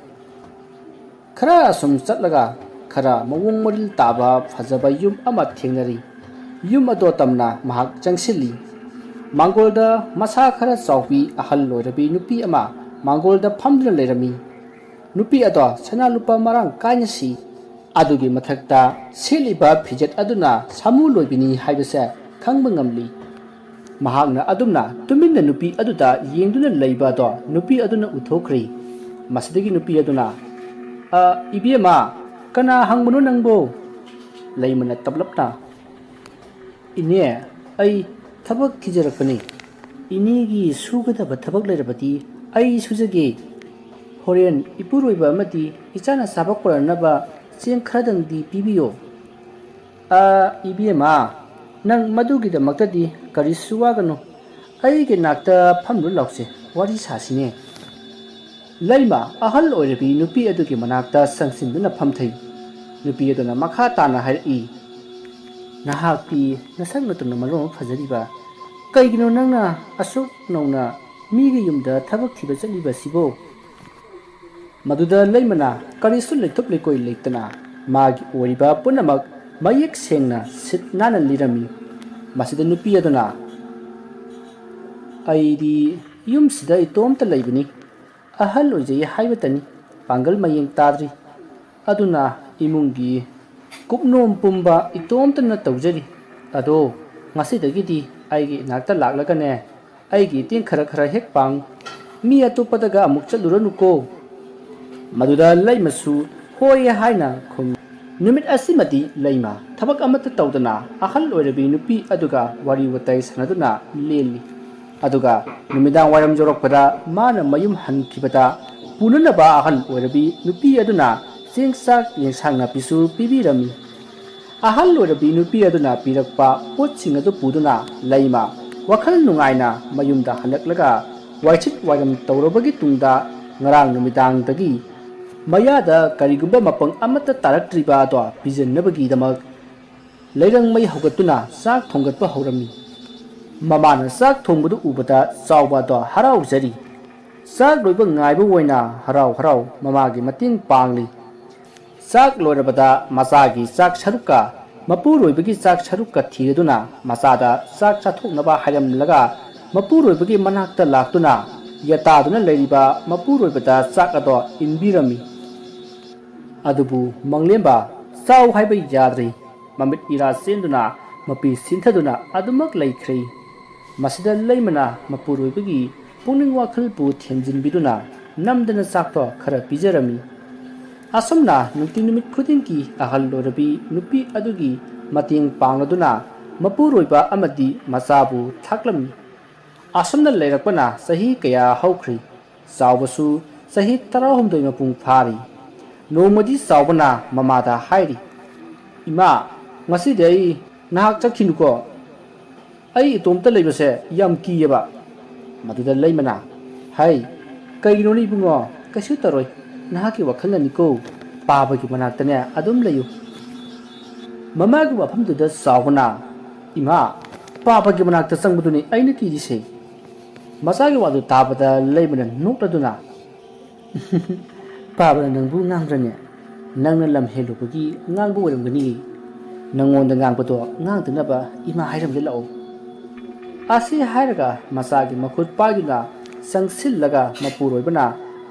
ꯈꯔ ꯑꯁꯨꯝ ꯆꯠꯂꯒ ꯈꯔ ꯃꯑꯣꯡ ꯃꯔꯤꯜ ꯇꯥꯕ ꯐꯖꯕ ꯌꯨꯝ ꯑꯃ ꯊꯦꯡꯅꯔꯤ꯫ ꯌꯨꯝ ꯑꯗꯣ ꯇꯝꯅ ꯃꯍꯥꯛ ꯆꯪꯁꯤꯜꯂꯤ꯫ ꯃꯥꯡꯒꯣꯜꯗ ꯃꯁꯥ ꯈꯔ ꯆꯥꯎꯕꯤ ꯑꯍꯜ ꯑꯣꯏꯔꯕꯤ ꯅꯨꯄꯤ ꯑꯃ ꯃꯥꯡꯒꯣꯜꯗ ꯐꯝꯗꯨꯅ ꯂꯩꯔꯝꯃꯤ꯫ ꯅꯨꯄꯤ ꯑꯗꯣ ꯁꯅꯥ ꯂꯨꯄꯥ ꯃꯔꯥꯡ ꯀꯥꯏꯅ ꯁꯤ꯫ ꯑꯗꯨꯒꯤ ꯃꯊꯛꯇ ꯁꯦꯠꯂꯤꯕ ꯐꯤꯖꯦꯠ ꯑꯗꯨꯅ ꯁꯥꯃꯨ ꯂꯣꯏꯕꯤꯅꯤ ꯍꯥꯏꯕꯁꯦ ꯈꯪꯕ ꯉꯝꯂꯤ꯫ ꯃꯍꯥꯛꯅ ꯑꯗꯨꯝꯅ ꯇꯨꯃꯤꯟꯅ ꯅꯨꯄꯤ ꯑꯗꯨꯗ ꯌꯦꯡꯗꯨꯅ ꯂꯩꯕ ꯑꯗꯣ ꯅꯨꯄꯤ ꯑꯗꯨꯅ ꯎꯊꯣꯛꯈ꯭ꯔꯤ꯫ ꯃꯁꯤꯗꯒꯤ ꯅꯨꯄꯤ ꯑꯗꯨꯅ, "ꯑ, ꯏꯕꯦꯝꯃ, ꯀꯅꯥ ꯍꯪꯕꯅꯣ ꯅꯪꯕꯣ?" ꯂꯩꯃꯅ ꯇꯞꯂꯞꯅ, "ꯏꯅꯦ, ꯑꯩ ꯊꯕꯛ ꯊꯤꯖꯔꯛꯄꯅꯤ꯫ ꯏꯅꯦꯒꯤ ꯁꯨꯒꯗꯕ ꯊꯕꯛ ꯂꯩꯔꯕꯗꯤ ꯑꯩ ꯁꯨꯖꯒꯦ꯫ ꯍꯣꯔꯦꯟ ꯏꯄꯨꯔꯣꯏꯕ ꯑꯃꯗꯤ ꯏꯆꯥꯅ ꯆꯥꯕ ꯀꯣꯟꯅꯅꯕ ꯆꯦꯡ ꯈꯔꯗꯪꯗꯤ ꯄꯤꯕꯤꯌꯣ꯫" "ꯑ, ꯏꯕꯦꯝꯃ, ꯅꯪ ꯃꯗꯨꯒꯤꯗꯃꯛꯇꯗꯤ ꯀꯔꯤꯁꯨ ꯋꯥꯒꯅꯨ꯫ ꯑꯩꯒꯤ ꯅꯥꯛꯇ ꯐꯝꯂꯨ ꯂꯥꯎꯁꯦ, ꯋꯥꯔꯤ ꯁꯥꯁꯤꯅꯦ꯫" ꯂꯩꯃ ꯑꯍꯜ ꯑꯣꯏꯔꯕꯤ ꯅꯨꯄꯤ ꯑꯗꯨꯒꯤ ꯃꯅꯥꯛꯇ ꯆꯪꯁꯤꯟꯗꯨꯅ ꯐꯝꯊꯩ꯫ ꯅꯨꯄꯤ ꯑꯗꯨꯅ ꯃꯈꯥ ꯇꯥꯅ ꯍꯥꯏꯔꯛꯏ, "ꯅꯍꯥꯛꯇꯤ ꯅꯁꯛ ꯅꯇꯧꯅ ꯃꯔꯣꯟ ꯑꯃ ꯐꯖꯔꯤꯕ, ꯀꯩꯒꯤꯅꯣ ꯅꯪꯅ ꯑꯁꯨꯛ ꯅꯧꯅ ꯃꯤꯒꯤ ꯌꯨꯝꯗ ꯊꯕꯛ ꯊꯤꯕ ꯆꯠꯂꯤꯕꯁꯤꯕꯣ?" ꯃꯗꯨꯗ ꯂꯩꯃꯅ ꯀꯔꯤꯁꯨ ꯂꯩꯊꯣꯛ ꯂꯩꯀꯣꯏ ꯂꯩꯇꯅ ꯃꯥꯒꯤ ꯑꯣꯏꯔꯤꯕ ꯄꯨꯝꯅꯃꯛ ꯃꯌꯦꯛ ꯁꯦꯡꯅ ꯁꯤꯠ ꯅꯥꯟꯅ ꯂꯤꯔꯝꯃꯤ꯫ ꯃꯁꯤꯗ ꯅꯨꯄꯤ ꯑꯗꯨꯅ, "ꯑꯩꯗꯤ ꯌꯨꯝꯁꯤꯗ ꯏꯇꯣꯝꯇ ꯂꯩꯕꯅꯤ꯫ ꯑꯍꯜ ꯑꯣꯏꯖꯩ ꯍꯥꯏꯕꯇꯅꯤ, ꯄꯥꯡꯒꯜ ꯃꯌꯦꯡ ꯇꯥꯗ꯭ꯔꯤ꯫ ꯑꯗꯨꯅ ꯏꯃꯨꯡꯒꯤ ꯀꯨꯞꯅꯣꯝ ꯄꯨꯝꯕ ꯏꯇꯣꯝꯇꯅ ꯇꯧꯖꯔꯤ꯫ ꯑꯗꯣ ꯉꯁꯤꯗꯒꯤꯗꯤ ꯑꯩꯒꯤ ꯏꯅꯥꯛꯇ ꯂꯥꯛꯂꯒꯅꯦ, ꯑꯩꯒꯤ ꯏꯇꯦꯡ ꯈꯔ ꯈꯔ ꯍꯦꯛ ꯄꯥꯡ꯫ ꯃꯤ ꯑꯇꯣꯞꯄꯗꯒ ꯑꯃꯨꯛ ꯆꯠꯂꯨꯔꯅꯨꯀꯣ꯫" ꯃꯗꯨꯗ ꯂꯩꯃꯁꯨ ꯍꯣꯏ ꯍꯥꯏꯅ ꯈꯨꯝꯃꯤ꯫ ꯅꯨꯃꯤꯠ ꯑꯁꯤꯃꯗꯤ ꯂꯩꯃ ꯊꯕꯛ ꯑꯃꯠꯇ ꯇꯧꯗꯅ ꯑꯍꯜ ꯑꯣꯏꯔꯕꯤ ꯅꯨꯄꯤ ꯑꯗꯨꯒ ꯋꯥꯔꯤ ꯋꯥꯇꯥꯏ ꯁꯥꯟꯅꯗꯨꯅ ꯂꯦꯜꯂꯤ꯫ ꯑꯗꯨꯒ ꯅꯨꯃꯤꯗꯥꯡ ꯋꯥꯏꯔꯝ ꯌꯧꯔꯛꯄꯗ ꯃꯥꯅ ꯃꯌꯨꯝ ꯍꯟꯈꯤꯕꯗ ꯄꯨꯅꯅꯕ ꯑꯍꯜ ꯑꯣꯏꯔꯕꯤ ꯅꯨꯄꯤ ꯑꯗꯨꯅ ꯆꯦꯡ ꯆꯥꯛ ꯌꯦꯟꯁꯥꯡ ꯅꯥꯄꯤꯁꯨ ꯄꯤꯕꯤꯔꯝꯃꯤ꯫ ꯑꯍꯜ ꯑꯣꯏꯔꯕꯤ ꯅꯨꯄꯤ ꯑꯗꯨꯅ ꯄꯤꯔꯛꯄ ꯄꯣꯠꯁꯤꯡ ꯑꯗꯨ ꯄꯨꯗꯨꯅ ꯂꯩꯃ ꯋꯥꯈꯜ ꯅꯨꯡꯉꯥꯏꯅ ꯃꯌꯨꯝꯗ ꯍꯜꯂꯛꯂꯒ ꯋꯥꯏꯁꯤꯠ ꯋꯥꯏꯔꯝ ꯇꯧꯔꯕꯒꯤ ꯇꯨꯡꯗ ꯉꯔꯥꯡ ꯅꯨꯃꯤꯗꯥꯡꯗꯒꯤ ꯃꯌꯥꯗ ꯀꯔꯤꯒꯨꯝꯕ ꯃꯄꯪ ꯑꯃꯠꯇ ꯇꯥꯔꯛꯇ꯭ꯔꯤꯕ ꯑꯗꯣ ꯄꯤꯖꯅꯕꯒꯤꯗꯃꯛ ꯂꯩꯔꯪ ꯃꯩ ꯍꯧꯒꯠꯇꯨꯅ ꯆꯥꯛ ꯊꯣꯡꯒꯠꯄ ꯍꯧꯔꯝꯃꯤ꯫ ꯃꯃꯥꯅ ꯆꯥꯛ ꯊꯣꯡꯕꯗꯨ ꯎꯕꯗ ꯆꯥꯎꯕ ꯑꯗꯣ ꯍꯔꯥꯎꯖꯔꯤ꯫ ꯆꯥꯛ ꯂꯣꯏꯕ ꯉꯥꯏꯕ ꯑꯣꯏꯅ ꯍꯔꯥꯎ ꯍꯔꯥꯎ ꯃꯃꯥꯒꯤ ꯃꯇꯦꯡ ꯄꯥꯡꯂꯤ꯫ ꯆꯥꯛ ꯂꯣꯏꯔꯕꯗ ꯃꯆꯥꯒꯤ ꯆꯥꯛ ꯁꯔꯨꯛꯀ ꯃꯄꯨꯔꯣꯏꯕꯒꯤ ꯆꯥꯛ ꯁꯔꯨꯛꯀ ꯊꯤꯔꯗꯨꯅ ꯃꯆꯥꯗ ꯆꯥꯛ ꯆꯥꯊꯣꯛꯅꯕ ꯍꯥꯏꯔꯝꯂꯒ ꯃꯄꯨꯔꯣꯏꯕꯒꯤ ꯃꯅꯥꯛꯇ ꯂꯥꯛꯇꯨꯅ ꯌꯦꯇꯥꯗꯨꯅ ꯂꯩꯔꯤꯕ ꯃꯄꯨꯔꯣꯏꯕꯗ ꯆꯥꯛ ꯑꯗꯣ ꯏꯟꯕꯤꯔꯝꯃꯤ꯫ ꯑꯗꯨꯕꯨ ꯃꯪꯂꯦꯝꯕ ꯆꯥꯎ ꯍꯥꯏꯕ ꯌꯥꯗ꯭ꯔꯤ꯫ ꯃꯃꯤꯠ ꯏꯔꯥ ꯆꯦꯟꯗꯨꯅ ꯃꯄꯤ ꯁꯤꯟꯊꯗꯨꯅ ꯑꯗꯨꯃꯛ ꯂꯩꯈ꯭ꯔꯦ꯫ ꯃꯁꯤꯗ ꯂꯩꯃꯅ ꯃꯄꯨꯔꯣꯏꯕꯒꯤ ꯄꯨꯛꯅꯤꯡ ꯋꯥꯈꯜꯕꯨ ꯊꯦꯝꯖꯤꯟꯕꯤꯗꯨꯅ ꯅꯝꯗꯅ ꯆꯥꯛꯇꯣ ꯈꯔ ꯄꯤꯖꯔꯝꯃꯤ꯫ ꯑꯁꯨꯝꯅ ꯅꯨꯡꯇꯤ ꯅꯨꯃꯤꯠ ꯈꯨꯗꯤꯡꯒꯤ ꯑꯍꯜ ꯑꯣꯏꯔꯕꯤ ꯅꯨꯄꯤ ꯑꯗꯨꯒꯤ ꯃꯇꯦꯡ ꯄꯥꯡꯂꯗꯨꯅ ꯃꯄꯨꯔꯣꯏꯕ ꯑꯃꯗꯤ ꯃꯆꯥꯕꯨ ꯊꯥꯛꯂꯝꯃꯤ꯫ ꯑꯁꯨꯝꯅ ꯂꯩꯔꯛꯄꯅ ꯆꯍꯤ ꯀꯌꯥ ꯍꯧꯈ꯭ꯔꯦ꯫ ꯆꯥꯎꯕꯁꯨ ꯆꯍꯤ ꯇꯔꯥꯍꯨꯝꯗꯣꯏ ꯃꯄꯨꯡ ꯐꯥꯔꯤ꯫ ꯅꯣꯡꯃꯗꯤ ꯆꯥꯎꯕꯅ ꯃꯃꯥꯗ ꯍꯥꯏꯔꯤ, "ꯏꯃꯥ, ꯉꯁꯤꯗꯤ ꯑꯩ ꯅꯍꯥꯛ ꯆꯠꯈꯤꯅꯨꯀꯣ꯫ ꯑꯩ ꯏꯇꯣꯝꯇ ꯂꯩꯕꯁꯦ ꯌꯥꯝ ꯀꯤꯌꯦꯕ꯫" ꯃꯗꯨꯗ ꯂꯩꯃꯅ, "ꯍꯩ, ꯀꯩꯒꯤꯅꯣꯅꯦ ꯏꯕꯨꯡꯉꯣ? ꯀꯩꯁꯨ ꯇꯧꯔꯣꯏ꯫ ꯅꯍꯥꯛꯀꯤ ꯋꯥꯈꯜꯅꯅꯤꯀꯣ꯫ ꯄꯥꯕꯒꯤ ꯃꯅꯥꯛꯇꯅꯦ ꯑꯗꯨꯝ ꯂꯩꯌꯨ꯫" ꯃꯃꯥꯒꯤ ꯋꯥꯐꯝꯗꯨꯗ ꯆꯥꯎꯕꯅ, "ꯏꯃꯥ, ꯄꯥꯕꯒꯤ ꯃꯅꯥꯛꯇ ꯆꯪꯕꯗꯨꯅꯤ ꯑꯩꯅ ꯀꯤꯔꯤꯁꯦ꯫" ꯃꯆꯥꯒꯤ ꯋꯥꯗꯨ ꯇꯥꯕꯗ ꯂꯩꯃꯅ ꯅꯣꯛꯂꯗꯨꯅ, "ꯄꯥꯕꯅ ꯅꯪꯕꯨ ꯉꯥꯡꯕ꯭ꯔꯅꯦ? ꯅꯪꯅ ꯂꯝ ꯍꯦꯜꯂꯨꯕꯒꯤ ꯉꯥꯡꯕ ꯑꯣꯏꯔꯝꯒꯅꯤ꯫ ꯅꯪꯉꯣꯟꯗ ꯉꯥꯡꯕꯗꯣ ꯉꯥꯡꯗꯅꯕ ꯏꯃꯥ ꯍꯥꯏꯔꯝꯒꯦ ꯂꯥꯛꯑꯣ꯫" ꯑꯁꯤ ꯍꯥꯏꯔꯒ ꯃꯆꯥꯒꯤ ꯃꯈꯨꯠ ꯄꯥꯏꯗꯨꯅ ꯆꯪꯁꯤꯜꯂꯒ ꯃꯄꯨꯔꯣꯏꯕꯅ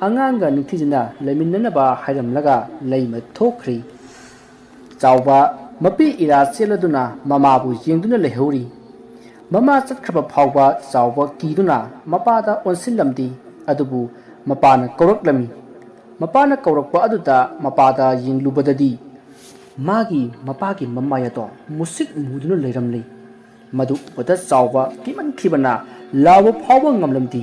ꯑꯉꯥꯡꯒ ꯅꯤꯡꯊꯤꯖꯅ ꯂꯩꯃꯤꯟꯅꯅꯕ ꯍꯥꯏꯔꯝꯂꯒ ꯂꯩꯃ ꯊꯣꯛꯈ꯭ꯔꯤ꯫ ꯆꯥꯎꯕ ꯃꯄꯤ ꯏꯔꯥ ꯆꯦꯜꯂꯗꯨꯅ ꯃꯃꯥꯕꯨ ꯌꯦꯡꯗꯨꯅ ꯂꯩꯍꯧꯔꯤ꯫ ꯃꯃꯥ ꯆꯠꯈ꯭ꯔꯕ ꯐꯥꯎꯕ ꯆꯥꯎꯕ ꯀꯤꯗꯨꯅ ꯃꯄꯥꯗ ꯑꯣꯟꯁꯤꯜꯂꯝꯗꯦ꯫ ꯑꯗꯨꯕꯨ ꯃꯄꯥꯅ ꯀꯧꯔꯛꯂꯝꯃꯤ꯫ ꯃꯄꯥꯅ ꯀꯧꯔꯛꯄ ꯑꯗꯨꯗ ꯃꯄꯥꯗ ꯌꯦꯡꯂꯨꯕꯗꯗꯤ ꯃꯥꯒꯤ ꯃꯄꯥꯒꯤ ꯃꯃꯥꯏ ꯑꯗꯣ ꯃꯨꯁꯤꯛ ꯃꯨꯗꯨꯅ ꯂꯩꯔꯝꯂꯦ꯫ ꯃꯗꯨ ꯎꯕꯗ ꯆꯥꯎꯕ ꯀꯤꯃꯟꯈꯤꯕꯅ ꯂꯥꯎꯕ ꯐꯥꯎꯕ ꯉꯝꯂꯝꯗꯦ꯫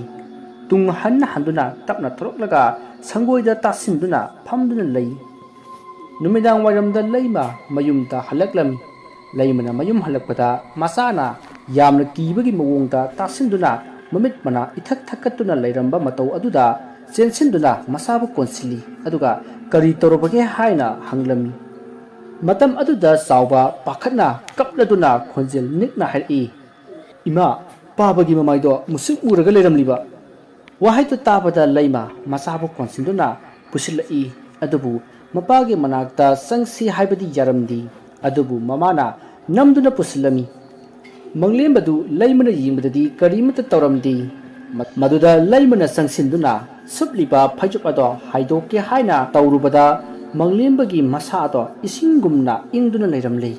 ꯇꯨꯡ ꯍꯟꯅ ꯍꯟꯗꯨꯅ ꯇꯞꯅ ꯊꯣꯔꯛꯂꯒ ꯁꯪꯒꯣꯏꯗ ꯇꯥꯁꯤꯟꯗꯨꯅ ꯐꯝꯗꯨꯅ ꯂꯩ꯫ ꯅꯨꯃꯤꯗꯥꯡ ꯋꯥꯏꯔꯝꯗ ꯂꯩꯃ ꯃꯌꯨꯝꯗ ꯍꯜꯂꯛꯂꯝꯃꯤ꯫ ꯂꯩꯃꯅ ꯃꯌꯨꯝ ꯍꯜꯂꯛꯄꯗ ꯃꯆꯥꯅ ꯌꯥꯝꯅ ꯀꯤꯕꯒꯤ ꯃꯑꯣꯡꯗ ꯇꯥꯁꯤꯟꯗꯨꯅ ꯃꯃꯤꯠ ꯃꯅꯥ ꯏꯊꯛ ꯊꯛꯀꯠꯇꯨꯅ ꯂꯩꯔꯝꯕ ꯃꯇꯧ ꯑꯗꯨꯗ ꯆꯦꯟꯁꯤꯟꯗꯨꯅ ꯃꯆꯥꯕꯨ ꯀꯣꯟꯁꯤꯜꯂꯤ꯫ ꯑꯗꯨꯒ "ꯀꯔꯤ ꯇꯧꯔꯕꯒꯦ?" ꯍꯥꯏꯅ ꯍꯪꯂꯝꯃꯤ꯫ ꯃꯇꯝ ꯑꯗꯨꯗ ꯆꯥꯎꯕ ꯄꯥꯈꯠꯅ ꯀꯞꯂꯗꯨꯅ ꯈꯣꯟꯖꯦꯜ ꯅꯤꯛꯅ ꯍꯥꯏꯔꯛꯏ, "ꯏꯃꯥ, ꯄꯥꯕꯒꯤ ꯃꯃꯥꯏꯗꯣ ꯃꯨꯁꯨꯛ ꯃꯨꯔꯒ ꯂꯩꯔꯝꯂꯤꯕ!" ꯋꯥꯍꯩꯗꯨ ꯇꯥꯕꯗ ꯂꯩꯃ ꯃꯆꯥꯕꯨ ꯀꯣꯟꯁꯤꯟꯗꯨꯅ ꯄꯨꯁꯤꯜꯂꯛꯏ꯫ ꯑꯗꯨꯕꯨ ꯃꯄꯥꯒꯤ ꯃꯅꯥꯛꯇ ꯆꯪꯁꯤ ꯍꯥꯏꯕꯗꯤ ꯌꯥꯔꯝꯗꯦ꯫ ꯑꯗꯨꯕꯨ ꯃꯃꯥꯅ ꯅꯝꯗꯨꯅ ꯄꯨꯁꯤꯜꯂꯝꯃꯤ꯫ ꯃꯪꯂꯦꯝꯕꯗꯨ ꯂꯩꯃꯅ ꯌꯦꯡꯕꯗꯗꯤ ꯀꯔꯤꯃꯠꯇ ꯇꯧꯔꯝꯗꯦ꯫ ꯃ-, ꯃꯗꯨꯗ ꯂꯩꯃꯅ ꯆꯪꯁꯤꯟꯗꯨꯅ ꯁꯨꯞꯂꯤꯕ ꯐꯩꯖꯨꯞ ꯑꯗꯣ ꯍꯥꯏꯗꯣꯛꯀꯦ ꯍꯥꯏꯅ ꯇꯧꯔꯨꯕꯗ ꯃꯪꯂꯦꯝꯕꯒꯤ ꯃꯁꯥ ꯑꯗꯣ ꯏꯁꯤꯡꯒꯨꯝꯅ ꯏꯪꯗꯨꯅ ꯂꯩꯔꯝꯂꯦ꯫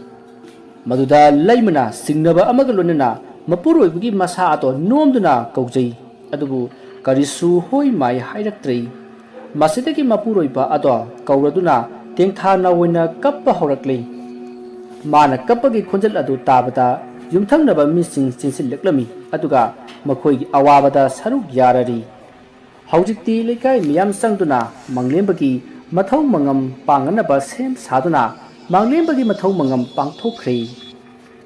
ꯃꯗꯨꯗ ꯂꯩꯃꯅ ꯆꯤꯡꯅꯕ ꯑꯃꯒ ꯂꯣꯏꯅꯅ ꯃꯄꯨꯔꯣꯏꯕꯒꯤ ꯃꯁꯥ ꯑꯗꯣ ꯅꯣꯝꯗꯨꯅ ꯀꯧꯖꯩ꯫ ꯑꯗꯨꯕꯨ ꯀꯔꯤꯁꯨ ꯍꯣꯏ ꯃꯥꯏ ꯍꯥꯏꯔꯛꯇ꯭ꯔꯦ꯫ ꯃꯁꯤꯗꯒꯤ ꯃꯄꯨꯔꯣꯏꯕ ꯑꯗꯣ ꯀꯧꯔꯗꯨꯅ ꯇꯦꯡꯊꯥ ꯅꯥꯑꯣꯏꯅ ꯀꯞꯄ ꯍꯧꯔꯛꯂꯦ꯫ ꯃꯥꯅ ꯀꯞꯄꯒꯤ ꯈꯣꯟꯖꯦꯜ ꯑꯗꯨ ꯇꯥꯕꯗ ꯌꯨꯝꯊꯪꯅꯕ ꯃꯤꯁꯤꯡ ꯆꯦꯟꯁꯤꯜꯂꯛꯂꯝꯃꯤ, ꯑꯗꯨꯒ ꯃꯈꯣꯏꯒꯤ ꯑꯋꯥꯕꯗ ꯁꯔꯨꯛ ꯌꯥꯔꯔꯤ꯫ ꯍꯧꯖꯤꯛꯇꯤ ꯂꯩꯀꯥꯏ ꯃꯤꯌꯥꯝ ꯆꯪꯗꯨꯅ ꯃꯪꯂꯦꯝꯕꯒꯤ ꯃꯊꯧ ꯃꯉꯝ ꯄꯥꯡꯅꯅꯕ ꯁꯦꯝ ꯁꯥꯗꯨꯅ ꯃꯪꯂꯦꯝꯕꯒꯤ ꯃꯊꯧ ꯃꯉꯝ ꯄꯥꯡꯊꯣꯛꯈ꯭ꯔꯦ꯫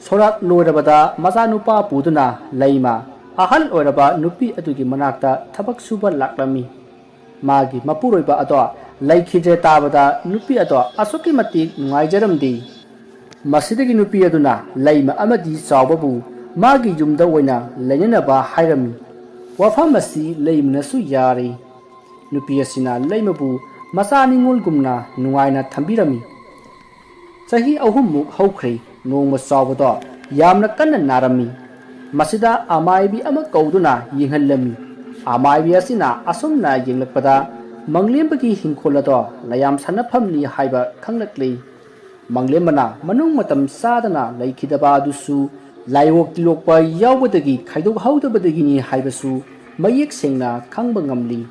ꯁꯣꯔꯥꯠ ꯂꯣꯏꯔꯕꯗ ꯃꯆꯥꯅꯨꯄꯥ ꯄꯨꯗꯨꯅ ꯂꯩꯃ ꯑꯍꯜ ꯑꯣꯏꯔꯕ ꯅꯨꯄꯤ ꯑꯗꯨꯒꯤ ꯃꯅꯥꯛꯇ ꯊꯕꯛ ꯁꯨꯕ ꯂꯥꯛꯂꯝꯃꯤ꯫ ꯃꯥꯒꯤ ꯃꯄꯨꯔꯣꯏꯕ ꯑꯗꯣ ꯂꯩꯈꯤꯗ꯭ꯔꯦ ꯇꯥꯕꯗ ꯅꯨꯄꯤ ꯑꯗꯣ ꯑꯁꯨꯛꯀꯤ ꯃꯇꯤꯛ ꯅꯨꯡꯉꯥꯏꯖꯔꯝꯗꯦ꯫ ꯃꯁꯤꯗꯒꯤ ꯅꯨꯄꯤ ꯑꯗꯨꯅ ꯂꯩꯃ ꯑꯃꯗꯤ ꯆꯥꯎꯕꯕꯨ ꯃꯥꯒꯤ ꯌꯨꯝꯗ ꯑꯣꯏꯅ ꯂꯩꯅꯅꯕ ꯍꯥꯏꯔꯝꯃꯤ꯫ ꯋꯥꯐꯝ ꯑꯁꯤ ꯂꯩꯃꯅꯁꯨ ꯌꯥꯔꯦ꯫ ꯅꯨꯄꯤ ꯑꯁꯤꯅ ꯂꯩꯃꯕꯨ ꯃꯆꯥ ꯅꯤꯉꯣꯜꯒꯨꯝꯅ ꯅꯨꯡꯉꯥꯏꯅ ꯊꯝꯕꯤꯔꯝꯃꯤ꯫ ꯆꯍꯤ ꯑꯍꯨꯝꯃꯨꯛ ꯍꯧꯈ꯭ꯔꯦ꯫ ꯅꯣꯡꯃ ꯆꯥꯎꯕꯗꯣ ꯌꯥꯝꯅ ꯀꯟꯅ ꯅꯥꯔꯝꯃꯤ꯫ ꯃꯁꯤꯗ ꯑꯃꯥꯏꯕꯤ ꯑꯃ ꯀꯧꯗꯨꯅ ꯌꯦꯡꯍꯜꯂꯝꯃꯤ꯫ ꯑꯃꯥꯏꯕꯤ ꯑꯁꯤꯅ ꯑꯁꯨꯝꯅ ꯌꯦꯡꯂꯛꯄꯗ ꯃꯪꯂꯦꯝꯕꯒꯤ ꯍꯤꯡꯈꯣꯜ ꯑꯗꯣ ꯂꯌꯥꯝ ꯁꯥꯟꯅꯐꯝꯅꯤ ꯍꯥꯏꯕ ꯈꯪꯂꯛꯂꯦ꯫ ꯃꯪꯂꯦꯝꯕꯅ ꯃꯅꯨꯡ ꯃꯇꯝ ꯆꯥꯗꯅ ꯂꯩꯈꯤꯗꯕ ꯑꯗꯨꯁꯨ ꯂꯥꯏꯑꯣꯛ ꯇꯤꯜꯂꯣꯛꯄ ꯌꯥꯎꯕꯗꯒꯤ ꯈꯥꯏꯗꯣꯛꯍꯧꯗꯕꯗꯒꯤꯅꯤ ꯍꯥꯏꯕꯁꯨ ꯃꯌꯦꯛ ꯁꯦꯡꯅ ꯈꯪꯕ ꯉꯝꯂꯤ꯫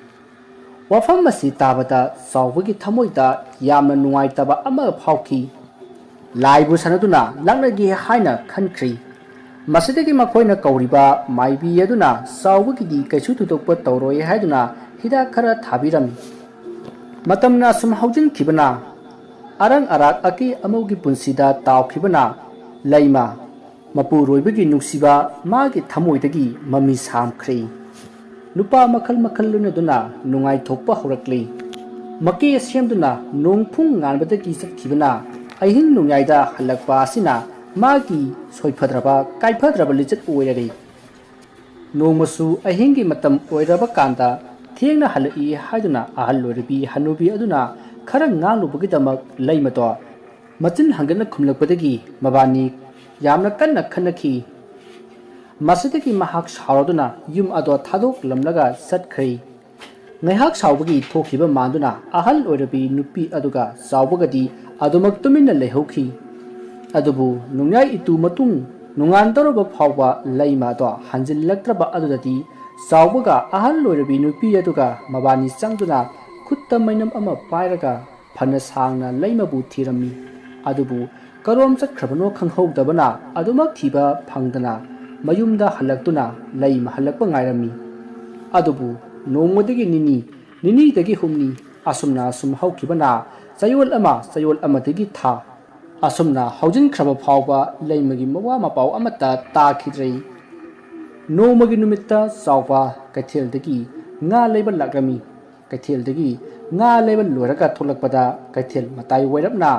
ꯋꯥꯐꯝ ꯑꯁꯤ ꯇꯥꯕꯗ ꯆꯥꯎꯕꯒꯤ ꯊꯃꯣꯏꯗ ꯌꯥꯝꯅ ꯅꯨꯡꯉꯥꯏꯇꯕ ꯑꯃ ꯐꯥꯎꯈꯤ꯫ ꯂꯥꯏꯕꯨ ꯁꯥꯟꯅꯗꯨꯅ ꯂꯥꯛꯅꯒꯦ ꯍꯥꯏꯅ ꯈꯟꯈ꯭ꯔꯤ꯫ ꯃꯁꯤꯗꯒꯤ ꯃꯈꯣꯏꯅ ꯀꯧꯔꯤꯕ ꯃꯥꯏꯕꯤ ꯑꯗꯨꯅ ꯆꯥꯎꯕꯒꯤꯗꯤ ꯀꯩꯁꯨ ꯊꯣꯏꯗꯣꯛꯄ ꯇꯧꯔꯣꯏ ꯍꯥꯏꯗꯨꯅ ꯍꯤꯗꯥꯛ ꯈꯔ ꯊꯥꯕꯤꯔꯝꯃꯤ꯫ ꯃꯇꯝꯅ ꯑꯁꯨꯝ ꯍꯧꯖꯤꯟꯈꯤꯕꯅ ꯑꯔꯪ ꯑꯔꯥꯛ ꯑꯀꯤ ꯑꯃꯧꯒꯤ ꯄꯨꯟꯁꯤꯗ ꯇꯥꯎꯈꯤꯕꯅ ꯂꯩꯃ ꯃꯄꯨꯔꯣꯏꯕꯒꯤ ꯅꯨꯡꯁꯤꯕ ꯃꯥꯒꯤ ꯊꯃꯣꯏꯗꯒꯤ ꯃꯃꯤ ꯁꯥꯝꯈ꯭ꯔꯦ꯫ ꯅꯨꯄꯥ ꯃꯈꯜ ꯃꯈꯜ ꯂꯣꯏꯅꯗꯨꯅ ꯅꯨꯡꯉꯥꯏꯊꯣꯛꯄ ꯍꯧꯔꯛꯂꯤ꯫ ꯃꯀꯦ ꯁꯦꯝꯗꯨꯅ ꯅꯣꯡ ꯐꯨꯡ ꯉꯥꯟꯕꯗꯒꯤ ꯆꯠꯈꯤꯕꯅ ꯑꯍꯤꯡ ꯅꯣꯡꯌꯥꯏꯗ ꯍꯜꯂꯛꯄ ꯑꯁꯤꯅ ꯃꯥꯒꯤ ꯁꯣꯏꯐꯗ꯭ꯔꯕ ꯀꯥꯏꯐꯗ꯭ꯔꯕ ꯂꯤꯆꯠ ꯑꯣꯏꯔꯔꯦ꯫ ꯅꯣꯡꯃꯁꯨ ꯑꯍꯤꯡꯒꯤ ꯃꯇꯝ ꯑꯣꯏꯔꯕ ꯀꯥꯟꯗ ꯊꯦꯡꯅ ꯍꯜꯂꯛꯏ ꯍꯥꯏꯗꯨꯅ ꯑꯍꯜ ꯑꯣꯏꯔꯕꯤ ꯍꯅꯨꯕꯤ ꯑꯗꯨꯅ ꯈꯔ ꯉꯥꯡꯂꯨꯕꯒꯤꯗꯃꯛ ꯂꯩꯃꯗꯣ ꯃꯆꯤꯟ ꯍꯪꯒꯠꯅ ꯈꯨꯝꯂꯛꯄꯗꯒꯤ ꯃꯕꯥꯅꯤ ꯌꯥꯝꯅ ꯀꯟꯅ ꯈꯠꯅꯈꯤ꯫ ꯃꯁꯤꯗꯒꯤ ꯃꯍꯥꯛ ꯁꯥꯎꯔꯗꯨꯅ ꯌꯨꯝ ꯑꯗꯣ ꯊꯥꯗꯣꯛꯂꯝꯂꯒ ꯆꯠꯈ꯭ꯔꯦ꯫ ꯉꯥꯏꯍꯥꯛ ꯁꯥꯎꯕꯒꯤ ꯊꯣꯛꯈꯤꯕ ꯃꯥꯟꯗꯨꯅ ꯑꯍꯜ ꯑꯣꯏꯔꯕꯤ ꯅꯨꯄꯤ ꯑꯗꯨꯒ ꯆꯥꯎꯕꯒꯗꯤ ꯑꯗꯨꯃꯛ ꯇꯨꯃꯤꯟꯅ ꯂꯩꯍꯧꯈꯤ꯫ ꯑꯗꯨꯕꯨ ꯅꯣꯡꯌꯥꯏ ꯏꯇꯨ ꯃꯇꯨꯡ ꯅꯣꯡꯉꯥꯟꯗꯧꯔꯕ ꯐꯥꯎꯕ ꯂꯩꯃ ꯑꯗꯣ ꯍꯟꯖꯤꯜꯂꯛꯇ꯭ꯔꯕ ꯑꯗꯨꯗꯗꯤ ꯆꯥꯎꯕꯒ ꯑꯍꯜ ꯑꯣꯏꯔꯕꯤ ꯅꯨꯄꯤ ꯑꯗꯨꯒ ꯃꯕꯥꯅꯤ ꯆꯪꯗꯨꯅ ꯈꯨꯠꯇ ꯃꯩꯅꯝ ꯑꯃ ꯄꯥꯏꯔꯒ ꯐꯅ ꯁꯥꯡꯅ ꯂꯩꯃꯕꯨ ꯊꯤꯔꯝꯃꯤ꯫ ꯑꯗꯨꯕꯨ ꯀꯔꯣꯝ ꯆꯠꯈ꯭ꯔꯕꯅꯣ ꯈꯪꯍꯧꯗꯕꯅ ꯑꯗꯨꯃꯛ ꯊꯤꯕ ꯐꯪꯗꯅ ꯃꯌꯨꯝꯗ ꯍꯜꯂꯛꯇꯨꯅ ꯂꯩꯃ ꯍꯜꯂꯛꯄ ꯉꯥꯏꯔꯝꯃꯤ꯫ ꯑꯗꯨꯕꯨ ꯅꯣꯡꯃꯗꯒꯤ ꯅꯤꯅꯤ, ꯅꯤꯅꯤꯗꯒꯤ ꯍꯨꯝꯅꯤ, ꯑꯁꯨꯝꯅ ꯑꯁꯨꯝ ꯍꯧꯈꯤꯕꯅ ꯆꯌꯣꯜ ꯑꯃ, ꯆꯌꯣꯜ ꯑꯃꯗꯒꯤ ꯊꯥ, ꯑꯁꯨꯝꯅ ꯍꯧꯖꯤꯟꯈ꯭ꯔꯕ ꯐꯥꯎꯕ ꯂꯩꯃꯒꯤ ꯃꯋꯥ ꯃꯄꯥꯎ ꯑꯃꯠꯇ ꯇꯥꯈꯤꯗ꯭ꯔꯦ꯫ ꯅꯣꯡꯃꯒꯤ ꯅꯨꯃꯤꯠꯇ ꯆꯥꯎꯕ ꯀꯩꯊꯦꯜꯗꯒꯤ ꯉꯥ ꯂꯩꯕ ꯂꯥꯛꯂꯝꯃꯤ꯫ ꯀꯩꯊꯦꯜꯗꯒꯤ ꯉꯥ ꯂꯩꯕ ꯂꯣꯏꯔꯒ ꯊꯣꯛꯂꯛꯄꯗ ꯀꯩꯊꯦꯜ ꯃꯇꯥꯏ ꯋꯥꯏꯔꯞꯅ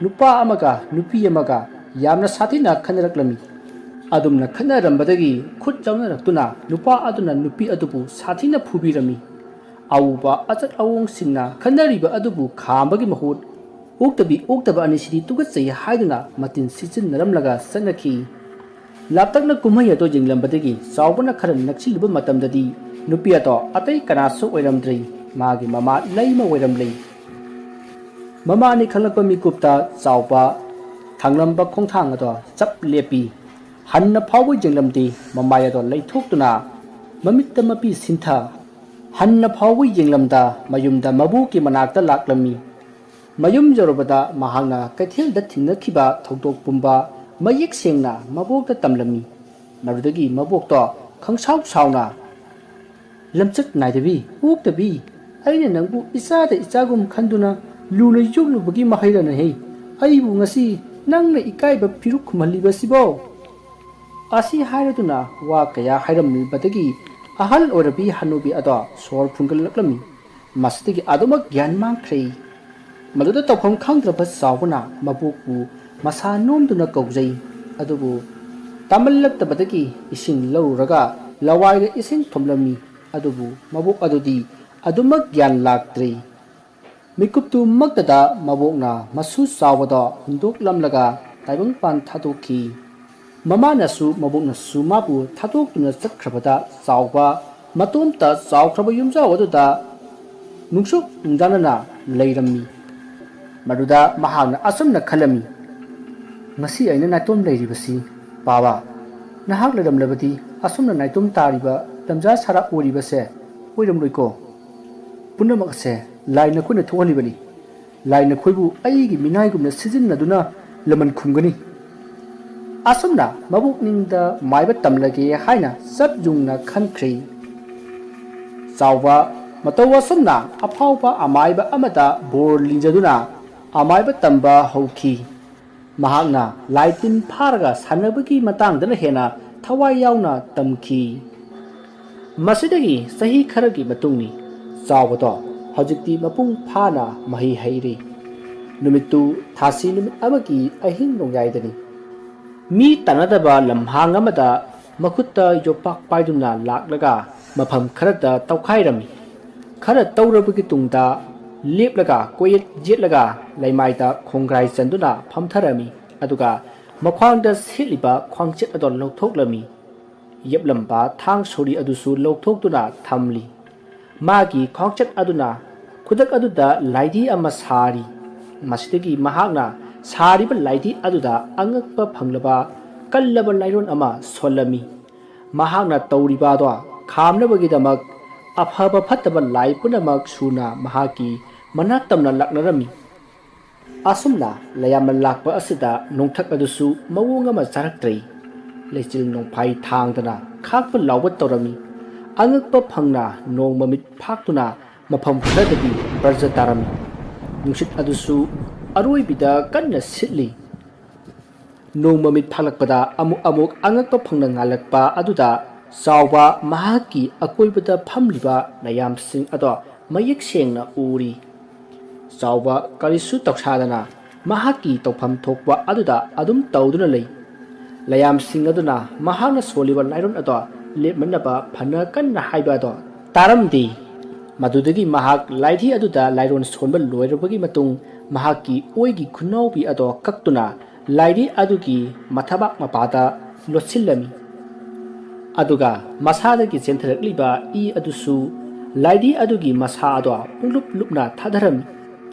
ꯅꯨꯄꯥ ꯑꯃꯒ ꯅꯨꯄꯤ ꯑꯃꯒ ꯌꯥꯝꯅ ꯁꯥꯊꯤꯅ ꯈꯠꯅꯔꯛꯂꯝꯃꯤ꯫ ꯑꯗꯨꯝꯅ ꯈꯠꯅꯔꯝꯕꯗꯒꯤ ꯈꯨꯠ ꯌꯥꯎꯅꯔꯛꯇꯨꯅ ꯅꯨꯄꯥ ꯑꯗꯨꯅ ꯅꯨꯄꯤ ꯑꯗꯨꯕꯨ ꯁꯥꯊꯤꯅ ꯐꯨꯕꯤꯔꯝꯃꯤ꯫ ꯑꯎꯕ ꯑꯆꯠ ꯑꯋꯣꯡꯁꯤꯡꯅ ꯈꯠꯅꯔꯤꯕ ꯑꯗꯨꯕꯨ ꯈꯥꯝꯕꯒꯤ ꯃꯍꯨꯠ ꯑꯣꯛꯇꯕꯤ ꯑꯣꯛꯇꯕ ꯑꯅꯤꯁꯤꯗꯤ ꯇꯨꯀꯠꯆꯩ ꯍꯥꯏꯗꯨꯅ ꯃꯇꯤꯟ ꯁꯤꯠꯆꯤꯟꯅꯔꯝꯂꯒ ꯆꯠꯅꯈꯤ꯫ ꯂꯥꯞꯇꯛꯅ ꯀꯨꯝꯍꯩ ꯑꯗꯨ ꯌꯦꯡꯂꯝꯕꯗꯒꯤ ꯆꯥꯎꯕꯅ ꯈꯔ ꯅꯛꯁꯤꯜꯂꯨꯕ ꯃꯇꯝꯗꯗꯤ ꯅꯨꯄꯤ ꯑꯗꯣ ꯑꯇꯩ ꯀꯅꯥꯁꯨ ꯑꯣꯏꯔꯝꯗ꯭ꯔꯦ, ꯃꯥꯒꯤ ꯃꯃꯥ ꯂꯩꯃ ꯑꯣꯏꯔꯝꯂꯦ꯫ ꯃꯃꯥꯅꯤ ꯈꯪꯂꯛꯄ ꯃꯤꯀꯨꯞꯇ ꯆꯥꯎꯕ ꯊꯥꯡꯂꯝꯕ ꯈꯣꯡꯊꯥꯡ ꯑꯗꯣ ꯆꯞ ꯂꯦꯞꯄꯤ꯫ ꯍꯟꯅ ꯐꯥꯎꯕ ꯌꯦꯡꯂꯝꯗꯦ꯫ ꯃꯃꯥꯏ ꯑꯗꯣ ꯂꯩꯊꯣꯛꯇꯨꯅ ꯃꯃꯤꯠꯇ ꯃꯄꯤ ꯁꯤꯟꯊ ꯍꯟꯅ ꯐꯥꯎꯕ ꯌꯦꯡꯂꯝꯗ ꯃꯌꯨꯝꯗ ꯃꯕꯣꯛꯀꯤ ꯃꯅꯥꯛꯇ ꯂꯥꯛꯂꯝꯃꯤ꯫ ꯃꯌꯨꯝ ꯌꯧꯔꯕꯗ ꯃꯍꯥꯛꯅ ꯀꯩꯊꯦꯜꯗ ꯊꯦꯡꯅꯈꯤꯕ ꯊꯧꯗꯣꯛ ꯄꯨꯝꯕ ꯃꯌꯦꯛ ꯁꯦꯡꯅ ꯃꯕꯣꯛꯇ ꯇꯝꯂꯝꯃꯤ꯫ ꯃꯗꯨꯗꯒꯤ ꯃꯕꯣꯛꯇꯣ ꯈꯪꯁꯥꯎ ꯁꯥꯎꯅ, "ꯂꯝꯆꯠ ꯅꯥꯏꯗꯕꯤ, ꯑꯣꯛꯇꯕꯤ, ꯑꯩꯅ ꯅꯪꯕꯨ ꯏꯆꯥꯗ ꯏꯆꯥꯒꯨꯝ ꯈꯟꯗꯨꯅ ꯂꯨꯅ ꯌꯣꯛꯂꯨꯕꯒꯤ ꯃꯍꯩꯔꯅꯍꯦ꯫ ꯑꯩꯕꯨ ꯉꯁꯤ ꯅꯪꯅ ꯏꯀꯥꯏꯕ ꯐꯤꯔꯨꯛ ꯈꯨꯝꯍꯜꯂꯤꯕꯁꯤꯕꯣ?" ꯑꯁꯤ ꯍꯥꯏꯔꯗꯨꯅ ꯋꯥ ꯀꯌꯥ ꯍꯥꯏꯔꯝꯂꯕꯗꯒꯤ ꯑꯍꯜ ꯑꯣꯏꯔꯕꯤ ꯍꯅꯨꯕꯤ ꯑꯗꯣ ꯁꯣꯔ ꯐꯨꯟꯒꯠꯂꯛꯂꯝꯃꯤ꯫ ꯃꯁꯤꯗꯒꯤ ꯑꯗꯨꯃꯛ ꯒ꯭ꯌꯥꯟ ꯃꯥꯡꯈ꯭ꯔꯦ꯫ ꯃꯗꯨꯗ ꯇꯧꯐꯝ ꯈꯪꯗ꯭ꯔꯕ ꯆꯥꯎꯕꯅ ꯃꯕꯣꯛꯄꯨ ꯃꯁꯥ ꯅꯣꯝꯗꯨꯅ ꯀꯧꯖꯩ꯫ ꯑꯗꯨꯕꯨ ꯇꯥꯃꯜꯂꯛꯇꯕꯗꯒꯤ ꯏꯁꯤꯡ ꯂꯧꯔꯨꯔꯒ ꯂꯋꯥꯏꯗ ꯏꯁꯤꯡ ꯊꯣꯝꯂꯝꯃꯤ꯫ ꯑꯗꯨꯕꯨ ꯃꯕꯣꯛ ꯑꯗꯨꯗꯤ ꯑꯗꯨꯃꯛ ꯒ꯭ꯌꯥꯟ ꯂꯥꯛꯇ꯭ꯔꯦ꯫ ꯃꯤꯀꯨꯞꯇꯨꯃꯛꯇꯗ ꯃꯕꯣꯛꯅ ꯃꯁꯨ ꯆꯥꯎꯕꯗ ꯍꯨꯟꯗꯣꯛꯂꯝꯂꯒ ꯇꯥꯏꯕꯪꯄꯥꯟ ꯊꯥꯗꯣꯛꯈꯤ꯫ ꯃꯃꯥꯅꯁꯨ ꯃꯕꯣꯛꯅꯁꯨ ꯃꯥꯕꯨ ꯊꯥꯗꯣꯛꯇꯨꯅ ꯆꯠꯈ꯭ꯔꯕꯗ ꯆꯥꯎꯕ ꯃꯇꯣꯝꯇ ꯆꯥꯎꯈ꯭ꯔꯕ ꯌꯨꯝꯖꯥꯎ ꯑꯗꯨꯗ ꯅꯨꯡꯁꯨꯛ ꯅꯨꯡꯖꯥꯅꯅ ꯂꯩꯔꯝꯃꯤ꯫ ꯃꯗꯨꯗ ꯃꯍꯥꯛꯅ ꯑꯁꯨꯝꯅ ꯈꯜꯂꯝꯃꯤ, "ꯉꯁꯤ ꯑꯩꯅ ꯅꯥꯏꯇꯣꯝ ꯂꯩꯔꯤꯕꯁꯤ, ꯄꯥꯕ, ꯅꯍꯥꯛ ꯂꯩꯔꯝꯂꯕꯗꯤ ꯑꯁꯨꯝꯅ ꯅꯥꯏꯇꯣꯝ ꯇꯥꯔꯤꯕ ꯇꯟꯖꯥ ꯁꯥꯔꯥ ꯑꯣꯏꯔꯤꯕꯁꯦ ꯑꯣꯏꯔꯝꯂꯣꯏꯀꯣ꯫ ꯄꯨꯝꯅꯃꯛ ꯑꯁꯦ ꯂꯥꯏ ꯅꯈꯣꯏꯅ ꯊꯣꯛꯍꯜꯂꯤꯕꯅꯤ꯫ ꯂꯥꯏ ꯅꯈꯣꯏꯕꯨ ꯑꯩꯒꯤ ꯃꯤꯅꯥꯏꯒꯨꯝꯅ ꯁꯤꯖꯤꯟꯅꯗꯨꯅ ꯂꯃꯟ ꯈꯨꯝꯒꯅꯤ꯫" ꯑꯁꯨꯝꯅ ꯃꯕꯨꯛꯅꯤꯡꯗ ꯃꯥꯏꯕ ꯇꯝꯂꯒꯦ ꯍꯥꯏꯅ ꯆꯞ ꯌꯨꯡꯅ ꯈꯟꯈ꯭ꯔꯦ꯫ ꯆꯥꯎꯕ ꯃꯇꯧ ꯑꯁꯨꯝꯅ ꯑꯐꯥꯎꯕ ꯑꯃꯥꯏꯕ ꯑꯃꯗ ꯕꯣꯔ ꯂꯤꯖꯗꯨꯅ ꯑꯃꯥꯏꯕ ꯇꯝꯕ ꯍꯧꯈꯤ꯫ ꯃꯍꯥꯛꯅ ꯂꯥꯏ ꯇꯤꯟ ꯐꯥꯔꯒ ꯁꯥꯟꯅꯕꯒꯤ ꯃꯇꯥꯡꯗꯅ ꯍꯦꯟꯅ ꯊꯋꯥꯏ ꯌꯥꯎꯅ ꯇꯝꯈꯤ꯫ ꯃꯁꯤꯗꯒꯤ ꯆꯍꯤ ꯈꯔꯒꯤ ꯃꯇꯨꯡꯅꯤ꯫ ꯆꯥꯎꯕꯗꯣ ꯍꯧꯖꯤꯛꯇꯤ ꯃꯄꯨꯡ ꯐꯥꯅ ꯃꯍꯩ ꯍꯩꯔꯦ꯫ ꯅꯨꯃꯤꯠꯇꯨ ꯊꯥꯁꯤ ꯅꯨꯃꯤꯠ ꯑꯃꯒꯤ ꯑꯍꯤꯡ ꯅꯣꯡꯌꯥꯏꯗꯅꯤ꯫ ꯃꯤ ꯇꯥꯟꯅꯗꯕ ꯂꯝꯍꯥꯡ ꯑꯃꯗ ꯃꯈꯨꯠꯇ ꯌꯣꯄꯥꯛ ꯄꯥꯏꯗꯨꯅ ꯂꯥꯛꯂꯒ ꯃꯐꯝ ꯈꯔꯗ ꯇꯧꯈꯥꯏꯔꯝꯃꯤ꯫ ꯈꯔ ꯇꯧꯔꯕꯒꯤ ꯇꯨꯡꯗ ꯂꯦꯞꯂꯒ ꯀꯣꯏꯌꯦꯠ ꯌꯦꯠꯂꯒ ꯂꯩꯃꯥꯏꯗ ꯈꯣꯡꯒ꯭ꯔꯥꯏ ꯆꯟꯗꯨꯅ ꯐꯝꯊꯔꯝꯃꯤ꯫ ꯑꯗꯨꯒ ꯃꯈ꯭ꯋꯥꯡꯗ ꯁꯦꯠꯂꯤꯕ ꯈ꯭ꯋꯥꯡꯆꯦꯠ ꯑꯗꯨ ꯂꯧꯊꯣꯛꯂꯝꯃꯤ꯫ ꯌꯦꯞꯂꯝꯕ ꯊꯥꯡ ꯁꯣꯔꯤ ꯑꯗꯨꯁꯨ ꯂꯧꯊꯣꯛꯇꯨꯅ ꯊꯝꯂꯤ꯫ ꯃꯥꯒꯤ ꯈ꯭ꯋꯥꯡꯆꯦꯠ ꯑꯗꯨꯅ ꯈꯨꯗꯛ ꯑꯗꯨꯗ ꯂꯥꯏꯙꯤ ꯑꯃ ꯁꯥꯔꯤ꯫ ꯃꯁꯤꯗꯒꯤ ꯃꯍꯥꯛꯅ ꯁꯥꯔꯤꯕ ꯂꯥꯏꯙꯤ ꯑꯗꯨꯗ ꯑꯉꯛꯄ ꯐꯪꯂꯕ ꯀꯜꯂꯕ ꯂꯥꯏꯔꯣꯟ ꯑꯃ ꯁꯣꯜꯂꯝꯃꯤ꯫ ꯃꯍꯥꯛꯅ ꯇꯧꯔꯤꯕ ꯑꯗꯣ ꯈꯥꯝꯅꯕꯒꯤꯗꯃꯛ ꯑꯐꯕ ꯐꯠꯇꯕ ꯂꯥꯏ ꯄꯨꯝꯅꯃꯛ ꯁꯨꯅ ꯃꯍꯥꯛꯀꯤ ꯃꯅꯥꯛ ꯇꯝꯅ ꯂꯥꯛꯅꯔꯝꯃꯤ꯫ ꯑꯁꯨꯝꯅ ꯂꯩꯌꯥꯝꯅ ꯂꯥꯛꯄ ꯑꯁꯤꯗ ꯅꯣꯡꯊꯛ ꯑꯗꯨꯁꯨ ꯃꯑꯣꯡ ꯑꯃ ꯆꯥꯔꯛꯇ꯭ꯔꯦ꯫ ꯂꯩꯆꯤꯜ ꯅꯣꯡꯐꯥꯏ ꯊꯥꯡꯗꯅ ꯈꯥꯛꯄ ꯂꯥꯎꯕ ꯇꯧꯔꯝꯃꯤ꯫ ꯑꯉꯛꯄ ꯐꯪꯅ ꯅꯣꯡ ꯃꯃꯤꯠ ꯐꯥꯛꯇꯨꯅ ꯃꯐꯝ ꯈꯔꯗꯗꯤ ꯕꯔꯖ ꯇꯥꯔꯝꯃꯤ꯫ ꯅꯨꯡꯁꯤꯠ ꯑꯗꯨꯁꯨ ꯑꯔꯣꯏꯕꯤꯗ ꯀꯟꯅ ꯁꯤꯠꯂꯤ꯫ ꯅꯣꯡ ꯃꯃꯤꯠ ꯐꯥꯛꯂꯛꯄꯗ ꯑꯃꯨꯛ ꯑꯃꯨꯛ ꯑꯉꯛꯄ ꯐꯪꯅ ꯉꯥꯜꯂꯛꯄ ꯑꯗꯨꯗ ꯆꯥꯎꯕ ꯃꯍꯥꯛꯀꯤ ꯑꯀꯣꯏꯕꯗ ꯐꯝꯂꯤꯕ ꯂꯩꯌꯥꯝꯁꯤꯡ ꯑꯗꯣ ꯃꯌꯦꯛ ꯁꯦꯡꯅ ꯎꯔꯤ꯫ ꯆꯥꯎꯕ ꯀꯔꯤꯁꯨ ꯇꯧꯁꯥꯗꯅ ꯃꯍꯥꯛꯀꯤ ꯇꯧꯐꯝ ꯊꯣꯛꯄ ꯑꯗꯨꯗ ꯑꯗꯨꯝ ꯇꯧꯗꯨꯅ ꯂꯩ꯫ ꯂꯩꯌꯥꯝꯁꯤꯡ ꯑꯗꯨꯅ ꯃꯍꯥꯛꯅ ꯁꯣꯜꯂꯤꯕ ꯂꯥꯏꯔꯣꯟ ꯑꯗꯣ ꯂꯦꯞꯃꯟꯅꯕ ꯐꯅ ꯀꯟꯅ ꯍꯥꯏꯕ ꯑꯗꯣ ꯇꯥꯔꯝꯗꯦ꯫ ꯃꯗꯨꯗꯒꯤ ꯃꯍꯥꯛ ꯂꯥꯏꯙꯤ ꯑꯗꯨꯗ ꯂꯥꯏꯔꯣꯟ ꯁꯣꯟꯕ ꯂꯣꯏꯔꯕꯒꯤ ꯃꯇꯨꯡ ꯃꯍꯥꯛꯀꯤ ꯑꯣꯏꯒꯤ ꯈꯨꯅꯥꯎꯕꯤ ꯑꯗꯣ ꯀꯛꯇꯨꯅ ꯂꯥꯏꯙꯤ ꯑꯗꯨꯒꯤ ꯃꯊꯕꯥꯛ ꯃꯄꯥꯗ ꯂꯣꯠꯁꯤꯜꯂꯝꯃꯤ꯫ ꯑꯗꯨꯒ ꯃꯁꯥꯗꯒꯤ ꯆꯦꯟꯊꯔꯛꯂꯤꯕ ꯏ ꯑꯗꯨꯁꯨ ꯂꯥꯏꯙꯤ ꯑꯗꯨꯒꯤ ꯃꯁꯥ ꯑꯗꯣ ꯄꯨꯡꯂꯨꯞ ꯂꯨꯞꯅ ꯊꯥꯗꯔꯝꯃꯤ꯫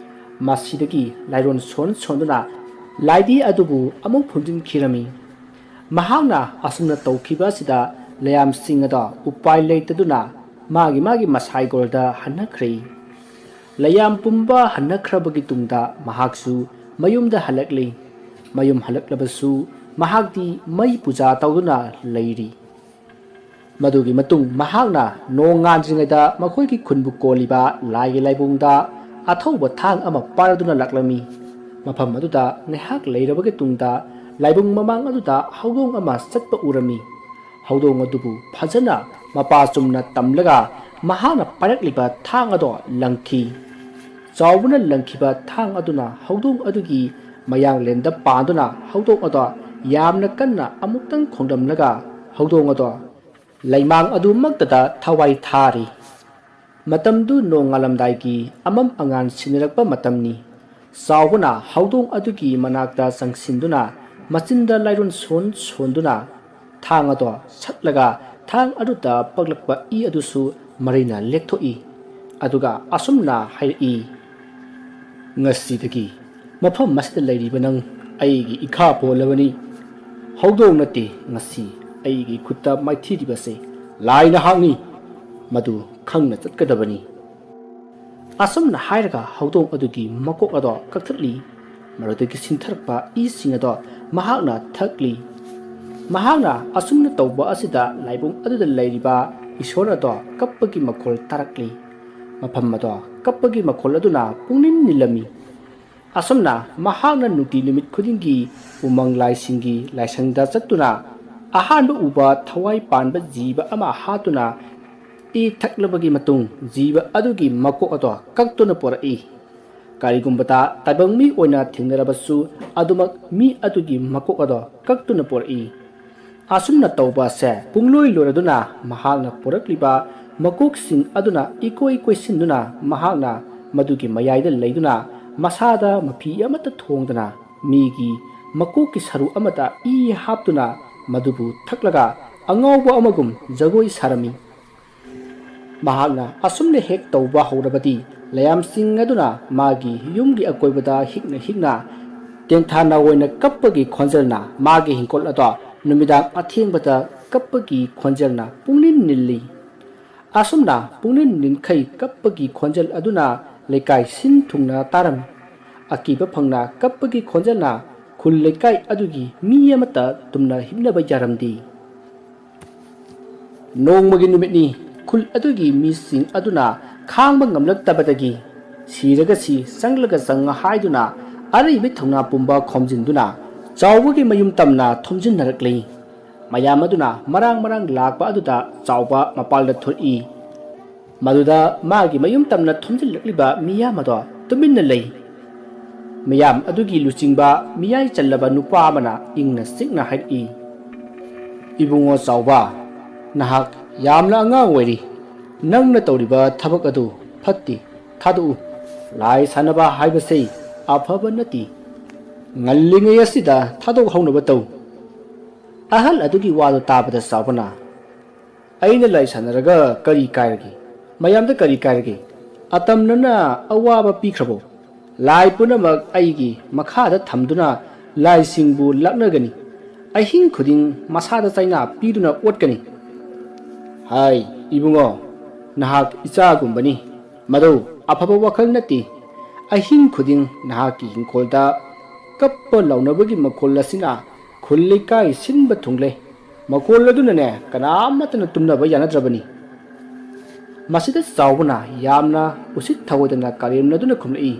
ꯃꯁꯤꯗꯒꯤ ꯂꯥꯏꯔꯣꯟ ꯁꯣꯟ ꯁꯣꯟꯗꯨꯅ ꯂꯥꯏꯙꯤ ꯑꯗꯨꯕꯨ ꯑꯃꯨꯛ ꯐꯨꯝꯖꯤꯟꯈꯤꯔꯝꯃꯤ꯫ ꯃꯍꯥꯛꯅ ꯑꯁꯨꯝꯅ ꯇꯧꯈꯤꯕ ꯑꯁꯤꯗ ꯂꯩꯌꯥꯝꯁꯤꯡ ꯑꯗꯣ ꯎꯄꯥꯏ ꯂꯩꯇꯗꯨꯅ ꯃꯥꯒꯤ ꯃꯥꯒꯤ ꯃꯁꯥꯏꯒꯣꯜꯗ ꯍꯟꯅꯈ꯭ꯔꯦ꯫ ꯂꯩꯌꯥꯝ ꯄꯨꯝꯕ ꯍꯟꯅꯈ꯭ꯔꯕꯒꯤ ꯇꯨꯡꯗ ꯃꯍꯥꯛꯁꯨ ꯃꯌꯨꯝꯗ ꯍꯜꯂꯛꯂꯤ꯫ ꯃꯌꯨꯝ ꯍꯜꯂꯛꯂꯕꯁꯨ ꯃꯍꯥꯛꯇꯤ ꯃꯩ ꯄꯨꯖꯥ ꯇꯧꯗꯨꯅ ꯂꯩꯔꯤ꯫ ꯃꯗꯨꯒꯤ ꯃꯇꯨꯡ ꯃꯍꯥꯛꯅ ꯅꯣꯡ ꯉꯥꯟꯗ꯭ꯔꯤꯉꯩꯗ ꯃꯈꯣꯏꯒꯤ ꯈꯨꯟꯕꯨ ꯀꯣꯜꯂꯤꯕ ꯂꯥꯏꯒꯤ ꯂꯥꯏꯕꯨꯡꯗ ꯑꯊꯧꯕ ꯊꯥꯡ ꯑꯃ ꯄꯥꯏꯔꯗꯨꯅ ꯂꯥꯛꯂꯝꯃꯤ꯫ ꯃꯐꯝ ꯑꯗꯨꯗ ꯉꯥꯏꯍꯥꯛ ꯂꯩꯔꯕꯒꯤ ꯇꯨꯡꯗ ꯂꯥꯏꯕꯨꯡ ꯃꯃꯥꯡ ꯑꯗꯨꯗ ꯍꯧꯗꯣꯡ ꯑꯃ ꯆꯠꯄ ꯎꯔꯝꯃꯤ꯫ ꯍꯧꯗꯣꯡ ꯑꯗꯨꯕꯨ ꯐꯖꯅ ꯃꯄꯥ ꯆꯨꯝꯅ ꯇꯝꯂꯒ ꯃꯍꯥꯛꯅ ꯄꯥꯏꯔꯛꯂꯤꯕ ꯊꯥꯡ ꯑꯗꯣ ꯂꯪꯈꯤ꯫ ꯆꯥꯎꯕꯅ ꯂꯪꯈꯤꯕ ꯊꯥꯡ ꯑꯗꯨꯅ ꯍꯧꯗꯣꯡ ꯑꯗꯨꯒꯤ ꯃꯌꯥꯡꯂꯦꯟꯗ ꯄꯥꯟꯗꯨꯅ ꯍꯧꯗꯣꯡ ꯑꯗꯣ ꯌꯥꯝꯅ ꯀꯟꯅ ꯑꯃꯨꯛꯇꯪ ꯈꯣꯡꯂꯝꯂꯒ ꯍꯧꯗꯣꯡ ꯑꯗꯣ ꯂꯩꯃꯥꯡ ꯑꯗꯨꯃꯛꯇꯗ ꯊꯋꯥꯏ ꯊꯥꯔꯤ꯫ ꯃꯇꯝꯗꯨ ꯅꯣꯡꯉꯥꯜꯂꯝꯗꯥꯏꯒꯤ ꯑꯃꯝ ꯑꯉꯥꯟ ꯁꯤꯟꯅꯔꯛꯄ ꯃꯇꯝꯅꯤ꯫ ꯆꯥꯎꯕꯅ ꯍꯧꯗꯣꯡ ꯑꯗꯨꯒꯤ ꯃꯅꯥꯛꯇ ꯆꯪꯁꯤꯟꯗꯨꯅ ꯃꯆꯤꯟꯗ ꯂꯥꯏꯔꯣꯟ ꯁꯣꯟ ꯁꯣꯟꯗꯨꯅ ꯊꯥꯡ ꯑꯗꯣ ꯁꯠꯂꯒ ꯊꯥꯡ ꯑꯗꯨꯗ ꯄꯛꯂꯛꯄ ꯏ ꯑꯗꯨꯁꯨ ꯃꯔꯩꯅ ꯂꯦꯛꯊꯣꯛꯏ꯫ ꯑꯗꯨꯒ ꯑꯁꯨꯝꯅ ꯍꯥꯏꯔꯛꯏ, "ꯉꯁꯤꯗꯒꯤ ꯃꯐꯝ ꯑꯁꯤꯗ ꯂꯩꯔꯤꯕ ꯅꯪ ꯑꯩꯒꯤ ꯏꯈꯥ ꯄꯣꯜꯂꯕꯅꯤ꯫ ꯍꯧꯗꯣꯡ ꯅꯠꯇꯦ ꯉꯁꯤ ꯑꯩꯒꯤ ꯈꯨꯠꯇ ꯃꯥꯏꯊꯤꯔꯤꯕꯁꯦ, ꯂꯥꯏ ꯅꯍꯥꯛꯅꯤ꯫ ꯃꯗꯨ ꯈꯪꯅ ꯆꯠꯀꯗꯕꯅꯤ"꯫ ꯑꯁꯨꯝꯅ ꯍꯥꯏꯔꯒ ꯍꯧꯗꯣꯡ ꯑꯗꯨꯒꯤ ꯃꯀꯣꯛ ꯑꯗꯣ ꯀꯛꯊꯠꯂꯤ꯫ ꯃꯗꯨꯗꯒꯤ ꯁꯤꯟꯊꯔꯛꯄ ꯏꯁꯤꯡ ꯑꯗꯣ ꯃꯍꯥꯛꯅ ꯊꯛꯂꯤ꯫ ꯃꯍꯥꯛꯅ ꯑꯁꯨꯝꯅ ꯇꯧꯕ ꯑꯁꯤꯗ ꯂꯥꯏꯕꯨꯡ ꯑꯗꯨꯗ ꯂꯩꯔꯤꯕ ꯏꯁꯣꯔ ꯑꯗꯣ ꯀꯞꯄꯒꯤ ꯃꯈꯣꯜ ꯇꯥꯔꯛꯂꯤ꯫ ꯃꯐꯝ ꯑꯗꯣ ꯀꯞꯄꯒꯤ ꯃꯈꯣꯜ ꯑꯗꯨꯅ ꯄꯨꯡꯅꯤꯟ ꯅꯤꯜꯂꯝꯃꯤ꯫ ꯑꯁꯨꯝꯅ ꯃꯍꯥꯛꯅ ꯅꯨꯡꯇꯤ ꯅꯨꯃꯤꯠ ꯈꯨꯗꯤꯡꯒꯤ ꯎꯃꯪ ꯂꯥꯏꯁꯤꯡꯒꯤ ꯂꯥꯏꯁꯪꯗ ꯆꯠꯇꯨꯅ ꯑꯍꯥꯟꯕ ꯎꯕ ꯊꯋꯥꯏ ꯄꯥꯟꯕ ꯖꯤꯕ ꯑꯃ ꯍꯥꯠꯇꯨꯅ ꯏ ꯊꯛꯂꯕꯒꯤ ꯃꯇꯨꯡ ꯖꯤꯕ ꯑꯗꯨꯒꯤ ꯃꯀꯣꯛ ꯑꯗꯣ ꯀꯛꯇꯨꯅ ꯄꯨꯔꯛꯏ꯫ ꯀꯔꯤꯒꯨꯝꯕꯗ ꯇꯥꯏꯕꯪ ꯃꯤ ꯑꯣꯏꯅ ꯊꯦꯡꯅꯔꯕꯁꯨ ꯑꯗꯨꯃꯛ ꯃꯤ ꯑꯗꯨꯒꯤ ꯃꯀꯣꯛ ꯑꯗꯣ ꯀꯛꯇꯨꯅ ꯄꯨꯔꯛꯏ꯫ ꯑꯁꯨꯝꯅ ꯇꯧꯕ ꯑꯁꯦ ꯄꯨꯡꯂꯣꯏ ꯂꯣꯏꯔꯗꯨꯅ ꯃꯍꯥꯛꯅ ꯄꯨꯔꯛꯂꯤꯕ ꯃꯀꯣꯛꯁꯤꯡ ꯑꯗꯨꯅ ꯏꯀꯣꯏ ꯀꯣꯏꯁꯤꯟꯗꯨꯅ ꯃꯍꯥꯛꯅ ꯃꯗꯨꯒꯤ ꯃꯌꯥꯏꯗ ꯂꯩꯗꯨꯅ ꯃꯁꯥꯗ ꯃꯐꯤ ꯑꯃꯠꯇ ꯊꯣꯡꯗꯅ ꯃꯤꯒꯤ ꯃꯀꯣꯛꯀꯤ ꯁꯔꯨ ꯑꯃꯗ ꯏ ꯍꯥꯞꯇꯨꯅ ꯃꯗꯨꯕꯨ ꯊꯛꯂꯒ ꯑꯉꯥꯎꯕ ꯑꯃꯒꯨꯝ ꯖꯒꯣꯏ ꯁꯥꯔꯝꯃꯤ꯫ ꯃꯍꯥꯛꯅ ꯑꯁꯨꯝꯅ ꯍꯦꯛ ꯇꯧꯕ ꯍꯧꯔꯕꯗꯤ ꯂꯌꯥꯝꯁꯤꯡ ꯑꯗꯨꯅ ꯃꯥꯒꯤ ꯌꯨꯝꯒꯤ ꯑꯀꯣꯏꯕꯗ ꯍꯤꯛꯅ ꯍꯤꯛꯅ ꯇꯦꯟꯊꯥꯅ ꯑꯣꯏꯅ ꯀꯞꯄꯒꯤ ꯈꯣꯟꯖꯦꯜꯅ ꯃꯥꯒꯤ ꯍꯤꯡꯈꯣꯜ ꯑꯗꯣ ꯅꯨꯃꯤꯗꯥꯡ ꯑꯊꯦꯡꯕꯗ ꯀꯞꯄꯒꯤ ꯈꯣꯟꯖꯦꯜꯅ ꯄꯨꯡꯅꯤꯟ ꯅꯤꯜꯂꯤ꯫ ꯑꯁꯨꯝꯅ ꯄꯨꯡꯅꯤꯟ ꯅꯤꯟꯈꯩ ꯀꯞꯄꯒꯤ ꯈꯣꯟꯖꯦꯜ ꯑꯗꯨꯅ ꯂꯩꯀꯥꯏ ꯁꯤꯟ ꯊꯨꯡꯅ ꯇꯥꯔꯝꯃꯤ꯫ ꯑꯀꯤꯕ ꯐꯪꯅ ꯀꯞꯄꯒꯤ ꯈꯣꯟꯖꯦꯜꯅ ꯈꯨꯜ ꯂꯩꯀꯥꯏ ꯑꯗꯨꯒꯤ ꯃꯤ ꯑꯃꯠꯇ ꯇꯨꯝꯅ ꯍꯤꯞꯅꯕ ꯌꯥꯔꯝꯗꯦ꯫ ꯅꯣꯡꯃꯒꯤ ꯅꯨꯃꯤꯠꯅꯤ꯫ ꯈꯨꯜ ꯑꯗꯨꯒꯤ ꯃꯤꯁꯤꯡ ꯑꯗꯨꯅ ꯈꯥꯡꯕ ꯉꯝꯂꯛꯇꯕꯗꯒꯤ ꯁꯤꯔꯒ ꯁꯤ, ꯆꯪꯂꯒ ꯆꯪ ꯍꯥꯏꯗꯨꯅ ꯑꯔꯩꯕ ꯊꯧꯅꯥ ꯄꯨꯝꯕ ꯈꯣꯝꯖꯤꯟꯗꯨꯅ ꯆꯥꯎꯕꯒꯤ ꯃꯌꯨꯝ ꯇꯝꯅ ꯊꯣꯝꯖꯤꯟꯅꯔꯛꯂꯤ꯫ ꯃꯌꯥꯝ ꯑꯗꯨꯅ ꯃꯔꯥꯡ ꯃꯔꯥꯡ ꯂꯥꯛꯄ ꯑꯗꯨꯗ ꯆꯥꯎꯕ ꯃꯄꯥꯜꯗ ꯊꯣꯛꯏ꯫ ꯃꯗꯨꯗ ꯃꯥꯒꯤ ꯃꯌꯨꯝ ꯇꯝꯅ ꯊꯣꯝꯖꯤꯜꯂꯛꯂꯤꯕ ꯃꯤꯌꯥꯝ ꯑꯗꯣ ꯇꯨꯃꯤꯟꯅ ꯂꯩ꯫ ꯃꯤꯌꯥꯝ ꯑꯗꯨꯒꯤ ꯂꯨꯆꯤꯡꯕ ꯃꯤꯌꯥꯏ ꯆꯜꯂꯕ ꯅꯨꯄꯥ ꯑꯃꯅ ꯏꯪꯅ ꯆꯤꯛꯅ ꯍꯥꯏꯔꯛꯏ, "ꯏꯕꯨꯡꯉꯣ ꯆꯥꯎꯕ, ꯅꯍꯥꯛ ꯌꯥꯝꯅ ꯑꯉꯥꯡ ꯑꯣꯏꯔꯤ꯫ ꯅꯪꯅ ꯇꯧꯔꯤꯕ ꯊꯕꯛ ꯑꯗꯨ ꯐꯠꯇꯦ, ꯊꯥꯗꯣꯛꯎ꯫ ꯂꯥꯏ ꯁꯥꯟꯅꯕ ꯍꯥꯏꯕꯁꯤ ꯑꯐꯕ ꯅꯠꯇꯦ꯫ ꯉꯜꯂꯤꯉꯩ ꯑꯁꯤꯗ ꯊꯥꯗꯣꯛꯍꯧꯅꯕ ꯇꯧ꯫" ꯑꯍꯜ ꯑꯗꯨꯒꯤ ꯋꯥꯗꯨ ꯇꯥꯕꯗ ꯆꯥꯎꯕꯅ, "ꯑꯩꯅ ꯂꯥꯏ ꯁꯥꯟꯅꯔꯒ ꯀꯔꯤ ꯀꯥꯏꯔꯒꯦ? ꯃꯌꯥꯝꯗ ꯀꯔꯤ ꯀꯥꯏꯔꯒꯦ? ꯑꯇꯝꯅꯅ ꯑꯋꯥꯕ ꯄꯤꯈ꯭ꯔꯕꯣ? ꯂꯥꯏ ꯄꯨꯝꯅꯃꯛ ꯑꯩꯒꯤ ꯃꯈꯥꯗ ꯊꯝꯗꯨꯅ ꯂꯥꯏꯁꯤꯡꯕꯨ ꯂꯥꯛꯅꯒꯅꯤ꯫ ꯑꯍꯤꯡ ꯈꯨꯗꯤꯡ ꯃꯁꯥꯗ ꯆꯩꯅꯥ ꯄꯤꯗꯨꯅ ꯑꯣꯠꯀꯅꯤ꯫" "ꯍꯥꯏ, ꯏꯕꯨꯡꯉꯣ, ꯅꯍꯥꯛ ꯏꯆꯥꯒꯨꯝꯕꯅꯤ꯫ ꯃꯗꯨ ꯑꯐꯕ ꯋꯥꯈꯜ ꯅꯠꯇꯦ꯫ ꯑꯍꯤꯡ ꯈꯨꯗꯤꯡ ꯅꯍꯥꯛꯀꯤ ꯏꯪꯈꯣꯜꯗ ꯀꯞꯄ ꯂꯥꯎꯅꯕꯒꯤ ꯃꯈꯣꯜ ꯑꯁꯤꯅ ꯈꯨꯜ ꯂꯩꯀꯥꯏ ꯁꯤꯟꯕ ꯊꯨꯡꯂꯦ꯫ ꯃꯈꯣꯜ ꯑꯗꯨꯅꯅꯦ ꯀꯅꯥ ꯑꯃꯠꯇꯅ ꯇꯨꯝꯅꯕ ꯌꯥꯅꯗ꯭ꯔꯕꯅꯤ꯫" ꯃꯁꯤꯗ ꯆꯥꯎꯕꯅ ꯌꯥꯝꯅ ꯎꯁꯤꯠ ꯊꯑꯣꯏꯗꯅ ꯀꯔꯦꯝꯅꯗꯨꯅ ꯈꯨꯝꯂꯛꯏ,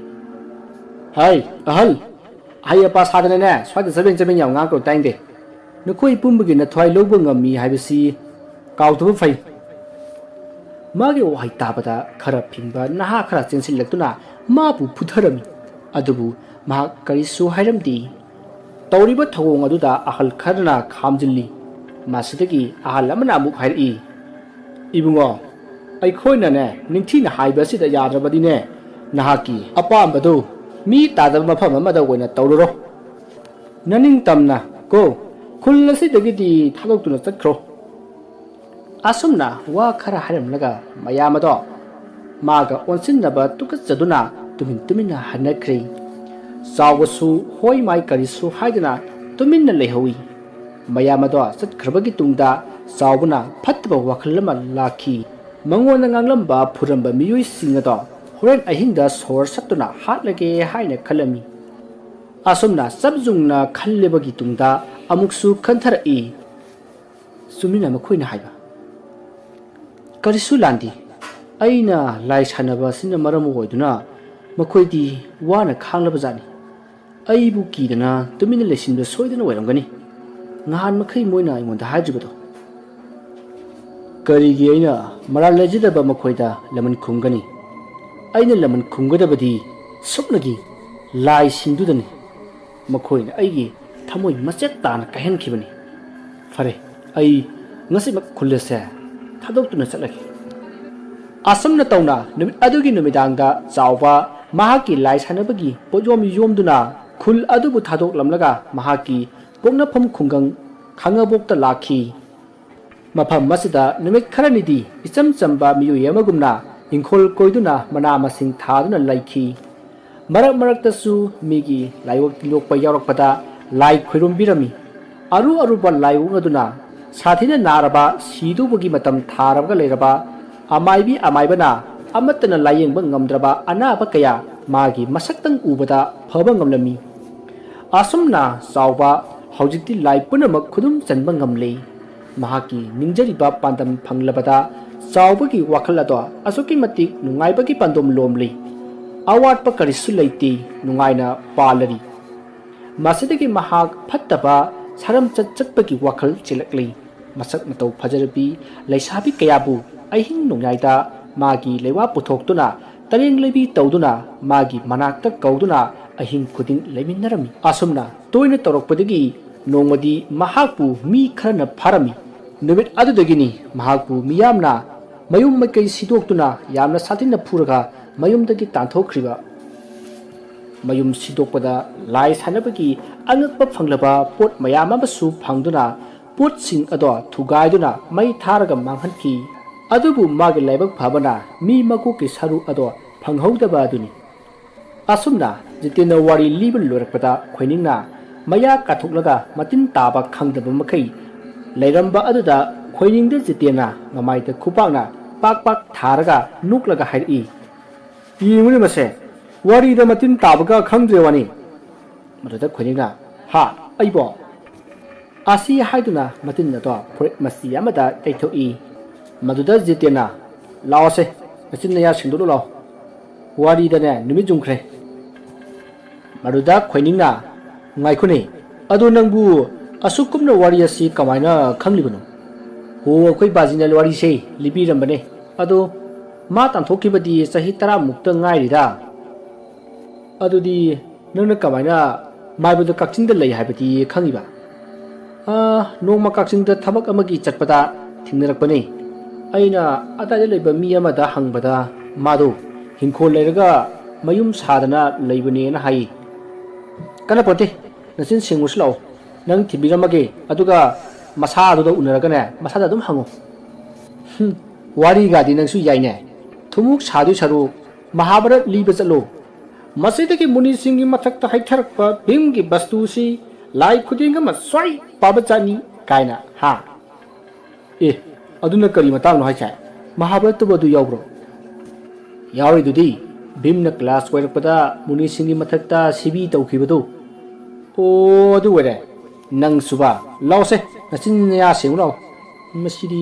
"ꯍꯩ ꯑꯍꯜ, ꯑꯍꯩ ꯑꯄꯥ ꯁꯥꯗꯅꯅꯦ ꯁ꯭ꯋꯥꯏꯗ ꯆꯕꯦꯡ ꯆꯕꯦꯡ ꯌꯥꯝ ꯉꯥꯡꯉꯛꯀꯅꯨ ꯇꯥꯏꯅꯤꯡꯗꯦ꯫ ꯅꯈꯣꯏ ꯄꯨꯝꯕꯒꯤ ꯅꯊ꯭ꯋꯥꯏ ꯂꯧꯕ ꯉꯝꯃꯤ ꯍꯥꯏꯕꯁꯤ ꯀꯥꯎꯗꯕ ꯐꯩ"꯫ ꯃꯥꯒꯤ ꯋꯥꯍꯩ ꯇꯥꯕꯗ ꯈꯔ ꯐꯤꯡꯕ ꯅꯍꯥ ꯈꯔ ꯆꯦꯟꯁꯤꯜꯂꯛꯇꯨꯅ ꯃꯥꯕꯨ ꯐꯨꯊꯔꯝꯃꯤ꯫ ꯑꯗꯨꯕꯨ ꯃꯍꯥꯛ ꯀꯔꯤꯁꯨ ꯍꯥꯏꯔꯝꯗꯦ꯫ ꯇꯧꯔꯤꯕ ꯊꯧꯑꯣꯡ ꯑꯗꯨꯗ ꯑꯍꯜ ꯈꯔꯅ ꯈꯥꯝꯖꯤꯜꯂꯤ꯫ ꯃꯁꯤꯗꯒꯤ ꯑꯍꯜ ꯑꯃꯅ ꯑꯃꯨꯛ ꯍꯥꯏꯔꯛꯏ, "ꯏꯕꯨꯡꯉꯣ, ꯑꯩꯈꯣꯏꯅꯅꯦ ꯅꯤꯡꯊꯤꯅ ꯍꯥꯏꯕ ꯑꯁꯤꯗ ꯌꯥꯗ꯭ꯔꯕꯗꯤꯅꯦ, ꯅꯍꯥꯛꯀꯤ ꯑꯄꯥꯝꯕꯗꯨ ꯃꯤ ꯇꯥꯗꯕ ꯃꯐꯝ ꯑꯃꯗ ꯑꯣꯏꯅ ꯇꯧꯔꯨꯔꯣ꯫ ꯅꯅꯤꯡꯇꯝꯅ ꯀꯣ, ꯈꯨꯜ ꯑꯁꯤꯗꯒꯤꯗꯤ ꯊꯥꯗꯣꯛꯇꯨꯅ ꯆꯠꯈ꯭ꯔꯣ"꯫ ꯑꯁꯨꯝꯅ ꯋꯥ ꯈꯔ ꯍꯥꯏꯔꯝꯂꯒ ꯃꯌꯥꯝ ꯑꯗꯣ ꯃꯥꯒ ꯑꯣꯟꯁꯤꯟꯅꯕ ꯇꯨꯀꯠꯆꯗꯨꯅ ꯇꯨꯃꯤꯟ ꯇꯨꯃꯤꯟꯅ ꯍꯟꯅꯈ꯭ꯔꯦ꯫ ꯆꯥꯎꯕꯁꯨ ꯍꯣꯏ ꯃꯥꯏ ꯀꯔꯤꯁꯨ ꯍꯥꯏꯗꯅ ꯇꯨꯃꯤꯟꯅ ꯂꯩꯍꯧꯏ꯫ ꯃꯌꯥꯝ ꯑꯗꯣ ꯆꯠꯈ꯭ꯔꯕꯒꯤ ꯇꯨꯡꯗ ꯆꯥꯎꯕꯅ ꯐꯠꯇꯕ ꯋꯥꯈꯜ ꯑꯃ ꯂꯥꯛꯈꯤ꯫ ꯃꯉꯣꯟꯗ ꯉꯥꯡꯂꯝꯕ ꯐꯨꯔꯝꯕ ꯃꯤꯑꯣꯏꯁꯤꯡ ꯑꯗꯣ ꯍꯣꯔꯦꯟ ꯑꯍꯤꯡꯗ ꯁꯣꯔ ꯁꯠꯇꯨꯅ ꯍꯥꯠꯂꯒꯦ ꯍꯥꯏꯅ ꯈꯜꯂꯝꯃꯤ꯫ ꯑꯁꯨꯝꯅ ꯆꯞ ꯌꯨꯡꯅ ꯈꯜꯂꯕꯒꯤ ꯇꯨꯡꯗ ꯑꯃꯨꯛꯁꯨ ꯈꯟꯊꯔꯛꯏ, ꯆꯨꯝꯃꯤꯅ ꯃꯈꯣꯏꯅ ꯍꯥꯏꯕ꯫ ꯀꯔꯤꯁꯨ ꯂꯥꯟꯗꯦ꯫ ꯑꯩꯅ ꯂꯥꯏ ꯁꯥꯟꯅꯕ ꯑꯁꯤꯅ ꯃꯔꯝ ꯑꯣꯏꯗꯨꯅ ꯃꯈꯣꯏꯗꯤ ꯋꯥꯅ ꯈꯥꯡꯂꯕ ꯖꯥꯠꯅꯤ꯫ ꯑꯩꯕꯨ ꯀꯤꯗꯅ ꯇꯨꯃꯤꯟꯅ ꯂꯩꯁꯤꯟꯕ ꯁꯣꯏꯗꯅ ꯑꯣꯏꯔꯝꯒꯅꯤ꯫ ꯉꯍꯥꯟ ꯃꯈꯩ ꯃꯣꯏꯅ ꯑꯩꯉꯣꯟꯗ ꯍꯥꯏꯗ꯭ꯔꯤꯕꯗꯣ꯫ ꯀꯔꯤꯒꯤ ꯑꯩꯅ ꯃꯔꯥꯜ ꯂꯩꯖꯗꯕ ꯃꯈꯣꯏꯗ ꯂꯃꯟ ꯈꯨꯝꯒꯅꯤ? ꯑꯩꯅ ꯂꯃꯟ ꯈꯨꯝꯒꯗꯕꯗꯤ ꯁꯨꯞꯅꯒꯤ ꯂꯥꯏꯁꯤꯡꯗꯨꯗꯅꯤ꯫ ꯃꯈꯣꯏꯅ ꯑꯩꯒꯤ ꯊꯃꯣꯏ ꯃꯆꯦꯠ ꯇꯥꯅ ꯀꯥꯏꯍꯟꯈꯤꯕꯅꯤ꯫ ꯐꯔꯦ, ꯑꯩ ꯉꯁꯤꯃꯛ ꯈꯨꯜ ꯑꯁꯦ ꯊꯥꯗꯣꯛꯇꯨꯅ ꯆꯠꯂꯒꯦ꯫ ꯑꯁꯨꯝꯅ ꯇꯧꯅ ꯅꯨꯃꯤꯠ ꯑꯗꯨꯒꯤ ꯅꯨꯃꯤꯗꯥꯡꯗ ꯆꯥꯎꯕ ꯃꯍꯥꯛꯀꯤ ꯂꯥꯏ ꯁꯥꯟꯅꯕꯒꯤ ꯄꯣꯠꯌꯣꯝ ꯌꯣꯝꯗꯨꯅ ꯈꯨꯜ ꯑꯗꯨꯕꯨ ꯊꯥꯗꯣꯛꯂꯝꯂꯒ ꯃꯍꯥꯛꯀꯤ ꯄꯣꯛꯅꯐꯝ ꯈꯨꯡꯒꯪ ꯈꯥꯡꯉꯕꯣꯛꯇ ꯂꯥꯛꯈꯤ꯫ ꯃꯐꯝ ꯑꯁꯤꯗ ꯅꯨꯃꯤꯠ ꯈꯔꯅꯤꯗꯤ ꯏꯆꯝ ꯆꯝꯕ ꯃꯤꯑꯣꯏ ꯑꯃꯒꯨꯝꯅ ꯏꯪꯈꯣꯜ ꯀꯣꯏꯗꯨꯅ ꯃꯅꯥ ꯃꯁꯤꯡ ꯊꯥꯗꯨꯅ ꯂꯩꯈꯤ꯫ ꯃꯔꯛ ꯃꯔꯛꯇꯁꯨ ꯃꯤꯒꯤ ꯂꯥꯏꯑꯣꯛ ꯇꯤꯟꯑꯣꯛꯄ ꯌꯥꯎꯔꯛꯄꯗ ꯂꯥꯏ ꯈꯨꯔꯨꯝꯕꯤꯔꯝꯃꯤ꯫ ꯑꯔꯨ ꯑꯔꯨꯕ ꯂꯥꯏꯑꯣꯛꯅꯗꯨꯅ ꯁꯥꯊꯤꯅ ꯅꯥꯔꯕ, ꯁꯤꯗꯧꯕꯒꯤ ꯃꯇꯝ ꯊꯥꯔꯒ ꯂꯩꯔꯕ ꯑꯃꯥꯏꯕꯤ ꯑꯃꯥꯏꯕꯅ ꯑꯃꯠꯇꯅ ꯂꯥꯌꯦꯡꯕ ꯉꯝꯗ꯭ꯔꯕ ꯑꯅꯥꯕ ꯀꯌꯥ ꯃꯥꯒꯤ ꯃꯁꯛꯇꯪ ꯎꯕꯗ ꯐꯕ ꯉꯝꯂꯝꯃꯤ꯫ ꯑꯁꯨꯝꯅ ꯆꯥꯎꯕ ꯍꯧꯖꯤꯛꯇꯤ ꯂꯥꯏ ꯄꯨꯝꯅꯃꯛ ꯈꯨꯗꯨꯝ ꯆꯟꯕ ꯉꯝꯂꯦ꯫ ꯃꯍꯥꯛꯀꯤ ꯅꯤꯡꯖꯔꯤꯕ ꯄꯥꯟꯗꯝ ꯐꯪꯂꯕꯗ ꯆꯥꯎꯕꯒꯤ ꯋꯥꯈꯜ ꯑꯗꯣ ꯑꯁꯨꯛꯀꯤ ꯃꯇꯤꯛ ꯅꯨꯡꯉꯥꯏꯕꯒꯤ ꯄꯥꯟꯗꯝ ꯂꯣꯝꯂꯤ꯫ ꯑꯋꯥꯠꯄ ꯀꯔꯤꯁꯨ ꯂꯩꯇꯦ, ꯅꯨꯡꯉꯥꯏꯅ ꯄꯥꯜꯂꯔꯤ꯫ ꯃꯁꯤꯗꯒꯤ ꯃꯍꯥꯛ ꯐꯠꯇꯕ ꯁꯥꯔꯝꯆꯠ ꯆꯠꯄꯒꯤ ꯋꯥꯈꯜ ꯆꯦꯜꯂꯛꯂꯤ꯫ ꯃꯁꯛ ꯃꯇꯧ ꯐꯖꯔꯕꯤ ꯂꯩꯁꯥꯕꯤ ꯀꯌꯥꯕꯨ ꯑꯍꯤꯡ ꯅꯣꯡꯌꯥꯏꯗ ꯃꯥꯒꯤ ꯂꯩꯋꯥ ꯄꯨꯊꯣꯛꯇꯨꯅ, ꯇꯔꯦꯡ ꯂꯩꯕꯤ ꯇꯧꯗꯨꯅ ꯃꯥꯒꯤ ꯃꯅꯥꯛꯇ ꯀꯧꯗꯨꯅ ꯑꯍꯤꯡ ꯈꯨꯗꯤꯡ ꯂꯩꯃꯤꯟꯅꯔꯝꯃꯤ꯫ ꯑꯁꯨꯝꯅ ꯇꯣꯏꯅ ꯇꯧꯔꯛꯄꯗꯒꯤ ꯅꯣꯡꯃꯗꯤ ꯃꯍꯥꯛꯄꯨ ꯃꯤ ꯈꯔꯅ ꯐꯥꯔꯝꯃꯤ꯫ ꯅꯨꯃꯤꯠ ꯑꯗꯨꯗꯒꯤꯅꯤ ꯃꯍꯥꯛꯄꯨ ꯃꯤꯌꯥꯝꯅ ꯃꯌꯨꯝ ꯃꯀꯩ ꯁꯤꯗꯣꯛꯇꯨꯅ ꯌꯥꯝꯅ ꯁꯥꯊꯤꯅ ꯐꯨꯔꯒ ꯃꯌꯨꯝꯗꯒꯤ ꯇꯥꯟꯊꯣꯛꯈ꯭ꯔꯤꯕ꯫ ꯃꯌꯨꯝ ꯁꯤꯗꯣꯛꯄꯗ ꯂꯥꯏ ꯁꯥꯟꯅꯕꯒꯤ ꯑꯉꯛꯄ ꯐꯪꯂꯕ ꯄꯣꯠ ꯃꯌꯥꯝ ꯑꯃꯁꯨ ꯐꯪꯗꯨꯅ ꯄꯣꯠꯁꯤꯡ ꯑꯗꯣ ꯊꯨꯒꯥꯏꯗꯨꯅ ꯃꯩ ꯊꯥꯔꯒ ꯃꯥꯡꯍꯟꯈꯤ꯫ ꯑꯗꯨꯕꯨ ꯃꯥꯒꯤ ꯂꯥꯏꯕꯛ ꯐꯕꯅ ꯃꯤ ꯃꯀꯣꯛꯀꯤ ꯁꯔꯨ ꯑꯗꯣ ꯐꯪꯍꯧꯗꯕ ꯑꯗꯨꯅꯤ꯫ ꯑꯁꯨꯝꯅ ꯖꯤꯇꯦꯟꯅ ꯋꯥꯔꯤ ꯂꯤꯕ ꯂꯣꯏꯔꯛꯄꯗ ꯈꯣꯏꯅꯤꯡꯅ ꯃꯌꯥ ꯀꯥꯊꯣꯛꯂꯒ ꯃꯇꯤꯟ ꯇꯥꯕ ꯈꯪꯗꯕ ꯃꯈꯩ ꯂꯩꯔꯝꯕ ꯑꯗꯨꯗ ꯈꯣꯏꯅꯤꯡꯗ ꯖꯤꯇꯦꯟꯅ ꯃꯃꯥꯏꯗ ꯈꯨꯄꯥꯛꯅ ꯄꯥꯛ ꯄꯥꯛ ꯊꯥꯔꯒ ꯅꯣꯛꯂꯒ ꯍꯥꯏꯔꯛꯏ, "ꯌꯦꯡꯉꯨꯅꯦ ꯃꯁꯦ, ꯋꯥꯔꯤꯗ ꯃꯇꯤꯟ ꯇꯥꯕꯒ ꯈꯪꯗ꯭ꯔꯦ ꯋꯥꯅꯤ꯫" ꯃꯗꯨꯗ ꯈꯣꯏꯅꯤꯡꯅ, "ꯍꯥ? ꯑꯩꯕꯣ?" ꯑꯁꯤ ꯍꯥꯏꯗꯨꯅ ꯃꯇꯤꯟ ꯑꯗꯣ ꯐꯨꯔꯤꯠ ꯃꯆꯤ ꯑꯃꯗ ꯇꯩꯊꯣꯛꯏ꯫ ꯃꯗꯨꯗ ꯖꯤꯇꯦꯟꯅ, "ꯂꯥꯛꯑꯣꯁꯦ, ꯅꯆꯤꯟ ꯅꯌꯥ ꯁꯦꯡꯗꯣꯛꯂꯨ ꯂꯥꯛꯑꯣ꯫ ꯋꯥꯔꯤꯗꯅꯦ ꯅꯨꯃꯤꯠ ꯌꯨꯡꯈ꯭ꯔꯦ꯫" ꯃꯗꯨꯗ ꯈꯣꯏꯅꯤꯡꯅ, "ꯉꯥꯏꯈꯣꯅꯦ, ꯑꯗꯣ ꯅꯪꯕꯨ ꯑꯁꯨꯛ ꯀꯨꯞꯅ ꯋꯥꯔꯤ ꯑꯁꯤ ꯀꯃꯥꯏꯅ ꯈꯪꯂꯤꯕꯅꯣ?" "ꯍꯣ, ꯑꯩꯈꯣꯏ ꯕꯥꯖꯤꯅ ꯋꯥꯔꯤꯁꯦ ꯂꯤꯕꯤꯔꯝꯕꯅꯦ꯫ ꯑꯗꯣ ꯃꯥ ꯇꯥꯟꯊꯣꯛꯈꯤꯕꯗꯤ ꯆꯍꯤ ꯇꯔꯥꯃꯨꯛꯇ ꯉꯥꯏꯔꯤꯗ꯫" "ꯑꯗꯨꯗꯤ ꯅꯪꯅ ꯀꯃꯥꯏꯅ ꯃꯥꯏꯕꯗꯣ ꯀꯛꯆꯤꯡꯗ ꯂꯩ ꯍꯥꯏꯕꯗꯤ ꯈꯪꯉꯤꯕ?" "ꯑꯥ, ꯅꯣꯡꯃ ꯀꯛꯆꯤꯡꯗ ꯊꯕꯛ ꯑꯃꯒꯤ ꯆꯠꯄꯗ ꯊꯦꯡꯅꯔꯛꯄꯅꯤ꯫ ꯑꯩꯅ ꯑꯗꯥꯏꯗ ꯂꯩꯕ ꯃꯤ ꯑꯃꯗ ꯍꯪꯕꯗ ꯃꯥꯗꯣ ꯍꯤꯡꯈꯣꯜ ꯂꯩꯔꯒ ꯃꯌꯨꯝ ꯁꯥꯗꯅ ꯂꯩꯕꯅꯦꯅ ꯍꯥꯏꯌꯦ꯫" "ꯀꯥꯟꯅꯄꯣꯠꯇꯦ, ꯅꯆꯤꯟ ꯁꯦꯡꯉꯨꯁꯤ ꯂꯥꯛꯑꯣ꯫ ꯅꯪ ꯊꯤꯕꯤꯔꯝꯃꯒꯦ, ꯑꯗꯨꯒ ꯃꯁꯥꯗꯨꯗ ꯎꯅꯔꯒꯅꯦ ꯃꯁꯥꯗ ꯑꯗꯨꯝ ꯍꯪꯉꯨ꯫" "ꯍꯨꯝ, ꯋꯥꯔꯤꯒꯗꯤ ꯅꯪꯁꯨ ꯌꯥꯏꯅꯦ꯫ ꯊꯨꯝꯃꯣꯛ ꯁꯥꯗꯣꯏ ꯁꯔꯨꯛ ꯃꯍꯥꯚꯥꯔꯠ ꯂꯤꯕ ꯆꯠꯂꯣ꯫ ꯃꯁꯤꯗꯒꯤ ꯃꯨꯅꯤꯁꯤꯡꯒꯤ ꯃꯊꯛꯇ ꯍꯩꯊꯔꯛꯄ ꯚꯤꯝꯒꯤ ꯕꯁꯇꯨꯁꯤ ꯂꯥꯏ ꯈꯨꯗꯤꯡ ꯑꯃ ꯁꯣꯏ ꯄꯥꯕ ꯆꯠꯅꯤ ꯀꯥꯏꯅ, ꯍꯥ?" "ꯑꯦ, ꯑꯗꯨꯅ ꯀꯔꯤ ꯃꯇꯥꯡꯅꯣ ꯍꯥꯏꯁꯦ? ꯃꯍꯥꯚꯥꯔꯠꯇꯕꯨ ꯑꯗꯨ ꯌꯥꯎꯕ꯭ꯔꯣ?" "ꯌꯥꯎꯔꯤꯗꯨꯗꯤ, ꯚꯤꯝꯅ ꯀ꯭ꯂꯥꯁ ꯀꯣꯏꯔꯛꯄꯗ ꯃꯨꯅꯤꯁꯤꯡꯒꯤ ꯃꯊꯛꯇ ꯁꯤꯕꯤ ꯇꯧꯈꯤꯕꯗꯨ꯫" "ꯑꯣ, ꯑꯗꯨ ꯑꯣꯏꯔꯦ꯫ ꯅꯪꯁꯨꯕ, ꯂꯥꯛꯑꯣꯁꯦ, ꯅꯆꯤꯟ ꯅꯌꯥ ꯁꯦꯡꯉꯨ ꯂꯥꯛꯑꯣ꯫" "ꯃꯁꯤꯗꯤ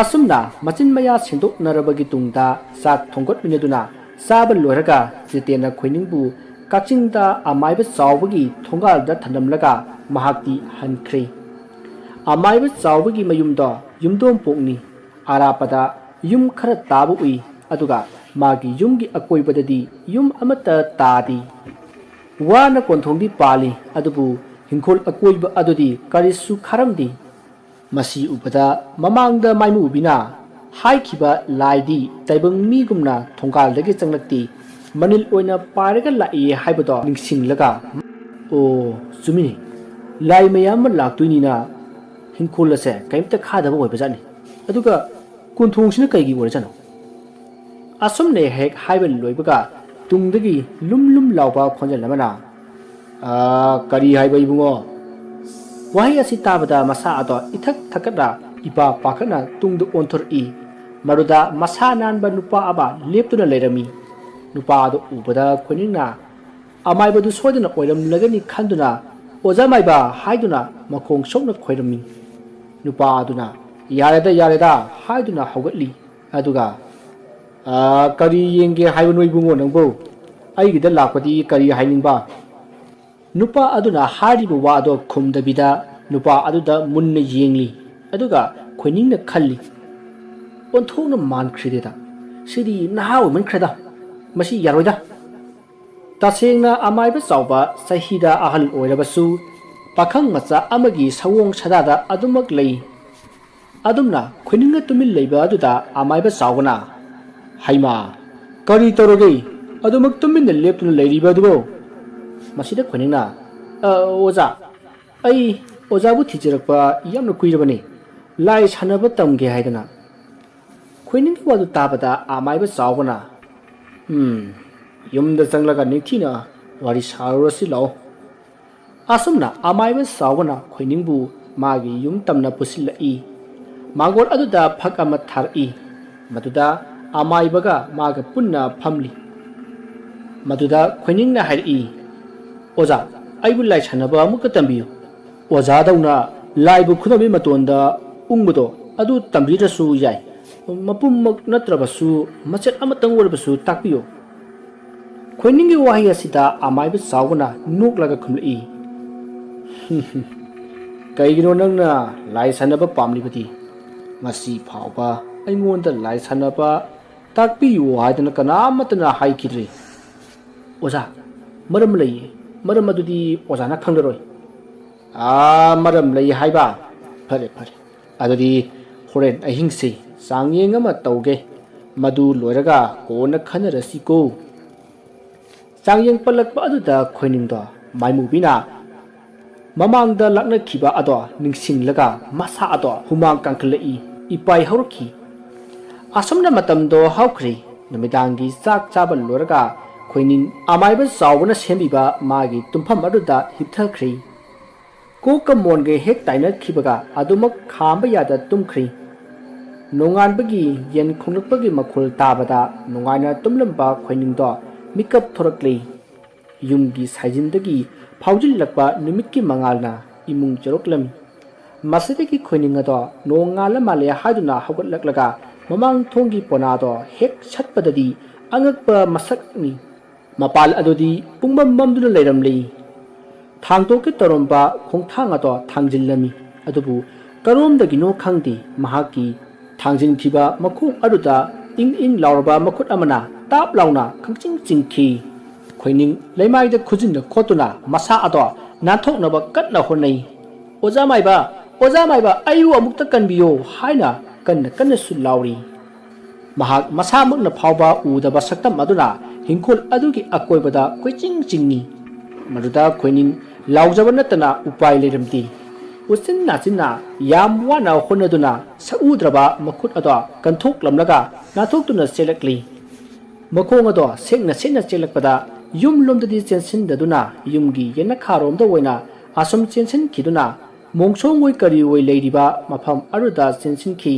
ꯑꯁꯨꯝꯅ ꯃꯆꯤꯟ ꯃꯌꯥ ꯁꯦꯡꯗꯣꯛꯅꯔꯕꯒꯤ ꯇꯨꯡꯗ ꯆꯥꯛ ꯊꯣꯡꯒꯠꯃꯤꯟꯅꯗꯨꯅ ꯆꯥꯕ ꯂꯣꯏꯔꯒ ꯖꯤꯇꯦꯟꯅ ꯈꯣꯏꯅꯤꯡꯕꯨ ꯀꯛꯆꯤꯡꯗ ꯑꯃꯥꯏꯕ ꯆꯥꯎꯕꯒꯤ ꯊꯣꯡꯒꯥꯜꯗ ꯊꯝꯂꯝꯂꯒ ꯃꯍꯥꯛꯇꯤ ꯍꯟꯈ꯭ꯔꯦ꯫ ꯑꯃꯥꯏꯕ ꯆꯥꯎꯕꯒꯤ ꯃꯌꯨꯝꯗꯣ ꯌꯨꯝꯗꯣꯡ ꯄꯣꯛꯅꯤ꯫ ꯑꯔꯥꯞꯄꯗ ꯌꯨꯝ ꯈꯔ ꯇꯥꯕ ꯎꯏ, ꯑꯗꯨꯒ ꯃꯥꯒꯤ ꯌꯨꯝꯒꯤ ꯑꯀꯣꯏꯕꯗꯗꯤ ꯌꯨꯝ ꯑꯃꯠꯇ ꯇꯥꯗꯦ꯫ ꯋꯥꯅ ꯀꯣꯟꯊꯣꯡꯗꯤ ꯄꯥꯜꯂꯤ, ꯑꯗꯨꯕꯨ ꯍꯤꯡꯈꯣꯜ ꯑꯀꯣꯏꯕ ꯑꯗꯨꯗꯤ ꯀꯔꯤꯁꯨ ꯈꯥꯔꯝꯗꯦ꯫ ꯃꯁꯤ ꯎꯕꯗ ꯃꯃꯥꯡꯗ ꯃꯥꯏꯃꯨꯕꯤꯅ ꯍꯥꯏꯈꯤꯕ ꯂꯥꯏꯗꯤ ꯇꯥꯏꯕꯪ ꯃꯤꯒꯨꯝꯅ ꯊꯣꯡꯒꯥꯜꯗꯒꯤ ꯆꯪꯂꯛꯇꯦ, ꯃꯅꯤꯜ ꯑꯣꯏꯅ ꯄꯥꯏꯔꯒ ꯂꯥꯛꯏ ꯍꯥꯏꯕꯗꯣ ꯅꯤꯡꯁꯤꯡꯂꯒ, "ꯑꯣ, ꯆꯨꯝꯃꯤꯅꯦ, ꯂꯥꯏ ꯃꯌꯥꯝ ꯑꯃ ꯂꯥꯛꯇꯣꯏꯅꯤꯅ ꯍꯤꯡꯈꯣꯜ ꯑꯁꯦ ꯀꯔꯤꯝꯇ ꯈꯥꯗꯕ ꯑꯣꯏꯕꯖꯥꯠꯅꯤ꯫ ꯑꯗꯨꯒ ꯀꯣꯟꯊꯣꯡꯁꯤꯅ ꯀꯩꯒꯤ ꯑꯣꯏꯔꯖꯥꯠꯅꯣ?" ꯑꯁꯨꯝꯅ ꯍꯦꯛ ꯍꯥꯏꯕ ꯂꯣꯏꯕꯒ ꯇꯨꯡꯗꯒꯤ ꯂꯨꯝ ꯂꯨꯝ ꯂꯥꯎꯕ ꯈꯣꯟꯖꯦꯜ ꯑꯃꯅ, "ꯑꯥ, ꯀꯔꯤ ꯍꯥꯏꯕ ꯏꯕꯨꯡꯉꯣ?" ꯋꯥꯍꯩ ꯑꯁꯤ ꯇꯥꯕꯗ ꯃꯁꯥ ꯑꯗꯣ ꯏꯊꯛ ꯊꯛꯀꯠꯅ ꯏꯄꯥ ꯄꯥꯈꯠꯅ ꯇꯨꯡꯗ ꯑꯣꯟꯊꯣꯔꯛꯏ꯫ ꯃꯗꯨꯗ ꯃꯁꯥ ꯅꯥꯟꯕ ꯅꯨꯄꯥ ꯑꯃ ꯂꯦꯞꯇꯨꯅ ꯂꯩꯔꯝꯃꯤ꯫ ꯅꯨꯄꯥ ꯑꯗꯨ ꯎꯕꯗ ꯈꯣꯏꯅꯤꯡꯅ ꯑꯃꯥꯏꯕꯗꯨ ꯁꯣꯏꯗꯅ ꯑꯣꯏꯔꯝꯂꯒꯅꯤ ꯈꯟꯗꯨꯅ, "ꯑꯣꯖꯥ ꯃꯥꯏꯕ" ꯍꯥꯏꯗꯨꯅ ꯃꯈꯣꯡ ꯁꯣꯛꯅ ꯈꯣꯏꯔꯝꯃꯤ꯫ ꯅꯨꯄꯥ ꯑꯗꯨꯅ, "ꯌꯥꯔꯦꯗ, ꯌꯥꯔꯦꯗ" ꯍꯥꯏꯗꯨꯅ ꯍꯧꯒꯠꯂꯤ꯫ ꯑꯗꯨꯒ, "ꯑꯥ, ꯀꯔꯤ ꯌꯦꯡꯒꯦ ꯍꯥꯏꯕꯅꯣ ꯏꯕꯨꯡꯉꯣ ꯅꯪꯕꯨ? ꯑꯩꯒꯤꯗ ꯂꯥꯛꯄꯗꯤ ꯀꯔꯤ ꯍꯥꯏꯅꯤꯡꯕ?" ꯅꯨꯄꯥ ꯑꯗꯨꯅ ꯍꯥꯏꯔꯤꯕ ꯋꯥꯗꯣ ꯈꯨꯝꯗꯕꯤꯗ ꯅꯨꯄꯥ ꯑꯗꯨꯗ ꯃꯨꯟꯅ ꯌꯦꯡꯂꯤ꯫ ꯑꯗꯨꯒ ꯈꯣꯏꯅꯤꯡꯅ ꯈꯜꯂꯤ, "ꯑꯣꯟꯊꯣꯛꯅ ꯃꯥꯟꯈ꯭ꯔꯦꯗꯦꯗ, ꯁꯤꯗꯤ ꯅꯍꯥ ꯑꯣꯏꯃꯟꯈ꯭ꯔꯦꯗ, ꯃꯁꯤ ꯌꯥꯔꯣꯏꯗ"꯫ ꯇꯁꯦꯡꯅ ꯑꯃꯥꯏꯕ ꯆꯥꯎꯕ ꯆꯍꯤꯗ ꯑꯍꯜ ꯑꯣꯏꯔꯕꯁꯨ ꯄꯥꯈꯪ ꯃꯆꯥ ꯑꯃꯒꯤ ꯁꯑꯣꯡ ꯁꯥꯗꯥꯗ ꯑꯗꯨꯃꯛ ꯂꯩ꯫ ꯑꯗꯨꯝꯅ ꯈꯣꯏꯅꯤꯡꯅ ꯇꯨꯃꯤꯟ ꯂꯩꯕ ꯑꯗꯨꯗ ꯑꯃꯥꯏꯕ ꯆꯥꯎꯕꯅ, "ꯍꯩꯃꯥ, ꯀꯔꯤ ꯇꯧꯔꯒꯦ? ꯑꯗꯨꯃꯛ ꯇꯨꯃꯤꯟꯅ ꯂꯦꯞꯇꯨꯅ ꯂꯩꯔꯤꯕ ꯑꯗꯨꯕꯨ?" ꯃꯁꯤꯗ ꯈꯣꯏꯅꯤꯡꯅ, "ꯑ, ꯑꯣꯖꯥ, ꯑꯩ ꯑꯣꯖꯥꯕꯨ ꯊꯤꯖꯔꯛꯄ ꯌꯥꯝꯅ ꯀꯨꯏꯔꯕꯅꯤ꯫ ꯂꯥꯏ ꯁꯥꯟꯅꯕ ꯇꯝꯒꯦ ꯍꯥꯏꯗꯅ"꯫ ꯈꯣꯏꯅꯤꯡꯒꯤ ꯋꯥꯗꯨ ꯇꯥꯕꯗ ꯑꯃꯥꯏꯕ ꯆꯥꯎꯕꯅ, "ꯎꯝ, ꯌꯨꯝꯗ ꯆꯪꯂꯒ ꯅꯤꯡꯊꯤꯅ ꯋꯥꯔꯤ ꯁꯥꯔꯨꯔꯁꯤ ꯂꯥꯛꯑꯣ"꯫ ꯑꯁꯨꯝꯅ ꯑꯃꯥꯏꯕ ꯆꯥꯎꯕꯅ ꯈꯣꯏꯅꯤꯡꯕꯨ ꯃꯥꯒꯤ ꯌꯨꯝ ꯇꯝꯅ ꯄꯨꯁꯤꯜꯂꯛꯏ꯫ ꯃꯥꯡꯒꯣꯜ ꯑꯗꯨꯗ ꯐꯛ ꯑꯃ ꯊꯥꯔꯛꯏ꯫ ꯃꯗꯨꯗ ꯑꯃꯥꯏꯕꯒ ꯃꯥꯒ ꯄꯨꯟꯅ ꯐꯝꯂꯤ꯫ ꯃꯗꯨꯗ ꯈꯣꯏꯅꯤꯡꯅ ꯍꯥꯏꯔꯛꯏ, "ꯑꯣꯖꯥ, ꯑꯩꯕꯨ ꯂꯥꯏ ꯁꯥꯟꯅꯕ ꯑꯃꯨꯛꯀ ꯇꯝꯕꯤꯌꯨ꯫ ꯑꯣꯖꯥꯗꯧꯅ ꯂꯥꯏꯕꯨ ꯈꯨꯗꯝꯒꯤ ꯃꯇꯣꯟꯗ ꯎꯪꯕꯗꯣ ꯑꯗꯨ ꯇꯝꯕꯤꯗ꯭ꯔꯁꯨ ꯌꯥꯏ꯫ ꯃꯄꯨꯝꯃꯛ ꯅꯠꯇ꯭ꯔꯕꯁꯨ ꯃꯆꯦꯠ ꯑꯃꯇꯪ ꯑꯣꯏꯔꯕꯁꯨ ꯇꯥꯛꯄꯤꯌꯨ꯫ ꯈꯣꯏꯅꯤꯡꯒꯤ ꯋꯥꯍꯩ ꯑꯁꯤꯗ ꯑꯃꯥꯏꯕ ꯆꯥꯎꯕꯅ ꯅꯣꯛꯂꯒ ꯈꯨꯝꯂꯛꯏ, "ꯀꯩꯒꯤꯅꯣ ꯅꯪꯅ ꯂꯥꯏ ꯁꯥꯟꯅꯕ ꯄꯥꯝꯂꯤꯕꯗꯤ? ꯉꯁꯤ ꯐꯥꯎꯕ ꯑꯩꯉꯣꯟꯗ ꯂꯥꯏ ꯁꯥꯟꯅꯕ ꯇꯥꯛꯄꯤꯌꯨ ꯍꯥꯏꯗꯅ ꯀꯅꯥꯃꯠꯇꯅ ꯍꯥꯏꯈꯤꯗ꯭ꯔꯤ꯫" "ꯑꯣꯖꯥ, ꯃꯔꯝ ꯂꯩꯌꯦ꯫ ꯃꯔꯝ ꯑꯗꯨꯗꯤ ꯑꯣꯖꯥꯅ ꯈꯪꯂꯔꯣꯏ꯫" "ꯑꯥ, ꯃꯔꯝ ꯂꯩ ꯍꯥꯏꯕ? ꯐꯔꯦ, ꯐꯔꯦ꯫ ꯑꯗꯨꯗꯤ ꯍꯣꯔꯦꯟ ꯑꯍꯤꯡꯁꯤ ꯆꯥꯡꯌꯦꯡ ꯑꯃ ꯇꯧꯒꯦ꯫ ꯃꯗꯨ ꯂꯣꯏꯔꯒ ꯀꯣꯟꯅ ꯈꯟꯅꯔꯁꯤꯀꯣ꯫" ꯆꯥꯡꯌꯦꯡ ꯄꯜꯂꯛꯄ ꯑꯗꯨꯗ ꯈꯣꯏꯅꯤꯡꯗꯣ ꯃꯥꯏꯃꯨꯕꯤꯅ ꯃꯃꯥꯡꯗ ꯂꯥꯛꯅꯈꯤꯕ ꯑꯗꯣ ꯅꯤꯡꯁꯤꯡꯂꯒ ꯃꯁꯥ ꯑꯗꯣ ꯍꯨꯃꯥꯡ ꯀꯥꯡꯈꯠꯂꯛꯏ, ꯏꯄꯥꯏ ꯍꯧꯔꯛꯈꯤ꯫ ꯑꯁꯨꯝꯅ ꯃꯇꯝꯗꯣ ꯍꯧꯈ꯭ꯔꯦ꯫ ꯅꯨꯃꯤꯗꯥꯡꯒꯤ ꯆꯥꯛ ꯆꯥꯕ ꯂꯣꯏꯔꯒ ꯈꯣꯏꯅꯤꯡ ꯑꯃꯥꯏꯕ ꯆꯥꯎꯕꯅ ꯁꯦꯝꯕꯤꯕ ꯃꯥꯒꯤ ꯇꯨꯝꯐꯝ ꯑꯗꯨꯗ ꯍꯤꯞꯊꯈ꯭ꯔꯦ꯫ ꯀꯣꯛꯀ ꯃꯣꯟꯒ ꯍꯦꯛ ꯇꯥꯏꯅꯈꯤꯕꯒ ꯑꯗꯨꯃꯛ ꯈꯥꯝꯕ ꯌꯥꯗ ꯇꯨꯝꯈ꯭ꯔꯦ꯫ ꯅꯣꯡꯉꯥꯟꯕꯒꯤ ꯌꯦꯟ ꯈꯣꯡꯂꯛꯄꯒꯤ ꯃꯈꯣꯜ ꯇꯥꯕꯗ ꯅꯨꯡꯉꯥꯏꯅ ꯇꯨꯝꯂꯝꯕ ꯈꯣꯏꯅꯤꯡꯗꯣ ꯃꯤꯀꯞ ꯊꯣꯔꯛꯂꯦ꯫ ꯌꯨꯝꯒꯤ ꯁꯥꯏꯖꯤꯟꯗꯒꯤ ꯐꯥꯎꯖꯤꯜꯂꯛꯄ ꯅꯨꯃꯤꯠꯀꯤ ꯃꯉꯥꯜꯅ ꯏꯃꯨꯡ ꯆꯨꯔꯛꯂꯝꯃꯤ꯫ ꯃꯁꯤꯗꯒꯤ ꯈꯣꯏꯅꯤꯡ ꯑꯗꯣ ꯅꯣꯡ ꯉꯥꯜꯂ ꯃꯥꯜꯂꯦ ꯍꯥꯏꯗꯨꯅ ꯍꯧꯒꯠꯂꯛꯂꯒ ꯃꯃꯥꯡ ꯊꯣꯡꯒꯤ ꯄꯣꯅꯥꯗꯣ ꯍꯦꯛ ꯁꯠꯄꯗꯗꯤ ꯑꯉꯛꯄ ꯃꯁꯛꯅꯤ꯫ ꯃꯄꯥꯟ ꯑꯗꯨꯗꯤ ꯄꯨꯡꯃꯝ ꯃꯝꯗꯨꯅ ꯂꯩꯔꯝꯂꯤ꯫ ꯊꯥꯡꯗꯣꯛꯀꯦ ꯇꯧꯔꯝꯕ ꯈꯣꯡꯊꯥꯡ ꯑꯗꯣ ꯊꯥꯡꯖꯤꯜꯂꯝꯃꯤ꯫ ꯑꯗꯨꯕꯨ ꯀꯔꯣꯝꯗꯒꯤꯅꯣ ꯈꯪꯗꯦ, ꯃꯍꯥꯛꯀꯤ ꯊꯥꯡꯖꯤꯟꯈꯤꯕ ꯃꯈꯣꯡ ꯑꯗꯨꯗ ꯏꯪ ꯏꯪ ꯂꯥꯎꯔꯕ ꯃꯈꯨꯠ ꯑꯃꯅ ꯇꯥꯞ ꯂꯥꯎꯅ ꯈꯪꯆꯤꯡ ꯆꯤꯡꯈꯤ꯫ ꯈꯣꯏꯅꯤꯡ ꯂꯩꯃꯥꯏꯗ ꯈꯨꯖꯤꯟꯅ ꯈꯣꯠꯇꯨꯅ ꯃꯁꯥ ꯑꯗꯣ ꯅꯥꯟꯊꯣꯛꯅꯕ ꯀꯟꯅ ꯍꯣꯠꯅꯩ꯫ "ꯑꯣꯖꯥ ꯃꯥꯏꯕ, ꯑꯣꯖꯥ ꯃꯥꯏꯕ, ꯑꯩꯕꯨ ꯑꯃꯨꯛꯇ ꯀꯟꯕꯤꯌꯣ" ꯍꯥꯏꯅ ꯀꯟꯅ ꯀꯟꯅꯁꯨ ꯂꯥꯎꯔꯤ꯫ ꯃꯍꯥꯛ ꯃꯁꯥꯃꯛꯅ ꯐꯥꯎꯕ ꯎꯗꯕ ꯁꯛꯇꯝ ꯑꯗꯨꯅ ꯍꯤꯡꯈꯣꯜ ꯑꯗꯨꯒꯤ ꯑꯀꯣꯏꯕꯗ ꯀꯣꯏꯆꯤꯡ ꯆꯤꯡꯏ꯫ ꯃꯗꯨꯗ ꯈꯣꯏꯅꯤꯡ ꯂꯥꯎꯖꯕ ꯅꯠꯇꯅ ꯎꯄꯥꯏ ꯂꯩꯔꯝꯗꯦ꯫ ꯎꯆꯤꯟ ꯅꯥꯆꯤꯟꯅ ꯌꯥꯝ ꯋꯥꯅ ꯍꯣꯠꯅꯗꯨꯅ ꯁꯛꯎꯗ꯭ꯔꯕ ꯃꯈꯨꯠ ꯑꯗꯣ ꯀꯟꯊꯣꯛꯂꯝꯂꯒ ꯅꯥꯟꯊꯣꯛꯇꯨꯅ ꯆꯦꯜꯂꯛꯂꯤ꯫ ꯃꯈꯣꯡ ꯑꯗꯣ ꯁꯦꯛꯅ ꯁꯦꯛꯅ ꯆꯦꯜꯂꯛꯄꯗ ꯌꯨꯝꯂꯣꯝꯗꯗꯤ ꯆꯦꯟꯁꯤꯟꯗꯗꯨꯅ ꯌꯨꯝꯒꯤ ꯌꯦꯅꯈꯥꯔꯣꯝꯗ ꯑꯣꯏꯅ ꯑꯁꯨꯝ ꯆꯦꯟꯁꯤꯟꯈꯤꯗꯨꯅ ꯃꯣꯡꯁꯣꯡ ꯑꯣꯏ ꯀꯔꯤ ꯑꯣꯏ ꯂꯩꯔꯤꯕ ꯃꯐꯝ ꯑꯗꯨꯗ ꯆꯦꯟꯁꯤꯟꯈꯤ꯫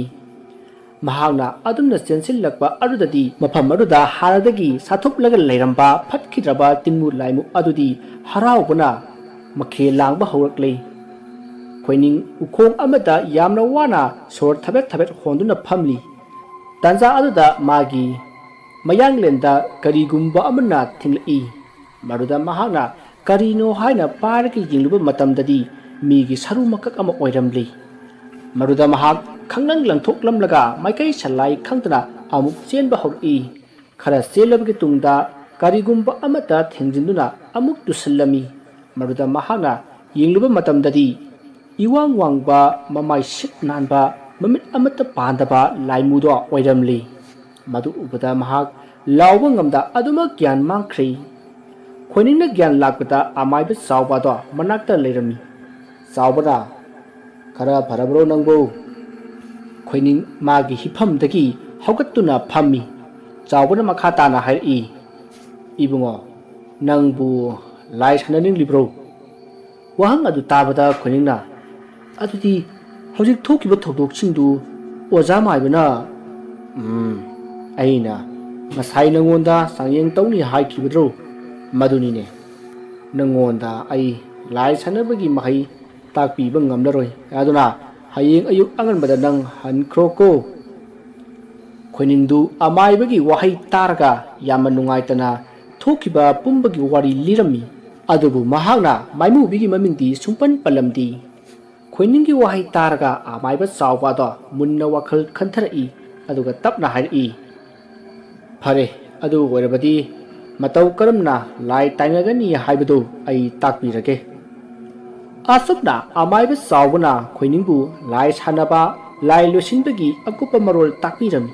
ꯃꯍꯥꯛꯅ ꯑꯗꯨꯝꯅ ꯆꯦꯟꯁꯤꯜꯂꯛꯄ ꯑꯗꯨꯗꯗꯤ ꯃꯐꯝ ꯑꯗꯨꯗ ꯍꯥꯟꯅꯗꯒꯤ ꯁꯥꯊꯨꯞꯂꯒ ꯂꯩꯔꯝꯕ ꯐꯠꯈꯤꯗ꯭ꯔꯕ ꯇꯤꯡꯃꯨ ꯂꯥꯏꯃꯨ ꯑꯗꯨꯗꯤ ꯍꯔꯥꯎꯕꯅ ꯃꯈꯦꯜ ꯂꯥꯡꯕ ꯍꯧꯔꯛꯂꯦ꯫ ꯈꯣꯏꯅꯤꯡ ꯎꯈꯣꯡ ꯑꯃꯗ ꯌꯥꯝꯅ ꯋꯥꯅ ꯁꯣꯔ ꯊꯕꯦꯠ ꯊꯕꯦꯠ ꯍꯣꯟꯗꯨꯅ ꯐꯝꯂꯤ꯫ ꯇꯥꯟꯖꯥ ꯑꯗꯨꯗ ꯃꯥꯒꯤ ꯃꯌꯥꯡꯂꯦꯟꯗ ꯀꯔꯤꯒꯨꯝꯕ ꯑꯃꯅ ꯊꯦꯡꯂꯛꯏ꯫ ꯃꯗꯨꯗ ꯃꯍꯥꯛꯅ ꯀꯔꯤꯅꯣ ꯍꯥꯏꯅ ꯄꯥꯏꯔꯒ ꯌꯦꯡꯂꯨꯕ ꯃꯇꯝꯗꯗꯤ ꯃꯤꯒꯤ ꯁꯔꯨ ꯃꯀꯛ ꯑꯃ ꯑꯣꯏꯔꯝꯂꯤ꯫ ꯃꯗꯨꯗ ꯃꯍꯥꯛ ꯈꯪꯂꯪ ꯂꯪꯊꯣꯛꯂꯝꯂꯒ ꯃꯥꯏꯀꯩ ꯁꯂꯥꯏ ꯈꯪꯗꯅ ꯑꯃꯨꯛ ꯆꯦꯟꯕ ꯍꯧꯔꯛꯏ꯫ ꯈꯔ ꯆꯦꯜꯂꯕꯒꯤ ꯇꯨꯡꯗ ꯀꯔꯤꯒꯨꯝꯕ ꯑꯃꯠꯇ ꯊꯦꯡꯖꯤꯟꯗꯨꯅ ꯑꯃꯨꯛ ꯇꯨꯁꯤꯜꯂꯝꯃꯤ꯫ ꯃꯗꯨꯗ ꯃꯍꯥꯛꯅ ꯌꯦꯡꯂꯨꯕ ꯃꯇꯝꯗꯗꯤ ꯏꯋꯥꯡ ꯋꯥꯡꯕ, ꯃꯃꯥꯏ ꯁꯤꯠ ꯅꯥꯟꯕ, ꯃꯃꯤꯠ ꯑꯃꯠꯇ ꯄꯥꯟꯗꯕ ꯂꯥꯏꯃꯨꯗꯣ ꯑꯣꯏꯔꯝꯂꯤ꯫ ꯃꯗꯨ ꯎꯕꯗ ꯃꯍꯥꯛ ꯂꯥꯎꯕ ꯉꯝꯗ ꯑꯗꯨꯃꯛ ꯒ꯭ꯌꯥꯟ ꯃꯥꯡꯈ꯭ꯔꯦ꯫ ꯈꯣꯏꯅꯤꯡꯅ ꯒ꯭ꯌꯥꯟ ꯂꯥꯛꯄꯗ ꯑꯃꯥꯏꯕ ꯆꯥꯎꯕ ꯑꯗꯣ ꯃꯅꯥꯛꯇ ꯂꯩꯔꯝꯃꯤ꯫ ꯆꯥꯎꯕꯅ, "ꯈꯔ ꯐꯔꯕ꯭ꯔꯣ ꯅꯪꯕꯨ?" ꯈꯣꯏꯅꯤꯡ ꯃꯥꯒꯤ ꯍꯤꯐꯝꯗꯒꯤ ꯍꯧꯒꯠꯇꯨꯅ ꯐꯝꯃꯤ꯫ ꯆꯥꯎꯕꯅ ꯃꯈꯥ ꯇꯥꯅ ꯍꯥꯏꯔꯛꯏ, "ꯏꯕꯨꯡꯉꯣ, ꯅꯪꯕꯨ ꯂꯥꯏ ꯁꯥꯟꯅꯅꯤꯡꯂꯤꯕ꯭ꯔꯣ?" ꯋꯥꯍꯪ ꯑꯗꯨ ꯇꯥꯕꯗ ꯈꯣꯏꯅꯤꯡꯅ, "ꯑꯗꯨꯗꯤ ꯍꯧꯖꯤꯛ ꯊꯣꯛꯈꯤꯕ ꯊꯧꯗꯣꯛꯁꯤꯡꯗꯨ ꯑꯣꯖꯥ ꯃꯥꯏꯕꯅ, ꯎꯝ, ꯑꯩꯅ ꯉꯁꯥꯏ ꯅꯉꯣꯟꯗ ꯆꯥꯡꯌꯦꯡ ꯇꯧꯅꯤ ꯍꯥꯏꯈꯤꯕꯗ꯭ꯔꯣ? ꯃꯗꯨꯅꯤꯅꯦ꯫ ꯅꯉꯣꯟꯗ ꯑꯩ ꯂꯥꯏ ꯁꯥꯟꯅꯕꯒꯤ ꯃꯍꯩ ꯇꯥꯛꯄꯤꯕ ꯉꯝꯂꯔꯣꯏ꯫ ꯑꯗꯨꯅ ꯍꯌꯦꯡ ꯑꯌꯨꯛ ꯑꯉꯟꯕꯗ ꯅꯪ ꯍꯟꯈ꯭ꯔꯣꯀꯣ꯫" ꯈꯣꯏꯅꯤꯡꯗꯨ ꯑꯃꯥꯏꯕꯒꯤ ꯋꯥꯍꯩ ꯇꯥꯔꯒ ꯌꯥꯝꯅ ꯅꯨꯡꯉꯥꯏꯇꯅ ꯊꯣꯛꯈꯤꯕ ꯄꯨꯝꯕꯒꯤ ꯋꯥꯔꯤ ꯂꯤꯔꯝꯃꯤ꯫ ꯑꯗꯨꯕꯨ ꯃꯍꯥꯛꯅ ꯃꯥꯏꯃꯨꯕꯤꯒꯤ ꯃꯃꯤꯡꯗꯤ ꯁꯨꯡꯄꯟ ꯄꯜꯂꯝꯗꯦ꯫ ꯈꯣꯏꯅꯤꯡꯒꯤ ꯋꯥꯍꯩ ꯇꯥꯔꯒ ꯑꯃꯥꯏꯕ ꯆꯥꯎꯕ ꯑꯗꯣ ꯃꯨꯟꯅ ꯋꯥꯈꯜ ꯈꯟꯊꯔꯛꯏ, ꯑꯗꯨꯒ ꯇꯞꯅ ꯍꯥꯏꯔꯛꯏ, "ꯐꯔꯦ, ꯑꯗꯨ ꯑꯣꯏꯔꯕꯗꯤ ꯃꯇꯧ ꯀꯔꯝꯅ ꯂꯥꯏ ꯇꯥꯏꯅꯒꯅꯤ ꯍꯥꯏꯕꯗꯨ ꯑꯩ ꯇꯥꯛꯄꯤꯔꯒꯦ꯫" ꯑꯁꯨꯝꯅ ꯑꯃꯥꯏꯕ ꯆꯥꯎꯕꯅ ꯈꯣꯏꯅꯤꯡꯕꯨ ꯂꯥꯏ ꯁꯥꯟꯅꯕ, ꯂꯥꯏ ꯂꯣꯏꯁꯤꯟꯕꯒꯤ ꯑꯀꯨꯞꯄ ꯃꯔꯣꯜ ꯇꯥꯛꯄꯤꯔꯝꯃꯤ꯫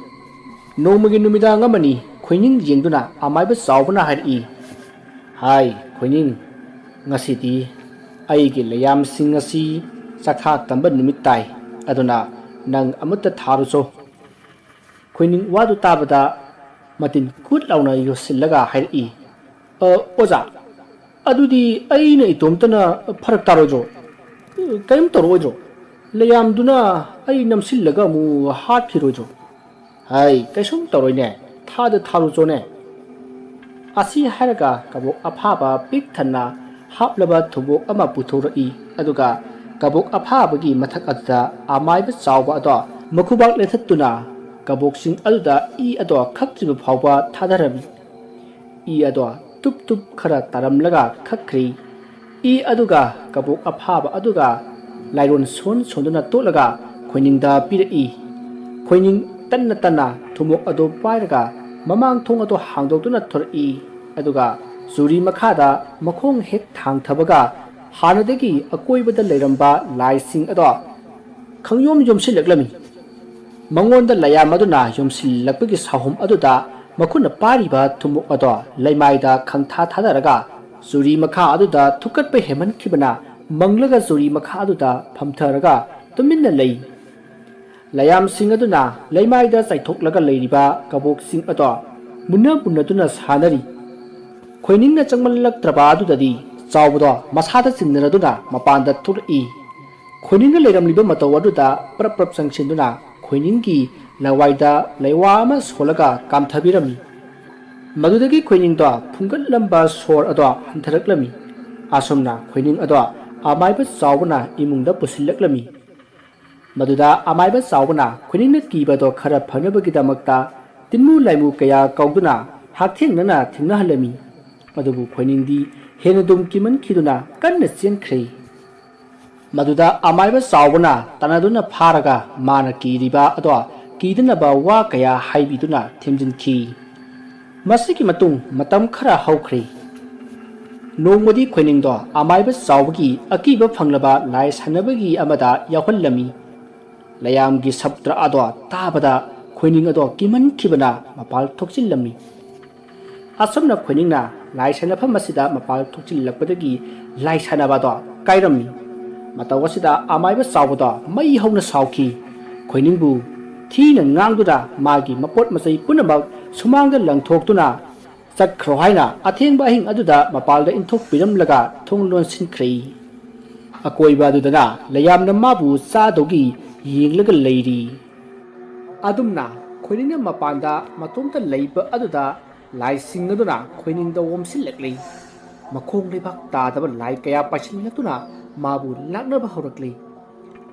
ꯅꯣꯡꯃꯒꯤ ꯅꯨꯃꯤꯗꯥꯡ ꯑꯃꯅꯤ ꯈꯣꯏꯅꯤꯡ ꯌꯦꯡꯗꯨꯅ ꯑꯃꯥꯏꯕ ꯆꯥꯎꯕꯅ ꯍꯥꯏꯔꯛꯏ, "ꯍꯥꯏ ꯈꯣꯏꯅꯤꯡ, ꯉꯁꯤꯗꯤ ꯑꯩꯒꯤ ꯂꯩꯌꯥꯝꯁꯤꯡ ꯑꯁꯤ ꯆꯥꯛꯈꯥ ꯇꯝꯕ ꯅꯨꯃꯤꯠ ꯇꯥꯏ, ꯑꯗꯨꯅ ꯅꯪ ꯑꯃꯠꯇ ꯊꯥꯔꯨꯆꯣ꯫" ꯈꯣꯏꯅꯤꯡ ꯋꯥꯗꯨ ꯇꯥꯕꯗ ꯃꯇꯤꯟ ꯀꯨꯠ ꯂꯥꯎꯅ ꯌꯣꯠꯁꯤꯜꯂꯒ ꯍꯥꯏꯔꯛꯏ, "ꯑ, ꯑꯣꯖꯥ, ꯑꯗꯨꯗꯤ ꯑꯩꯅ ꯏꯇꯣꯝꯇꯅ ꯐꯔꯛ ꯇꯥꯔꯣꯏꯗ꯭ꯔꯣ? ꯀꯔꯤꯝ ꯇꯧꯔꯛꯑꯣꯏꯗ꯭ꯔꯣ? ꯂꯩꯌꯥꯝꯗꯨꯅ ꯑꯩ ꯅꯝꯁꯤꯜꯂꯒ ꯑꯃꯨꯛ ꯍꯥꯠꯈꯤꯔꯣꯏꯗ꯭ꯔꯣ?" "ꯍꯥꯏ, ꯀꯩꯁꯨꯝ ꯇꯧꯔꯣꯏꯅꯦ, ꯊꯥꯗ ꯊꯥꯔꯨꯆꯣꯅꯦ꯫" ꯑꯁꯤ ꯍꯥꯏꯔꯒ ꯀꯕꯣꯛ ꯑꯐꯥꯕ ꯄꯤꯛ ꯊꯟꯅ ꯍꯥꯞꯂꯕ ꯊꯨꯝꯃꯣꯛ ꯑꯃ ꯄꯨꯊꯣꯔꯛꯏ, ꯑꯗꯨꯒ ꯀꯕꯣꯛ ꯑꯐꯥꯕꯒꯤ ꯃꯊꯛ ꯑꯗꯨꯗ ꯑꯃꯥꯏꯕ ꯆꯥꯎꯕ ꯑꯗꯣ ꯃꯈꯨꯕꯥꯛ ꯂꯦꯟꯊꯠꯇꯨꯅ ꯀꯕꯣꯛꯁꯤꯡ ꯑꯗꯨꯗ ꯏ ꯑꯗꯣ ꯈꯛꯇ꯭ꯔꯤꯕ ꯐꯥꯎꯕ ꯊꯥꯗꯔꯝꯃꯤ꯫ ꯏ ꯑꯗꯣ ꯇꯨꯞ ꯇꯨꯞ ꯈꯔ ꯇꯥꯔꯝꯂꯒ ꯈꯛꯈ꯭ꯔꯤ꯫ ꯏ ꯑꯗꯨꯒ ꯀꯕꯣꯛ ꯑꯐꯥꯕ ꯑꯗꯨꯒ ꯂꯥꯏꯔꯣꯟ ꯁꯣꯟ ꯁꯣꯟꯗꯨꯅ ꯇꯣꯠꯂꯒ ꯈꯣꯏꯅꯤꯡꯗ ꯄꯤꯔꯛꯏ꯫ ꯈꯣꯏꯅꯤꯡ ꯇꯟꯅ ꯇꯟꯅ ꯊꯨꯝꯃꯣꯛ ꯑꯗꯨ ꯄꯥꯏꯔꯒ ꯃꯃꯥꯡ ꯊꯣꯡ ꯑꯗꯨ ꯍꯥꯡꯗꯣꯛꯇꯨꯅ ꯊꯣꯔꯛꯏ꯫ ꯑꯗꯨꯒ ꯆꯨꯔꯤ ꯃꯈꯥꯗ ꯃꯈꯣꯡ ꯍꯦꯛ ꯊꯥꯡꯊꯕꯒ ꯍꯥꯟꯅꯗꯒꯤ ꯑꯀꯣꯏꯕꯗ ꯂꯩꯔꯝꯕ ꯂꯥꯏꯁꯤꯡ ꯑꯗꯣ ꯈꯪꯌꯣꯝ ꯌꯣꯝꯁꯤꯜꯂꯛꯂꯝꯃꯤ꯫ ꯃꯉꯣꯟꯗ ꯂꯌꯥꯝ ꯑꯗꯨꯅ ꯌꯣꯝꯁꯤꯜꯂꯛꯄꯒꯤ ꯁꯥꯍꯨꯝ ꯑꯗꯨꯗ ꯃꯈꯨꯠꯅ ꯄꯥꯏꯔꯤꯕ ꯊꯨꯝꯃꯣꯛ ꯑꯗꯣ ꯂꯩꯃꯥꯏꯗ ꯈꯪꯊꯥ ꯊꯥꯗꯔꯒ ꯆꯨꯔꯤ ꯃꯈꯥ ꯑꯗꯨꯗ ꯊꯨꯛꯀꯠꯄ ꯍꯦꯟꯃꯟꯈꯤꯕꯅ ꯃꯪꯂꯒ ꯆꯨꯔꯤ ꯃꯈꯥ ꯑꯗꯨꯗ ꯐꯝꯊꯔꯒ ꯇꯨꯃꯤꯟꯅ ꯂꯩ꯫ ꯂꯌꯥꯝꯁꯤꯡ ꯑꯗꯨꯅ ꯂꯩꯃꯥꯏꯗ ꯆꯥꯏꯊꯣꯛꯂꯒ ꯂꯩꯔꯤꯕ ꯀꯕꯣꯛꯁꯤꯡ ꯑꯗꯣ ꯃꯨꯟꯅ ꯃꯨꯟꯅꯗꯨꯅ ꯁꯥꯟꯅꯔꯤ꯫ ꯈꯣꯏꯅꯤꯡꯅ ꯆꯪꯃꯜꯂꯛꯇ꯭ꯔꯕ ꯑꯗꯨꯗꯗꯤ ꯆꯥꯎꯕꯗꯣ ꯃꯁꯥꯗ ꯆꯤꯡꯅꯔꯗꯨꯅ ꯃꯄꯥꯟꯗ ꯊꯣꯛꯂꯛꯏ꯫ ꯈꯣꯏꯅꯤꯡꯅ ꯂꯩꯔꯝꯂꯤꯕ ꯃꯇꯧ ꯑꯗꯨꯗ ꯄ꯭ꯔꯞ ꯄ꯭ꯔꯞ ꯆꯪꯁꯤꯟꯗꯨꯅ ꯈꯣꯏꯅꯤꯡꯒꯤ ꯂꯋꯥꯏꯗ ꯂꯩꯋꯥ ꯑꯃ ꯁꯣꯜꯂꯒ ꯀꯥꯝꯊꯕꯤꯔꯝꯃꯤ꯫ ꯃꯗꯨꯗꯒꯤ ꯈꯣꯏꯅꯤꯡꯗꯣ ꯐꯨꯡꯒꯠꯂꯝꯕ ꯁꯣꯔ ꯑꯗꯣ ꯍꯟꯊꯔꯛꯂꯝꯃꯤ꯫ ꯑꯁꯨꯝꯅ ꯈꯣꯏꯅꯤꯡ ꯑꯗꯣ ꯑꯃꯥꯏꯕ ꯆꯥꯎꯕꯅ ꯏꯃꯨꯡꯗ ꯄꯨꯁꯤꯜꯂꯛꯂꯝꯃꯤ꯫ ꯃꯗꯨꯗ ꯑꯃꯥꯏꯕ ꯆꯥꯎꯕꯅ ꯈꯣꯏꯅꯤꯡꯅ ꯀꯤꯕꯗꯣ ꯈꯔ ꯐꯅꯕꯒꯤꯗꯃꯛꯇ ꯇꯤꯟꯃꯨ ꯂꯥꯏꯃꯨ ꯀꯌꯥ ꯀꯧꯗꯨꯅ ꯍꯛꯊꯦꯡꯅꯅ ꯊꯦꯡꯅꯍꯜꯂꯝꯃꯤ꯫ ꯑꯗꯨꯕꯨ ꯈꯣꯏꯅꯤꯡꯗꯤ ꯍꯦꯟꯅ ꯑꯗꯨꯝ ꯀꯤꯃꯟꯈꯤꯗꯨꯅ ꯀꯟꯅ ꯆꯦꯟꯈ꯭ꯔꯦ꯫ ꯃꯗꯨꯗ ꯑꯃꯥꯏꯕ ꯆꯥꯎꯕꯅ ꯇꯥꯟꯅꯗꯨꯅ ꯐꯥꯔꯒ ꯃꯥꯅ ꯀꯤꯔꯤꯕ ꯑꯗꯣ ꯀꯤꯗꯅꯕ ꯋꯥ ꯀꯌꯥ ꯍꯥꯏꯕꯤꯗꯨꯅ ꯊꯦꯝꯖꯤꯟꯈꯤ꯫ ꯃꯁꯤꯒꯤ ꯃꯇꯨꯡ ꯃꯇꯝ ꯈꯔ ꯍꯧꯈ꯭ꯔꯦ꯫ ꯅꯣꯡꯃꯗꯤ ꯈꯣꯏꯅꯤꯡꯗꯣ ꯑꯃꯥꯏꯕ ꯆꯥꯎꯕꯒꯤ ꯑꯀꯤꯕ ꯐꯪꯂꯕ ꯂꯥꯏ ꯁꯥꯟꯅꯕꯒꯤ ꯑꯃꯗ ꯌꯥꯎꯍꯜꯂꯝꯃꯤ꯫ ꯂꯌꯥꯝꯒꯤ ꯁꯞꯇ꯭ꯔ ꯑꯗꯣ ꯇꯥꯕꯗ ꯈꯣꯏꯅꯤꯡ ꯑꯗꯣ ꯀꯤꯃꯟꯈꯤꯕꯅ ꯃꯄꯥꯜ ꯊꯣꯛꯆꯤꯜꯂꯝꯃꯤ꯫ ꯑꯁꯨꯝꯅ ꯈꯣꯏꯅꯤꯡꯅ ꯂꯥꯏ ꯁꯥꯟꯅꯐꯝ ꯑꯁꯤꯗ ꯃꯄꯥꯜ ꯊꯣꯛꯆꯤꯜꯂꯛꯄꯗꯒꯤ ꯂꯥꯏ ꯁꯥꯟꯅꯕ ꯑꯗꯣ ꯀꯥꯏꯔꯝꯃꯤ꯫ ꯃꯇꯧ ꯑꯁꯤꯗ ꯑꯃꯥꯏꯕ ꯆꯥꯎꯕꯗꯣ ꯃꯩ ꯍꯧꯅ ꯁꯥꯎꯈꯤ꯫ ꯈꯣꯏꯅꯤꯡꯕꯨ ꯊꯤꯅ ꯉꯥꯡꯗꯨꯅ ꯃꯥꯒꯤ ꯃꯄꯣꯠ ꯃꯆꯩ ꯄꯨꯝꯅꯃꯛ ꯁꯨꯃꯥꯡꯗ ꯂꯪꯊꯣꯛꯇꯨꯅ ꯆꯠꯈ꯭ꯔꯣ ꯍꯥꯏꯅ ꯑꯊꯦꯡꯕ ꯑꯍꯤꯡ ꯑꯗꯨꯗ ꯃꯄꯥꯜꯗ ꯏꯟꯊꯣꯛꯄꯤꯔꯝꯂꯒ ꯊꯣꯡ ꯂꯣꯟꯁꯤꯟꯈ꯭ꯔꯦ꯫ ꯑꯀꯣꯏꯕ ꯑꯗꯨꯗꯅ ꯂꯩꯌꯥꯝꯅ ꯃꯥꯕꯨ ꯆꯥꯗꯧꯒꯤ ꯌꯦꯡꯂꯒ ꯂꯩꯔꯤ꯫ ꯑꯗꯨꯝꯅ ꯈꯣꯏꯅꯤꯡꯅ ꯃꯄꯥꯟꯗ ꯃꯇꯣꯝꯇ ꯂꯩꯕ ꯑꯗꯨꯗ ꯂꯥꯏꯁꯤꯡ ꯑꯗꯨꯅ ꯈꯣꯏꯅꯤꯡꯗ ꯑꯣꯝꯁꯤꯜꯂꯛꯂꯤ꯫ ꯃꯈꯣꯡ ꯂꯩꯕꯥꯛ ꯇꯥꯗꯕ ꯂꯥꯏ ꯀꯌꯥ ꯄꯥꯏꯁꯤꯜꯂꯛꯇꯨꯅ ꯃꯥꯕꯨ ꯂꯥꯛꯅꯕ ꯍꯧꯔꯛꯂꯤ꯫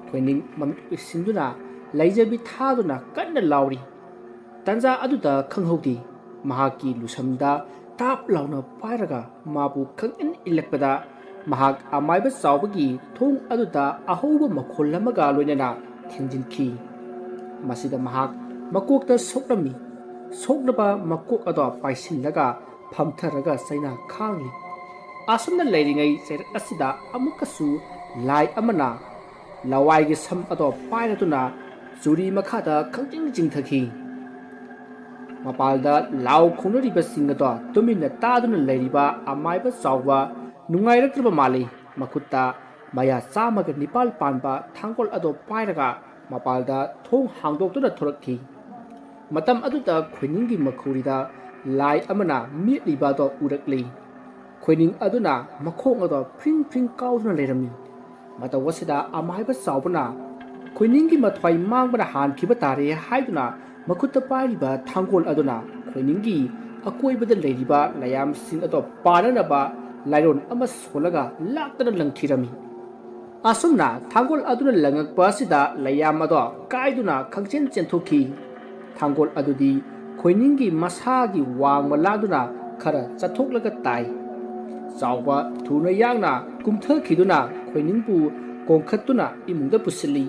ꯈꯣꯏꯅꯤꯡ ꯃꯃꯤꯠ ꯎꯏꯁꯤꯟꯗꯨꯅ ꯂꯩꯖꯕꯤ ꯊꯥꯗꯨꯅ ꯀꯟꯅ ꯂꯥꯎꯔꯤ꯫ ꯇꯟꯖꯥ ꯑꯗꯨꯗ ꯈꯪꯍꯧꯗꯦ, ꯃꯍꯥꯛꯀꯤ ꯂꯨꯁꯝꯗ ꯇꯥꯞ ꯂꯥꯎꯅ ꯄꯥꯏꯔꯒ ꯃꯥꯕꯨ ꯈꯪꯏꯟ ꯏꯜꯂꯛꯄꯗ ꯃꯍꯥꯛ ꯑꯃꯥꯏꯕ ꯆꯥꯎꯕꯒꯤ ꯊꯣꯡ ꯑꯗꯨꯗ ꯑꯍꯧꯕ ꯃꯈꯣꯜ ꯑꯃꯒ ꯂꯣꯏꯅꯅ ꯊꯤꯟꯖꯤꯟꯈꯤ꯫ ꯃꯁꯤꯗ ꯃꯍꯥꯛ ꯃꯀꯣꯛꯇ ꯁꯣꯛꯂꯝꯃꯤ꯫ ꯁꯣꯛꯂꯕ ꯃꯀꯣꯛ ꯑꯗꯣ ꯄꯥꯏꯁꯤꯜꯂꯒ ꯐꯝꯊꯔꯒ ꯆꯩꯅꯥ ꯈꯥꯡꯂꯤ꯫ ꯑꯁꯨꯝꯅ ꯂꯩꯔꯤꯉꯩ ꯆꯩꯔꯛ ꯑꯁꯤꯗ ꯑꯃꯨꯛꯀꯁꯨ ꯂꯥꯏ ꯑꯃꯅ ꯂꯋꯥꯏꯒꯤ ꯁꯝ ꯑꯗꯣ ꯄꯥꯏꯔꯗꯨꯅ ꯆꯨꯔꯤ ꯃꯈꯥꯗ ꯈꯪꯆꯤꯡ ꯆꯤꯡꯊꯈꯤ꯫ ꯃꯄꯥꯜꯗ ꯂꯥꯎ ꯈꯣꯡꯅꯔꯤꯕꯁꯤꯡ ꯑꯗꯣ ꯇꯨꯃꯤꯟꯅ ꯇꯥꯗꯨꯅ ꯂꯩꯔꯤꯕ ꯑꯃꯥꯏꯕ ꯆꯥꯎꯕ ꯅꯨꯡꯉꯥꯏꯔꯛꯇ꯭ꯔꯕ ꯃꯥꯜꯂꯤ꯫ ꯃꯈꯨꯠꯇ ꯃꯌꯥ ꯆꯥꯝꯃꯒ ꯅꯤꯄꯥꯜ ꯄꯥꯟꯕ ꯊꯥꯡꯒꯣꯜ ꯑꯗꯣ ꯄꯥꯏꯔꯒ ꯃꯄꯥꯜꯗ ꯊꯣꯡ ꯍꯥꯡꯗꯣꯛꯇꯨꯅ ꯊꯣꯔꯛꯈꯤ꯫ ꯃꯇꯝ ꯑꯗꯨꯗ ꯈꯣꯏꯅꯤꯡꯒꯤ ꯃꯈꯧꯔꯤꯗ ꯂꯥꯏ ꯑꯃꯅ ꯃꯤꯠꯂꯤꯕ ꯑꯗꯣ ꯎꯔꯛꯂꯤ꯫ ꯈꯣꯏꯅꯤꯡ ꯑꯗꯨꯅ ꯃꯈꯣꯡ ꯑꯗꯣ ꯐ꯭ꯔꯤꯡ ꯐ꯭ꯔꯤꯡ ꯀꯥꯎꯗꯨꯅ ꯂꯩꯔꯝꯃꯤ꯫ ꯃꯇꯧ ꯑꯁꯤꯗ ꯑꯃꯥꯏꯕ ꯆꯥꯎꯕꯅ ꯈꯣꯏꯅꯤꯡꯒꯤ ꯃꯊ꯭ꯋꯥꯏ ꯃꯥꯡꯕꯅ ꯍꯥꯟꯈꯤꯕ ꯇꯥꯔꯦ ꯍꯥꯏꯗꯨꯅ ꯃꯈꯨꯠꯇ ꯄꯥꯏꯔꯤꯕ ꯊꯥꯡꯒꯣꯜ ꯑꯗꯨꯅ ꯈꯣꯏꯅꯤꯡꯒꯤ ꯑꯀꯣꯏꯕꯗ ꯂꯩꯔꯤꯕ ꯂꯩꯌꯥꯝꯁꯤꯡ ꯑꯗꯣ ꯄꯥꯟꯅꯅꯕ ꯂꯥꯏꯔꯣꯟ ꯑꯃ ꯁꯣꯜꯂꯒ ꯂꯥꯛꯇꯅ ꯂꯪꯈꯤꯔꯝꯃꯤ꯫ ꯑꯁꯨꯝꯅ ꯊꯥꯡꯒꯣꯜ ꯑꯗꯨꯅ ꯂꯪꯉꯛꯄ ꯑꯁꯤꯗ ꯂꯩꯌꯥꯝ ꯑꯗꯣ ꯀꯥꯏꯗꯨꯅ ꯈꯪꯆꯦꯟ ꯆꯦꯟꯊꯣꯛꯈꯤ꯫ ꯊꯥꯡꯒꯣꯜ ꯑꯗꯨꯗꯤ ꯈꯣꯏꯅꯤꯡꯒꯤ ꯃꯁꯥꯒꯤ ꯋꯥꯡꯃ ꯂꯥꯟꯗꯨꯅ ꯈꯔ ꯆꯠꯊꯣꯛꯂꯒ ꯇꯥꯏ꯫ ꯆꯥꯎꯕ ꯊꯨꯅ ꯌꯥꯡꯅ ꯀꯨꯝꯊꯈꯤꯗꯨꯅ ꯈꯣꯏꯅꯤꯡꯕꯨ ꯀꯣꯡꯈꯠꯇꯨꯅ ꯏꯃꯨꯡꯗ ꯄꯨꯁꯤꯜꯂꯤ꯫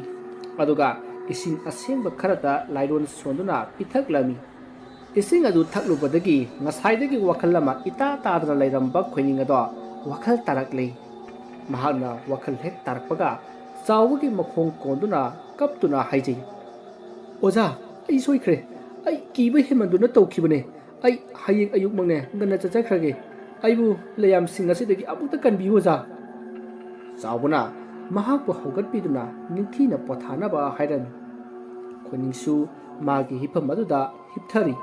ꯑꯗꯨꯒ ꯏꯁꯤꯡ ꯑꯁꯦꯡꯕ ꯈꯔꯗ ꯂꯥꯏꯔꯣꯟ ꯁꯣꯟꯗꯨꯅ ꯄꯤꯊꯛꯂꯝꯃꯤ꯫ ꯏꯁꯤꯡ ꯑꯗꯨ ꯊꯛꯂꯨꯕꯗꯒꯤ ꯉꯁꯥꯏꯗꯒꯤ ꯋꯥꯈꯜ ꯑꯃ ꯏꯇꯥ ꯇꯥꯗꯅ ꯂꯩꯔꯝꯕ ꯈꯣꯏꯅꯤꯡ ꯑꯗꯣ ꯋꯥꯈꯜ ꯇꯥꯔꯛꯂꯤ꯫ ꯃꯍꯥꯛꯅ ꯋꯥꯈꯜ ꯍꯦꯛ ꯇꯥꯔꯛꯄꯒ ꯆꯥꯎꯕꯒꯤ ꯃꯈꯣꯡ ꯀꯣꯟꯗꯨꯅ ꯀꯞꯇꯨꯅ ꯍꯥꯏꯖꯩ, "ꯑꯣꯖꯥ, ꯑꯩ ꯁꯣꯏꯈ꯭ꯔꯦ꯫ ꯑꯩ ꯀꯤꯕ ꯍꯦꯟꯃꯟꯗꯨꯅ ꯇꯧꯈꯤꯕꯅꯦ꯫ ꯑꯩ ꯍꯌꯦꯡ ꯑꯌꯨꯛꯃꯛꯅꯦ ꯉꯟꯅ ꯆꯠꯆꯈ꯭ꯔꯒꯦ꯫ ꯑꯩꯕꯨ ꯂꯩꯌꯥꯝꯁꯤꯡ ꯑꯁꯤꯗꯒꯤ ꯑꯃꯨꯛꯇ ꯀꯟꯕꯤꯌꯨ, ꯑꯣꯖꯥ"꯫ ꯆꯥꯎꯕꯅ ꯃꯍꯥꯛꯄꯨ ꯍꯧꯒꯠꯄꯤꯗꯨꯅ ꯅꯤꯡꯊꯤꯅ ꯄꯣꯊꯥꯅꯕ ꯍꯥꯏꯔꯝꯃꯤ꯫ ꯈꯣꯏꯅꯤꯡꯁꯨ ꯃꯥꯒꯤ ꯍꯤꯞꯐꯝ ꯑꯗꯨꯗ ꯍꯤꯞꯊꯔꯤ꯫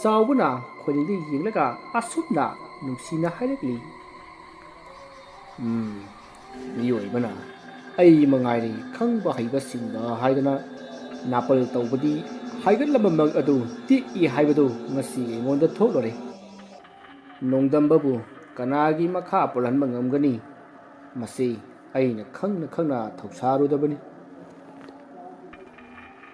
ꯆꯥꯎꯕꯅ ꯈꯣꯏꯅꯤꯡꯗ ꯌꯦꯡꯂꯒ ꯑꯁꯨꯝꯅ ꯅꯨꯡꯁꯤꯅ ꯍꯥꯏꯔꯛꯂꯤ, "ꯎꯝ, ꯃꯤꯑꯣꯏꯕꯅ ꯑꯩ ꯃꯉꯥꯏꯔꯦ ꯈꯪꯕ ꯍꯩꯕꯁꯤꯡꯗ ꯍꯥꯏꯗꯅ ꯅꯥꯄꯜ ꯇꯧꯕꯗꯤ ꯍꯥꯏꯒꯠꯂꯝꯕꯃꯛ ꯑꯗꯨ ꯇꯦꯛꯏ ꯍꯥꯏꯕꯗꯨ ꯉꯁꯤ ꯑꯩꯉꯣꯟꯗ ꯊꯣꯛꯂꯔꯦ꯫ ꯅꯣꯡꯗꯝꯕꯕꯨ ꯀꯅꯥꯒꯤ ꯃꯈꯥ ꯄꯣꯜꯍꯟꯕ ꯉꯝꯒꯅꯤ? ꯃꯁꯤ ꯑꯩꯅ ꯈꯪꯅ ꯈꯪꯅ ꯊꯧꯁꯥꯔꯨꯗꯕꯅꯤ꯫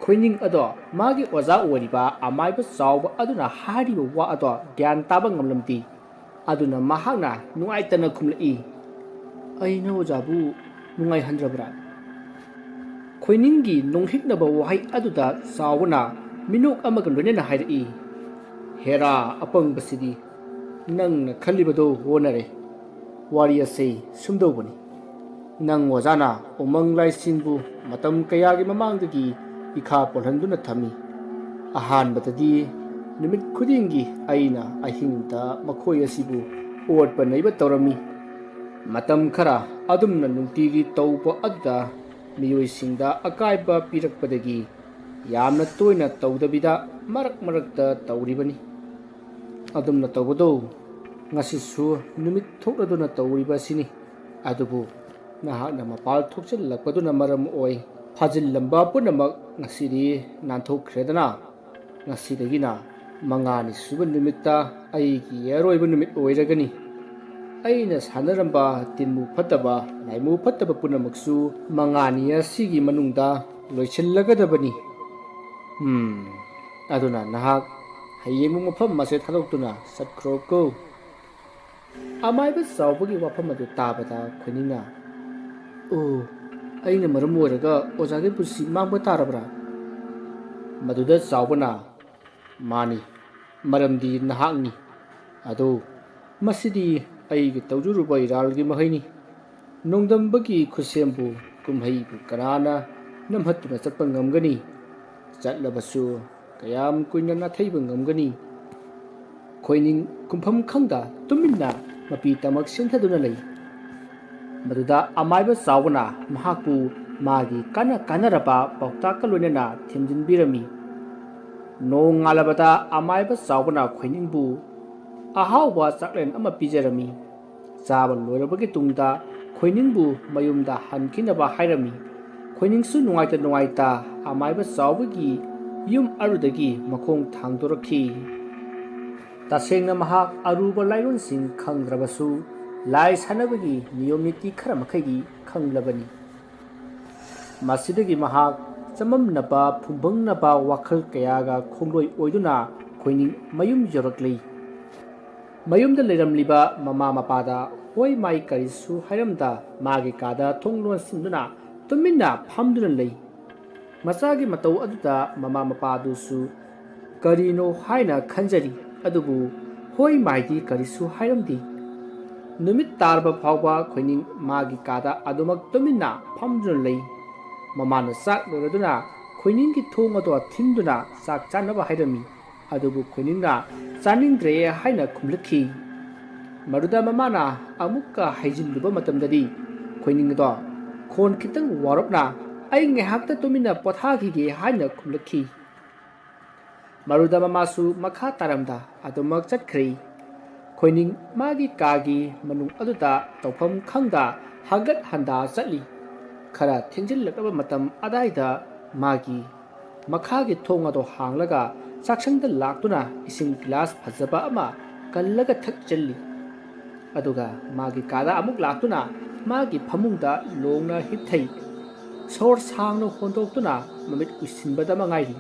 ꯈꯣꯏꯅꯤꯡ ꯑꯗꯣ ꯃꯥꯒꯤ ꯑꯣꯖꯥ ꯑꯣꯏꯔꯤꯕ ꯑꯃꯥꯏꯕ ꯆꯥꯎꯕ ꯑꯗꯨꯅ ꯍꯥꯏꯔꯤꯕ ꯋꯥ ꯑꯗꯣ ꯒ꯭ꯌꯥꯟ ꯇꯥꯕ ꯉꯝꯂꯝꯗꯦ꯫ ꯑꯗꯨꯅ ꯃꯍꯥꯛꯅ ꯅꯨꯡꯉꯥꯏꯇꯅ ꯈꯨꯝꯂꯛꯏ, "ꯑꯩꯅ ꯑꯣꯖꯥꯕꯨ ꯅꯨꯡꯉꯥꯏꯍꯟꯗ꯭ꯔꯕ꯭ꯔꯥ?" ꯈꯣꯏꯅꯤꯡꯒꯤ ꯅꯣꯡꯍꯤꯛꯅꯕ ꯋꯥꯍꯩ ꯑꯗꯨꯗ ꯆꯥꯎꯕꯅ ꯃꯤꯅꯣꯛ ꯑꯃꯒ ꯂꯣꯏꯅꯅ ꯍꯥꯏꯔꯛꯏ, "ꯍꯦꯔꯥ ꯑꯄꯪꯕꯁꯤꯗꯤ, ꯅꯪꯅ ꯈꯜꯂꯤꯕꯗꯣ ꯑꯣꯟꯅꯔꯦ꯫ ꯋꯥꯔꯤ ꯑꯁꯤ ꯁꯨꯝꯗꯧꯕꯅꯤ꯫ ꯅꯪ ꯑꯣꯖꯥꯅ ꯎꯃꯪ ꯂꯥꯏꯁꯤꯡꯕꯨ ꯃꯇꯝ ꯀꯌꯥꯒꯤ ꯃꯃꯥꯡꯗꯒꯤ ꯏꯈꯥ ꯄꯣꯜꯍꯟꯗꯨꯅ ꯊꯝꯃꯤ꯫ ꯑꯍꯥꯟꯕꯗꯗꯤ ꯅꯨꯃꯤꯠ ꯈꯨꯗꯤꯡꯒꯤ ꯑꯩꯅ ꯑꯍꯤꯡꯗ ꯃꯈꯣꯏ ꯑꯁꯤꯕꯨ ꯑꯣꯠꯄ ꯅꯩꯕ ꯇꯧꯔꯝꯃꯤ꯫ ꯃꯇꯝ ꯈꯔ ꯑꯗꯨꯝꯅ ꯅꯨꯡꯇꯤꯒꯤ ꯇꯧꯕ ꯑꯗꯨꯗ ꯃꯤꯑꯣꯏꯁꯤꯡꯗ ꯑꯀꯥꯏꯕ ꯄꯤꯔꯛꯄꯗꯒꯤ ꯌꯥꯝꯅ ꯇꯣꯏꯅ ꯇꯧꯗꯕꯤꯗ ꯃꯔꯛ ꯃꯔꯛꯇ ꯇꯧꯔꯤꯕꯅꯤ꯫ ꯑꯗꯨꯝꯅ ꯇꯧꯕꯗꯨ ꯉꯁꯤꯁꯨ ꯅꯨꯃꯤꯠ ꯊꯣꯛꯂꯗꯨꯅ ꯇꯧꯔꯤꯕ ꯑꯁꯤꯅꯤ꯫ ꯑꯗꯨꯕꯨ ꯅꯍꯥꯛꯅ ꯃꯄꯥꯜ ꯊꯣꯛꯆꯤꯜꯂꯛꯄꯗꯨꯅ ꯃꯔꯝ ꯑꯣꯏ ꯐꯥꯖꯤꯜꯂꯝꯕ ꯄꯨꯝꯅꯃꯛ ꯉꯁꯤꯗꯤ ꯅꯥꯟꯊꯣꯛꯈ꯭ꯔꯦꯗꯅ꯫ ꯉꯁꯤꯗꯒꯤꯅ ꯃꯉꯥꯅꯤ ꯁꯨꯕ ꯅꯨꯃꯤꯠꯇ ꯑꯩꯒꯤ ꯑꯔꯣꯏꯕ ꯅꯨꯃꯤꯠ ꯑꯣꯏꯔꯒꯅꯤ꯫ ꯑꯩꯅ ꯁꯥꯟꯅꯔꯝꯕ ꯇꯤꯟꯃꯨ ꯐꯠꯇꯕ, ꯂꯥꯏꯃꯨ ꯐꯠꯇꯕ ꯄꯨꯝꯅꯃꯛꯁꯨ ꯃꯉꯥꯅꯤ ꯑꯁꯤꯒꯤ ꯃꯅꯨꯡꯗ ꯂꯣꯏꯁꯤꯜꯂꯒꯗꯕꯅꯤ꯫ ꯎꯝ, ꯑꯗꯨꯅ ꯅꯍꯥꯛ ꯍꯌꯦꯡꯃꯨꯛ ꯃꯐꯝ ꯑꯁꯦ ꯊꯥꯗꯣꯛꯇꯨꯅ ꯆꯠꯈ꯭ꯔꯣꯀꯣ꯫" ꯑꯃꯥꯏꯕ ꯆꯥꯎꯕꯒꯤ ꯋꯥꯐꯝ ꯑꯗꯨ ꯇꯥꯕꯗ ꯈꯣꯏꯅꯤꯡꯅ, "ꯑꯣ, ꯑꯩꯅ ꯃꯔꯝ ꯑꯣꯏꯔꯒ ꯑꯣꯖꯥꯒꯤ ꯄꯨꯟꯁꯤ ꯃꯥꯡꯕ ꯇꯥꯔꯕ꯭ꯔꯥ?" ꯃꯗꯨꯗ ꯆꯥꯎꯕꯅ, "ꯃꯥꯅꯤ, ꯃꯔꯝꯗꯤ ꯅꯍꯥꯛꯅꯤ꯫ ꯑꯗꯨ ꯃꯁꯤꯗꯤ ꯑꯩꯒꯤ ꯇꯧꯖꯔꯨꯕ ꯏꯔꯥꯜꯒꯤ ꯃꯍꯩꯅꯤ꯫ ꯅꯣꯡꯗꯝꯕꯒꯤ ꯈꯨꯠꯁꯦꯝꯕꯨ ꯀꯨꯝꯍꯩꯕꯨ ꯀꯅꯥꯅ ꯅꯝꯍꯠꯇꯨꯅ ꯆꯠꯄ ꯉꯝꯒꯅꯤ? ꯆꯠꯂꯕꯁꯨ ꯀꯌꯥꯝ ꯀꯨꯏꯅ ꯅꯥꯊꯩꯕ ꯉꯝꯒꯅꯤ?" ꯈꯣꯏꯅꯤꯡ ꯈꯨꯝꯐꯝ ꯈꯪꯗ ꯇꯨꯃꯤꯟꯅ ꯃꯄꯤ ꯇꯃꯛ ꯁꯤꯟꯊꯗꯨꯅ ꯂꯩ꯫ ꯃꯗꯨꯗ ꯑꯃꯥꯏꯕ ꯆꯥꯎꯕꯅ ꯃꯍꯥꯛꯄꯨ ꯃꯥꯒꯤ ꯀꯥꯟꯅ ꯀꯥꯟꯅꯔꯕ ꯄꯥꯎꯇꯥꯛꯀ ꯂꯣꯏꯅꯅ ꯊꯦꯝꯖꯤꯟꯕꯤꯔꯝꯃꯤ꯫ ꯅꯣꯡꯉꯥꯜꯂꯕꯗ ꯑꯃꯥꯏꯕ ꯆꯥꯎꯕꯅ ꯈꯣꯏꯅꯤꯡꯕꯨ ꯑꯍꯥꯎꯕ ꯆꯥꯛꯂꯦꯟ ꯑꯃ ꯄꯤꯖꯔꯝꯃꯤ꯫ ꯆꯥꯕ ꯂꯣꯏꯔꯕꯒꯤ ꯇꯨꯡꯗ ꯈꯣꯏꯅꯤꯡꯕꯨ ꯃꯌꯨꯝꯗ ꯍꯟꯈꯤꯅꯕ ꯍꯥꯏꯔꯝꯃꯤ꯫ ꯈꯣꯏꯅꯤꯡꯁꯨ ꯅꯨꯡꯉꯥꯏꯇ ꯅꯨꯡꯉꯥꯏꯇ ꯑꯃꯥꯏꯕ ꯆꯥꯎꯕꯒꯤ ꯌꯨꯝ ꯑꯗꯨꯗꯒꯤ ꯃꯈꯣꯡ ꯊꯥꯡꯗꯣꯔꯛꯈꯤ꯫ ꯇꯁꯦꯡꯅ ꯃꯍꯥꯛ ꯑꯔꯨꯕ ꯂꯥꯏꯑꯣꯟꯁꯤꯡ ꯈꯪꯗ꯭ꯔꯕꯁꯨ, ꯂꯥꯏ ꯁꯥꯟꯅꯕꯒꯤ ꯅꯤꯌꯣꯝ ꯅꯤꯇꯤ ꯈꯔ ꯃꯈꯩꯗꯤ ꯈꯪꯂꯕꯅꯤ꯫ ꯃꯁꯤꯗꯒꯤ ꯃꯍꯥꯛ ꯆꯃꯝꯅꯕ, ꯐꯨꯝꯕꯪꯅꯕ ꯋꯥꯈꯜ ꯀꯌꯥꯒ ꯈꯣꯡꯂꯣꯏ ꯑꯣꯏꯗꯨꯅ ꯈꯣꯏꯅꯤꯡ ꯃꯌꯨꯝ ꯌꯧꯔꯛꯂꯤ꯫ ꯃꯌꯨꯝꯗ ꯂꯩꯔꯝꯂꯤꯕ ꯃꯃꯥ ꯃꯄꯥꯗ ꯍꯣꯏ ꯃꯥꯏ ꯀꯔꯤꯁꯨ ꯍꯥꯏꯔꯝꯗ ꯃꯥꯒꯤ ꯀꯥꯗ ꯊꯣꯡ ꯂꯣꯟꯁꯤꯟꯗꯨꯅ ꯇꯨꯃꯤꯟꯅ ꯐꯝꯗꯨꯅ ꯂꯩ꯫ ꯃꯆꯥꯒꯤ ꯃꯇꯧ ꯑꯗꯨꯗ ꯃꯃꯥ ꯃꯄꯥꯗꯨꯁꯨ ꯀꯔꯤꯅꯣ ꯍꯥꯏꯅ ꯈꯟꯖꯔꯤ, ꯑꯗꯨꯕꯨ ꯍꯣꯏ ꯃꯥꯏꯗꯤ ꯀꯔꯤꯁꯨ ꯍꯥꯏꯔꯝꯗꯦ꯫ ꯅꯨꯃꯤꯠ ꯇꯥꯔꯕ ꯐꯥꯎꯕ ꯈꯣꯏꯅꯤꯡ ꯃꯥꯒꯤ ꯀꯥꯗ ꯑꯗꯨꯃꯛ ꯇꯨꯃꯤꯟꯅ ꯐꯝꯗꯨꯅ ꯂꯩ꯫ ꯃꯃꯥꯅ ꯆꯥꯛ ꯂꯣꯏꯔꯗꯨꯅ ꯈꯣꯏꯅꯤꯡꯒꯤ ꯊꯣꯡ ꯑꯗꯣ ꯊꯤꯟꯗꯨꯅ ꯆꯥꯛ ꯆꯥꯅꯕ ꯍꯥꯏꯔꯝꯃꯤ꯫ ꯑꯗꯨꯕꯨ ꯈꯣꯏꯅꯤꯡꯅ ꯆꯥꯅꯤꯡꯗ꯭ꯔꯦ ꯍꯥꯏꯅ ꯈꯨꯝꯂꯛꯈꯤ꯫ ꯃꯗꯨꯗ ꯃꯃꯥꯅ ꯑꯃꯨꯛꯀ ꯍꯩꯖꯤꯜꯂꯨꯕ ꯃꯇꯝꯗꯗꯤ ꯈꯣꯏꯅꯤꯡ ꯑꯗꯣ ꯈꯣꯟ ꯈꯤꯇꯪ ꯋꯥꯔꯞꯅ "ꯑꯩ ꯉꯥꯏꯍꯥꯛꯇ ꯇꯨꯃꯤꯟꯅ ꯄꯣꯊꯥꯈꯤꯒꯦ" ꯍꯥꯏꯅ ꯈꯨꯝꯂꯛꯈꯤ꯫ ꯃꯗꯨꯗ ꯃꯃꯥꯁꯨ ꯃꯈꯥ ꯇꯥꯔꯝꯗ ꯑꯗꯨꯃꯛ ꯆꯠꯈ꯭ꯔꯦ꯫ ꯈꯣꯏꯅꯤꯡ ꯃꯥꯒꯤ ꯀꯥꯒꯤ ꯃꯅꯨꯡ ꯑꯗꯨꯗ ꯇꯧꯐꯝ ꯈꯪꯗ ꯍꯪꯒꯠ ꯍꯟꯗꯥ ꯆꯠꯂꯤ꯫ ꯈꯔ ꯊꯦꯡꯖꯤꯜꯂꯛꯂꯕ ꯃꯇꯝ ꯑꯗꯥꯏꯗ ꯃꯥꯒꯤ ꯃꯈꯥꯒꯤ ꯊꯣꯡ ꯑꯗꯣ ꯍꯥꯡꯂꯒ ꯆꯥꯛꯁꯪꯗ ꯂꯥꯛꯇꯨꯅ ꯏꯁꯤꯡ ꯒꯤꯂꯥꯁ ꯐꯖꯕ ꯑꯃ ꯀꯜꯂꯒ ꯊꯛꯆꯜꯂꯤ꯫ ꯑꯗꯨꯒ ꯃꯥꯒꯤ ꯀꯥꯗ ꯑꯃꯨꯛ ꯂꯥꯛꯇꯨꯅ ꯃꯥꯒꯤ ꯐꯃꯨꯡꯗ ꯂꯣꯡꯅ ꯍꯤꯞꯊꯩ꯫ ꯁꯣꯔ ꯁꯥꯡꯅ ꯍꯣꯟꯗꯣꯛꯇꯨꯅ ꯃꯃꯤꯠ ꯎꯏꯁꯤꯟꯕꯗ ꯃꯉꯥꯏꯔꯤ꯫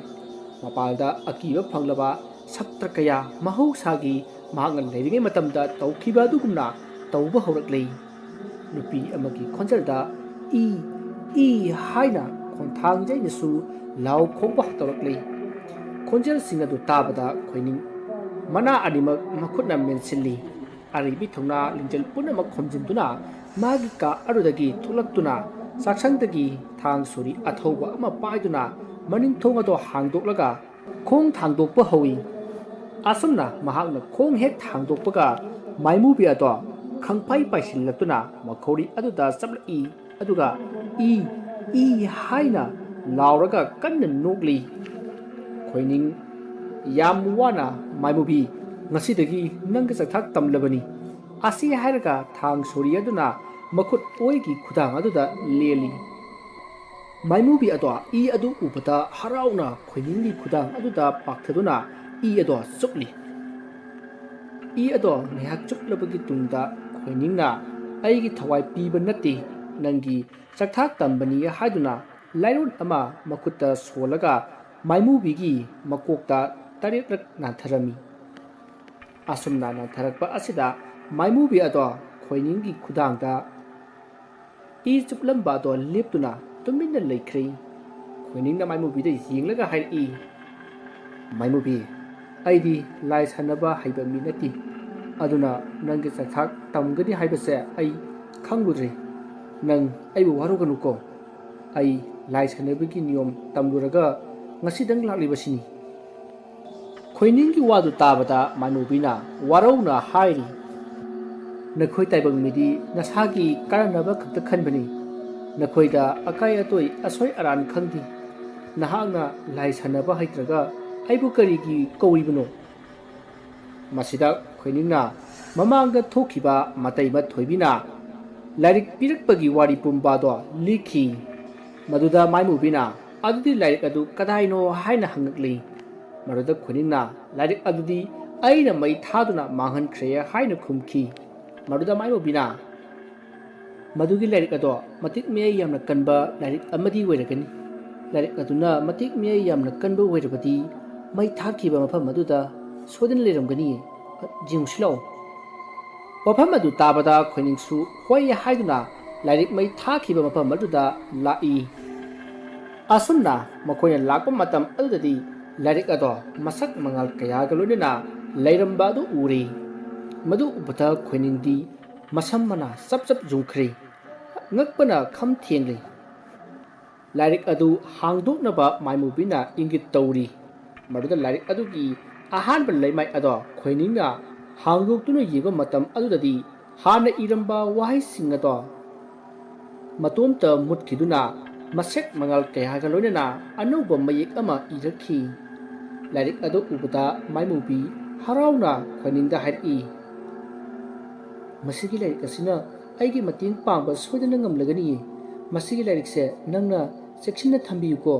ꯃꯄꯥꯜꯗ ꯑꯀꯤꯕ ꯐꯪꯂꯕ ꯁꯛꯇ꯭ꯔ ꯀꯌꯥ ꯃꯍꯧꯁꯥꯒꯤ ꯃꯍꯥꯛꯅ ꯂꯩꯔꯤꯉꯩ ꯃꯇꯝꯗ ꯇꯧꯈꯤꯕ ꯑꯗꯨꯒꯨꯝꯅ ꯇꯧꯕ ꯍꯧꯔꯛꯂꯤ꯫ ꯅꯨꯄꯤ ꯑꯃꯒꯤ ꯈꯣꯟꯖꯦꯜꯗ "ꯏ, ꯏ" ꯍꯥꯏꯅ ꯈꯣꯟꯊꯥꯡ ꯌꯩꯅꯁꯨ ꯂꯥꯎ ꯈꯣꯡꯕ ꯇꯧꯔꯛꯂꯤ꯫ ꯈꯣꯟꯖꯦꯜꯁꯤꯡ ꯑꯗꯨ ꯇꯥꯕꯗ ꯈꯣꯏꯅꯤꯡ ꯃꯅꯥ ꯑꯅꯤꯃꯛ ꯃꯈꯨꯠꯅ ꯃꯦꯟꯁꯤꯜꯂꯤ꯫ ꯑꯔꯩꯕꯤ ꯊꯧꯅꯥ ꯂꯤꯡꯖꯦꯜ ꯄꯨꯝꯅꯃꯛ ꯈꯣꯝꯖꯤꯟꯗꯨꯅ ꯃꯥꯒꯤ ꯀꯥ ꯑꯗꯨꯗꯒꯤ ꯊꯣꯛꯂꯛꯇꯨꯅ ꯆꯥꯛꯁꯪꯗꯒꯤ ꯊꯥꯡ ꯁꯣꯔꯤ ꯑꯊꯧꯕ ꯑꯃ ꯄꯥꯏꯗꯨꯅ ꯃꯅꯤꯡ ꯊꯣꯡ ꯑꯗꯨ ꯍꯥꯡꯗꯣꯛꯂꯒ ꯈꯣꯡ ꯊꯥꯡꯗꯣꯛꯄ ꯍꯧꯏ꯫ ꯑꯁꯨꯝꯅ ꯃꯍꯥꯛꯅ ꯈꯣꯡ ꯍꯦꯛ ꯊꯥꯡꯗꯣꯛꯄꯒ ꯃꯥꯏꯃꯨꯕꯤ ꯑꯗꯣ ꯈꯪꯄꯥꯏ ꯄꯥꯏꯁꯤꯜꯂꯛꯇꯨꯅ ꯃꯈꯧꯔꯤ ꯑꯗꯨꯗ ꯆꯞꯂꯛꯏ꯫ ꯑꯗꯨꯒ "ꯏ, ꯏ" ꯍꯥꯏꯅ ꯂꯥꯎꯔꯒ ꯀꯟꯅ ꯅꯣꯛꯂꯤ꯫ ꯈꯣꯏꯅꯤꯡ, "ꯌꯥꯝ ꯋꯥꯅ ꯃꯥꯏꯃꯨꯕꯤ, ꯉꯁꯤꯗꯒꯤ ꯅꯪꯒ ꯆꯥꯛꯊꯥꯛ ꯇꯝꯂꯕꯅꯤ" ꯑꯁꯤ ꯍꯥꯏꯔꯒ ꯊꯥꯡ ꯁꯣꯔꯤ ꯑꯗꯨꯅ ꯃꯈꯨꯠ ꯑꯣꯏꯒꯤ ꯈꯨꯗꯥꯡ ꯑꯗꯨꯗ ꯂꯦꯜꯂꯤ꯫ ꯃꯥꯏꯃꯨꯕꯤ ꯑꯗꯣ ꯏ ꯑꯗꯨ ꯎꯕꯗ ꯍꯔꯥꯎꯅ ꯈꯣꯏꯅꯤꯡꯒꯤ ꯈꯨꯗꯥꯡ ꯑꯗꯨꯗ ꯄꯥꯛꯊꯗꯨꯅ ꯏ ꯑꯗꯣ ꯆꯨꯞꯂꯤ꯫ ꯏ ꯑꯗꯣ ꯉꯥꯏꯍꯥꯛ ꯆꯨꯞꯂꯕꯒꯤ ꯇꯨꯡꯗ ꯈꯣꯏꯅꯤꯡꯅ "ꯑꯩꯒꯤ ꯊꯋꯥꯏ ꯄꯤꯕ ꯅꯠꯇꯦ, ꯅꯪꯒꯤ ꯆꯥꯛꯊꯥꯛ ꯇꯝꯕꯅꯤ" ꯍꯥꯏꯗꯨꯅ ꯂꯥꯏꯔꯣꯟ ꯑꯃ ꯃꯈꯨꯠꯇ ꯁꯣꯜꯂꯒ ꯃꯥꯏꯃꯨꯕꯤꯒꯤ ꯃꯀꯣꯛꯇ ꯇꯔꯦꯠꯂꯛ ꯅꯥꯟꯊꯔꯝꯃꯤ꯫ ꯑꯁꯨꯝꯅ ꯅꯥꯟꯊꯔꯛꯄ ꯑꯁꯤꯗ ꯃꯥꯏꯃꯨꯕꯤ ꯑꯗꯣ ꯈꯣꯏꯅꯤꯡꯒꯤ ꯈꯨꯗꯥꯡꯗ ꯏ ꯆꯨꯞꯂꯝꯕ ꯑꯗꯣ ꯂꯦꯞꯇꯨꯅ ꯇꯨꯃꯤꯟꯅ ꯂꯩꯈ꯭ꯔꯦ꯫ ꯈꯣꯏꯅꯤꯡꯅ ꯃꯥꯏꯃꯨꯕꯤꯗ ꯌꯦꯡꯂꯒ ꯍꯥꯏꯔꯛꯏ, "ꯃꯥꯏꯃꯨꯕꯤ, ꯑꯩꯗꯤ ꯂꯥꯏ ꯁꯥꯟꯅꯕ ꯍꯩꯕ ꯃꯤ ꯅꯠꯇꯦ, ꯑꯗꯨꯅ ꯅꯪꯒꯤ ꯆꯥꯛꯊꯥꯛ ꯇꯝꯒꯅꯤ ꯍꯥꯏꯕꯁꯦ ꯑꯩ ꯈꯪꯂꯨꯗ꯭ꯔꯦ꯫ ꯅꯪ ꯑꯩꯕꯨ ꯋꯥꯔꯧꯒꯅꯨꯀꯣ꯫ ꯑꯩ ꯂꯥꯏ ꯁꯥꯟꯅꯕꯒꯤ ꯅꯤꯌꯣꯝ ꯇꯝꯂꯨꯔꯒ ꯉꯁꯤꯗꯪ ꯂꯥꯛꯂꯤꯕꯁꯤꯅꯤ"꯫ ꯈꯣꯏꯅꯤꯡꯒꯤ ꯋꯥꯗꯨ ꯇꯥꯕꯗ ꯃꯥꯏꯃꯨꯕꯤꯅ ꯋꯥꯔꯧꯅ ꯍꯥꯏꯔꯤ, "ꯅꯈꯣꯏ ꯇꯥꯏꯕꯪ ꯃꯤꯗꯤ ꯅꯁꯥꯒꯤ ꯀꯥꯟꯅꯅꯕ ꯈꯛꯇ ꯈꯟꯕꯅꯤ꯫ ꯅꯈꯣꯏꯗ ꯑꯀꯥꯏ ꯑꯇꯣꯏ ꯑꯁꯣꯏ ꯑꯔꯥꯟ ꯈꯪꯗꯦ꯫ ꯅꯍꯥꯛꯅ ꯂꯥꯏ ꯁꯥꯟꯅꯕ ꯍꯩꯇ꯭ꯔꯒ ꯑꯩꯕꯨ ꯀꯔꯤꯒꯤ ꯀꯧꯔꯤꯕꯅꯣ?" ꯃꯁꯤꯗ ꯈꯣꯏꯅꯤꯡꯅ ꯃꯃꯥꯡꯗ ꯊꯣꯛꯈꯤꯕ ꯃꯇꯩꯃ ꯊꯣꯏꯕꯤꯅ ꯂꯥꯏꯔꯤꯛ ꯄꯤꯔꯛꯄꯒꯤ ꯋꯥꯔꯤ ꯄꯨꯝꯕꯗꯣ ꯂꯤꯈꯤ꯫ ꯃꯗꯨꯗ ꯃꯥꯏꯃꯨꯕꯤꯅ, "ꯑꯗꯨꯗꯤ ꯂꯥꯏꯔꯤꯛ ꯑꯗꯨ ꯀꯗꯥꯏꯅꯣ?" ꯍꯥꯏꯅ ꯍꯪꯉꯛꯂꯤ꯫ ꯃꯗꯨꯗ ꯈꯣꯏꯅꯤꯡꯅ, "ꯂꯥꯏꯔꯤꯛ ꯑꯗꯨꯗꯤ ꯑꯩꯅ ꯃꯩ ꯊꯥꯗꯨꯅ ꯃꯥꯡꯍꯟꯈ꯭ꯔꯦ" ꯍꯥꯏꯅ ꯈꯨꯝꯈꯤ꯫ ꯃꯗꯨꯗ ꯃꯥꯏꯃꯨꯕꯤꯅ, "ꯃꯗꯨꯒꯤ ꯂꯥꯏꯔꯤꯛ ꯑꯗꯣ ꯃꯇꯤꯛ ꯃꯌꯥꯏ ꯌꯥꯝꯅ ꯀꯟꯕ ꯂꯥꯏꯔꯤꯛ ꯑꯃꯗꯤ ꯑꯣꯏꯔꯒꯅꯤ꯫ ꯂꯥꯏꯔꯤꯛ ꯑꯗꯨꯅ ꯃꯇꯤꯛ ꯃꯌꯥꯏ ꯌꯥꯝꯅ ꯀꯟꯕ ꯑꯣꯏꯔꯕꯗꯤ ꯃꯩ ꯊꯥꯈꯤꯕ ꯃꯐꯝ ꯑꯗꯨꯗ ꯁꯣꯏꯗꯅ ꯂꯩꯔꯝꯒꯅꯤ꯫ ꯌꯦꯡꯉꯨꯁꯤ ꯂꯥꯛꯑꯣ"꯫ ꯋꯥꯐꯝ ꯑꯗꯨ ꯇꯥꯕꯗ ꯈꯣꯏꯅꯤꯡꯁꯨ ꯍꯣꯏ ꯍꯥꯏꯗꯨꯅ ꯂꯥꯏꯔꯤꯛ ꯃꯩ ꯊꯥꯈꯤꯕ ꯃꯐꯝ ꯑꯗꯨꯗ ꯂꯥꯛꯏ꯫ ꯑꯁꯨꯝꯅ ꯃꯈꯣꯏꯅ ꯂꯥꯛꯄ ꯃꯇꯝ ꯑꯗꯨꯗꯗꯤ ꯂꯥꯏꯔꯤꯛ ꯑꯗꯣ ꯃꯁꯛ ꯃꯉꯥꯜ ꯀꯌꯥꯒ ꯂꯣꯏꯅꯅ ꯂꯩꯔꯝꯕ ꯑꯗꯨ ꯎꯔꯦ꯫ ꯃꯗꯨ ꯎꯕꯗ ꯈꯣꯏꯅꯤꯡꯗꯤ ꯃꯁꯝ ꯃꯅꯥ ꯆꯞ ꯆꯞ ꯌꯨꯡꯈ꯭ꯔꯦ꯫ ꯉꯛꯄꯅ ꯈꯝ ꯊꯦꯡꯂꯦ꯫ ꯂꯥꯏꯔꯤꯛ ꯑꯗꯨ ꯍꯥꯡꯗꯣꯛꯅꯕ ꯃꯥꯏꯃꯨꯕꯤꯅ ꯏꯪꯒꯤꯠ ꯇꯧꯔꯤ꯫ ꯃꯗꯨꯗ ꯂꯥꯏꯔꯤꯛ ꯑꯗꯨꯒꯤ ꯑꯍꯥꯟꯕ ꯂꯩꯃꯥꯏ ꯑꯗꯣ ꯈꯣꯏꯅꯤꯡꯅ ꯍꯥꯡꯗꯣꯛꯇꯨꯅ ꯌꯦꯡꯕ ꯃꯇꯝ ꯑꯗꯨꯗꯗꯤ ꯍꯥꯟꯅ ꯏꯔꯝꯕ ꯋꯥꯍꯩꯁꯤꯡ ꯑꯗꯣ ꯃꯇꯣꯝꯇ ꯃꯨꯠꯈꯤꯗꯨꯅ ꯃꯁꯦꯛ ꯃꯉꯥꯜ ꯀꯌꯥꯒ ꯂꯣꯏꯅꯅ ꯑꯅꯧꯕ ꯃꯌꯦꯛ ꯑꯃ ꯏꯔꯛꯈꯤ꯫ ꯂꯥꯏꯔꯤꯛ ꯑꯗꯨ ꯎꯕꯗ ꯃꯥꯏꯃꯨꯕꯤ ꯍꯔꯥꯎꯅ ꯈꯣꯏꯅꯤꯡꯗ ꯍꯥꯏꯔꯛꯏ, "ꯃꯁꯤꯒꯤ ꯂꯥꯏꯔꯤꯛ ꯑꯁꯤꯅ ꯑꯩꯒꯤ ꯃꯇꯦꯡ ꯄꯥꯡꯕ ꯁꯣꯏꯗꯅ ꯉꯝꯂꯒꯅꯤꯌꯦ꯫ ꯃꯁꯤꯒꯤ ꯂꯥꯏꯔꯤꯛꯁꯦ ꯅꯪꯅ ꯆꯦꯛꯁꯤꯟꯅ ꯊꯝꯕꯤꯌꯨꯀꯣ"꯫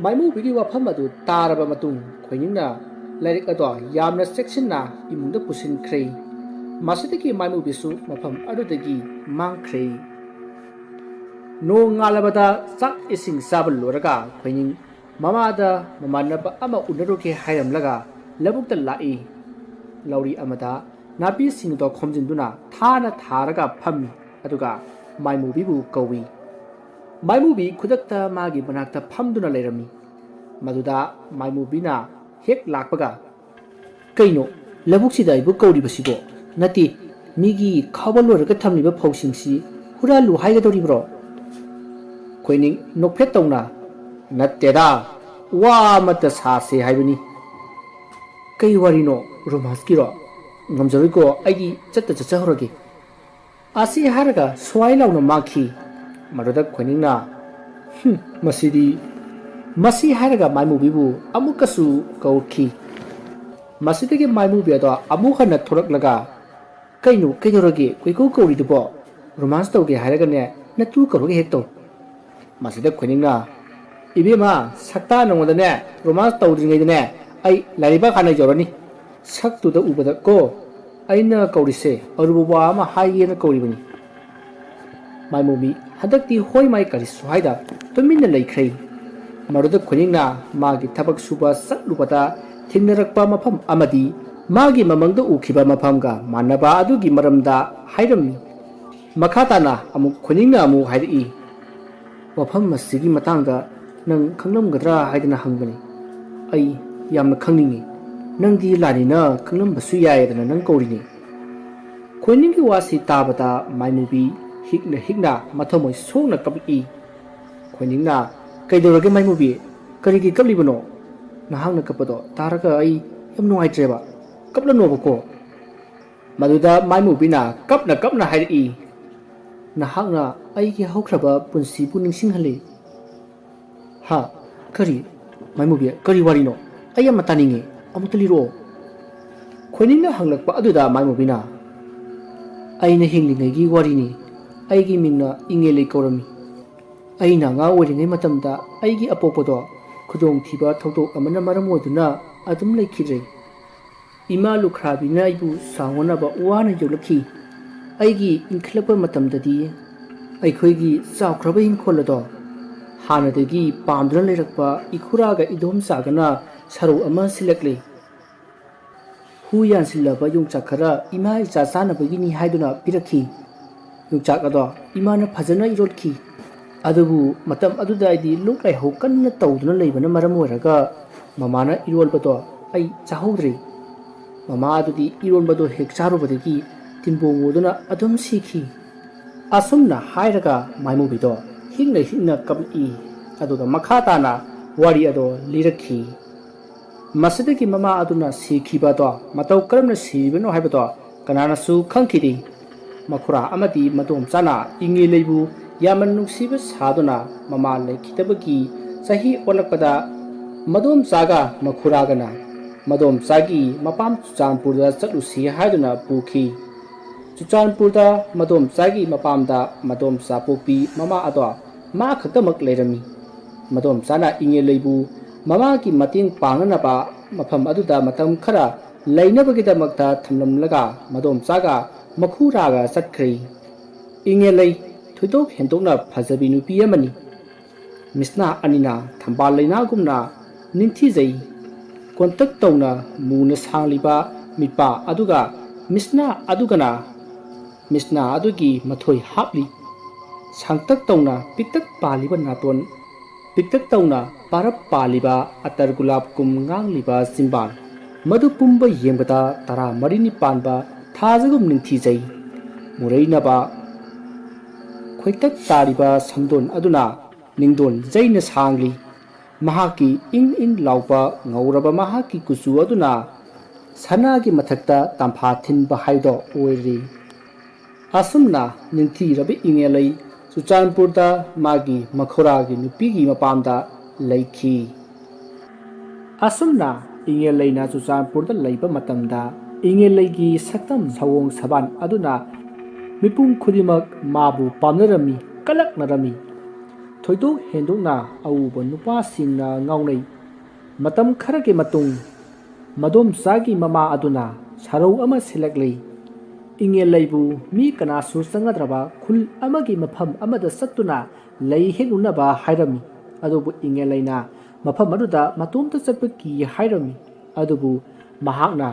ꯃꯥꯏꯃꯨꯕꯤꯒꯤ ꯋꯥꯐꯝ ꯑꯗꯨ ꯇꯥꯔꯕ ꯃꯇꯨꯡ ꯈꯣꯏꯅꯤꯡꯅ ꯂꯥꯏꯔꯤꯛ ꯑꯗꯣ ꯌꯥꯝꯅ ꯆꯦꯛꯁꯤꯟꯅ ꯏꯃꯨꯡꯗ ꯄꯨꯁꯤꯟꯈ꯭ꯔꯦ꯫ ꯃꯁꯤꯗꯒꯤ ꯃꯥꯏꯃꯨꯕꯤꯁꯨ ꯃꯐꯝ ꯑꯗꯨꯗꯒꯤ ꯃꯥꯡꯈ꯭ꯔꯦ꯫ ꯅꯣꯡ ꯉꯥꯜꯂꯕꯗ ꯆꯥꯛ ꯏꯁꯤꯡ ꯆꯥꯕ ꯂꯣꯏꯔꯒ ꯈꯣꯏꯅꯤꯡ ꯃꯃꯥꯗ ꯃꯃꯥꯟꯅꯕ ꯑꯃ ꯎꯅꯔꯨꯒꯦ ꯍꯥꯏꯔꯝꯂꯒ ꯂꯧꯕꯨꯛꯇ ꯂꯥꯛꯏ꯫ ꯂꯧꯔꯤ ꯑꯃꯗ ꯅꯥꯄꯤꯁꯤꯡꯗꯣ ꯈꯣꯝꯖꯤꯟꯗꯨꯅ ꯊꯥꯅ ꯊꯥꯔꯒ ꯐꯝꯃꯤ꯫ ꯑꯗꯨꯒ ꯃꯥꯏꯃꯨꯕꯤꯕꯨ ꯀꯧꯏ꯫ ꯃꯥꯏꯃꯨꯕꯤ ꯈꯨꯗꯛꯇ ꯃꯥꯒꯤ ꯃꯅꯥꯛꯇ ꯐꯝꯗꯨꯅ ꯂꯩꯔꯝꯃꯤ꯫ ꯃꯗꯨꯗ ꯃꯥꯏꯃꯨꯕꯤꯅ ꯍꯦꯛ ꯂꯥꯛꯄꯒ, "ꯀꯩꯅꯣ, ꯂꯧꯕꯨꯛꯁꯤꯗ ꯑꯩꯕꯨ ꯀꯧꯔꯤꯕꯁꯤꯕꯣ? ꯅꯠꯇꯦ, ꯃꯤꯒꯤ ꯈꯥꯎꯕ ꯂꯣꯏꯔꯒ ꯊꯝꯂꯤꯕ ꯐꯧꯁꯤꯡꯁꯤ ꯍꯨꯔꯥꯜꯂꯨ ꯍꯥꯏꯒꯗꯧꯔꯤꯕ꯭ꯔꯣ?" ꯈꯣꯏꯅꯤꯡ ꯅꯣꯛꯐꯦꯠ ꯇꯧꯅ, "ꯅꯠꯇꯦꯗ, ꯋꯥ ꯑꯃꯠꯇ ꯁꯥꯁꯦ ꯍꯥꯏꯕꯅꯤ꯫" "ꯀꯩ ꯋꯥꯔꯤꯅꯣ, ꯔꯣꯃꯥꯟꯁꯀꯤꯔꯣ? ꯉꯝꯖꯔꯣꯏꯀꯣ, ꯑꯩꯗꯤ ꯆꯠꯇ ꯆꯠꯆꯍꯧꯔꯒꯦ꯫" ꯑꯁꯤ ꯍꯥꯏꯔꯒ ꯁ꯭ꯋꯥꯏ ꯂꯥꯎꯅ ꯃꯥꯡꯈꯤ꯫ ꯃꯗꯨꯗ ꯈꯣꯏꯅꯤꯡꯅ, "ꯍꯨꯝ, ꯃꯁꯤꯗꯤ꯫" ꯃꯁꯤ ꯍꯥꯏꯔꯒ ꯃꯥꯏꯃꯨꯕꯤꯕꯨ ꯑꯃꯨꯛꯀꯁꯨ ꯀꯧꯈꯤ꯫ ꯃꯁꯤꯗꯒꯤ ꯃꯥꯏꯃꯨꯕꯤ ꯑꯗꯣ ꯑꯃꯨꯛ ꯍꯟꯅ ꯊꯣꯔꯛꯂꯒ, "ꯀꯩꯅꯣ, ꯀꯩꯗꯧꯔꯒꯦ? ꯀꯣꯏꯀꯧ ꯀꯧꯔꯤꯗꯨꯕꯣ? ꯔꯣꯃꯥꯟꯁ ꯇꯧꯒꯦ ꯍꯥꯏꯔꯒꯅꯦ, ꯅꯇꯨ ꯀꯧꯔꯒ ꯍꯦꯛ ꯇꯧ꯫" ꯃꯁꯤꯗ ꯈꯣꯏꯅꯤꯡꯅ, "ꯏꯕꯦꯝꯃ, ꯁꯛꯇꯥ ꯅꯉꯣꯟꯗꯅꯦ, ꯔꯣꯃꯥꯟꯁ ꯇꯧꯗ꯭ꯔꯤꯉꯩꯗꯅꯦ, ꯑꯩ ꯂꯥꯏꯔꯤꯛ ꯍꯥꯟꯅ ꯌꯧꯔꯅꯤ꯫ ꯁꯛꯇꯨꯗ ꯎꯕꯗ ꯀꯣ, ꯑꯩꯅ ꯀꯧꯔꯤꯁꯦ ꯑꯔꯨꯕ ꯋꯥ ꯑꯃ ꯍꯥꯏꯒꯦꯅ ꯀꯧꯔꯤꯕꯅꯤ꯫" ꯃꯥꯏꯃꯨꯕꯤ ꯍꯟꯗꯛꯇꯤ ꯍꯣꯏ ꯃꯥꯏ ꯀꯔꯤꯁꯨ ꯍꯥꯏꯗ ꯇꯨꯃꯤꯟꯅ ꯂꯩꯈ꯭ꯔꯦ꯫ ꯃꯗꯨꯗ ꯈꯣꯏꯅꯤꯡꯅ ꯃꯥꯒꯤ ꯊꯕꯛ ꯁꯨꯕ ꯆꯠꯂꯨꯕꯗ ꯊꯦꯡꯅꯔꯛꯄ ꯃꯐꯝ ꯑꯃꯗꯤ ꯃꯥꯒꯤ ꯃꯃꯪꯗ ꯎꯈꯤꯕ ꯃꯐꯝꯒ ꯃꯥꯟꯅꯕ ꯑꯗꯨꯒꯤ ꯃꯔꯝꯗ ꯍꯥꯏꯔꯝꯃꯤ꯫ ꯃꯈꯥ ꯇꯥꯅ ꯑꯃꯨꯛ ꯈꯣꯏꯅꯤꯡꯅ ꯑꯃꯨꯛ ꯍꯥꯏꯔꯛꯏ, "ꯋꯥꯐꯝ ꯑꯁꯤꯒꯤ ꯃꯇꯥꯡꯗ ꯅꯪ ꯈꯪꯂꯝꯒꯗ꯭ꯔꯥ ꯍꯥꯏꯗꯅ ꯍꯪꯕꯅꯤ꯫ ꯑꯩ ꯌꯥꯝꯅ ꯈꯪꯅꯤꯡꯏ꯫ ꯅꯪꯗꯤ ꯂꯥꯅꯤꯅ ꯈꯪꯂꯝꯕꯁꯨ ꯌꯥꯏꯗꯅ ꯅꯪ ꯀꯧꯔꯤꯅꯤ꯫" ꯈꯣꯏꯅꯤꯡꯒꯤ ꯋꯥꯁꯤ ꯇꯥꯕꯗ ꯃꯥꯏꯃꯨꯕꯤ ꯍꯤꯛꯅ ꯍꯤꯛꯅ ꯃꯊꯃꯣꯏ ꯁꯣꯛꯅ ꯀꯞꯂꯛꯏ꯫ ꯈꯣꯏꯅꯤꯡꯅ, "ꯀꯩꯗꯧꯔꯒꯦ ꯃꯥꯏꯃꯨꯕꯤ? ꯀꯔꯤꯒꯤ ꯀꯞꯂꯤꯕꯅꯣ? ꯅꯍꯥꯛꯅ ꯀꯞꯄꯗꯣ ꯇꯥꯔꯒ ꯑꯩ ꯌꯥꯝ ꯅꯨꯡꯉꯥꯏꯇ꯭ꯔꯦꯕ꯫ ꯀꯞꯂꯅꯣꯕꯀꯣ꯫" ꯃꯗꯨꯗ ꯃꯥꯏꯃꯨꯕꯤꯅ ꯀꯞꯅ ꯀꯞꯅ ꯍꯥꯏꯔꯛꯏ, "ꯅꯍꯥꯛꯅ ꯑꯩꯒꯤ ꯍꯧꯈ꯭ꯔꯕ ꯄꯨꯟꯁꯤꯕꯨ ꯅꯤꯡꯁꯤꯡꯍꯜꯂꯤ꯫" "ꯍꯥ? ꯀꯔꯤ? ꯃꯥꯏꯃꯨꯕꯤ, ꯀꯔꯤ ꯋꯥꯔꯤꯅꯣ? ꯑꯩ ꯌꯥꯝꯅ ꯇꯥꯅꯤꯡꯉꯤ꯫ ꯑꯃꯨꯛꯇ ꯂꯤꯔꯛꯑꯣ꯫" ꯈꯣꯏꯅꯤꯡꯅ ꯍꯪꯂꯛꯄ ꯑꯗꯨꯗ ꯃꯥꯏꯃꯨꯕꯤꯅ, "ꯑꯩꯅ ꯍꯤꯡꯂꯤꯉꯩꯒꯤ ꯋꯥꯔꯤꯅꯤ꯫ ꯑꯩꯒꯤ ꯃꯤꯡꯅ ꯏꯪꯉꯦꯂꯩ ꯀꯧꯔꯝꯃꯤ꯫ ꯑꯩꯅ ꯑꯉꯥꯡ ꯑꯣꯏꯔꯤꯉꯩ ꯃꯇꯝꯗ ꯑꯩꯒꯤ ꯑꯄꯣꯛꯄꯗꯣ ꯈꯨꯗꯣꯡꯊꯤꯕ ꯊꯧꯗꯣꯛ ꯑꯃꯅ ꯃꯔꯝ ꯑꯣꯏꯗꯨꯅ ꯑꯗꯨꯝ ꯂꯩꯈꯤꯗ꯭ꯔꯦ꯫ ꯏꯃꯥ ꯂꯨꯈ꯭ꯔꯥꯕꯤꯅ ꯑꯩꯕꯨ ꯆꯥꯎꯅꯅꯕ ꯋꯥꯅ ꯌꯣꯛꯂꯛꯈꯤ꯫ ꯑꯩꯒꯤ ꯏꯟꯈꯠꯂꯛꯄ ꯃꯇꯝꯗꯗꯤ ꯑꯩꯈꯣꯏꯒꯤ ꯆꯥꯎꯈ꯭ꯔꯕ ꯏꯪꯈꯣꯜ ꯑꯗꯣ ꯍꯥꯟꯅꯗꯒꯤ ꯄꯥꯝꯗꯨꯅ ꯂꯩꯔꯛꯄ ꯏꯈꯨꯔꯥꯒ ꯏꯗꯣꯝꯆꯥꯒꯅ ꯁꯔꯨꯛ ꯑꯃ ꯁꯤꯜꯂꯛꯂꯦ꯫ ꯍꯨ ꯌꯥꯟꯁꯤꯜꯂꯕ ꯌꯣꯡꯆꯥꯛ ꯈꯔ ꯏꯃꯥ ꯏꯆꯥ ꯆꯥꯅꯕꯒꯤꯅꯤ ꯍꯥꯏꯗꯨꯅ ꯄꯤꯔꯛꯈꯤ꯫ ꯌꯣꯡꯆꯥꯛ ꯑꯗꯣ ꯏꯃꯥꯅ ꯐꯖꯅ ꯏꯔꯣꯜꯈꯤ꯫ ꯑꯗꯨꯕꯨ ꯃꯇꯝ ꯑꯗꯨꯗ ꯑꯩꯗꯤ ꯂꯣꯛ ꯂꯥꯏꯍꯧ ꯀꯟꯅ ꯇꯧꯗꯨꯅ ꯂꯩꯕꯅ ꯃꯔꯝ ꯑꯣꯏꯔꯒ ꯃꯃꯥꯅ ꯏꯔꯣꯜꯕꯗꯣ ꯑꯩ ꯆꯥꯍꯧꯗ꯭ꯔꯦ꯫ ꯃꯃꯥ ꯑꯗꯨꯗꯤ ꯏꯔꯣꯟꯕꯗꯣ ꯍꯦꯛ ꯆꯥꯔꯨꯕꯗꯒꯤ ꯇꯤꯟꯕꯣꯡ ꯑꯣꯗꯨꯅ ꯑꯗꯨꯝ ꯁꯤꯈꯤ꯫ ꯑꯁꯨꯝꯅ ꯍꯥꯏꯔꯒ ꯃꯥꯏꯃꯨꯕꯤꯗꯣ ꯍꯤꯡꯅ ꯍꯤꯡꯅ ꯀꯞꯂꯛꯏ꯫ ꯑꯗꯨꯒ ꯃꯈꯥ ꯇꯥꯅ ꯋꯥꯔꯤ ꯑꯗꯣ ꯂꯤꯔꯛꯈꯤ꯫ ꯃꯁꯤꯗꯒꯤ ꯃꯃꯥ ꯑꯗꯨꯅ ꯁꯤꯈꯤꯕ ꯑꯗꯣ ꯃꯇꯧ ꯀꯔꯝꯅ ꯁꯤꯔꯤꯕꯅꯣ ꯍꯥꯏꯕꯗꯣ ꯀꯅꯥꯅꯁꯨ ꯈꯪꯈꯤꯗꯦ꯫ ꯃꯈꯨꯔꯥ ꯑꯃꯗꯤ ꯃꯗꯣꯝꯆꯥꯅ ꯏꯉꯦꯂꯩꯕꯨ ꯌꯥꯝꯅ ꯅꯨꯡꯁꯤꯕ ꯁꯥꯗꯨꯅ ꯃꯃꯥ ꯂꯩꯈꯤꯗꯕꯒꯤ ꯆꯍꯤ ꯑꯣꯜꯂꯛꯄꯗ ꯃꯗꯣꯝꯆꯥꯒ ꯃꯈꯨꯔꯥꯒꯅ ꯃꯗꯣꯝꯆꯥꯒꯤ ꯃꯄꯥꯝ ꯆꯨꯔꯆꯥꯟꯄꯨꯔꯗ ꯆꯠꯂꯨꯁꯤ ꯍꯥꯏꯗꯨꯅ ꯄꯨꯈꯤ꯫ ꯆꯨꯔꯆꯥꯟꯄꯨꯔꯗ ꯃꯗꯣꯝꯆꯥꯒꯤ ꯃꯄꯥꯝꯗ ꯃꯗꯣꯝꯆꯥ ꯄꯣꯛꯄꯤ ꯃꯃꯥ ꯑꯗꯣ ꯃꯥ ꯈꯛꯇꯃꯛ ꯂꯩꯔꯝꯃꯤ꯫ ꯃꯗꯣꯝꯆꯥꯅ ꯏꯉꯦꯂꯩꯕꯨ ꯃꯃꯥꯒꯤ ꯃꯇꯦꯡ ꯄꯥꯡꯅꯅꯕ ꯃꯐꯝ ꯑꯗꯨꯗ ꯃꯇꯝ ꯈꯔ ꯂꯩꯅꯕꯒꯤꯗꯃꯛꯇ ꯊꯝꯂꯝꯂꯒ ꯃꯗꯣꯝꯆꯥꯒ ꯃꯈꯨꯔꯥꯒ ꯆꯠꯈ꯭ꯔꯦ꯫ ꯏꯉꯦꯂꯩ ꯊꯣꯏꯗꯣꯛ ꯍꯦꯟꯗꯣꯛꯅ ꯐꯖꯕꯤ ꯅꯨꯄꯤ ꯑꯃꯅꯤ꯫ ꯃꯤꯁꯅꯥ ꯑꯅꯤꯅ ꯊꯝꯕꯥꯜ ꯂꯩꯅꯥꯒꯨꯝꯅ ꯅꯤꯡꯊꯤꯖꯩ꯫ ꯀꯣꯟꯇꯛ ꯇꯧꯅ ꯃꯨꯅ ꯁꯥꯡꯂꯤꯕ ꯃꯤꯠꯄꯥ ꯑꯗꯨꯒ ꯃꯤꯁꯅꯥ ꯑꯗꯨꯒꯅ ꯃꯤꯁꯅꯥ ꯑꯗꯨꯒꯤ ꯃꯊꯣꯏ ꯍꯥꯞꯂꯤ꯫ ꯁꯥꯡꯇꯛ ꯇꯧꯅ ꯄꯤꯛꯇꯛ ꯄꯥꯜꯂꯤꯕ ꯅꯥꯇꯣꯟ, ꯄꯤꯛꯇꯛ ꯇꯧꯅ ꯄꯥꯔꯞ ꯄꯥꯜꯂꯤꯕ ꯑꯇꯔ ꯒꯨꯂꯥꯞꯀꯨꯝ ꯉꯥꯡꯂꯤꯕ ꯆꯤꯝꯕꯥꯜ, ꯃꯗꯨ ꯄꯨꯝꯕ ꯌꯦꯡꯕꯗ ꯇꯔꯥ ꯃꯔꯤꯅꯤ ꯄꯥꯟꯕ ꯊꯥꯖꯒꯨꯝ ꯅꯤꯡꯊꯤꯖꯩ꯫ ꯃꯨꯔꯩꯅꯕ ꯈꯣꯏꯇꯛ ꯇꯥꯔꯤꯕ ꯁꯝꯗꯣꯟ ꯑꯗꯨꯅ ꯅꯤꯡꯗꯣꯟ ꯌꯩꯅ ꯁꯥꯡꯂꯤ꯫ ꯃꯍꯥꯛꯀꯤ ꯏꯪ ꯏꯪ ꯂꯥꯎꯕ ꯉꯧꯔꯕ ꯃꯍꯥꯛꯀꯤ ꯀꯨꯆꯨ ꯑꯗꯨꯅ ꯁꯅꯥꯒꯤ ꯃꯊꯛꯇ ꯇꯝꯐꯥ ꯊꯤꯟꯕ ꯍꯥꯏꯗꯣ ꯑꯣꯏꯔꯤ꯫ ꯑꯁꯨꯝꯅ ꯅꯤꯡꯊꯤꯔꯕ ꯏꯉꯦꯂꯩ ꯆꯨꯔꯆꯥꯟꯄꯨꯔꯗ ꯃꯥꯒꯤ ꯃꯈꯨꯔꯥꯒꯤ ꯅꯨꯄꯤꯒꯤ ꯃꯄꯥꯝꯗ ꯂꯩꯈꯤ꯫ ꯑꯁꯨꯝꯅ ꯏꯉꯦꯂꯩꯅ ꯆꯨꯔꯆꯥꯟꯄꯨꯔꯗ ꯂꯩꯕ ꯃꯇꯝꯗ ꯏꯉꯦꯂꯩꯒꯤ ꯁꯛꯇꯝ ꯁꯑꯣꯡ ꯁꯕꯥꯟ ꯑꯗꯨꯅ ꯃꯤꯄꯨꯝ ꯈꯨꯗꯤꯡꯃꯛ ꯃꯥꯕꯨ ꯄꯥꯝꯅꯔꯝꯃꯤ, ꯀꯂꯛꯅꯔꯝꯃꯤ꯫ ꯊꯣꯏꯗꯣꯛ ꯍꯦꯟꯗꯣꯛꯅ ꯑꯎꯕ ꯅꯨꯄꯥꯁꯤꯡꯅ ꯉꯥꯎꯅꯩ꯫ ꯃꯇꯝ ꯈꯔꯒꯤ ꯃꯇꯨꯡ ꯃꯗꯣꯝꯆꯥꯒꯤ ꯃꯃꯥ ꯑꯗꯨꯅ ꯁꯔꯧ ꯑꯃ ꯁꯤꯜꯂꯛꯂꯤ꯫ ꯏꯉꯦꯜꯂꯩꯕꯨ ꯃꯤ ꯀꯅꯥꯁꯨ ꯆꯪꯒꯗ꯭ꯔꯕ ꯈꯨꯜ ꯑꯃꯒꯤ ꯃꯐꯝ ꯑꯃꯗ ꯆꯠꯇꯨꯅ ꯂꯩ ꯍꯦꯛꯂꯨꯅꯕ ꯍꯥꯏꯔꯝꯃꯤ꯫ ꯑꯗꯨꯕꯨ ꯏꯉꯦꯜꯂꯩꯅ ꯃꯐꯝ ꯑꯗꯨꯗ ꯃꯇꯣꯝꯇ ꯆꯠꯄ ꯀꯤ ꯍꯥꯏꯔꯝꯃꯤ꯫ ꯑꯗꯨꯕꯨ ꯃꯍꯥꯛꯅ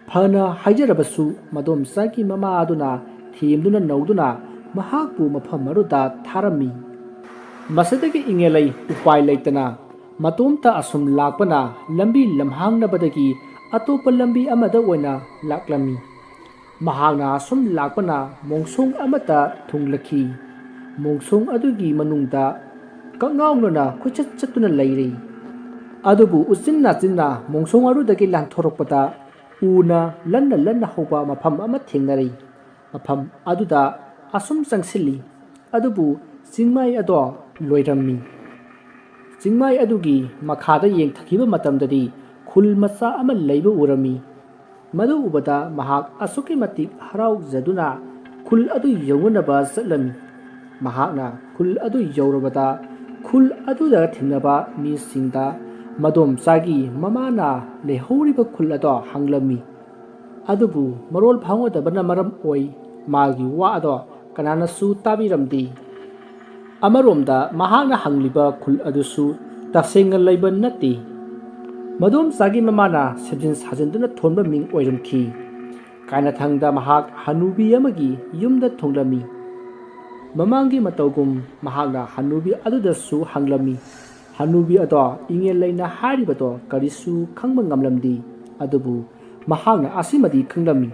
ꯐꯅ ꯍꯥꯏꯖꯔꯕꯁꯨ ꯃꯗꯣꯝꯆꯥꯒꯤ ꯃꯃꯥ ꯑꯗꯨꯅ ꯊꯦꯝꯗꯨꯅ ꯅꯧꯗꯨꯅ ꯃꯍꯥꯛꯄꯨ ꯃꯐꯝ ꯑꯗꯨꯗ ꯊꯥꯔꯝꯃꯤ꯫ ꯃꯁꯤꯗꯒꯤ ꯏꯉꯦꯜꯂꯩ ꯎꯄꯥꯏ ꯂꯩꯇꯅ ꯃꯇꯣꯝꯇ ꯑꯁꯨꯝ ꯂꯥꯛꯄꯅ ꯂꯝꯕꯤ ꯂꯝꯍꯥꯡꯅꯕꯗꯒꯤ ꯑꯇꯣꯞꯄ ꯂꯝꯕꯤ ꯑꯃꯗ ꯑꯣꯏꯅ ꯂꯥꯛꯂꯝꯃꯤ꯫ ꯃꯍꯥꯛꯅ ꯑꯁꯨꯝ ꯂꯥꯛꯄꯅ ꯃꯣꯡꯁꯣꯡ ꯑꯃꯠꯇ ꯊꯨꯡꯂꯛꯈꯤ꯫ ꯃꯣꯡꯁꯣꯡ ꯑꯗꯨꯒꯤ ꯃꯅꯨꯡꯗ ꯀꯛꯉꯥꯎꯅꯅ ꯀꯣꯏꯆꯠ ꯆꯠꯇꯨꯅ ꯂꯩꯔꯤ꯫ ꯑꯗꯨꯕꯨ ꯎꯆꯤꯟ ꯅꯥꯆꯤꯟꯅ ꯃꯣꯡꯁꯣꯡ ꯑꯗꯨꯗꯒꯤ ꯂꯥꯟꯊꯣꯔꯛꯄꯗ ꯎꯅ ꯂꯟꯅ ꯂꯟꯅ ꯍꯧꯕ ꯃꯐꯝ ꯑꯃ ꯊꯦꯡꯅꯔꯤ꯫ ꯃꯐꯝ ꯑꯗꯨꯗ ꯑꯁꯨꯝ ꯆꯪꯁꯤꯜꯂꯤ꯫ ꯑꯗꯨꯕꯨ ꯆꯤꯡꯃꯥꯏ ꯑꯗꯣ ꯂꯣꯏꯔꯝꯃꯤ꯫ ꯆꯤꯡꯃꯥꯏ ꯑꯗꯨꯒꯤ ꯃꯈꯥꯗ ꯌꯦꯡꯊꯈꯤꯕ ꯃꯇꯝꯗꯗꯤ ꯈꯨꯜ ꯃꯆꯥ ꯑꯃ ꯂꯩꯕ ꯎꯔꯝꯃꯤ꯫ ꯃꯗꯨ ꯎꯕꯗ ꯃꯍꯥꯛ ꯑꯁꯨꯛꯀꯤ ꯃꯇꯤꯛ ꯍꯔꯥꯎꯖꯗꯨꯅ ꯈꯨꯜ ꯑꯗꯨ ꯌꯧꯅꯅꯕ ꯆꯠꯂꯝꯃꯤ꯫ ꯃꯍꯥꯛꯅ ꯈꯨꯜ ꯑꯗꯨ ꯌꯧꯔꯕꯗ ꯈꯨꯜ ꯑꯗꯨꯗ ꯊꯦꯡꯅꯕ ꯃꯤꯁꯤꯡꯗ ꯃꯗꯣꯝꯆꯥꯒꯤ ꯃꯃꯥꯅ ꯂꯩꯍꯧꯔꯤꯕ ꯈꯨꯜ ꯑꯗꯣ ꯍꯪꯂꯝꯃꯤ꯫ ꯑꯗꯨꯕꯨ ꯃꯔꯣꯜ ꯐꯥꯎꯅꯗꯕꯅ ꯃꯔꯝ ꯑꯣꯏ ꯃꯥꯒꯤ ꯋꯥ ꯑꯗꯣ ꯀꯅꯥꯅꯁꯨ ꯇꯥꯕꯤꯔꯝꯗꯦ꯫ ꯑꯃꯔꯣꯝꯗ ꯃꯍꯥꯛꯅ ꯍꯪꯂꯤꯕ ꯈꯨꯜ ꯑꯗꯨꯁꯨ ꯇꯁꯦꯡꯅ ꯂꯩꯕ ꯅꯠꯇꯦ꯫ ꯃꯗꯣꯝꯆꯥꯒꯤ ꯃꯃꯥꯅ ꯁꯦꯝꯖꯤꯟ ꯁꯥꯖꯤꯟꯗꯨꯅ ꯊꯣꯟꯕ ꯃꯤꯡ ꯑꯣꯏꯔꯝꯈꯤ꯫ ꯀꯥꯏꯅꯊꯪꯗ ꯃꯍꯥꯛ ꯍꯅꯨꯕꯤ ꯑꯃꯒꯤ ꯌꯨꯝꯗ ꯊꯨꯡꯂꯝꯃꯤ꯫ ꯃꯃꯥꯡꯒꯤ ꯃꯇꯧꯒꯨꯝ ꯃꯍꯥꯛꯅ ꯍꯅꯨꯕꯤ ꯑꯗꯨꯗꯁꯨ ꯍꯪꯂꯝꯃꯤ꯫ ꯍꯅꯨꯕꯤ ꯑꯗꯣ ꯏꯉꯦꯜꯂꯩꯅ ꯍꯥꯏꯔꯤꯕꯗꯣ ꯀꯔꯤꯁꯨ ꯈꯪꯕ ꯉꯝꯂꯝꯗꯦ꯫ ꯑꯗꯨꯕꯨ ꯃꯍꯥꯛꯅ ꯑꯁꯤꯃꯗꯤ ꯈꯪꯂꯝꯃꯤ꯫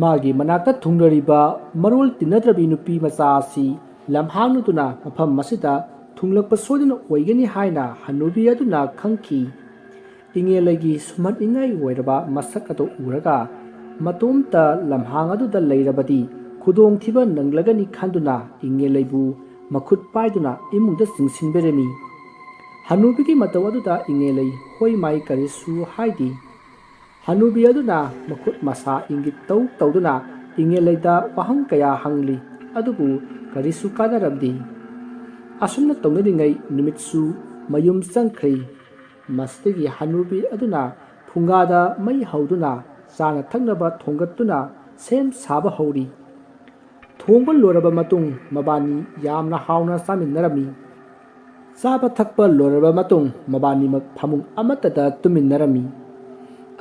ꯃꯥꯒꯤ ꯃꯅꯥꯛꯇ ꯊꯨꯡꯂꯔꯤꯕ ꯃꯔꯣꯜ ꯇꯤꯟꯅꯗ꯭ꯔꯕꯤ ꯅꯨꯄꯤ ꯃꯆꯥ ꯑꯁꯤ ꯂꯝꯍꯥꯡꯅꯗꯨꯅ ꯃꯐꯝ ꯑꯁꯤꯗ ꯊꯨꯡꯂꯛꯄ ꯁꯣꯏꯗꯅ ꯑꯣꯏꯒꯅꯤ ꯍꯥꯏꯅ ꯍꯅꯨꯕꯤ ꯑꯗꯨꯅ ꯈꯪꯈꯤ꯫ ꯏꯉꯦꯜꯂꯩꯒꯤ ꯁꯨꯝꯍꯠꯅꯤꯡꯉꯥꯏ ꯑꯣꯏꯔꯕ ꯃꯁꯛ ꯑꯗꯨ ꯎꯔꯒ ꯃꯇꯣꯝꯇ ꯂꯝꯍꯥꯡ ꯑꯗꯨꯗ ꯂꯩꯔꯕꯗꯤ ꯈꯨꯗꯣꯡꯊꯤꯕ ꯅꯪꯂꯒꯅꯤ ꯈꯟꯗꯨꯅ ꯏꯉꯦꯜꯂꯩꯕꯨ ꯃꯈꯨꯠ ꯄꯥꯏꯗꯨꯅ ꯏꯃꯨꯡꯗ ꯆꯤꯡꯁꯤꯟꯕꯤꯔꯝꯃꯤ꯫ ꯍꯅꯨꯕꯤꯒꯤ ꯃꯇꯧ ꯑꯗꯨꯗ ꯏꯉꯦꯜꯂꯩ ꯍꯣꯏ ꯃꯥꯏ ꯀꯔꯤꯁꯨ ꯍꯥꯏꯗꯦ꯫ ꯍꯅꯨꯕꯤ ꯑꯗꯨꯅ ꯃꯈꯨꯠ ꯃꯁꯥ ꯏꯪꯒꯤꯠ ꯇꯧ ꯇꯧꯗꯨꯅ ꯏꯉꯦꯜꯂꯩꯗ ꯋꯥꯍꯪ ꯀꯌꯥ ꯍꯪꯂꯤ, ꯑꯗꯨꯕꯨ ꯀꯔꯤꯁꯨ ꯀꯥꯟꯅꯔꯝꯗꯦ꯫ ꯑꯁꯨꯝꯅ ꯇꯧꯅꯔꯤꯉꯩ ꯅꯨꯃꯤꯠꯁꯨ ꯃꯌꯨꯝ ꯆꯪꯈ꯭ꯔꯦ꯫ ꯃꯁꯤꯗꯒꯤ ꯍꯅꯨꯕꯤ ꯑꯗꯨꯅ ꯐꯨꯡꯒꯥꯗ ꯃꯩ ꯍꯧꯗꯨꯅ ꯆꯥꯅ ꯊꯛꯅꯕ ꯊꯣꯡꯒꯠꯇꯨꯅ ꯁꯦꯝ ꯁꯥꯕ ꯍꯧꯔꯤ꯫ ꯊꯣꯡꯕ ꯂꯣꯏꯔꯕ ꯃꯇꯨꯡ ꯃꯕꯥꯅꯤ ꯌꯥꯝꯅ ꯍꯥꯎꯅ ꯆꯥꯃꯤꯟꯅꯔꯝꯃꯤ꯫ ꯆꯥꯕ ꯊꯛꯄ ꯂꯣꯏꯔꯕ ꯃꯇꯨꯡ ꯃꯕꯥꯅꯤꯃꯛ ꯐꯃꯨꯡ ꯑꯃꯠꯇꯗ ꯇꯨꯝꯃꯤꯟꯅꯔꯝꯃꯤ꯫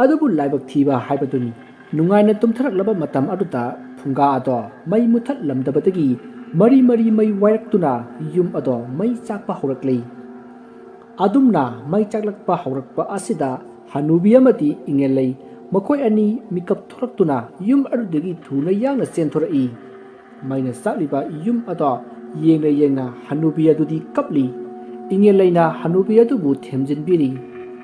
ꯑꯗꯨꯕꯨ ꯂꯥꯏꯕꯛ ꯊꯤꯕ ꯍꯥꯏꯕꯗꯨꯅꯤ, ꯅꯨꯡꯉꯥꯏꯅ ꯇꯨꯝꯊꯔꯛꯂꯕ ꯃꯇꯝ ꯑꯗꯨꯗ ꯐꯨꯡꯒꯥ ꯑꯗꯣ ꯃꯩ ꯃꯨꯊꯠꯂꯝꯗꯕꯗꯒꯤ ꯃꯔꯤ ꯃꯔꯤ ꯃꯩ ꯋꯥꯏꯔꯛꯇꯨꯅ ꯌꯨꯝ ꯑꯗꯣ ꯃꯩ ꯆꯥꯛꯄ ꯍꯧꯔꯛꯂꯤ꯫ ꯑꯗꯨꯝꯅ ꯃꯩ ꯆꯥꯛꯂꯛꯄ ꯍꯧꯔꯛꯄ ꯑꯁꯤꯗ ꯍꯅꯨꯕꯤ ꯑꯃꯗꯤ ꯏꯉꯦꯜꯂꯩ ꯃꯈꯣꯏ ꯑꯅꯤ ꯃꯤꯀꯞ ꯊꯣꯛꯂꯛꯇꯨꯅ ꯌꯨꯝ ꯑꯗꯨꯗꯒꯤ ꯊꯨꯅ ꯌꯥꯡꯅ ꯆꯦꯟꯊꯣꯔꯛꯏ꯫ ꯃꯩꯅ ꯆꯥꯛꯂꯤꯕ ꯌꯨꯝ ꯑꯗꯣ ꯌꯦꯡꯅ ꯌꯦꯡꯅ ꯍꯅꯨꯕꯤ ꯑꯗꯨꯗꯤ ꯀꯞꯂꯤ꯫ ꯏꯉꯦꯜꯂꯩꯅ ꯍꯅꯨꯕꯤ ꯑꯗꯨꯕꯨ ꯊꯦꯝꯖꯤꯟꯕꯤꯔꯤ꯫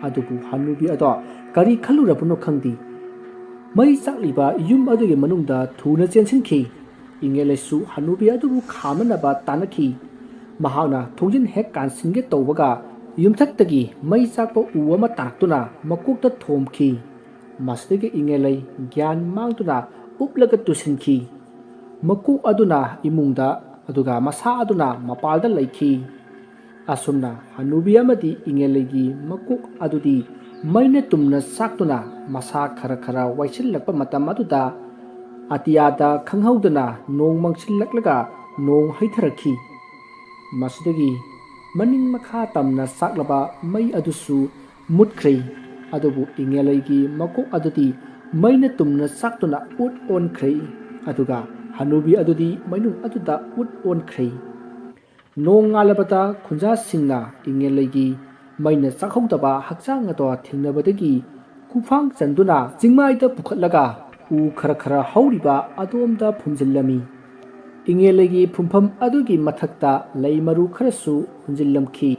ꯑꯗꯨꯕꯨ ꯍꯅꯨꯕꯤ ꯑꯗꯣ ꯀꯔꯤ ꯈꯜꯂꯨꯔꯕꯅꯣ ꯈꯪꯗꯦ꯫ ꯃꯩ ꯆꯥꯛꯂꯤꯕ ꯌꯨꯝ ꯑꯗꯨꯒꯤ ꯃꯅꯨꯡꯗ ꯊꯨꯅ ꯆꯦꯟꯁꯤꯟꯈꯤ꯫ ꯏꯉꯦꯜꯂꯩꯁꯨ ꯍꯅꯨꯕꯤ ꯑꯗꯨꯕꯨ ꯈꯥꯝꯅꯅꯕ ꯇꯥꯟꯅꯈꯤ꯫ ꯃꯍꯥꯛꯅ ꯊꯣꯡꯖꯤꯟ ꯍꯦꯛ ꯀꯥꯟꯁꯤꯟꯒꯦ ꯇꯧꯕꯒ ꯌꯨꯝꯊꯛꯇꯒꯤ ꯃꯩ ꯆꯥꯛꯄ ꯎ ꯑꯃ ꯇꯥꯔꯛꯇꯨꯅ ꯃꯀꯣꯛꯇ ꯊꯣꯝꯈꯤ꯫ ꯃꯁꯤꯗꯒꯤ ꯏꯉꯦꯜꯂꯩ ꯒ꯭ꯌꯥꯟ ꯃꯥꯡꯗꯨꯅ ꯎꯞꯂꯒ ꯇꯨꯁꯤꯟꯈꯤ꯫ ꯃꯀꯣꯛ ꯑꯗꯨꯅ ꯏꯃꯨꯡꯗ, ꯑꯗꯨꯒ ꯃꯁꯥ ꯑꯗꯨꯅ ꯃꯄꯥꯜꯗ ꯂꯩꯈꯤ꯫ ꯑꯁꯨꯝꯅ ꯍꯅꯨꯕꯤ ꯑꯃꯗꯤ ꯏꯉꯦꯜꯂꯩꯒꯤ ꯃꯀꯣꯛ ꯑꯗꯨꯗꯤ ꯃꯩꯅ ꯇꯨꯝꯅ ꯆꯥꯛꯇꯨꯅ ꯃꯁꯥ ꯈꯔ ꯈꯔ ꯋꯥꯏꯁꯤꯜꯂꯛꯄ ꯃꯇꯝ ꯑꯗꯨꯗ ꯑꯇꯤꯌꯥꯗ ꯈꯪꯍꯧꯗꯅ ꯅꯣꯡ ꯃꯪꯁꯤꯜꯂꯛꯂꯒ ꯅꯣꯡ ꯍꯩꯊꯔꯛꯈꯤ꯫ ꯃꯁꯤꯗꯒꯤ ꯃꯅꯤꯡ ꯃꯈꯥ ꯇꯝꯅ ꯆꯥꯛꯂꯕ ꯃꯩ ꯑꯗꯨꯁꯨ ꯃꯨꯠꯈ꯭ꯔꯦ꯫ ꯑꯗꯨꯕꯨ ꯏꯉꯦꯂꯩꯒꯤ ꯃꯀꯣꯛ ꯑꯗꯨꯗꯤ ꯃꯩꯅ ꯇꯨꯝꯅ ꯆꯥꯛꯇꯨꯅ ꯎꯠ ꯑꯣꯟꯈ꯭ꯔꯦ꯫ ꯑꯗꯨꯒ ꯍꯅꯨꯕꯤ ꯑꯗꯨꯗꯤ ꯃꯩꯅꯨꯡ ꯑꯗꯨꯗ ꯎꯠ ꯑꯣꯟꯈ꯭ꯔꯦ꯫ ꯅꯣꯡ ꯉꯥꯜꯂꯕꯗ ꯈꯨꯟꯖꯥꯁꯤꯡꯅ ꯏꯉꯦꯂꯩꯒꯤ ꯃꯩꯅ ꯆꯥꯛꯍꯧꯗꯕ ꯍꯛꯆꯥꯡ ꯑꯗꯣ ꯊꯦꯡꯅꯕꯗꯒꯤ ꯈꯨꯐꯥꯡ ꯆꯟꯗꯨꯅ ꯆꯤꯡꯃꯥꯏꯗ ꯄꯨꯈꯠꯂꯒ ꯎ ꯈꯔ ꯈꯔ ꯍꯧꯔꯤꯕ ꯑꯗꯣꯝꯗ ꯐꯨꯝꯖꯤꯜꯂꯝꯃꯤ꯫ ꯏꯉꯦꯂꯩꯒꯤ ꯐꯨꯝꯐꯝ ꯑꯗꯨꯒꯤ ꯃꯊꯛꯇ ꯂꯩ ꯃꯔꯨ ꯈꯔꯁꯨ ꯍꯨꯟꯖꯤꯜꯂꯝꯈꯤ꯫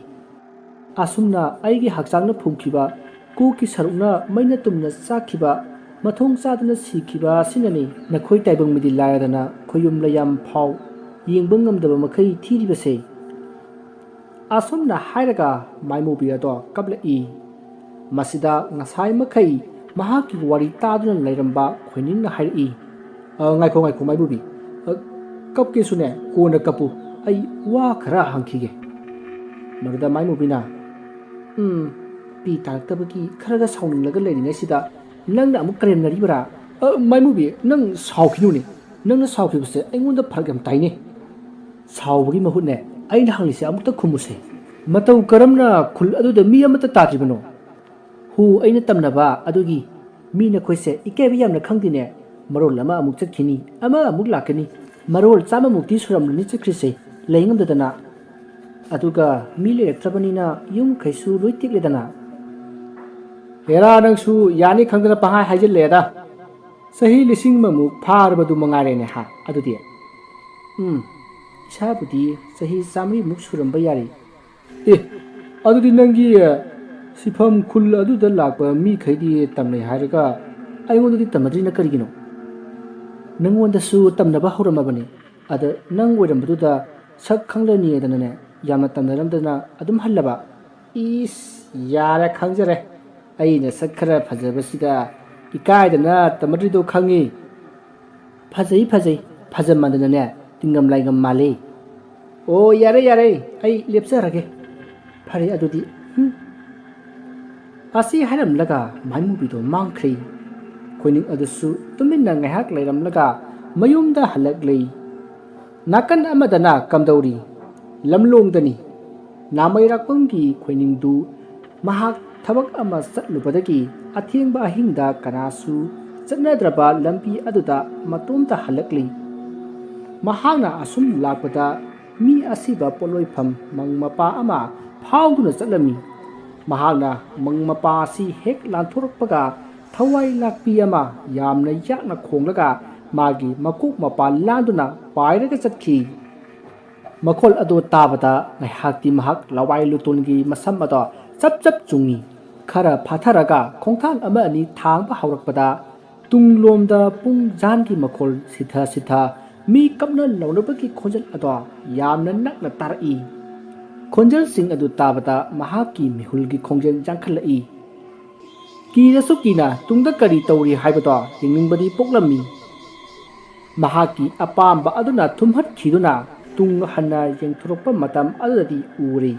ꯑꯁꯨꯝꯅ ꯑꯩꯒꯤ ꯍꯛꯆꯥꯡꯅ ꯐꯨꯝꯈꯤꯕ ꯀꯣꯛꯀꯤ ꯁꯔꯨꯛꯅ ꯃꯩꯅ ꯇꯨꯝꯅ ꯆꯥꯛꯈꯤꯕ, ꯃꯊꯣꯡ ꯆꯥꯗꯅ ꯁꯤꯈꯤꯕ ꯑꯁꯤꯅꯅꯤ꯫ ꯅꯈꯣꯏ ꯇꯥꯏꯕꯪ ꯃꯤꯗꯤ ꯂꯥꯏꯔꯗꯅ ꯈꯣꯌꯨꯝ ꯂꯩꯌꯥꯝ ꯐꯥꯎ ꯌꯦꯡꯕ ꯉꯝꯗꯕ ꯃꯈꯩ ꯊꯤꯔꯤꯕꯁꯦ꯫ ꯑꯁꯨꯝꯅ ꯍꯥꯏꯔꯒ ꯃꯥꯏꯃꯨꯕꯤ ꯑꯗꯣ ꯀꯞꯂꯛꯏ꯫ ꯃꯁꯤꯗ ꯉꯁꯥꯏ ꯃꯈꯩ ꯃꯍꯥꯛꯀꯤ ꯋꯥꯔꯤ ꯇꯥꯗꯨꯅ ꯂꯩꯔꯝꯕ ꯈꯣꯏꯅꯤꯡꯅ ꯍꯥꯏꯔꯛꯏ, "ꯑ, ꯉꯥꯏꯈꯣ, ꯉꯥꯏꯈꯣ, ꯃꯥꯏꯃꯨꯕꯤ꯫ ꯑ, ꯀꯞꯀꯦꯁꯨꯅꯦ, ꯀꯣꯟꯅ ꯀꯞꯄꯨ꯫ ꯑꯩ ꯋꯥ ꯈꯔ ꯍꯪꯈꯤꯒꯦ꯫" ꯃꯗꯨꯗ ꯃꯥꯏꯃꯨꯕꯤꯅ, "ꯎꯝ, ꯄꯤ ꯇꯥꯔꯛꯇꯕꯒꯤ ꯈꯔꯒ ꯁꯥꯎꯅꯤꯡꯂꯒ ꯂꯩꯔꯤꯉꯩꯁꯤꯗ ꯅꯪꯅ ꯑꯃꯨꯛ ꯀꯔꯦꯝꯅꯔꯤꯕꯔꯥ? ꯑ, ꯃꯥꯏꯃꯨꯕꯤ, ꯅꯪ ꯁꯥꯎꯈꯤꯅꯨꯅꯦ꯫ ꯅꯪꯅ ꯁꯥꯎꯈꯤꯕꯁꯦ ꯑꯩꯉꯣꯟꯗ ꯐꯔꯛ ꯌꯥꯝ ꯇꯥꯏꯅꯦ꯫ ꯁꯥꯎꯕꯒꯤ ꯃꯍꯨꯠꯅꯦ, ꯑꯩꯅ ꯍꯪꯂꯤꯁꯦ ꯑꯃꯨꯛꯇ ꯈꯨꯝꯃꯨꯁꯦ꯫ ꯃꯇꯧ ꯀꯔꯝꯅ ꯈꯨꯜ ꯑꯗꯨꯗ ꯃꯤ ꯑꯃꯠꯇ ꯇꯥꯗ꯭ꯔꯤꯕꯅꯣ? ꯍꯨ, ꯑꯩꯅ ꯇꯝꯅꯕ ꯑꯗꯨꯒꯤ ꯃꯤ ꯅꯈꯣꯏꯁꯦ ꯏꯀꯥꯏꯕ ꯌꯥꯝꯅ ꯈꯪꯗꯦꯅꯦ꯫ ꯃꯔꯣꯜ ꯑꯃ ꯑꯃꯨꯛ ꯆꯠꯈꯤꯅꯤ, ꯑꯃ ꯑꯃꯨꯛ ꯂꯥꯛꯀꯅꯤ꯫ ꯃꯔꯣꯜ ꯆꯥꯝꯃꯃꯨꯛꯇꯤ ꯁꯨꯔꯝꯂꯅꯤ ꯆꯠꯈ꯭ꯔꯤꯁꯦ, ꯂꯩ ꯉꯝꯗꯗꯅ꯫ ꯑꯗꯨꯒ ꯃꯤ ꯂꯩꯔꯛꯇ꯭ꯔꯕꯅꯤꯅ ꯌꯨꯝ ꯃꯈꯩꯁꯨ ꯂꯣꯏ ꯇꯦꯛꯂꯦꯗꯅ꯫ ꯍꯦꯔꯥ, ꯅꯪꯁꯨ ꯌꯥꯅꯤ ꯈꯪꯗꯅ ꯄꯪꯍꯥꯏ ꯍꯥꯏꯖꯤꯜꯂꯦꯗ꯫ ꯆꯍꯤ ꯂꯤꯁꯤꯡ ꯑꯃꯃꯨꯛ ꯐꯥꯔꯕꯗꯨ ꯃꯉꯥꯏꯔꯦꯅꯦ ꯍꯥ, ꯑꯗꯨꯗꯤ꯫ ꯎꯝ, ꯏꯁꯥꯕꯨꯗꯤ ꯆꯍꯤ ꯆꯥꯃꯔꯤꯃꯨꯛ ꯁꯨꯔꯝꯕ ꯌꯥꯔꯤ꯫ ꯑꯦ, ꯑꯗꯨꯗꯤ ꯅꯪꯒꯤ ꯁꯤꯐꯝ ꯈꯨꯜ ꯑꯗꯨꯗ ꯂꯥꯛꯄ ꯃꯤꯈꯩꯗꯤ ꯇꯝꯅꯩ ꯍꯥꯏꯔꯒ ꯑꯩꯉꯣꯟꯗꯗꯤ ꯇꯝꯅꯗ꯭ꯔꯤꯅ ꯀꯔꯤꯒꯤꯅꯣ? ꯅꯪꯉꯣꯟꯗꯁꯨ ꯇꯝꯅꯕ ꯍꯧꯔꯝꯃꯕꯅꯤ꯫ ꯑꯗ ꯅꯪ ꯑꯣꯏꯔꯝꯕꯗꯨꯗ ꯁꯛ ꯈꯪꯂꯅꯤꯗꯅꯅꯦ, ꯌꯥꯝꯅ ꯇꯝꯅꯔꯝꯗꯅ ꯑꯗꯨꯝ ꯍꯜꯂꯕ꯫ ꯏꯁ, ꯌꯥꯔꯦ, ꯈꯪꯖꯔꯦ꯫ ꯑꯩꯅ ꯁꯛ ꯈꯔ ꯐꯖꯕꯁꯤꯗ ꯏꯀꯥꯏꯗꯅ ꯇꯝꯅꯗ꯭ꯔꯤꯗꯣ ꯈꯪꯉꯤ꯫ ꯐꯖꯩ, ꯐꯖꯩ, ꯐꯖꯃꯟꯗꯅꯅꯦ, ꯇꯤꯡꯉꯝ ꯂꯥꯏꯉꯝ ꯃꯥꯜꯂꯤ꯫ ꯑꯣ, ꯌꯥꯔꯦ, ꯌꯥꯔꯦ, ꯑꯩ ꯂꯦꯞꯆꯔꯒꯦ꯫ ꯐꯔꯦ ꯑꯗꯨꯗꯤ, ꯍꯨꯝ꯫ ꯑꯁꯤ ꯍꯥꯏꯔꯝꯂꯒ ꯃꯥꯏꯃꯨꯕꯤꯗꯣ ꯃꯥꯡꯈ꯭ꯔꯦ꯫ ꯈꯣꯏꯅꯤꯡ ꯑꯗꯨꯁꯨ ꯇꯨꯃꯤꯟꯅ ꯉꯥꯏꯍꯥꯛ ꯂꯩꯔꯝꯂꯒ ꯃꯌꯨꯝꯗ ꯍꯜꯂꯛꯂꯦ꯫ ꯅꯥꯀꯟ ꯑꯃꯗꯅ ꯀꯝꯗꯧꯔꯤ? ꯂꯝꯂꯣꯡꯗꯅꯤ꯫ ꯅꯥꯃꯩꯔꯥꯛꯄꯝꯒꯤ ꯈꯣꯏꯅꯤꯡꯗꯨ ꯃꯍꯥꯛ ꯊꯕꯛ ꯑꯃ ꯆꯠꯂꯨꯕꯗꯒꯤ ꯑꯊꯦꯡꯕ ꯑꯍꯤꯡꯗ ꯀꯅꯥꯁꯨ ꯆꯠꯅꯗ꯭ꯔꯕ ꯂꯝꯕꯤ ꯑꯗꯨꯗ ꯃꯇꯣꯝꯇ ꯍꯜꯂꯛꯂꯤ꯫ ꯃꯍꯥꯛꯅ ꯑꯁꯨꯝ ꯂꯥꯛꯄꯗ ꯃꯤ ꯑꯁꯤꯕ ꯄꯣꯠꯂꯣꯏꯐꯝ ꯃꯪ ꯃꯄꯥ ꯑꯃ ꯐꯥꯎꯗꯨꯅ ꯆꯠꯂꯝꯃꯤ꯫ ꯃꯍꯥꯛꯅ ꯃꯪ ꯃꯄꯥ ꯑꯁꯤ ꯍꯦꯛ ꯂꯥꯟꯊꯣꯔꯛꯄꯒ ꯊꯋꯥꯏ ꯂꯥꯛꯄꯤ ꯑꯃ ꯌꯥꯝꯅ ꯌꯥꯛꯅ ꯈꯣꯡꯂꯒ ꯃꯥꯒꯤ ꯃꯀꯣꯛ ꯃꯄꯥ ꯂꯥꯟꯗꯨꯅ ꯄꯥꯏꯔꯒ ꯆꯠꯈꯤ꯫ ꯃꯈꯣꯜ ꯑꯗꯨ ꯇꯥꯕꯗ ꯉꯥꯏꯍꯥꯛꯇꯤ ꯃꯍꯥꯛ ꯂꯋꯥꯏ ꯂꯨꯇꯣꯟꯒꯤ ꯃꯁꯝ ꯑꯗꯣ ꯆꯞ ꯆꯞ ꯆꯨꯡꯉꯤ꯫ ꯈꯔ ꯐꯥꯊꯔꯒ ꯈꯣꯡꯊꯥꯡ ꯑꯃ ꯑꯅꯤ ꯊꯥꯡꯕ ꯍꯧꯔꯛꯄꯗ ꯇꯨꯡꯂꯣꯝꯗ ꯄꯨꯡ ꯖꯥꯟꯒꯤ ꯃꯈꯣꯜ ꯁꯤꯊ ꯁꯤꯊ ꯃꯤ ꯀꯞꯅ ꯂꯥꯎꯅꯕꯒꯤ ꯈꯣꯟꯖꯦꯜ ꯑꯗꯣ ꯌꯥꯝꯅ ꯅꯛꯅ ꯇꯥꯔꯛꯏ꯫ ꯈꯣꯟꯖꯦꯜꯁꯤꯡ ꯑꯗꯨ ꯇꯥꯕꯗ ꯃꯍꯥꯛꯀꯤ ꯃꯤꯍꯨꯜꯒꯤ ꯈꯣꯡꯖꯦꯜ ꯌꯥꯡꯈꯠꯂꯛꯏ꯫ ꯀꯤꯔꯁꯨ ꯀꯤꯅ ꯇꯨꯡꯗ ꯀꯔꯤ ꯇꯧꯔꯤ ꯍꯥꯏꯕꯗꯣ ꯌꯦꯡꯅꯤꯡꯕꯗꯤ ꯄꯣꯛꯂꯝꯃꯤ꯫ ꯃꯍꯥꯛꯀꯤ ꯑꯄꯥꯝꯕ ꯑꯗꯨꯅ ꯊꯨꯝꯍꯠꯈꯤꯗꯨꯅ ꯇꯨꯡ ꯍꯟꯅ ꯌꯦꯡꯊꯣꯔꯛꯄ ꯃꯇꯝ ꯑꯗꯨꯗꯗꯤ ꯎꯔꯤ꯫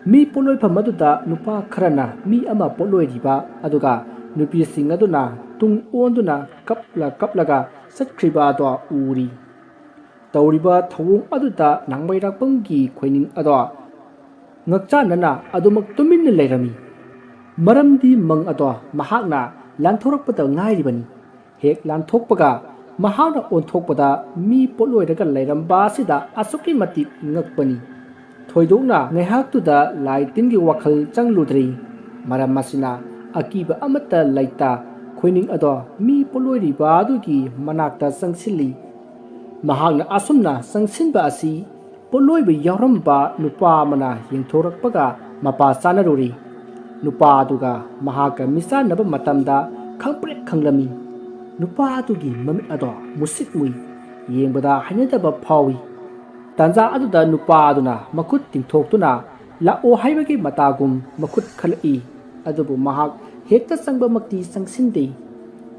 ꯃꯤ ꯄꯣꯠꯂꯣꯏꯐꯝ ꯑꯗꯨꯗ ꯅꯨꯄꯥ ꯈꯔꯅ ꯃꯤ ꯑꯃ ꯄꯣꯠꯂꯣꯏꯔꯤꯕ ꯑꯗꯨꯒ ꯅꯨꯄꯤꯁꯤꯡ ꯑꯗꯨꯅ ꯇꯨꯡ ꯑꯣꯟꯗꯨꯅ ꯀꯞꯂ ꯀꯞꯂꯒ ꯆꯠꯈ꯭ꯔꯤꯕ ꯑꯗꯣ ꯎꯔꯤ꯫ ꯇꯧꯔꯤꯕ ꯊꯧꯑꯣꯡ ꯑꯗꯨꯗ ꯅꯥꯡꯃꯩꯔꯥꯛꯄꯝꯒꯤ ꯈꯣꯏꯅꯤꯡ ꯑꯗꯣ ꯉꯛꯆꯥꯟꯅꯅ ꯑꯗꯨꯃꯛ ꯇꯨꯃꯤꯟꯅ ꯂꯩꯔꯝꯃꯤ꯫ ꯃꯔꯝꯗꯤ ꯃꯪ ꯑꯗꯣ ꯃꯍꯥꯛꯅ ꯂꯥꯟꯊꯣꯔꯛꯄꯗ ꯉꯥꯏꯔꯤꯕꯅꯤ꯫ ꯍꯦꯛ ꯂꯥꯟꯊꯣꯛꯄꯒ ꯃꯍꯥꯛꯅ ꯑꯣꯟꯊꯣꯛꯄꯗ ꯃꯤ ꯄꯣꯠꯂꯣꯏꯔꯒ ꯂꯩꯔꯝꯕ ꯑꯁꯤꯗ ꯑꯁꯨꯛꯀꯤ ꯃꯇꯤꯛ ꯉꯛꯄꯅꯤ꯫ ꯊꯣꯏꯗꯣꯛꯅ ꯉꯥꯏꯍꯥꯛꯇꯨꯗ ꯂꯥꯏ ꯇꯤꯟꯒꯤ ꯋꯥꯈꯜ ꯆꯪꯂꯨꯗ꯭ꯔꯤ꯫ ꯃꯔꯝ ꯑꯁꯤꯅ ꯑꯀꯤꯕ ꯑꯃꯠꯇ ꯂꯩꯇ ꯈꯣꯏꯅꯤꯡ ꯑꯗꯣ ꯃꯤ ꯄꯣꯠꯂꯣꯏꯔꯤꯕ ꯑꯗꯨꯒꯤ ꯃꯅꯥꯛꯇ ꯆꯪꯁꯤꯜꯂꯤ꯫ ꯃꯍꯥꯛꯅ ꯑꯁꯨꯝꯅ ꯆꯪꯁꯤꯟꯕ ꯑꯁꯤ ꯄꯣꯠꯂꯣꯏꯕ ꯌꯥꯎꯔꯝꯕ ꯅꯨꯄꯥ ꯑꯃꯅ ꯌꯦꯡꯊꯣꯔꯛꯄꯒ ꯃꯄꯥ ꯆꯥꯅꯔꯨꯔꯤ꯫ ꯅꯨꯄꯥ ꯑꯗꯨꯒ ꯃꯍꯥꯛꯀ ꯃꯤꯆꯥꯟꯅꯕ ꯃꯇꯝꯗ ꯈꯪꯄ꯭ꯔꯦꯛ ꯈꯪꯂꯝꯃꯤ꯫ ꯅꯨꯄꯥ ꯑꯗꯨꯒꯤ ꯃꯃꯤꯠ ꯑꯗꯣ ꯃꯨꯁꯤꯛ ꯃꯨꯏ꯫ ꯌꯦꯡꯕꯗ ꯍꯩꯅꯗꯕ ꯐꯥꯎꯏ꯫ ꯇꯥꯟꯖꯥ ꯑꯗꯨꯗ ꯅꯨꯄꯥ ꯑꯗꯨꯅ ꯃꯈꯨꯠ ꯇꯤꯡꯊꯣꯛꯇꯨꯅ ꯂꯥꯛꯑꯣ ꯍꯥꯏꯕꯒꯤ ꯃꯇꯥꯒꯨꯝ ꯃꯈꯨꯠ ꯈꯠꯂꯛꯏ꯫ ꯑꯗꯨꯕꯨ ꯃꯍꯥꯛ ꯍꯦꯛꯇ ꯆꯪꯕꯃꯛꯇꯤ ꯆꯪꯁꯤꯟꯗꯦ꯫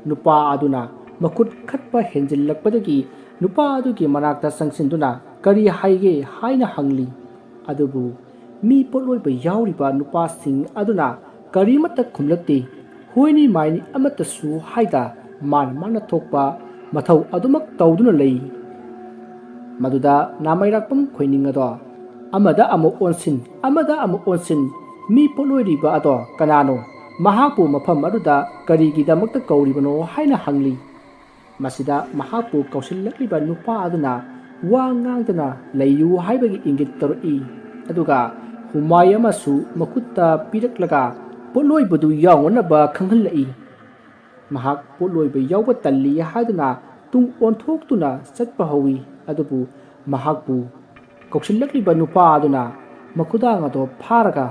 ꯅꯨꯄꯥ ꯑꯗꯨꯅ ꯃꯈꯨꯠ ꯈꯠꯄ ꯍꯦꯟꯖꯤꯜꯂꯛꯄꯗꯒꯤ ꯅꯨꯄꯥ ꯑꯗꯨꯒꯤ ꯃꯅꯥꯛꯇ ꯆꯪꯁꯤꯟꯗꯨꯅ ꯀꯔꯤ ꯍꯥꯏꯒꯦ ꯍꯥꯏꯅ ꯍꯪꯂꯤ꯫ ꯑꯗꯨꯕꯨ ꯃꯤ ꯄꯣꯠꯂꯣꯏꯕ ꯌꯥꯎꯔꯤꯕ ꯅꯨꯄꯥꯁꯤꯡ ꯑꯗꯨꯅ ꯀꯔꯤꯃꯠꯇ ꯈꯨꯝꯂꯛꯇꯦ꯫ ꯍꯣꯏꯅꯤ ꯃꯥꯏꯅꯤ ꯑꯃꯠꯇꯁꯨ ꯍꯥꯏꯗ ꯃꯥꯅ ꯃꯥꯅ ꯊꯣꯛꯄ ꯃꯊꯧ ꯑꯗꯨꯃꯛ ꯇꯧꯗꯨꯅ ꯂꯩ꯫ ꯃꯗꯨꯗ ꯅꯥꯃꯩꯔꯥꯛꯄꯝ ꯈꯣꯏꯅꯤꯡ ꯑꯗꯣ ꯑꯃꯗ ꯑꯃꯨꯛ ꯑꯣꯟꯁꯤꯟ, ꯑꯃꯗ ꯑꯃꯨꯛ ꯑꯣꯟꯁꯤꯟ, ꯃꯤ ꯄꯣꯠꯂꯣꯏꯔꯤꯕ ꯑꯗꯣ ꯀꯅꯥꯅꯣ? ꯃꯍꯥꯛꯄꯨ ꯃꯐꯝ ꯑꯗꯨꯗ ꯀꯔꯤꯒꯤꯗꯃꯛꯇ ꯀꯧꯔꯤꯕꯅꯣ ꯍꯥꯏꯅ ꯍꯪꯂꯤ꯫ ꯃꯁꯤꯗ ꯃꯍꯥꯛꯄꯨ ꯀꯧꯁꯤꯜꯂꯛꯂꯤꯕ ꯅꯨꯄꯥ ꯑꯗꯨꯅ ꯋꯥ ꯉꯥꯡꯗꯅ ꯂꯩꯌꯨ ꯍꯥꯏꯕꯒꯤ ꯏꯪꯒꯤꯠ ꯇꯧꯔꯛꯏ꯫ ꯑꯗꯨꯒ ꯍꯨꯃꯥꯏ ꯑꯃꯁꯨ ꯃꯈꯨꯠꯇ ꯄꯤꯔꯛꯂꯒ ꯄꯣꯠꯂꯣꯏꯕꯗꯨ ꯌꯥꯎꯅꯅꯕ ꯈꯪꯍꯜꯂꯛꯏ꯫ ꯃꯍꯥꯛ ꯄꯣꯠꯂꯣꯏꯕ ꯌꯥꯎꯕ ꯇꯜꯂꯤ ꯍꯥꯏꯗꯨꯅ ꯇꯨꯡ ꯑꯣꯟꯊꯣꯛꯇꯨꯅ ꯆꯠꯄ ꯍꯧꯏ꯫ ꯑꯗꯨꯕꯨ ꯃꯍꯥꯛꯄꯨ ꯀꯧꯁꯤꯜꯂꯛꯂꯤꯕ ꯅꯨꯄꯥ ꯑꯗꯨꯅ ꯃꯈꯨꯗꯥꯡ ꯑꯗꯣ ꯐꯥꯔꯒ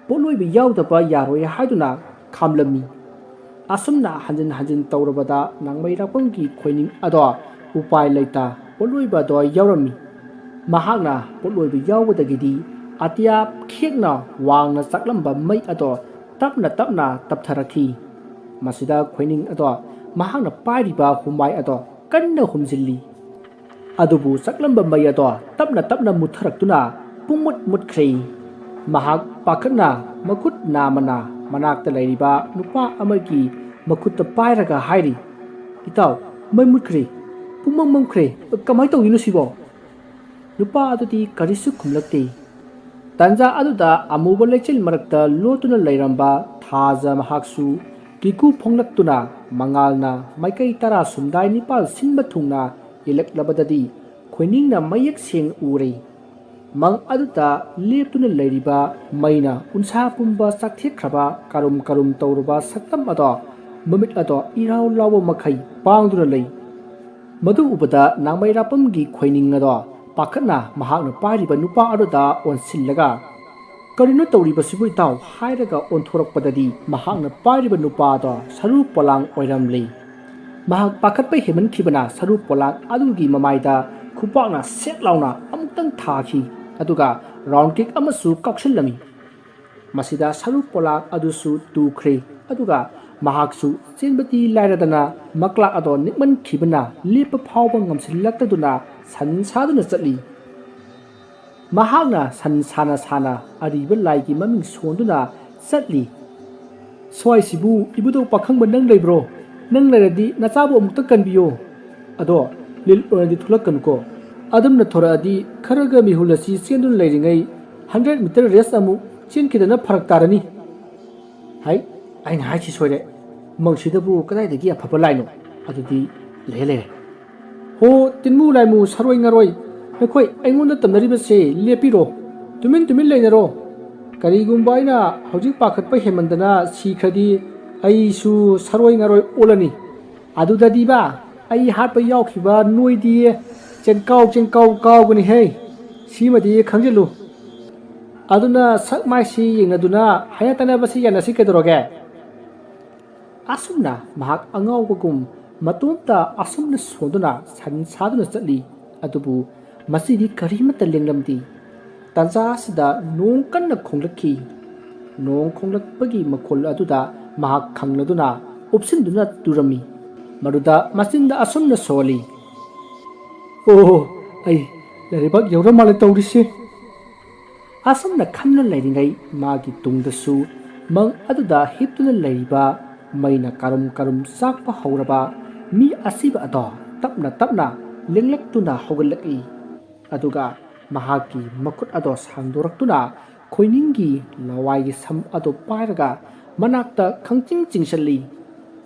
ꯄꯣꯠꯂꯣꯏꯕ ꯌꯥꯎꯗꯕ ꯌꯥꯔꯣꯏ ꯍꯥꯏꯗꯨꯅ ꯈꯥꯝꯂꯝꯃꯤ꯫ ꯑꯁꯨꯝꯅ ꯍꯟꯖꯤꯟ ꯍꯟꯖꯤꯟ ꯇꯧꯔꯕꯗ ꯅꯥꯡꯃꯩꯔꯥꯛꯄꯝꯒꯤ ꯈꯣꯏꯅꯤꯡ ꯑꯗꯣ ꯎꯄꯥꯏ ꯂꯩꯇ ꯄꯣꯠꯂꯣꯏꯕ ꯑꯗꯣ ꯌꯥꯎꯔꯝꯃꯤ꯫ ꯃꯍꯥꯛꯅ ꯄꯣꯠꯂꯣꯏꯕ ꯌꯥꯎꯕꯗꯒꯤꯗꯤ ꯑꯇꯤꯌꯥ ꯈꯦꯛꯅ ꯋꯥꯡꯅ ꯆꯥꯛꯂꯝꯕ ꯃꯩ ꯑꯗꯣ ꯇꯞꯅ ꯇꯞꯅ ꯇꯞꯊꯔꯛꯈꯤ꯫ ꯃꯁꯤꯗ ꯈꯣꯏꯅꯤꯡ ꯑꯗꯣ ꯃꯍꯥꯛꯅ ꯄꯥꯏꯔꯤꯕ ꯍꯨꯃꯥꯏ ꯑꯗꯣ ꯀꯟꯅ ꯍꯨꯝꯖꯤꯜꯂꯤ꯫ ꯑꯗꯨꯕꯨ ꯆꯥꯛꯂꯝꯕ ꯃꯩ ꯑꯗꯣ ꯇꯞꯅ ꯇꯞꯅ ꯃꯨꯠꯊꯔꯛꯇꯨꯅ ꯄꯨꯡꯃꯨꯠ ꯃꯨꯠꯈ꯭ꯔꯦ꯫ ꯃꯍꯥꯛ ꯄꯥꯈꯠꯅ ꯃꯈꯨꯠ ꯅꯥꯝꯃꯅ ꯃꯅꯥꯛꯇ ꯂꯩꯔꯤꯕ ꯅꯨꯄꯥ ꯑꯃꯒꯤ ꯃꯈꯨꯠꯇ ꯄꯥꯏꯔꯒ ꯍꯥꯏꯔꯤ, "ꯏꯇꯥꯎ, ꯃꯩ ꯃꯨꯠꯈ꯭ꯔꯦ, ꯄꯨꯝꯃꯝ ꯃꯝꯈ꯭ꯔꯦ, ꯀꯃꯥꯏꯅ ꯇꯧꯔꯤꯅꯣ ꯁꯤꯕꯣ?" ꯅꯨꯄꯥ ꯑꯗꯨꯗꯤ ꯀꯔꯤꯁꯨ ꯈꯨꯝꯂꯛꯇꯦ꯫ ꯇꯟꯖꯥ ꯑꯗꯨꯗ ꯑꯃꯨꯕ ꯂꯩꯆꯤꯜ ꯃꯔꯛꯇ ꯂꯣꯠꯇꯨꯅ ꯂꯩꯔꯝꯕ ꯊꯥꯖ ꯃꯍꯥꯛꯁꯨ ꯀꯤꯀꯨ ꯐꯣꯡꯂꯛꯇꯨꯅ ꯃꯉꯥꯜꯅ ꯃꯥꯏꯀꯩ ꯇꯔꯥ ꯁꯨꯝꯗꯥꯏ ꯅꯤꯄꯥꯜ ꯁꯤꯟꯕ ꯊꯨꯡꯅ ꯌꯦꯜꯂꯛꯂꯕꯗꯗꯤ ꯈꯣꯏꯅꯤꯡꯅ ꯃꯌꯦꯛ ꯁꯦꯡꯅ ꯎꯔꯦ꯫ ꯃꯪ ꯑꯗꯨꯗ ꯂꯦꯞꯇꯨꯅ ꯂꯩꯔꯤꯕ ꯃꯩꯅ ꯎꯟꯁꯥ ꯄꯨꯝꯕ ꯆꯥꯛꯊꯦꯛꯈ꯭ꯔꯕ ꯀꯔꯨꯝ ꯀꯔꯨꯝ ꯇꯧꯔꯕ ꯁꯛꯇꯝ ꯑꯗꯣ, ꯃꯃꯤꯠ ꯑꯗꯣ ꯏꯔꯥꯎ ꯂꯥꯎꯕ ꯃꯈꯩ ꯄꯥꯡꯗꯨꯅ ꯂꯩ꯫ ꯃꯗꯨ ꯎꯕꯗ ꯅꯥꯡꯃꯩ ꯔꯥꯄꯝꯒꯤ ꯈꯣꯏꯅꯤꯡ ꯑꯗꯣ ꯄꯥꯈꯠꯅ ꯃꯍꯥꯛꯅ ꯄꯥꯏꯔꯤꯕ ꯅꯨꯄꯥ ꯑꯗꯨꯗ ꯑꯣꯟꯁꯤꯜꯂꯒ, "ꯀꯔꯤꯅꯣ ꯇꯧꯔꯤꯕꯁꯤꯕꯨ ꯏꯇꯥꯎ?" ꯍꯥꯏꯔꯒ ꯑꯣꯟꯊꯣꯔꯛꯄꯗꯗꯤ ꯃꯍꯥꯛꯅ ꯄꯥꯏꯔꯤꯕ ꯅꯨꯄꯥ ꯑꯗꯣ ꯁꯔꯨ ꯄꯣꯂꯥꯡ ꯑꯣꯏꯔꯝꯂꯤ꯫ ꯃꯍꯥꯛ ꯄꯥꯈꯠꯄ ꯍꯦꯟꯃꯟꯈꯤꯕꯅ ꯁꯔꯨ ꯄꯣꯂꯥꯡ ꯑꯗꯨꯒꯤ ꯃꯃꯥꯏꯗ ꯈꯨꯄꯥꯛꯅ ꯁꯦꯠ ꯂꯥꯎꯅ ꯑꯃꯨꯛꯇꯪ ꯊꯥꯈꯤ, ꯑꯗꯨꯒ ꯔꯥꯎꯟ ꯀꯤꯛ ꯑꯃꯁꯨ ꯀꯥꯎꯁꯤꯜꯂꯝꯃꯤ꯫ ꯃꯁꯤꯗ ꯁꯔꯨ ꯄꯣꯂꯥꯡ ꯑꯗꯨꯁꯨ ꯇꯨꯈ꯭ꯔꯦ, ꯑꯗꯨꯒ ꯃꯍꯥꯛꯁꯨ ꯆꯦꯟꯕꯗꯤ ꯂꯥꯏꯔꯗꯅ ꯃꯀ꯭ꯂꯥꯛ ꯑꯗꯣ ꯅꯤꯛꯃꯟꯈꯤꯕꯅ ꯂꯦꯞꯄ ꯐꯥꯎꯕ ꯉꯝꯁꯤꯜꯂꯛꯇꯗꯨꯅ ꯁꯟ ꯁꯥꯗꯨꯅ ꯆꯠꯂꯤ꯫ ꯃꯍꯥꯛꯅ ꯁꯟ ꯁꯥꯅ ꯁꯥꯅ ꯑꯔꯤꯕ ꯂꯥꯏꯒꯤ ꯃꯃꯤꯡ ꯁꯣꯟꯗꯨꯅ ꯆꯠꯂꯤ꯫ "ꯁ꯭ꯋꯥꯏꯁꯤꯕꯨ ꯏꯕꯨꯙꯧ ꯄꯥꯈꯪꯕ ꯅꯪ ꯂꯩꯕ꯭ꯔꯣ? ꯅꯪ ꯂꯩꯔꯗꯤ ꯅꯆꯥꯕꯨ ꯑꯃꯨꯛꯇ ꯀꯟꯕꯤꯌꯣ꯫ ꯑꯗꯣ ꯂꯤꯜ ꯑꯣꯏꯅꯗꯤ ꯊꯣꯛꯂꯛꯀꯅꯨꯀꯣ꯫ ꯑꯗꯨꯝꯅ ꯊꯣꯔꯛꯑꯗꯤ ꯈꯔꯒ ꯃꯤꯍꯨꯜ ꯑꯁꯤ ꯆꯦꯟꯗꯨꯅ ꯂꯩꯔꯤꯉꯩ ꯍꯟꯗ꯭ꯔꯦꯠ ꯃꯤꯇꯔ ꯔꯦꯁ ꯑꯃꯨꯛ ꯆꯦꯟꯈꯤꯗꯅ ꯐꯔꯛ ꯇꯥꯔꯅꯤ꯫" ꯍꯥꯏ, ꯑꯩꯅ ꯍꯥꯏꯁꯤ ꯁꯣꯏꯔꯦ꯫ ꯃꯪꯁꯤꯗꯕꯨ ꯀꯗꯥꯏꯗꯒꯤ ꯑꯐꯕ ꯂꯥꯏꯅꯣ? ꯑꯗꯨꯗꯤ ꯂꯩꯔꯦ, ꯂꯩꯔꯦ꯫ "ꯍꯣ, ꯇꯤꯟꯃꯨ ꯂꯥꯏꯃꯨ, ꯁꯔꯣꯏ ꯉꯔꯣꯏ, ꯅꯈꯣꯏ ꯑꯩꯉꯣꯟꯗ ꯇꯝꯅꯔꯤꯕꯁꯦ ꯂꯦꯞꯄꯤꯔꯣ꯫ ꯇꯨꯃꯤꯟ ꯇꯨꯃꯤꯟ ꯂꯩꯅꯔꯣ꯫ ꯀꯔꯤꯒꯨꯝꯕ ꯑꯩꯅ ꯍꯧꯖꯤꯛ ꯄꯥꯈꯠꯄ ꯍꯦꯟꯃꯟꯗꯅ ꯁꯤꯈ꯭ꯔꯗꯤ ꯑꯩꯁꯨ ꯁꯔꯣꯏ ꯉꯔꯣꯏ ꯑꯣꯜꯂꯅꯤ꯫ ꯑꯗꯨꯗꯗꯤꯕ ꯑꯩ ꯍꯥꯠꯄ ꯌꯥꯎꯈꯤꯕ ꯅꯣꯏꯗꯤ ꯆꯦꯟꯀꯥꯎ ꯆꯦꯟꯀꯥꯎ ꯀꯥꯎꯒꯅꯤꯍꯦ꯫ ꯁꯤꯃꯗꯤ ꯈꯪꯖꯤꯜꯂꯨ꯫ ꯑꯗꯨꯅ ꯁꯛ ꯃꯥꯏꯁꯤ ꯌꯦꯡꯅꯗꯨꯅ ꯍꯥꯏꯅ ꯇꯥꯟꯅꯕꯁꯤ ꯌꯥꯅꯁꯤ ꯀꯩꯗꯧꯔꯒꯦ?" ꯑꯁꯨꯝꯅ ꯃꯍꯥꯛ ꯑꯉꯥꯎꯕꯒꯨꯝ ꯃꯇꯣꯝꯇ ꯑꯁꯨꯝꯅ ꯁꯣꯟꯗꯨꯅ ꯁꯟ ꯁꯥꯗꯨꯅ ꯆꯠꯂꯤ꯫ ꯑꯗꯨꯕꯨ ꯃꯁꯤꯗꯤ ꯀꯔꯤꯃꯠꯇ ꯂꯦꯡꯂꯝꯗꯦ꯫ ꯇꯥꯟꯖꯥ ꯑꯁꯤꯗ ꯅꯣꯡ ꯀꯟꯅ ꯈꯣꯡꯂꯛꯈꯤ꯫ ꯅꯣꯡ ꯈꯣꯡꯂꯛꯄꯒꯤ ꯃꯈꯣꯜ ꯑꯗꯨꯗ ꯃꯍꯥꯛ ꯈꯪꯂꯗꯨꯅ ꯎꯞꯁꯤꯟꯗꯨꯅ ꯇꯨꯔꯝꯃꯤ꯫ ꯃꯗꯨꯗ ꯃꯆꯤꯟꯗ ꯑꯁꯨꯝꯅ ꯁꯣꯜꯂꯤ, "ꯑꯣ, ꯑꯩ ꯂꯩꯔꯩꯕꯥꯛ ꯌꯧꯔ ꯃꯥꯜꯂꯦ ꯇꯧꯔꯤꯁꯦ꯫" ꯑꯁꯨꯝꯅ ꯈꯟꯅ ꯂꯩꯔꯤꯉꯩ ꯃꯥꯒꯤ ꯇꯨꯡꯗꯁꯨ ꯃꯪ ꯑꯗꯨꯗ ꯍꯤꯞꯇꯨꯅ ꯂꯩꯔꯤꯕ ꯃꯩꯅ ꯀꯔꯨꯝ ꯀꯔꯨꯝ ꯆꯥꯛꯄ ꯍꯧꯔꯕ ꯃꯤ ꯑꯁꯤꯕ ꯑꯗꯣ ꯇꯞꯅ ꯇꯞꯅ ꯂꯦꯡꯂꯛꯇꯨꯅ ꯍꯧꯒꯠꯂꯛꯏ꯫ ꯑꯗꯨꯒ ꯃꯍꯥꯛꯀꯤ ꯃꯈꯨꯠ ꯑꯗꯣ ꯁꯥꯡꯗꯣꯔꯛꯇꯨꯅ ꯈꯣꯏꯅꯤꯡꯒꯤ ꯂꯋꯥꯏꯒꯤ ꯁꯝ ꯑꯗꯣ ꯄꯥꯏꯔꯒ ꯃꯅꯥꯛꯇ ꯈꯪꯆꯤꯡ ꯆꯤꯡꯁꯤꯜꯂꯤ꯫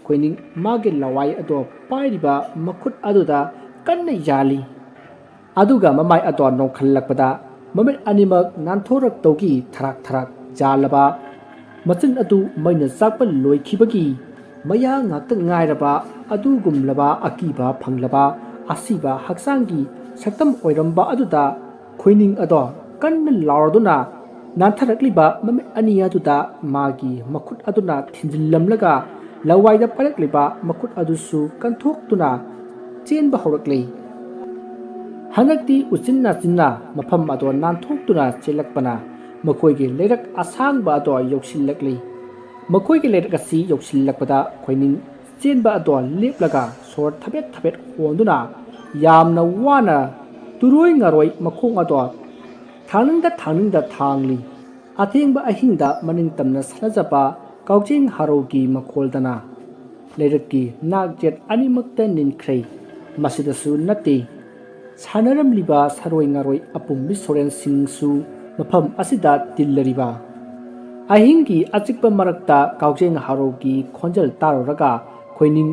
ꯈꯣꯏꯅꯤꯡ ꯃꯥꯒꯤ ꯂꯋꯥꯏ ꯑꯗꯣ ꯄꯥꯏꯔꯤꯕ ꯃꯈꯨꯠ ꯑꯗꯨꯗ ꯀꯟꯅ ꯌꯥꯜꯂꯤ꯫ ꯑꯗꯨꯒ ꯃꯃꯥꯏ ꯑꯗꯣ ꯅꯣꯡꯈꯠꯂꯛꯄꯗ ꯃꯃꯤꯠ ꯑꯅꯤꯃꯛ ꯅꯥꯟꯊꯣꯔꯛꯇꯧꯒꯤ ꯊꯔꯥꯛ ꯊꯔꯥꯛ ꯌꯥꯜꯂꯕ ꯃꯆꯤꯟ ꯑꯗꯨ ꯃꯩꯅ ꯆꯥꯛꯄ ꯂꯣꯏꯈꯤꯕꯒꯤ ꯃꯌꯥ ꯉꯥꯛꯇ ꯉꯥꯏꯔꯕ ꯑꯗꯨꯒꯨꯝꯂꯕ ꯑꯀꯤꯕ ꯐꯪꯂꯕ ꯑꯁꯤꯕ ꯍꯛꯆꯥꯡꯒꯤ ꯁꯛꯇꯝ ꯑꯣꯏꯔꯝꯕ ꯑꯗꯨꯗ ꯈꯣꯏꯅꯤꯡ ꯑꯗꯣ ꯀꯟꯅ ꯂꯥꯎꯔꯗꯨꯅ ꯅꯥꯟꯊꯔꯛꯂꯤꯕ ꯃꯃꯤꯠ ꯑꯅꯤ ꯑꯗꯨꯗ ꯃꯥꯒꯤ ꯃꯈꯨꯠ ꯑꯗꯨꯅ ꯊꯤꯟꯖꯤꯜꯂꯝꯂꯒ ꯂꯋꯥꯏꯗ ꯄꯥꯏꯔꯛꯂꯤꯕ ꯃꯈꯨꯠ ꯑꯗꯨꯁꯨ ꯀꯟꯊꯣꯛꯇꯨꯅ ꯆꯦꯟꯕ ꯍꯧꯔꯛꯂꯤ꯫ ꯍꯟꯗꯛꯇꯤ ꯎꯆꯤꯟ ꯅꯥꯆꯤꯟꯅ ꯃꯐꯝ ꯑꯗꯣ ꯅꯥꯟꯊꯣꯛꯇꯨꯅ ꯆꯦꯜꯂꯛꯄꯅ ꯃꯈꯣꯏꯒꯤ ꯂꯩꯔꯛ ꯑꯁꯥꯡꯕ ꯑꯗꯣ ꯌꯧꯁꯤꯜꯂꯛꯂꯤ꯫ ꯃꯈꯣꯏꯒꯤ ꯂꯩꯔꯛ ꯑꯁꯤ ꯌꯧꯁꯤꯜꯂꯛꯄꯗ ꯈꯣꯏꯅꯤꯡ ꯆꯦꯟꯕ ꯑꯗꯣ ꯂꯦꯞꯂꯒ ꯁꯣꯔ ꯊꯕꯦꯠ ꯊꯕꯦꯠ ꯍꯣꯟꯗꯨꯅ ꯌꯥꯝꯅ ꯋꯥꯅ ꯇꯨꯔꯣꯏ ꯉꯥꯔꯣꯏ ꯃꯈꯣꯡ ꯑꯗꯣ ꯊꯥꯡꯅꯤꯡꯗ ꯊꯥꯡꯅꯤꯡꯗ ꯊꯥꯡꯂꯤ꯫ ꯑꯊꯦꯡꯕ ꯑꯍꯤꯡꯗ ꯃꯅꯤꯡ ꯇꯝꯅ ꯁꯥꯟꯅꯖꯕ ꯀꯥꯎꯖꯦꯡ ꯍꯥꯔꯧꯒꯤ ꯃꯈꯣꯜꯗꯅ ꯂꯩꯔꯛꯀꯤ ꯅꯥꯛ ꯌꯦꯠ ꯑꯅꯤꯃꯛꯇ ꯅꯤꯟꯈ꯭ꯔꯦ꯫ ꯃꯁꯤꯗꯁꯨ ꯅꯠꯇꯦ, ꯁꯥꯟꯅꯔꯝꯂꯤꯕ ꯁꯥꯔꯣꯏ ꯉꯥꯔꯣꯏ ꯑꯄꯨꯝꯕꯤ ꯁꯣꯔꯦꯟꯁꯤꯡꯁꯨ ꯃꯐꯝ ꯑꯁꯤꯗ ꯇꯤꯜꯂꯔꯤꯕ꯫ ꯑꯍꯤꯡꯒꯤ ꯑꯆꯤꯛꯄ ꯃꯔꯛꯇ ꯀꯥꯎꯖꯦꯡ ꯍꯥꯔꯧꯒꯤ ꯈꯣꯟꯖꯦꯜ ꯇꯥꯔꯨꯔꯒ ꯈꯣꯏꯅꯤꯡ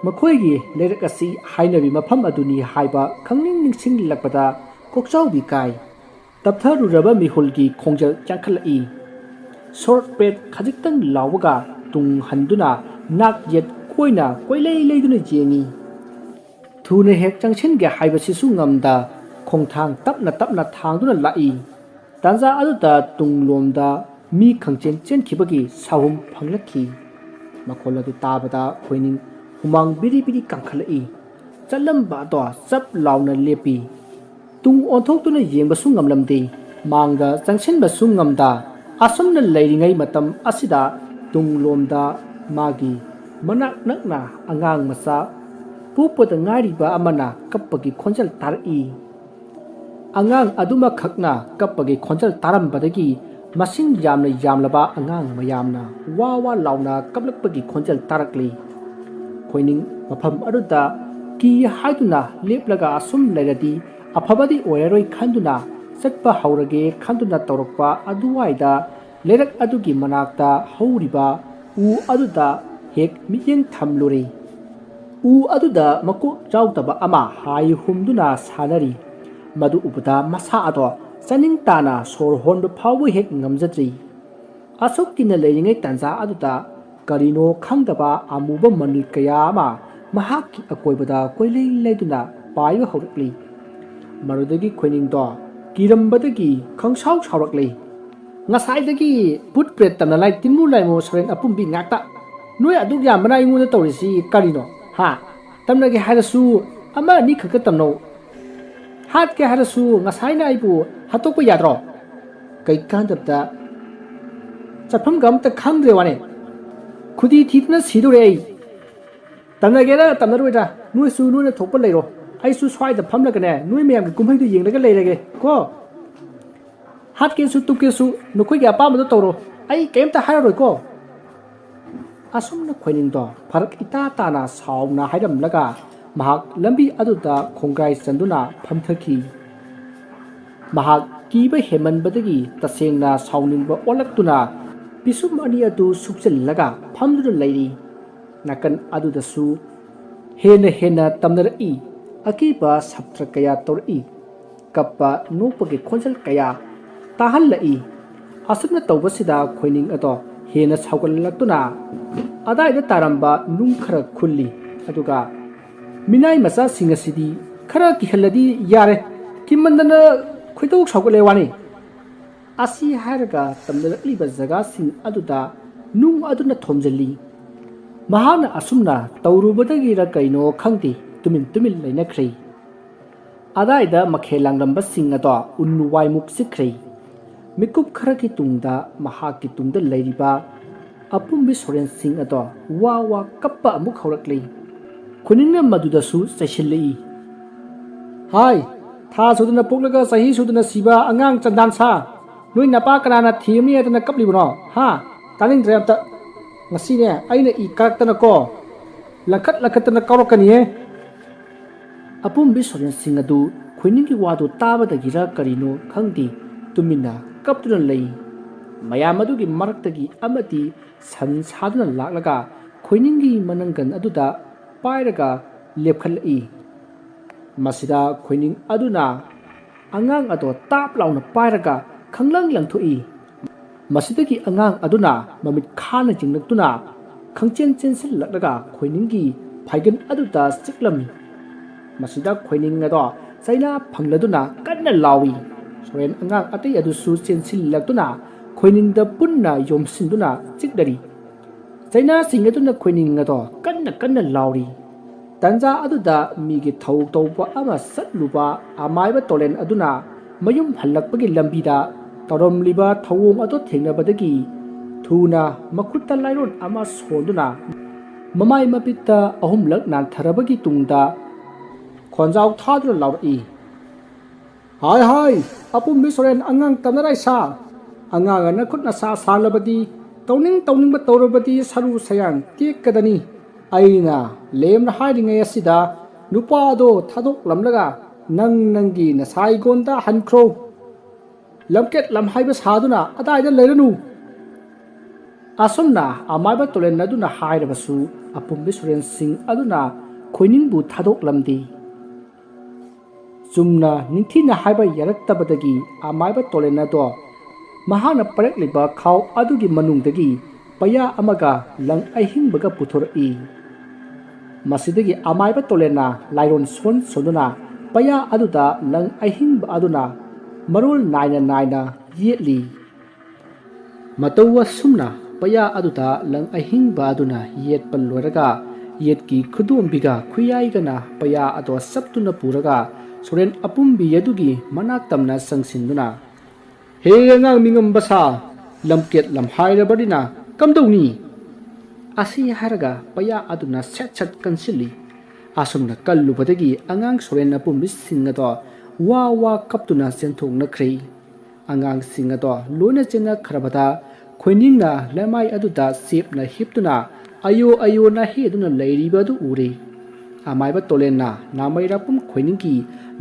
ꯃꯈꯣꯏꯒꯤ ꯂꯩꯔꯛ ꯑꯁꯤ ꯍꯥꯏꯅꯕꯤ ꯃꯐꯝ ꯑꯗꯨꯅꯤ ꯍꯥꯏꯕ ꯈꯪꯅꯤꯡ ꯅꯤꯡꯁꯤꯡꯂꯛꯄꯗ ꯀꯣꯛꯆꯥꯎꯕꯤ ꯀꯥꯏ꯫ ꯇꯞꯊꯔꯨꯔꯕ ꯃꯤꯍꯨꯜꯒꯤ ꯈꯣꯡꯖꯦꯜ ꯌꯥꯡꯈꯠꯂꯛꯏ꯫ ꯁꯣꯔꯠ ꯄꯦꯠ ꯈꯖꯤꯛꯇꯪ ꯂꯥꯎꯕꯒ ꯇꯨꯡ ꯍꯟꯗꯨꯅ ꯅꯥꯛ ꯌꯦꯠ ꯀꯣꯏꯅ ꯀꯣꯏꯂꯩ ꯂꯩꯗꯨꯅ ꯌꯦꯡꯏ꯫ ꯊꯨꯅ ꯍꯦꯛ ꯆꯪꯁꯤꯟꯒꯦ ꯍꯥꯏꯕꯁꯤꯁꯨ ꯉꯝꯗ ꯈꯣꯡꯊꯥꯡ ꯇꯞꯅ ꯇꯞꯅ ꯊꯥꯡꯗꯨꯅ ꯂꯥꯛꯏ꯫ ꯇꯥꯟꯖꯥ ꯑꯗꯨꯗ ꯇꯨꯡꯂꯣꯝꯗ ꯃꯤ ꯈꯪꯆꯦꯟ ꯆꯦꯟꯈꯤꯕꯒꯤ ꯁꯥꯍꯨꯝ ꯐꯪꯂꯛꯈꯤ꯫ ꯃꯈꯣꯜ ꯑꯗꯨ ꯇꯥꯕꯗ ꯈꯣꯏꯅꯤꯡ ꯍꯨꯃꯥꯡ ꯕꯤꯔꯤ ꯕꯤꯔꯤ ꯀꯥꯡꯈꯠꯂꯛꯏ꯫ ꯆꯠꯂꯝꯕ ꯑꯗꯣ ꯆꯞ ꯂꯥꯎꯅ ꯂꯦꯞꯄꯤ꯫ ꯇꯨꯡ ꯑꯣꯟꯊꯣꯛꯇꯨꯅ ꯌꯦꯡꯕꯁꯨ ꯉꯝꯂꯝꯗꯦ꯫ ꯃꯥꯡꯗ ꯆꯪꯁꯤꯟꯕꯁꯨ ꯉꯝꯗ ꯑꯁꯨꯝꯅ ꯂꯩꯔꯤꯉꯩ ꯃꯇꯝ ꯑꯁꯤꯗ ꯇꯨꯡꯂꯣꯝꯗ ꯃꯥꯒꯤ ꯃꯅꯥꯛ ꯅꯛꯅ ꯑꯉꯥꯡ ꯃꯆꯥ ꯄꯣꯛꯄꯗ ꯉꯥꯏꯔꯤꯕ ꯑꯃꯅ ꯀꯞꯄꯒꯤ ꯈꯣꯟꯖꯦꯜ ꯇꯥꯔꯛꯏ꯫ ꯑꯉꯥꯡ ꯑꯗꯨꯃꯈꯛꯅ ꯀꯞꯄꯒꯤ ꯈꯣꯟꯖꯦꯜ ꯇꯥꯔꯝꯕꯗꯒꯤ ꯃꯁꯤꯡ ꯌꯥꯝꯅ ꯌꯥꯝꯂꯕ ꯑꯉꯥꯡ ꯃꯌꯥꯝꯅ ꯋꯥ ꯋꯥ ꯂꯥꯎꯅ ꯀꯞꯂꯛꯄꯒꯤ ꯈꯣꯟꯖꯦꯜ ꯇꯥꯔꯛꯂꯤ꯫ ꯈꯣꯏꯅꯤꯡ ꯃꯐꯝ ꯑꯗꯨꯗ ꯀꯤ ꯍꯥꯏꯗꯨꯅ ꯂꯦꯞꯂꯒ ꯑꯁꯨꯝ ꯂꯩꯔꯗꯤ ꯑꯐꯕꯗꯤ ꯑꯣꯏꯔꯔꯣꯏ ꯈꯟꯗꯨꯅ ꯆꯠꯄ ꯍꯧꯔꯒꯦ ꯈꯟꯗꯨꯅ ꯇꯧꯔꯛꯄ ꯑꯗꯨꯋꯥꯏꯗ ꯂꯩꯔꯛ ꯑꯗꯨꯒꯤ ꯃꯅꯥꯛꯇ ꯍꯧꯔꯤꯕ ꯎ ꯑꯗꯨꯗ ꯍꯦꯛ ꯃꯤꯠꯌꯦꯡ ꯊꯝꯂꯨꯔꯦ꯫ ꯎ ꯑꯗꯨꯗ ꯃꯀꯣꯛ ꯆꯥꯎꯗꯕ ꯑꯃ ꯍꯥꯏ ꯍꯨꯝꯗꯨꯅ ꯁꯥꯟꯅꯔꯤ꯫ ꯃꯗꯨ ꯎꯕꯗ ꯃꯁꯥ ꯑꯗꯣ ꯆꯥꯅꯤꯡ ꯇꯥꯅ ꯁꯣꯔ ꯍꯣꯟꯕ ꯐꯥꯎꯕ ꯍꯦꯛ ꯉꯝꯖꯗ꯭ꯔꯤ꯫ ꯑꯁꯨꯛ ꯀꯤꯅ ꯂꯩꯔꯤꯉꯩ ꯇꯥꯟꯖꯥ ꯑꯗꯨꯗ ꯀꯔꯤꯅꯣ ꯈꯪꯗꯕ ꯑꯃꯨꯕ ꯃꯅꯤꯜ ꯀꯌꯥ ꯑꯃ ꯃꯍꯥꯛꯀꯤ ꯑꯀꯣꯏꯕꯗ ꯀꯣꯏꯂꯩ ꯂꯩꯗꯨꯅ ꯄꯥꯏꯕ ꯍꯧꯔꯛꯂꯤ꯫ ꯃꯗꯨꯗꯒꯤ ꯈꯣꯏꯅꯤꯡꯗꯣ ꯀꯤꯔꯝꯕꯗꯒꯤ ꯈꯪꯁꯥꯎ ꯁꯥꯎꯔꯛꯂꯤ꯫ "ꯉꯁꯥꯏꯗꯒꯤ ꯚꯨꯠ ꯄ꯭ꯔꯦꯠ ꯇꯝꯅ ꯂꯥꯏ ꯇꯤꯟꯃꯨ ꯂꯥꯏꯃꯨ ꯁꯣꯔꯦꯟ ꯑꯄꯨꯝꯕꯤ ꯉꯥꯛꯇ꯫ ꯅꯣꯏ ꯑꯗꯨꯛ ꯌꯥꯝꯕꯅ ꯑꯩꯉꯣꯟꯗ ꯇꯧꯔꯤꯁꯤ ꯀꯔꯤꯅꯣ? ꯍꯥ? ꯇꯝꯅꯒꯦ ꯍꯥꯏꯔꯁꯨ ꯑꯃ ꯑꯅꯤ ꯈꯛꯇ ꯇꯝꯅꯧ꯫ ꯍꯥꯠꯀꯦ ꯍꯥꯏꯔꯁꯨ ꯉꯁꯥꯏꯅ ꯑꯩꯕꯨ ꯍꯥꯠꯇꯣꯛꯄ ꯌꯥꯗ꯭ꯔꯣ? ꯀꯩꯀꯥꯟꯗꯕꯗ ꯆꯠꯐꯝꯒ ꯑꯝꯇ ꯈꯪꯗ꯭ꯔꯦ ꯋꯥꯅꯦ꯫ ꯈꯨꯗꯤ ꯊꯤꯗꯅ ꯁꯤꯗꯣꯔꯦ ꯑꯩ꯫ ꯇꯝꯅꯒꯦꯔ ꯇꯝꯅꯔꯣꯏꯗ꯭ꯔꯥ ꯅꯣꯏꯁꯨ ꯅꯣꯏꯅ ꯊꯣꯛꯄ ꯂꯩꯔꯣ꯫ ꯑꯩꯁꯨ ꯁ꯭ꯋꯥꯏꯗ ꯐꯝꯂꯒꯅꯦ ꯅꯣꯏ ꯃꯌꯥꯝꯒꯤ ꯀꯨꯝꯍꯩꯗꯨ ꯌꯦꯡꯂꯒ ꯂꯩꯔꯒꯦ ꯀꯣ꯫ ꯍꯥꯠꯀꯦꯁꯨ ꯇꯨꯞꯀꯦꯁꯨ ꯅꯈꯣꯏꯒꯤ ꯑꯄꯥꯝꯕꯗꯣ ꯇꯧꯔꯣ꯫ ꯑꯩ ꯀꯩꯝꯇ ꯍꯥꯏꯔꯔꯣꯏꯀꯣ꯫" ꯑꯁꯨꯝꯅ ꯈꯣꯏꯅꯤꯡꯗꯣ ꯐꯔꯛ ꯏꯇꯥ ꯇꯥꯅ ꯁꯥꯎꯅ ꯍꯥꯏꯔꯝꯂꯒ ꯃꯍꯥꯛ ꯂꯝꯕꯤ ꯑꯗꯨꯗ ꯈꯣꯡꯒ꯭ꯔꯥꯏ ꯆꯟꯗꯨꯅ ꯐꯝꯊꯈꯤ꯫ ꯃꯍꯥꯛ ꯀꯤꯕ ꯍꯦꯟꯃꯟꯕꯗꯒꯤ ꯇꯁꯦꯡꯅ ꯁꯥꯎꯅꯤꯡꯕ ꯑꯣꯜꯂꯛꯇꯨꯅ ꯄꯤꯁꯨꯝ ꯑꯅꯤ ꯑꯗꯨ ꯁꯨꯞꯆꯤꯜꯂꯒ ꯐꯝꯗꯨꯅ ꯂꯩꯔꯤ꯫ ꯅꯥꯀꯟ ꯑꯗꯨꯗꯁꯨ ꯍꯦꯟꯅ ꯍꯦꯟꯅ ꯇꯝꯅꯔꯛꯏ꯫ ꯑꯀꯤꯕ ꯁꯞꯇ꯭ꯔ ꯀꯌꯥ ꯇꯧꯔꯛꯏ꯫ ꯀꯞꯄ ꯅꯣꯛꯄꯒꯤ ꯈꯣꯟꯖꯦꯜ ꯀꯌꯥ ꯇꯥꯍꯜꯂꯛꯏ꯫ ꯑꯁꯨꯝꯅ ꯇꯧꯕꯁꯤꯗ ꯈꯣꯏꯅꯤꯡ ꯑꯗꯣ ꯍꯦꯟꯅ ꯁꯥꯎꯒꯠꯂꯛꯇꯨꯅ ꯑꯗꯥꯏꯗ ꯇꯥꯔꯝꯕ ꯅꯨꯡ ꯈꯔ ꯈꯨꯜꯂꯤ꯫ ꯑꯗꯨꯒ "ꯃꯤꯅꯥꯏ ꯃꯆꯥꯁꯤꯡ ꯑꯁꯤꯗꯤ ꯈꯔ ꯀꯤꯍꯜꯂꯗꯤ ꯌꯥꯔꯦ, ꯀꯤꯃꯟꯗꯅ ꯈꯣꯏꯗꯧ ꯁꯥꯎꯒꯠꯂꯦ ꯋꯥꯅꯤ꯫" ꯑꯁꯤ ꯍꯥꯏꯔꯒ ꯇꯝꯅꯔꯛꯂꯤꯕ ꯖꯒꯥꯁꯤꯡ ꯑꯗꯨꯗ ꯅꯨꯡ ꯑꯗꯨꯅ ꯊꯣꯝꯖꯤꯜꯂꯤ꯫ ꯃꯍꯥꯛꯅ ꯑꯁꯨꯝꯅ ꯇꯧꯔꯨꯕꯗꯒꯤꯔ ꯀꯩꯅꯣ ꯈꯪꯗꯦ, ꯇꯨꯃꯤꯟ ꯇꯨꯃꯤꯟ ꯂꯩꯅꯈ꯭ꯔꯦ꯫ ꯑꯗꯥꯏꯗ ꯃꯈꯦꯜ ꯂꯥꯡꯂꯝꯕꯁꯤꯡ ꯑꯗꯣ ꯎꯟ ꯋꯥꯏꯃꯨꯛ ꯆꯤꯛꯈ꯭ꯔꯦ꯫ ꯃꯤꯀꯨꯞ ꯈꯔꯒꯤ ꯇꯨꯡꯗ ꯃꯍꯥꯛꯀꯤ ꯇꯨꯡꯗ ꯂꯩꯔꯤꯕ ꯑꯄꯨꯝꯕꯤ ꯁꯣꯔꯦꯟꯁꯤꯡ ꯑꯗꯣ ꯋꯥ ꯋꯥ ꯀꯞꯄ ꯑꯃꯨꯛ ꯍꯧꯔꯛꯂꯤ꯫ ꯈꯨꯅꯤꯡꯅ ꯃꯗꯨꯗꯁꯨ ꯆꯩꯁꯤꯜꯂꯛꯏ꯫ "ꯍꯥꯏ, ꯊꯥ ꯁꯨꯗꯅ ꯄꯣꯛꯂꯒ ꯆꯍꯤ ꯁꯨꯗꯅ ꯁꯤꯕ ꯑꯉꯥꯡ ꯆꯟꯗꯥꯟ ꯁꯥ, ꯅꯣꯏ ꯅꯄꯥ ꯀꯅꯥꯅ ꯊꯤꯔꯝꯅꯤ ꯍꯥꯏꯗꯅ ꯀꯞꯂꯤꯕꯅꯣ? ꯍꯥ? ꯇꯥꯅꯤꯡꯗ꯭ꯔꯦ ꯑꯝꯇ꯫ ꯉꯁꯤꯅꯦ ꯑꯩꯅ ꯏ ꯀꯥꯔꯛꯇꯅꯀꯣ, ꯂꯪꯈꯠ ꯂꯪꯈꯠꯇꯅ ꯀꯧꯔꯛꯀꯅꯤꯍꯦ꯫ ꯑꯄꯨꯝꯕꯤ ꯁꯣꯔꯦꯟꯁꯤꯡ ꯑꯗꯨ ꯈꯣꯏꯅꯤꯡꯒꯤ ꯋꯥꯗꯨ ꯇꯥꯕꯗꯒꯤꯔ ꯀꯔꯤꯅꯣ ꯈꯪꯗꯦ, ꯇꯨꯃꯤꯟꯅ ꯀꯞꯇꯨꯅ ꯂꯩ꯫ ꯃꯌꯥꯝ ꯑꯗꯨꯒꯤ ꯃꯔꯛꯇꯒꯤ ꯑꯃꯗꯤ ꯁꯟ ꯁꯥꯗꯨꯅ ꯂꯥꯛꯂꯒ ꯈꯣꯏꯅꯤꯡꯒꯤ ꯃꯅꯪꯒꯟ ꯑꯗꯨꯗ ꯄꯥꯏꯔꯒ ꯂꯦꯞꯈꯠꯂꯛꯏ꯫ ꯃꯁꯤꯗ ꯈꯣꯏꯅꯤꯡ ꯑꯗꯨꯅ ꯑꯉꯥꯡ ꯑꯗꯣ ꯇꯥꯞ ꯂꯥꯎꯅ ꯄꯥꯏꯔꯒ ꯈꯪꯂꯪ ꯂꯪꯊꯣꯛꯏ꯫ ꯃꯁꯤꯗꯒꯤ ꯑꯉꯥꯡ ꯑꯗꯨꯅ ꯃꯃꯤꯠ ꯈꯥꯅ ꯌꯦꯡꯂꯛꯇꯨꯅ ꯈꯪꯆꯦꯟ ꯆꯦꯟꯁꯤꯜꯂꯛꯂꯒ ꯈꯣꯏꯅꯤꯡꯒꯤ ꯐꯥꯏꯒꯟ ꯑꯗꯨꯗ ꯆꯤꯛꯂꯝꯃꯤ꯫ ꯃꯁꯤꯗ ꯈꯣꯏꯅꯤꯡ ꯑꯗꯣ ꯆꯩꯅꯥ ꯐꯪꯂꯗꯨꯅ ꯀꯟꯅ ꯂꯥꯎꯏ꯫ ꯁꯣꯔꯦꯟ ꯑꯉꯥꯡ ꯑꯇꯩ ꯑꯗꯨꯁꯨ ꯆꯦꯟꯁꯤꯜꯂꯛꯇꯨꯅ ꯈꯣꯏꯅꯤꯡꯗ ꯄꯨꯟꯅ ꯌꯣꯝꯁꯤꯟꯗꯨꯅ ꯆꯤꯛꯅꯔꯤ꯫ ꯆꯩꯅꯥꯁꯤꯡ ꯑꯗꯨꯅ ꯈꯣꯏꯅꯤꯡ ꯑꯗꯣ ꯀꯟꯅ ꯀꯟꯅ ꯂꯥꯎꯔꯤ꯫ ꯇꯟꯖꯥ ꯑꯗꯨꯗ ꯃꯤꯒꯤ ꯊꯧ ꯇꯧꯕ ꯑꯃ ꯆꯠꯂꯨꯕ ꯑꯃꯥꯏꯕ ꯇꯣꯂꯦꯟ ꯑꯗꯨꯅ ꯃꯌꯨꯝ ꯍꯜꯂꯛꯄꯒꯤ ꯂꯝꯕꯤꯗ ꯇꯧꯔꯝꯂꯤꯕ ꯊꯧꯑꯣꯡ ꯑꯗꯨ ꯊꯦꯡꯅꯕꯗꯒꯤ ꯊꯨꯅ ꯃꯈꯨꯠꯇ ꯂꯥꯏꯔꯣꯟ ꯑꯃ ꯁꯣꯟꯗꯨꯅ ꯃꯃꯥꯏ ꯃꯄꯤꯠꯇ ꯑꯍꯨꯝꯂꯛ ꯅꯥꯟꯊꯔꯕꯒꯤ ꯇꯨꯡꯗ ꯈꯣꯟꯖꯥꯎ ꯊꯥꯗꯨꯅ ꯂꯥꯎꯔꯛꯏ, "ꯍꯥꯏ ꯍꯥꯏ, ꯑꯄꯨꯝꯕꯤ ꯁꯣꯔꯦꯟ ꯑꯉꯥꯡ ꯇꯝꯅꯔꯥꯏ ꯁꯥ, ꯑꯉꯥꯡ ꯑꯅ ꯈꯨꯠꯅ ꯁꯥ ꯁꯥꯜꯂꯕꯗꯤ, ꯇꯧꯅꯤꯡ ꯇꯧꯅꯤꯡꯕ ꯇꯧꯔꯕꯗꯤ ꯁꯔꯨ ꯁꯌꯥꯡ ꯇꯦꯛꯀꯗꯅꯤ꯫ ꯑꯩꯅ ꯂꯦꯝꯅ ꯍꯥꯏꯔꯤꯉꯩ ꯑꯁꯤꯗ ꯅꯨꯄꯥ ꯑꯗꯣ ꯊꯥꯗꯣꯛꯂꯝꯂꯒ ꯅꯪ ꯅꯪꯒꯤ ꯅꯁꯥꯏꯒꯣꯟꯗ ꯍꯟꯈ꯭ꯔꯣ꯫ ꯂꯝꯀꯦꯠ ꯂꯝꯍꯥꯏꯕ ꯁꯥꯗꯨꯅ ꯑꯗꯥꯏꯗ ꯂꯩꯔꯅꯨ꯫" ꯑꯁꯨꯝꯅ ꯑꯃꯥꯏꯕ ꯇꯣꯂꯦꯟ ꯑꯗꯨꯅ ꯍꯥꯏꯔꯕꯁꯨ ꯑꯄꯨꯝꯕꯤ ꯁꯣꯔꯦꯟꯁꯤꯡ ꯑꯗꯨꯅ ꯈꯣꯏꯅꯤꯡꯕꯨ ꯊꯥꯗꯣꯛꯂꯝꯗꯦ꯫ ꯆꯨꯝꯅ ꯅꯤꯡꯊꯤꯅ ꯍꯥꯏꯕ ꯌꯥꯔꯛꯇꯕꯗꯒꯤ ꯑꯃꯥꯏꯕ ꯇꯣꯂꯦꯟ ꯑꯗꯣ ꯃꯍꯥꯛꯅ ꯄꯥꯏꯔꯛꯂꯤꯕ ꯈꯥꯎ ꯑꯗꯨꯒꯤ ꯃꯅꯨꯡꯗꯒꯤ ꯄꯩꯌꯥ ꯑꯃꯒ ꯂꯪ ꯑꯍꯤꯡꯕꯒ ꯄꯨꯊꯣꯔꯛꯏ꯫ ꯃꯁꯤꯗꯒꯤ ꯑꯃꯥꯏꯕ ꯇꯣꯂꯦꯟꯅ ꯂꯥꯏꯔꯣꯟ ꯁꯣꯟ ꯁꯣꯟꯗꯨꯅ ꯄꯩꯌꯥ ꯑꯗꯨꯗ ꯂꯪ ꯑꯍꯤꯡꯕ ꯑꯗꯨꯅ ꯃꯔꯣꯜ ꯅꯥꯏꯅ ꯅꯥꯏꯅ ꯌꯦꯠꯂꯤ꯫ ꯃꯇꯧ ꯑꯁꯨꯝꯅ ꯄꯩꯌꯥ ꯑꯗꯨꯗ ꯂꯪ ꯑꯍꯤꯡꯕ ꯑꯗꯨꯅ ꯌꯦꯠꯄ ꯂꯣꯏꯔꯒ, ꯌꯦꯠꯀꯤ ꯈꯨꯗꯣꯝꯕꯤꯒ ꯈꯨꯌꯥꯏꯒꯅ ꯄꯩꯌꯥ ꯑꯗꯣ ꯆꯞꯇꯨꯅ ꯄꯨꯔꯒ ꯁꯣꯔꯦꯟ ꯑꯄꯨꯝꯕꯤ ꯑꯗꯨꯒꯤ ꯃꯅꯥꯛ ꯇꯝꯅ ꯆꯪꯁꯤꯟꯗꯨꯅ, "ꯍꯦ ꯑꯉꯥꯡ ꯃꯤꯉꯝꯕ ꯁꯥ, ꯂꯝꯀꯦꯠ ꯂꯝꯍꯥꯏꯔꯕꯅꯤꯅ ꯀꯝꯗꯧꯅꯤ?" ꯑꯁꯤ ꯍꯥꯏꯔꯒ ꯄꯩꯌꯥ ꯑꯗꯨꯅ ꯁꯦꯠ ꯁꯦꯠ ꯀꯟꯁꯤꯜꯂꯤ꯫ ꯑꯁꯨꯝꯅ ꯀꯜꯂꯨꯕꯗꯒꯤ ꯑꯉꯥꯡ ꯁꯣꯔꯦꯟ ꯑꯄꯨꯝꯕꯤꯁꯤꯡ ꯑꯗꯣ ꯋꯥ ꯋꯥ ꯀꯞꯇꯨꯅ ꯆꯦꯟꯊꯣꯛꯅꯈ꯭ꯔꯦ꯫ ꯑꯉꯥꯡꯁꯤꯡ ꯑꯗꯣ ꯂꯣꯏꯅ ꯆꯦꯟꯅꯈ꯭ꯔꯕꯗ ꯈꯣꯏꯅꯤꯡꯅ ꯂꯩꯃꯥꯏ ꯑꯗꯨꯗ ꯆꯦꯞꯅ ꯍꯤꯞꯇꯨꯅ ꯑꯌꯣ ꯑꯌꯣ ꯅꯥꯍꯦꯗꯨꯅ ꯂꯩꯔꯤꯕ ꯑꯗꯨ ꯎꯔꯦ꯫ ꯑꯃꯥꯏꯕ ꯇꯣꯂꯦꯟꯅ ꯅꯥꯃꯩꯔꯥꯛꯄꯝ ꯈꯣꯏꯅꯤꯡꯒꯤ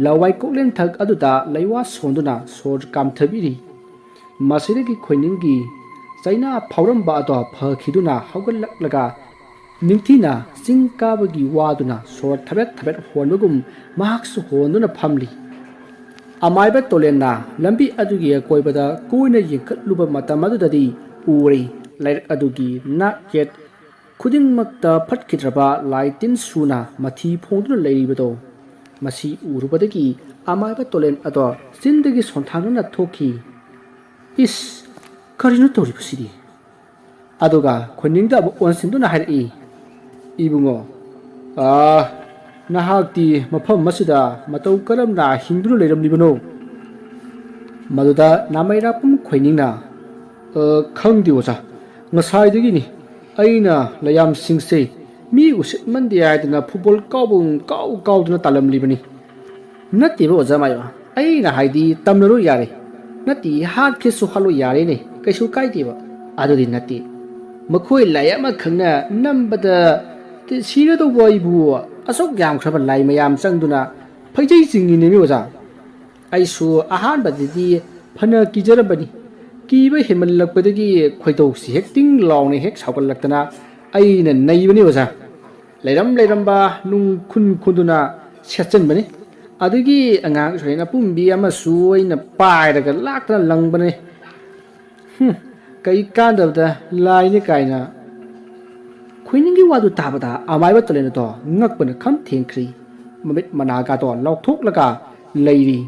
ꯂꯋꯥꯏ ꯀꯣꯛꯂꯦꯟꯊꯛ ꯑꯗꯨꯗ ꯂꯩꯋꯥ ꯁꯣꯟꯗꯨꯅ ꯁꯣꯔ ꯀꯥꯝꯊꯕꯤꯔꯤ꯫ ꯃꯁꯤꯗꯒꯤ ꯈꯣꯏꯅꯤꯡꯒꯤ ꯆꯩꯅꯥ ꯐꯥꯎꯔꯝꯕ ꯑꯗꯣ ꯐꯈꯤꯗꯨꯅ ꯍꯧꯒꯠꯂꯛꯂꯒ ꯅꯤꯡꯊꯤꯅ ꯆꯤꯡ ꯀꯥꯕꯒꯤ ꯋꯥꯗꯨꯅ ꯁꯣꯔ ꯊꯕꯦꯠ ꯊꯕꯦꯠ ꯍꯣꯟꯕꯒꯨꯝ ꯃꯍꯥꯛꯁꯨ ꯍꯣꯟꯗꯨꯅ ꯐꯝꯂꯤ꯫ ꯑꯃꯥꯏꯕ ꯇꯣꯂꯦꯟꯅ ꯂꯝꯕꯤ ꯑꯗꯨꯒꯤ ꯑꯀꯣꯏꯕꯗ ꯀꯣꯏꯅ ꯌꯦꯡꯈꯠꯂꯨꯕ ꯃꯇꯝ ꯑꯗꯨꯗꯗꯤ ꯎꯔꯦ, ꯂꯩꯔꯛ ꯑꯗꯨꯒꯤ ꯅꯥꯛ ꯌꯦꯠ ꯈꯨꯗꯤꯡꯃꯛꯇ ꯐꯠꯈꯤꯗ꯭ꯔꯕ ꯂꯥꯏ ꯇꯤꯟ ꯁꯨꯅ ꯃꯊꯤ ꯐꯣꯡꯗꯨꯅ ꯂꯩꯔꯤꯕꯗꯣ꯫ ꯃꯁꯤ ꯎꯔꯨꯕꯗꯒꯤ ꯑꯃꯥꯏꯕ ꯇꯣꯂꯦꯟ ꯑꯗꯣ ꯆꯤꯟꯗꯒꯤ ꯁꯣꯟꯊꯥꯡꯅꯅ ꯊꯣꯛꯈꯤ꯫ "ꯏꯁ, ꯀꯔꯤꯅꯣ ꯇꯧꯔꯤꯕꯁꯤꯗꯤ?" ꯑꯗꯨꯒ ꯈꯣꯏꯅꯤꯡꯗ ꯑꯃꯨꯛ ꯑꯣꯟꯁꯤꯟꯗꯨꯅ ꯍꯥꯏꯔꯛꯏ, "ꯏꯕꯨꯡꯉꯣ, ꯑꯥ, ꯅꯍꯥꯛꯇꯤ ꯃꯐꯝ ꯑꯁꯤꯗ ꯃꯇꯧ ꯀꯔꯝꯅ ꯍꯤꯡꯗꯨꯅ ꯂꯩꯔꯝꯂꯤꯕꯅꯣ?" ꯃꯗꯨꯗ ꯅꯥꯃꯩꯔꯥꯛꯄꯝ ꯈꯣꯏꯅꯤꯡꯅ, "ꯑ, ꯈꯪꯗꯦ ꯑꯣꯖꯥ, ꯉꯁꯥꯏꯗꯒꯤꯅꯤ ꯑꯩꯅ ꯂꯩꯌꯥꯝꯁꯤꯡꯁꯦ ꯃꯤ ꯎꯁꯤꯠꯃꯟꯗꯦ ꯍꯥꯏꯗꯅ ꯐꯨꯠꯕꯣꯜ ꯀꯥꯎꯕꯒꯨꯝ ꯀꯥꯎ ꯀꯥꯎꯗꯨꯅ ꯇꯥꯜꯂꯝꯂꯤꯕꯅꯤ꯫" "ꯅꯠꯇꯦꯕ ꯑꯣꯖꯥ ꯃꯥꯏꯕ, ꯑꯩꯅ ꯍꯥꯏꯗꯤ ꯇꯝꯅꯔꯣꯏ ꯌꯥꯔꯦ꯫ ꯅꯠꯇꯦ, ꯍꯥꯠꯀꯦꯁꯨ ꯍꯥꯠꯂꯣꯏ ꯌꯥꯔꯦꯅꯦ, ꯀꯩꯁꯨ ꯀꯥꯏꯗꯦꯕ꯫ ꯑꯗꯨꯗꯤ ꯅꯠꯇꯦ, ꯃꯈꯣꯏ ꯂꯥꯏ ꯑꯃꯈꯛꯅ ꯅꯝꯕꯗ ꯁꯤꯔꯗꯧꯕ ꯑꯩꯕꯨ ꯑꯁꯨꯛ ꯌꯥꯝꯈ꯭ꯔꯕ ꯂꯥꯏ ꯃꯌꯥꯝ ꯆꯪꯗꯨꯅ ꯐꯩꯖꯩ ꯆꯤꯡꯉꯤꯅꯦꯃꯤ ꯑꯣꯖꯥ꯫ ꯑꯩꯁꯨ ꯑꯍꯥꯟꯕꯗꯗꯤ ꯐꯅ ꯀꯤꯖꯔꯝꯕꯅꯤ꯫ ꯀꯤꯕ ꯍꯦꯟꯃꯜꯂꯛꯄꯗꯒꯤ ꯈꯣꯏꯗꯧꯁꯤ ꯍꯦꯛ ꯇꯤꯡ ꯂꯥꯎꯅ ꯍꯦꯛ ꯁꯥꯎꯒꯠꯂꯛꯇꯅ ꯑꯩꯅ ꯅꯩꯕꯅꯤ ꯑꯣꯖꯥ꯫ ꯂꯩꯔꯝ ꯂꯩꯔꯝꯕ ꯅꯨꯡ ꯈꯨꯟ ꯈꯨꯟꯗꯨꯅ ꯁꯦꯠꯆꯟꯕꯅꯤ꯫ ꯑꯗꯨꯒꯤ ꯑꯉꯥꯡ ꯁꯣꯔꯦꯟ ꯑꯄꯨꯝꯕꯤ ꯑꯃꯁꯨ ꯑꯩꯅ ꯄꯥꯏꯔꯒ ꯂꯥꯛꯇꯅ ꯂꯪꯕꯅꯤ꯫ ꯍꯨꯝ, ꯀꯩ ꯀꯥꯟꯗꯕꯗ ꯂꯥꯏꯅꯤ ꯀꯥꯏꯅ꯫" ꯈꯣꯏꯅꯤꯡꯒꯤ ꯋꯥꯗꯨ ꯇꯥꯕꯗ ꯑꯃꯥꯏꯕ ꯇꯣꯂꯦꯟ ꯑꯗꯣ ꯉꯛꯄꯅ ꯈꯝ ꯊꯦꯡꯈ꯭ꯔꯤ꯫ ꯃꯃꯤꯠ ꯃꯅꯥꯒꯗꯣ ꯂꯥꯎꯊꯣꯛꯂꯒ ꯂꯩꯔꯤ꯫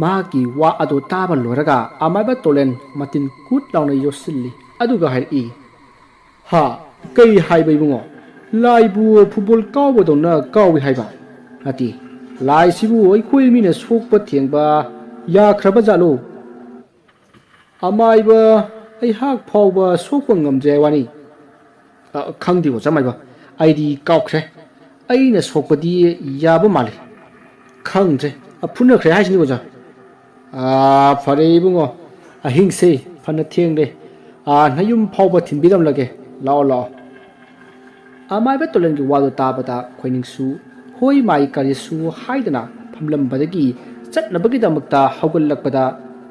ꯃꯍꯥꯛꯀꯤ ꯋꯥ ꯑꯗꯨ ꯇꯥꯕ ꯂꯣꯏꯔꯒ ꯑꯃꯥꯏꯕ ꯇꯣꯂꯦꯟ ꯃꯇꯤꯟ ꯀꯨꯠ ꯂꯥꯎꯅ ꯌꯣꯠꯁꯤꯜꯂꯤ꯫ ꯑꯗꯨꯒ ꯍꯥꯏꯔꯛꯏ, "ꯍꯥ? ꯀꯩ ꯍꯥꯏꯕ ꯏꯕꯨꯡꯉꯣ? ꯂꯥꯏꯕꯨ ꯐꯨꯠꯕꯣꯜ ꯀꯥꯎꯕꯗꯧꯅ ꯀꯥꯎꯏ ꯍꯥꯏꯕ? ꯅꯠꯇꯦ, ꯂꯥꯏꯁꯤꯕꯨ ꯑꯩꯈꯣꯏ ꯃꯤꯅ ꯁꯣꯛꯄ ꯊꯦꯡꯕ ꯌꯥꯈ꯭ꯔꯕ ꯖꯥꯠꯂꯣ? ꯑꯃꯥꯏꯕ ꯑꯩꯍꯥꯛ ꯐꯥꯎꯕ ꯁꯣꯛꯄ ꯉꯝꯗ꯭ꯔꯦ ꯍꯥꯏ ꯋꯥꯅꯤ꯫" "ꯑ, ꯈꯪꯗꯦ ꯑꯣꯖꯥ ꯃꯥꯏꯕ, ꯑꯩꯗꯤ ꯀꯥꯎꯈ꯭ꯔꯦ꯫ ꯑꯩꯅ ꯁꯣꯛꯄꯗꯤ ꯌꯥꯕ ꯃꯥꯜꯂꯤ꯫ ꯈꯪꯗ꯭ꯔꯦ, ꯐꯨꯅꯈ꯭ꯔꯦ ꯍꯥꯏꯁꯤꯅꯤ ꯑꯣꯖꯥ꯫ ꯑꯥ, ꯐꯔꯦ ꯏꯕꯨꯡꯉꯣ, ꯑꯍꯤꯡꯁꯦ ꯐꯅ ꯊꯦꯡꯂꯦ꯫ ꯑꯥ, ꯅꯌꯨꯝ ꯐꯥꯎꯕ ꯊꯤꯟꯕꯤꯔꯝꯂꯒꯦ꯫ ꯂꯥꯛꯑꯣ, ꯂꯥꯛꯑꯣ꯫ ꯑꯃꯥꯏꯕ ꯇꯣꯂꯦꯟꯒꯤ ꯋꯥꯗꯨ ꯇꯥꯕꯗ ꯈꯣꯏꯅꯤꯡꯁꯨ ꯍꯣꯏ ꯃꯥꯏ ꯀꯔꯤꯁꯨ ꯍꯥꯏꯗꯅ ꯐꯝꯂꯝꯕꯗꯒꯤ ꯆꯠꯅꯕꯒꯤꯗꯃꯛꯇ ꯍꯧꯒꯠꯂꯛꯄꯗ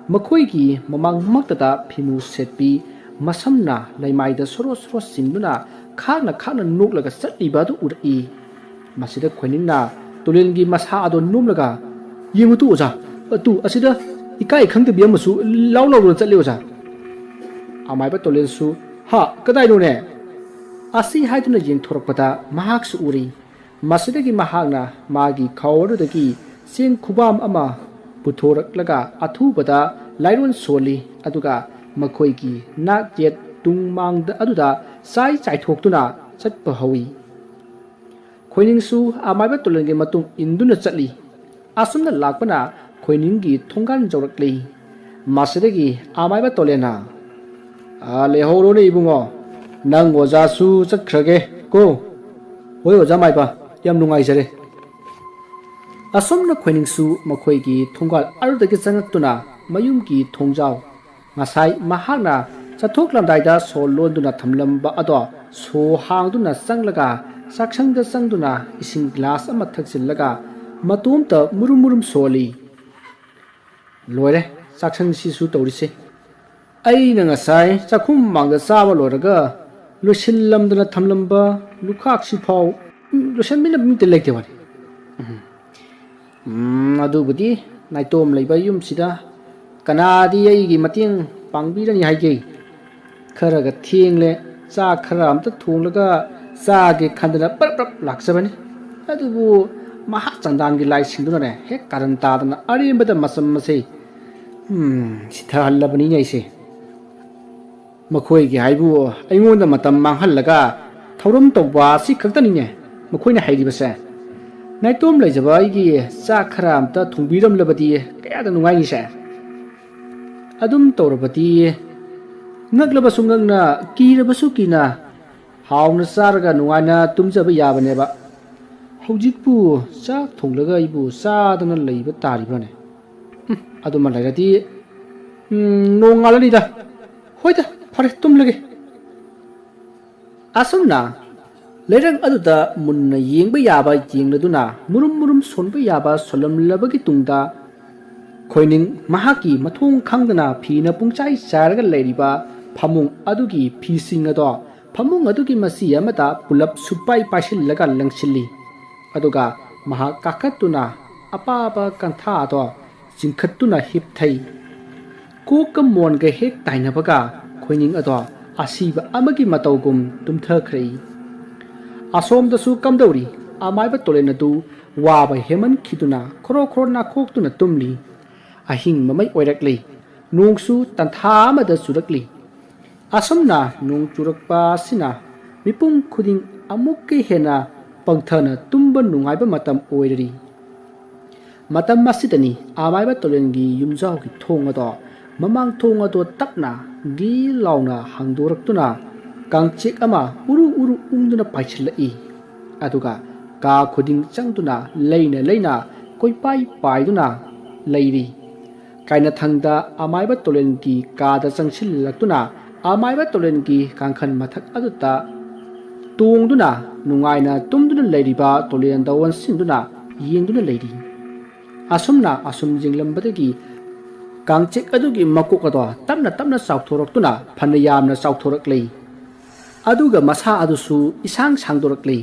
ꯃꯈꯣꯏꯒꯤ ꯃꯃꯥꯡꯃꯛꯇꯗ ꯐꯤꯃꯨ ꯁꯦꯠꯄꯤ, ꯃꯁꯝꯅ ꯂꯩꯃꯥꯏꯗ ꯁꯣꯔꯣ ꯁꯣꯔꯣ ꯆꯤꯡꯗꯨꯅ ꯈꯥꯛꯅ ꯈꯥꯛꯅ ꯅꯣꯛꯂꯒ ꯆꯠꯂꯤꯕ ꯑꯗꯨ ꯎꯔꯛꯏ꯫ ꯃꯁꯤꯗ ꯈꯣꯏꯅꯤꯡꯅ ꯇꯨꯂꯦꯟꯒꯤ ꯃꯁꯥ ꯑꯗꯣ ꯅꯣꯝꯂꯒ, "ꯌꯦꯡꯉꯨ ꯇꯨ ꯑꯣꯖꯥ, ꯑꯗꯨ ꯑꯁꯤꯗ ꯏꯀꯥꯏ ꯈꯪꯗꯕꯤ ꯑꯃꯁꯨ ꯂꯥꯎ ꯂꯥꯎꯗꯨꯅ ꯆꯠꯂꯤ ꯑꯣꯖꯥ꯫" ꯑꯃꯥꯏꯕ ꯇꯣꯂꯦꯟꯁꯨ, "ꯍꯥ, ꯀꯗꯥꯏꯅꯣꯅꯦ?" ꯑꯁꯤ ꯍꯥꯏꯗꯨꯅ ꯌꯦꯡꯊꯣꯔꯛꯄꯗ ꯃꯍꯥꯛꯁꯨ ꯎꯔꯤ꯫ ꯃꯁꯤꯗꯒꯤ ꯃꯍꯥꯛꯅ ꯃꯥꯒꯤ ꯈꯥꯎ ꯑꯗꯨꯗꯒꯤ ꯆꯦꯡ ꯈꯨꯕꯥꯝ ꯑꯃ ꯄꯨꯊꯣꯔꯛꯂꯒ ꯑꯊꯨꯕꯗ ꯂꯥꯏꯔꯣꯟ ꯁꯣꯜꯂꯤ, ꯑꯗꯨꯒ ꯃꯈꯣꯏꯒꯤ ꯅꯥꯛ ꯌꯦꯠ ꯇꯨꯡ ꯃꯥꯡꯗ ꯑꯗꯨꯗ ꯆꯥꯏ ꯆꯥꯏꯊꯣꯛꯇꯨꯅ ꯆꯠꯄ ꯍꯧꯏ꯫ ꯈꯣꯏꯅꯤꯡꯁꯨ ꯑꯃꯥꯏꯕ ꯇꯣꯂꯦꯟꯒꯤ ꯃꯇꯨꯡ ꯏꯟꯗꯨꯅ ꯆꯠꯂꯤ꯫ ꯑꯁꯨꯝꯅ ꯂꯥꯛꯄꯅ ꯈꯣꯏꯅꯤꯡꯒꯤ ꯊꯣꯡꯒꯥꯟ ꯌꯧꯔꯛꯂꯤ꯫ ꯃꯁꯤꯗꯒꯤ ꯑꯃꯥꯏꯕ ꯇꯣꯂꯦꯟꯅ, "ꯑꯥ, ꯂꯩꯍꯧꯔꯣꯅꯦ ꯏꯕꯨꯡꯉꯣ, ꯅꯪ ꯑꯣꯖꯥꯁꯨ ꯆꯠꯈ꯭ꯔꯒꯦ ꯀꯣ꯫" "ꯍꯣꯏ ꯑꯣꯖꯥ ꯃꯥꯏꯕ, ꯌꯥꯝ ꯅꯨꯡꯉꯥꯏꯖꯔꯦ꯫" ꯑꯁꯨꯝꯅ ꯈꯣꯏꯅꯤꯡꯁꯨ ꯃꯈꯣꯏꯒꯤ ꯊꯣꯡꯒꯥꯜ ꯑꯗꯨꯗꯒꯤ ꯆꯪꯉꯛꯇꯨꯅ ꯃꯌꯨꯝꯒꯤ ꯊꯣꯡꯖꯥꯎ, ꯉꯁꯥꯏ ꯃꯍꯥꯛꯅ ꯆꯠꯊꯣꯛꯂꯝꯗꯥꯏꯗ ꯁꯣ ꯂꯣꯟꯗꯨꯅ ꯊꯝꯂꯝꯕ ꯑꯗꯣ ꯁꯣ ꯍꯥꯡꯗꯨꯅ ꯆꯪꯂꯒ ꯆꯥꯛꯁꯪꯗ ꯆꯪꯗꯨꯅ ꯏꯁꯤꯡ ꯒ꯭ꯂꯥꯁ ꯑꯃ ꯊꯛꯆꯤꯜꯂꯒ ꯃꯇꯣꯝꯇ ꯃꯨꯔꯨꯝ ꯃꯨꯔꯨꯝ ꯁꯣꯜꯂꯤ꯫ "ꯂꯣꯏꯔꯦ, ꯆꯥꯛꯁꯪꯁꯤꯁꯨ ꯇꯧꯔꯤꯁꯦ꯫ ꯑꯩꯅ ꯉꯁꯥꯏ ꯆꯥꯛꯈꯨꯝ ꯃꯃꯥꯡꯗ ꯆꯥꯕ ꯂꯣꯏꯔꯒ ꯂꯣꯏꯁꯤꯜꯂꯝꯗꯅ ꯊꯝꯂꯝꯕ ꯂꯨꯈꯥꯛꯁꯤꯐꯥꯎ, ꯎꯝ, ꯂꯣꯏꯁꯤꯟꯕꯤꯅꯕ ꯃꯤꯇ ꯂꯩꯇꯦ ꯋꯥꯅꯤ꯫ ꯎꯝ, ꯎꯝ, ꯑꯗꯨꯕꯨꯗꯤ ꯅꯥꯏꯇꯣꯝ ꯂꯩꯕ ꯌꯨꯝꯁꯤꯗ ꯀꯅꯥꯗꯤ ꯑꯩꯒꯤ ꯃꯇꯦꯡ ꯄꯥꯡꯕꯤꯔꯅꯤ ꯍꯥꯏꯒꯦ? ꯈꯔꯒ ꯊꯦꯡꯂꯦ, ꯆꯥꯛ ꯈꯔ ꯑꯝꯇ ꯊꯣꯡꯂꯒ ꯆꯥꯒꯦ ꯈꯟꯗꯅ ꯄ꯭ꯔꯞ ꯄ꯭ꯔꯞ ꯂꯥꯛꯆꯕꯅꯤ꯫ ꯑꯗꯨꯕꯨ ꯃꯍꯥꯛ ꯆꯟꯗꯥꯟꯒꯤ ꯂꯥꯏꯁꯤꯡꯗꯨꯅꯅꯦ ꯍꯦꯛ ꯀꯥꯔꯟ ꯇꯥꯗꯅ ꯑꯔꯦꯝꯕꯗ ꯃꯆꯝ ꯑꯁꯦ, ꯎꯝ, ꯁꯤꯊꯍꯜꯂꯕꯅꯤꯅꯦ ꯑꯩꯁꯦ꯫ ꯃꯈꯣꯏꯒꯤ ꯍꯥꯏꯕꯨ ꯑꯩꯉꯣꯟꯗ ꯃꯇꯝ ꯃꯥꯡꯍꯜꯂꯒ ꯊꯧꯔꯝ ꯇꯧꯕ ꯑꯁꯤ ꯈꯛꯇꯅꯤꯅꯦ ꯃꯈꯣꯏꯅ ꯍꯩꯔꯤꯕꯁꯦ꯫ ꯅꯥꯏꯇꯣꯝ ꯂꯩꯖꯕ ꯑꯩꯒꯤ ꯆꯥꯛ ꯈꯔ ꯑꯝꯇ ꯊꯣꯡꯕꯤꯔꯝꯂꯕꯗꯤ ꯀꯌꯥꯗ ꯅꯨꯡꯉꯥꯏꯅꯤꯁꯦ꯫ ꯑꯗꯨꯝ ꯇꯧꯔꯕꯗꯤ ꯉꯛꯂꯕꯁꯨ ꯉꯛꯅ, ꯀꯤꯔꯕꯁꯨ ꯀꯤꯅ ꯍꯥꯎꯅ ꯆꯥꯔꯒ ꯅꯨꯡꯉꯥꯏꯅ ꯇꯨꯝꯖꯕ ꯌꯥꯕꯅꯦꯕ꯫ ꯍꯧꯖꯤꯛꯄꯨ ꯆꯥꯛ ꯊꯣꯡꯂꯒ ꯑꯩꯕꯨ ꯆꯥꯗꯅ ꯂꯩꯕ ꯇꯥꯔꯤꯕ꯭ꯔꯥꯅꯦ? ꯎꯝ, ꯑꯗꯨꯃ ꯂꯩꯔꯗꯤ, ꯎꯝ, ꯅꯣꯡꯉꯥꯜꯂꯅꯤꯗ꯫ ꯍꯣꯏꯗ, ꯐꯔꯦ, ꯇꯨꯝꯂꯒꯦ꯫ ꯑꯁꯨꯝꯅ ꯂꯩꯔꯛ ꯑꯗꯨꯗ ꯃꯨꯟꯅ ꯌꯦꯡꯕ ꯌꯥꯕ ꯌꯦꯡꯂꯗꯨꯅ, ꯃꯨꯔꯨꯝ ꯃꯨꯔꯨꯝ ꯁꯣꯟꯕ ꯌꯥꯕ ꯁꯣꯜꯂꯝꯂꯕꯒꯤ ꯇꯨꯡꯗ, ꯈꯣꯏꯅꯤꯡ ꯃꯍꯥꯛꯀꯤ ꯃꯊꯣꯡ ꯈꯪꯗꯅ ꯐꯤꯅ ꯄꯨꯡꯆꯥꯏ ꯆꯥꯏꯔꯒ ꯂꯩꯔꯤꯕ ꯐꯃꯨꯡ ꯑꯗꯨꯒꯤ ꯐꯤꯁꯤꯡ ꯑꯗꯣ ꯐꯃꯨꯡ ꯑꯗꯨꯒꯤ ꯃꯆꯤ ꯑꯃꯗ ꯄꯨꯂꯞ ꯁꯨꯄꯥꯏ ꯄꯥꯏꯁꯤꯜꯂꯒ ꯂꯪꯁꯤꯜꯂꯤ꯫ ꯑꯗꯨꯒ ꯃꯍꯥꯛ ꯀꯥꯈꯠꯇꯨꯅ ꯑꯄꯥꯕ ꯀꯟꯊꯥ ꯑꯗꯣ ꯆꯤꯡꯈꯠꯇꯨꯅ ꯍꯤꯞꯊꯩ꯫ ꯀꯣꯛꯀ ꯃꯣꯟꯒ ꯍꯦꯛ ꯇꯥꯏꯅꯕꯒ ꯈꯣꯏꯅꯤꯡ ꯑꯗꯣ ꯑꯁꯤꯕ ꯑꯃꯒꯤ ꯃꯇꯧꯒꯨꯝ ꯇꯨꯝꯊꯈ꯭ꯔꯦ꯫ ꯑꯁꯣꯝꯗꯁꯨ ꯀꯝꯗꯧꯔꯤ? ꯑꯃꯥꯏꯕ ꯇꯣꯂꯦꯟ ꯑꯗꯨ ꯋꯥꯕ ꯍꯦꯟꯃꯟꯈꯤꯗꯨꯅ ꯈꯣꯔꯣ ꯈꯣꯔꯣ ꯅꯥꯈꯣꯛꯇꯨꯅ ꯇꯨꯝꯂꯤ꯫ ꯑꯍꯤꯡ ꯃꯃꯩ ꯑꯣꯏꯔꯛꯂꯤ꯫ ꯅꯣꯡꯁꯨ ꯇꯟꯊꯥ ꯑꯃꯗ ꯆꯨꯔꯛꯂꯤ꯫ ꯑꯁꯨꯝꯅ ꯅꯣꯡ ꯆꯨꯔꯛꯄ ꯑꯁꯤꯅ ꯃꯤꯄꯨꯝ ꯈꯨꯗꯤꯡ ꯑꯃꯨꯛꯀ ꯍꯦꯟꯅ ꯄꯪꯊꯅ ꯇꯨꯝꯕ ꯅꯨꯡꯉꯥꯏꯕ ꯃꯇꯝ ꯑꯣꯏꯔꯔꯤ꯫ ꯃꯇꯝ ꯑꯁꯤꯗꯅꯤ ꯑꯃꯥꯏꯕ ꯇꯣꯂꯦꯟꯒꯤ ꯌꯨꯝꯖꯥꯎꯒꯤ ꯊꯣꯡ ꯑꯗꯣ, ꯃꯃꯥꯡ ꯊꯣꯡ ꯑꯗꯣ ꯇꯞꯅ ꯒꯤ ꯂꯥꯎꯅ ꯍꯥꯡꯗꯣꯔꯛꯇꯨꯅ ꯀꯥꯡꯆꯤꯛ ꯑꯃ ꯎꯔꯨ ꯎꯔꯨ ꯎꯪꯗꯨꯅ ꯄꯥꯏꯁꯤꯜꯂꯛꯏ꯫ ꯑꯗꯨꯒ ꯀꯥ ꯈꯨꯗꯤꯡ ꯆꯪꯗꯨꯅ ꯂꯩꯅ ꯂꯩꯅ ꯀꯣꯏꯄꯥꯏ ꯄꯥꯏꯗꯨꯅ ꯂꯩꯔꯤ꯫ ꯀꯥꯏꯅꯊꯪꯗ ꯑꯃꯥꯏꯕ ꯇꯣꯂꯦꯟꯒꯤ ꯀꯥꯗ ꯆꯪꯁꯤꯜꯂꯛꯇꯨꯅ ꯑꯃꯥꯏꯕ ꯇꯣꯂꯦꯟꯒꯤ ꯀꯥꯡꯈꯟ ꯃꯊꯛ ꯑꯗꯨꯗ ꯇꯣꯡꯗꯨꯅ ꯅꯨꯡꯉꯥꯏꯅ ꯇꯨꯝꯗꯨꯅ ꯂꯩꯔꯤꯕ ꯇꯣꯂꯦꯟꯗ ꯑꯣꯟꯁꯤꯟꯗꯨꯅ ꯌꯦꯡꯗꯨꯅ ꯂꯩꯔꯤ꯫ ꯑꯁꯨꯝꯅ ꯑꯁꯨꯝ ꯌꯦꯡꯂꯝꯕꯗꯒꯤ ꯀꯥꯡꯆꯤꯛ ꯑꯗꯨꯒꯤ ꯃꯀꯣꯛ ꯑꯗꯣ ꯇꯞꯅ ꯇꯞꯅ ꯆꯥꯎꯊꯣꯔꯛꯇꯨꯅ ꯐꯅ ꯌꯥꯝꯅ ꯆꯥꯎꯊꯣꯔꯛꯂꯦ꯫ ꯑꯗꯨꯒ ꯃꯁꯥ ꯑꯗꯨꯁꯨ ꯏꯁꯥꯡ ꯁꯥꯡꯗꯣꯔꯛꯂꯦ꯫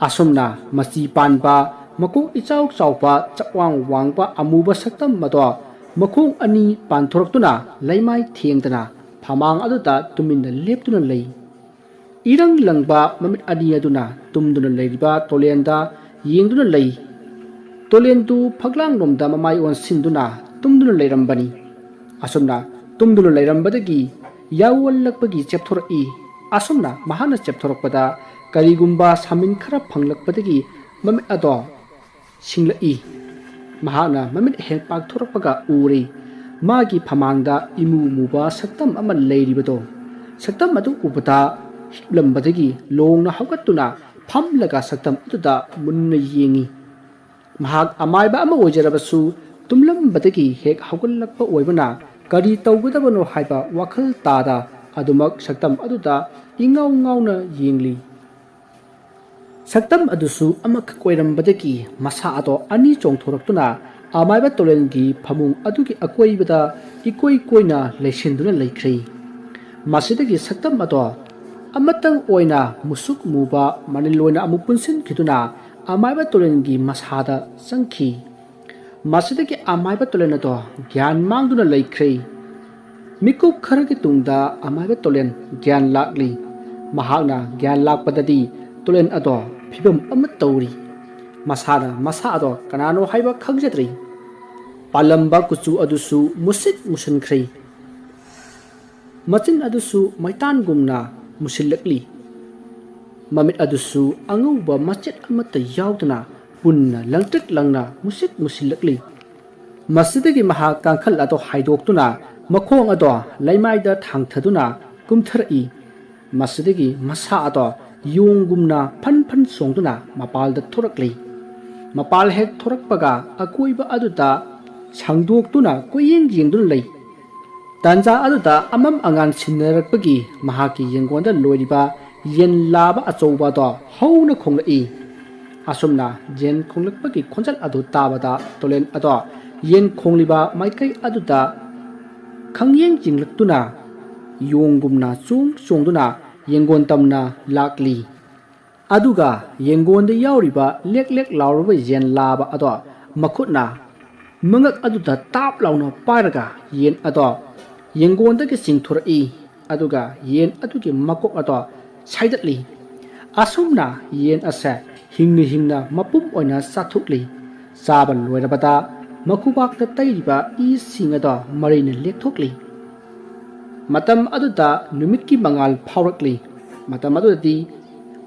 ꯑꯁꯨꯝꯅ ꯃꯆꯤ ꯄꯥꯟꯕ, ꯃꯀꯣꯛ ꯏꯆꯥꯎ ꯆꯥꯎꯕ, ꯆꯞꯋꯥꯡ ꯋꯥꯡꯕ ꯑꯃꯨꯕ ꯁꯛꯇꯝ ꯑꯗꯣ ꯃꯈꯣꯡ ꯑꯅꯤ ꯄꯥꯟꯊꯣꯔꯛꯇꯨꯅ ꯂꯩꯃꯥꯏ ꯊꯦꯡꯗꯅ ꯐꯃꯥꯡ ꯑꯗꯨꯗ ꯇꯨꯃꯤꯟꯅ ꯂꯦꯞꯇꯨꯅ ꯂꯩ꯫ ꯏꯔꯪ ꯂꯪꯕ ꯃꯃꯤꯠ ꯑꯅꯤ ꯑꯗꯨꯅ ꯇꯨꯝꯗꯨꯅ ꯂꯩꯔꯤꯕ ꯇꯣꯂꯦꯟꯗ ꯌꯦꯡꯗꯨꯅ ꯂꯩ꯫ ꯇꯣꯂꯦꯟꯗꯨ ꯐꯛꯂꯥꯡꯂꯣꯝꯗ ꯃꯃꯥꯏ ꯑꯣꯟꯁꯤꯟꯗꯨꯅ ꯇꯨꯝꯗꯨꯅ ꯂꯩꯔꯝꯕꯅꯤ꯫ ꯑꯁꯨꯝꯅ ꯇꯨꯝꯗꯨꯅ ꯂꯩꯔꯝꯕꯗꯒꯤ ꯌꯥꯑꯣꯜꯂꯛꯄꯒꯤ ꯆꯦꯞꯊꯣꯔꯛꯏ꯫ ꯑꯁꯨꯝꯅ ꯃꯍꯥꯛꯅ ꯆꯦꯞꯊꯣꯔꯛꯄꯗ ꯀꯔꯤꯒꯨꯝꯕ ꯁꯥꯃꯤꯟ ꯈꯔ ꯐꯪꯂꯛꯄꯗꯒꯤ ꯃꯃꯤꯠ ꯑꯗꯣ ꯁꯤꯡꯂꯛꯏ꯫ ꯃꯍꯥꯛꯅ ꯃꯃꯤꯠ ꯍꯦꯛ ꯄꯥꯡꯊꯣꯔꯛꯄꯒ ꯎꯔꯦ, ꯃꯥꯒꯤ ꯐꯃꯥꯡꯗ ꯏꯃꯨ ꯃꯨꯕ ꯁꯛꯇꯝ ꯑꯃ ꯂꯩꯔꯤꯕꯗꯣ꯫ ꯁꯛꯇꯝ ꯑꯗꯨ ꯎꯕꯗ ꯍꯤꯞꯂꯝꯕꯗꯒꯤ ꯂꯣꯡꯅ ꯍꯧꯒꯠꯇꯨꯅ ꯐꯝꯂꯒ ꯁꯛꯇꯝ ꯑꯗꯨꯗ ꯃꯨꯟꯅ ꯌꯦꯡꯏ꯫ ꯃꯍꯥꯛ ꯑꯃꯥꯏꯕ ꯑꯃ ꯑꯣꯏꯖꯔꯕꯁꯨ, ꯇꯨꯝꯂꯝꯕꯗꯒꯤ ꯍꯦꯛ ꯍꯧꯒꯠꯂꯛꯄ ꯑꯣꯏꯕꯅ ꯀꯔꯤ ꯇꯧꯒꯗꯕꯅꯣ ꯍꯥꯏꯕ ꯋꯥꯈꯜ ꯇꯥꯗ ꯑꯗꯨꯃꯛ ꯁꯛꯇꯝ ꯑꯗꯨꯗ ꯏꯉꯥꯎ ꯉꯥꯎꯅ ꯌꯦꯡꯂꯤ꯫ ꯁꯛꯇꯝ ꯑꯗꯨꯁꯨ ꯑꯃꯈꯛ ꯑꯣꯏꯔꯝꯕꯗꯒꯤ ꯃꯁꯥ ꯑꯗꯣ ꯑꯅꯤ ꯆꯣꯡꯊꯣꯔꯛꯇꯨꯅ ꯑꯃꯥꯏꯕ ꯇꯣꯂꯦꯟꯒꯤ ꯐꯃꯨꯡ ꯑꯗꯨꯒꯤ ꯑꯀꯣꯏꯕꯗ ꯏꯀꯣꯏ ꯀꯣꯏꯅ ꯂꯩꯁꯤꯟꯗꯨꯅ ꯂꯩꯈ꯭ꯔꯦ꯫ ꯃꯁꯤꯗꯒꯤ ꯁꯛꯇꯝ ꯑꯗꯣ ꯑꯃꯇꯪ ꯑꯣꯏꯅ ꯃꯨꯁꯨꯛ ꯃꯨꯕ ꯃꯅꯤꯜ ꯑꯣꯏꯅ ꯑꯃꯨꯛ ꯄꯨꯟꯁꯤꯟꯈꯤꯗꯨꯅ ꯑꯃꯥꯏꯕ ꯇꯣꯂꯦꯟꯒꯤ ꯃꯁꯥꯗ ꯆꯪꯈꯤ꯫ ꯃꯁꯤꯗꯒꯤ ꯑꯃꯥꯏꯕ ꯇꯣꯂꯦꯟ ꯑꯗꯣ ꯒ꯭ꯌꯥꯟ ꯃꯥꯡꯗꯨꯅ ꯂꯩꯈ꯭ꯔꯦ꯫ ꯃꯤꯀꯨꯞ ꯈꯔꯒꯤ ꯇꯨꯡꯗ ꯑꯃꯥꯏꯕ ꯇꯣꯂꯦꯟ ꯒ꯭ꯌꯥꯟ ꯂꯥꯛꯂꯤ꯫ ꯃꯍꯥꯛꯅ ꯒ꯭ꯌꯥꯟ ꯂꯥꯛꯄꯗꯗꯤ ꯇꯣꯂꯦꯟ ꯑꯗꯣ ꯐꯤꯕꯝ ꯑꯃ ꯇꯧꯔꯤ꯫ ꯃꯁꯥꯅ ꯃꯁꯥ ꯑꯗꯣ ꯀꯅꯥꯅꯣ ꯍꯥꯏꯕ ꯈꯪꯖꯗ꯭ꯔꯤ꯫ ꯄꯥꯜꯂꯝꯕ ꯀꯨꯆꯨ ꯑꯗꯨꯁꯨ ꯃꯨꯁꯤꯠ ꯃꯨꯁꯤꯟꯈ꯭ꯔꯦ꯫ ꯃꯆꯤꯟ ꯑꯗꯨꯁꯨ ꯃꯩꯇꯥꯟꯒꯨꯝꯅ ꯃꯨꯁꯤꯜꯂꯛꯂꯤ꯫ ꯃꯃꯤꯠ ꯑꯗꯨꯁꯨ ꯑꯉꯧꯕ ꯃꯆꯦꯠ ꯑꯃꯠꯇ ꯌꯥꯎꯗꯅ ꯄꯨꯟꯅ ꯂꯪꯇ꯭ꯔꯤꯛ ꯂꯪꯅ ꯃꯨꯁꯤꯠ ꯃꯨꯁꯤꯜꯂꯛꯂꯤ꯫ ꯃꯁꯤꯗꯒꯤ ꯃꯍꯥꯛ ꯀꯥꯡꯈꯜ ꯑꯗꯣ ꯍꯥꯏꯗꯣꯛꯇꯨꯅ ꯃꯈꯣꯡ ꯑꯗꯣ ꯂꯩꯃꯥꯏꯗ ꯊꯥꯡꯊꯗꯨꯅ ꯀꯨꯝꯊꯔꯛꯏ꯫ ꯃꯁꯤꯗꯒꯤ ꯃꯁꯥ ꯑꯗꯣ ꯌꯣꯡꯒꯨꯝꯅ ꯐꯟ ꯐꯟ ꯆꯣꯡꯗꯨꯅ ꯃꯄꯥꯜꯗ ꯊꯣꯔꯛꯂꯤ꯫ ꯃꯄꯥꯜ ꯍꯦꯛ ꯊꯣꯔꯛꯄꯒ ꯑꯀꯣꯏꯕ ꯑꯗꯨꯗ ꯁꯥꯡꯗꯣꯛꯇꯨꯅ ꯀꯣꯏꯌꯦꯡ ꯌꯦꯡꯗꯨꯅ ꯂꯩ꯫ ꯇꯥꯟꯖꯥ ꯑꯗꯨꯗ ꯑꯃꯝ ꯑꯉꯥꯟ ꯁꯤꯟꯅꯔꯛꯄꯒꯤ ꯃꯍꯥꯛꯀꯤ ꯌꯦꯡꯒꯣꯟꯗ ꯂꯣꯏꯔꯤꯕ ꯌꯦꯟ ꯂꯥꯕ ꯑꯆꯧꯕ ꯑꯗꯣ ꯍꯧꯅ ꯈꯣꯡꯂꯛꯏ꯫ ꯑꯁꯨꯝꯅ ꯌꯦꯟ ꯈꯣꯡꯂꯛꯄꯒꯤ ꯈꯣꯟꯖꯦꯜ ꯑꯗꯨ ꯇꯥꯕꯗ ꯇꯣꯂꯦꯟ ꯑꯗꯣ ꯌꯦꯟ ꯈꯣꯡꯂꯤꯕ ꯃꯥꯏꯀꯩ ꯑꯗꯨꯗ ꯈꯪꯌꯦꯡ ꯌꯦꯡꯂꯛꯇꯨꯅ ꯌꯣꯡꯒꯨꯝꯅ ꯆꯣꯡ ꯆꯣꯡꯗꯨꯅ ꯌꯦꯡꯒꯣꯟ ꯇꯝꯅ ꯂꯥꯛꯂꯤ꯫ ꯑꯗꯨꯒ ꯌꯦꯡꯒꯣꯟꯗ ꯌꯥꯎꯔꯤꯕ ꯂꯦꯛ ꯂꯦꯛ ꯂꯥꯎꯔꯕ ꯌꯦꯟ ꯂꯥꯕ ꯑꯗꯣ ꯃꯈꯨꯠꯅ ꯃꯉꯛ ꯑꯗꯨꯗ ꯇꯥꯞ ꯂꯥꯎꯅ ꯄꯥꯏꯔꯒ ꯌꯦꯟ ꯑꯗꯣ ꯌꯦꯡꯒꯣꯟꯗꯒꯤ ꯆꯤꯡꯊꯣꯔꯛꯏ꯫ ꯑꯗꯨꯒ ꯌꯦꯟ ꯑꯗꯨꯒꯤ ꯃꯀꯣꯛ ꯑꯗꯣ ꯁꯥꯏꯗꯠꯂꯤ꯫ ꯑꯁꯨꯝꯅ ꯌꯦꯟ ꯑꯁꯦ ꯍꯤꯡꯅ ꯍꯤꯡꯅ ꯃꯄꯨꯝ ꯑꯣꯏꯅ ꯆꯥꯊꯣꯛꯂꯤ꯫ ꯆꯥꯕ ꯂꯣꯏꯔꯕꯗ ꯃꯈꯨꯕꯥꯛꯇ ꯇꯩꯔꯤꯕ ꯏꯁꯤꯡ ꯑꯗꯣ ꯃꯔꯩꯅ ꯂꯦꯛꯊꯣꯛꯂꯤ꯫ ꯃꯇꯝ ꯑꯗꯨꯗ ꯅꯨꯃꯤꯠꯀꯤ ꯃꯉꯥꯜ ꯐꯥꯎꯔꯛꯂꯤ꯫ ꯃꯇꯝ ꯑꯗꯨꯗꯗꯤ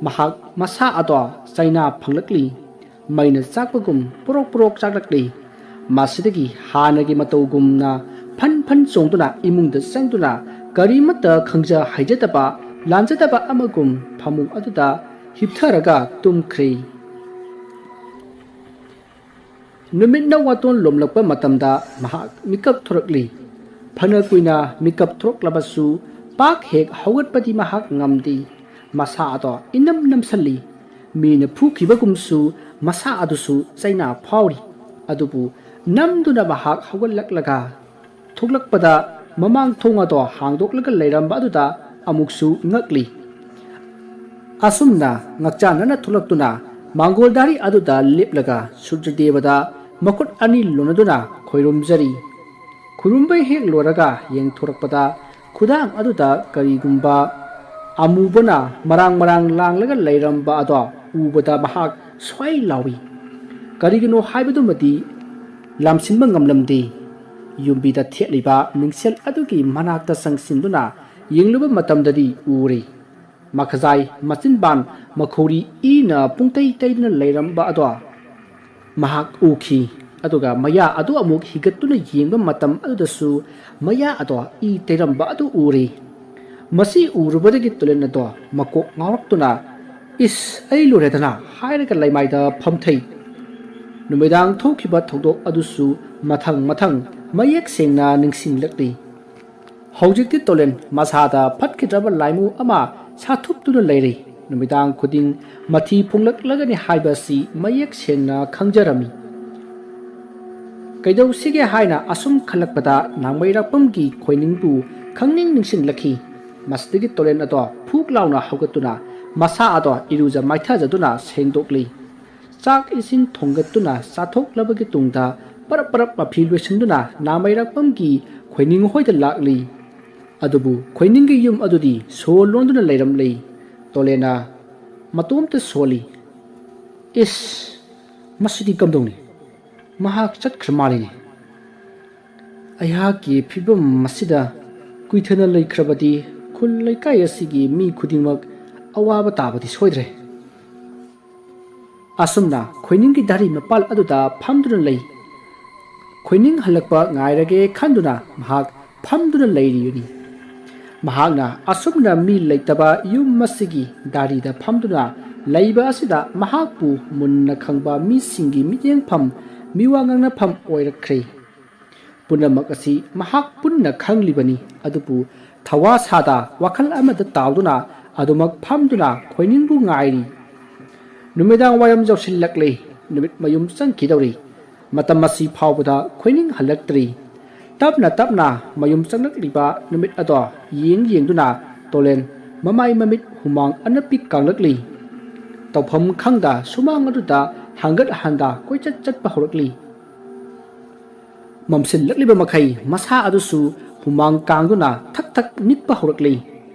ꯃꯍꯥꯛ ꯃꯁꯥ ꯑꯗꯣ ꯆꯩꯅꯥ ꯐꯪꯂꯛꯂꯤ꯫ ꯃꯩꯅ ꯆꯥꯛꯄꯒꯨꯝ ꯄꯣꯔꯣꯛ ꯄꯣꯔꯣꯛ ꯆꯥꯛꯂꯛꯂꯤ꯫ ꯃꯁꯤꯗꯒꯤ ꯍꯥꯟꯅꯒꯤ ꯃꯇꯧꯒꯨꯝꯅ ꯐꯟ ꯐꯟ ꯆꯣꯡꯗꯨꯅ ꯏꯃꯨꯡꯗ ꯆꯪꯗꯨꯅ ꯀꯔꯤꯃꯠꯇ ꯈꯪꯖ ꯍꯩꯖꯗꯕ, ꯂꯥꯟꯖꯗꯕ ꯑꯃꯒꯨꯝ ꯐꯃꯨꯡ ꯑꯗꯨꯗ ꯍꯤꯞꯊꯔꯒ ꯇꯨꯝꯈ꯭ꯔꯦ꯫ ꯅꯨꯃꯤꯠꯅ ꯋꯥꯇꯣꯟ ꯂꯣꯝꯂꯛꯄ ꯃꯇꯝꯗ ꯃꯍꯥꯛ ꯃꯤꯀꯞ ꯊꯣꯔꯛꯂꯤ꯫ ꯐꯅ ꯀꯨꯏꯅ ꯃꯤꯀꯞ ꯊꯣꯔꯛꯂꯕꯁꯨ ꯄꯥꯛ ꯍꯦꯛ ꯍꯧꯒꯠꯄꯗꯤ ꯃꯍꯥꯛ ꯉꯝꯗꯦ꯫ ꯃꯁꯥ ꯑꯗꯣ ꯏꯅꯝ ꯅꯝꯁꯜꯂꯤ꯫ ꯃꯤꯅ ꯐꯨꯈꯤꯕꯒꯨꯝꯁꯨ ꯃꯁꯥ ꯑꯗꯨꯁꯨ ꯆꯩꯅꯥ ꯐꯥꯎꯔꯤ꯫ ꯑꯗꯨꯕꯨ ꯅꯝꯗꯨꯅ ꯃꯍꯥꯛ ꯍꯧꯒꯠꯂꯛꯂꯒ ꯊꯣꯛꯂꯛꯄꯗ ꯃꯃꯥꯡ ꯊꯣꯡ ꯑꯗꯣ ꯍꯥꯡꯗꯣꯛꯂꯒ ꯂꯩꯔꯝꯕ ꯑꯗꯨꯗ ꯑꯃꯨꯛꯁꯨ ꯉꯛꯂꯤ꯫ ꯑꯁꯨꯝꯅ ꯉꯛꯆꯥꯟꯅꯅ ꯊꯣꯛꯂꯛꯇꯨꯅ ꯃꯥꯡꯒꯣꯜꯗꯥꯔꯤ ꯑꯗꯨꯗ ꯂꯦꯞꯂꯒ ꯁꯨꯔꯖꯗꯦꯕꯗ ꯃꯈꯨꯠ ꯑꯅꯤ ꯂꯣꯟꯅꯗꯨꯅ ꯈꯣꯏꯔꯨꯝꯖꯔꯤ꯫ ꯈꯨꯔꯨꯝꯕ ꯍꯦꯛ ꯂꯣꯏꯔꯒ ꯌꯦꯡꯊꯣꯔꯛꯄꯗ ꯈꯨꯗꯥꯡ ꯑꯗꯨꯗ ꯀꯔꯤꯒꯨꯝꯕ ꯑꯃꯨꯕꯅ ꯃꯔꯥꯡ ꯃꯔꯥꯡ ꯂꯥꯡꯂꯒ ꯂꯩꯔꯝꯕ ꯑꯗꯣ ꯎꯕꯗ ꯃꯍꯥꯛ ꯁ꯭ꯋꯥꯏ ꯂꯥꯎꯏ꯫ ꯀꯔꯤꯒꯤꯅꯣ ꯍꯥꯏꯕꯗꯨꯃꯗꯤ ꯂꯥꯝꯁꯤꯟꯕ ꯉꯝꯂꯝꯗꯦ꯫ ꯌꯨꯝꯕꯤꯗ ꯊꯦꯠꯂꯤꯕ ꯃꯤꯡꯁꯦꯜ ꯑꯗꯨꯒꯤ ꯃꯅꯥꯛꯇ ꯆꯪꯁꯤꯟꯗꯨꯅ ꯌꯦꯡꯂꯨꯕ ꯃꯇꯝꯗꯗꯤ ꯎꯔꯦ꯫ ꯃꯈꯖꯥꯏ, ꯃꯆꯤꯟꯕꯥꯟ, ꯃꯈꯧꯔꯤ ꯏꯅ ꯄꯨꯡꯇꯩ ꯇꯩꯗꯨꯅ ꯂꯩꯔꯝꯕ ꯑꯗꯣ ꯃꯍꯥꯛ ꯎꯈꯤ꯫ ꯑꯗꯨꯒ ꯃꯌꯥ ꯑꯗꯨ ꯑꯃꯨꯛ ꯍꯤꯒꯠꯇꯨꯅ ꯌꯦꯡꯕ ꯃꯇꯝ ꯑꯗꯨꯗꯁꯨ ꯃꯌꯥ ꯑꯗꯣ ꯏ ꯇꯩꯔꯝꯕ ꯑꯗꯨ ꯎꯔꯦ꯫ ꯃꯁꯤ ꯎꯔꯨꯕꯗꯒꯤ ꯇꯣꯂꯦꯟ ꯑꯗꯣ ꯃꯀꯣꯛ ꯉꯥꯎꯔꯛꯇꯨꯅ, "ꯏꯁ, ꯑꯩ ꯂꯣꯏꯔꯦꯗꯅ" ꯍꯥꯏꯔꯒ ꯂꯩꯃꯥꯏꯗ ꯐꯝꯊꯩ꯫ ꯅꯨꯃꯤꯗꯥꯡ ꯊꯣꯛꯈꯤꯕ ꯊꯧꯗꯣꯛ ꯑꯗꯨꯁꯨ ꯃꯊꯪ ꯃꯊꯪ ꯃꯌꯦꯛ ꯁꯦꯡꯅ ꯅꯤꯡꯁꯤꯡꯂꯛꯂꯤ꯫ ꯍꯧꯖꯤꯛꯇꯤ ꯇꯣꯂꯦꯟ ꯃꯁꯥꯗ ꯐꯠꯈꯤꯗ꯭ꯔꯕ ꯂꯥꯏꯃꯨ ꯑꯃ ꯁꯥꯊꯨꯞꯇꯨꯅ ꯂꯩꯔꯤ꯫ ꯅꯨꯃꯤꯗꯥꯡ ꯈꯨꯗꯤꯡ ꯃꯊꯤ ꯐꯣꯡꯂꯛꯂꯒꯅꯤ ꯍꯥꯏꯕ ꯑꯁꯤ ꯃꯌꯦꯛ ꯁꯦꯡꯅ ꯈꯪꯖꯔꯝꯃꯤ꯫ ꯀꯩꯗꯧꯁꯤꯒꯦ ꯍꯥꯏꯅ ꯑꯁꯨꯝ ꯈꯜꯂꯛꯄꯗ ꯅꯥꯡꯃꯩꯔꯥꯛꯄꯝꯒꯤ ꯈꯣꯏꯅꯤꯡꯕꯨ ꯈꯪꯅꯤꯡ ꯅꯤꯡꯁꯤꯡꯂꯛꯈꯤ꯫ ꯃꯁꯤꯗꯒꯤ ꯇꯣꯂꯦꯟ ꯑꯗꯣ ꯐꯨꯛ ꯂꯥꯎꯅ ꯍꯧꯒꯠꯇꯨꯅ ꯃꯁꯥ ꯑꯗꯣ ꯏꯔꯨꯖ ꯃꯥꯏꯊꯖꯗꯨꯅ ꯁꯦꯡꯗꯣꯛꯂꯤ꯫ ꯆꯥꯛ ꯏꯁꯤꯡ ꯊꯣꯡꯒꯠꯇꯨꯅ ꯆꯥꯊꯣꯛꯂꯕꯒꯤ ꯇꯨꯡꯗ ꯄꯔꯞ ꯄꯔꯞ ꯃꯐꯤ ꯂꯣꯏꯁꯤꯟꯗꯨꯅ ꯅꯥꯡꯃꯩꯔꯥꯛꯄꯝꯒꯤ ꯈꯣꯏꯅꯤꯡ ꯍꯣꯏꯗ ꯂꯥꯛꯂꯤ꯫ ꯑꯗꯨꯕꯨ ꯈꯣꯏꯅꯤꯡꯒꯤ ꯌꯨꯝ ꯑꯗꯨꯗꯤ ꯁꯣ ꯂꯣꯟꯗꯨꯅ ꯂꯩꯔꯝꯂꯤ꯫ ꯇꯣꯂꯦꯟꯅ ꯃꯇꯣꯝꯇ ꯁꯣꯜꯂꯤ꯫ "ꯏꯁ, ꯃꯁꯤꯗꯤ ꯀꯝꯗꯧꯅꯤ? ꯃꯍꯥꯛ ꯆꯠꯈ꯭ꯔ ꯃꯥꯜꯂꯤꯅꯦ꯫ ꯑꯩꯍꯥꯛꯀꯤ ꯐꯤꯕꯝ ꯑꯁꯤꯗ ꯀꯨꯏꯊꯅ ꯂꯩꯈ꯭ꯔꯕꯗꯤ ꯈꯨꯜ ꯂꯩꯀꯥꯏ ꯑꯁꯤꯒꯤ ꯃꯤ ꯈꯨꯗꯤꯡꯃꯛ ꯑꯋꯥꯕ ꯇꯥꯕꯗꯤ ꯁꯣꯏꯗ꯭ꯔꯦ"꯫ ꯑꯁꯨꯝꯅ ꯈꯣꯏꯅꯤꯡꯒꯤ ꯗꯥꯔꯤ ꯃꯄꯥꯜ ꯑꯗꯨꯗ ꯐꯝꯗꯨꯅ ꯂꯩ꯫ ꯈꯣꯏꯅꯤꯡ ꯍꯜꯂꯛꯄ ꯉꯥꯏꯔꯒꯦ ꯈꯟꯗꯨꯅ ꯃꯍꯥꯛ ꯐꯝꯗꯨꯅ ꯂꯩꯔꯤꯕꯅꯤ꯫ ꯃꯍꯥꯛꯅ ꯑꯁꯨꯝꯅ ꯃꯤ ꯂꯩꯇꯕ ꯌꯨꯝ ꯑꯁꯤꯒꯤ ꯗꯥꯔꯤꯗ ꯐꯝꯗꯨꯅ ꯂꯩꯕ ꯑꯁꯤꯗ ꯃꯍꯥꯛꯄꯨ ꯃꯨꯟꯅ ꯈꯪꯕ ꯃꯤꯁꯤꯡꯒꯤ ꯃꯤꯠꯌꯦꯡꯐꯝ, ꯃꯤꯋꯥ ꯉꯥꯡꯅꯐꯝ ꯑꯣꯏꯔꯛꯈ꯭ꯔꯦ꯫ ꯄꯨꯝꯅꯃꯛ ꯑꯁꯤ ꯃꯍꯥꯛ ꯄꯨꯟꯅ ꯈꯪꯂꯤꯕꯅꯤ, ꯑꯗꯨꯕꯨ ꯊꯋꯥ ꯁꯥꯗ ꯋꯥꯈꯜ ꯑꯃꯗ ꯇꯥꯎꯗꯨꯅ ꯑꯗꯨꯃꯛ ꯐꯝꯗꯨꯅ ꯈꯣꯏꯅꯤꯡꯕꯨ ꯉꯥꯏꯔꯤ꯫ ꯅꯨꯃꯤꯗꯥꯡ ꯋꯥꯏꯔꯝ ꯌꯧꯁꯤꯜꯂꯛꯂꯦ꯫ ꯅꯨꯃꯤꯠ ꯃꯌꯨꯝ ꯆꯪꯈꯤꯗꯧꯔꯤ꯫ ꯃꯇꯝ ꯑꯁꯤ ꯐꯥꯎꯕꯗ ꯈꯣꯏꯅꯤꯡ ꯍꯜꯂꯛꯇ꯭ꯔꯤ꯫ ꯇꯞꯅ ꯇꯞꯅ ꯃꯌꯨꯝ ꯆꯪꯂꯛꯂꯤꯕ ꯅꯨꯃꯤꯠ ꯑꯗꯣ ꯌꯦꯡ ꯌꯦꯡꯗꯨꯅ ꯇꯣꯂꯦꯟ ꯃꯃꯥꯏ ꯃꯃꯤꯠ ꯍꯨꯃꯥꯡ ꯑꯅꯞꯄꯤ ꯀꯥꯡꯂꯛꯂꯤ꯫ ꯇꯧꯐꯝ ꯈꯪꯗ ꯁꯨꯃꯥꯡ ꯑꯗꯨꯗ ꯍꯪꯒꯠ ꯍꯟꯗ ꯀꯣꯏꯆꯠ ꯆꯠꯄ ꯍꯧꯔꯛꯂꯤ꯫ ꯃꯝꯁꯤꯜꯂꯛꯂꯤꯕ ꯃꯈꯩ ꯃꯁꯥ ꯑꯗꯨꯁꯨ ꯍꯨꯃꯥꯡ ꯀꯥꯡꯗꯨꯅ ꯊꯛ ꯊꯛ ꯅꯤꯛꯄ ꯍꯧꯔꯛꯂꯤ꯫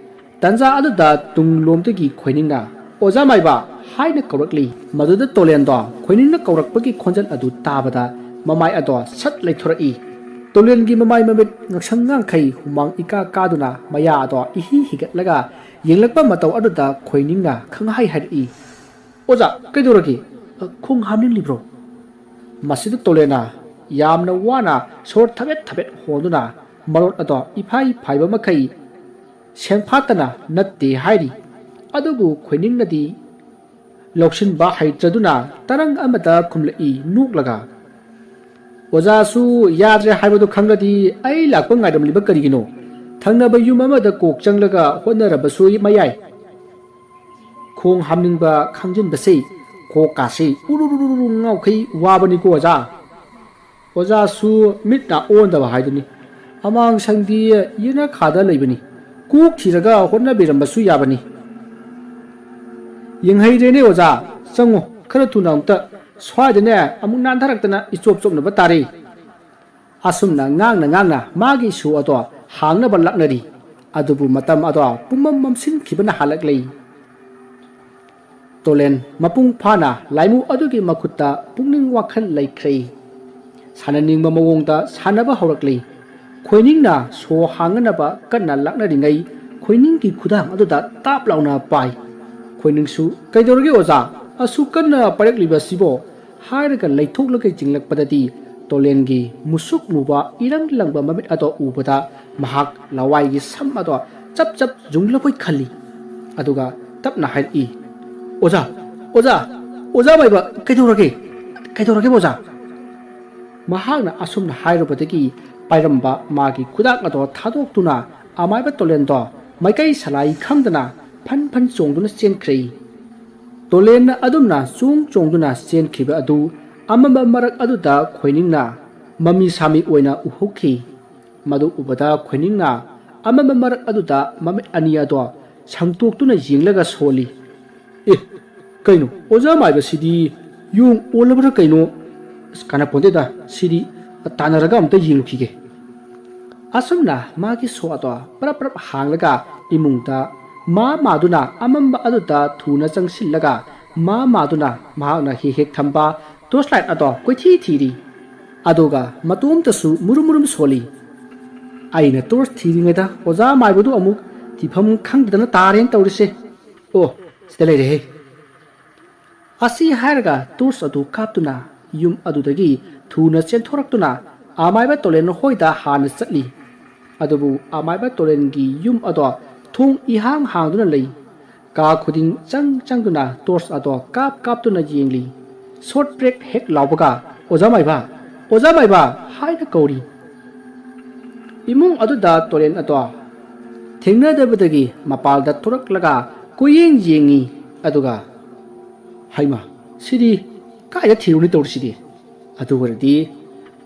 ꯇꯟꯖꯥ ꯑꯗꯨꯗ ꯇꯨꯡꯂꯣꯝꯗꯒꯤ ꯈꯣꯏꯅꯤꯡꯅ "ꯑꯣꯖꯥ ꯃꯥꯏꯕ" ꯍꯥꯏꯅ ꯀꯧꯔꯛꯂꯤ꯫ ꯃꯗꯨꯗ ꯇꯣꯂꯦꯟꯗꯣ ꯈꯣꯏꯅꯤꯡꯅ ꯀꯧꯔꯛꯄꯒꯤ ꯈꯣꯟꯖꯦꯜ ꯑꯗꯨ ꯇꯥꯕꯗ ꯃꯃꯥꯏ ꯑꯗꯣ ꯁꯠ ꯂꯩꯊꯣꯔꯛꯏ꯫ ꯇꯣꯂꯦꯟꯒꯤ ꯃꯃꯥꯏ ꯃꯃꯤꯠ ꯉꯛꯁꯪ ꯉꯥꯡꯈꯩ ꯍꯨꯃꯥꯡ ꯏꯀꯥ ꯀꯥꯗꯨꯅ ꯃꯌꯥ ꯑꯗꯣ ꯏꯍꯤ ꯍꯤꯒꯠꯂꯒ ꯌꯦꯡꯂꯛꯄ ꯃꯇꯧ ꯑꯗꯨꯗ ꯈꯣꯏꯅꯤꯡꯅ ꯈꯪꯍꯥꯏ ꯍꯥꯏꯔꯛꯏ, "ꯑꯣꯖꯥ, ꯀꯩꯗꯧꯔꯒꯦ? ꯈꯣꯡ ꯍꯥꯝꯅꯤꯡꯂꯤꯕ꯭ꯔꯣ?" ꯃꯁꯤꯗ ꯇꯣꯂꯦꯟꯅ ꯌꯥꯝꯅ ꯋꯥꯅ ꯁꯣꯔ ꯊꯕꯦꯠ ꯊꯕꯦꯠ ꯍꯣꯟꯗꯨꯅ ꯃꯔꯣꯟ ꯑꯗꯣ ꯏꯐꯥꯏ ꯐꯥꯏꯕ ꯃꯈꯩ ꯁꯦꯡꯐꯥꯠꯇꯅ "ꯅꯠꯇꯦ" ꯍꯥꯏꯔꯤ꯫ ꯑꯗꯨꯕꯨ ꯈꯣꯏꯅꯤꯡꯅꯗꯤ ꯂꯧꯁꯤꯟꯕ ꯍꯩꯇ꯭ꯔꯗꯨꯅ ꯇꯔꯪ ꯑꯃꯗ ꯈꯨꯝꯂꯛꯏ ꯅꯣꯛꯂꯒ, "ꯑꯣꯖꯥꯁꯨ ꯌꯥꯗ꯭ꯔꯦ ꯍꯥꯏꯕꯗꯨ ꯈꯪꯂꯗꯤ ꯑꯩ ꯂꯥꯛꯄ ꯉꯥꯏꯔꯝꯂꯤꯕ ꯀꯔꯤꯒꯤꯅꯣ? ꯊꯪꯅꯕ ꯌꯨꯝ ꯑꯃꯗ ꯀꯣꯛ ꯆꯪꯂꯒ ꯍꯣꯠꯅꯔꯕꯁꯨ ꯃꯌꯥꯏ꯫ ꯈꯣꯡ ꯍꯥꯝꯅꯤꯡꯕ ꯈꯥꯡꯖꯤꯟꯕꯁꯤ ꯀꯣꯛ ꯀꯥꯁꯤ ꯎꯔꯨꯔꯨꯔꯨ ꯉꯥꯎꯈꯩ ꯋꯥꯕꯅꯤꯀꯣ ꯑꯣꯖꯥ꯫ ꯑꯣꯖꯥꯁꯨ ꯃꯤꯠ ꯅꯥ ꯑꯣꯟꯗꯕ ꯍꯥꯏꯗꯨꯅꯤ꯫ ꯑꯃꯥꯡ ꯁꯪꯗꯤ ꯌꯦꯅꯈꯥꯗ ꯂꯩꯕꯅꯤ꯫ ꯀꯣꯛ ꯊꯤꯔꯒ ꯍꯣꯠꯅꯕꯤꯔꯝꯕꯁꯨ ꯌꯥꯕꯅꯤ꯫" "ꯌꯦꯡꯍꯩꯔꯦꯅꯦ ꯑꯣꯖꯥ, ꯆꯪꯉꯣ, ꯈꯔ ꯊꯨꯅ ꯑꯝꯇ꯫ ꯁ꯭ꯋꯥꯏꯗꯅꯦ ꯑꯃꯨꯛ ꯅꯥꯟꯊꯔꯛꯇꯅ ꯏꯆꯣꯞ ꯆꯣꯞꯅꯕ ꯇꯥꯔꯦ꯫" ꯑꯁꯨꯝꯅ ꯉꯥꯡꯅ ꯉꯥꯡꯅ ꯃꯥꯒꯤ ꯁꯣ ꯑꯗꯣ ꯍꯥꯡꯅꯕ ꯂꯥꯛꯅꯔꯤ꯫ ꯑꯗꯨꯕꯨ ꯃꯇꯝ ꯑꯗꯣ ꯄꯨꯝꯃꯝ ꯃꯝꯁꯤꯟꯈꯤꯕꯅ ꯍꯥꯜꯂꯛꯂꯦ꯫ ꯇꯣꯂꯦꯟ ꯃꯄꯨꯡ ꯐꯥꯅ ꯂꯥꯏꯃꯨ ꯑꯗꯨꯒꯤ ꯃꯈꯨꯠꯇ ꯄꯨꯛꯅꯤꯡ ꯋꯥꯈꯜ ꯂꯩꯈ꯭ꯔꯦ꯫ ꯁꯥꯟꯅꯅꯤꯡꯕ ꯃꯑꯣꯡꯗ ꯁꯥꯟꯅꯕ ꯍꯧꯔꯛꯂꯤ꯫ ꯈꯣꯏꯅꯤꯡꯅ ꯁꯣ ꯍꯥꯡꯅꯅꯕ ꯀꯟꯅ ꯂꯥꯛꯅꯔꯤꯉꯩ ꯈꯣꯏꯅꯤꯡꯒꯤ ꯈꯨꯗꯥꯡ ꯑꯗꯨꯗ ꯇꯥꯞ ꯂꯥꯎꯅ ꯄꯥꯏ꯫ ꯈꯣꯏꯅꯤꯡꯁꯨ, "ꯀꯩꯗꯧꯔꯒꯦ ꯑꯣꯖꯥ? ꯑꯁꯨꯛ ꯀꯟꯅ ꯄꯥꯏꯔꯛꯂꯤꯕꯁꯤꯕꯣ?" ꯍꯥꯏꯔꯒ ꯂꯩꯊꯣꯛꯂꯒ ꯆꯤꯡꯂꯛꯄꯗꯗꯤ ꯇꯣꯂꯦꯟꯒꯤ ꯃꯨꯁꯨꯛ ꯃꯨꯕ ꯏꯔꯪ ꯂꯪꯕ ꯃꯃꯤꯠ ꯑꯗꯣ ꯎꯕꯗ ꯃꯍꯥꯛ ꯂꯋꯥꯏꯒꯤ ꯁꯝ ꯑꯗꯣ ꯆꯞ ꯆꯞ ꯌꯨꯡꯂꯕꯣꯏ ꯈꯜꯂꯤ꯫ ꯑꯗꯨꯒ ꯇꯞꯅ ꯍꯥꯏꯔꯛꯏ, "ꯑꯣꯖꯥ, ꯑꯣꯖꯥ, ꯑꯣꯖꯥ ꯃꯥꯏꯕ, ꯀꯩꯗꯧꯔꯒꯦ? ꯀꯩꯗꯧꯔꯒꯦ ꯑꯣꯖꯥ?" ꯃꯍꯥꯛꯅ ꯑꯁꯨꯝꯅ ꯍꯥꯏꯔꯨꯕꯗꯒꯤ ꯄꯥꯏꯔꯝꯕ ꯃꯥꯒꯤ ꯈꯨꯗꯥꯡ ꯑꯗꯣ ꯊꯥꯗꯣꯛꯇꯨꯅ ꯑꯃꯥꯏꯕ ꯇꯣꯂꯦꯟꯗꯣ ꯃꯥꯏꯀꯩ ꯁꯂꯥꯏ ꯈꯪꯗꯅ ꯐꯟ ꯐꯟ ꯆꯣꯡꯗꯨꯅ ꯆꯦꯟꯈ꯭ꯔꯦ꯫ ꯇꯣꯂꯦꯟꯅ ꯑꯗꯨꯝꯅ ꯆꯣꯡ ꯆꯣꯡꯗꯨꯅ ꯆꯦꯟꯈꯤꯕ ꯑꯗꯨ ꯑꯃꯝꯕ ꯃꯔꯛ ꯑꯗꯨꯗ ꯈꯣꯏꯅꯤꯡꯅ ꯃꯃꯤ ꯁꯥꯃꯤ ꯑꯣꯏꯅ ꯎꯍꯧꯈꯤ꯫ ꯃꯗꯨ ꯎꯕꯗ ꯈꯣꯏꯅꯤꯡꯅ ꯑꯃꯝꯕ ꯃꯔꯛ ꯑꯗꯨꯗ ꯃꯃꯤꯠ ꯑꯅꯤ ꯑꯗꯣ ꯁꯪꯇꯣꯛꯇꯨꯅ ꯌꯦꯡꯂꯒ ꯁꯣꯜꯂꯤ꯫ "ꯑꯦ, ꯀꯩꯅꯣ, ꯑꯣꯖꯥ ꯃꯥꯏꯕꯁꯤꯗꯤ ꯌꯣꯡ ꯑꯣꯜꯂꯕ꯭ꯔꯥ ꯀꯩꯅꯣ? ꯑꯁ, ꯀꯥꯟꯅꯄꯣꯟꯇꯦꯗ, ꯁꯤꯗꯤ ꯇꯥꯟꯅꯔꯒ ꯑꯝꯇ ꯌꯦꯡꯉꯨꯈꯤꯒꯦ"꯫ ꯑꯁꯨꯝꯅ ꯃꯥꯒꯤ ꯁꯣ ꯑꯗꯣ ꯄꯔꯞ ꯄꯔꯞ ꯍꯥꯡꯂꯒ ꯏꯃꯨꯡꯗ ꯃꯥ ꯃꯥꯗꯨꯅ ꯑꯃꯝꯕ ꯑꯗꯨꯗ ꯊꯨꯅ ꯆꯪꯁꯤꯜꯂꯒ ꯃꯥ ꯃꯥꯗꯨꯅ ꯃꯍꯥꯛꯅ ꯍꯦꯛ ꯍꯦꯛ ꯊꯝꯕ ꯇꯣꯔꯆ ꯂꯥꯏꯠ ꯑꯗꯣ ꯀꯣꯏꯊꯤ ꯊꯤꯔꯤ꯫ ꯑꯗꯨꯒ ꯃꯇꯣꯝꯇꯁꯨ ꯃꯨꯔꯨꯝ ꯃꯨꯔꯨꯝ ꯁꯣꯜꯂꯤ꯫ "ꯑꯩꯅ ꯇꯣꯔꯆ ꯊꯤꯔꯤꯉꯩꯗ ꯑꯣꯖꯥ ꯃꯥꯏꯕꯗꯨ ꯑꯃꯨꯛ ꯊꯤꯐꯝ ꯈꯪꯗꯗꯅ ꯇꯥꯔꯦꯅ ꯇꯧꯔꯤꯁꯦ꯫ ꯑꯣ, ꯁꯤꯗ ꯂꯩꯔꯦꯍꯦ"꯫ ꯑꯁꯤ ꯍꯥꯏꯔꯒ ꯇꯣꯔꯆ ꯑꯗꯨ ꯀꯥꯞꯇꯨꯅ ꯌꯨꯝ ꯑꯗꯨꯗꯒꯤ ꯊꯨꯅ ꯆꯦꯟꯊꯣꯔꯛꯇꯨꯅ ꯑꯃꯥꯏꯕ ꯇꯣꯂꯦꯟ ꯍꯣꯏꯗ ꯍꯥꯟꯅ ꯆꯠꯂꯤ꯫ ꯑꯗꯨꯕꯨ ꯑꯃꯥꯏꯕ ꯇꯣꯂꯦꯟꯒꯤ ꯌꯨꯝ ꯑꯗꯣ ꯊꯣꯡ ꯏꯍꯥꯡ ꯍꯥꯡꯗꯨꯅ ꯂꯩ꯫ ꯀꯥ ꯈꯨꯗꯤꯡ ꯆꯪ ꯆꯪꯗꯨꯅ ꯇꯣꯔꯆ ꯑꯗꯣ ꯀꯥꯞ ꯀꯥꯞꯇꯨꯅ ꯌꯦꯡꯂꯤ꯫ ꯁꯣꯔꯠ ꯕ꯭ꯔꯦꯛ ꯍꯦꯛ ꯂꯥꯎꯕꯒ, "ꯑꯣꯖꯥ ꯃꯥꯏꯕ, ꯑꯣꯖꯥ ꯃꯥꯏꯕ" ꯍꯥꯏꯅ ꯀꯧꯔꯤ꯫ ꯏꯃꯨꯡ ꯑꯗꯨꯗ ꯇꯣꯂꯦꯟ ꯑꯗꯣ ꯊꯦꯡꯅꯗꯕꯗꯒꯤ ꯃꯄꯥꯜꯗ ꯊꯣꯔꯛꯂꯒ ꯀꯣꯏꯌꯦꯡ ꯌꯦꯡꯉꯤ꯫ ꯑꯗꯨꯒ, "ꯍꯩꯃꯥ, ꯁꯤꯗꯤ ꯀꯥꯏꯗ ꯊꯤꯔꯨꯅꯤ ꯇꯧꯔꯤꯁꯤꯗꯤ?" ꯑꯗꯨ ꯑꯣꯏꯔꯗꯤ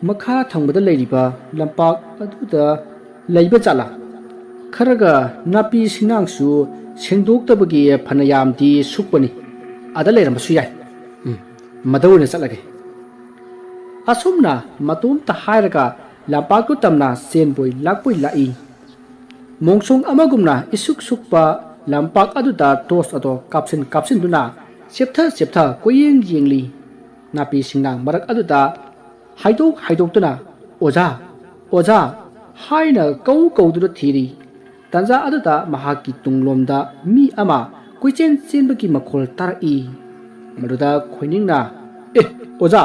ꯃꯈꯥ ꯊꯪꯕꯗ ꯂꯩꯔꯤꯕ ꯂꯝꯄꯥꯛ ꯑꯗꯨꯗ ꯂꯩꯕ ꯖꯥꯠꯂꯥ? ꯈꯔꯒ ꯅꯥꯄꯤ ꯁꯤꯡꯅꯥꯡꯁꯨ ꯁꯦꯡꯗꯣꯛꯇꯕꯒꯤ ꯐꯅꯌꯥꯝꯗꯤ ꯁꯨꯛꯄꯅꯤ꯫ ꯑꯗ ꯂꯩꯔꯝꯕꯁꯨ ꯌꯥꯏ꯫ ꯎꯝ, ꯃꯗ ꯑꯣꯏꯅ ꯆꯠꯂꯒꯦ꯫ ꯑꯁꯨꯝꯅ ꯃꯇꯣꯝꯇ ꯍꯥꯏꯔꯒ ꯂꯝꯄꯥꯛꯇꯨ ꯇꯝꯅ ꯆꯦꯟꯕꯣꯏ ꯂꯥꯛꯄꯣꯏ ꯂꯥꯛꯏ꯫ ꯃꯣꯡꯁꯣꯡ ꯑꯃꯒꯨꯝꯅ ꯏꯁꯨꯛ ꯁꯨꯛꯄ ꯂꯝꯄꯥꯛ ꯑꯗꯨꯗ ꯇꯣꯔꯆ ꯑꯗꯣ ꯀꯥꯞꯁꯤꯟ ꯀꯥꯞꯁꯤꯟꯗꯨꯅ ꯆꯦꯞꯊ ꯆꯦꯞꯊ ꯀꯣꯏꯌꯦꯡ ꯌꯦꯡꯂꯤ꯫ ꯅꯥꯄꯤ ꯁꯤꯡꯅꯥꯡ ꯃꯔꯛ ꯑꯗꯨꯗ ꯍꯥꯏꯗꯣꯛ ꯍꯥꯏꯗꯣꯛꯇꯨꯅ, "ꯑꯣꯖꯥ, ꯑꯣꯖꯥ" ꯍꯥꯏꯅ ꯀꯧ ꯀꯧꯗꯨꯅ ꯊꯤꯔꯤ꯫ ꯇꯥꯟꯖꯥ ꯑꯗꯨꯗ ꯃꯍꯥꯛꯀꯤ ꯇꯨꯡꯂꯣꯝꯗ ꯃꯤ ꯑꯃ ꯀꯣꯏꯆꯦꯟ ꯆꯦꯟꯕꯒꯤ ꯃꯈꯣꯜ ꯇꯥꯔꯛꯏ꯫ ꯃꯗꯨꯗ ꯈꯣꯏꯅꯤꯡꯅ, "ꯑꯦ, ꯑꯣꯖꯥ!"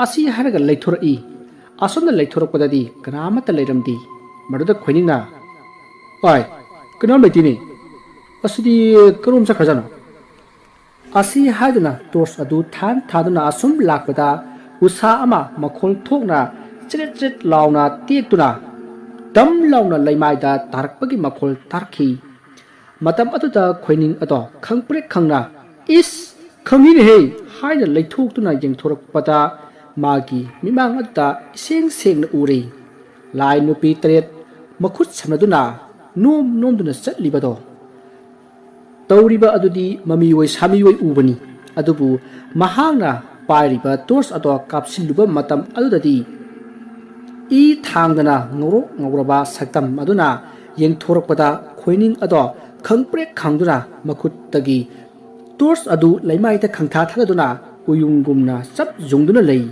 ꯑꯁꯤ ꯍꯥꯏꯔꯒ ꯂꯩꯊꯣꯔꯛꯏ꯫ ꯑꯁꯣꯝꯗ ꯂꯩꯊꯣꯔꯛꯄꯗꯗꯤ ꯀꯅꯥ ꯑꯃꯠꯇ ꯂꯩꯔꯝꯗꯦ꯫ ꯃꯗꯨꯗ ꯈꯣꯏꯅꯤꯡꯅ, "ꯋꯥꯏ, ꯀꯅꯥꯝ ꯂꯩꯇꯦꯅꯦ꯫ ꯑꯁꯤꯗꯤ ꯀꯔꯣꯝ ꯆꯠꯈ꯭ꯔꯖꯥꯠꯅꯣ?" ꯑꯁꯤ ꯍꯥꯏꯗꯨꯅ ꯇꯣꯔꯆ ꯑꯗꯨ ꯊꯥꯟ ꯊꯥꯗꯨꯅ ꯑꯁꯨꯝ ꯂꯥꯛꯄꯗ ꯎꯁꯥ ꯑꯃ ꯃꯈꯣꯜ ꯊꯣꯛꯅ ꯆ꯭ꯔꯦꯠ ꯆ꯭ꯔꯦꯠ ꯂꯥꯎꯅ ꯇꯦꯛꯇꯨꯅ ꯗꯝ ꯂꯥꯎꯅ ꯂꯩꯃꯥꯏꯗ ꯇꯥꯔꯛꯄꯒꯤ ꯃꯈꯣꯜ ꯇꯥꯔꯛꯈꯤ꯫ ꯃꯇꯝ ꯑꯗꯨꯗ ꯈꯣꯏꯅꯤꯡ ꯑꯗꯣ ꯈꯪꯄ꯭ꯔꯦꯛ ꯈꯪꯅ, "ꯏꯁ, ꯈꯪꯉꯤꯅꯦꯍꯦ!" ꯍꯥꯏꯅ ꯂꯩꯊꯣꯛꯇꯨꯅ ꯌꯦꯡꯊꯣꯔꯛꯄꯗ ꯃꯥꯒꯤ ꯃꯤꯃꯥꯡ ꯑꯗꯨꯗ ꯏꯁꯦꯡ ꯁꯦꯡꯅ ꯎꯔꯦ꯫ ꯂꯥꯏ ꯅꯨꯄꯤ ꯇꯔꯦꯠ ꯃꯈꯨꯠ ꯁꯝꯅꯗꯨꯅ ꯅꯣꯝ ꯅꯣꯝꯗꯨꯅ ꯆꯠꯂꯤꯕꯗꯣ꯫ ꯇꯧꯔꯤꯕ ꯑꯗꯨꯗꯤ ꯃꯃꯤꯑꯣꯏ ꯁꯥꯃꯤꯑꯣꯏ ꯎꯕꯅꯤ꯫ ꯑꯗꯨꯕꯨ ꯃꯍꯥꯛꯅ ꯄꯥꯏꯔꯤꯕ ꯇꯣꯔꯆ ꯑꯗꯣ ꯀꯥꯞꯁꯤꯜꯂꯨꯕ ꯃꯇꯝ ꯑꯗꯨꯗꯗꯤ ꯏ ꯊꯥꯡꯗꯅ ꯉꯧꯔꯣꯛ ꯉꯧꯔꯕ ꯁꯛꯇꯝ ꯑꯗꯨꯅ ꯌꯦꯡꯊꯣꯔꯛꯄꯗ ꯈꯣꯏꯅꯤꯡ ꯑꯗꯣ ꯈꯪꯄ꯭ꯔꯦꯛ ꯈꯪꯗꯨꯅ ꯃꯈꯨꯠꯇꯒꯤ ꯇꯣꯔꯆ ꯑꯗꯨ ꯂꯩꯃꯥꯏꯗ ꯈꯪꯊꯥ ꯊꯥꯗꯗꯨꯅ ꯎꯌꯨꯡꯒꯨꯝꯅ ꯆꯞ ꯌꯨꯡꯗꯨꯅ ꯂꯩ꯫